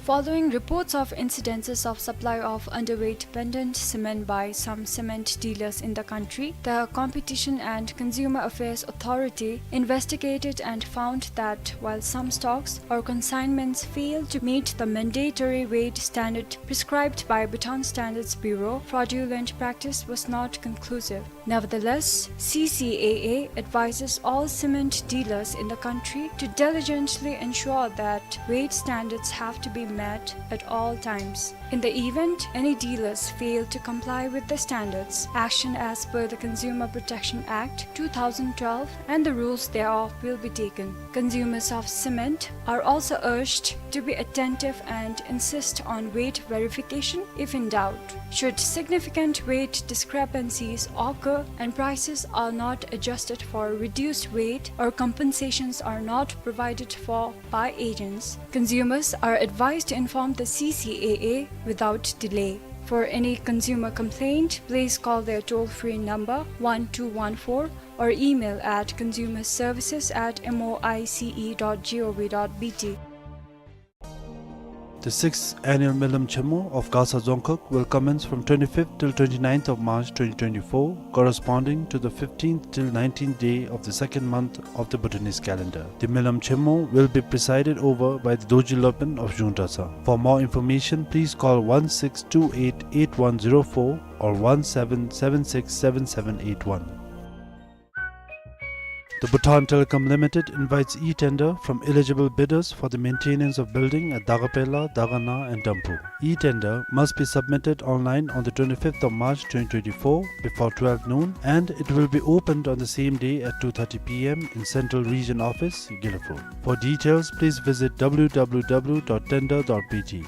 Following reports of incidences of supply of underweight pendant cement by some cement dealers in the country, the Competition and Consumer Affairs Authority investigated and found that while some stocks or consignments fail to meet the mandatory weight standard prescribed by Bhutan Standards Bureau, fraudulent practice was not conclusive. Nevertheless, C C A A advises all cement dealers in the country to diligently ensure that weight standards have to be met at all times. In the event any dealers fail to comply with the standards, action as per the Consumer Protection Act two thousand twelve and the rules thereof will be taken. Consumers of cement are also urged to be attentive and insist on weight verification if in doubt. Should significant weight discrepancies occur and prices are not adjusted for reduced weight or compensations are not provided for by agents, consumers are advised to inform the C C A A without delay. For any consumer complaint, please call their toll-free number one two one four or email at consumer services at M O I C E dot G O V dot B T. The sixth annual Melam Chemo of Gasa Dzongkhag will commence from twenty-fifth till twenty-ninth of March twenty twenty-four, corresponding to the fifteenth till nineteenth day of the second month of the Bhutanese calendar. The Melam Chemo will be presided over by the Dorji Lopen of Zhungtasa. For more information, please call one six two eight eight one zero four or one seven seven six seven seven eight one. The Bhutan Telecom Limited invites e-tender from eligible bidders for the maintenance of building at Dagapela, Dagana and Damphu. E-tender must be submitted online on the twenty-fifth of March twenty twenty-four before twelve noon, and it will be opened on the same day at two thirty p m in Central Region Office, Gelephu. For details, please visit w w w dot tender dot b t.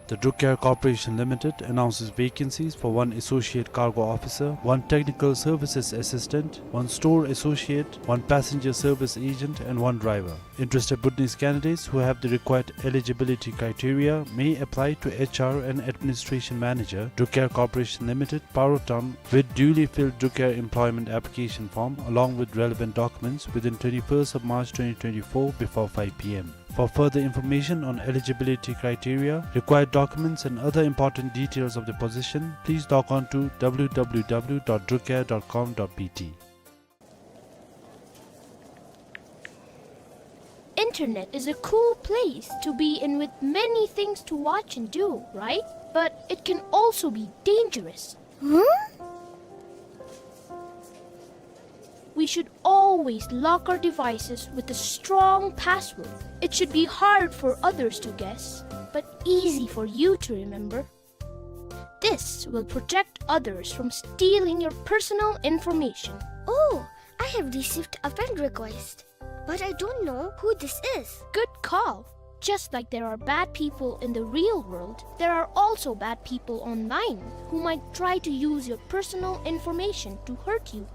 The Druk Air Corporation Limited announces vacancies for one associate cargo officer, one technical services assistant, one store associate, one passenger service agent, and one driver. Interested Bhutanese candidates who have the required eligibility criteria may apply to H R and administration manager, Druk Air Corporation Limited, Parotan, with duly filled Druk Air employment application form along with relevant documents within twenty-first of March twenty twenty-four before five p m. For further information on eligibility criteria, required documents and other important details of the position, please log on to w w w dot drukair dot com dot b t. Internet is a cool place to be in with many things to watch and do, right? But it can also be dangerous. Huh? We should always lock our devices with a strong password. It should be hard for others to guess, but easy for you to remember. This will protect others from stealing your personal information. Oh, I have received a friend request, but I don't know who this is. Good call. Just like there are bad people in the real world, there are also bad people online who might try to use your personal information to hurt you.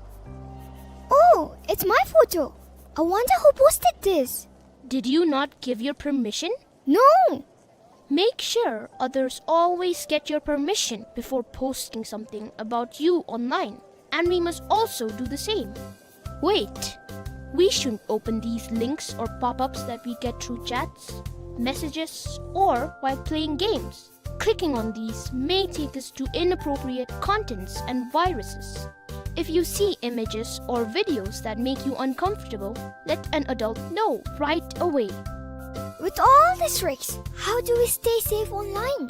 Oh, it's my photo. I wonder who posted this. Did you not give your permission? No. Make sure others always get your permission before posting something about you online, and we must also do the same. Wait, we shouldn't open these links or pop-ups that we get through chats, messages, or while playing games. Clicking on these may take us to inappropriate contents and viruses. If you see images or videos that make you uncomfortable, let an adult know right away. With all these risks, how do we stay safe online?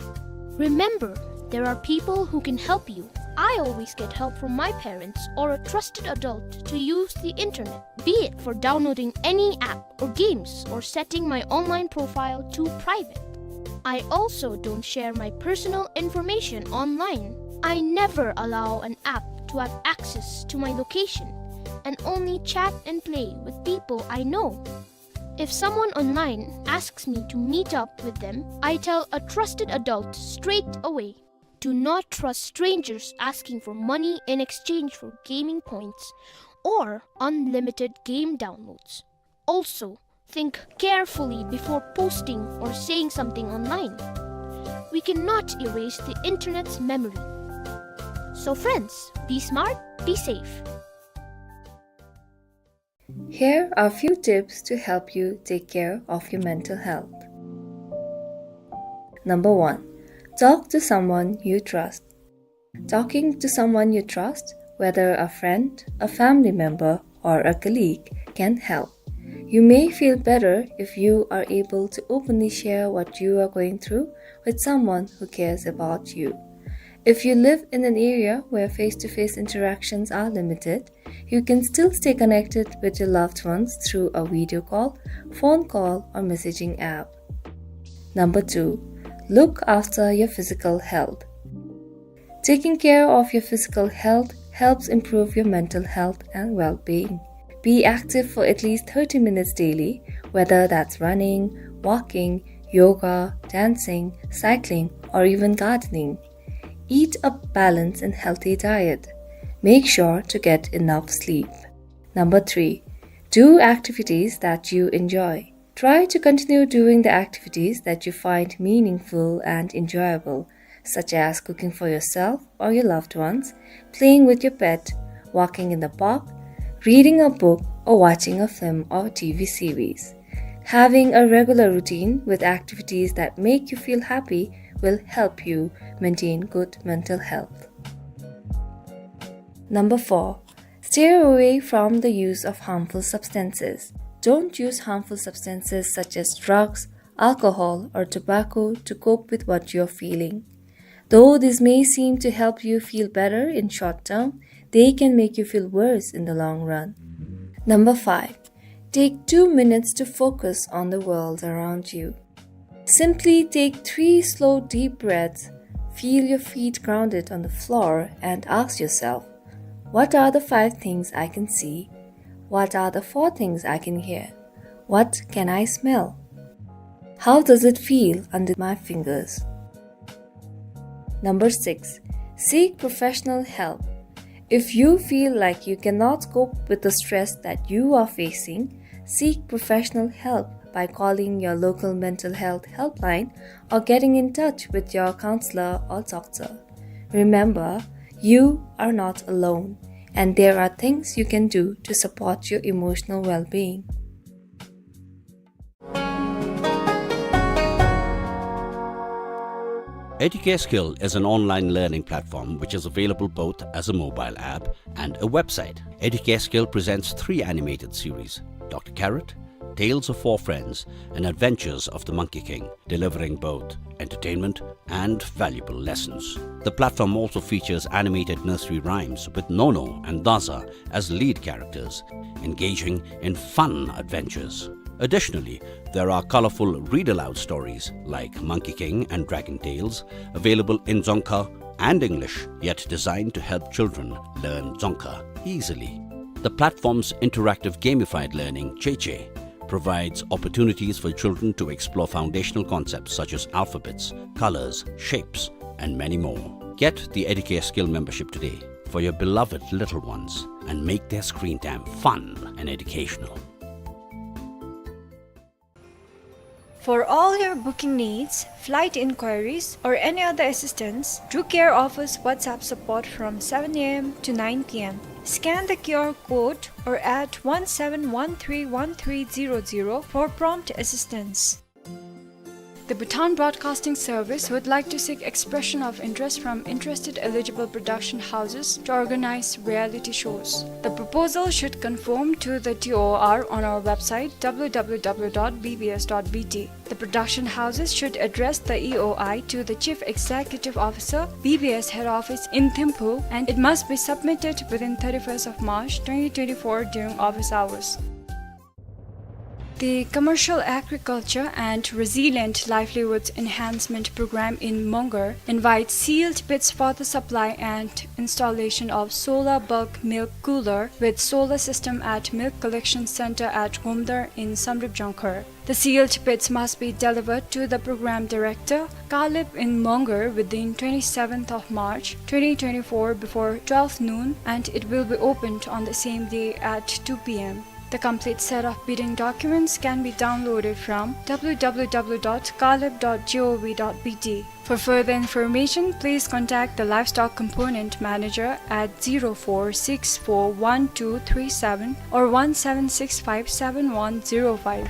Remember, there are people who can help you. I always get help from my parents or a trusted adult to use the internet, be it for downloading any app or games or setting my online profile to private. I also don't share my personal information online. I never allow an app to have access to my location and only chat and play with people I know. If someone online asks me to meet up with them, I tell a trusted adult straight away. Do not trust strangers asking for money in exchange for gaming points or unlimited game downloads. Also, think carefully before posting or saying something online. We cannot erase the internet's memory. So friends, be smart, be safe. Here are few tips to help you take care of your mental health. Number one, talk to someone you trust. Talking to someone you trust, whether a friend, a family member, or a colleague, can help. You may feel better if you are able to openly share what you are going through with someone who cares about you. If you live in an area where face-to-face interactions are limited, you can still stay connected with your loved ones through a video call, phone call, or messaging app. Number two, look after your physical health. Taking care of your physical health helps improve your mental health and well-being. Be active for at least thirty minutes daily, whether that's running, walking, yoga, dancing, cycling, or even gardening. Eat a balanced and healthy diet. Make sure to get enough sleep. Number three, do activities that you enjoy. Try to continue doing the activities that you find meaningful and enjoyable, such as cooking for yourself or your loved ones, playing with your pet, walking in the park, reading a book, or watching a film or T V series. Having a regular routine with activities that make you feel happy will help you maintain good mental health. Number four, steer away from the use of harmful substances. Don't use harmful substances such as drugs, alcohol, or tobacco to cope with what you're feeling. Though this may seem to help you feel better in short term, They can make you feel worse in the long run. Number five, take two minutes to focus on the world around you. Simply take three slow, deep breaths, feel your feet grounded on the floor, and ask yourself, "What are the five things I can see? What are the four things I can hear? What can I smell? How does it feel under my fingers?" Number six, seek professional help. If you feel like you cannot cope with the stress that you are facing, seek professional help by calling your local mental health helpline or getting in touch with your counselor or doctor. Remember, you are not alone, and there are things you can do to support your emotional well-being. Educare Skill is an online learning platform which is available both as a mobile app and a website. Educare Skill presents three animated series, Doctor Carrot, Tales of Four Friends, and Adventures of the Monkey King, delivering both entertainment and valuable lessons. The platform also features animated nursery rhymes with Nono and Daza as lead characters, engaging in fun adventures. Additionally, there are colorful read-aloud stories like Monkey King and Dragon Tales, available in Dzongkha and English, yet designed to help children learn Dzongkha easily. The platform's interactive gamified learning, Cheche, provides opportunities for children to explore foundational concepts such as alphabets, colors, shapes, and many more. Get the Educare Skill membership today for your beloved little ones and make their screen time fun and educational. For all your booking needs, flight inquiries, or any other assistance, Drew Care offers WhatsApp support from seven A M to nine P M. Scan the Q R code or at one seven one three one three zero zero for prompt assistance. The Bhutan Broadcasting Service would like to seek expression of interest from interested eligible production houses to organize reality shows. The proposal should conform to the T O R on our website, W W W dot B B S dot B T. The production houses should address the E O I to the Chief Executive Officer, B B S Head Office in Thimphu, and it must be submitted within thirty-first of March twenty twenty-four during office hours. The Commercial Agriculture and Resilient Livelihoods Enhancement Program in Mongar invites sealed bids for the supply and installation of solar bulk milk cooler with solar system at Milk Collection Center at Gomdar in Samdrup Jongkhar. The sealed bids must be delivered to the program director, Kalip in Mongar, within twenty-seventh of March twenty twenty-four before twelve noon, and it will be opened on the same day at two P M. The complete set of bidding documents can be downloaded from W W W dot kalip dot gov dot B T. For further information, please contact the Livestock Component Manager at zero four six four one two three seven or one seven six five seven one zero five.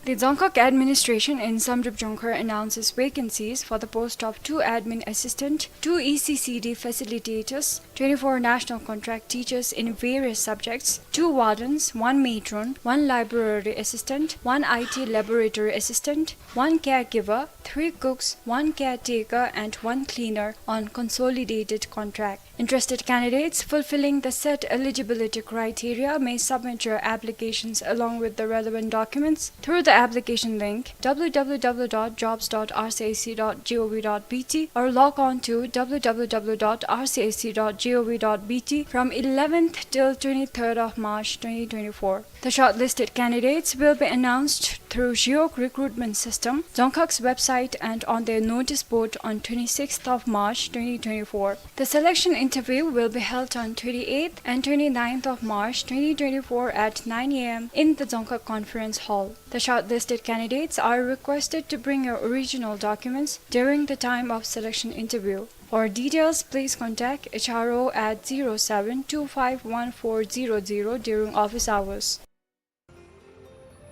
The Dzongkhag Administration in Samdrup Jongkhar announces vacancies for the post of two admin assistant, two E C C D facilitators, twenty-four national contract teachers in various subjects, two wardens, one matron, one library assistant, one I T laboratory assistant, one caregiver, three cooks, one caretaker, and one cleaner on consolidated contract. Interested candidates fulfilling the set eligibility criteria may submit your applications along with the relevant documents through the application link, W W W dot jobs dot R C A C dot gov dot B T, or log on to W W W dot R C A C dot gov dot B T from eleventh till twenty-third of March twenty twenty-four. The shortlisted candidates will be announced through Zhiyog recruitment system, Dzongkhag's website, and on their notice board on twenty-sixth of March twenty twenty-four. The selection interview will be held on twenty-eighth and twenty-ninth of March twenty twenty-four at nine A M in the Dzongkhag Conference Hall. The shortlisted candidates are requested to bring your original documents during the time of selection interview. For details, please contact H R O at zero seven two five one four zero zero during office hours.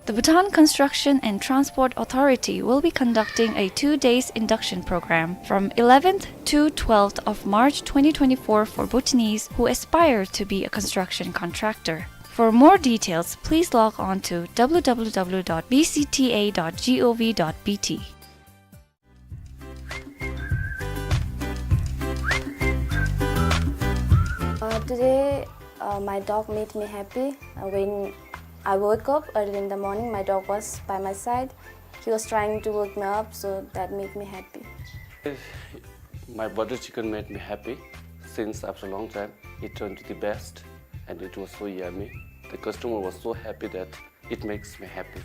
The Bhutan Construction and Transport Authority will be conducting a two days induction program from eleventh to twelfth of March twenty twenty-four for Bhutanese who aspire to be a construction contractor. For more details, please log on to W W W dot B C T A dot gov dot B T. Today, uh, my dog made me happy. Uh, when I woke up early in the morning, my dog was by my side. He was trying to wake me up, so that made me happy. My butter chicken made me happy since after a long time. It turned to the best and it was so yummy. The customer was so happy that it makes me happy.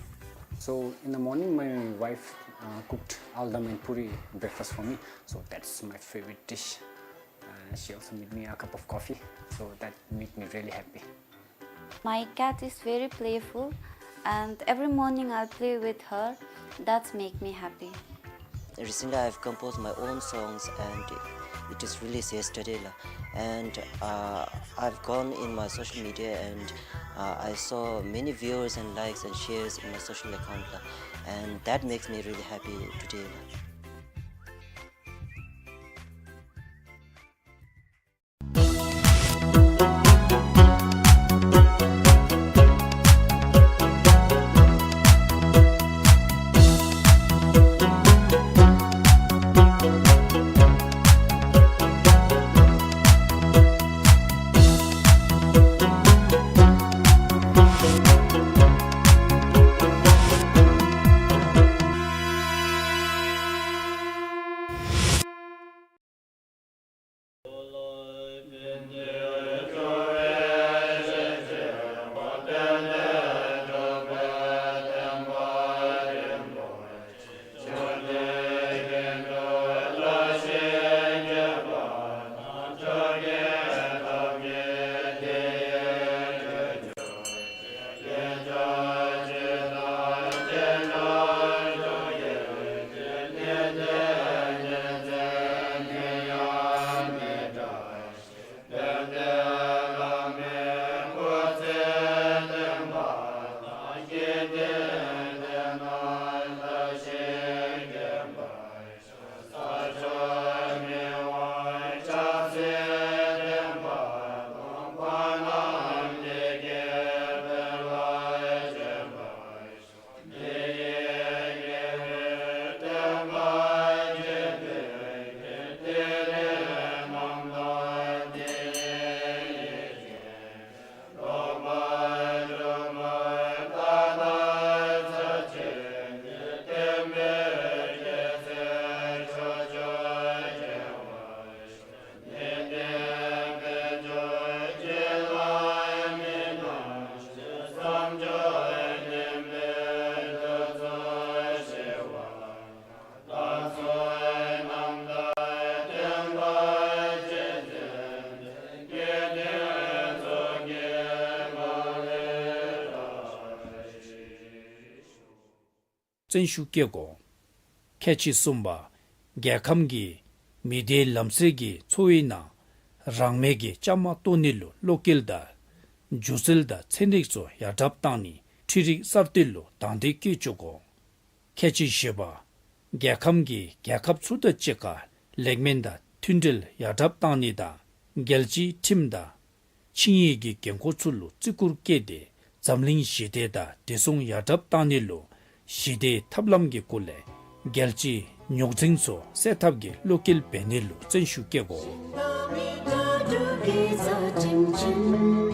So in the morning, my wife, uh, cooked aldam and puri breakfast for me. So that's my favorite dish. Uh, she also made me a cup of coffee. So that made me really happy. My cat is very playful, and every morning I'll play with her. That's make me happy. Recently, I've composed my own songs, and it is released yesterday, la. And, uh, I've gone in my social media, and, uh, I saw many viewers and likes and shares in my social account, la. And that makes me really happy today, la. བརྩོན་ཤུགས་བསྐྱེད་དགོ། ཁལ་གཅིག་གསུམ་པ། རྒྱལ་ཁམས་ཀྱི་མི་སྡེའི་ལམ་སྲོལ་གྱི་འཚོ་བའི་ནང་རང་མོས་ཀྱི་བཅའ་མར་གཏོགས་ནི་ལུ་གློག་སྐྱེལ་དང་སྒྱུ་རྩལ་དང་ཚན་རིག་ཚུ་ཡར་དྲགཔ་བཏང་ནི་འཕྲུལ་རིག་གསར་གཏོད་ལུ་དང་འདོད་བསྐྱེད་བཅུག་དགོ། ཁལ་གཅིག་བཞི་པ། རྒྱལ་ཁམས་ཀྱི་རྒྱལ་ཁབ་ཚུ་དང་གཅིག་ཁར་ལེགས་སྨོན་དང་མཐུན་འབྲེལ་ཡར་དྲགཔ་བཏང་ནི་དང་རྒྱལ་སྤྱིའི་ཁྲིམས་དང་ཆིངས་ཡིག་གི་འགན་ཁུར་ཚུ་ལུ་བརྩི་བཀུར་བསྐྱེད་དེ་འཛམ་གླིང་ཞི་བདེ་དང་བདེ་སྲུང་ཡར་དྲགཔ་བཏང་ནི་ལུ་ཞི་བདེའི་ཐབས་ལམ་གྱི་སྒོ་ལས་རྒྱལ་སྤྱིའི་རྙོག་འཛིང་ཚུ་སེལ་ཐབས་ཀྱི་བློ་འགེལ་འབད་ནི་ལུ་བརྩོན་ཤུགས་བསྐྱེད་དགོ།